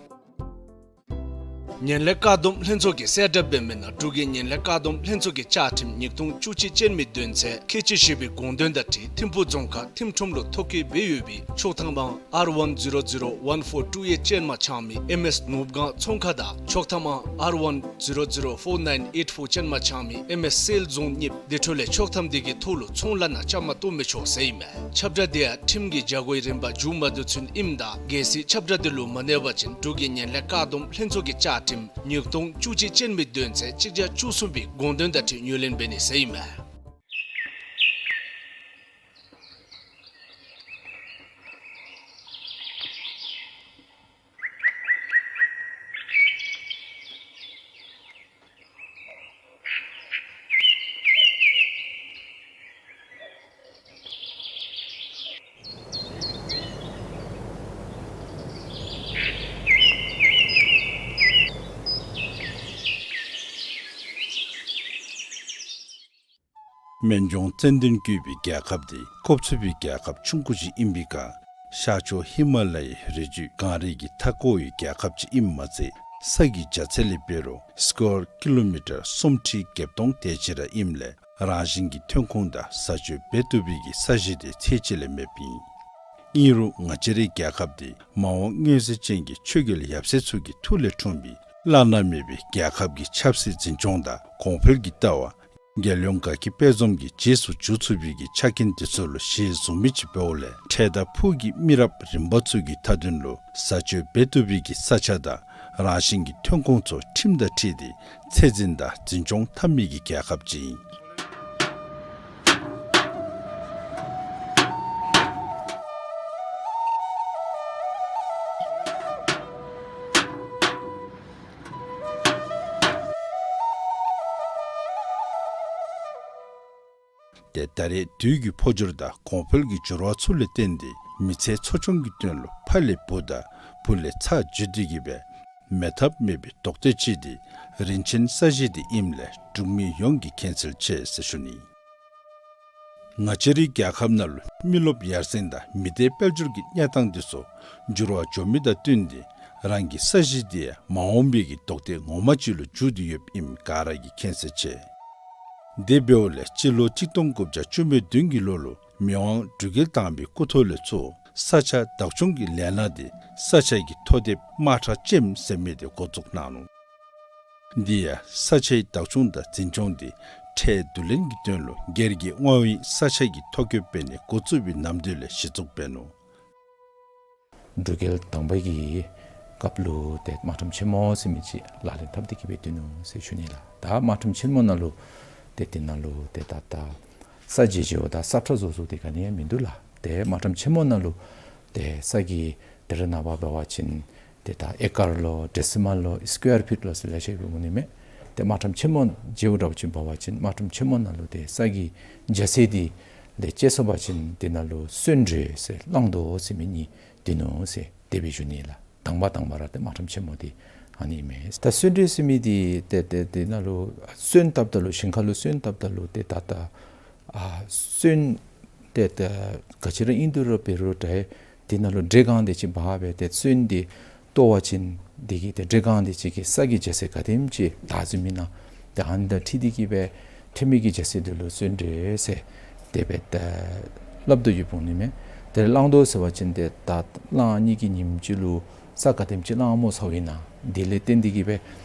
ངན་ལྷད་བཀག་སྡོམ་ལྷན་ཚོགས་ཀྱིས་གསལ་བསྒྲགས་འབད་མི་ནང་འབྲུག་གི་ངན་ལྷད་བཀག་སྡོམ་ལྷན་ཚོགས་ཀྱི་བཅའ་ཁྲིམས་ཉིས་སྟོང་བཅུ་གཅིག་ཅན་མའི་དོན་ཚན་ཁལ་གཅིག་བཞི་པའི་དགོངས་དོན་དང་འཁྲིལ་ཐིམ་ཕུག་རྫོང་ཁག་ཐིམ་ཁྲོམ་ལུ་ཐོ་བཀོད་འབད་ཡོད་པའི་ཆོག་ཐམ་ཨང་R one zero zero one four two eight ཅན་མ་འཆང་མི་ཨེམ་ཨེས་ནོར་བུ་སྒང་ཚོང་ཁང་དང་ཆོག་ཐམ་ཨང་R one zero zero four nine eight four ཅན་མ་འཆང་མི་ཨེམ་ཨེས་སེལ་རྫོང་གཉིས་དེ་འཕྲོ་ལས་ཆོག་ཐམ་དེ་གི་ཐོག་ལུ་ཚོང་ལཱ་ནང་བཅའ་མར་གཏོགས་མི་ཆོག་ཟེར་ཨིན་མས། ཁྱབ་བསྒྲགས་དེ་ཡང་ཁྲིམས་ཀྱི་བྱ་སྒོའི་རིམ་པ་མཇུག་མ་བསྡུ་ཚུན་ཨིནམ་ད་གལ་སྲིད་ཁྱབ་བསྒྲགས་དེ་ལུ་མ་གནས་པ་ཅིན་འབྲུག་གི་ངན་ལྷད་བཀག་སྡོམ་ལྷན་ཚོགས་ཀྱི་བཅའ་ཁྲིམས་ཉིས་སྟོང་བཅུ་གཅིག་ཅན་མའི་དོན་ཚན་གཅིག་བརྒྱ་བཅུ་གསུམ་པའི་དགོངས་དོན་དང་འཁྲིལ་ངོས་ལེན་འབད་ནི་ཟེར་ཨིན་མས། སྨན་ལྗོངས་ཙན་དན་བཀོད་པའི་རྒྱལ་ཁབ་དེ་ཁོབ་ཚུད་པའི་རྒྱལ་ཁབ་ཆུང་ཀུ་ཅིག་ཨིན་པའི་ཁར་ཤར་ཕྱོགས་ཧི་མ་ལ་ཡའི་རི་རྒྱུད་གངས་རི་གི་མཐའ་བསྐོར་བའི་རྒྱལ་ཁབ་ཅིག་ཨིནམ་མ་ཚད་ས་གི་རྒྱ་ཚད་ལས་འབད་རུང་སི་ཀོར་ཀི་ལོ་མི་ཊར་སུམ་ཁྲི་བརྒྱད་སྟོང་དེ་ཅིག་ར་ཨིནམ་ལས་རང་བཞིན་གྱི་ཐོན་ཁུངས་དང་བཟའ་སྤྱོད་འབད་བཏུབ་པའི་གི་ས་གཞི་དེ་ཚད་ཅིག་ལས་མེདཔ་ཨིན། ཨིན་རུང་ང་བཅས་རའི་རྒྱལ་ཁབ་དེ་མ་འོངས་མངོན་གསལ་ཅན་གྱི་ཆོས་རྒྱལ་ཡབ་སྲས་ཚུ་གི་ཐུགས་ལས་འཁྲུངས་པའི་བླ་ན་མེད་པའི་རྒྱལ་ཁབ་ཀྱི་ཆབ་སྲིད་འཛིན་སྐྱོང་དང་གོང་འཕེལ་གྱི་ལྟ་བ་རྒྱལ་ཡོངས་དགའ་སྐྱིད་དཔལ་འཛོམས་ཀྱི་རྗེས་སུ་འཇུག་ཚུགས་པའི་གི་ཆ་རྐྱེན་དེ་ཚུ་ལུ་གཞི་བཟུང་མི་ཅིག་འབདཝ་ལས་འཕྲལ་དང་ཕུགས་ཀྱི་མི་རབས་རིམ་པ་ཚུ་གི་མཐའ་དོན་ལུ་བཟའ་སྤྱོད་འབད་བཏུབ་པའི་གི་ས་ཆ་དང་རང་བཞིན་གྱི་ཐོན་ཁུངས་ཚུ་ཁྲིམས་དང་འཁྲིལ་ཏེ་ཚད་འཛིན་དང་འཛིན་སྐྱོང་འཐབ་མི་གི་རྒྱལ་ཁབ་ཅིག་ཨིན། ཏེ་ད་རེས་དུས་ཀྱི་འཕོ་འགྱུར་དང་གོང་འཕེལ་གྱི་འགྱུར་བ་ཚུ་ལས་བརྟེན་ཏེ་མི་ཚེ་འཚོ་སྐྱོང་གི་དོན་ལུ་ཕ་ལས་བུ་དང་བུ་ལས་ཚ་བརྒྱུད་དེ་གི་སྦེ་མེད་ཐབས་མེད་པའི་རྡོག་ཐེ་ཅིག་དེ་རིན་ཆེན་ས་གཞི་དེ་ཨིནམ་ལས་འབྲུག་མི་ཡོངས་ཀྱིས་མཁྱེན་གསལ་ཆེ་ཟེར་ཞུ་ནི། ང་བཅས་རའི་རྒྱལ་ཁབ་ནང་ལུ་མི་རློབས་ཡར་སེང་དང་མི་སྡེ་དཔལ་འབྱོར་གྱི་གནས་སྟངས་དེ་ཚུ་འགྱུར་བ་འགྱོ་མི་དང་བསྟུན་ཏེ་རང་གི་ས་གཞི་དེ་མ་འོངས་པའི་གི་རྡོག་ཐེ་ངོ་མ་ཅིག་ལུ་འགྱུར་ཏེ་ཡོདཔ་ཨིནམ་ག་ར་གིས་མཁྱེན་གསལ་ཆེ། དེ་འབདཝ་ལས་སྤྱི་ལོ་གཅིག་སྟོང་དགུ་བརྒྱ་བཅུ་མེད་བདུན་གྱི་ལོ་ལུ་མི་དབང་འབྲུག་རྒྱལ་དང་པའི་སྐུ་ཐོག་ལས་ཚུར་ས་ཆ་བདག་སྐྱོང་གི་ལས་སྣ་དེ་ས་ཆ་གི་ཐོ་དེབ་དམག་ཁྲ་ཅན་ཟེར་མི་དེ་འགོ་བཙུགས་གནང་ནུག། འདི་ཡང་ས་ཆའི་བདག་སྐྱོང་དང་འཛིན་སྐྱོང་དེ་ཁྲལ་བསྡུ་ལེན་གྱི་དོན་ལུ་སྒེར་གྱི་དབང་འོག་ས་ཆ་གི་ཐོ་བཀོད་འབད་ནི་འགོ་བཙུགས་པའི་ནམ་དུས་ལས་གཞི་བཙུགས་འབད་ནུག། འབྲུག་རྒྱལ་དང་པ་གི་སྐབས་ལུ་ཏེ་དམག་ཁྲིམས་ཆེན་མོ་ཟེར་མི་ཅིག་ལག་ལེན་འཐབ་སྟེ་གི་སྦེ་སྡོད་ནུག་ཟེར་ཞུ་ནི་ལགས། ད་དམག་ཁྲིམས་ཆེན་མོ་ནང་ལུ་ཏེ་དེ་ནང་ལུ་ཏེ་ད་ད་ས་འཇལ་འཇལཝ་དང་ས་ཁྲ་བཟོ་བཟོཝ་དེ་ག་ནི་ཡང་མིན་འདུག་ལགས། ཏེ་དམག་ཁྲིམས་ཆེན་མོ་ནང་ལུ་ཏེ་ས་གི་ཏེ་རེ་ནངས་པ་འབད་བ་ཅིན་ཏེ་ད་ཨེ་ཀར་ལོ་ཌེ་སི་མལ་ལོ་སི་ཀུ་ཝེར་ཕིཊ་ལོ་ཟེར་ལེ་ཤ་ཡོདཔ་འོང་ནི་མས། ཏེ་དམག་ཁྲིམས་ཆེན་མོ་འཇལཝ་འདྲཝ་ཅིག་འབད་བ་ཅིན་དམག་ཁྲིམས་ཆེན་མོ་ནང་ལུ་ཏེ་ས་གི་རྒྱ་ཚད་དེ་ལས་བཅད་སོང་པ་ཅིན་དེ་ནང་ལུ་སོན་རེ་ཟེར་གླང་རྡོ་ཟེར་མི་གཉིས་སྡོད་ནུག་ཟེར་དེ་སྦེ་ཞུ་ནི་ལགས། དང་པ་དང་པ་ར་ཏེ་དམག་ཁྲིམས་ཆེན་མོ་དེ་ཨ་ནི་མས། ད་སོན་རེ་ཟེར་མི་དེ་ཏེ་ཏེ་དེ་ནང་ལུ་སོན་བཏབ་ད་ལུ་ཞིང་ཁ་ལུ་སོན་བཏབ་ད་ལུ་ཏེ་ད་ད་ཨ་སོན་ཏེ་ད་ག་ཅི་ར་ཨིན་རུང་འབད་རུང་ད་དེ་ནང་ལུ་འདྲེ་གང་དེ་ཅིག་འབག་སྦེ་ཏེ་སོན་དེ་གཏོར་བ་ཅིན་དེ་གིས་ཏེ་འདྲེ་གང་དེ་ཅིག་གིས་ས་གི་རྒྱ་ཚད་ག་དེམ་ཅིག་བདའ་ཟུན་མི་ན་ཏེ་ཨ་ནི་དང་འཁྲིལ་ཏེ་གི་སྦེ་ཐོན་མི་གི་རྒྱ་ཚད་དེ་ལུ་སོན་རེ་ཟེར་དེ་སྦེ་ཏེ་སླབ་དོ་ཡོདཔ་འོང་ནི་མས། ཏེ་གླང་རྡོ་ཟེར་བ་ཅིན་ཏེ་ད་གླང་གཉིས་ཀྱིས་ཉིནམ་གཅིག་ལུ་ས་ག་དེམ་ཅིག་བླངམ་སྨོ་ཟེར་བ་ཅིན་དེ་ལས་བརྟེན་ཏེ་གི་སྦེ་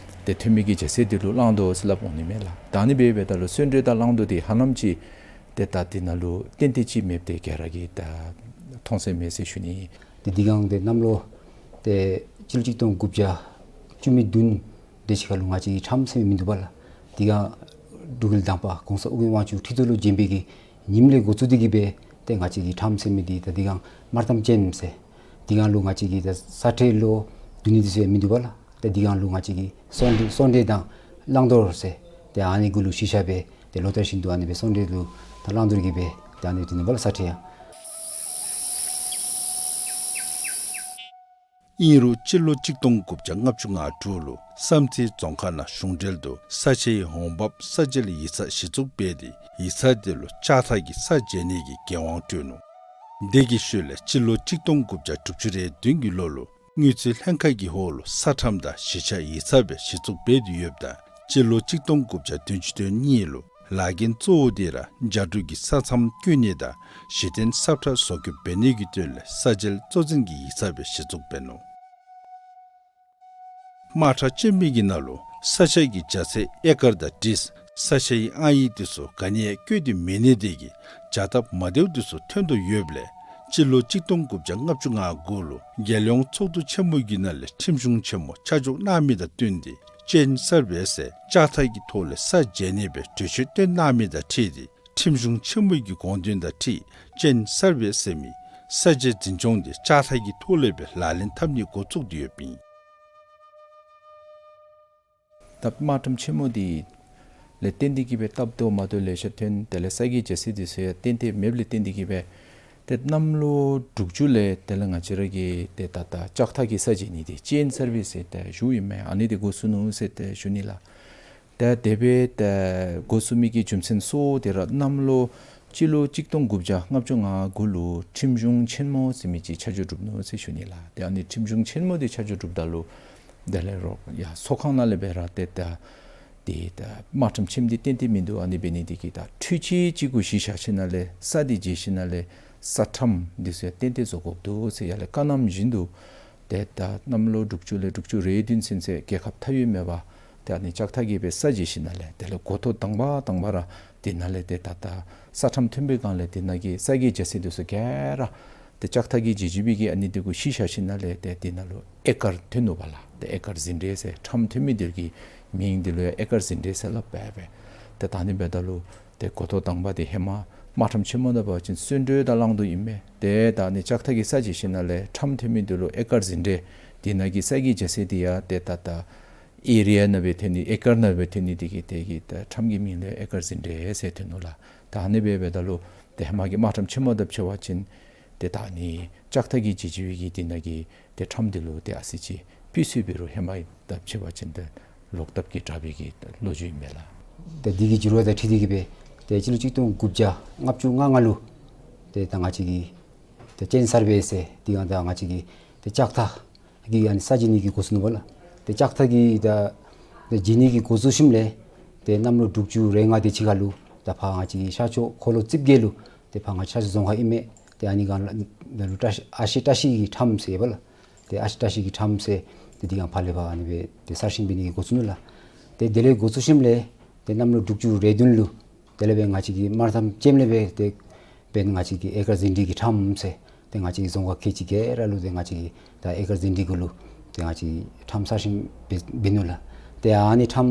ཏེ་ཐོན་མི་གི་རྒྱ་ཚད་དེ་ལུ་གླང་རྡོ་ཟེར་སླབ་འོང་ནི་མས་ལགས། ད་ཨ་ནི་སྦེ་འབདཝ་ད་ལུ་སོན་རེ་དང་གླང་རྡོ་དེ་ཧ་ལམ་ཅིག་ཏེ་ད་དེ་ནང་ལུ་ཏན་ཏན་ཅིག་མེདཔ་དེ་ག་ར་གིས་ད་མཐོང་གསལ་མས་ཟེར་ཞུ་ནི། ཏེ་དེ་སྒང་ཏེ་གནམ་ལོ་ཏེ་སྤྱི་ལོ་གཅིག་སྟོང་དགུ་བརྒྱ་བཅུ་མེད་བདུན་དེ་ཅིག་ཁར་ལུ་ང་བཅས་ཀྱི་ཁྲམ་ཟེར་མི་མིན་འདུག་པ་ལགས། དེ་སྒང་འབྲུག་རྒྱལ་དང་པ་གོང་ས་ཨོ་རྒྱན་དབང་ཕྱུག་ཁྲི་ཐོག་ལུ་བྱོན་པའི་གི་ཉིནམ་ལས་འགོ་བཙུགས་ཏེ་གི་སྦེ་ཏེ་ང་བཅས་ཀྱི་ཁྲམ་ཟེར་མི་དེ་ད་དེ་སྒང་དམར་གཏམ་ཅན་ཟེར་དེ་སྒང་ལུ་ང་བཅས་ཀྱི་ད་ས་ཁྲལ་ལོ་བསྡུ་ནི་དེ་ཚུ་ཡང་མིན་འདུག་པ་ལགས། ཏེ་དེ་སྒང་ལུ་ང་བཅས་ཀྱི་སོན་རེ་སོན་རེ་དང་གླང་རྡོ་ཟེར་ཏེ་ཨ་ནི་གུ་ལུ་གཞི་བཞག་སྦེ་ཏེ་ལོ་ལྟར་བཞིན་དུ་ཨ་ནི་སྦེ་སོན་རེ་ལུ་ད་གླང་རྡོ་གིས་སྦེ་ཏེ་ཨ་ནི་སྦེ་སྡོད་ནུག་པ་ལགས་ས་ཁྲལ་ཡང་། ཨིན་རུང་སྤྱི་ལོ་གཅིག་སྟོང་དགུ་བརྒྱ་ལྔ་བཅུ་ང་དྲུག་ལུ་བསམ་རྩེ་རྫོང་ཁག་ནང་གཞུང་འབྲེལ་དུ་ས་ཆའི་འོང་འབབ་ས་འཇལ་ཡིག་ཚང་གཞི་བཙུགས་འབད་དེ་ཡིག་ཚང་དེ་ལུ་ལྕགས་ཐག་གི་ས་འཇལ་ནི་གི་འགན་དབང་སྤྲོད་ནུག། དེ་གི་ཤུལ་ལས་སྤྱི་ལོ་གཅིག་སྟོང་དགུ་བརྒྱ་དྲུག་ཅུ་རེ་བདུན་གྱི་ལོ་ལུ་དངུལ་རྩིས་ལྷན་ཁག་གི་འོག་ལུ་ས་ཁྲམ་དང་གཞིས་ཆགས་ཡིག་ཚང་སྦེ་གཞི་བཙུགས་འབད་དེ་ཡོདཔ་ད་སྤྱི་ལོ་གཅིག་སྟོང་དགུ་བརྒྱ་བདུན་ཅུ་དོན་གཉིས་ལུ་ལཱ་འགན་གཙོ་བོ་དེ་ར་རྒྱ་འབྲུག་གི་ས་མཚམས་བརྒལ་ནི་དང་གཞི་རྟེན་ས་ཁྲ་བཟོ་བཀོད་འབད་ནི་གི་དོན་ལས་ས་འཇལ་གཙོ་འཛིན་གྱི་ཡིག་ཚང་སྦེ་གཞི་བཙུགས་འབད་ནུག། དམག་ཁྲལ་བཅད་མི་གི་ནང་ལུ་ས་ཆ་གི་རྒྱ་ཚད་ཨེ་ཀར་དང་འཁྲིལ་ས་ཆའི་ཨང་ཡིག་དེ་ཚུ་ག་ནི་ཡང་བཀོད་དེ་མེད་ནི་དེ་གིས་བྱ་ཐབས་མ་བདེཝ་དེ་ཚུ་ཐོན་དོ་ཡོདཔ་ལས་སྤྱི་ལོ་གཅིག་སྟོང་དགུ་བརྒྱ་ལྔ་བཅུ་ང་དགུ་ལུ་རྒྱལ་ཡོངས་ཚོགས་འདུ་ཆེན་མོ་གི་ནང་ལས་ཁྲིམས་གཞུང་ཆེན་མོ་ཆ་འཇོག་གནང་མི་དང་བསྟུན་ཏེ་ཅེན་སར་བེ་ཟེར་ལྕགས་ཐག་གི་ཐོག་ལས་ས་འཇལ་ནི་སྦེ་གྲོས་ཆོད་བཏོན་གནང་མི་དང་འཁྲིལ་ཏེ་ཁྲིམས་གཞུང་ཆེན་མོ་གི་དགོངས་དོན་དང་འཁྲིལ་ཅེན་སར་བེ་ཟེར་མི་ས་འཇལ་འཛིན་སྐྱོང་དེ་ལྕགས་ཐག་གི་ཐོག་ལས་སྦེ་ལག་ལེན་འཐབ་ནི་འགོ་བཙུགས་ཏེ་ཡོདཔ་ཨིན། ད་དམག་ཁྲིམས་ཆེན་མོ་དེ་ལས་བརྟེན་ཏེ་གིས་སྦེ་སྟབས་བདེཝ་མ་བདེཝ་ལེ་ཤ་ཐོན། དེ་ལས་ས་གི་རྒྱལ་སྲིད་དེ་ཚུ་ཡང་ཏན་ཏན་མེདཔ་ལས་བརྟེན་ཏེ་གིས་སྦེ་ཏེ་གནམ་ལོ་དྲུག་ཅུ་ལས་དེ་ལས་ང་བཅས་ར་གི་ཏེ་ད་ལྟ་ལྕགས་ཐག་གི་ས་འཇལ་ནི་དེ་ཅེན་སར་བིས་ཟེར་ཏེ་ཞུཝ་ཨིན་མས། ཨ་ནི་དེ་འགོ་བཙུགས་ནུག་ཟེར་ཏེ་ཞུ་ནི་ལགས། ཏེ་དེ་སྦེ་ཏེ་འགོ་བཙུགས་མི་གི་རྒྱུ་མཚན་གཙོ་བོ་དེ་ར་གནམ་ལོ་སྤྱི་ལོ་གཅིག་སྟོང་དགུ་བརྒྱ་ལྔ་བཅུ་ང་དགུ་ལུ་ཁྲིམས་གཞུང་ཆེན་མོ་ཟེར་མི་ཅིག་ཆ་འཇོག་གྲུབ་ནུག་ཟེར་ཞུ་ནི་ལགས། ཏེ་ཨ་ནི་ཁྲིམས་གཞུང་ཆེན་མོ་དེ་ཆ་འཇོག་གྲུབ་ད་ལུ་དེ་ལས་རོགས་ཡ་ཚོགས་ཁང་ནང་ལས་སྦེ་ར་ཏེ་ད་དེ་ད་དམག་ཁྲིམས་ཆེན་མོ་དེ་ཏན་ཏན་མིན་འདུག། ཨ་ནི་འབད་ནི་དེ་གིས་ད་འཕྲུལ་ཆས་ཅིག་གུ་གཞི་བཞག་ཞིནམ་ལས་ས་དེ་འཇལ་ཞིནམ་ལས་ས་ཁྲམ་དེ་ཚུ་ཡང་ཏན་ཏན་བཟོ་དགོཔ་འདུག་ཟེར་ཡར་ལས་བཀའ་གནངམ་བཞིན་དུ་ཏེ་ད་གནམ་ལོ་དྲུག་ཅུ་ལས་དྲུག་ཅུ་རེ་བདུན་ཚུན་ཚོད་རྒྱལ་ཁབ་མཐའ་དབུས་མེད་པར་ཏེ་ཨ་ནི་ལྕགས་ཐག་གིས་སྦེ་ས་འཇལ་ཞིནམ་ལས་དེ་ལས་འགོ་ཐོག་དང་པ་དང་པ་ར་དེ་ནང་ལས་ཏེ་ད་ད་ས་ཁྲམ་ཐོན་པའི་སྒང་ལས་དེ་ནང་གི་ས་གི་རྒྱལ་སྲིད་དེ་ཚུ་ག་ར་ཏེ་ལྕགས་ཐག་གི་ཇེ་ཇི་བི་གི་ཨ་ནི་དེ་གུ་གཞི་བཞག་ཞིནམ་ལས་ཏེ་དེ་ནང་ལུ་ཨེ་ཀར་ཐོན་ནུག་པ་ལགས། ཏེ་ཨེ་ཀར་འཛིན་གྲྭ་ཟེར་ཁྲམ་ཐོན་མི་དེ་གི་མིང་དེ་ལུ་ཡང་ཨེ་ཀར་འཛིན་གྲྭ་ཟེར་སླབ་པས་པས། ཏེ་ད་ཨ་ནི་འབདཝ་ད་ལུ་ཏེ་འགོ་ཐོག་དང་པ་དེ་ཧེ་མ་དམག་ཁྲིམས་ཆེན་མོ་ནང་འབད་བ་ཅིན་བཙོན་གྲོལ་དང་བླང་དོར་ཨིན་མས། ཏེ་ད་ཨ་ནི་ལྕགས་ཐག་གི་ས་འཇལ་ཞིནམ་ལས་ཁྲམ་ཐོན་མི་དེ་ལུ་ཨེ་ཀར་འཛིན་གྲྭ་དེ་ནང་གི་ས་གི་རྒྱལ་སྲིད་དེ་ཡང་ཏེ་ད་ད་ཨེ་རི་ཡ་ནང་སྦེ་ཐོན་ནི་ཨེ་ཀར་ནང་སྦེ་ཐོན་ནི་དེ་གིས་དེ་གི་ད་ཁྲམ་གྱི་མིང་ལུ་ཨེ་ཀར་འཛིན་གྲྭ་ཟེར་ཐོན་ནུག་ལགས། ད་ཨ་ནི་སྦེ་འབདཝ་ད་ལུ་ཏེ་ཧེ་མ་གི་དམག་ཁྲིམས་ཆེན་མོ་དང་ཕྱད་པ་ཅིན་ཏེ་ད་ཨ་ནི་ལྕགས་ཐག་གི་ཇེ་ཇི་བི་གི་དེ་ནང་གི་ཏེ་ཁྲམ་དེ་ལུ་ཏེ་ཨ་ཙི་ཅིག་སྤུས་ཚད་འབད་རུང་ཧེ་མ་དང་ཕྱད་པ་ཅིན་ཏེ་ལོག་ལྟབ་ཀྱིས་དྲག་པའི་གི་ལོ་རྒྱུས་ཨིན་མས་ལགས། ཏེ་དེ་གི་འགྱུར་བ་དང་འཁྲིལ་ཏེ་གིས་སྦེ་ཏེ་སྤྱི་ལོ་གཅིག་སྟོང་དགུ་བརྒྱ་ལྔ་བཅུ་ང་ལྔ་ལུ་ཏེ་ད་ང་བཅས་ཀྱི་ཏེ་ཅེན་སར་བེ་ཟེར་དེ་ཡང་ད་ང་བཅས་ཀྱི་ཏེ་ལྕགས་ཐག་གི་ཨ་ནི་ས་འཇལ་ནི་གི་འགོ་བཙུགས་ནུག་པ་ལགས། ཏེ་ལྕགས་ཐག་གི་ད་ད་འཇལ་ནི་གི་འགོ་བཙུགས་ཞིནམ་ལས་ཏེ་གནམ་ལོ་དྲུག་ཅུ་རེ་ལྔ་དེ་ཅིག་ཁར་ལུ་ད་ཕར་ང་བཅས་ཀྱི་ཤར་ཕྱོགས་འཁོར་ལོ་རྩིབས་བརྒྱད་ལུ་ཏེ་ཕར་ང་བཅས་ཤར་ཕྱོགས་རྫོང་ཁག་ཨིན་མས། ཏེ་ཨ་ནི་སྒང་ལུ་བཀྲ་ཤིས་ཨ་ཤི་བཀྲ་ཤིས་ཀྱི་ཁྲམ་ཟེར་བ་ལགས། ཏེ་ཨ་ཤི་བཀྲ་ཤིས་ཀྱི་ཁྲམ་ཟེར་ཏེ་དེ་ཡང་ཕར་ལས་ཕར་ཨ་ནི་སྦེ་ཏེ་གསར་བཞེངས་འབད་ནི་གི་འགོ་བཙུགས་ནུག་ལགས། ཏེ་དེ་ལས་འགོ་བཙུགས་ཞིནམ་ལས་ཏེ་གནམ་ལོ་དྲུག་ཅུ་རེ་བདུན་ལུ་དེ་ལས་སྦེ་ང་བཅས་ཀྱི་དམག་མཐའ་ཅན་ལས་སྦེ་ཏེ་འབད་ང་བཅས་ཀྱི་ཨེ་ཀར་འཛིན་གྲྭ་གི་ཁྲམ་ཟེར་ཏེ་ང་བཅས་ཀྱི་རྫོང་ཁག་ཁལ་གཅིག་ག་ར་ལུ་ཏེ་ང་བཅས་ཀྱི་ད་ཨེ་ཀར་འཛིན་གྲྭ་གུ་ལུ་ཏེ་ང་བཅས་ཀྱི་ཁྲམ་གསར་བཞེངས་འབད་འབད་ནུག་ལགས། ཏེ་ཨ་ནི་ཁྲམ་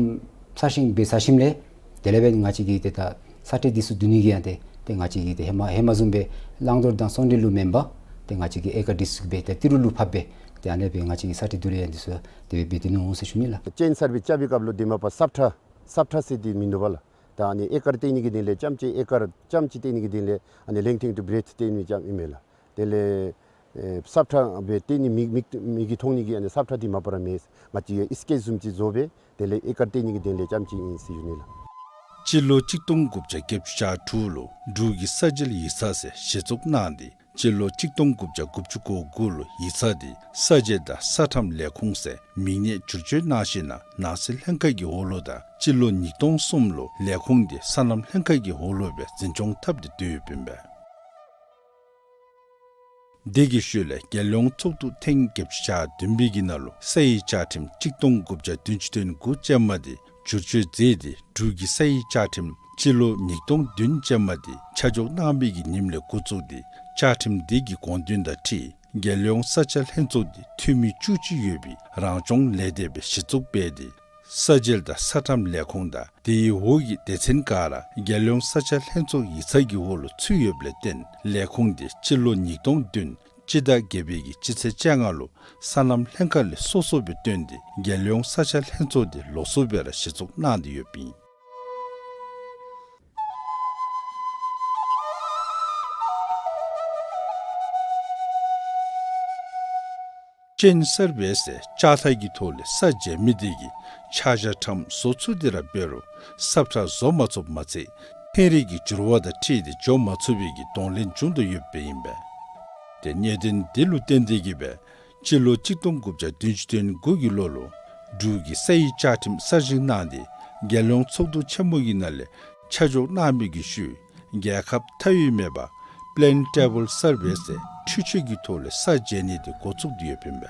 གསར་བཞེངས་འབད་ཚར་ཞིནམ་ལས་དེ་ལས་སྦེ་ང་བཅས་ཀྱི་ཏེ་ད་ས་ཁྲལ་དེ་ཚུ་བསྡུ་ནི་གི་ཡང་ཏེ་ཏེ་ང་བཅས་ཀྱི་ཏེ་ཧེ་མ་ཧེ་མ་བཟུམ་སྦེ་བླང་དོར་དང་ཚོང་འབྲེལ་ལུ་མེན་པར་ཏེ་ང་བཅས་ཀྱི་ཨེ་ཀར་དེ་ཚུ་སྦེ་ཏེ་ཏི་རུ་ལུ་ཕབ་སྦེ་ཏེ་ཨ་ནི་སྦེ་ང་བཅས་ཀྱི་ས་ཁྲལ་བསྡུ་ལེན་ཡང་དེ་ཚུ་དེ་སྦེ་འབད་དེ་ནུག་ཟེར་ཞུ་ནི་ལགས། ཅེན་སར་བེ་རྐྱབ་པའི་སྐབས་ལུ་དེ་མ་པ་སབ་ཁྲ་སབ་ཁྲ་ཟེར་དེ་མིན་འདུག་པ་ལགས། ད་ཨ་ནི་ཨེ་ཀར་སྟེར་ནི་གི་དོན་ལས་རྐྱངམ་ཅིག་ཨེ་ཀར་རྐྱངམ་ཅིག་སྟེར་ནི་གི་དོན་ལས་ཨ་ནི་ལེང་ཐིང་ཊུ་བི་རེཐ་སྟེར་ནི་རྐྱངམ་ཨིན་མས་ལགས། དེ་ལས་ཨེ་སབ་ཁྲ་སྦེ་སྟེར་ནི་མིག་མིག་མིག་གིས་མཐོང་ནི་གི་ཨ་ནི་སབ་ཁྲ་དེ་མ་པ་ར་མེད། ང་བཅས་ཀྱིས་སི་ཀེཆ་བཟུམ་ཅིག་བཟོ་སྦེ་དེ་ལས་ཨེ་ཀར་སྟེར་ནི་གི་དོན་ལས་རྐྱངམ་ཅིག་ཨིན་ཟེར་ཞུ་ནི་ལགས། སྤྱི་ལོ་གཅིག་སྟོང་དགུ་བརྒྱ་བརྒྱད་ཅུ་གྱ་དྲུག་ལུ་འབྲུག་གི་ས་འཇལ་ཡིག་ཚང་ཟེར་གཞི་བཙུགས་གནང་སྟེ་སྤྱི་ལོ་གཅིག་སྟོང་དགུ་བརྒྱ་དགུ་བཅུ་གོ་དགུ་ལུ་ཡིག་ཚང་དེ་ས་འཇལ་དང་ས་ཁྲམ་ལས་ཁུངས་ཟེར་མིང་གནས་བསྒྱུར་བཅོས་གནང་ཞིནམ་ལས་ནང་སྲིད་ལྷན་ཁག་གི་འོག་ལུ་དང་སྤྱི་ལོ་ཉིས་སྟོང་གསུམ་ལུ་ལས་ཁུངས་དེ་སོ་ནམ་ལྷན་ཁག་གི་འོག་ལུ་སྦེ་འཛིན་སྐྱོང་འཐབ་སྟེ་སྡོད་ཡོདཔ་ཨིན་པས། དེ་གི་ཤུལ་ལས་རྒྱལ་ཡོངས་ཚོགས་འདུ་ཐེངས་བརྒྱད་ཅུ་གྱ་བདུན་པའི་གི་ནང་ལུ་ས་ཡི་བཅའ་ཁྲིམས་གཅིག་སྟོང་དགུ་བརྒྱ་བདུན་ཅུ་དོན་དགུ་ཅན་མ་དེ་བསྒྱུར་བཅོས་མཛད་དེ་འབྲུག་གི་ས་ཡི་བཅའ་ཁྲིམས་སྤྱི་ལོ་ཉིས་སྟོང་བདུན་ཅན་མ་དེ་ཆ་འཇོག་གནང་བའི་གི་ཉིནམ་ལས་འགོ་བཙུགས་ཏེ་བཅའ་ཁྲིམས་དེ་གི་དགོངས་དོན་དང་འཁྲིལ་རྒྱལ་ཡོངས་ས་ཆ་ལྷན་ཚོགས་དེ་འཐུས་མི་བཅུ་གཅིག་ཡོད་པའི་རང་སྐྱོང་ལས་སྡེ་སྦེ་གཞི་བཙུགས་འབད་དེ་ས་འཇལ་དང་ས་ཁྲམ་ལས་ཁུངས་དང་དེའི་འོག་གི་སྡེ་ཚན་ག་ར་རྒྱལ་ཡོངས་ས་ཆ་ལྷན་ཚོགས་ཡིག་ཚང་གི་འོག་ལུ་ཚུད་ཡོདཔ་ལས་བརྟེན་ལས་ཁུངས་དེ་སྤྱི་ལོ་ཉིས་སྟོང་བདུན་སྤྱི་ཟླ་བརྒྱད་པའི་གི་སྤྱི་ཚེས་བཅོ་ལྔ་ལུ་སོ་ནམ་ལྷན་ཁག་ལས་སོ་སོ་སྦེ་བཏོན་ཏེ་རྒྱལ་ཡོངས་ས་ཆ་ལྷན་ཚོགས་དེ་ལོགས་སུ་སྦེ་ར་གཞི་བཙུགས་གནང་སྟེ་ཡོདཔ་ཨིན། ཅན་སར་བེ་ཟེར་ལྕགས་ཐག་གི་ཐོག་ལས་ས་འཇལ་མི་དེ་གིས་ཆ་བཞག་ཁྲམ་བཟོ་ཚུགས་དེ་ར་འབད་རུང་ས་ཁྲ་བཟོ་མ་ཚུགསཔ་མ་ཚད་ཚན་རིག་གི་འགྱུར་བ་དང་འཁྲིལ་ཏེ་འགྱོ་མ་ཚུགས་པའི་གི་གདོང་ལེན་བྱུང་དོ་ཡོདཔ་ཨིན་པས། ཏེ་གནད་དོན་འདི་ལུ་བརྟེན་ཏེ་གིས་སྦེ་སྤྱི་ལོ་གཅིག་སྟོང་དགུ་བརྒྱ་བདུན་ཅུ་དོན་དགུ་གི་ལོ་ལུ་འབྲུག་གི་ས་ཡི་བཅའ་ཁྲིམས་གསར་བཞེངས་གནང་སྟེ་རྒྱལ་ཡོངས་ཚོགས་འདུ་ཆེན་མོ་གི་ནང་ལས་ཆ་འཇོག་གནང་མི་གི་ཤུལ་རྒྱལ་ཁབ་མཐའ་དབུས་མེད་པར་པེ་ལེན་ཊེ་བཱལ་སར་བེ་ཟེར་འཕྲུལ་ཆས་ཀྱི་ཐོག་ལས་ས་འཇལ་ནི་དེ་འགོ་བཙུགས་ཏེ་ཡོདཔ་ཨིན་པས།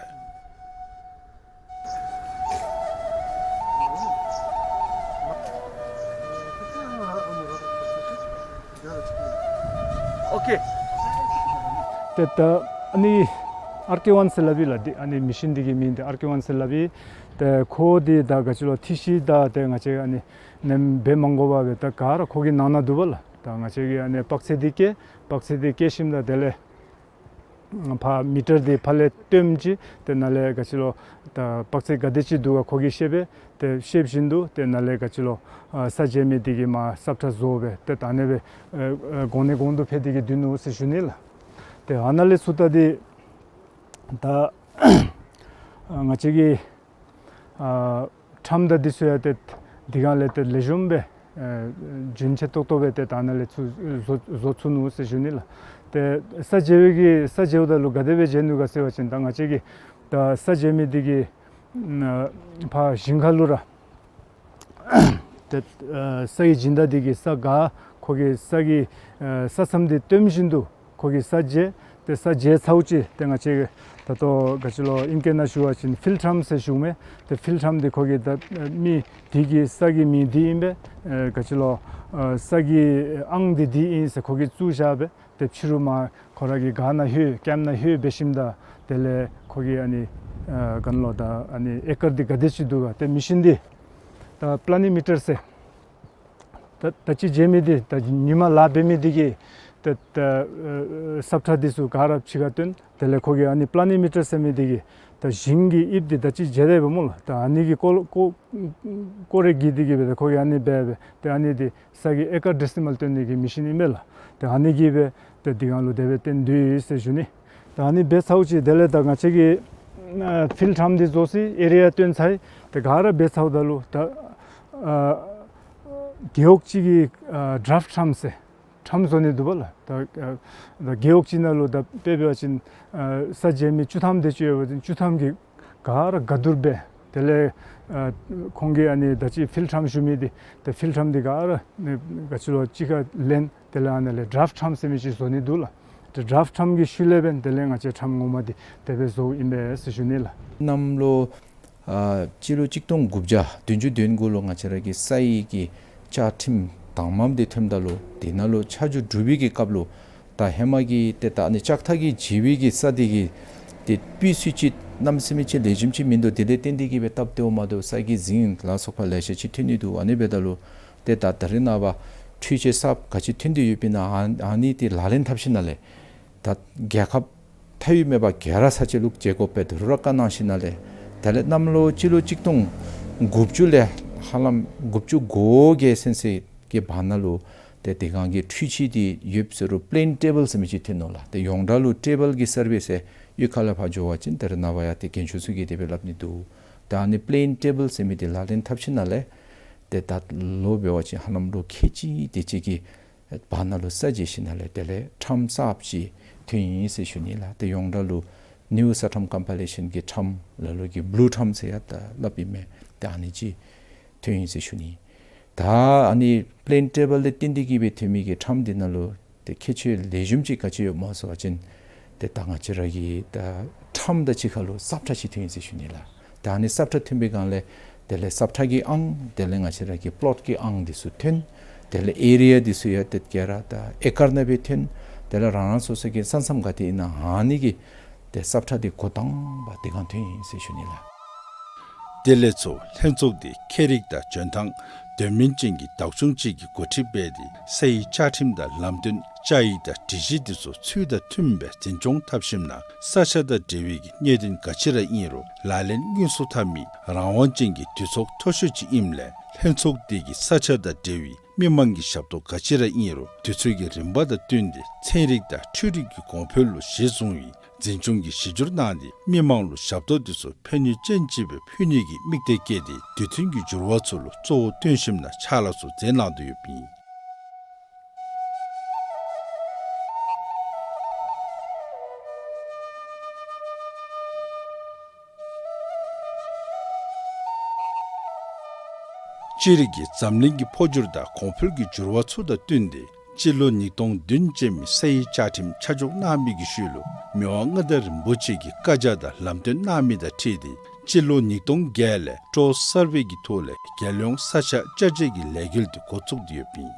ཨོ་ཀེ། ཏེ་ད་ཨ་ནི་ཨར་ཀེ་ཝན་ཟེར་སླབ་ཨིན་ལགས། འདི་ཨ་ནི་མེ་ཤིན་འདི་གི་མིང་འདི་ཨར་ཀེ་ཝན་ཟེར་སླབ་ཨིན། ཏེ་ཁོ་འདི་ད་ག་ཅི་ལོ་ཐི་ཤི་ད་ཏེ་ང་བཅས་ཨ་ནི་ནེམ་འབད་མ་དགོ་པར་སྦེ་ད་ག་ར་ཁོ་གི་ནང་ན་འདུག་པ་ལགས། ད་ང་བཅས་ཀྱིས་ཨ་ནི་དཔག་ཚད་འདི་བཀལ། དཔག་ཚད་འདི་བཀལ་ཞིནམ་ད་དེ་ལས་ཕར་མི་ཊར་འདི་ཕར་ལས་སྟོནམ་ཅིག་ཏེ་ནཱ་ལས་ག་ཅི་ལོ་ད་དཔག་ཚད་ག་དེ་ཅིག་འདུག་ག་ཁོ་གིས་ཤེས་པས། ཏེ་ཤེསཔ་བཞིན་དུ་ཏེ་ནཱ་ལས་ག་ཅི་ལོ་ཨ་ས་འཇལ་མི་འདི་གིས་མར་ས་ཁྲ་བཟོ་སྦེ་ཏེ་ད་ཨ་ནི་སྦེ་ཨ་ཨ་གོང་ནས་གོང་དུ་འཕེལ་ཏེ་གིས་སྡོད་ནུག་ཟེར་ཞུ་ནི་ལགས། ཏེ་ཨ་ནཱ་ལས་ཚུར་ད་འདི་ད་ཨ་ང་བཅས་ཀྱི་ཨ་ཁྲམ་དང་འདི་ཚུ་ཡང་ཏེ་འདི་སྒང་ལས་ཏེ་ལེགས་ཤོམ་སྦེ་ཨེ་རྒྱུན་ཆད་ཏོག་ཏོ་སྦེ་ཏེ་ད་ནཱ་ལས་ཚུར་བཟོ་བཟོ་ཚུགས་ནུག་ཟེར་ཞུ་ནི་ལགས། ཏེ་ས་འཇལ་བའི་གི་ས་འཇལཝ་ད་ལུ་ག་དེ་སྦེ་འཇལ་ནུག་ག་ཟེར་བ་ཅིན་ད་ང་བཅས་ཀྱིས་ད་ས་འཇལ་མི་འདི་གིས་ཨ་ཕར་ཞིང་ཁ་ལུ་ར་ཏེ་ཨ་ས་གི་སྦྱིན་བདག་འདི་གིས་ས་ག་ཁོ་གི་ས་གི་ཨ་ས་མཚམས་འདི་སྟོནམ་བཞིན་དུ་ཁོ་གིས་ས་འཇལ། ཏེ་ས་འཇལ་ཚརཝ་ཅིག་ཏེ་ང་བཅས་ད་ལྟོ་ག་ཅི་ལོ་ཨིང་སྐད་ནང་ཞུ་བ་ཅིན་ཕིལཌ་ཊམ་ཟེར་ཞུཝ་མས། ཏེ་ཕིལཌ་ཊམ་འདི་ཁོ་གིས་ད་མི་འདི་གི་ས་གི་མིང་འདི་ཨིན་པས། ཨེ་ག་ཅི་ལོ་ཨ་ས་གི་ཨང་འདི་འདི་ཨིན་ཟེར་ཁོ་གིས་བཙུགས་བཞག་སྦེ་ཏེ་ཕྱི་རུ་མར་ཁོ་ར་གི་སྒར་ནང་ལྷོད་ཀེམཔ་ནང་ལྷོད་འབད་ཞིནམ་ད་དེ་ལས་ཁོ་གིས་ཨ་ནི་ཨ་ག་ནི་ལོ་ད་ཨ་ནི་ཨེ་ཀར་འདི་ག་དེ་ཅིག་འདུག་ག་ཏེ་མེ་ཤིན་འདི་ད་པ་ལེན་ནིང་མི་ཊར་ཟེར་ད་ད་ཅི་འཇལ་མི་འདི་ད་ཉིན་མ་ལཱ་འབད་མི་འདི་གིས་ད་ད་ཨ་ས་ཁྲ་འདི་ཚུ་ག་ར་ཕྱི་ཁར་སྟོན། དེ་ལས་ཁོ་གིས་ཨ་ནི་པ་ལེན་ནིང་མི་ཊར་ཟེར་མི་འདི་གིས་ད་ཞིང་གི་དབྱིབས་འདི་ད་ཅི་འཇལ་དེས་པ་སྨོ་ལགས། ད་ཨ་ནི་གི་སྐོར་སྐོར་སྐོར་རེ་བགྱིས་ཏེ་གིས་སྦེ་ད་ཁོ་གིས་ཨ་ནི་འབད་སྦེ་ཏེ་ཨ་ནི་འདི་ས་གི་ཨེ་ཀར་ཌེ་སི་མཱལ་སྟོན་ནི་གི་མེ་ཤིན་ཨིན་པས་ལགས། ཏེ་ཨ་ནི་གིས་སྦེ་ཏེ་འདི་སྒང་ལུ་དེ་སྦེ་སྟོན་དོ་ཡོད་ཟེར་ཞུ་ནི། ད་ཨ་ནི་འབད་ཚརཝ་ཅིག་དེ་ལས་ད་ང་བཅས་ཀྱིས་ཨ་ཕིལཌ་ཊམ་འདི་བཟོ་ཚར་ཡི། ཨེ་རི་ཡ་སྟོན་ཚར་ཡི། ཏེ་ག་ར་འབད་ཚརཝ་ད་ལུ་ད་ཨ་རྒེད་འོག་ཅིག་གི་ཨ་ཌ་རཕཊ་ཊམ་ཟེར་ཊམ་བཟོ་ནི་འདུག་པ་ལགས། ད་ཨ་ད་རྒེད་འོག་ཅིག་ནང་ལུ་ད་དཔེ་འབད་བ་ཅིན་ཨ་ས་འཇལ་མི་བཅུ་ཐམ་དེ་ཅིག་ཡོད་པ་ཅིན་བཅུ་ཐམ་གྱིས་ག་ར་ག་བསྡུར་འབད། དེ་ལས་ཨ་ཁོང་གིས་ཨ་ནི་ད་ཅི་ཕིལཌ་ཊམ་ཞུ་མི་འདི་ཏེ་ཕིལཌ་ཊམ་འདི་ག་ར་ནི་ག་ཅི་ལོ་གཅིག་ཁར་ལེན། དེ་ལས་ཨ་ནཱ་ལས་ཌ་རཕཊ་ཊམ་ཟེར་མི་ཅིག་བཟོ་ནི་འདུག་ལགས། ཏེ་ཌ་རཕཊ་ཊམ་གྱི་ཤུལ་ལས་འབདན་དེ་ལས་ང་བཅས་ཊམ་ངོ་མ་འདི་དེ་སྦེ་བཟོཝ་ཨིན་པས་ཟེར་ཞུ་ནི་ལགས། གནམ་ལོ་ཨ་སྤྱི་ལོ་གཅིག་སྟོང་དགུ་བརྒྱ་བདུན་ཅུ་དོན་དགུ་ལུ་ང་བཅས་ར་གི་ས་ཡི་གི་བཅའ་ཁྲིམས་དང་པམ་འདི་ཐོནམ་ད་ལུ་དེ་ནང་ལུ་ཆ་འཇོག་གྲུབ་པའི་གི་སྐབས་ལུ་ད་ཧེ་མ་གི་ཏེ་ད་ཨ་ནི་ལྕགས་ཐག་གིས་འཇལ་བའི་གི་ས་འདི་གི་ཏེ་སྤུས་ཚད་ཅིག་གནམ་མེད་ས་མེད་ཅིག་ལེགས་ཤོམ་ཅིག་མིན་འདུག། དེ་ལས་བརྟེན་ཏེ་གིས་སྦེ་སྟབས་བདེཝ་མ་བདེཝ་ས་གི་རྫིང་ལ་སོགས་པ་ལེ་ཤ་ཅིག་ཐོན་ནི་འདུག། ཨ་ནི་འབདཝ་ད་ལུ་ཏེ་ད་ད་རེས་ནངས་པ་འཕྲུལ་ཆས་གསརཔ་ག་ཅི་ཐོན་ཏེ་ཡོདཔ་ཨིན་ན་ཨ་ཨ་ནི་འདི་ལག་ལེན་འཐབ་ཞིནམ་ལས་ད་རྒྱལ་ཁབ་མཐའ་དབུས་མེད་པར་ག་ར་ས་ཆ་ལུ་འཇལ་དགོཔ་སྦེ་ད་རུང་ར་བཀའ་གནང་ཞིནམ་ལས་དེ་ལས་གནམ་ལོ་སྤྱི་ལོ་གཅིག་སྟོང་དགུ་བཅུ་ལས་ཧ་ལམ་དགུ་བཅུ་གོ་གི་ཚུན་ཚོད་ཀྱི་བར་ན་ལུ་ཏེ་དེ་སྒང་གི་འཕྲུལ་ཆས་འདི་ཡོདཔ་ཟེར་རུང་པེ་ལེན་ཊེ་བཱལ་ཟེར་མི་ཅིག་ཐོན་ནུག་ལགས། ཏེ་ཡོངས་གྲགས་ལུ་ཊེ་བཱལ་གྱི་སར་བེ་ཟེར་གཡུས་ཁ་ལས་ཕར་འགྱོ་བ་ཅིན་ད་རེས་ནངས་པ་ཡང་ཏེ་རྒན་ཤོས་ཚུ་གིས་དེ་སྦེ་སླབ་ནི་འདུག། ད་ཨ་ནི་པེ་ལེན་ཊེ་བཱལ་ཟེར་མི་འདི་ལག་ལེན་འཐབ་ཞིནམ་ལས་ཏེ་ད་ལོ་འབད་བ་ཅིན་ཧ་ལམ་ལོ་ཁལ་གཅིག་དེ་ཅིག་གི་བར་ན་ལུ་ས་འཇལ་ཞིནམ་ལས་དེ་ལས་ཊམ་གསརཔ་ཅིག་ཐོན་ཡི་ཟེར་ཞུ་ནི་ལགས། ཏེ་ཡོངས་གྲགས་ལུ་ནིའུ་ས་ཊམ་ཀམ་པའི་ལེ་ཤཱན་གྱི་ཊམ་ལ་ལུ་གིས་བུ་ལུ་ཊམ་ཟེར་ཡང་ད་སླབ་ཨིན་མས། ཏེ་ཨ་ནི་ཅིག་ཐོན་ཡི་ཟེར་ཞུ་ནི། ད་ཨ་ནི་པེ་ལེན་ཊེ་བཱལ་ལས་བརྟེན་ཏེ་གིས་སྦེ་ཐོན་མི་གི་ཊམ་འདི་ནང་ལུ་ཏེ་ཁྱད་ཆོས་ལེགས་ཤོམ་ཅིག་ག་ཅི་ཡོདཔ་སྨོ་ཟེར་བ་ཅིན་ཏེ་ད་ང་བཅས་ར་གི་ད་ཊམ་དང་གཅིག་ཁར་ལུ་སབ་ཊ་ཅིག་ཐོན་ཡི་ཟེར་ཞུ་ནི་ལགས། ད་ཨ་ནི་སབ་ཊ་ཐོན་པའི་སྒང་ལས་དེ་ལས་སབ་ཊ་གི་ཨང་དེ་ལས་ང་བཅས་ར་གི་པི་ལོཊ་གི་ཨང་འདི་ཚུ་ཐོན། དེ་ལས་ཨེ་རི་ཡ་འདི་ཚུ་ཡང་ཏེ་ག་ར་ད་ཨེ་ཀར་ནང་སྦེ་ཐོན། དེ་ལས་རང་རང་སོ་སོ་གི་ས་མཚམས་ག་ཏེ་ཨིན་ན་ཨ་ནི་གི་ཏེ་སབ་ཊ་འདི་འགོ་དང་པ་དེ་སྒང་ཐོན་ཡི་ཟེར་ཞུ་ནི་ལགས། དེ་ལས་ཚུར་ལྷན་ཚོགས་འདི་ཁྱད་རིག་དང་འཇོན་ཐང་དོན་སྨིན་ཅན་གྱི་བདག་སྐྱོང་ཅིག་གིས་འགོ་ཁྲིད་འབད་དེ་ས་ཡི་བཅའ་ཁྲིམས་དང་ལམ་སྟོན་བཅའ་ཡིག་དང་སྒྲིག་གཞི་འདི་ཚུ་ཚུལ་དང་མཐུནམ་སྦེ་འཛིན་སྐྱོང་འཐབ་ཞིནམ་ལས་ས་ཆ་དང་འབྲེལ་བའི་གི་གནད་དོན་ག་ཅི་ར་ཨིན་རུང་ལག་ལེན་དངོས་སུ་འཐབ་མི་རང་དབང་ཅན་གྱི་འདུས་ཚོགས་མཐོ་ཤོས་ཅིག་ཨིནམ་ལས་ལྷན་ཚོགས་འདི་གིས་ས་ཆ་དང་འབྲེལ་བའི་མི་མང་གི་ཞབས་ཏོག་ག་ཅི་ར་ཨིན་རུང་དུས་ཚོད་ཀྱི་རིམ་པ་དང་བསྟུན་ཏེ་ཚན་རིག་དང་འཕྲུལ་རིག་གི་གོང་འཕེལ་ལུ་གཞི་བཟུང་བའི་ འཛིན་སྐྱོང་གིས་གཞི་བསྒྱུར་གནང་སྟེ་མི་མང་ལུ་ཞབས་ཏོག་དེ་ཚུ་ཕན་ནུས་ཅན་ཅིག་སྦེ་ཕུལ་ནི་གི་དམིགས་གཏད་བསྐྱེད་དེ་དུས་མཐུན་གྱི་འགྱུར་བ་ཚུ་ལུ་གཙོ་བོ་བཏོན་ཞིནམ་ལས་ཕྱག་ལཱ་ཚུ་མཛད་གནང་དོ་ཡོདཔ་ཨིན། སྤྱིར་གྱི་འཛམ་གླིང་གི་འཕོ་འགྱུར་དང་གོང་འཕེལ་གྱི་འགྱུར་བ་ཚུ་དང་བསྟུན་ཏེ་སྤྱི་ལོ་ཉིས་སྟོང་བདུན་ཅན་མའི་ས་ཡི་བཅའ་ཁྲིམས་ཆ་འཇོག་གནང་མི་གི་ཤུལ་ལུ་མི་དབང་མངའ་བདག་རིན་པོ་ཆེ་གིས་བཀའ་རྒྱ་དང་ལམ་སྟོན་གནང་མི་དང་འཁྲིལ་ཏེ་སྤྱི་ལོ་ཉིས་སྟོང་བརྒྱད་ལས་སྤྲོ་གསར་པའི་གི་ཐོག་ལས་རྒྱལ་ཡོངས་ས་ཆ་བཅའ་སྒྲིག་གི་ལས་འགུལ་དེ་འགོ་བཙུགས་ཏེ་ཡོདཔ་ཨིན།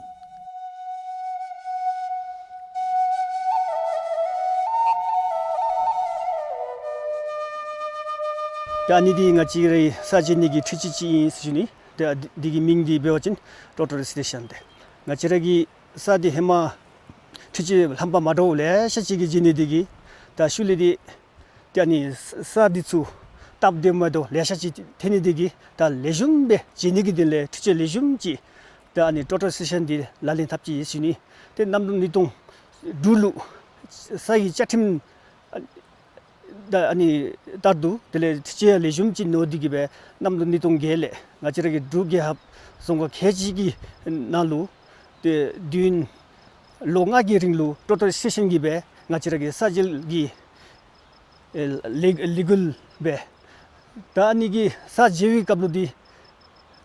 ད་ཨ་ནི་འདི་ང་བཅས་རའི་ས་འཇལ་ནི་གི་འཕྲུལ་ཆས་ཅིག་ཨིན་ཟེར་ཞུ་ནི། ད་འདི་གི་མིང་འདི་འབད་བ་ཅིན་ཊོ་ཊལ་རི་སི་ཊེ་ཤཱན་ཏེ། ང་བཅས་ར་གི་ས་འདི་ཧེ་མ་འཕྲུལ་ཆས་རྣམ་པ་མ་འདྲཝ་ལེ་ཤ་ཅིག་གིས་འཇལ་ནི་འདི་གིས་ད་ཤུལ་ལས་འདི་ཏེ་ཨ་ནི་ས་འདི་ཚུ་སྟབས་བདེ་མ་བདེཝ་ལེ་ཤ་ཅིག་ཐོན་ནི་འདི་གིས་ད་ལེགས་ཤོམ་སྦེ་འཇལ་ནི་གི་དོན་ལས་འཕྲུལ་ཆས་ལེགས་ཤོམ་ཅིག་ད་ཨ་ནི་ཊོ་ཊལ་རི་སི་ཊེ་ཤཱན་འདི་ལག་ལེན་འཐབ་ཅི་ཟེར་ཞུ་ནི། ཏེ་གནམ་ལོ་ཉིས་སྟོང་དྲུག་ལུ་ས་གི་བཅའ་ཁྲིམས་ད་ཨ་ནི་ལྟར་དུ་དེ་ལས་འཕྲུལ་ཆས་ལེགས་ཤོམ་ཅིག་ནོར་འདི་གིས་སྦེ་གནམ་ལོ་ཉིས་སྟོང་བརྒྱད་ལས་ང་བཅས་ར་གི་འབྲུག་རྒྱལ་ཁབ་རྫོང་ཁག་ཁལ་གཅིག་གི་ནང་ལུ་ཏེ་དུས་ཡུན་ལོ་ལྔ་གི་རིང་ལུ་ཊོ་ཊལ་རི་སི་ཊེ་ཤཱན་གྱིས་སྦེ་ང་བཅས་ར་གི་ས་འཇལ་གྱི་ཨེ་ལེ་ལས་འགུལ་སྦེ། ད་ཨ་ནི་གི་ས་འཇལ་བའི་སྐབས་ལུ་འདི་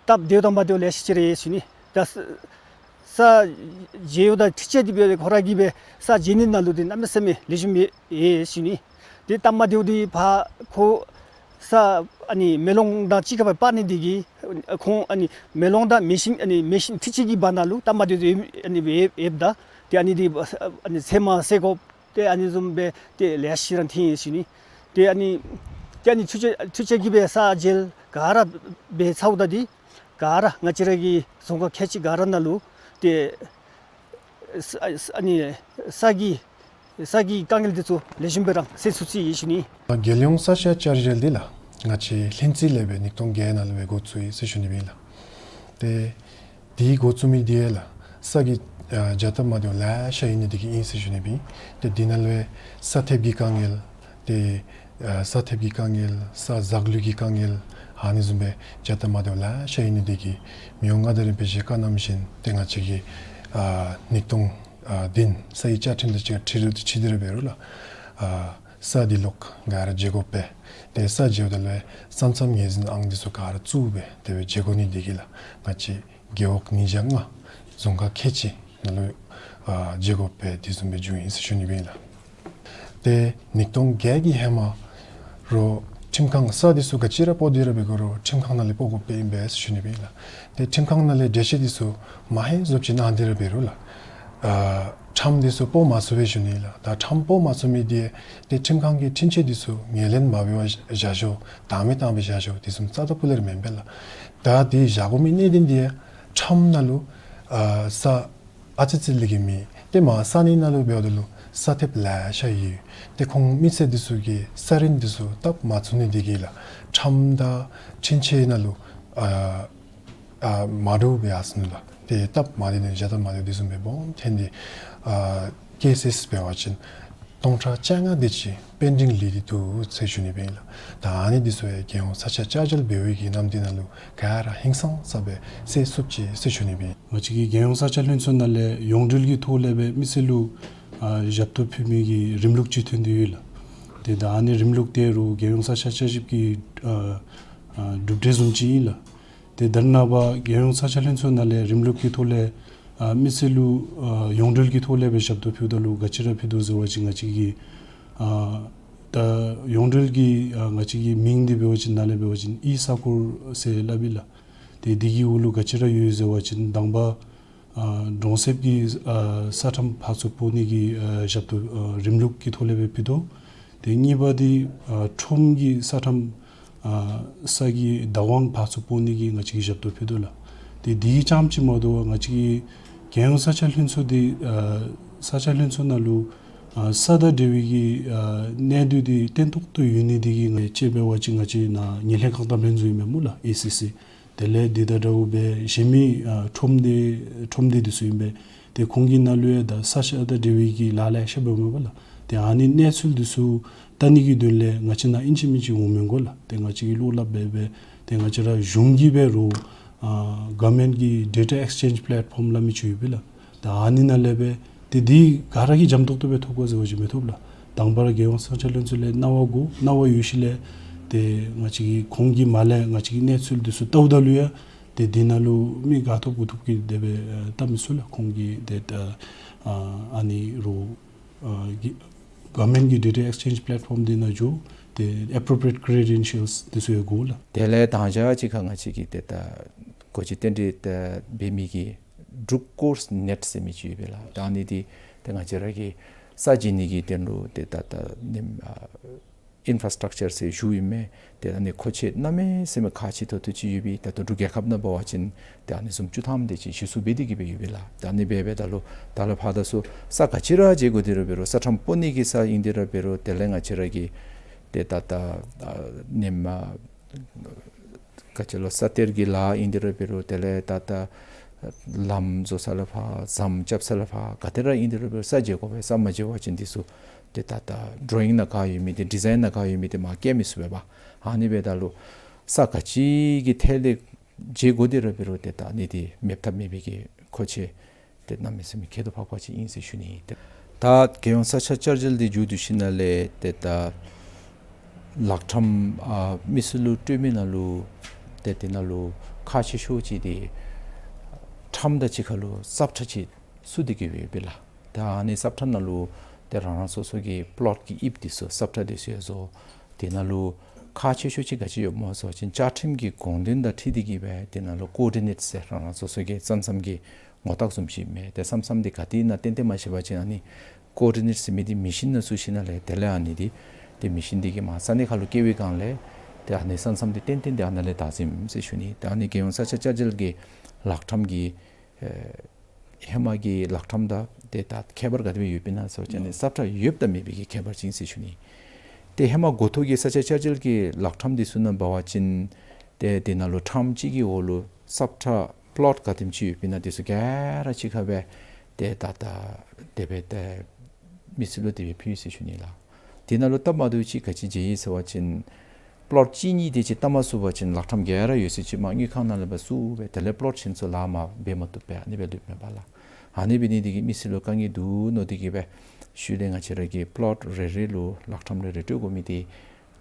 སྟབས་བདེཝ་དང་མ་བདེཝ་ལེ་ཤ་ཅིག་ར་ཡོད་ཟེར་ཞུ་ནི། ད་ས་ས་འཇལཝ་ད་འཕྲུལ་ཆས་འདི་སྦེ་ཁོ་ར་གིས་སྦེ་ས་འཇལ་ནི་ནང་ལུ་འདི་གནམ་མེད་ས་མེད་ལེགས་ཤོམ་ཡོད་ཟེར་ཞུ་ནི། ཏེ་སྟབས་མ་བདེཝ་འདི་ཕར་ཁོ་ས་ཨ་ནི་མེ་ལོང་དང་གཅིག་ཁར་སྦེ་སྤར་ནི་འདི་གིས་ཁོང་ཨ་ནི་མེ་ལོང་དང་མེ་ཤིན་ཨ་ནི་མེ་ཤིན་འཕྲུལ་ཆས་ཀྱི་བར་ན་ལུ་སྟབས་མ་བདེཝ་ཨ་ནི་ཡོདཔ་ད་ཏེ་ཨ་ནི་འདི་ཨ་ནི་ཚེར་མ་སེལ་དགོཔ་ཏེ་ཨ་ནི་བཟུམ་སྦེ་ཏེ་ལེ་ཤ་ར་ཐོན་ཡི་ཟེར་ཞུ་ནི། ཏེ་ཨ་ནི་ཏེ་ཨ་ནི་འཕྲུལ་ཆས་འཕྲུལ་ཆས་ཀྱིས་སྦེ་ས་འཇལ་ག་ར་འབད་ཚརཝ་ད་འདི་ག་ར་ང་བཅས་ར་གི་རྫོང་ཁག་ཁལ་གཅིག་ག་ར་ནང་ལུ་ཏེ་ས་ས་ཨ་ནི་ས་གི་ས་གི་དཀའ་ངལ་འདི་ཚུ་ལེགས་ཤོམ་སྦེ་ར་སེལ་ཚུགས་ཅི་ཟེར་ཞུ་ནི། རྒྱལ་ཡོངས་ས་ཆ་བཅའ་སྒྲིག་འདི་ལགས་ང་བཅས་ལྷུན་རྩེ་ལས་སྦེ་ཉིས་སྟོང་བརྒྱད་ནང་ལུ་སྦེ་འགོ་བཙུགས་ཡི་ཟེར་ཞུ་ནི་ཨིན་ལགས། ཏེ་དེ་འགོ་བཙུགས་མི་འདི་ཡང་ལགས་ས་གི་ཨ་བྱ་སྟབས་མ་བདེཝ་ལེ་ཤ་ཡོད་ནི་འདི་གིས་ཨིན་ཟེར་ཞུ་ནི་ཨིན། ཏེ་འདི་ནང་ལུ་ས་ཐེབས་ཀྱི་དཀའ་ངལ་ཏེ་ཨ་ས་ཐེབས་ཀྱི་དཀའ་ངལ་ས་འཛག་ལུས་ཀྱི་དཀའ་ངལ་ཨ་ནི་བཟུམ་སྦེ་བྱ་སྟབས་མ་བདེཝ་ལེ་ཤ་ཡོད་ནི་འདི་གིས་མི་དབང་མངའ་བདག་རིན་པོ་ཆེ་བཀའ་གནང་བཞིན་ཏེ་ང་བཅས་ཀྱི་ཨ་ཉིས་སྟོང་ཨ་བདུན་ས་ཡི་བཅའ་ཁྲིམས་དང་གཅིག་ཁར་འཁྲིལ་ཏེ་འཁྲིལ་ཏེ་ར་འབད་རུང་ལགས་ཨ་ས་འདི་ལོག་ག་ར་འཇལ་དགོ་པས། ཏེ་ས་འཇལཝ་ད་ལུ་ས་མཚམས་ངོས་འཛིན་ཨང་འདི་ཚུ་ག་ར་བཙུགས་སྦེ་དེ་སྦེ་འཇལ་དགོ་ནི་འདི་གིས་ལགས་ང་བཅས་རྒེད་འོག་ཉིས་བརྒྱ་ལྔ་རྫོང་ཁག་ཁལ་གཅིག་ནང་ལུ་ཨ་འཇལ་དགོ་པས། དེ་བཟུམ་སྦེ་བྱུང་ཡི་ཟེར་ཞུ་ནི་ཨིན་ལགས། ཏེ་ཉིས་སྟོང་བརྒྱད་ཀྱི་ཧེ་མ་རུང་ཁྲིམས་ཁང་ས་འདི་ཚུ་ག་ཅི་ར་སྤོ་སྟེ་ར་འབད་དགོ་རུང་ཁྲིམས་ཁང་ནང་ལས་སྤོ་དགོཔ་ཨིན་པས་ཟེར་ཞུ་ནི་ཨིན་ལགས། ཏེ་ཁྲིམས་ཁང་ནང་ལས་འགྲེལ་བཤད་འདི་ཚུ་མ་ཧེ་བཟུམ་ཅིག་གནང་སྟེ་ར་འབད་རུང་ལགས་ཨ་ཁྲམ་འདི་ཚུ་སྤོ་མ་ཚུགས་པས་ཞུ་ནི་ལགས། ད་ཁྲམ་སྤོ་མ་ཚུགས་མི་འདི་ཏེ་ཁྲིམས་ཁང་གི་འཁྲུན་ཆོད་འདི་ཚུ་ངོས་ལེན་མ་འབད་བར་བཞག་བཞགཔ་བདག་མེད་བཏང་སྦེ་བཞག་བཞགཔ་དེ་བཟུམ་རྩ་དང་སྤུ་ལས་ར་མེན་པས་ལགས། ད་དེ་བཞག་དགོ་མི་གནད་དོན་འདི་ཁྲམ་ནང་ལུ་ཨ་ས་ཨ་ཙི་ཙི་ལས་གི་མེད། ཏེ་མ་ས་གནས་ནང་ལུ་འབདཝ་ད་ལུ་ས་ཐེབས་ལེ་ཤ་ཡོད། ཏེ་ཁོང་མི་སེར་འདི་ཚུ་གིས་ས་རིན་འདི་ཚུ་བཏབ་མ་ཚུགས་ནི་འདི་གིས་ལགས་ཁྲམ་དང་འཁྲུན་ཆོད་ནང་ལུ་ཨ་ཨ་མ་འདྲཝ་སྦེ་ཡར་སོང་ནུག་ལགས། ཏེ་སྟབས་མ་བདེ་ནི་བྱ་སྟབས་མ་བདེ་འདི་བཟུམ་སྦེ་སྦོམ་ཐོན་ཏེ་ཨ་ཀེ་སི་འབད་བ་ཅིན་སྟོང་ཕྲག་བཅོ་ལྔ་དེ་ཅིག་པེན་ཌིང་ལུས་ཏེ་འདུག་ཟེར་ཞུ་ནི་ཨིན་ལགས། ད་ཨ་ནི་འདི་ཚུ་ཡང་རྒྱལ་ཡོངས་ས་ཆ་བཅའ་སྒྲིག་འབད་བའི་གི་ནམ་དུས་ནང་ལུ་ག་ར་ཧིང་སངས་ས་སྦེ་སེལ་ཚུགས་ཅི་ཟེར་ཞུ་ནི་ཨིན། ང་བཅས་ཀྱི་རྒྱལ་ཡོངས་ས་ཆ་ལྷན་ཚོགས་ནང་ལས་ཡོངས་འབྲེལ་གྱི་ཐོག་ལས་སྦེ་མི་སེར་ལུ་ཨ་ཞབས་ཏོག་ཕུལ་མི་གི་རིམ་ལུགས་ཅིག་ཐོན་ཏེ་ཡོད་ལགས། ཏེ་ད་ཨ་ནི་རིམ་ལུགས་དེ་རུང་རྒྱལ་ཡོངས་ས་ཆ་བཅའ་སྒྲིག་གི་ཨ་ཨ་གྲུབ་འབྲས་བཟུམ་ཅིག་ཨིན་ལགས། ཏེ་ད་རེས་ནངས་པ་རྒྱལ་ཡོངས་ས་ཆ་ལྷན་ཚོགས་ནང་ལས་རིམ་ལུགས་ཀྱི་ཐོག་ལས་ཨ་མི་སེར་ལུ་ཨ་ཡོངས་འབྲེལ་གྱི་ཐོག་ལས་སྦེ་ཞབས་ཏོག་ཕུལཝ་ད་ལུ་ག་ཅི་ར་ཕུལ་དོ་ཟེར་བ་ཅིན་ང་བཅས་ཀྱི་ཨ་ད་ཡོངས་འབྲེལ་གྱི་ཨ་ང་བཅས་ཀྱི་མིང་འདི་འབད་བ་ཅིན་ནཱ་ལས་འབད་བ་ཅིན་ཨི་ས་ཁུར་ཟེར་སླབ་ཨིན་ལགས། ཏེ་འདི་གི་འོག་ལུ་ག་ཅི་ར་ཡོད་ཟེར་བ་ཅིན་དང་པ་ཨ་གྲོང་གསེབ་ཀྱི་ཨ་ས་ཁྲམ་ཕར་ཚུར་སྤོ་ནི་གི་ཨ་ཞབས་ཏོག་ཨ་རིམ་ལུགས་ཀྱི་ཐོག་ལས་སྦེ་ཕུལ་དོ། ཏེ་གཉིས་པ་འདི་ཨ་ཁྲོམ་གྱི་ས་ཁྲམ་ཨ་ས་གི་བདག་དབང་ཕར་ཚུར་སྤོ་ནི་གི་ང་བཅས་ཀྱིས་ཞབས་ཏོག་ཕུལ་དོ་ལགས། ཏེ་འདི་གི་རྐྱངམ་ཅིག་མ་དོ་བར་ང་བཅས་ཀྱི་རྒྱལ་ཡོངས་ས་ཆ་ལྷན་ཚོགས་འདི་ཨ་ས་ཆ་ལྷན་ཚོགས་ནང་ལུ་ཨ་ས་དང་འབྲེལ་བའི་གི་ཨ་གནད་དོན་འདི་བརྟན་ཏོག་ཏོ་ཡོད་ནི་འདི་གིས་ང་བཅས་འབད་བ་ཅིན་ང་བཅས་ནཱ་ངན་ལྷད་བཀག་སྡོམ་ལྷན་ཚོགས་ཨིན་མས་སྨོ་ལགས། ཨེ་སི་སི། དེ་ལས་འདི་དང་འདྲཝ་སྦེ་གཞན་མི་ཨ་ཁྲོམ་སྡེ་ཁྲོམ་སྡེ་འདི་ཚུ་ཨིན་པས། ཏེ་ཁོང་གི་ནང་ལུ་ཡང་ད་ས་ཆ་དང་འབྲེལ་བའི་གི་ལཱ་ལེ་ཤ་འབདཝ་མས་པ་ལགས། ཏེ་ཨ་ནི་གནས་ཚུལ་འདི་ཚུ་ བལྟ་ནི་གི་དོན་ལས་ང་བཅས་ནང་ཨིན་ཅི་མིན་ཅི་འོང་མི་དགོ་ལགས། ཏེ་ང་བཅས་ཀྱིས་བློ་སླབ་འབད་འབད་ཏེ་ང་བཅས་ར་གཞུང་གིས་འབད་རུང་ཨ་གོ་ཝར་མེནཊ་གི་ཌེ་ཊ་ཨེགསི་ཅེནཇ་པེ་ལེཊ་ཕོམ་སླབ་མི་ཅིག་ཡོད་པས་ལགས། ད་ཨ་ནི་ནང་ལས་འབད་ཏེ་འདི་ག་ར་གིས་འཇམ་ཏོག་ཏོ་སྦེ་ཐོབ་དགོ་ཟེར་བ་ཅིན་མི་ཐོབ་ལགས། དང་པ་ར་རྒྱལ་ཡོངས་ས་ཆ་བློན་ཚོགས་ལས་གནང་བ་དགོ། གནང་བ་ཡོད་ཞིནམ་ལས་ཏེ་ང་བཅས་ཀྱིས་ཁོང་གིས་མར་ལས་ང་བཅས་ཀྱི་གནས་ཚུལ་འདི་ཚུ་བལྟཝ་ད་ལུ་ཡང་ཏེ་འདི་ནང་ལུ་མི་ག་ཐོབ་གུ་ཐོབ་ཀྱིས་དེ་སྦེ་ཨ་བལྟ་མི་ཚུགས་ལགས། ཁོང་གིས་ཏེ་ཨ་ཨ་ནི་རུང་ཨ་གི་གོ་ཝར་མེནཊ་གི་ཌེ་ཊ་ཨེགསི་ཅེནཇ་པེ་ལེཊ་ཕོམ་འདི་ནང་འགྱོ་སྟེ་ཨེ་པོ་རོ་པི་རི་ཡེཊ་ཀི་རེ་ཌེན་ཤཱལསི་འདི་ཚུ་ཡང་དགོ་ལགས། དེ་ལས་ད་ཅི་ཁ་ང་བཅས་ཀྱིས་ཏེ་ད་གོ་ཅི་རྟེན་འབྲེལ་ད་འབད་མི་གི་འབྲུག་ཀོརསི་ནེཊ་ཟེར་མི་ཅིག་ཡོད་པས་ལགས། ད་ཨ་ནི་འདི་ཏེ་ང་བཅས་ར་གི་ས་འཇལ་ནི་གི་དོན་ལུ་ཏེ་ད་ད་ནེམ་ཨ་ཨིན་ཕ་ར་སི་ཊག་ཅར་ཟེར་ཞུཝ་ཨིན་མས། ཏེ་ཨ་ནི་མཁོ་ཆས་གནམ་མེད་ས་མེད་ཁག་ཆེ་ཏོག་ཏོ་ཅིག་ཡོད་པས། ད་ལྟོ་འབྲུག་རྒྱལ་ཁབ་ནང་འབད་བ་ཅིན་ཏེ་ཨ་ནི་བཟུམ་བཅུ་ཐམ་དེ་ཅིག་གཞི་བཙུགས་འབད་དེ་གི་སྦེ་ཡོད་པས་ལགས། ད་ཨ་ནི་སྦེ་འབདཝ་ད་ལུ་ད་ལས་ཕར་ད་ཚུ་ས་ག་ཅི་ར་འཇལ་དགོ་དེ་ར་འབད་རུང་ས་ཁྲམ་སྤོ་ནི་གི་ས་ཨིན་དེ་ར་འབད་རུང་དེ་ལས་ང་བཅས་ར་གི་ཏེ་ད་ད་ཨ་ནེམ་ཨ་ག་ཅི་ལོ་ས་གཏེར་གྱི་ལཱ་ཨིན་དེ་ར་འབད་རུང་དེ་ལས་ད་ད་ལམ་བཟོ་ས་ལས་ཕར་ཟམ་རྐྱབ་ས་ལས་ཕར་ག་ཏེ་ར་ཨིན་དེ་ར་འབད་རུང་ས་འཇལ་དགོ་པས། ས་མ་འཇལ་བ་ཅིན་འདི་ཚུ་ཏེ་ད་ད་ཌོ་རོ་ཡིང་ནང་ག་ཡོད་མི་འདི་ཌི་ཛའིན་ནང་ག་ཡོད་མི་འདི་མར་བཀལ་མི་ཚུགས་པས་པ། ཨ་ནི་འབདཝ་ད་ལུ་ས་ག་ཅི་གི་ཐད་ལས་འཇལ་དགོ་དེ་ར་འབད་རུང་ཏེ་ད་ཨ་ནི་འདི་མེདཔ་ཐབས་མེད་པའི་གི་མཁོ་ཆས་ཏེ་གནམ་མེད་ས་མེད་ཁྱད་དུ་འཕགས་པ་ཅིག་ཨིན་ཟེར་ཞུ་ནི། ཏེ་ད་རྒྱལ་ཡོངས་ས་ཆ་བསྐྱར་འཇལ་འདི་མཇུག་བསྡུ་ཞིནམ་ལས་ཏེ་ད་ལག་ཁྲམ་ཨ་མི་སེར་ལུ་སྤྲོད་མི་ནང་ལུ་ཏེ་དེ་ནང་ལུ་ཁག་ཆེ་ཤོས་ཅིག་འདི་ཁྲམ་དང་གཅིག་ཁར་ལུ་སབ་ཁྲ་ཅིག་བཙུགས་ཏེ་གི་ཡོད་པས་ལགས། ད་ཨ་ནི་སབ་ཁྲ་ནང་ལུ་ཏེ་རང་རང་སོ་སོ་གི་པི་ལོཊ་གི་དབྱིབས་འདི་ཚུ་སབ་ཁྲ་འདི་ཚུ་ཡང་བཟོ། དེ་ནང་ལུ་ཁག་ཆེ་ཤོས་ཅིག་ག་ཅི་ཡོདཔ་སྨོ་ཟེར་བ་ཅིན་བཅའ་ཁྲིམས་ཀྱི་དགོངས་དོན་དང་འཁྲིལ་ཏེ་གི་སྦེ་དེ་ནང་ལུ་ཀོ་ཨོར་ཌི་ནེཊ་ཟེར་རང་རང་སོ་སོ་གི་ས་མཚམས་ཀྱི་ངོ་རྟགས་བཟུམ་ཅིག་མས། ཏེ་ས་མཚམས་འདི་ག་ཏེ་ཨིན་ན་ཏན་ཏན་མ་ཤེས་པ་ཅིན་ཨ་ནི་ཀོ་ཨོར་ཌི་ནེཊ་ཟེར་མི་འདི་མེ་ཤིན་ནང་བཙུགས་ཞིནམ་ལས་དེ་ལས་ཨ་ནི་འདི་ཏེ་མེ་ཤིན་འདི་གིས་མར་ས་གནས་ཁར་ལུ་བཀལ་བའི་སྒང་ལས་ཏེ་ཨ་ནི་ས་མཚམས་འདི་ཏན་ཏན་འདི་ཨ་ནཱ་ལས་བདའ་ཟུན་ཟེར་ཞུ་ནི། ཏེ་ཨ་ནི་རྒྱལ་ཡོངས་ས་ཆ་བསྐྱར་འཇལ་གྱི་ལག་ཁྲམ་གྱི་ཨེ་ཧེ་མ་གི་ལག་ཁྲམ་དང་ཏེ་ད་ཁྱད་པར་ག་དེ་སྦེ་ཡོདཔ་ཨིན་ན་ཟེར་བ་ཅིན་ཨ་ནི་སབ་ཁྲ་ཡོདཔ་དང་མེད་པའི་གི་ཁྱད་པར་ཅིག་ཨིན་ཟེར་ཞུ་ནི། ཏེ་ཧེ་མ་འགོ་ཐོག་གི་ས་ཆ་བསྐྱར་འཇལ་གྱི་ལག་ཁྲམ་འདི་ཚུ་ནང་འབད་བ་ཅིན་ཏེ་དེ་ནང་ལུ་ཁྲམ་གཅིག་གི་འོག་ལུ་སབ་ཁྲ་པི་ལོཊ་ག་དེམ་ཅིག་ཡོདཔ་ཨིན་ན་འདི་ཚུ་ག་ར་གཅིག་ཁར་སྦེ་ཏེ་ད་ད་དེ་སྦེ་ཏེ་མི་སེར་ལུ་དེ་སྦེ་ཕུལ་ཟེར་ཞུ་ནི་ལགས། དེ་ནང་ལུ་སྟབས་མ་བདེཝ་ཅིག་ག་ཅི་མཇལ་ཡི་ཟེར་བ་ཅིན་པི་ལོཊ་གཅིག་གཉིས་དེ་ཅིག་བལྟ་མ་ཚུགས་པ་ཅིན་ལག་ཁྲམ་ག་ར་ཡོད་ཚད་ཅིག་མར་དངུལ་ཁང་ནང་ལས་ཕར་བཙུགས་སྦེ་དེ་ལས་པི་ལོཊ་གཞན་ཚུ་ལཱ་མར་འབད་མ་བཏུབ་པས། ཨ་ནི་སྦེ་ལུསཔ་མས་པ་ལགས། ཨ་ནི་འབད་ནི་འདི་གིས་མི་སེར་ལུ་དཀའ་ངལ་འདུག་མནོ་སྟེ་གི་སྦེ་ཤུལ་ལས་ང་བཅས་ར་གིས་པི་ལོཊ་རེ་རེ་ལུ་ལག་ཁྲམ་རེ་རེ་སྤྲོད་དགོ་མི་འདི་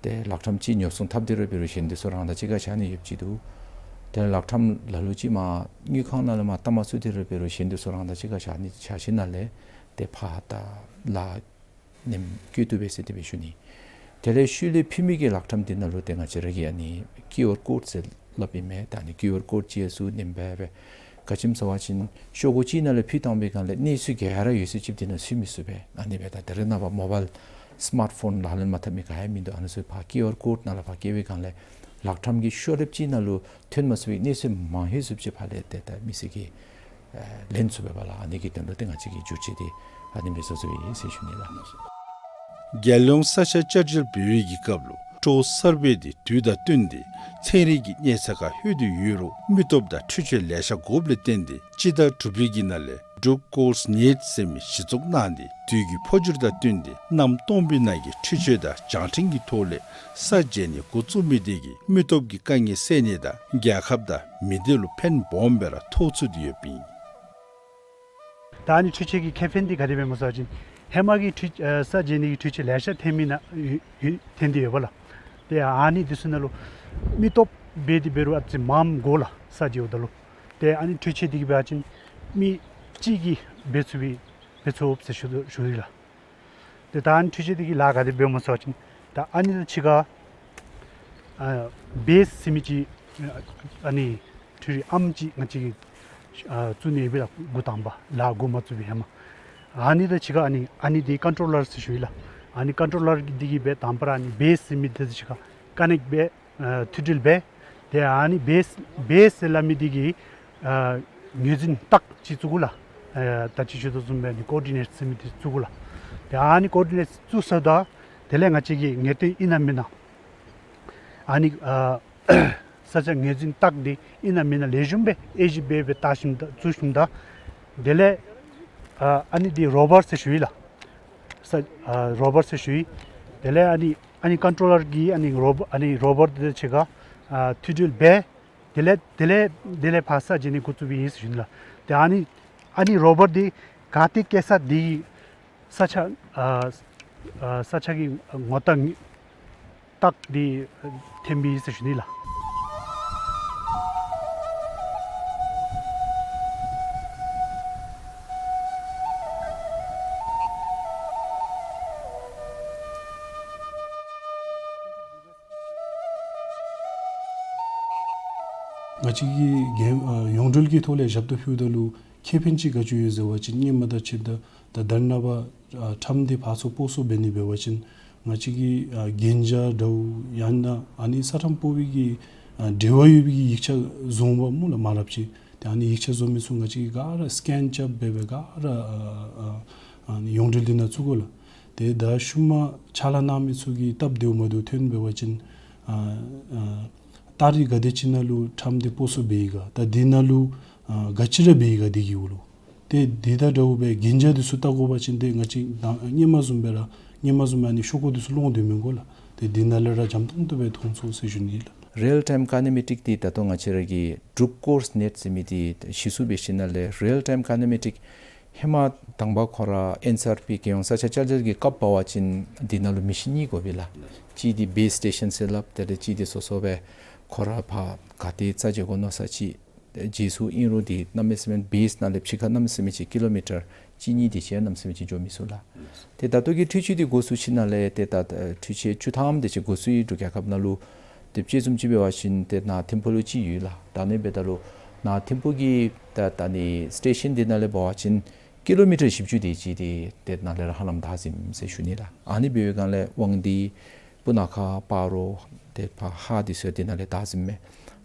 ཏེ་ལག་ཁྲམ་གཅིག་ཉོ་ཚོང་འཐབ་སྟེ་ར་འབད་རུང་གཞན་འདི་ཚུ་རང་དང་གཅིག་ཁར་བཞག་ནི་ཡོདཔ་ཅིག་འདུག། དེ་ལས་ལག་ཁྲམ་ལ་ལུ་ཅིག་མར་དངུལ་ཁང་ནང་ལས་མར་བལྟ་མ་ཚུགས་ཏེ་ར་འབད་རུང་གཞན་འདི་ཚུ་རང་དང་གཅིག་ཁར་བཞག་ནི་བཞག་ཞིནམ་ལས་ཏེ་ཕར་ད་ལཱ་ནེམ་བཀོད་བཏུབ་པས་ཟེར་དེ་སྦེ་ཞུ་ནི། དེ་ལས་ཤུལ་ལས་ཕུལ་མི་གི་ལག་ཁྲམ་འདི་ནང་ལུ་ཏེ་ང་བཅས་ར་གིས་ཨ་ནི་ཀིའུ་ཨར་ཀོཌ་ཟེར་སླབ་ཨིན་མས། ད་ཨ་ནི་ཀིའུ་ཨར་ཀོཌ་ཅིག་ཡང་བཙུགས་ནེམ་སྦེ་སྦེ་ག་ཅི་སྨོ་ཟེར་བ་ཅིན་ཤོག་གུ་གཅིག་ནང་ལས་ཕུལ་བཏང་པའི་སྒང་ལས་གནས་ཚུལ་ག་ར་ཡོད་ཚད་ཅིག་འདི་ནང་བཙུགས་མི་ཚུགས་པས། ཨ་ནི་སྦེ་ད་དེ་རེས་ནངས་པ་མོ་བཱའིལ་སི་མཱརཊ་ཕོན་ལག་ལེན་མ་འཐབ་མི་ག་ཡང་མིན་འདུག། ཨ་ནི་ཚུ་ཕར་ཀིའུ་ཨར་ཀོཌ་ནང་ལས་ཕར་བཀལ་བའི་སྒང་ལས་ལག་ཁྲམ་གྱི་ཤོག་ལེབ་གཅིག་ནང་ལུ་ཐོན་མ་ཚུགས་པའི་གནས་ཚུལ་མང་ཧེང་སུ་ཅིག་ཕར་ལས་ཏེ་ད་མི་སེར་གྱིས་ཨེ་ལེན་ཚུགས་པས་པ་ལགས། ཨ་ནི་གི་དོན་ལུ་ཏེ་ང་བཅས་ཀྱིས་བསྒྱུར་བཅོས་འདི་ཨ་ནི་སྦེ་བཟོ་བཟོཝ་ཨིན་ཟེར་ཞུ་ནི་ལགས། རྒྱལ་ཡོངས་ས་ཆ་བསྐྱར་བཅོས་འབད་བའི་གི་སྐབས་ལུ་འཕྲུལ་གསར་པའི་འདི་དུས་དང་བསྟུན་ཏེ་ཚན་རིག་གི་གནས་ཚད་ཁར་ལྷོད་དེ་ཡོད་རུང་མི་སྟོབས་དང་འཕྲུལ་ཆས་ལེ་ཤ་དགོཔ་ལས་བརྟེན་ཏེ་སྤྱི་ཟླ་དྲུག་པའི་གི་ནང་ལས་འབྲུག་ཀོརསི་ནེཊ་ཟེར་མི་གཞི་བཙུགས་གནང་སྟེ་དུས་ཀྱི་འཕོ་འགྱུར་དང་བསྟུན་ཏེ་གནམ་སྟོང་པའི་ནང་གི་འཕྲུལ་ཆས་དང་རྒྱང་འཕྲིན་གྱི་ཐོག་ལས་ས་འཇལ་ནི་འགོ་བཙུགས་མི་དེ་གིས་མི་སྟོབས་ཀྱི་དཀའ་ངལ་སེལ་ནི་དང་རྒྱལ་ཁབ་དང་མི་སྡེ་ལུ་ཕན་སྦོམ་སྦེ་ར་ཐོགས་ཚུགས་ཏེ་ཡོདཔ་ཨིན། ད་ཨ་ནི་འཕྲུལ་ཆས་ཀྱི་ཁེ་ཕན་འདི་ག་དེ་སྦེ་སྨོ་ཟེར་བ་ཅིན་ཧེ་མ་གི་འཕྲུལ་ཨ་ས་འཇལ་ནི་གི་འཕྲུལ་ཆས་ལེ་ཤ་ཐོན་མི་ནང་ཡོད་ཡོད་ཐོན་ཏེ་ཡོད་པ་ལགས། ཏེ་ཨ་ནི་འདི་ཚུ་ནང་ལུ་མི་སྟོབས་འབད་དེ་འབད་རུང་ཨ་ཙི་མངམ་དགོ་ལགས། ས་འཇལཝ་ད་ལུ་ཏེ་ཨ་ནི་འཕྲུལ་ཆས་འདི་གིས་འབད་བ་ཅིན་མི་གཅིག་གིས་འབད་ཚུགས་པའི་འབད་ཚུགས་ཟེར་ཞུ་ཞུ་ཡི་ལགས། ཏེ་ད་ཨ་ནི་འཕྲུལ་ཆས་འདི་གི་ལཱ་ག་དེ་སྦེ་སྨོ་ཟེར་བ་ཅིན་ད་ཨ་ནི་དང་གཅིག་ཁར་ཨ་བེསི་ཟེར་མི་ཅིག་ཨ་ནི་འཕྲུལ་རིག་ཨམ་ཅིག་ང་བཅས་ཀྱིས་ཨ་བཙུགས་ནི་ཡོད་པས་ལགས། འགོ་དང་པ་ལཱ་འགོ་མ་བཙུགས་པའི་ཧེ་མ། ཨ་ནི་དང་གཅིག་ཁར་ཨ་ནི་ཨ་ནི་འདི་ཀོན་ཊོ་ལར་ཟེར་ཞུ་ཡི་ལགས། ཨ་ནི་ཀོན་ཊོ་ལར་འདི་གིས་འབད་དང་པ་ར་ཨ་ནི་བེསི་ཟེར་མི་འདི་དང་གཅིག་ཁར་ཀ་ནེཀཊ་འབད་ཨ་མཐུད་སྒྲིལ་འབད། ཏེ་ཨ་ནི་བེསི་བེསི་ཟེར་སླབ་མི་འདི་གིས་ཨ་ངོས་འཛིན་རྟགས་ཅིག་བཙུགས་དགོ་ལགས། ཨ་ད་ཅི་ཞུ་དོ་བཟུམ་སྦེ་ཨ་ནི་ཀོ་ཨོར་ཌི་ནེཊ་ཟེར་མི་འདི་བཙུགས་དགོ་ལགས། ཏེ་ཨ་ནི་ཀོ་ཨོར་ཌི་ནེཊ་བཙུགས་ཚརཝ་ད་དེ་ལས་ང་བཅས་ཀྱིས་ངེས་གཏན་ཨིན་ན་མེན་ན་ཨ་ནི་ཨ་ས་ཆ་ངོས་འཛིན་རྟགས་འདི་ཨིན་ན་མེན་ན་ལེགས་ཤོམ་སྦེ་དབྱེ་ཞིབ་འབད་འབད་བལྟ་ཞིནམ་ད་བཙུགས་ཞིནམ་ད་དེ་ལས་ཨ་ཨ་ནི་འདི་རོ་བར་ཟེར་ཞུ་ཡི་ལགས། ས་ཨ་རོ་བར་ཟེར་ཞུ་ཡི། དེ་ལས་ཨ་ནི་ཨ་ནི་ཀོན་ཊོ་ལར་གྱིས་ཨ་ནི་རོ་ཨ་ནི་རོ་བཊ་འདི་ཚུ་ག་ཨ་མཐུད་སྒྲིལ་འབད། དེ་ལས་དེ་ལས་དེ་ལས་ཕར་ས་འཇལ་ནི་འགོ་བཙུགས་པའི་ཨིན་ཟེར་ཞུ་ནི་ལགས། ཏེ་ཨ་ནི་ཨ་ནི་རོ་བཊ་འདི་ག་ཏེ་བཀལ་ས་འདི་ས་ཆ་ཨ་ཨ་ས་ཆ་གི་ངོ་རྟགས་རྟགས་འདི་ཐོན་པའི་ཨིན་ཟེར་ཞུ་ནི་ལགས། ང་བཅས་ཀྱིས་འགན་ཨ་ཡོངས་འབྲེལ་གྱི་ཐོག་ལས་ཞབས་ཏོག་ཕུལཝ་ད་ལུ་ཁེ་ཕན་ཅིག་ག་ཅི་ཡོད་ཟེར་བ་ཅིན་སྔོན་མ་དང་ཕྱདཔ་ད་ད་རེས་ནངས་པ་ཨ་ཁྲམ་འདི་ཕར་ཚུར་སྤོ་སོར་འབད་ནི་འབད་བ་ཅིན་ང་བཅས་ཀྱི་ཨ་གན་རྒྱ་འདྲཝ་ཡང་ན་ཨ་ནི་ས་ཁྲམ་སྤོ་བའི་གི་ཨ་འབྲེལ་བ་ཡོད་པའི་གི་ཡིག་ཆ་བཟོ་བ་སྨོ་ལགས་མང་རབས་ཅིག། ཏེ་ཨ་ནི་ཡིག་ཆ་བཟོ་མི་ཚུ་ང་བཅས་ཀྱིས་ག་ར་སི་ཀེན་རྐྱབ་འབད་འབད་ག་ར་ཨ་ཨ་ཨ་ནི་ཡོངས་འབྲེལ་འདི་ནང་བཙུགས་དགོ་ལགས། ཏེ་ད་ཤུལ་མ་ཕྱག་ལཱ་གནང་མི་ཚུ་གིས་སྟབས་བདེཝ་མ་བདེཝ་ཐོན་འབད་བ་ཅིན་ཨ་ཨ་ཏ་རིག་ག་དེ་ཅིག་ནང་ལུ་ཁྲམ་འདི་སྤོ་སོར་འབད་ཡི་ག། ད་འདི་ནང་ལུ་ཨ་ག་ཅི་ར་འབད་ཡི་ག་འདི་གི་འོག་ལུ། ཏེ་འདི་དང་འདྲཝ་སྦེ་གན་རྒྱ་འདི་ཚུ་བལྟ་དགོ་པ་ཅིན་ཏེ་ང་བཅས་ད་སྔོན་མ་བཟུམ་སྦེ་ར་སྔོན་མ་བཟུམ་སྦེ་ཨ་ནི་ཤོག་གུ་འདི་ཚུ་སློང་སྡོད་མི་དགོ་ལགས། ཏེ་འདི་ནང་ལས་ར་འཇམ་ཏོང་ཏོ་སྦེ་མཐོང་ཚུགས་ཟེར་ཞུ་ནི་ལགས། རི་ཡལ་ཊའིམ་ཀའི་ནེ་མེ་ཊིཀ་འདི་ད་ལྟོ་ང་བཅས་ར་གི་འབྲུག་ཀོར་སི་ནེཊ་ཟེར་མི་འདི་གཞི་བཙུགས་འབད་ཞིནམ་ལས་རི་ཡལ་ཊའིམ་ཀའི་ནེ་མེ་ཊིཀ་ཧེ་མ་དང་པ་ཁོ་ར་ཨེན་སི་ཨར་པི་རྒྱལ་ཡོངས་ས་ཆ་བསྐྱར་སྦྱོར་གྱི་སྐབས་འབད་བ་ཅིན་འདི་ནང་ལུ་མེ་ཤིན་གཉིས་དགོ་པས་ལགས། གཅིག་འདི་བེསི་སི་ཊེ་ཤཱན་ཟེར་སླབ། དེ་ལས་གཅིག་འདི་སོ་སོ་སྦེ་ཁོ་ར་ཕར་ག་ཏེ་རྩ་འཇལ་དགོ་མནོ་ས་ཅིག་རྗེས་སུ་ཨིན་རུང་འདི་གནམ་མེད་ས་མེད་བེསི་ནང་ལས་ཕྱི་ཁར་གནམ་མེད་ས་མེད་ཅིག་ཀི་ལོ་མི་ཊར་གཅིག་གཉིས་དེ་ཅིག་གནམ་མེད་ས་མེད་ཅིག་འགྱོ་མི་ཚུགས་ལགས། ཏེ་ད་ལྟོ་གི་འཕྲུལ་ཆས་འདི་འགོ་བཙུགས་ཞིནམ་ལས་ཏེ་ད་འཕྲུལ་ཆས་བཅུ་ཐམ་དེ་ཅིག་འགོ་བཙུགས་ཡི། འབྲུག་རྒྱལ་ཁབ་ནང་ལུ་ཏེ་དཔྱད་བཟུམ་ཅིག་འབད་བ་ཅིན་ཏེ་ནཱ་ཐིམ་ཕུག་ལུ་གཅིག་ཡོད་ལགས། ད་ཨ་ནི་འབདཝ་ད་ལུ་ནཱ་ཐིམ་ཕུག་གི་ད་ད་ཨ་ནི་སི་ཊེ་ཤཱན་འདི་ནང་ལས་འབད་བ་ཅིན་ཀི་ལོ་མི་ཊར་བཞི་བཅུ་དེ་ཅིག་འདི་ཏེ་ནཱ་ལས་ར་ཧ་ལམ་བདའ་ཟུན་ཟེར་ཞུ་ནི་ལགས། ཨ་ནི་འབད་བའི་སྒང་ལས་དབང་འདུས་སྤུ་ན་ཁ་སྤ་རོ་ཏེ་ཕར་ཧཱ་འདི་ཚུ་འདི་ནང་ལས་བདའ་ཟུན་མས།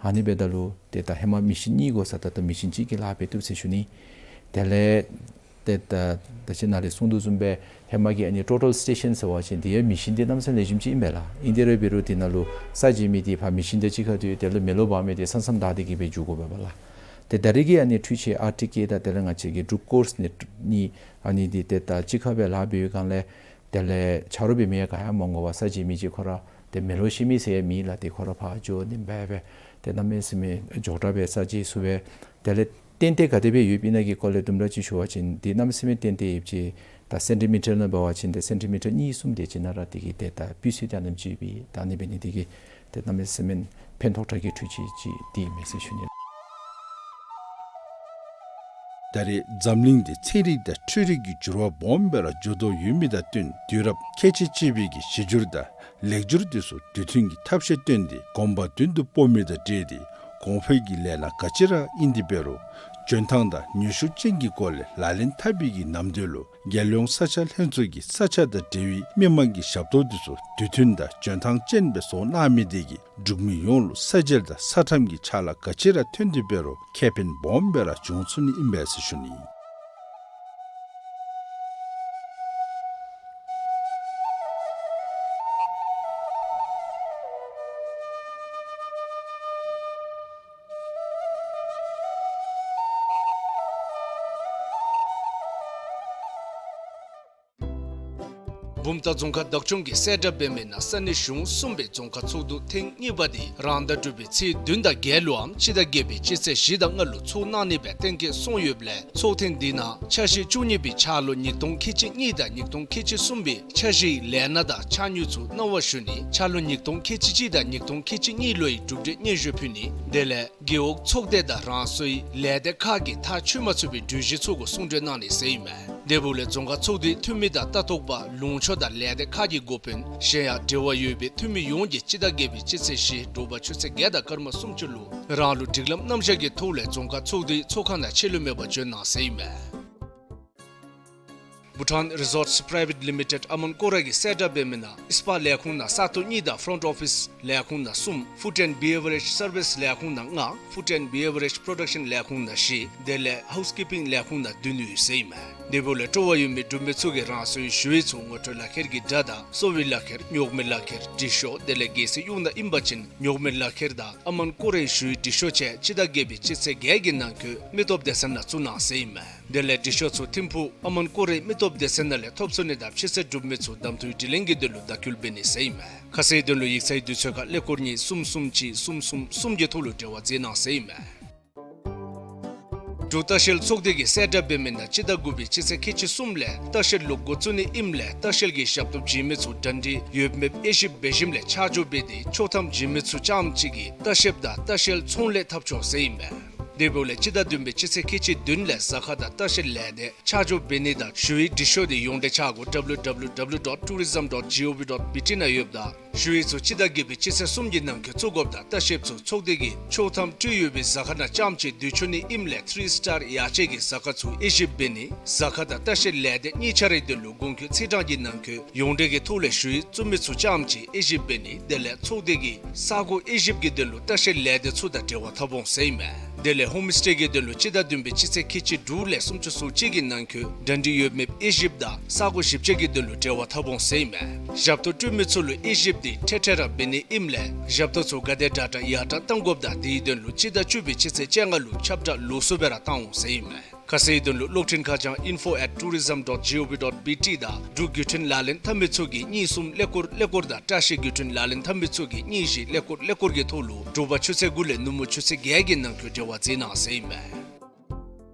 ཨ་ནི་འབདཝ་ད་ལུ་ཏེ་ད་ཧེ་མ་མེ་ཤིན་གཉིས་དགོ་ས་ད་ལྟོ་མེ་ཤིན་གཅིག་གིས་ལཱ་འབད་བཏུབ་ཟེར་ཞུ་ནི། དེ་ལས་ཏེ་ད་ད་ཅི་ནཱ་ལས་གསུང་དོ་བཟུམ་སྦེ་ཧེ་མ་གི་ཨ་ནི་ཊོ་ཊལ་སི་ཊེ་ཤཱན་ཟེར་བ་ཅིན་དེ་ཡང་མེ་ཤིན་འདི་གནམ་མེད་ས་མེད་ལེགས་ཤོམ་ཅིག་ཨིན་པས་ལགས། ཨིན་ཏེ་ར་འབད་རུང་དེ་ནང་ལུ་ས་འཇལ་མི་འདི་ཕར་མེ་ཤིན་དང་གཅིག་ཁར་སྡོད། དེ་ལུ་མེ་ལོང་འབག་མི་འདི་ས་མཚམས་བདའ་སྟེ་གི་སྦེ་འགྱོ་དགོ་པས་ལགས། ཏེ་ད་རེས་ཀྱི་ཨ་ནི་འཕྲུལ་ཆས་ཨར་ཊི་ཀེ་དང་དེ་ལས་ང་བཅས་ཀྱི་འབྲུག་ཀོར་སི་ནེཊ་གཉིས་ཨ་ནི་འདི་ཏེ་ད་གཅིག་ཁར་སྦེ་ལཱ་འབད་བའི་སྒང་ལས་དེ་ལས་ཆ་རོགས་འབད་མི་ཡང་ག་ཡང་མ་དགོ་པར་ས་འཇལ་མི་ཅིག་ཁོ་ར་ཏེ་མེ་ལོང་ཤེས་མི་ཟེར་ཡང་མེད་ལགས། ཏེ་ཁོ་ར་ཕར་འགྱོ་ནི་འབད་འབད་ཏེ་གནམ་མེད་ས་མེད་མགྱོགས་དྲགས་སྦེ་ས་འཇལ་ཚུགས་པས། དེ་ལས་ཏན་ཏན་ག་དེ་སྦེ་ཡོདཔ་ཨིན་ན་གི་སྐོར་ལས་དུམ་གྲ་ཅིག་ཞུ་བ་ཅིན་འདི་གནམ་མེད་ས་མེད་ཏན་ཏན་ཡོདཔ་ཅིག། ད་སེན་ཊི་མི་ཊར་ནང་འབད་བ་ཅིན་ཏེ་སེན་ཊི་མི་ཊར་གཉིས་གསུམ་དེ་ཅིག་ནང་ར་དེ་གིས་ཏེ་ད་སྤུས་ཚད་དེ་ཨ་ནེམ་ཅིག་ཡོད་པས། ད་ཨ་ནི་འབད་ནི་དེ་གིས་ཏེ་གནམ་མེད་ས་མེད་ཕན་ཐོགས་དྲགས་ཀྱི་འཕྲུལ་ཆས་ཅིག་འདི་ཨིན་མས་ཟེར་ཞུ་ནི། ད་རེས་འཛམ་གླིང་འདི་ཚན་རིག་དང་འཕྲུལ་རིག་གི་འགྱུར་བ་སྦོམ་སྦེ་ར་འགྱོ་དོ་ཡོད་མི་དང་བསྟུན་དུས་རབས་ཁལ་གཅིག་གཅིག་པའི་གི་གཞི་འགྱུར་དང་ལེགས་འགྱུར་དེ་ཚུ་དུས་མཐུན་གྱི་ཐབས་ཤེས་བཏོན་ཏེ་གོམ་པ་མདུན་དུ་སྤོ་མི་དང་འབྲེལ་ཏེ་གོང་འཕེལ་གྱི་ལས་སྣ་ག་ཅི་ར་ཨིན་ཏེ་འབད་རུང་འཇོན་ཐང་དང་ནུས་ཤུགས་ཅན་གྱི་སྒོ་ལས་ལག་ལེན་འཐབ་པའི་གི་ནམ་དུས་ལུ་རྒྱལ་ཡོངས་ས་ཆ་ལྷན་ཚོགས་ཀྱིས་ས་ཆ་དང་འབྲེལ་བའི་མི་མང་གི་ཞབས་ཏོག་དེ་ཚུ་དུས་མཐུན་དང་འཇོན་ཐང་ཅན་སྦེ་བཟོ་གནང་མི་དེ་གིས་འབྲུག་མི་ཡོངས་ལུ་ས་འཇལ་དང་ས་ཁྲམ་གྱི་ཕྱག་ལཱ་ག་ཅི་ར་ཐོན་ཏེ་འབད་རུང་ཁེ་ཕན་སྦོམ་སྦེ་ར་འབྱུང་ཚུགས་ནི་ཨིན་པས་ཟེར་ཞུ་ནི། བུམ་ཐང་རྫོང་ཁག་བདག་སྐྱོང་གིས་གསལ་བསྒྲགས་འབད་མི་ནང་ས་གནས་གཞུང་གསུམ་པའི་རྫོང་ཁག་ཚོགས་འདུ་ཐེངས་གཉིས་པ་འདི་རང་ཟླ་དྲུག་པའི་ཚེས་བདུན་དང་བརྒྱད་ལུའམ་སྤྱི་ཟླ་བརྒྱད་པའི་སྤྱི་ཚེས་བཞི་དང་ལྔ་ལུ་ཚོགས་གནང་ནི་སྦེ་གཏན་འཁེལ་སོང་ཡོདཔ་ལས་ཚོགས་ཐེངས་འདི་ནང་འཆར་གཞི་བཅུ་གཉིས་པའི་འཆར་ལོ་ཉིས་སྟོང་ཁལ་གཅིག་གཉིས་དང་ཉིས་སྟོང་ཁལ་གཅིག་གསུམ་པའི་འཆར་གཞིའི་ལས་སྣ་དང་འཆར་དངུལ་ཚུ་གནང་བ་ཞུ་ནི། འཆར་ལོ་ཉིས་སྟོང་ཁལ་གཅིག་གཅིག་དང་ཉིས་སྟོང་ཁལ་གཅིག་གཉིས་ལོའི་གྲུབ་འབྲས་སྙན་ཞུ་ཕུལ་ནི། དེ་ལས་རྒེད་འོག་ཚོགས་སྡེ་དང་རང་སོའི་ལས་སྡེ་ཁག་གིས་ཐག་ཆོད་མ་ཚུགས་པའི་གྲོས་གཞི་ཚུ་གུ་གསུང་གྲོས་གནང་ནི་ཟེར་ཨིན་མས། དེ་འབདཝ་ལས་རྫོང་ཁག་ཚོགས་འདུའི་འཐུས་མི་དང་ལྟ་རྟོག་པ་ལུང་ཕྱོགས་དང་ལས་སྡེ་ཁག་གི་འགོ་དཔོན་གཞན་ཡང་འབྲེལ་བ་ཡོད་པའི་འཐུས་མི་ཡོངས་ཀྱིས་སྤྱི་ཟླ་བརྒྱད་པའི་སྤྱི་ཚེས་བཞི་དྲོ་པ་ཆུ་ཚོད་བརྒྱད་དང་སྐར་མ་སུམ་ཅུ་ལུ་རང་ལུགས་སྒྲིག་ལམ་རྣམ་གཞག་གི་ཐོག་ལས་རྫོང་ཁག་ཚོགས་འདུའི་ཚོགས་ཁང་ནང་ཆད་ལུས་མེད་པར་འབྱོན་གནང་ཟེར་ཨིན་མས། བྷུ་ཊཱན་རི་ཟོརཊསི་པི་རའི་ཝེཊ་ལི་མི་ཊེཌ་ཨ་མོན་ཀོ་ར་གིས་གསལ་བསྒྲགས་འབད་མི་ནང་ཨིསི་པ་ལས་ཁུངས་ནང་ས་སྟོང་གཉིས་དང་ཕ་རོནཊ་ཨོ་ཕིསི་ལས་ཁུངས་ནང་གསུམ། ཕུཌ་ཨེནཌ་བི་ཝེ་རེཇ་སར་ཝིསི་ལས་ཁུངས་ནང་ལྔ། ཕུཌ་ཨེནཌ་བི་ཝེ་རེཇ་པྲོ་ཌག་ཤཱན་ལས་ཁུངས་ནང་བཞི། དེ་ལས་ཧའུསི་ཀིཔ་པིང་ལས་ཁུངས་ནང་བདུན་ཡོད་ཟེར་ཨིན་མས། དེ་འབདཝ་ལས་སྤྲོ་བ་ཡོད་མི་འབྲུག་མི་ཚུ་གིས་རང་སོའི་ཞུ་ཡིག་ཚུ་ངོ་སྤྲོད་ལག་ཁྱེར་གྱི་སྒྲ་དང་གསོ་བའི་ལག་ཁྱེར་རྙོག་མའི་ལག་ཁྱེར་འབྲི་ཤོག་དེ་ལས་གལ་སྲིད་གཡུག་ན་ཨིན་པ་ཅིན་རྙོག་མའི་ལག་ཁྱེར་དང་ཨ་མོན་སྐོར་རའི་ཞུ་ཡིག་འབྲི་ཤོག་བཅས་སྤྱི་ཟླ་བརྒྱད་པའི་སྤྱི་ཚེས་བརྒྱད་ཀྱི་ནང་འཁོད་མི་སྟོབས་སྡེ་ཚན་ནང་བཙུགས་གནང་ཟེར་ཨིན་མས། དེ་ལས་འབྲི་ཤོག་ཚུ་ཐིམ་ཕུག་ཨ་མོན་སྐོར་རའི་མི་སྟོབས་སྡེ་ཚན་ནང་ལས་ཐོབ་ཚུགས་ནི་དང་ཕྱི་སེལ་གྲུབ་མི་ཚུ་གདམ་འཐུའི་དྲི་ལན་གྱི་དོན་ལུ་བརྡ་འཁྱོལ་འབད་ནི་ཟེར་ཨིན་མས། ཁ་གསལ་དོན་ལུ་ཡིག་ཚང་དུས་ཚོད་ཁར་ཀླད་ཀོར་གཉིས་གསུམ་གསུམ་གཅིག་གསུམ་གསུམ་གསུམ་གྱི་ཐོག་ལུ་འབྲེལ་བ་མཛད་གནང་ཟེར་ཨིན་མས། འབྲུག་ལྟ་བཤལ་ཚོགས་སྡེ་གིས་གསལ་བསྒྲགས་འབད་མི་ནང་སྤྱི་ཟླ་དགུ་པའི་སྤྱི་ཚེས་ཁལ་གཅིག་གསུམ་ལས་ལྟ་བཤལ་ལུ་འགོ་བཙུགས་ནི་ཨིནམ་ལས་ལྟ་བཤལ་གྱི་ཞབས་ཏོག་བྱིན་མི་ཚུ་གྲ་སྒྲིག་ཡོདཔ་མེདཔ་དབྱེ་ཞིབ་འབད་ཞིནམ་ལས་ཆ་འཇོག་འབད་དེ་ཆོག་ཐམ་བྱིན་མི་ཚུ་རྐྱངམ་གཅིག་གིས་ལྟ་བཤལཔ་དང་ལྟ་བཤལ་ཚོང་ལས་འཐབ་ཆོག་ཟེར་ཨིན་མས། དེ་འབདཝ་ལས་སྤྱི་ཟླ་བདུན་པའི་སྤྱི་ཚེས་ཁལ་གཅིག་བདུན་ལས་ཟ་ཁང་དང་ལྟ་བཤལ་ལས་སྡེ་ཆ་འཇོག་འབད་ནི་དང་ཞུ་ཡིག་འབྲི་ཤོག་དེ་ཡོངས་འབྲེལ་ཆ་སྒོ་W W W dot tourism dot G O V dot B T ནང་ཡོདཔ་ད་ཞུ་ཡིག་ཚུ་སྤྱི་ཟླ་བརྒྱད་པའི་སྤྱི་ཚེས་གསུམ་གྱི་ནང་འཁོད་བཙུགས་དགོཔ་དང་ལྟ་བཤལཔ་ཚུ་ཚོགས་སྡེ་གིས་ཆོག་ཐམ་སྤྲོད་ཡོད་པའི་ཟ་ཁང་ནང་རྐྱངམ་གཅིག་སྡོད་ཆོག་ནི་ཨིནམ་ལས་ཐི་རི་སི་ཊར་ཡར་ཆད་ཀྱི་ཟ་ཁང་ཚུ་དབྱེ་ཞིབ་འབད་ནི་ཟ་ཁང་དང་ལྟ་བཤལ་ལས་སྡེ་གཉིས་ཆ་རའི་དོན་ལུ་གོང་འཁོད་ཚེས་གྲངས་ཀྱི་ནང་འཁོད་ཡོངས་འབྲེལ་གྱི་ཐོག་ལས་ཞུ་ཡིག་བཙུགས་མི་ཚུ་རྐྱངམ་གཅིག་དབྱེ་ཞིབ་འབད་ནི་དེ་ལས་ཚོགས་སྡེ་གིས་ས་གོ་དབྱེ་ཞིབ་ཀྱི་དོན་ལུ་ལྟ་བཤལ་ལས་སྡེ་ཚུ་དང་འབྲེལ་བ་འཐབ་འོང་ཟེར་ཨིན་མས། དེ་ལས་ཧོམ་སི་ཊེ་གི་དོན་ལུ་སྤྱི་ཟླ་བདུན་པའི་སྤྱི་ཚེས་ཁལ་གཅིག་དྲུག་ལས་སུམ་ཅུ་སོ་གཅིག་གི་ནང་འཁོད་གྲ་སྒྲིག་ཡོད་མེད་དབྱེ་ཞིབ་དང་ས་གོ་ཞིབ་དཔྱད་ཀྱི་དོན་ལུ་འབྲེལ་བ་འཐབ་འོང་ཟེར་ཨིན་མས། ཞབས་ཏོག་སྤྲོད་མི་ཚུ་ལུ་དབྱེ་ཞིབ་དེ་འཕྲལ་འཕྲལ་ར་འབད་ནི་ཨིནམ་ལས་ཞབས་ཏོག་ཚུ་ག་དེ་དྲག་དྲག་ཡར་དྲགས་གཏང་དགོཔ་དང་དེའི་དོན་ལུ་སྤྱི་ཟླ་བཅུ་པའི་སྤྱི་ཚེས་བཅོ་ལྔ་ལུ་ཁྱབ་བསྒྲགས་ལོགས་སུ་སྦེ་ར་བཏང་འོང་ཟེར་ཨིན་མས། ཁ་གསལ་དོན་ལུ་གློག་འཕྲིན་ཁ་བྱང་info at tourism dot G O V dot B T དང་འབྲུག་བརྒྱུད་འཕྲིན་ལག་ལེན་འཐབ་མི་ཚུ་གིས་གཉིས་གསུམ་ཀླད་ཀོར་ཀླད་ཀོར་དང་བཀྲ་ཤིས་བརྒྱུད་འཕྲིན་ལག་ལེན་འཐབ་མི་ཚུ་གིས་གཉིས་བཞི་ཀླད་ཀོར་ཀླད་ཀོར་གྱི་ཐོག་ལུ་དྲོ་པ་ཆུ་ཚོད་དགུ་ལས་ནུབ་མོ་ཆུ་ཚོད་བརྒྱད་ཀྱི་ནང་འཁོད་འབྲེལ་བ་མཛད་གནང་ཟེར་ཨིན་མས།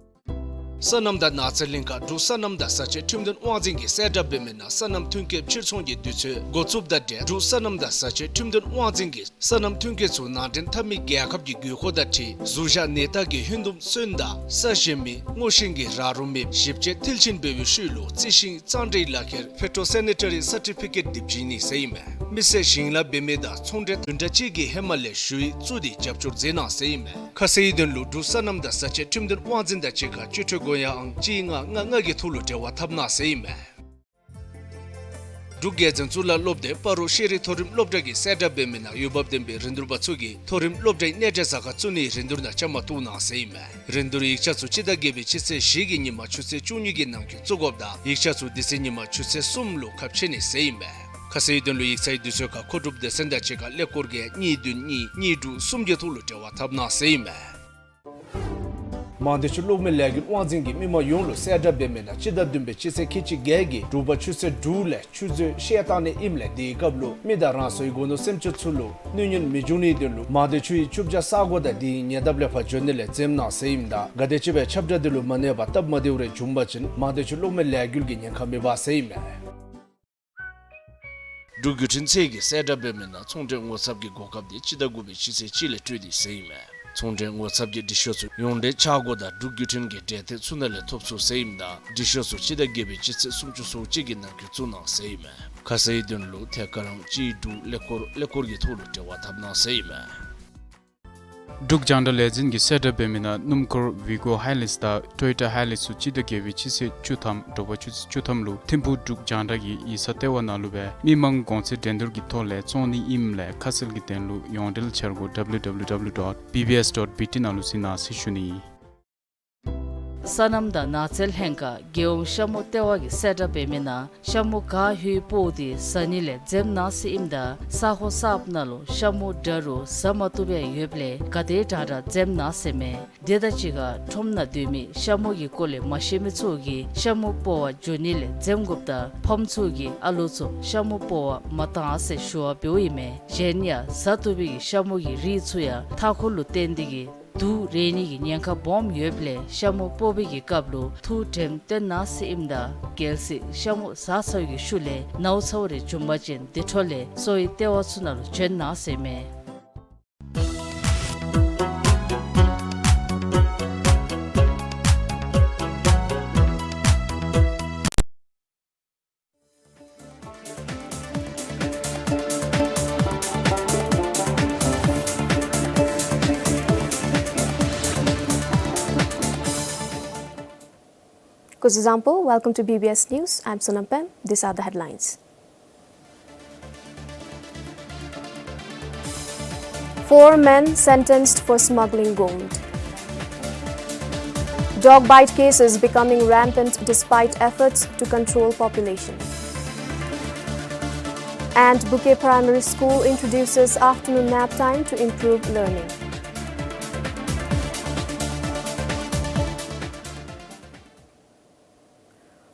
སོ་ནམ་དང་ནགས་ཚལ་ལྷན་ཁག་འབྲུག་སོ་ནམ་དང་བཟའ་བཅའི་ཁྲིམས་དོན་དབང་འཛིན་གྱིས་གསལ་བསྒྲགས་འབད་མི་ནང་སོ་ནམ་ཐོན་སྐྱེད་ཕྱིར་ཚོང་གི་དུས་ཚོད་འགོ་བཙུགསཔ་དང་འབྲེལ་འབྲུག་སོ་ནམ་དང་བཟའ་བཅའི་ཁྲིམས་དོན་དབང་འཛིན་གྱིས་སོ་ནམ་ཐོན་སྐྱེད་ཚུ་ནང་འདྲེན་འཐབ་མི་རྒྱལ་ཁབ་ཀྱི་དགོས་མཁོ་དང་འཁྲིལ་གཟུགས་བཞག་ནད་རྟགས་ཀྱི་ཧོན་དུམ་སོན་དང་ས་གཞན་མི་སྔོ་ཤིང་གི་རག་རོག་མེདཔ་ཞིབ་དཔྱད་མཐིལ་ཕྱིན་འབད་བའི་ཤུལ་ལུ་རྩི་ཤིང་གཙང་སྦྲའི་ལག་ཁྱེར་ཕའི་ཊོ་སེ་ནི་ཊ་རི་སར་ཊི་ཕི་ཀེཊ་དེ་བྱིན་ནི་ཟེར་ཨིན་མས། མི་སེར་ཞིང་ལཱ་འབད་མི་དང་ཚོང་འབྲེལ་བདུན་ཕྲག་གཅིག་གི་ཧེ་མ་ལས་ཞུ་ཡིག་བཙུགས་ཏེ་རྒྱབ་སྐྱོར་མཛད་གནང་ཟེར་ཨིན་མས། ཁ་གསལ་དོན་ལུ་འབྲུག་སོ་ནམ་དང་བཟའ་བཅའི་ཁྲིམས་དོན་དབང་འཛིན་དང་གཅིག་ཁར་སྤྱི་འཐུས་སྒོ་ཡངས་ཨང་གཅིག་ལྔ་ལྔ་ལྔ་གི་ཐོག་ལུ་འབྲེལ་བ་འཐབ་གནང་ཟེར་ཨིན་མས། འབྲུག་རྒྱལ་འཛིན་གཙུག་ལག་སློབ་སྡེ་སྤ་རོ་ཤེས་རིག་མཐོ་རིམ་སློབ་གྲྭ་གིས་གསལ་བསྒྲགས་འབད་མི་ནང་འོས་འབབ་ལྡན་པའི་རིན་བསྡུར་པ་ཚུ་གིས་མཐོ་རིམ་སློབ་གྲྭའི་གནས་མཇལ་ཟ་ཁང་བཙུགས་ནིའི་རིན་བསྡུར་ནང་བཅའ་མར་གཏོགས་གནང་ཟེར་ཨིན་མས། རིན་བསྡུར་ཡིག་ཆ་ཚུ་སྤྱི་ཟླ་བརྒྱད་པའི་སྤྱི་ཚེས་བཞི་གི་ཉིན་མ་ཆུ་ཚོད་བཅུ་གཉིས་ཀྱི་ནང་འཁོད་བཙུགས་དགོཔ་དང་ཡིག་ཆ་ཚུ་དེ་ཚེ་ཉིན་མ་ཆུ་ཚོད་གསུམ་ལུ་ཁ་ཕྱེ་ནི་ཟེར་ཨིན་མས། ཁ་གསལ་དོན་ལུ་ཡིག་ཚང་དུས་ཚོད་ཁར་མཁོ་སྒྲུབ་སྡེ་ཚན་དང་གཅིག་ཁར་ཀླད་ཀོར་བརྒྱད་གཉིས་བདུན་གཉིས་གཉིས་དྲུག་གསུམ་གྱི་ཐོག་ལུ་འབྲེལ་བ་འཐབ་གནང་ཟེར་ཨིན་མས། མང་སྡེ་ཆུ་གློག་མེ་ལས་འགུལ་དབང་འཛིན་གྱིས་མི་མང་ཡོངས་ལུ་གསལ་བསྒྲགས་འབད་མི་ནང་སྤྱི་ཟླ་བདུན་པའི་སྤྱི་ཚེས་ཁལ་གཅིག་བརྒྱད་ཀྱི་དྲོ་པ་ཆུ་ཚོད་དྲུག་ལས་ཆུ་མཛོད་བཤལ་བཏང་ནི་ཨིནམ་ལས་དེའི་སྐབས་ལུ་མི་དང་རང་སོའི་སྒོ་ནོར་སེམས་ཅན་ཚུ་ལུ་གནོད་ཉེན་མི་འབྱུང་ནིའི་དོན་ལུ་མང་སྡེ་ཆུའི་ཆུ་བྱ་ས་གོ་དང་དེའི་ཉེ་འདབས་ལས་ཕར་འགྱོ་ནི་ལས་འཛེམ་གནང་ཟེར་ཨིནམ་ད་ག་དེམ་ཅིག་སྦེ་ཁྱབ་བསྒྲགས་དེ་ལུ་མ་གནས་པར་སྟབས་མ་བདེཝ་རེ་བྱུང་པ་ཅིན་མང་སྡེ་ཆུ་གློག་མེ་ལས་འགུལ་གྱི་ཉེན་ཁ་མེད་པ་ཟེར་ཨིན་མས། འབྲུག་བརྒྱུད་འཕྲིན་ཚད་ཀྱིས་གསལ་བསྒྲགས་འབད་མི་ནང་ཚོང་འབྲེལ་ངོ་ཚབ་ཀྱི་གོ་སྐབས་དེ་སྤྱི་ཟླ་དགུ་པའི་སྤྱི་ཚེས་གཅིག་ལས་སྤྲོད་དེ་ཟེར་ཨིན་མས། ཚོང་འབྲེལ་ངོ་ཚབ་ཀྱི་འབྲི་ཤོག་ཚུ་ཡོངས་འབྲེལ་ཆ་སྒོ་དང་འབྲུག་བརྒྱུད་འཕྲིན་གྱི་འབྲེལ་ཐད་ཚུ་ནང་ལས་ཐོབ་ཚུགས་ཟེར་ཨིནམ་ད་འབྲི་ཤོག་ཚུ་སྤྱི་ཟླ་བརྒྱད་པའི་སྤྱི་ཚེས་སུམ་ཅུ་སོ་གཅིག་གི་ནང་འཁོད་བཙུགས་གནང་ཟེར་ཨིན་མས། ཁ་གསལ་དོན་ལུ་ཐད་ཀར་ཨང་གཅིག་དྲུག་ཀླད་ཀོར་ཀླད་ཀོར་གྱི་ཐོག་ལུ་འབྲེལ་བ་འཐབ་གནང་ཟེར་ཨིན་མས། འབྲུག་རྒྱང་བསྒྲགས་ལས་འཛིན་གྱིས་གསལ་བསྒྲགས་འབད་མི་ནང་སྣུམ་འཁོར་ཝི་གོ་ཧའི་ལེགས་དང་ཊོ་ཡོ་ཊ་ཧའི་ལེགས་ཚུ་སྤྱི་ཟླ་བརྒྱད་པའི་སྤྱི་ཚེས་བཅུ་ཐམ་དྲོ་པ་ཆུ་ཚོད་བཅུ་ཐམ་ལུ་ཐིམ་ཕུག་འབྲུག་རྒྱང་བསྒྲགས་ཀྱི་ཡིག་ཚང་ལྟེ་བ་ནང་ལུ་སྦེ་མི་མང་གོང་ཚད་འགྲན་བསྡུར་གྱི་ཐོག་ལས་བཙོང་ནི་ཨིནམ་ལས་ཁ་གསལ་གྱི་དོན་ལུ་ཡོངས་འབྲེལ་འཆར་སྒོ་W W W dot B B S dot B T ནང་ལུ་གཟིགས་གནང་ཟེར་ཞུ་ནི། སོ་ནམ་དང་ནགས་ཚལ་ལྷན་ཁག་རྒྱལ་ཡོངས་ཤ་མུ་ལྟེ་བ་གིས་གསལ་བསྒྲགས་འབད་མི་ནང་ཤ་མུ་ག་ཧུའི་སྤོག་དེ་ཟ་ནི་ལས་འཛེམ་གནང་ཟེར་ཨིནམ་ད་ས་ཁོངས་གསརཔ་ནང་ལུ་ཤ་མུ་འདྲ་རུང་ཟ་མ་བཏུབ་པའི་ཡོདཔ་ལས་ག་དེ་དྲག་དྲག་འཛེམ་གནང་ཟེར་མས། དེ་དང་གཅིག་ཁར་ཁྲོམ་ནང་སྡོད་མི་ཤ་མུ་གི་སྐོར་ལས་མ་ཤེས་མི་ཚུ་གིས་ཤ་མུ་སྤོག་པར་འགྱོ་ནི་ལས་འཛེམ་དགོཔ་དང་ཕམ་ཚུ་གིས་ཨ་ལོ་ཚུ་ཤ་མུ་སྤོག་པར་མ་གཏང་ཟེར་ཞུ་བ་འབདཝ་ཨིན་མས། གཞན་ཡང་ཟ་བཏུབ་པའི་གི་ཤ་མུ་གི་རིགས་ཚུ་ཡང་མཐའ་འཁོར་ལུ་བརྟེན་ཏེ་གིས་དུག་རེག་ནི་གི་ཉེན་ཁ་སྦོམ་ཡོདཔ་ལས་ཤ་མུ་སྤོག་པའི་གི་སྐབས་ལུ་ཐུགས་དྲནམ་བཏོན་གནང་ཟེར་ཨིནམ་ད་གལ་སྲིད་ཤ་མུ་ཟ་ཚར་བའི་གི་ཤུལ་ལས་ནཝ་ཚཝ་རེ་བྱུང་པ་ཅིན་དེ་འཕྲོ་ལས་གསོ་བའི་ལྟེ་བ་ཚུ་ནང་ལུ་བྱོན་གནང་ཟེར་མས། Kusizapo, welcome to B B S News. I'm Sonam Pem. These are the headlines. Four men sentenced for smuggling gold. Dog bite cases becoming rampant despite efforts to control population. And Bokae Primary School introduces afternoon nap time to improve learning.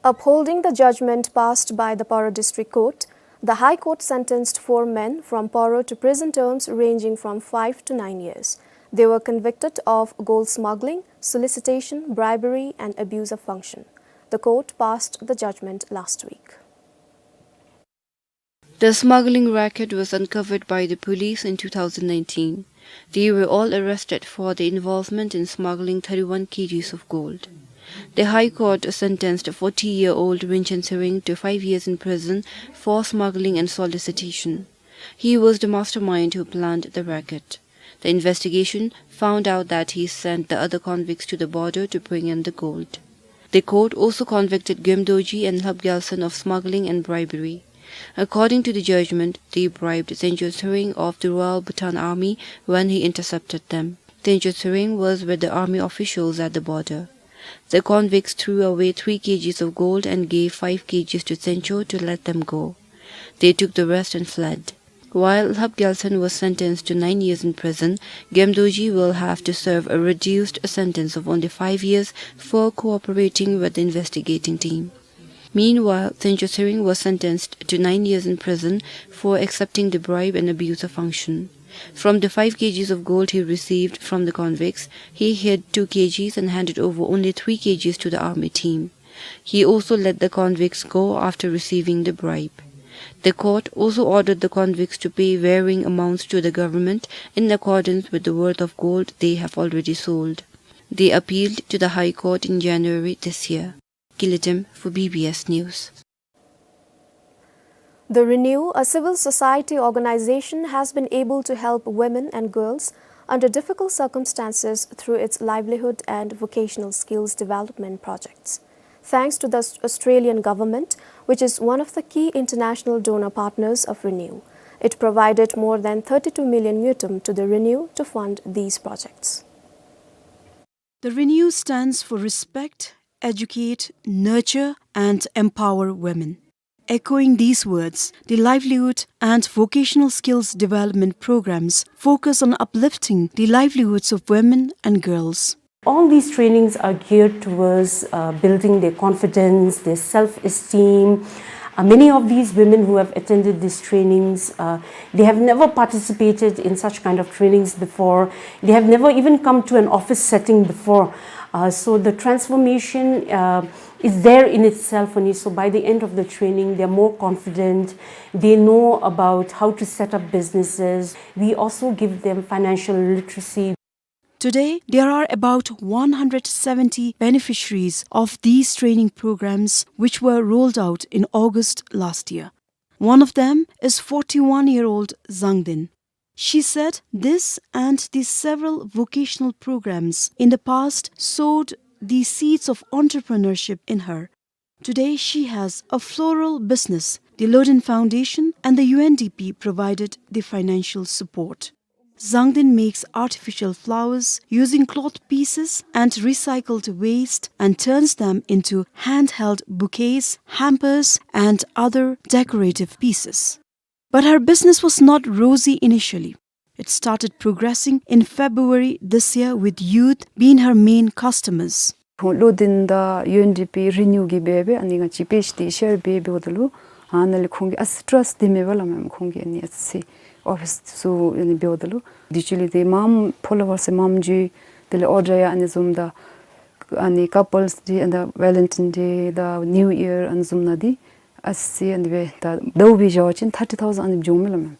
Upholding the judgment passed by the Paro District Court, the High Court sentenced four men from Paro to prison terms ranging from five to nine years. They were convicted of gold smuggling, solicitation, bribery, and abuse of function. The court passed the judgment last week. The smuggling racket was uncovered by the police in two thousand nineteen. They were all arrested for their involvement in smuggling thirty-one kgs of gold. The High Court sentenced forty-year-old Rinchen Tshering to five years in prison for smuggling and solicitation. He was the mastermind who planned the racket. The investigation found out that he sent the other convicts to the border to bring in the gold. The court also convicted Gyem Dorji and Lhap Gyaltshen of smuggling and bribery. According to the judgment, they bribed Tshensho Tshering of the Royal Bhutan Army when he intercepted them. Tshensho Tshering was with the army officials at the border. The convicts threw away three kgs of gold and gave five kgs to Tshensho to let them go. They took the rest and fled. While Lhap Gyaltshen was sentenced to nine years in prison, Gyem Dorji will have to serve a reduced sentence of only five years for cooperating with the investigating team. Meanwhile, Tshensho Tshering was sentenced to nine years in prison for accepting the bribe and abuse of function. From the five kgs of gold he received from the convicts, he hid two kgs and handed over only three kgs to the army team. He also let the convicts go after receiving the bribe. The court also ordered the convicts to pay varying amounts to the government in accordance with the worth of gold they have already sold. They appealed to the High Court in January this year. Kilitim for B B S News. The Renew, a civil society organization, has been able to help women and girls under difficult circumstances through its livelihood and vocational skills development projects. Thanks to the Aus-, Australian government, which is one of the key international donor partners of Renew, it provided more than thirty-two million ngultrum to the Renew to fund these projects. The Renew stands for respect, educate, nurture, and empower women. Echoing these words, the livelihood and vocational skills development programs focus on uplifting the livelihoods of women and girls. All these trainings are geared towards, uh, building their confidence, their self-esteem. Uh, many of these women who have attended these trainings, uh, they have never participated in such kind of trainings before. They have never even come to an office setting before. Uh, so the transformation, uh, is there in itself only. So by the end of the training, they're more confident. They know about how to set up businesses. We also give them financial literacy. Today, there are about one hundred seventy beneficiaries of these training programs, which were rolled out in August last year. One of them is forty-one-year-old Zangden. She said this and the several vocational programs in the past sowed the seeds of entrepreneurship in her. Today, she has a floral business. The Loden Foundation and the U N D P provided the financial support. Zangden makes artificial flowers using cloth pieces and recycled waste and turns them into handheld bouquets, hampers, and other decorative pieces. But her business was not rosy initially. It started progressing in February this year with youth being her main customers. ཁོང་བློ་ལྡན་དང་ཡུ་ཨེན་ཌི་པི་རི་ནིའུ་གིས་འབད་སྦེ་ཨ་ནི་ང་བཅས་པེཇ་འདི་ཤེར་འབད་འབདཝ་ད་ལུ་ཨ་ནཱ་ལས་ཁོང་གིས་ཨ་ཙི་ཊཱསཊ་འདི་མེད་པས་ལགས་མེན། ཁོང་གིས་ཨ་ནི་ཨ་ཙི་ཨོ་ཕིསི་ཚུ་ཨ་ནི་འབདཝ་ད་ལུ་དུས་ཅི་ལས་འདི་མངམ་ཕོ་ལོ་ཝརསི་མངམ་འགྱོ། དེ་ལས་ཨོར་ཌར་ཡང་ཨ་ནི་བཟུམ་དང་ཨ་ནི་ཀ་པལསི་ཌེ་ཨེནཌ་ཝེ་ལེན་ཊིན་ཌེ་དང་ནིའུ་ཡིར་ཨ་ནི་བཟུམ་ནང་འདི་ཨ་ཙི་ཨ་ནི་སྦེ་ད་ཟླཝ་སྦེ་བཞག་པ་ཅིན་ཐར་ཊི་ཐའུ་ཟེནཌ་ཨ་ནི་འགྱོཝ་མས་ལགས་མེན།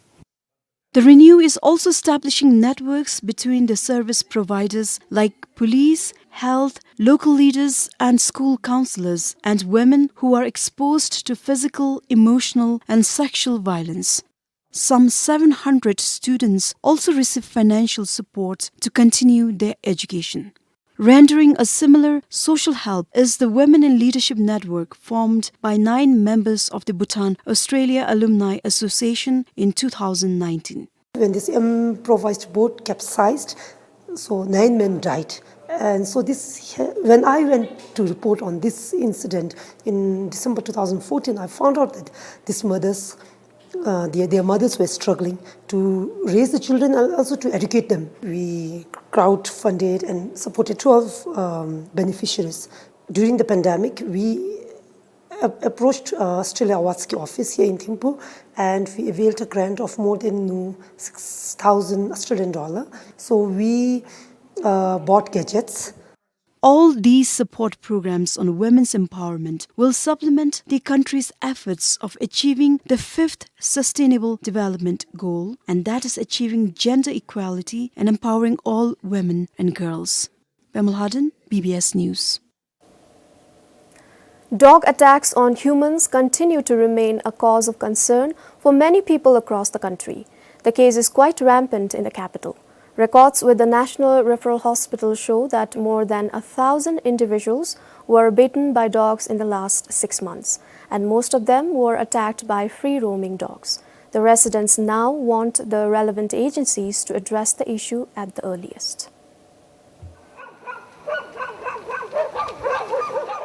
The Renew is also establishing networks between the service providers like police, health, local leaders, and school counselors, and women who are exposed to physical, emotional, and sexual violence. Some seven hundred students also receive financial support to continue their education. Rendering a similar social help is the Women in Leadership Network, formed by nine members of the Bhutan Australia Alumni Association in two thousand nineteen. When this improvised boat capsized, so nine men died. And so this, when I went to report on this incident in December two thousand fourteen, I found out that these mothers, uh, their, their mothers were struggling to raise the children and also to educate them. We crowdfunded and supported twelve, um, beneficiaries. During the pandemic, we ap-, approached, uh, Australia Award's office here in Thimphu, and we availed a grant of more than, uh, six thousand Australian dollar. So we, uh, bought gadgets. All these support programs on women's empowerment will supplement the country's efforts of achieving the fifth Sustainable Development Goal, and that is achieving gender equality and empowering all women and girls. Pema Lhadon, B B S News. Dog attacks on humans continue to remain a cause of concern for many people across the country. The case is quite rampant in the capital. Records with the National Referral Hospital show that more than a thousand individuals were bitten by dogs in the last six months, and most of them were attacked by free-roaming dogs. The residents now want the relevant agencies to address the issue at the earliest.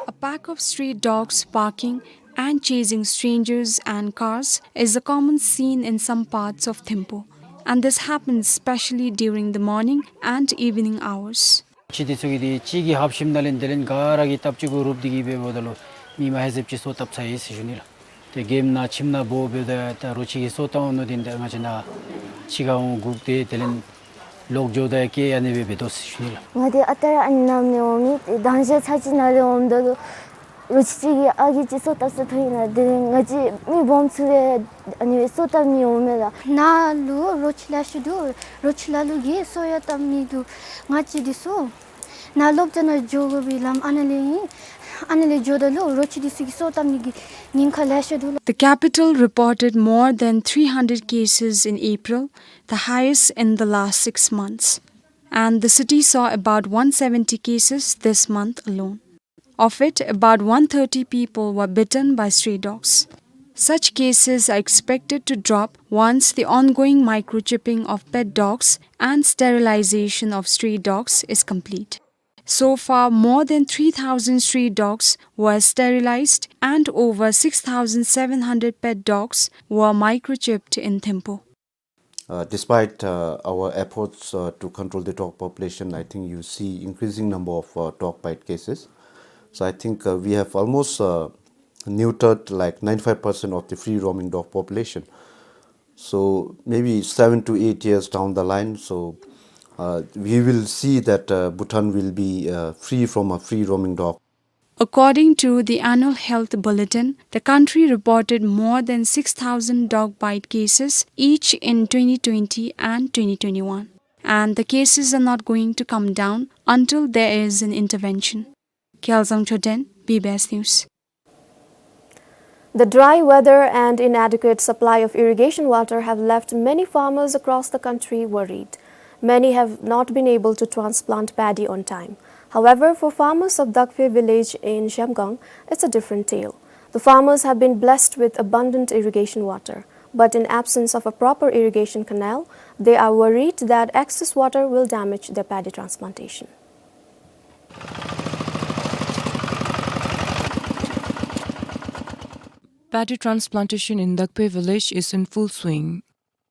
A pack of stray dogs barking and chasing strangers and cars is a common scene in some parts of Thimphu, and this happens especially during the morning and evening hours. ཅི་འདི་ཚུ་གིས་འདི་གཅིག་གིས་ཧབ་ཤིམ་ནང་ལས་འདི་ལས་ག་ར་གིས་སྟབས་གཅིག་གུ་རུབ་སྟེ་གིས་འབདཝ་ད་ལུ་མི་མ་ཧེ་ཟེབ་ཅིག་སོ་བཏབ་ཚར་ཡི་ཟེར་ཞུ་ནི་ལགས། ཏེ་གེམ་ནང་ཁྱིམ་ནང་འབོ་འབདཝ་ད་ད་རོ་ཁྱི་གིས་སོ་བཏབ་འོང་ནི་འདི་ད་ང་བཅས་ནང་ཕྱི་ཁར་འོང་སྒུག་སྟེ་དེ་ལས་ལོག་འགྱོཝ་ད་ཡང་སྐྱེལ་ཨ་ནི་སྦེ་འབད་དོ་ཟེར་ཞུ་ནི་ལགས། ང་འདི་ཨ་རྟག་ར་ཨ་ནི་ནང་ནི་འོང་མི་ཏེ་དང་ཞག་ཚར་གཅིག་ནང་ལས་འོངམ་ད་ལུ་རོ་ཁྱི་གཅིག་གིས་ཨ་རྒས་ཅིག་སོ་བཏབ་སོ་ཐོན་ཡི་ན། དེ་ལས་ང་བཅས་མི་སྦོམ་ཚུ་ལས་ཨ་ནི་སྦེ་སོ་བཏབ་མི་འོང་མས་ལགས། ནཱ་ལུ་རོ་ཁྱི་ལེ་ཤ་འདུག། རོ་ཁྱི་ལ་ལུ་གིས་སོ་ཡང་བཏབ་མི་འདུག། ང་བཅས་འདི་ཚུ་ནཱ་སློབ་གྲྭ་ནང་འགྱོ་དགོ་པའི་ལམ་ཨ་ནཱ་ལས་ཨིན། ཨ་ནཱ་ལས་འགྱོཝ་ད་ལུ་རོ་ཁྱི་འདི་ཚུ་གིས་སོ་བཏབ་མི་གི་ཉེན་ཁ་ལེ་ཤ་འདུག་ལགས། The capital reported more than three hundred cases in April, the highest in the last six months. And the city saw about one seventy cases this month alone. Of it, about one thirty people were bitten by stray dogs. Such cases are expected to drop once the ongoing microchipping of pet dogs and sterilization of stray dogs is complete. So far, more than three thousand stray dogs were sterilized and over six thousand seven hundred pet dogs were microchipped in Thimphu. Uh, despite, uh, our efforts, uh, to control the dog population, I think you see increasing number of, uh, dog bite cases. So I think, uh, we have almost, uh, neutered, like, ninety-five percent of the free roaming dog population. So maybe seven to eight years down the line, so, uh, we will see that, uh, Bhutan will be, uh, free from a free roaming dog. According to the annual health bulletin, the country reported more than six thousand dog bite cases each in twenty twenty and twenty twenty-one, and the cases are not going to come down until there is an intervention. Kyaelzang Choden, B B S News. The dry weather and inadequate supply of irrigation water have left many farmers across the country worried. Many have not been able to transplant paddy on time. However, for farmers of Dakphe village in Zhemgang, it's a different tale. The farmers have been blessed with abundant irrigation water, but in absence of a proper irrigation canal, they are worried that excess water will damage their paddy transplantation. Paddy transplantation in Dakphe village is in full swing.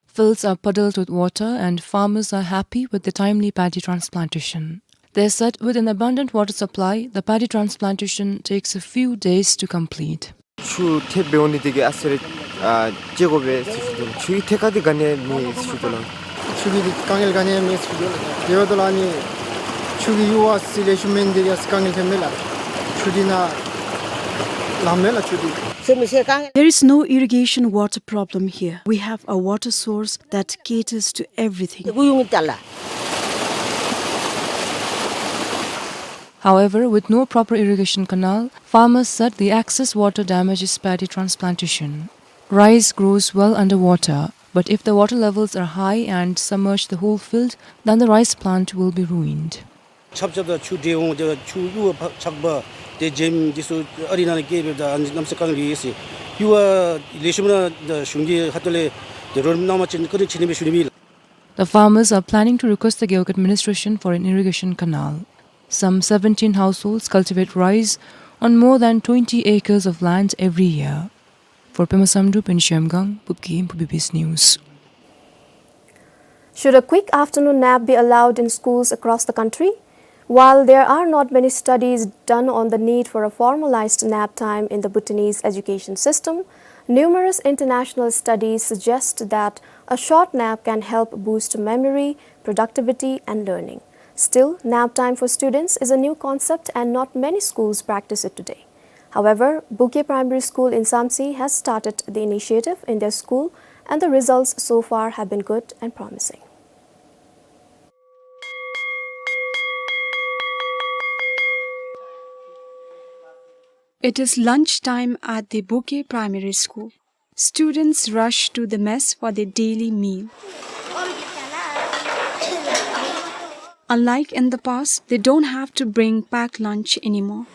Fields are puddled with water and farmers are happy with the timely paddy transplantation. They said with an abundant water supply, the paddy transplantation takes a few days to complete. ཆུ་ཐེབས་འབད་འོང་ནི་དེ་གིས་ཨ་ཙི་རེ་ཨ་བཅད་དགོ་པས་ཟེར་ཞུ་དོ་ལགས། ཆུ་གི་ཐད་ཀར་འདི་ག་ནི་མེད་ཟེར་ཞུ་དོ་ལགས། ཆུ་གི་དཀའ་ངལ་ག་ནི་མེད་ཟེར་ཞུ་དོ་ལགས། དེ་འབདཝ་ད་ལུ་ཨ་ནི་ཆུ་གི་ཡུར་བ་ཟེར་ལེ་ཤ་མེད་ནི་དེ་གིས་ཨ་ཙི་དཀའ་ངལ་ཐོན་མས་ལགས། ཆུ་འདི་ནཱ་ལངམ་མས་ལགས་ཆུ་འདི། There is no irrigation water problem here. We have a water source that caters to everything. However, with no proper irrigation canal, farmers said the excess water damages paddy transplantation. Rice grows well under water, but if the water levels are high and submerge the whole field, then the rice plant will be ruined. ཆརཔ་རྐྱབ་ད་ཆུ་འདྲེས་འོང་། ཏེ་ཆུ་ཡུར་བ་ཕར་ཆག་པ་ཏེ་བྱེམ་འདི་ཚུ་ཨ་རི་ནང་ལས་སྐྱེལ་འབདཝ་ད་ཨ་ནི་གནམ་ས་དཀའ་ངལ་ཡོད་ཟེར། ཡུར་བ་ལེགས་ཤོམ་ནང་གཞུང་གི་ཁ་ཐུག་ལས་ཏེ་རོགས་རམ་གནང་བ་ཅིན་བཀའ་དྲིན་ཆེ་ནི་སྦེ་ཞུ་ནི་ཨིན་ལགས། The farmers are planning to request the Gewog administration for an irrigation canal. Some seventeen households cultivate rice on more than twenty acres of land every year. For Pema Samdrup in Zhemgang, Bubki for B B C News. Should a quick afternoon nap be allowed in schools across the country? While there are not many studies done on the need for a formalized nap time in the Bhutanese education system, numerous international studies suggest that a short nap can help boost memory, productivity, and learning. Still, nap time for students is a new concept and not many schools practice it today. However, Bukye Primary School in Samtse has started the initiative in their school, and the results so far have been good and promising. It is lunch time at the Bukye Primary School. Students rush to the mess for their daily meal. Unlike in the past, they don't have to bring packed lunch anymore.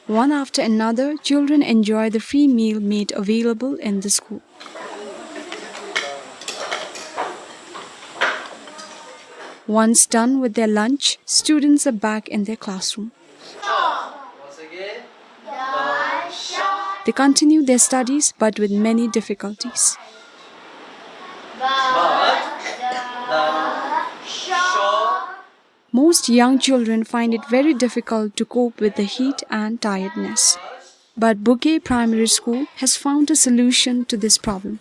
One after another, children enjoy the free meal made available in the school. Once done with their lunch, students are back in their classroom. They continue their studies, but with many difficulties. Most young children find it very difficult to cope with the heat and tiredness. But Bukye Primary School has found a solution to this problem.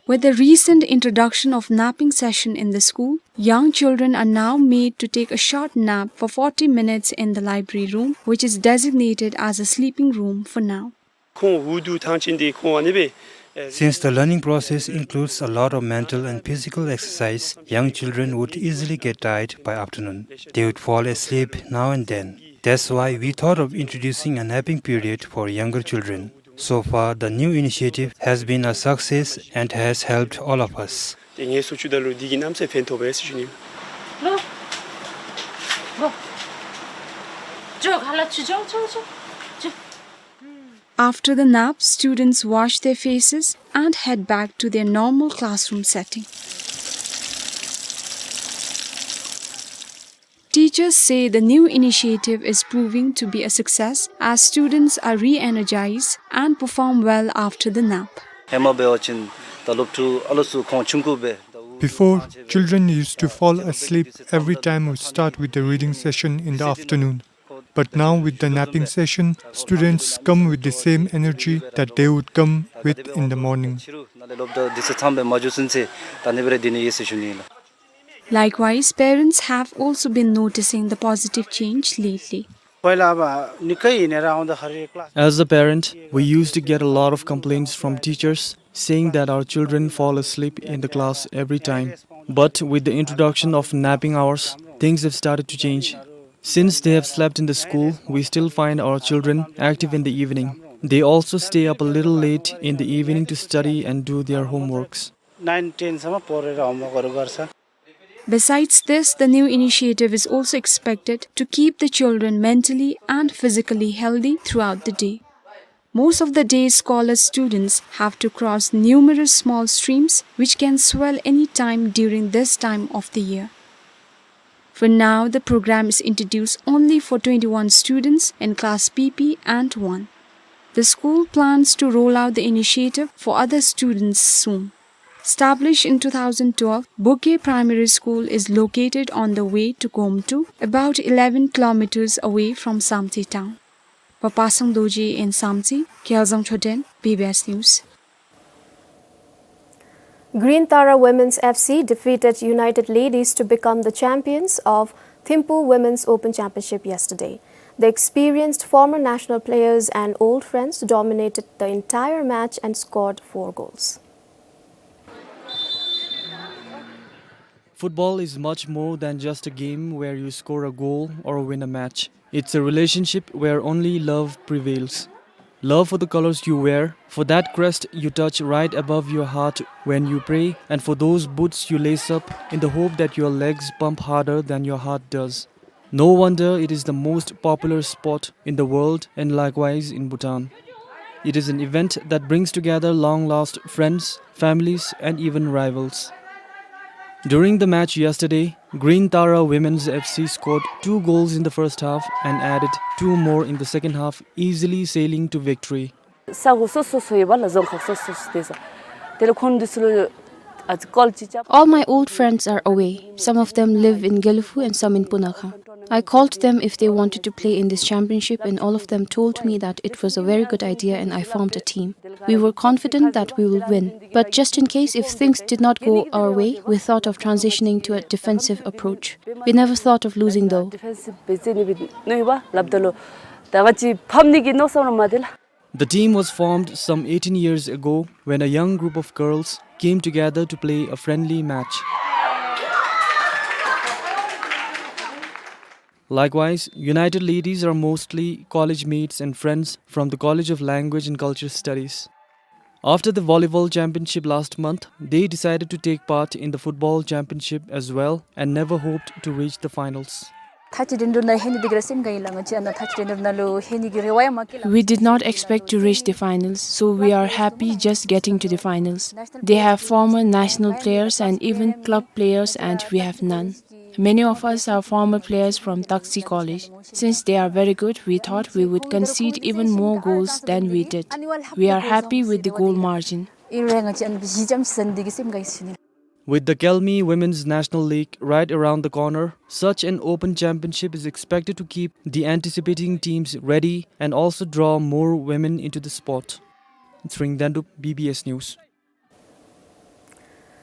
With the recent introduction of napping session in the school, young children are now made to take a short nap for forty minutes in the library room, which is designated as a sleeping room for now. ཁོང་འུ་སྡུག་ཐང་ཆེན་འདི་ཁོང་ཨ་ནི་སྦེ། Since the learning process includes a lot of mental and physical exercise, young children would easily get tired by afternoon. They would fall asleep now and then. That's why we thought of introducing a napping period for younger children. So far, the new initiative has been a success and has helped all of us. ཏེ་ངལ་གསོ་བཅུག་ད་ལུ་འདི་གིས་གནམ་མེད་ས་མེད་ཕན་ཐོགས་པས་ཟེར་ཞུ་ནི། ལོ། ལོ། ཇོ་ཁ་ལ་ཆུ་ཇོ་ཇོ་ཇོ་ཇོ། After the nap, students wash their faces and head back to their normal classroom setting. Teachers say the new initiative is proving to be a success as students are re-energized and perform well after the nap. ཧེ་མ་འབད་བ་ཅིན་ད་སློབ་ཕྲུག་ཨ་ལོ་ཚུ་ཁོང་ཆུང་ཀུ་སྦེ་ད་འུ། Before, children used to fall asleep every time we start with the reading session in the afternoon. But now with the napping session, students come with the same energy that they would come with in the morning. Likewise, parents have also been noticing the positive change lately. As a parent, we used to get a lot of complaints from teachers saying that our children fall asleep in the class every time. But with the introduction of napping hours, things have started to change. Since they have slept in the school, we still find our children active in the evening. They also stay up a little late in the evening to study and do their homeworks. Nine, ten सम्म पढेर homeworkहरू गर्छ। Besides this, the new initiative is also expected to keep the children mentally and physically healthy throughout the day. Most of the day, scholar students have to cross numerous small streams which can swell any time during this time of the year. For now, the program is introduced only for twenty-one students in class P P and one. The school plans to roll out the initiative for other students soon. Established in two thousand twelve, Bukye Primary School is located on the way to Gomtu, about eleven kilometers away from Samtse town. For Pasang Dorji in Samtse, Kyaljang Choden, B B S News. Green Tara Women's F C defeated United Ladies to become the champions of Thimphu Women's Open Championship yesterday. The experienced former national players and old friends dominated the entire match and scored four goals. Football is much more than just a game where you score a goal or win a match. It's a relationship where only love prevails. Love for the colors you wear, for that crest you touch right above your heart when you pray, and for those boots you lace up in the hope that your legs pump harder than your heart does. No wonder it is the most popular sport in the world and likewise in Bhutan. It is an event that brings together long-lost friends, families, and even rivals. During the match yesterday, Green Tara Women's F C scored two goals in the first half and added two more in the second half, easily sailing to victory. ས་གོ་སོ་སོ་སོ་ཡོད་པ་ལགས། རྫོང་ཁག་སོ་སོ་སོ་དེ་ས། དེ་ལས་ཁོང་འདི་ཚུ་ལུ་ཨ་ཙི་ཀོལ་ཅིག་རྐྱབ། All my old friends are away. Some of them live in Gelephu and some in Punakha. I called them if they wanted to play in this championship, and all of them told me that it was a very good idea and I formed a team. We were confident that we will win. But just in case if things did not go our way, we thought of transitioning to a defensive approach. We never thought of losing though. ཌི་ཕེན་སིབ་བེ་ཙེ་ནི་བི་ནོ་ཡོད་པ་ལབ་ད་ལོ། ད་ང་བཅས་ཕམ་ནི་གི་མནོ་བསམ་ར་མ་དེ་ལགས། The team was formed some eighteen years ago when a young group of girls came together to play a friendly match. Likewise, United Ladies are mostly college mates and friends from the College of Language and Culture Studies. After the volleyball championship last month, they decided to take part in the football championship as well and never hoped to reach the finals. ཐ་ཅི་དྲན་དུ་ན་ཧེ་ནི་དི་ག་ར་སེམས་ག་ཡིན་ལ། ང་བཅས་ཨ་ན་ཐ་ཅི་དྲན་དུ་ན་ལུ་ཧེ་ནི་གི་རེ་བ་ཡང་མ་བསྐྱེད་ལགས། We did not expect to reach the finals, so we are happy just getting to the finals. They have former national players and even club players, and we have none. Many of us are former players from Taksi College. Since they are very good, we thought we would concede even more goals than we did. We are happy with the goal margin. ཨིན་རུང་ང་བཅས་ཨ་ནི་གཞི་ཙམ་ཞིག་ཟེར་ནི་དི་གི་སེམས་ག་ཡིན་ཟེར་ནི། With the Kelmi Women's National League right around the corner, such an open championship is expected to keep the anticipating teams ready and also draw more women into the sport. Tshering Dendup, B B S News.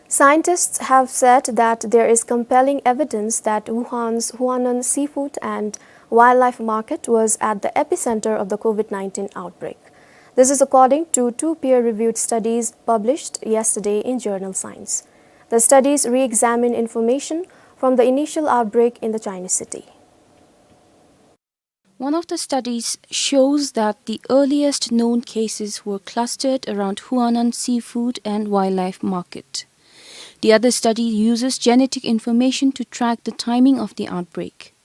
Scientists have said that there is compelling evidence that Wuhan's Huanan seafood and wildlife market was at the epicenter of the COVID nineteen outbreak. This is according to two peer-reviewed studies published yesterday in journal Science. The studies re-examine information from the initial outbreak in the Chinese city. One of the studies shows that the earliest known cases were clustered around Huanan seafood and wildlife market. The other study uses genetic information to track the timing of the outbreak.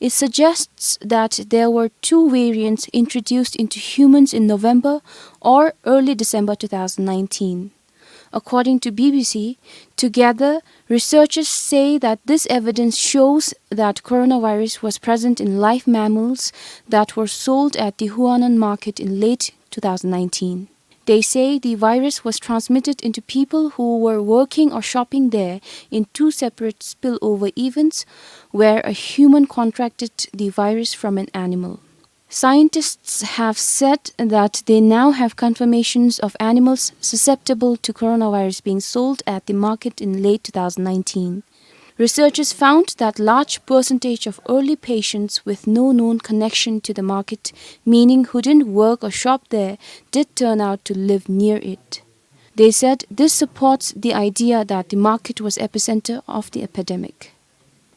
It suggests that there were two variants introduced into humans in November or early December two thousand nineteen. According to B B C, together, researchers say that this evidence shows that coronavirus was present in live mammals that were sold at the Huanan market in late two thousand nineteen. They say the virus was transmitted into people who were working or shopping there in two separate spillover events where a human contracted the virus from an animal. Scientists have said that they now have confirmations of animals susceptible to coronavirus being sold at the market in late two thousand nineteen. Researchers found that large percentage of early patients with no known connection to the market, meaning who didn't work or shop there, did turn out to live near it. They said this supports the idea that the market was epicenter of the epidemic.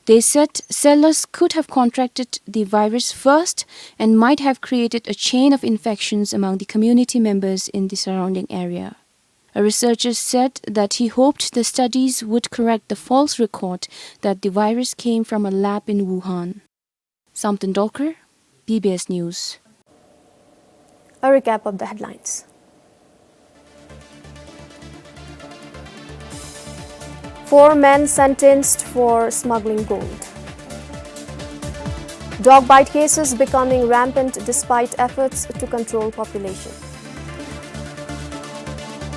They said sellers could have contracted the virus first and might have created a chain of infections among the community members in the surrounding area. A researcher said that he hoped the studies would correct the false record that the virus came from a lab in Wuhan. Samten Dolkar, B B S News. A recap of the headlines. Four men sentenced for smuggling gold. Dog bite cases becoming rampant despite efforts to control population.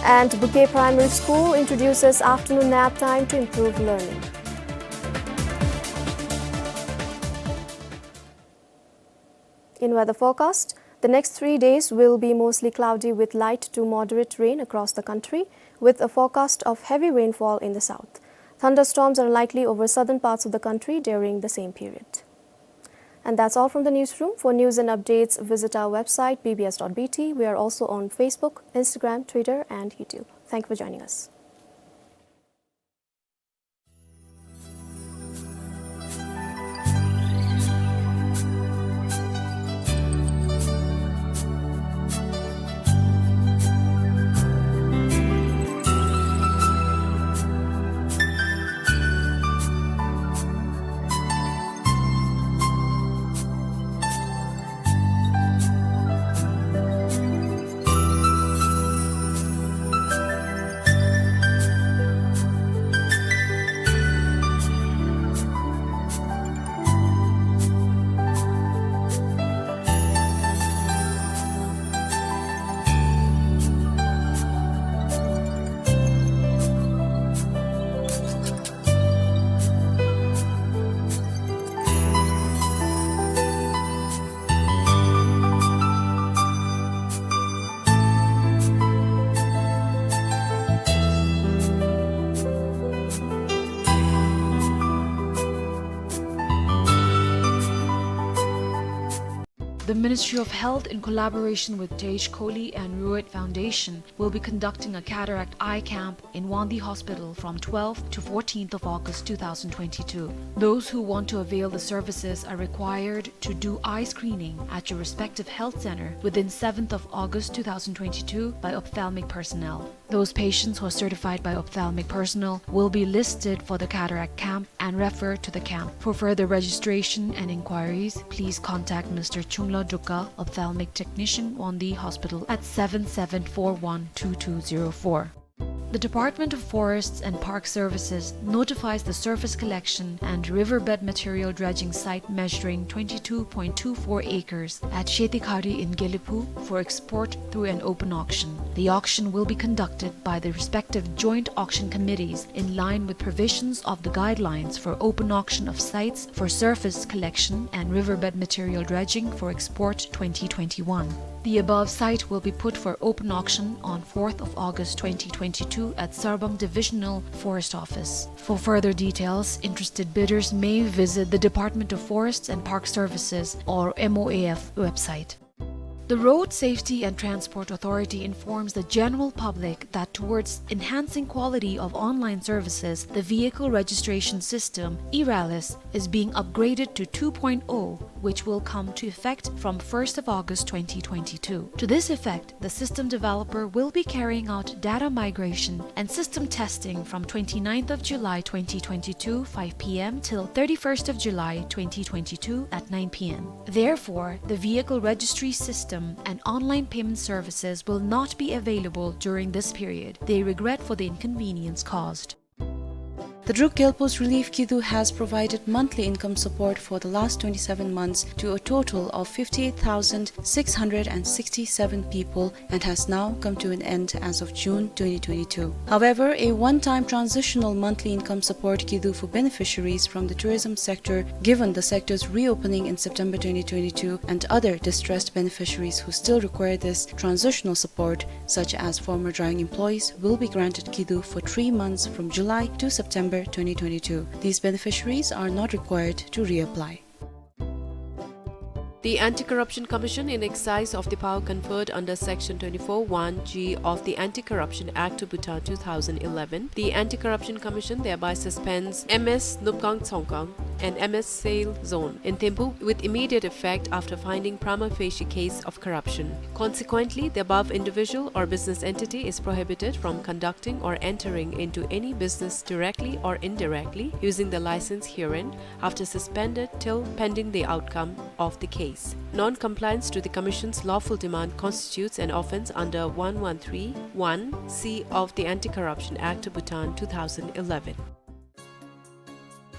And Bouquet Primary School introduces afternoon nap time to improve learning. In weather forecast, the next three days will be mostly cloudy with light to moderate rain across the country, with a forecast of heavy rainfall in the south. Thunderstorms are likely over southern parts of the country during the same period. And that's all from the newsroom. For news and updates, visit our website, B B S dot B T. We are also on Facebook, Instagram, Twitter, and YouTube. Thank you for joining us. The Ministry of Health, in collaboration with Tej Kohli and Ruwet Foundation, will be conducting a cataract eye camp in Wangdue Hospital from twelfth to fourteenth of August two thousand twenty-two. Those who want to avail the services are required to do eye screening at your respective health center within seventh of August two thousand twenty-two by ophthalmic personnel. Those patients who are certified by ophthalmic personnel will be listed for the cataract camp and referred to the camp. For further registration and inquiries, please contact Mister Chungla Drukgyal, ophthalmic technician, Wangdue Hospital, at seven seven four one two two zero four. The Department of Forests and Park Services notifies the surface collection and riverbed material dredging site measuring twenty-two point two four acres at Shetikhari in Gelephu for export through an open auction. The auction will be conducted by the respective joint auction committees in line with provisions of the guidelines for open auction of sites for surface collection and riverbed material dredging for export twenty twenty-one. The above site will be put for open auction on fourth of August twenty twenty-two at Sarbang Divisional Forest Office. For further details, interested bidders may visit the Department of Forests and Park Services or M O A F website. The Road Safety and Transport Authority informs the general public that towards enhancing quality of online services, the vehicle registration system, e-RALIS, is being upgraded to two point oh, which will come to effect from first of August twenty twenty-two. To this effect, the system developer will be carrying out data migration and system testing from twenty-ninth of July twenty twenty-two, five p m, till thirty-first of July twenty twenty-two at nine p m. Therefore, the vehicle registry system and online payment services will not be available during this period. They regret for the inconvenience caused. The Druk Gyalpo's Relief Kidu has provided monthly income support for the last twenty-seven months to a total of fifty-eight thousand six hundred and sixty-seven people and has now come to an end as of June twenty twenty-two. However, a one-time transitional monthly income support Kidu for beneficiaries from the tourism sector, given the sector's reopening in September twenty twenty-two, and other distressed beneficiaries who still require this transitional support, such as former drying employees, will be granted Kidu for three months from July to September twenty twenty-two. These beneficiaries are not required to reapply. The Anti-Corruption Commission, in exercise of the power conferred under Section twenty-four one G of the Anti-Corruption Act of Bhutan two thousand eleven, the Anti-Corruption Commission thereby suspends M S Nupkang Tsongkang and M S Sale Zone in Thimphu with immediate effect after finding prima facie case of corruption. Consequently, the above individual or business entity is prohibited from conducting or entering into any business directly or indirectly using the license herein after suspended till pending the outcome of the case. Non-compliance to the Commission's lawful demand constitutes an offence under one one three one C of the Anti-Corruption Act, Bhutan, two thousand eleven.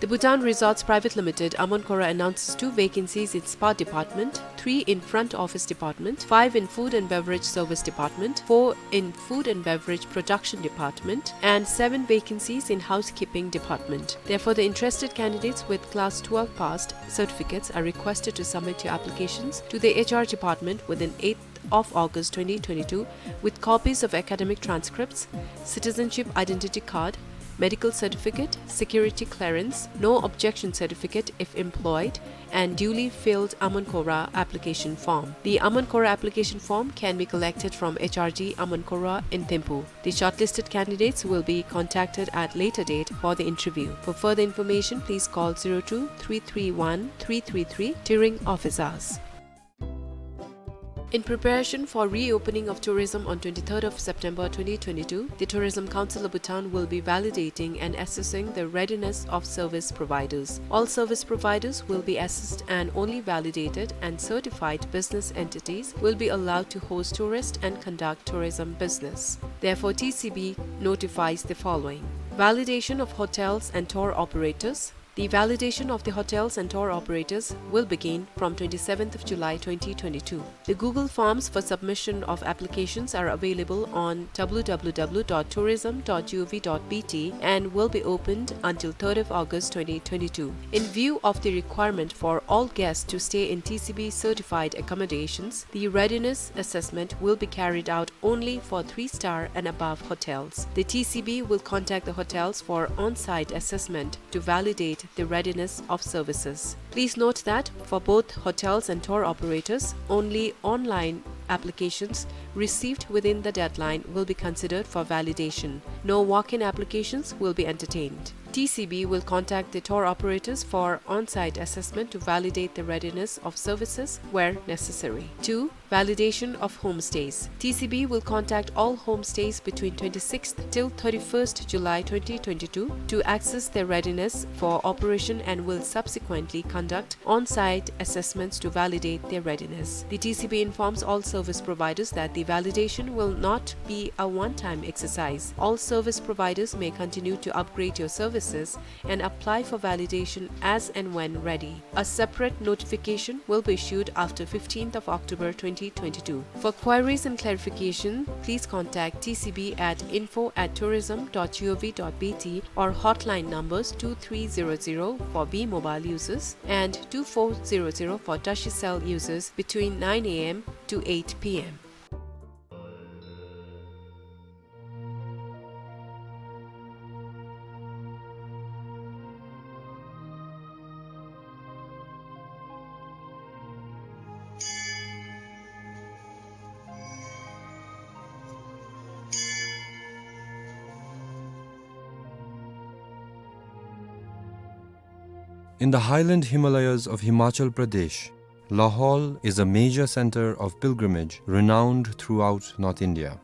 The Bhutan Resorts Private Limited, Amonkora, announces two vacancies in Spa Department, three in Front Office Department, five in Food and Beverage Service Department, four in Food and Beverage Production Department, and seven vacancies in Housekeeping Department. Therefore, the interested candidates with Class twelve passed certificates are requested to submit your applications to the H R Department within eighth of August twenty twenty-two with copies of academic transcripts, citizenship identity card, medical certificate, security clearance, no objection certificate if employed, and duly filled Amonkora application form. The Amonkora application form can be collected from H R D Amonkora in Thimphu. The shortlisted candidates will be contacted at later date for the interview. For further information, please call zero two three three one three three three during office hours. In preparation for reopening of tourism on twenty-third of September twenty twenty-two, the Tourism Council of Bhutan will be validating and assessing the readiness of service providers. All service providers will be assessed and only validated and certified business entities will be allowed to host tourists and conduct tourism business. Therefore, T C B notifies the following. Validation of hotels and tour operators. The validation of the hotels and tour operators will begin from twenty-seventh of July twenty twenty-two. The Google Forms for submission of applications are available on w w w dot tourism dot g o v dot b t and will be opened until third of August twenty twenty-two. In view of the requirement for all guests to stay in T C B certified accommodations, the readiness assessment will be carried out only for three-star and above hotels. The T C B will contact the hotels for on-site assessment to validate the readiness of services. Please note that for both hotels and tour operators, only online applications received within the deadline will be considered for validation. No walk-in applications will be entertained. T C B will contact the tour operators for on-site assessment to validate the readiness of services where necessary. Two, validation of homestays. T C B will contact all homestays between twenty-sixth till thirty-first July twenty twenty-two to access their readiness for operation and will subsequently conduct on-site assessments to validate their readiness. The T C B informs all service providers that the validation will not be a one-time exercise. All service providers may continue to upgrade your services and apply for validation as and when ready. A separate notification will be issued after fifteenth of October twenty twenty-two. For queries and clarification, please contact T C B at info at tourism dot gov dot B T or hotline numbers two three zero zero for B Mobile users and two four zero zero for Tashicell users between nine A M to eight P M. In the highland Himalayas of Himachal Pradesh, Lahaul is a major center of pilgrimage renowned throughout North India.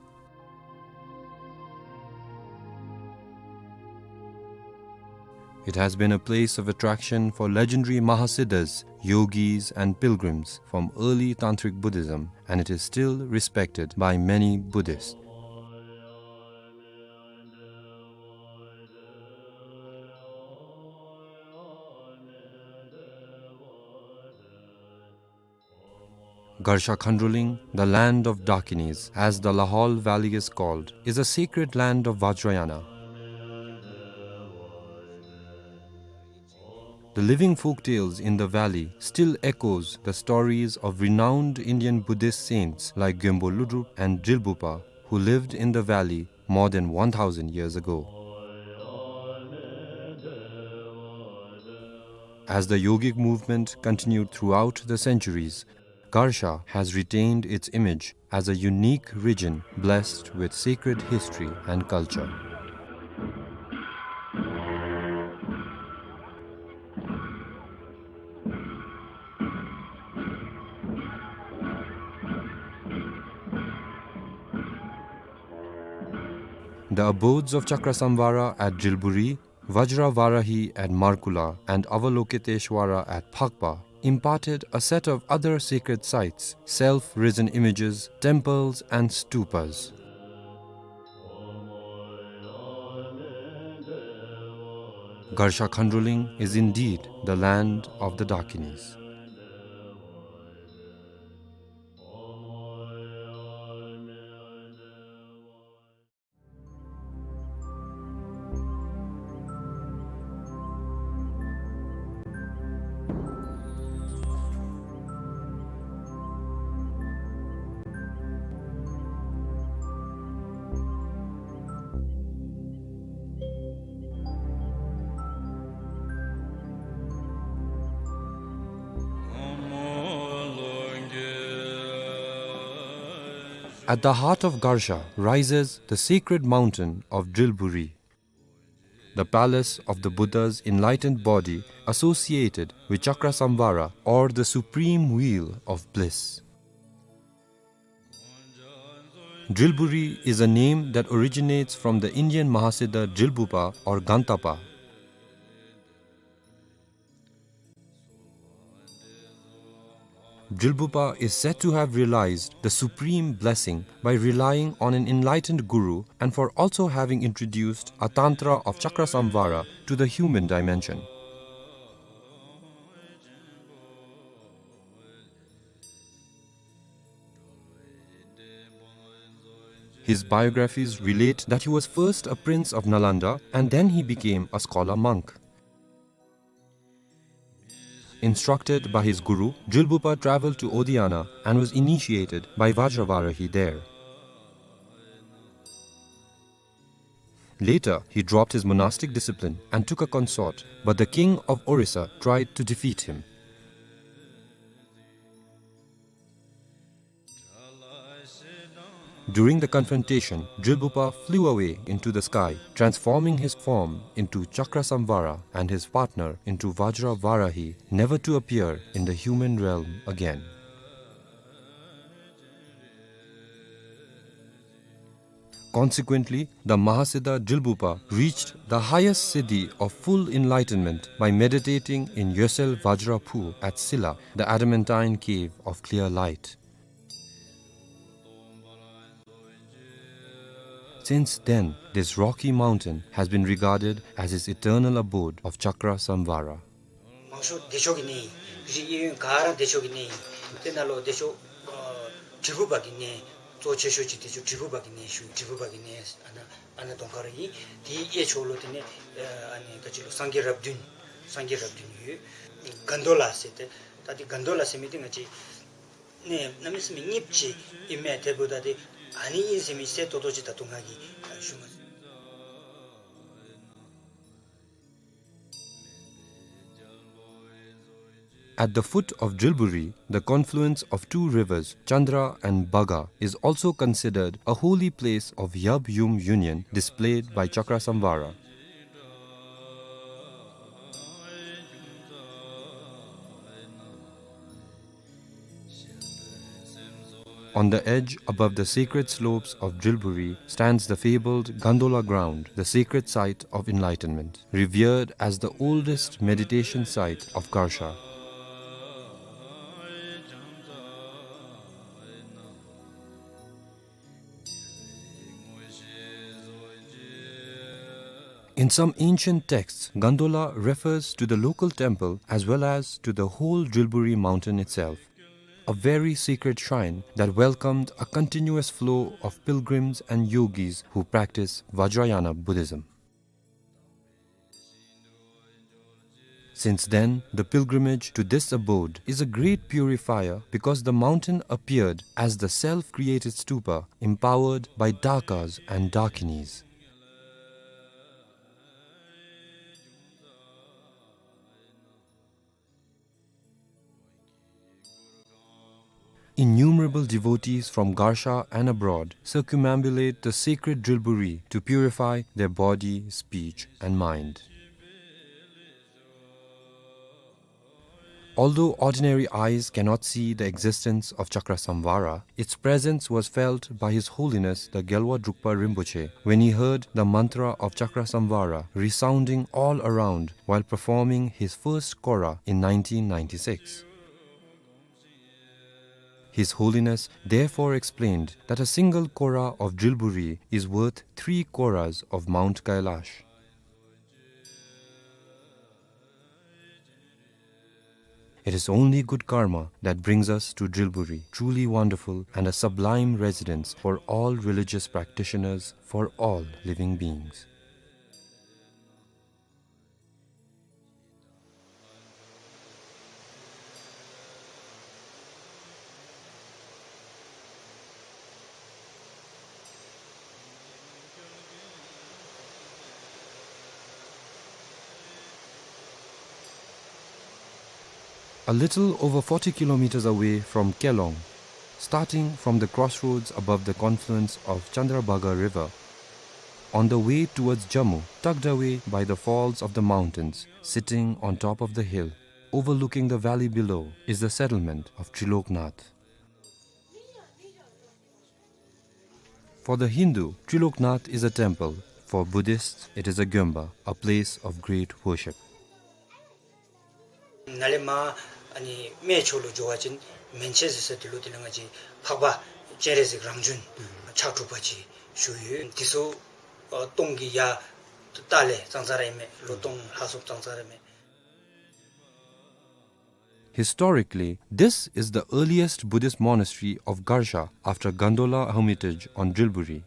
It has been a place of attraction for legendary Mahasiddhas, yogis, and pilgrims from early Tantric Buddhism, and it is still respected by many Buddhists. Garsha Khandroling, the land of Dakinis, as the Lahaul Valley is called, is a sacred land of Vajrayana. The living folk tales in the valley still echoes the stories of renowned Indian Buddhist saints like Gyönpo Lodrop and Drilbhupa, who lived in the valley more than one thousand years ago. As the yogic movement continued throughout the centuries, Garsha has retained its image as a unique region blessed with sacred history and culture. The abodes of Chakrasamvara at Drilburi, Vajra Varahi at Markula, and Avalokiteshvara at Phakpa imparted a set of other sacred sites, self-risen images, temples, and stupas. Garsha Khandroling is indeed the land of the Dakinis. At the heart of Garsha rises the sacred mountain of Drilburi, the palace of the Buddha's enlightened body associated with Chakrasamvara, or the supreme wheel of bliss. Drilburi is a name that originates from the Indian Mahasiddha Drilbhupa or Gantapa. Drilbhupa is said to have realized the supreme blessing by relying on an enlightened guru and for also having introduced a tantra of Chakrasamvara to the human dimension. His biographies relate that he was first a prince of Nalanda and then he became a scholar monk. Instructed by his guru, Drilbhupa traveled to Odiyana and was initiated by Vajravarahi there. Later, he dropped his monastic discipline and took a consort, but the king of Orissa tried to defeat him. During the confrontation, Drilbupa flew away into the sky, transforming his form into Chakrasamvara and his partner into Vajra Varahi, never to appear in the human realm again. Consequently, the Mahasiddha Drilbupa reached the highest siddhi of full enlightenment by meditating in Yosel Vajra Phu at Silla, the adamantine cave of clear light. Since then, this rocky mountain has been regarded as his eternal abode of Chakra Samvara. མང་ཤོས་བདེ་མཆོག་གི་གནས་ཨིན། རི་གཡས་གཡོན་ག་ར་བདེ་མཆོག་གི་གནས་ཨིན། དེ་ནང་ལུ་བདེ་མཆོག་ཨ་དྲིལ་བུ་པ་གི་གནས་གཙོ་ཆེ་ཤོས་ཅིག་བདེ་མཆོག་དྲིལ་བུ་པ་གི་གནས་ཞུ། དྲིལ་བུ་པ་གི་གནས་ཨ་ནཱ་ཨ་ནཱ་གདོང་ཁ་ར་ཨིན། དེའི་གཡས་ཕྱོགས་ལུ་དེ་ནི་ཨ་ནི་ག་ཅི་ལོ་སངས་རྒྱས་རབས་བདུན་སངས་རྒྱས་རབས་བདུན་ཡོད། གན་དྷོ་ལ་ཟེར་ཏེ་ད་དེ་གན་དྷོ་ལ་ཟེར་མི་དེ་ང་བཅས་ནི་གནམ་མེད་ས་མེད་རྙིངམ་ཅིག་ཨིན་མས། དེ་འབདཝ་ད་དེ་ཨ་ནི་ཨིན་ཟེར་མི་གསལ་ཏོག་ཏོ་ཅིག་ད་ལྟོ་ང་གིས་ཞུ་མ་ཚུགས། At the foot of Drilburi, the confluence of two rivers, Chandra and Bhaga, is also considered a holy place of Yab Yum union displayed by Chakrasamvara. On the edge, above the sacred slopes of Drilburi, stands the fabled Gandola ground, the sacred site of enlightenment, revered as the oldest meditation site of Garsha. In some ancient texts, Gandola refers to the local temple as well as to the whole Drilburi mountain itself, a very sacred shrine that welcomed a continuous flow of pilgrims and yogis who practice Vajrayana Buddhism. Since then, the pilgrimage to this abode is a great purifier because the mountain appeared as the self-created stupa empowered by Dakas and Dakinis. Innumerable devotees from Garsha and abroad circumambulate the sacred Drilburi to purify their body, speech, and mind. Although ordinary eyes cannot see the existence of Chakrasamvara, its presence was felt by His Holiness the Gyalwa Drukpa Rinpoche when he heard the mantra of Chakrasamvara resounding all around while performing his first kora in nineteen ninety-six. His Holiness therefore explained that a single kora of Drilburi is worth three koras of Mount Kailash. It is only good karma that brings us to Drilburi, truly wonderful and a sublime residence for all religious practitioners, for all living beings. A little over forty kilometers away from Kelong, starting from the crossroads above the confluence of Chandrabhaga River, on the way towards Jammu, tucked away by the falls of the mountains, sitting on top of the hill, overlooking the valley below, is the settlement of Triloknath. For the Hindu, Triloknath is a temple. For Buddhists, it is a gyomba, a place of great worship. ནཱ་ལས་མར་ཨ་ནི་སྨད་ཕྱོགས་ལུ་འགྱོ་བ་ཅིན་མན་ཆད་ཟེར་ས་དེ་ལུ་དེ་ལས་ང་བཅས་འཕགས་པ་སྤྱན་རས་གཟིགས་རང་བྱོན་ཕྱག་དྲུག་པ་ཅིག་བཞུགས་ཡོད། དེ་ཚུ་ཨ་སྟོང་གི་ཡ་ལྟག་ལས་ཙང་ཙང་ར་ཨིན་མས། ལོ་སྟོང་ལྷག་སུ་ཙང་ཙང་ར་ཨིན་མས། Historically, this is the earliest Buddhist monastery of Garsha after Gondola Hermitage on Drilburi.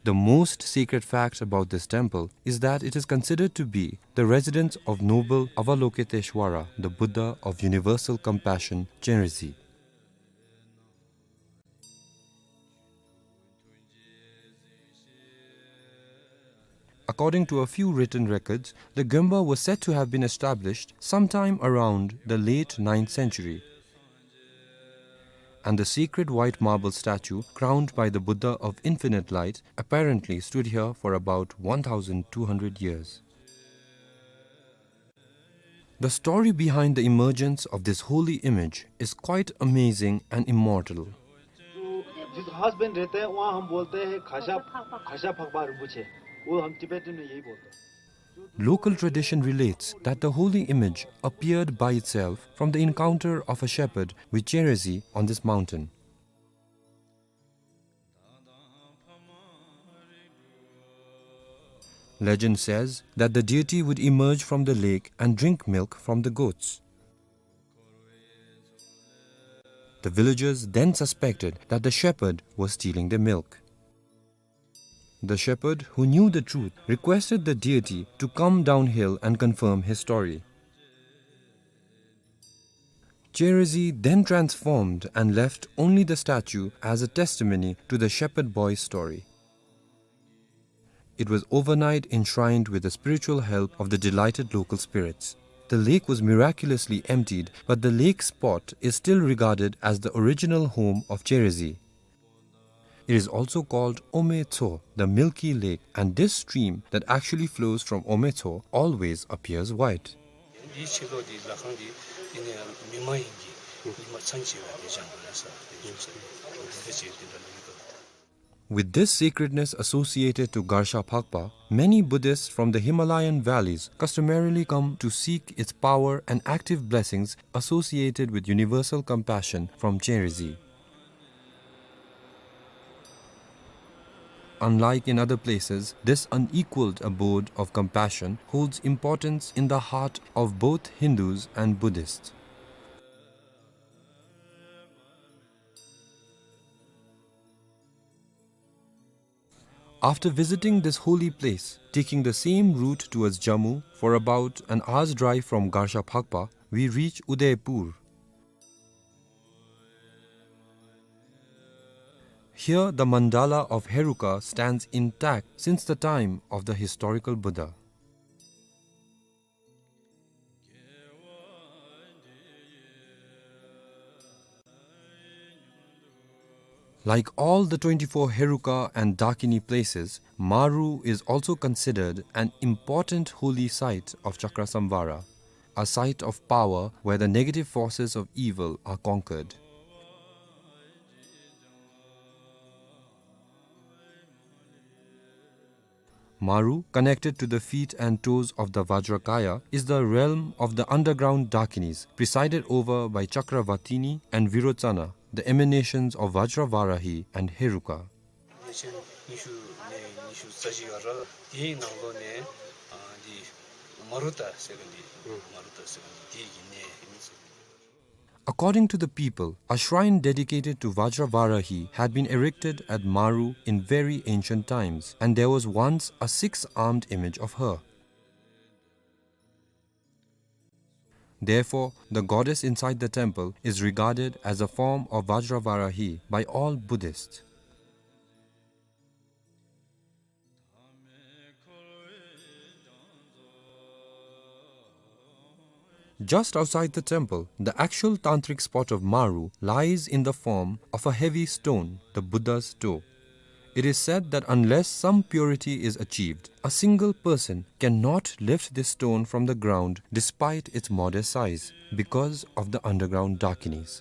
The most sacred fact about this temple is that it is considered to be the residence of noble Avalokiteshvara, the Buddha of universal compassion, Chenrezig. According to a few written records, the Gemba was said to have been established sometime around the late ninth century. And the sacred white marble statue crowned by the Buddha of infinite light apparently stood here for about one thousand two hundred years. The story behind the emergence of this holy image is quite amazing and immortal. जो जिस घास बन रहता है, वहाँ हम बोलते हैं खाशा, खाशा फकबा रिम्पोछे। वो हम टिबेटन में यही बोलते हैं। Local tradition relates that the holy image appeared by itself from the encounter of a shepherd with Cherezi on this mountain. Legend says that the deity would emerge from the lake and drink milk from the goats. The villagers then suspected that the shepherd was stealing their milk. The shepherd, who knew the truth, requested the deity to come downhill and confirm his story. Cherezi then transformed and left only the statue as a testimony to the shepherd boy's story. It was overnight enshrined with the spiritual help of the delighted local spirits. The lake was miraculously emptied, but the lake spot is still regarded as the original home of Cherezi. It is also called Ometso, the milky lake, and this stream that actually flows from Ometso always appears white. འདིའི་ཕྱི་ལོགས་འདི་ལྷ་ཁང་འདི་ཨ་ནི་མི་མ་ཡིན་གྱི་ཉི་མ་མཚན་ཆེ་བ་འདི་བཞེངས་པ་རེད་ཟེར། འདི་འདྲ་ཅིག་འདི་འདྲ་ལ་ཡོད་དོ། With this sacredness associated to Garsha Phakpa, many Buddhists from the Himalayan valleys customarily come to seek its power and active blessings associated with universal compassion from Cherezi. Unlike in other places, this unequaled abode of compassion holds importance in the heart of both Hindus and Buddhists. After visiting this holy place, taking the same route towards Jammu for about an hour's drive from Garsha Phakpa, we reach Udaipur. Here, the mandala of Heruka stands intact since the time of the historical Buddha. Like all the twenty-four Heruka and Dakini places, Maru is also considered an important holy site of Chakrasamvara, a site of power where the negative forces of evil are conquered. Maru, connected to the feet and toes of the Vajrakaya, is the realm of the underground Dakinis, presided over by Chakravatini and Virochana, the emanations of Vajravarahi and Heruka. གནས་ཆེན་ཉི་ཤུ་ནས་ཉི་ཤུ་རྩ་བཞི་བར་དེའི་ནང་ལོགས་ནས་ཨ་འདི་མ་རུ་ཏ་ཟེར་མཁན་འདི་མ་རུ་ཏ་ཟེར་མཁན་འདི་དེའི་གི་གནས་ཨིན་ཟེར། According to the people, a shrine dedicated to Vajravarahi had been erected at Maru in very ancient times, and there was once a six-armed image of her. Therefore, the goddess inside the temple is regarded as a form of Vajravarahi by all Buddhists. Just outside the temple, the actual tantric spot of Maru lies in the form of a heavy stone, the Buddha's toe. It is said that unless some purity is achieved, a single person cannot lift this stone from the ground despite its modest size, because of the underground Dakinis.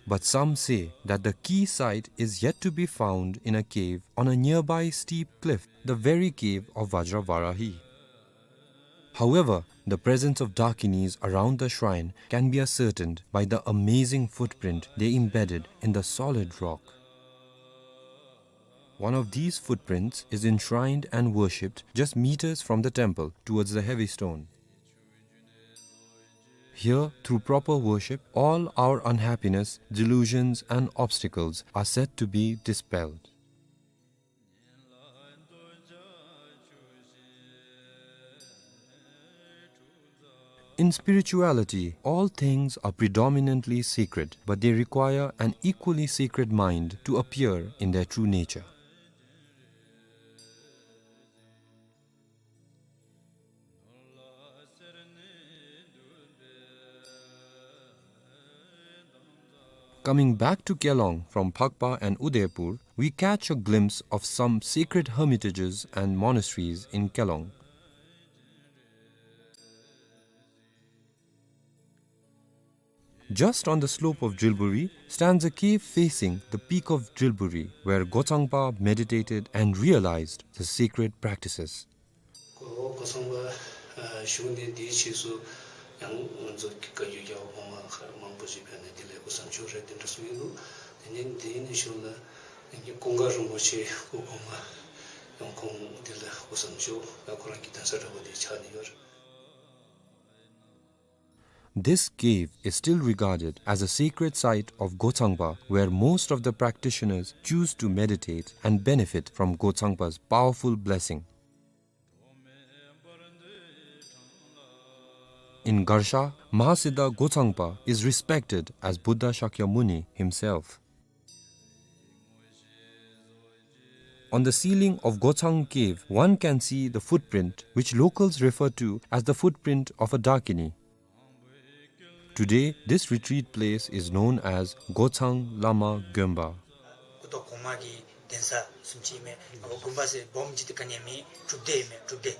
But some say that the key site is yet to be found in a cave on a nearby steep cliff, the very cave of Vajravarahi. However, the presence of Dakinis around the shrine can be ascertained by the amazing footprint they embedded in the solid rock. One of these footprints is enshrined and worshipped just meters from the temple towards the heavy stone. Here, through proper worship, all our unhappiness, delusions and obstacles are said to be dispelled. In spirituality, all things are predominantly sacred, but they require an equally sacred mind to appear in their true nature. Coming back to Kelong from Phakpa and Udaipur, we catch a glimpse of some sacred hermitages and monasteries in Kelong. Just on the slope of Drilburi stands a cave facing the peak of Drilburi, where Gochangpa meditated and realized the sacred practices. གོ་གོ་ཚང་པ་ཨ་བཞུགས་གནས་འདིའི་ཕྱིས་སུ་ཡང་ང་ཚོ་བཀའ་བརྒྱུད་རྒྱལ་བ་གོང་མ་མཁར་མང་པོ་ཞིག་ཕེབས་ནས་འདི་ལས་སྐུ་བསང་ཞུ་རེ་དེ་འདྲ་གསུངས་ཡོད་འདུག། དེ་ནས་འདི་ནས་ཞུ་ན་ཀུན་དགའ་རིན་པོ་ཆེ་སྐུ་གོང་མ་ཡང་ཁོང་འདི་ལས་སྐུ་བསང་ཞུ་ད་ཁོ་རང་གི་གདན་ས་འདྲ་པོ་འདི་ཆགས་ནས་ཡོད། This cave is still regarded as a sacred site of Gochangpa, where most of the practitioners choose to meditate and benefit from Gochangpa's powerful blessing. In Garsha, Mahasiddha Gochangpa is respected as Buddha Shakyamuni himself. On the ceiling of Gochang Cave, one can see the footprint, which locals refer to as the footprint of a Dakini. Today, this retreat place is known as Gochang Lama Gonpa. སྐུ་ཐོག་གོང་མ་གི་གདན་ས་བཟུམ་ཅིག་མས། ཨ་གོང་མ་ཟེར་སྦོམ་ཅིག་ཏེ་ག་ནི་ཡང་མེད། སྒྲུབ་སྡེ་མས། སྒྲུབ་སྡེ་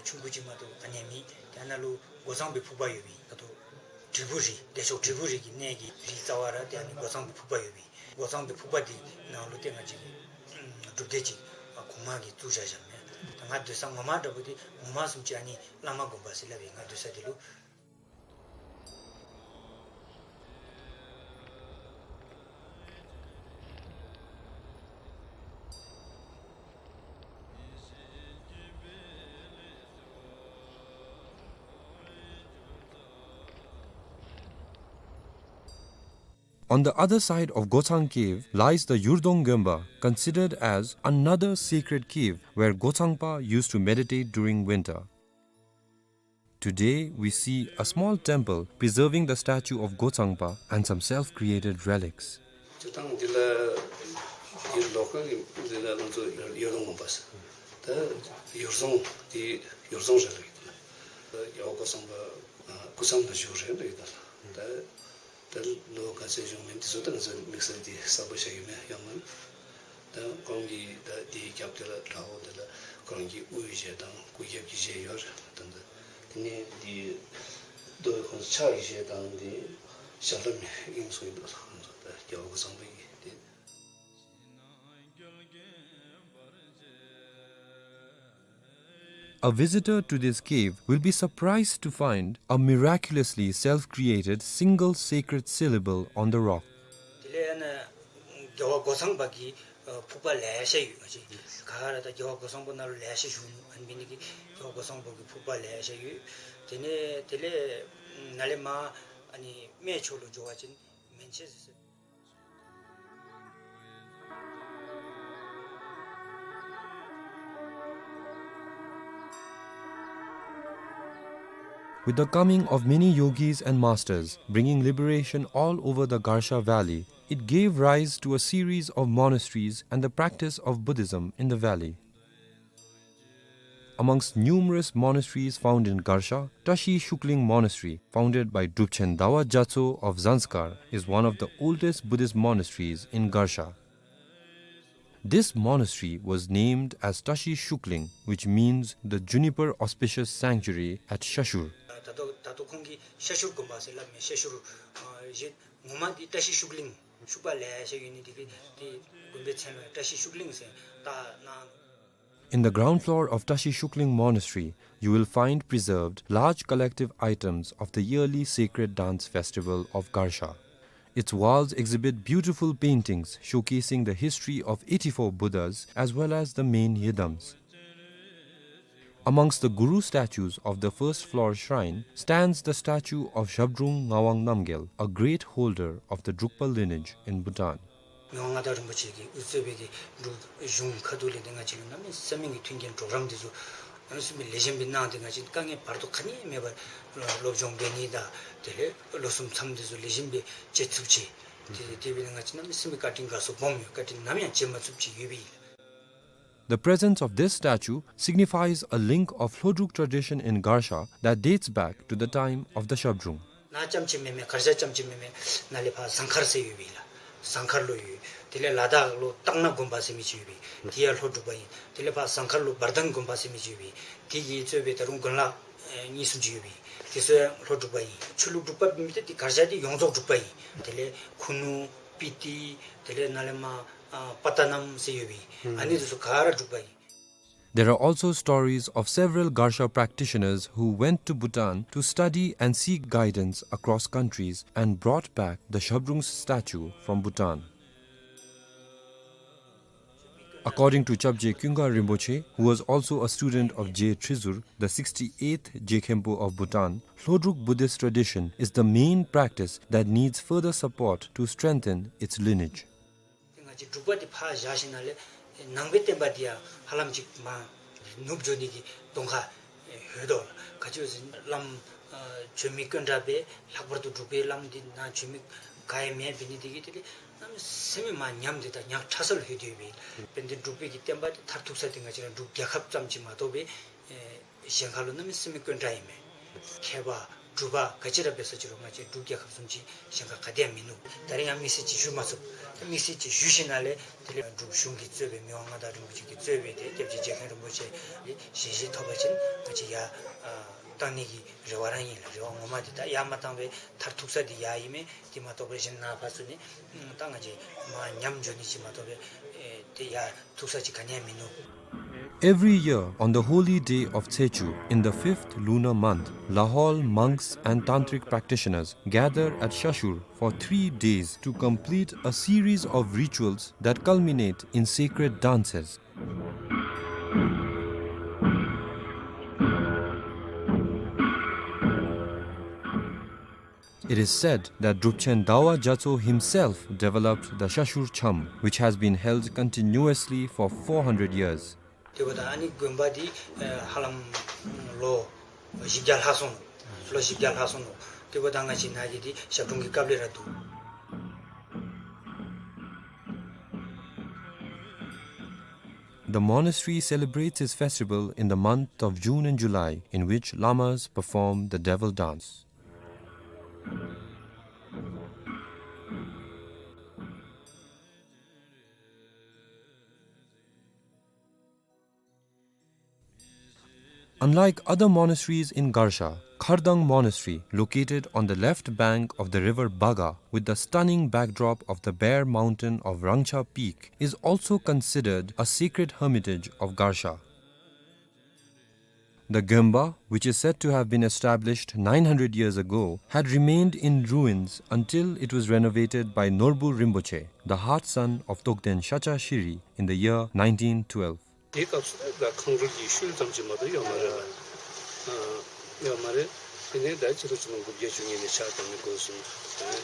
ཆུང་ཀུ་ཅིག་མ་གཏོགས་ག་ནི་ཡང་མེད། དེ་ནང་ལུ་སྒོ་གསང་པའི་ཕུག་པ་ཡོད་པས། ད་ལྟོ་དྲིལ་བུ་རི་བདེ་མཆོག་དྲིལ་བུ་རི་གི་གནས་ཀྱི་རི་རྩ་བ་ར་དེ་ཨ་ནི་སྒོ་གསང་པའི་ཕུག་པ་ཡོད་པས། སྒོ་གསང་པའི་ཕུག་པ་འདི་ནང་ལུ་ཏེ་ང་བཅས་ཀྱི་སྒྲུབ་སྡེ་ཅིག་གོང་མ་གིས་བཙུགས་བཞག་བཞགཔ་མས། ད་ང་སྡོད་ས་ངོ་མ་འདྲ་པོ་འདི་ངོ་མ་བཟུམ་ཅིག་ཨ་ནི་བླ་མ་དགོན་པ་ཟེར་སླབ་ཨིན། ང་སྡོད་ས་འདི་ལུ། On the other side of Gochang Cave lies the Yurdong Gonpa, considered as another sacred cave where Gochangpa used to meditate during winter. Today, we see a small temple preserving the statue of Gochangpa and some self-created relics. སྤྱིར་བཏང་འདི་ལུ་འདི་ལོ་ཀལ་གྱི་འདི་ལུ་ང་ཚོ་ཡུར་རྫོང་དགོན་པ་ཟེར། ད་ཡུར་རྫོང་འདི་ཡུར་རྫོང་རེད་ལབ་ཀྱི་འདུག། ད་རྒྱལ་བ་སྐུ་བསང་པ་སྐུ་མཚམས་ལུ་བཞུགས་རེད་ལབ་ཀྱི་འདུག། ད་ད་ལོ་ག་ཚོད་བཞུགས་མིན་འདི་ཚུ་ད་ང་ཚོ་དམིགས་བསལ་འདི་གསལ་པོ་ཆགས་ཡོད་མེད་ཡང་མིན། ད་ཁོང་གི་ད་འདི་རྒྱབ་འདི་ལུ་བྲག་འོག་འདི་ལུ་ཁོང་གི་དབུའི་གཞས་དང་སྐུ་རྒྱབ་ཀྱི་གཞས་ཡོད་རེད། ད་ད་དེ་ནས་འདི་རྡོ་ཁོང་ཕྱག་གི་གཞས་དང་འདི་ཞབས་ལ་མེ་ཨིན་སོང་ཡིན་འདུག། ད་རྒྱལ་བ་སྐུ་བསང་པ་གི་འདི། A visitor to this cave will be surprised to find a miraculously self-created single sacred syllable on the rock. དེ་ལས་ཨ་ནི་རྒྱལ་བ་སྐུ་བསང་པ་གི་ཕུག་པ་ལེ་ཤ་ཡོད། ང་བཅས་ག་ར་ད་རྒྱལ་བ་སྐུ་བསང་པ་ནང་ལུ་ལེ་ཤ་བཞུགས་ནུག། ཨ་ནི་འབད་ནི་དེ་གིས་རྒྱལ་བ་སྐུ་བསང་པ་གི་ཕུག་པ་ལེ་ཤ་ཡོད། དེ་ནས་དེ་ལས་ནཱ་ལས་མར་ཨ་ནི་སྨད་ཕྱོགས་ལུ་འགྱོ་བ་ཅིན་མན་ཆད་ཟེར། With the coming of many yogis and masters bringing liberation all over the Garsha Valley, it gave rise to a series of monasteries and the practice of Buddhism in the valley. Amongst numerous monasteries found in Garsha, Tashi Shukling Monastery, founded by Drupchen Dawa Gyatso of Zanskar, is one of the oldest Buddhist monasteries in Garsha. This monastery was named as Tashi Shukling, which means the juniper auspicious sanctuary at Shashur. ད་ལྟོ་ད་ལྟོ་ཁོང་གིས་ཤ་ཤུར་དགོན་པ་ཟེར་སླབ་མས། ཤ་ཤུར་ཨ་གཞི་ངོ་མ་འདི་བཀྲ་ཤིས་ཤུགས་གླིང་ཤུག་པ་ལེ་ཤ་ཡོད་ནི་དེ་གིས་དེ་དགོན་པའི་མཚན་ལུ་བཀྲ་ཤིས་ཤུགས་གླིང་ཟེར་བཏགས་གནང་། In the ground floor of Tashi Shukling Monastery, you will find preserved large collective items of the yearly sacred dance festival of Garsha. Its walls exhibit beautiful paintings showcasing the history of eighty-four Buddhas as well as the main yidams. Amongst the Guru statues of the first floor shrine stands the statue of Zhabdrung Ngawang Namgyal, a great holder of the Drukpa lineage in Bhutan. ངག་དབང་མངའ་བདག་རིན་པོ་ཆེ་གིས་དབུ་གཙོས་པའི་གི་འབྲུག་གཞུང་ཁ་ཐུག་ལས་ཏེ་ང་བཅས་ལུ་གནམ་མེད་ས་མེད་ཀྱི་མཐུན་རྐྱེན་གྲོགས་རམ་འདི་ཚུ་གནམ་མེད་ས་མེད་ལེགས་ཤོམ་སྦེ་གནང་སྟེ་ང་བཅས་དཀའ་ངལ་བར་དོ་ག་ནི་མེད་པར་སློབ་སྦྱོང་འབད་ནི་དང་དེ་ལས་ལོ་གསུམ་མཚམས་འདི་ཚུ་ལེགས་ཤོམ་སྦེ་བཅད་ཚུགསཔ་ཅིག། དེ་དེ་འབད་ནི་ང་བཅས་གནམ་མེད་ས་མེད་བཀའ་དྲིན་དགའ་ཚོར་སྦོམ་ཡོད། བཀའ་དྲིན་ནམ་ཡང་བརྗེད་མ་ཚུགསཔ་ཅིག་ཡོད་པས་ཨིན་ལགས། The presence of this statue signifies a link of Hlodruk tradition in Garsha that dates back to the time of the Zhabdrung. ནཱ་རྐྱངམ་ཅིག་མེན་མས། གར་ཞ་རྐྱངམ་ཅིག་མེན་མས། ནཱ་ལས་ཕར་ཟངས་མཁར་ཟེར་ཡོད་པས་ལགས། ཟངས་དཀར་ལུ་ཡོད། དེ་ལས་ལ་དྭགས་ལུ་སྟག་སྣ་དགོན་པ་ཟེར་མི་ཅིག་ཡོད་པས། དེ་ཡང་ལྷོ་འབྲུག་པ་ཨིན། དེ་ལས་ཕར་ཟངས་དཀར་ལུ་འབར་ལྡང་དགོན་པ་ཟེར་མི་ཅིག་ཡོད་པས། དེ་གིས་གཙོས་པའི་ད་རུང་དགོན་ལག་ཨེ་གཉིས་གསུམ་ཅིག་ཡོད་པས། དེ་ཚུ་ཡང་ལྷོ་འབྲུག་པ་ཨིན། ཆོས་ལུགས་འབྲུག་པ་མེན་ཏེ་དེ་གར་ཞ་དེ་ཡོངས་རྫོགས་འབྲུག་པ་ཨིན། དེ་ལས་ཁུ་ནུ་སྤི་ཏི་དེ་ལས་ནཱ་ལས་མར་ཨ་པ་ཏ་ནམ་ཟེར་ཡོད་པས། ཨ་ནི་དེ་ཚུ་ག་ར་འབྲུག་པ་ཨིན། There are also stories of several Garsha practitioners who went to Bhutan to study and seek guidance across countries and brought back the Shabdrung's statue from Bhutan. According to Chapje Kyunga Rinpoche, who was also a student of Je Trizur, the sixty-eighth Je Khenpo of Bhutan, Lhodruk Buddhist tradition is the main practice that needs further support to strengthen its lineage. ང་བཅས་འབྲུག་པ་འདི་ཕར་བཞག་ཞིནམ་ལས་ནང་པའི་བསྟན་པ་འདི་ཡང་ཧ་ལམ་ཅིག་མར་ནུབ་འགྱོ་ནི་གི་གདོང་ཁ་ཡོད་དོ་ལགས། ག་ཅི་ཟེར་བླམ་ཨ་བྱོན་མི་དཀོན་དྲགས་པས། ལྷག་པར་དུ་འབྲུག་པའི་བླམ་འདི་ནཱ་བྱོན་མི་ག་ཡང་མེདཔ་འབད་ནི་འདི་གིས་དེ་ལས་གནམ་མེད་ས་མེད་མར་ཉམས་ཏེ་ད་ཉག་ཕྲ་ས་ལུ་ལྷོད་དེ་ཡོད་པས། དཔེར་ན་འབྲུག་པའི་གི་བསྟན་པ་འདི་མཐར་ཐུག་ས་འདི་ང་བཅས་ར་འབྲུག་རྒྱལ་ཁབ་ཙམ་ཅིག་མ་གཏོགས་པའི་ཨེ་གཞན་ཁ་ལུ་གནམ་མེད་ས་མེད་དཀོན་དྲགས་ཨིན་མས། མཁས་པ་གྲུབ་པ་ག་ཅི་ར་འབད་ས་ཅི་རུང་ང་བཅས་འབྲུག་རྒྱལ་ཁབ་བཟུམ་ཅིག་གཞན་ཁ་ག་ཏེ་ཡང་མིན་ནུག། ད་རིས་ཡང་དམིགས་བསལ་ཅིག་ཞུ་མ་ཚུགས། ད་དམིགས་བསལ་ཅིག་ཞུ་ཞིནམ་ལས་དེ་ལས་འབྲུག་གཞུང་གིས་གཙོས་པའི་མི་དབང་མངའ་བདག་རིན་པོ་ཆེ་གིས་གཙོས་པའི་དེ་སྐྱབས་རྗེ་རྗེ་མཁན་རིན་པོ་ཆེ་གི་ཞལ་བཞེས་ཐོབ་པ་ཅིན་ང་བཅས་ཡར་ཨ་བཏང་ནི་གི་རེ་བ་ར་ཨིན་ལགས། རེ་བ་ངོ་མ་འདི་ད་ཡར་མ་བཏང་བའི་མཐར་ཐུག་ས་འདི་ཡར་ཨིན་མས། དེ་མ་གཏོགས་པའི་གཞན་ནཱ་ཕར་ཚུར་ནི་ད་ང་བཅས་མར་ཉམས་འགྱོ་ནི་ཅིག་མ་གཏོགས་པའི་ཨེ་དེ་ཡར་ཐུག་ས་ཅིག་ག་ནི་ཡང་མིན་ནུག། Every year, on the holy day of Tsechu, in the fifth lunar month, Lahol monks and tantric practitioners gather at Shashur for three days to complete a series of rituals that culminate in sacred dances. It is said that Drupchen Dawa Gyatso himself developed the Shashur Cham, which has been held continuously for four hundred years. དེ་འབདཝ་ད་ཨ་ནི་དགོན་པ་འདི་ཨེ་ཧ་ལམ་ལོ་བཞི་བརྒྱ་ལྷག་སོང་ནུག། ལོ་བཞི་བརྒྱ་ལྷག་སོང་ནུག། དེ་འབདཝ་ད་ང་བཅས་ནཱ་གི་འདི་ཞབས་དྲུང་གི་སྐབས་ལས་ར་འདུག། The monastery celebrates its festival in the month of June and July, in which lamas perform the devil dance. Unlike other monasteries in Garsha, Khardang Monastery, located on the left bank of the river Baga, with the stunning backdrop of the bare mountain of Rangcha Peak, is also considered a sacred hermitage of Garsha. The Gyönpa, which is said to have been established nine hundred years ago, had remained in ruins until it was renovated by Norbu Rinpoche, the heart son of Togden Shacha Shiri, in the year nineteen twelve. དེའི་སྐབས་སུ་ད་ཁང་རུལ་གྱི་ཤུལ་ཙམ་ཅིག་མ་གཏོགས་ཡོད་མ་རེད་པ། ཨ་ཡོད་མ་རེད། དེ་ནས་ད་ཕྱི་ལོ་ཆིག་སྟོང་དགུ་བརྒྱ་བཅུ་གཉིས་ནས་ཕྱག་བཏབ་ནས་འགོ་བཟུང་། ཨ་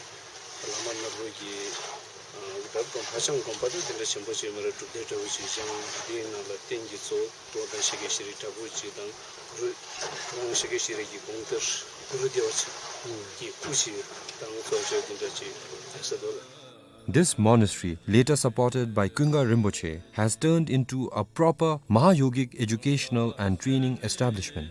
བླ་མ་ནོར་བུ་གིས་ཨ་ད་དགོན་ཕར་ཕྱག་དགོན་པ་དེ་དེ་འདྲ་ཆེན་པོ་ཅིག་ཡོད་མ་རེད། སྒྲུབ་སྡེ་འདྲ་བོ་ཅིག་བཞེངས། དེའི་ནང་ལ་རྟེན་གྱི་གཙོ་བོ་རྟོགས་ལྡན་ཤཱཀྱ་ཤྲཱི་འདྲ་བོ་ཅིག་དང་གུ་རུ་ཁོང་ཤཱཀྱ་ཤྲཱི་གི་དགོངས་གཏེར་གུ་རུ་བདེ་བ་ཆེན་གྱི་སྐུ་ཅིག་དང་གཙོ་བྱས་དེ་འདྲ་ཅིག་ཡོད་ས་འདུག་ལགས། This monastery, later supported by Kunga Rinpoche, has turned into a proper Mahayogic educational and training establishment.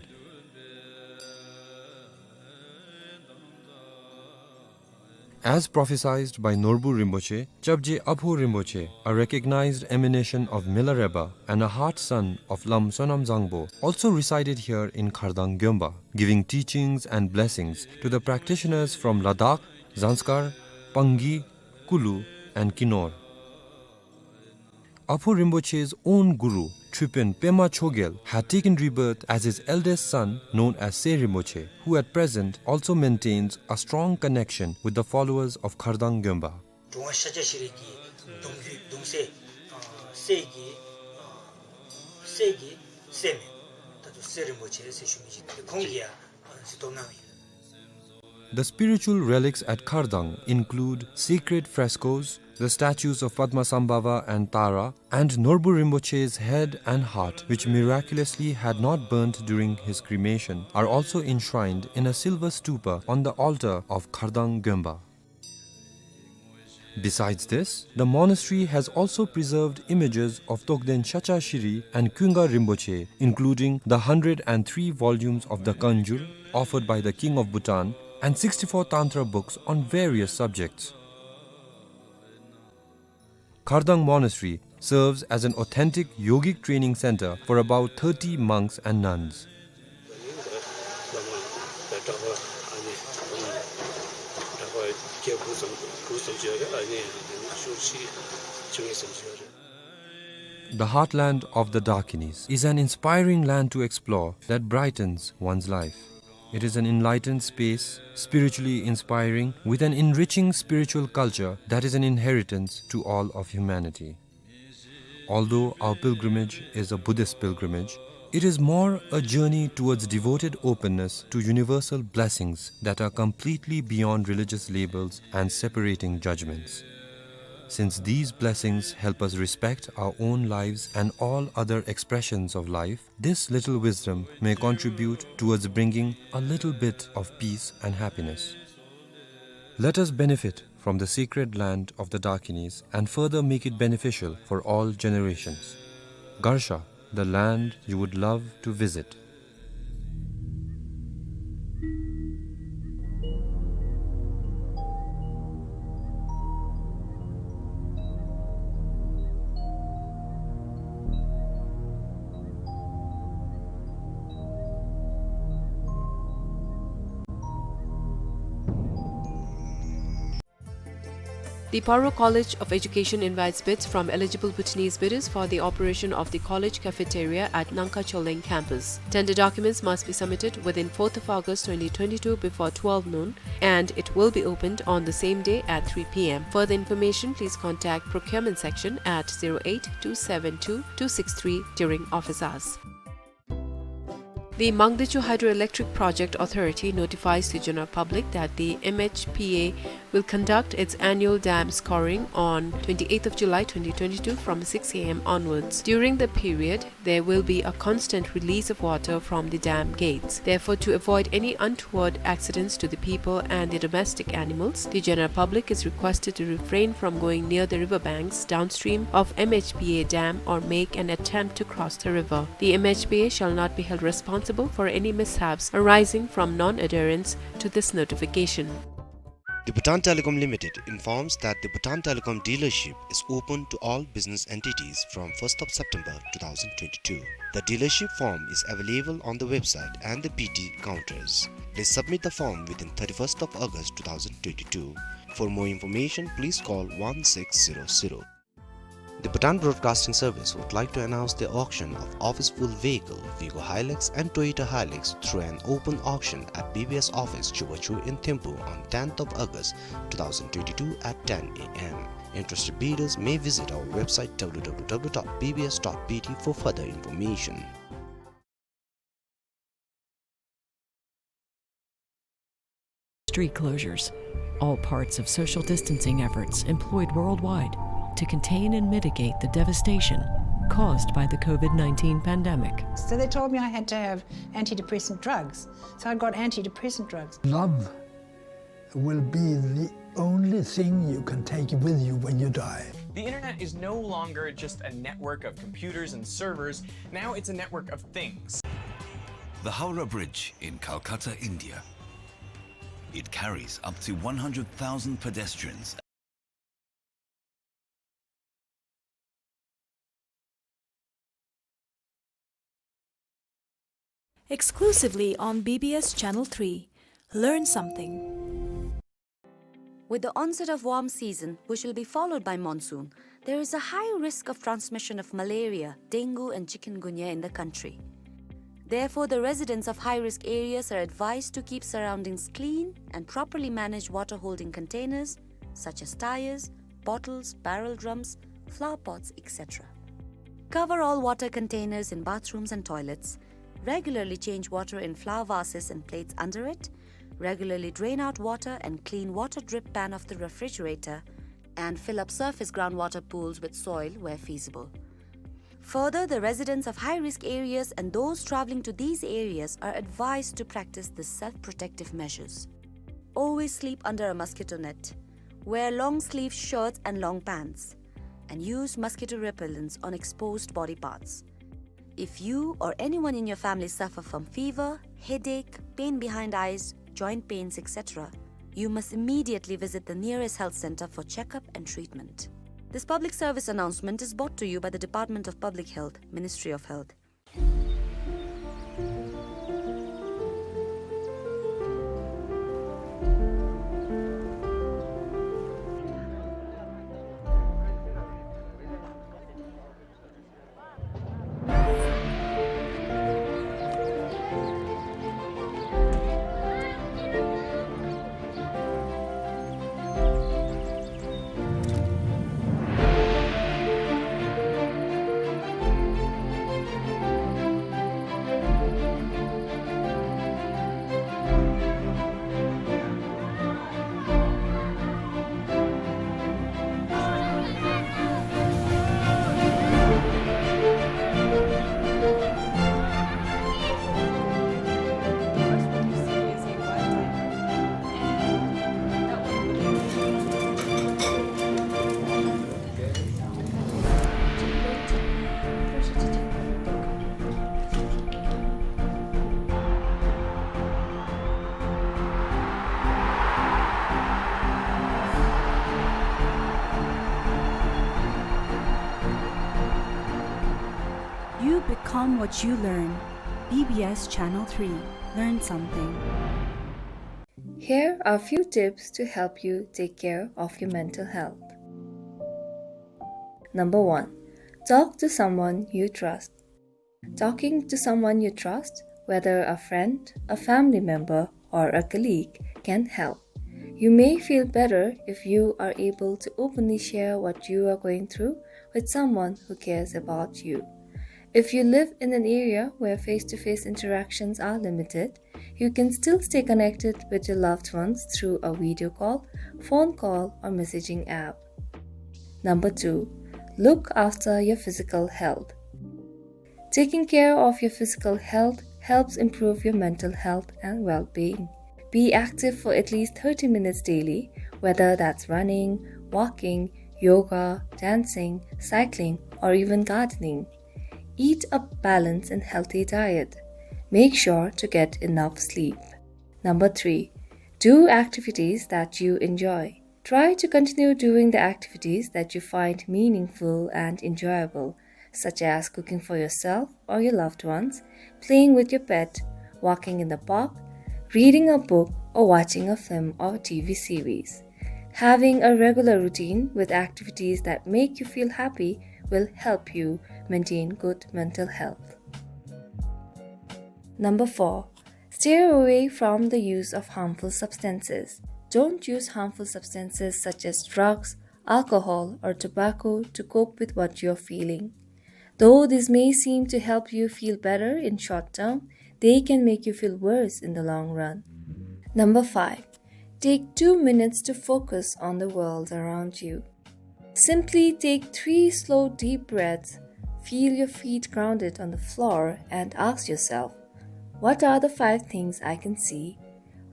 As prophesied by Norbu Rinpoche, Chapje Apho Rinpoche, a recognized emanation of Milarepa and a heart son of Lam Sonam Zangpo, also resided here in Khardang Gyönpa, giving teachings and blessings to the practitioners from Ladakh, Zanskar, Pangi, Kulu, and Kinor. Apho Rinpoche's own guru, Tripön Pema Chogyal, had taken rebirth as his eldest son, known as Se Rinpoche, who at present also maintains a strong connection with the followers of Khardang Gyönpa. དྲུང་པ་ཤཱཀྱ་ཤྲཱི་གི་གདུང་བརྒྱུད་གདུང་སྲས་ཨ་སྲས་ཀྱི་ཨ་སྲས་ཀྱི་སྲས་མོ་ད་ལྟོ་སེ་རིན་པོ་ཆེ་ཟེར་ཞུ་མི་ཅིག་ཁོང་གིས་ཡང་གཟིགས་རྟོག་གནང་ཡི། The spiritual relics at Khardang include sacred frescoes, the statues of Padmasambhava and Tara, and Norbu Rinpoche's head and heart, which miraculously had not burnt during his cremation, are also enshrined in a silver stupa on the altar of Khardang Gyönpa. Besides this, the monastery has also preserved images of Togden Shacha Shiri and Kunga Rinpoche, including the hundred and three volumes of the Kanjur, offered by the King of Bhutan, and sixty-four Tantra books on various subjects. Khardang Monastery serves as an authentic yogic training center for about thirty monks and nuns. The heartland of the Dakinis is an inspiring land to explore that brightens one's life. It is an enlightened space, spiritually inspiring, with an enriching spiritual culture that is an inheritance to all of humanity. Although our pilgrimage is a Buddhist pilgrimage, it is more a journey towards devoted openness to universal blessings that are completely beyond religious labels and separating judgments. Since these blessings help us respect our own lives and all other expressions of life, this little wisdom may contribute towards bringing a little bit of peace and happiness. Let us benefit from the sacred land of the Dakinis and further make it beneficial for all generations. Garsha, the land you would love to visit. The Paro College of Education invites bids from eligible Bhutanese bidders for the operation of the college cafeteria at Nangka Cholleng campus. Tender documents must be submitted within fourth of August twenty twenty-two before twelve noon, and it will be opened on the same day at three p m. Further information, please contact procurement section at zero eight two seven two two six three during office hours. The Mangdechu Hydroelectric Project Authority notifies the general public that the M H P A will conduct its annual dam scouring on twenty-eighth of July twenty twenty-two from six a m onwards. During the period, there will be a constant release of water from the dam gates. Therefore, to avoid any untoward accidents to the people and the domestic animals, the general public is requested to refrain from going near the river banks downstream of M H P A dam or make an attempt to cross the river. The M H P A shall not be held responsible for any mishaps arising from non-adherence to this notification. The Bhutan Telecom Limited informs that the Bhutan Telecom dealership is open to all business entities from first of September two thousand twenty-two. The dealership form is available on the website and the P T counters. Please submit the form within thirty-first of August two thousand twenty-two. For more information, please call one six zero zero. The Bhutan Broadcasting Service would like to announce the auction of office full vehicle Vigo Hilux and Toyota Hilux through an open auction at B B S office Chubachu in Thimphu on tenth of August two thousand twenty-two at ten a m. Interested bidders may visit our website w w w dot b b s dot b t for further information. Street closures, all parts of social distancing efforts employed worldwide to contain and mitigate the devastation caused by the covid nineteen pandemic. So they told me I had to have antidepressant drugs. So I got antidepressant drugs. Love will be the only thing you can take with you when you die. The internet is no longer just a network of computers and servers. Now it's a network of things. The Howrah Bridge in Calcutta, India. It carries up to one hundred thousand pedestrians. Exclusively on B B S Channel three. Learn something. With the onset of warm season, which will be followed by monsoon, there is a high risk of transmission of malaria, dengue and chikungunya in the country. Therefore, the residents of high-risk areas are advised to keep surroundings clean and properly manage water-holding containers such as tires, bottles, barrel drums, flower pots, et cetera. Cover all water containers in bathrooms and toilets. Regularly change water in flower vases and plates under it. Regularly drain out water and clean water drip pan of the refrigerator, and fill up surface groundwater pools with soil where feasible. Further, the residents of high-risk areas and those traveling to these areas are advised to practice the self-protective measures. Always sleep under a mosquito net. Wear long-sleeve shirts and long pants. And use mosquito repellents on exposed body parts. If you or anyone in your family suffer from fever, headache, pain behind eyes, joint pains, et cetera, you must immediately visit the nearest health center for checkup and treatment. This public service announcement is brought to you by the Department of Public Health, Ministry of Health. You become what you learn. B B S Channel three. Learn something. Here are a few tips to help you take care of your mental health. Number one, talk to someone you trust. Talking to someone you trust, whether a friend, a family member, or a colleague, can help. You may feel better if you are able to openly share what you are going through with someone who cares about you. If you live in an area where face-to-face interactions are limited, you can still stay connected with your loved ones through a video call, phone call, or messaging app. Number two, look after your physical health. Taking care of your physical health helps improve your mental health and well-being. Be active for at least thirty minutes daily, whether that's running, walking, yoga, dancing, cycling, or even gardening. Eat a balanced and healthy diet. Make sure to get enough sleep. Number three, do activities that you enjoy. Try to continue doing the activities that you find meaningful and enjoyable, such as cooking for yourself or your loved ones, playing with your pet, walking in the park, reading a book, or watching a film or T V series. Having a regular routine with activities that make you feel happy will help you maintain good mental health. Number four, stay away from the use of harmful substances. Don't use harmful substances such as drugs, alcohol, or tobacco to cope with what you're feeling. Though this may seem to help you feel better in short term, they can make you feel worse in the long run. Number five, take two minutes to focus on the world around you. Simply take three slow, deep breaths, feel your feet grounded on the floor, and ask yourself, "What are the five things I can see?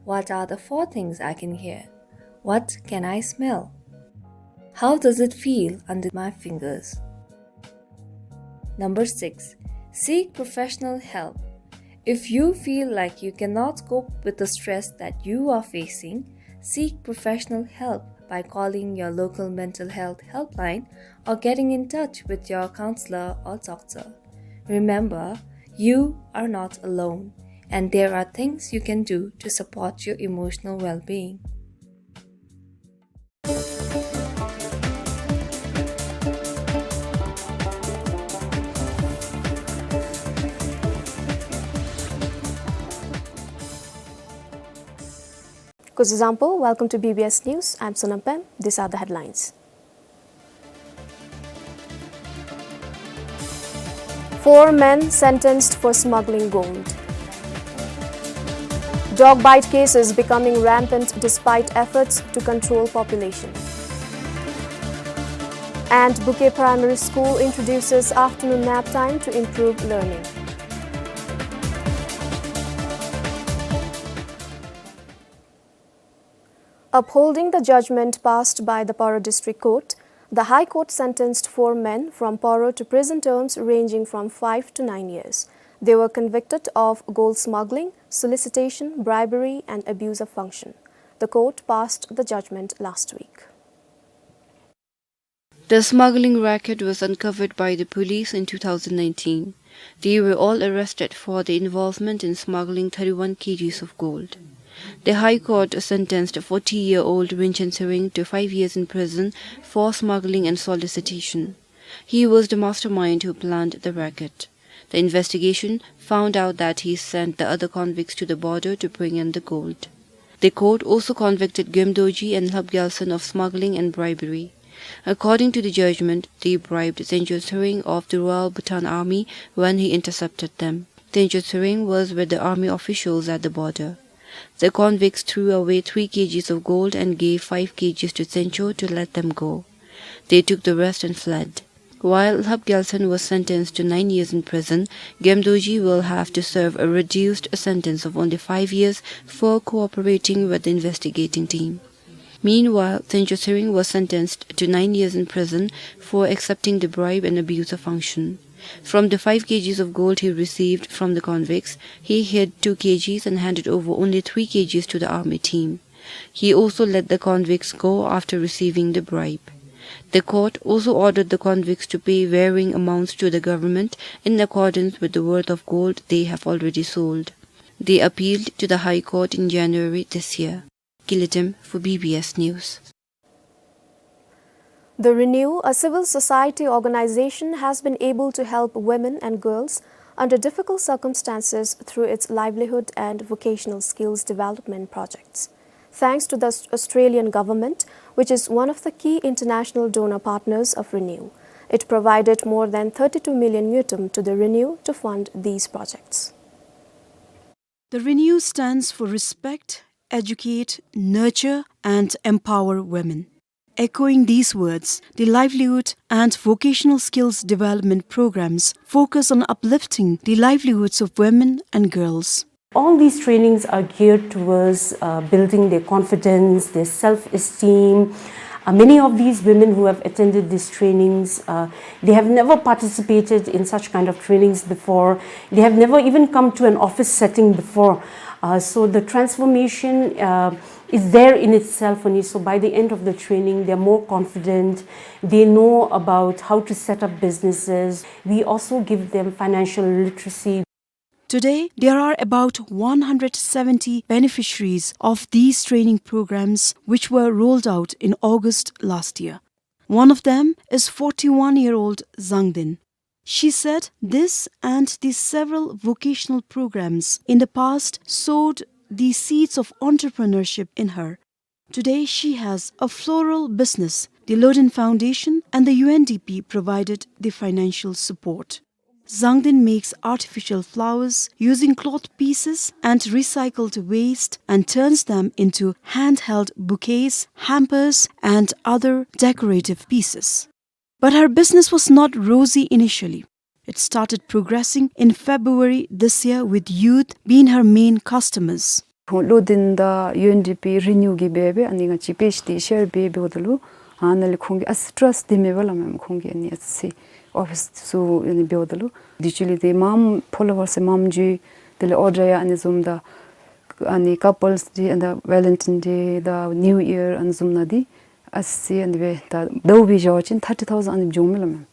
What are the four things I can hear? What can I smell? How does it feel under my fingers?" Number six, seek professional help. If you feel like you cannot cope with the stress that you are facing, seek professional help by calling your local mental health helpline or getting in touch with your counselor or doctor. Remember, you are not alone, and there are things you can do to support your emotional well-being. Kuzuzangpo, welcome to B B S News. I'm Sonam Pem. These are the headlines. Four men sentenced for smuggling gold. Dog bite cases becoming rampant despite efforts to control population. And Bouquet Primary School introduces afternoon nap time to improve learning. Upholding the judgment passed by the Paro District Court, the High Court sentenced four men from Paro to prison terms ranging from five to nine years. They were convicted of gold smuggling, solicitation, bribery, and abuse of function. The court passed the judgment last week. The smuggling racket was uncovered by the police in two thousand nineteen. They were all arrested for their involvement in smuggling thirty-one kgs of gold. The High Court sentenced forty-year-old Rinchen Tshering to five years in prison for smuggling and solicitation. He was the mastermind who planned the racket. The investigation found out that he sent the other convicts to the border to bring in the gold. The court also convicted Gyem Dorji and Lhap Gyaltshen of smuggling and bribery. According to the judgment, they bribed Tshentso Tshering of the Royal Bhutan Army when he intercepted them. Tshentso Tshering was with the army officials at the border. The convicts threw away three kgs of gold and gave five kgs to Tshentso to let them go. They took the rest and fled. While Lhap Gyaltshen was sentenced to nine years in prison, Gyem Dorji will have to serve a reduced sentence of only five years for cooperating with the investigating team. Meanwhile, Tshentso Tshering was sentenced to nine years in prison for accepting the bribe and abuse of function. From the five kgs of gold he received from the convicts, he hid two kgs and handed over only three kgs to the army team. He also let the convicts go after receiving the bribe. The court also ordered the convicts to pay varying amounts to the government in accordance with the worth of gold they have already sold. They appealed to the High Court in January this year. Gilidem for B B S News. The Renew, a civil society organization, has been able to help women and girls under difficult circumstances through its livelihood and vocational skills development projects. Thanks to the Aus-, Australian government, which is one of the key international donor partners of Renew, it provided more than thirty-two million ngultrum to the Renew to fund these projects. The Renew stands for respect, educate, nurture, and empower women. Echoing these words, the livelihood and vocational skills development programs focus on uplifting the livelihoods of women and girls. All these trainings are geared towards, uh, building their confidence, their self-esteem. Uh, many of these women who have attended these trainings, uh, they have never participated in such kind of trainings before. They have never even come to an office setting before. Uh, so the transformation, uh, is there in itself only. So by the end of the training, they're more confident. They know about how to set up businesses. We also give them financial literacy. Today, there are about one hundred seventy beneficiaries of these training programs, which were rolled out in August last year. One of them is forty-one-year-old Zangden. She said this and the several vocational programs in the past sowed the seeds of entrepreneurship in her. Today, she has a floral business. The Loden Foundation and the U N D P provided the financial support. Zangden makes artificial flowers using cloth pieces and recycled waste and turns them into handheld bouquets, hampers, and other decorative pieces. But her business was not rosy initially. It started progressing in February this year, with youth being her main customers. ཁོང་བློ་ལྡན་དང་ཡུ་ཨེན་ཌི་པི་རི་ནིའུ་གིས་འབད་སྦེ་ཨ་ནི་ང་བཅས་པེཇ་འདི་ཤེར་འབད་འབདཝ་ད་ལུ་ཨ་ནཱ་ལས་ཁོང་གིས་ཨ་ཙི་ཊ་རསཊ་འདི་མེད་པས་ལགས་མེན། ཁོང་གིས་ཨ་ནི་ཨ་ཙི་ཨོ་ཕིས་ཚུ་ཨ་ནི་འབདཝ་ད་ལུ་དུས་ཅི་ལས་ཏེ་མངམ་ཕོ་ལོ་ཝརསི་མངམ་འགྱོ། དེ་ལས་ཨོར་ཌར་ཡང་ཨ་ནི་བཟུམ་དང་ཨ་ནི་ཀ་པལསི་འདི་ཨ་ནི་ཝེ་ལེན་ཊིན་ཌེ་དང་ནིའུ་ཡར་ཨ་ནི་བཟུམ་ནང་འདི་ཨ་ཙི་ཨ་ནི་སྦེ་ད་ཟླཝ་སྦེ་བཞག་པ་ཅིན་ཐར་ཊི་ཐའུ་ཟེན་ཨ་ནི་འབྱུངམ་མས་ལགས་མེན།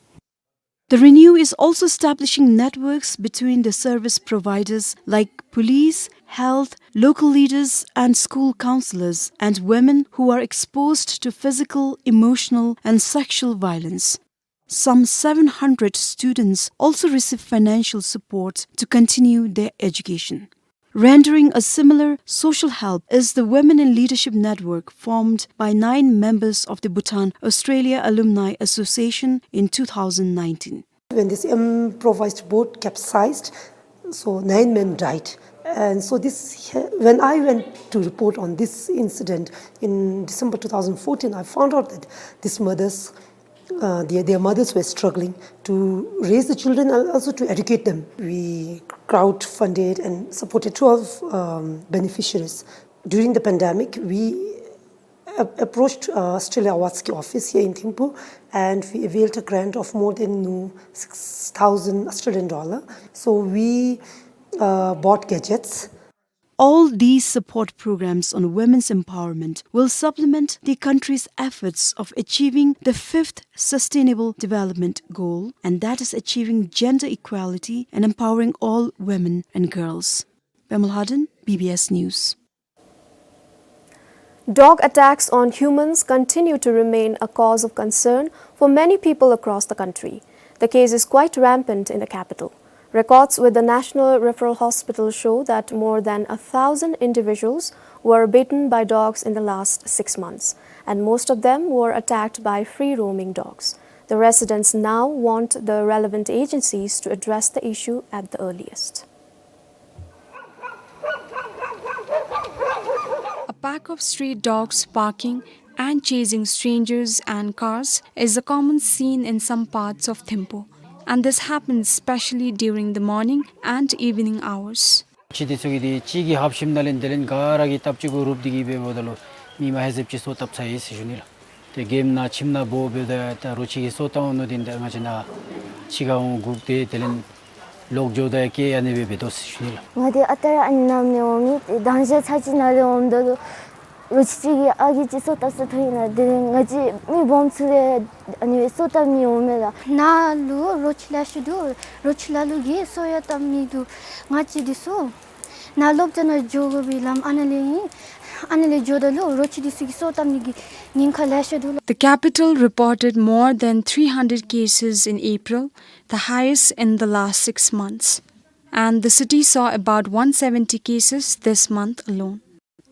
The Renew is also establishing networks between the service providers like police, health, local leaders, and school counselors, and women who are exposed to physical, emotional, and sexual violence. Some seven hundred students also receive financial support to continue their education. Rendering a similar social help is the Women in Leadership Network, formed by nine members of the Bhutan Australia Alumni Association in two thousand nineteen. When this improvised boat capsized, so nine men died. And so this, when I went to report on this incident in December two thousand fourteen, I found out that these mothers, uh, their, their mothers were struggling to raise the children and also to educate them. We crowdfunded and supported twelve, um, beneficiaries. During the pandemic, we ap-, approached, uh, Australia Award Scheme office here in Thimphu, and we availed a grant of more than, uh, six thousand Australian dollar. So we, uh, bought gadgets. All these support programs on women's empowerment will supplement the country's efforts of achieving the fifth Sustainable Development Goal, and that is achieving gender equality and empowering all women and girls. Pema Lhaden, B B S News. Dog attacks on humans continue to remain a cause of concern for many people across the country. The case is quite rampant in the capital. Records with the National Referral Hospital show that more than a thousand individuals were bitten by dogs in the last six months, and most of them were attacked by free-roaming dogs. The residents now want the relevant agencies to address the issue at the earliest. A pack of stray dogs barking and chasing strangers and cars is a common scene in some parts of Thimphu, and this happens especially during the morning and evening hours. ཅི་འདི་ཚུ་གིས་འདི་གཅིག་གིས་ཧབ་ཤིམ་ནང་ལས་དེ་ལས་ག་ར་གིས་སྟབས་གཅིག་གུ་རུབ་སྟེ་གིས་འབདཝ་ད་ལུ་མི་མ་ཧེ་ཟེབ་ཅིག་སོ་བཏབ་ཚར་ཡི་ཟེར་ཞུ་ནི་ལགས། ཏེ་གེམ་ནང་ཁྱིམ་ནང་འབོ་འབདཝ་ད་ད་རོ་ཁྱི་གིས་སོ་བཏབ་འོང་མནོ་སྟེ་ད་ང་བཅས་ནཱ་ཕྱི་ཁར་འོང་སྒུག་སྟེ་དེ་ལས་ལོག་འགྱོཝ་ད་ཡང་སྐད་ཨ་ནི་སྦེ་འབད་དོ་ཟེར་ཞུ་ནི་ལགས། ང་འདི་ཨ་རྟག་ར་ཨ་ནི་ནང་ནི་འོང་མི་ཏེ་དང་ཞག་ཚར་གཅིག་ནང་ལས་འོངམ་ད་ལུ་རོ་ཁྱི་གཅིག་གིས་ཨ་རྒས་ཅིག་སོ་བཏབ་སོ་ཐོན་ཡི་ན། དེ་ལས་ང་བཅས་མི་སྦོམ་ཚུ་ལས་ཨ་ནི་སྦེ་སོ་བཏབ་མི་འོང་མས་ལགས། ནཱ་ལུ་རོ་ཁྱི་ལེ་ཤ་འདུག། རོ་ཁྱི་ལ་ལུ་གིས་སོ་ཡང་བཏབ་མི་འདུག། ང་བཅས་འདི་ཚུ་ནཱ་སློབ་གྲྭ་ནང་འགྱོ་དགོ་པའི་ལམ་ཨ་ནཱ་ལས་ཨིན། ཨ་ནཱ་ལས་འགྱོཝ་ད་ལུ་རོ་ཁྱི་འདི་ཚུ་གིས་སོ་བཏབ་ནི་གི་ཉེན་ཁ་ལེ་ཤ་འདུག་ལགས། The capital reported more than three hundred cases in April, the highest in the last six months. And the city saw about one seventy cases this month alone.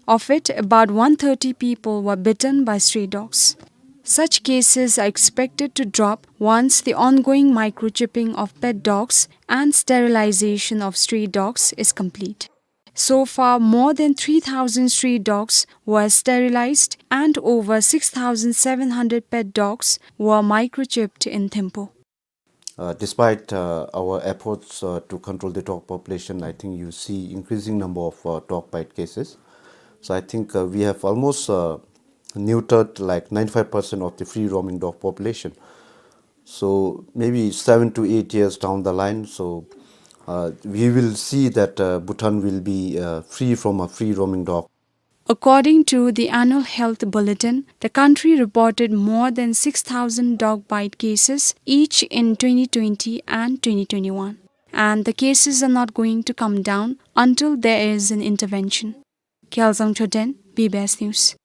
Of it, about one thirty people were bitten by stray dogs. Such cases are expected to drop once the ongoing microchipping of pet dogs and sterilization of stray dogs is complete. So far, more than three thousand stray dogs were sterilized and over six thousand seven hundred pet dogs were microchipped in Thimphu. Uh, despite, uh, our efforts, uh, to control the dog population, I think you see increasing number of, uh, dog bite cases. So I think, uh, we have almost, uh, neutered, like, ninety-five percent of the free roaming dog population. So maybe seven to eight years down the line, so, uh, we will see that, uh, Bhutan will be, uh, free from a free roaming dog. According to the annual health bulletin, the country reported more than six thousand dog bite cases each in twenty twenty and twenty twenty-one, and the cases are not going to come down until there is an intervention. Kyaelzang Choden, B B S News.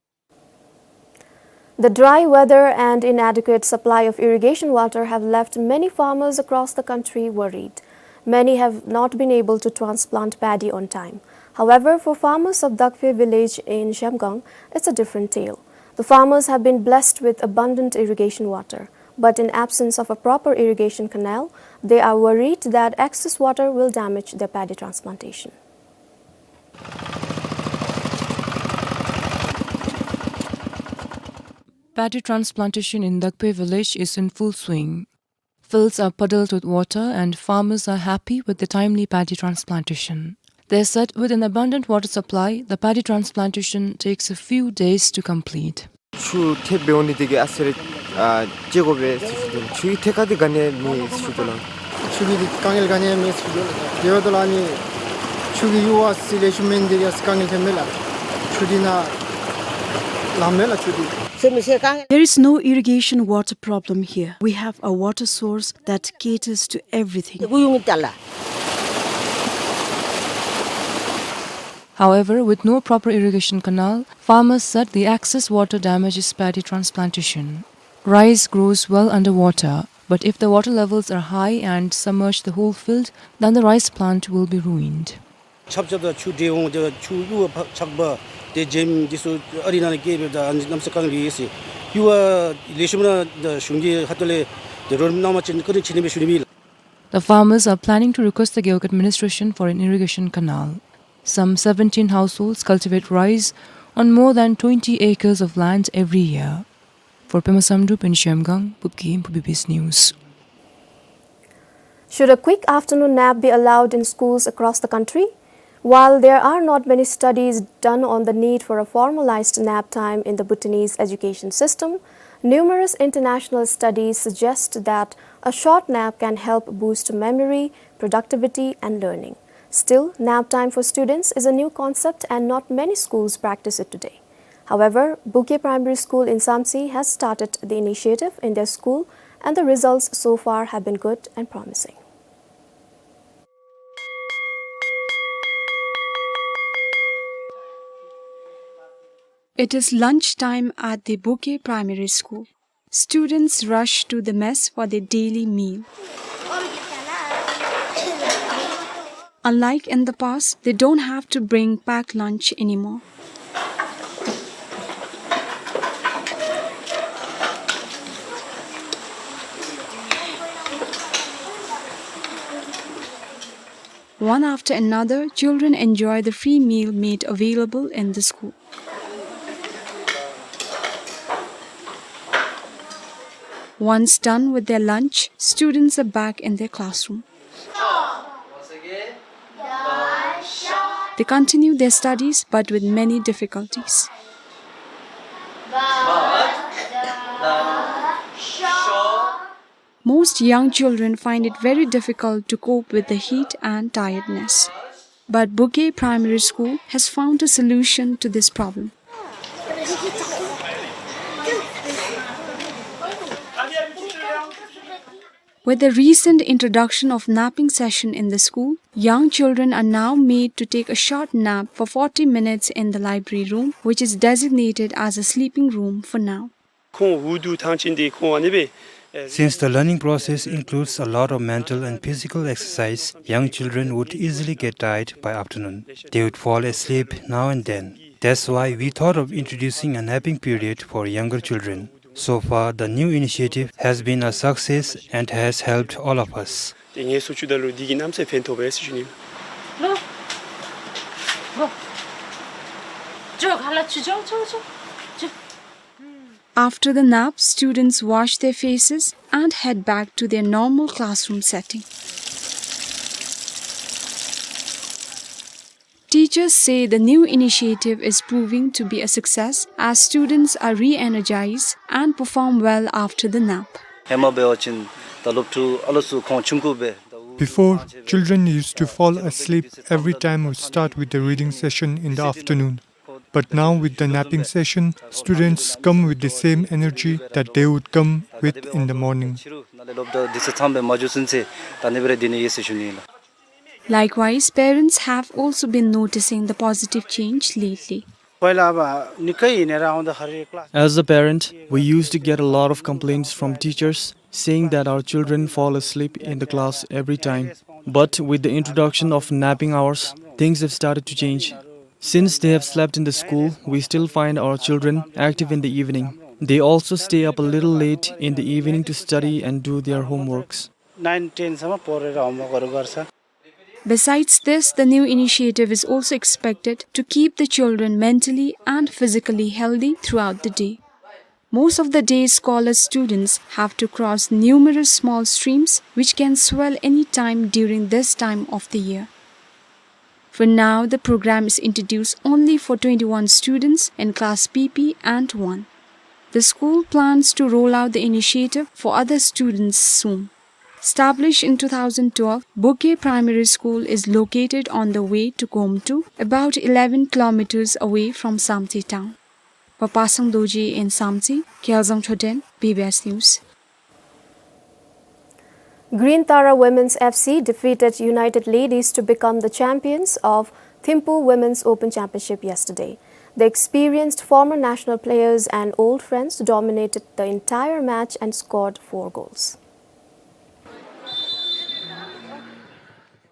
The dry weather and inadequate supply of irrigation water have left many farmers across the country worried. Many have not been able to transplant paddy on time. However, for farmers of Dakphe village in Zhemgang, it's a different tale. The farmers have been blessed with abundant irrigation water, but in absence of a proper irrigation canal, they are worried that excess water will damage their paddy transplantation. Paddy transplantation in Dakphe village is in full swing. Fields are puddled with water and farmers are happy with the timely paddy transplantation. They said with an abundant water supply, the paddy transplantation takes a few days to complete. ཆུ་ཐེབས་འབད་འོང་ནི་དེ་གིས་ཨ་ཙི་རེ་ཨ་ཅི་དགོ་པས་ཟེར་ཞུ་དོ། ཆུའི་ཐད་ཁར་འདི་ག་ནི་མེད་ཟེར་ཞུ་དོ་ལགས། ཆུ་གི་དཀའ་ངལ་ག་ནི་མེད་ཟེར་ཞུ་དོ་ལགས། དེ་འབདཝ་ད་ལུ་ཨ་ནི་ཆུ་གི་ཡུར་བ་ཟེར་ལེ་ཤ་མེད་ནི་དེ་གིས་ཨ་ཙི་དཀའ་ངལ་ཐོན་མས་ལགས། ཆུ་འདི་ནཱ་ལངམ་མས་ལགས་ཆུ་འདི། There is no irrigation water problem here. We have a water source that caters to everything. However, with no proper irrigation canal, farmers said the excess water damages paddy transplantation. Rice grows well under water, but if the water levels are high and submerge the whole field, then the rice plant will be ruined. ཆརཔ་རྐྱབ་ད་ཆུ་འདྲེས་འོང་། ཏེ་ཆུ་ཡུར་བ་ཕར་ཆག་པ་ཏེ་རྒྱུན་འདི་ཚུ་ཨ་རི་ནང་ལུ་སྐྱེལ་འབདཝ་ད་གནམ་ས་གང་ལུས་ཡི་ཟེར། ཡུར་བ་ལེགས་ཤོམ་ར་ད་གཞུང་གི་ཁ་ཐུག་ལས་ཏེ་རོགས་རམ་གནང་བ་ཅིན་བཀའ་དྲིན་ཆེ་ནི་མས་ཞུ་ནི་མས་ལགས། The farmers are planning to request the Gewog administration for an irrigation canal. Some seventeen households cultivate rice on more than twenty acres of land every year. For Pema Samdrup in Zhemgang, Pupki, B B S News. Should a quick afternoon nap be allowed in schools across the country? While there are not many studies done on the need for a formalized nap time in the Bhutanese education system, numerous international studies suggest that a short nap can help boost memory, productivity, and learning. Still, nap time for students is a new concept and not many schools practice it today. However, Buke Primary School in Samtse has started the initiative in their school, and the results so far have been good and promising. It is lunch time at the Buke Primary School. Students rush to the mess for their daily meal. Unlike in the past, they don't have to bring packed lunch anymore. One after another, children enjoy the free meal made available in the school. Once done with their lunch, students are back in their classroom. They continue their studies, but with many difficulties. Most young children find it very difficult to cope with the heat and tiredness. But Buke Primary School has found a solution to this problem. With the recent introduction of napping session in the school, young children are now made to take a short nap for forty minutes in the library room, which is designated as a sleeping room for now. ཁོང་འུ་སྡུག་ཐང་ཆེན་འདི་ཁོང་ཨ་ནི་སྦེ། Since the learning process includes a lot of mental and physical exercise, young children would easily get tired by afternoon. They would fall asleep now and then. That's why we thought of introducing a napping period for younger children. So far, the new initiative has been a success and has helped all of us. ཏེ་ངལ་གསོ་བཅུག་ད་ལུ་འདི་གིས་གནམ་མེད་ས་མེད་ཕན་ཐོགས་པས་ཟེར་ཞུ་ནི། ལོ། ལོ། ཇོ་ཁ་ལ་ཆུ་ཇོ་ཇོ་ཇོ་ཇོ། After the nap, students wash their faces and head back to their normal classroom setting. Teachers say the new initiative is proving to be a success as students are re-energized and perform well after the nap. ཧེ་མ་འབད་བ་ཅིན་ད་སློབ་ཕྲུག་ཨ་ལོ་ཚུ་ཁོང་ཆུང་ཀུ་སྦེ། Before, children used to fall asleep every time we start with the reading session in the afternoon. But now with the napping session, students come with the same energy that they would come with in the morning. Likewise, parents have also been noticing the positive change lately. As a parent, we used to get a lot of complaints from teachers saying that our children fall asleep in the class every time. But with the introduction of napping hours, things have started to change. Since they have slept in the school, we still find our children active in the evening. They also stay up a little late in the evening to study and do their homeworks. Nine, ten सम्म पढेर homeworkहरू गर्छ। Besides this, the new initiative is also expected to keep the children mentally and physically healthy throughout the day. Most of the day, scholar students have to cross numerous small streams which can swell any time during this time of the year. For now, the program is introduced only for twenty-one students in class P P and one. The school plans to roll out the initiative for other students soon. Established in two thousand twelve, Buke Primary School is located on the way to Gomtu, about eleven kilometers away from Samtse town. For Pasang Dorji in Samtse, Kyaljang Choden, B B S News. Green Tara Women's F C defeated United Ladies to become the champions of Thimphu Women's Open Championship yesterday. The experienced former national players and old friends dominated the entire match and scored four goals.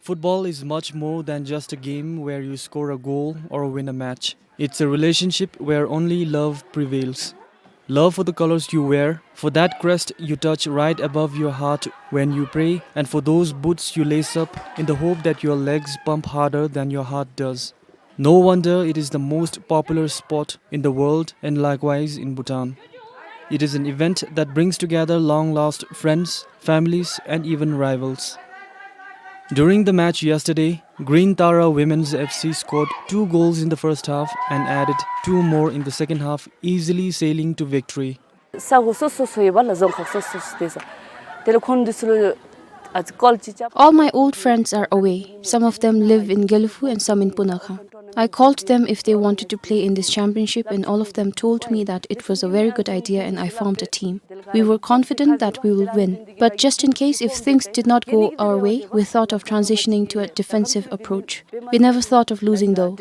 Football is much more than just a game where you score a goal or win a match. It's a relationship where only love prevails. Love for the colors you wear, for that crest you touch right above your heart when you pray, and for those boots you lace up in the hope that your legs pump harder than your heart does. No wonder it is the most popular sport in the world and likewise in Bhutan. It is an event that brings together long-lost friends, families, and even rivals. During the match yesterday, Green Tara Women's F C scored two goals in the first half and added two more in the second half, easily sailing to victory. ས་གོ་སོ་སོ་སོ་ཡོད་པ་ལ་རྫོང་ཁག་སོ་སོ་སོ་དེ་ས། དེ་ལས་ཁོང་འདི་ཚུ་ལུ་ All my old friends are away. Some of them live in Gelephu and some in Punakha. I called them if they wanted to play in this championship, and all of them told me that it was a very good idea, and I formed a team. We were confident that we will win. But just in case, if things did not go our way, we thought of transitioning to a defensive approach. We never thought of losing, though.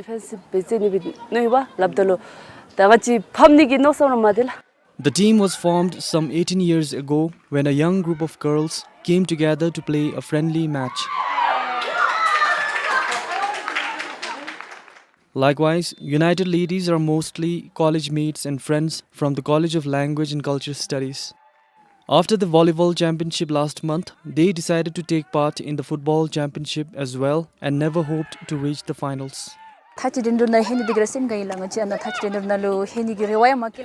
The team was formed some eighteen years ago when a young group of girls came together to play a friendly match. Likewise, United Ladies are mostly college mates and friends from the College of Language and Culture Studies. After the volleyball championship last month, they decided to take part in the football championship as well and never hoped to reach the finals.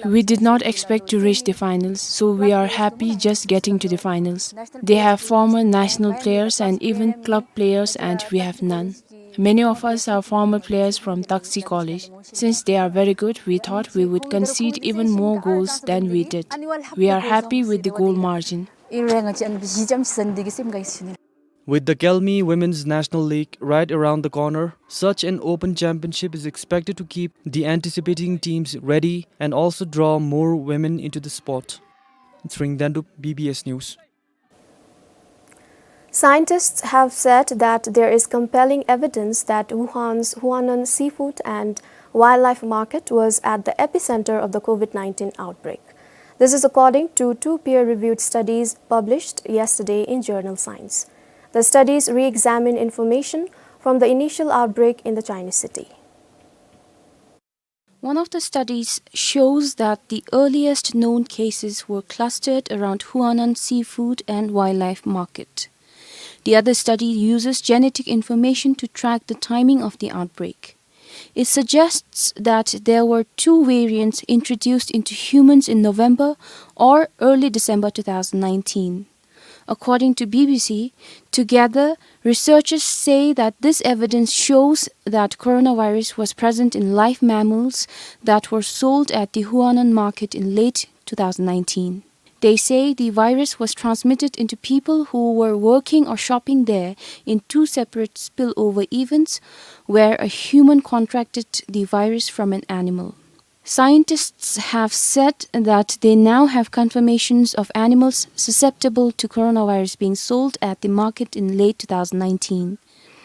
We did not expect to reach the finals, so we are happy just getting to the finals. They have former national players and even club players, and we have none. Many of us are former players from Taksi College. Since they are very good, we thought we would concede even more goals than we did. We are happy with the goal margin. With the Kelmi Women's National League right around the corner, such an open championship is expected to keep the anticipating teams ready and also draw more women into the sport. Tshering Dendup, B B S News. Scientists have said that there is compelling evidence that Wuhan's Huanan seafood and wildlife market was at the epicenter of the COVID nineteen outbreak. This is according to two peer-reviewed studies published yesterday in journal Science. The studies re-examine information from the initial outbreak in the Chinese city. One of the studies shows that the earliest known cases were clustered around Huanan seafood and wildlife market. The other study uses genetic information to track the timing of the outbreak. It suggests that there were two variants introduced into humans in November or early December two thousand nineteen. According to B B C, together, researchers say that this evidence shows that coronavirus was present in live mammals that were sold at the Huanan market in late two thousand nineteen. They say the virus was transmitted into people who were working or shopping there in two separate spillover events where a human contracted the virus from an animal. Scientists have said that they now have confirmations of animals susceptible to coronavirus being sold at the market in late two thousand nineteen.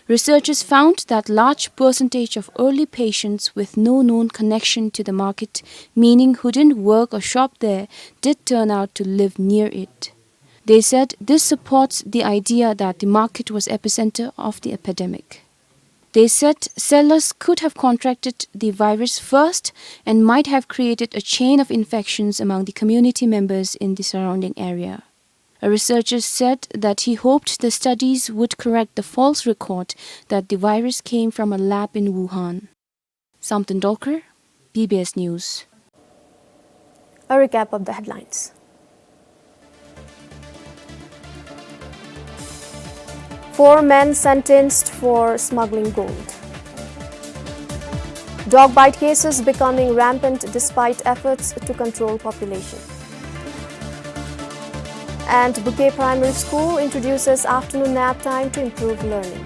Researchers found that large percentage of early patients with no known connection to the market, meaning who didn't work or shop there, did turn out to live near it. They said this supports the idea that the market was epicenter of the epidemic. They said sellers could have contracted the virus first and might have created a chain of infections among the community members in the surrounding area. A researcher said that he hoped the studies would correct the false record that the virus came from a lab in Wuhan. Samten Dolkar, B B S News. A recap of the headlines. Four men sentenced for smuggling gold. Dog bite cases becoming rampant despite efforts to control population. And Bouquet Primary School introduces afternoon nap time to improve learning.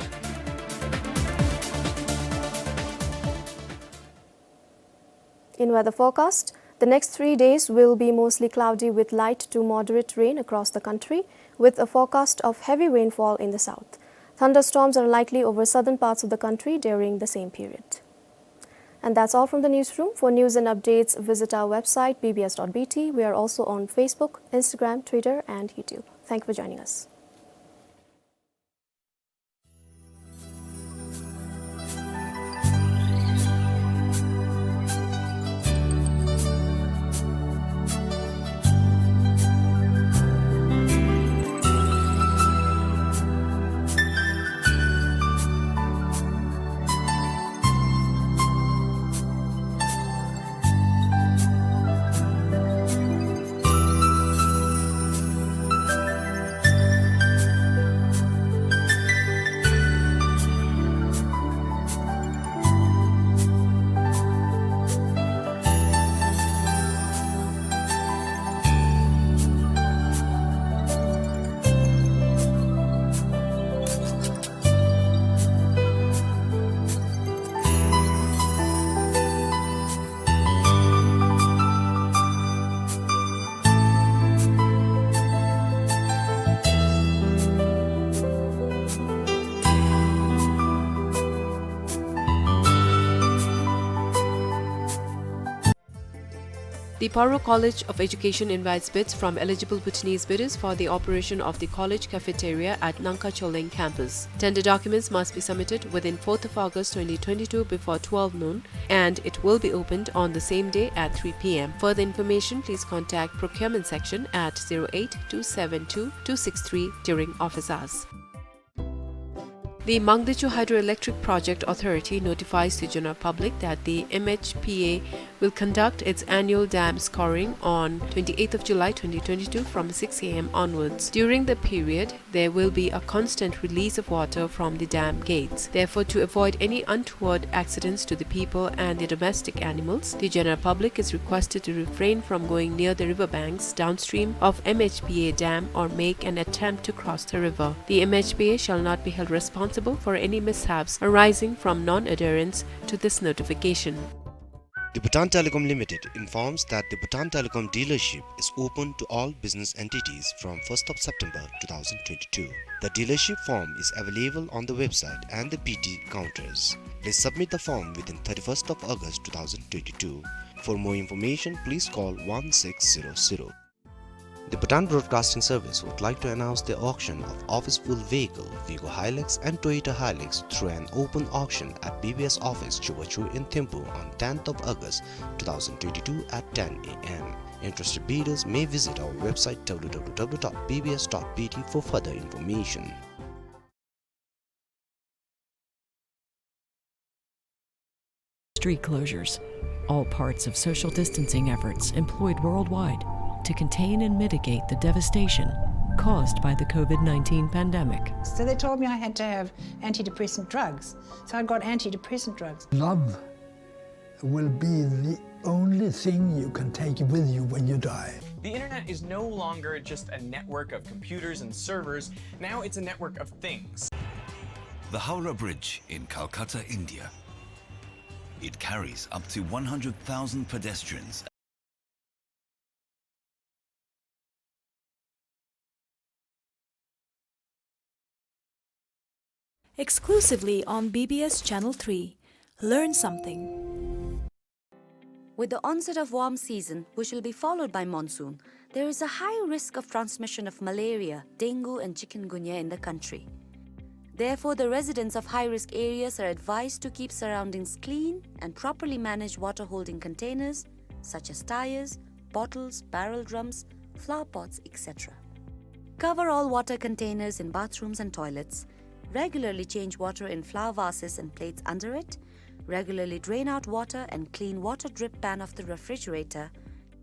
In weather forecast, the next three days will be mostly cloudy with light to moderate rain across the country, with a forecast of heavy rainfall in the south. Thunderstorms are likely over southern parts of the country during the same period. And that's all from the newsroom. For news and updates, visit our website, B B S dot B T. We are also on Facebook, Instagram, Twitter, and YouTube. Thank you for joining us. The Paro College of Education invites bids from eligible Bhutanese bidders for the operation of the college cafeteria at Nangka Cholleng campus. Tender documents must be submitted within fourth of August twenty twenty-two before twelve noon, and it will be opened on the same day at three p m. Further information, please contact procurement section at zero eight two seven two two six three during office hours. The Mangdechu Hydroelectric Project Authority notifies the general public that the M H P A will conduct its annual dam scouring on twenty-eighth of July twenty twenty-two from six a m onwards. During the period, there will be a constant release of water from the dam gates. Therefore, to avoid any untoward accidents to the people and the domestic animals, the general public is requested to refrain from going near the river banks downstream of M H P A dam or make an attempt to cross the river. The M H P A shall not be held responsible for any mishaps arising from non-adherence to this notification. The Bhutan Telecom Limited informs that the Bhutan Telecom dealership is open to all business entities from first of September two thousand twenty-two. The dealership form is available on the website and the P T counters. Please submit the form within thirty-first of August two thousand twenty-two. For more information, please call one six zero zero. The Bhutan Broadcasting Service would like to announce the auction of office-full vehicle, Vigo Hilux and Toyota Hilux, through an open auction at B B S office, Chubachu in Thimphu on tenth of August two thousand twenty-two at ten a m. Interested bidders may visit our website w w w dot b b s dot b t for further information. Street closures, all parts of social distancing efforts employed worldwide to contain and mitigate the devastation caused by the COVID nineteen pandemic. So they told me I had to have antidepressant drugs. So I got antidepressant drugs. Love will be the only thing you can take with you when you die. The internet is no longer just a network of computers and servers. Now it's a network of things. The Howrah Bridge in Calcutta, India. It carries up to one hundred thousand pedestrians. Exclusively on B B S Channel three. Learn something. With the onset of warm season, which will be followed by monsoon, there is a high risk of transmission of malaria, dengue and chikungunya in the country. Therefore, the residents of high-risk areas are advised to keep surroundings clean and properly manage water-holding containers such as tires, bottles, barrel drums, flower pots, et cetera. Cover all water containers in bathrooms and toilets. Regularly change water in flower vases and plates under it. Regularly drain out water and clean water drip pan of the refrigerator,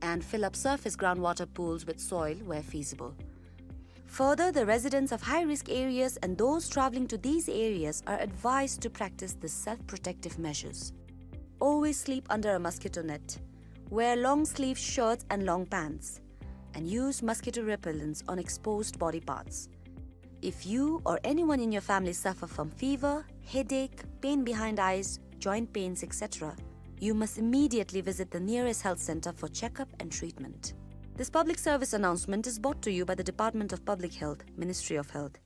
and fill up surface groundwater pools with soil where feasible. Further, the residents of high-risk areas and those traveling to these areas are advised to practice the self-protective measures. Always sleep under a mosquito net. Wear long-sleeve shirts and long pants. And use mosquito repellents on exposed body parts. If you or anyone in your family suffer from fever, headache, pain behind eyes, joint pains, et cetera, you must immediately visit the nearest health center for checkup and treatment. This public service announcement is brought to you by the Department of Public Health, Ministry of Health.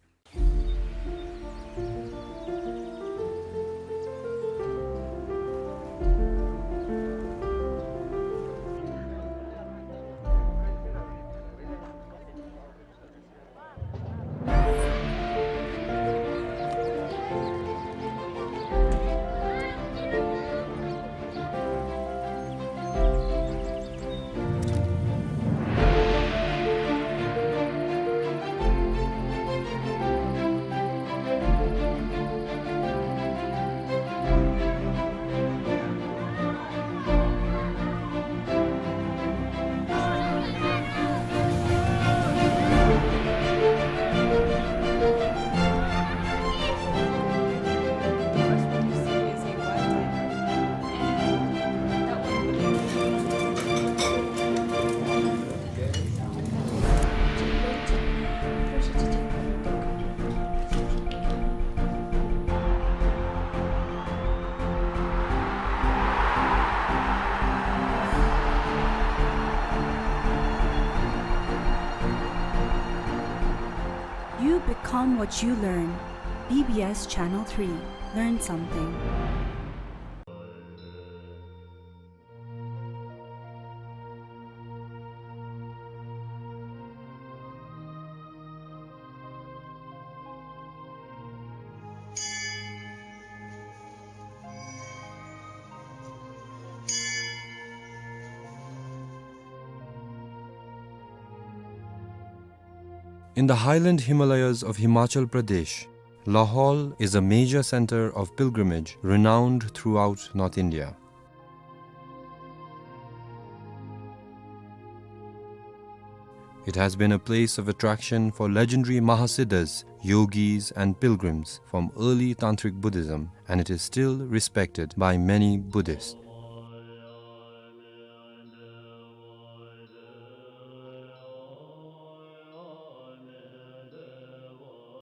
You become what you learn. B B S Channel three. Learn something. In the highland Himalayas of Himachal Pradesh, Lahaul is a major center of pilgrimage renowned throughout North India. It has been a place of attraction for legendary Mahasiddhas, yogis, and pilgrims from early Tantric Buddhism, and it is still respected by many Buddhists.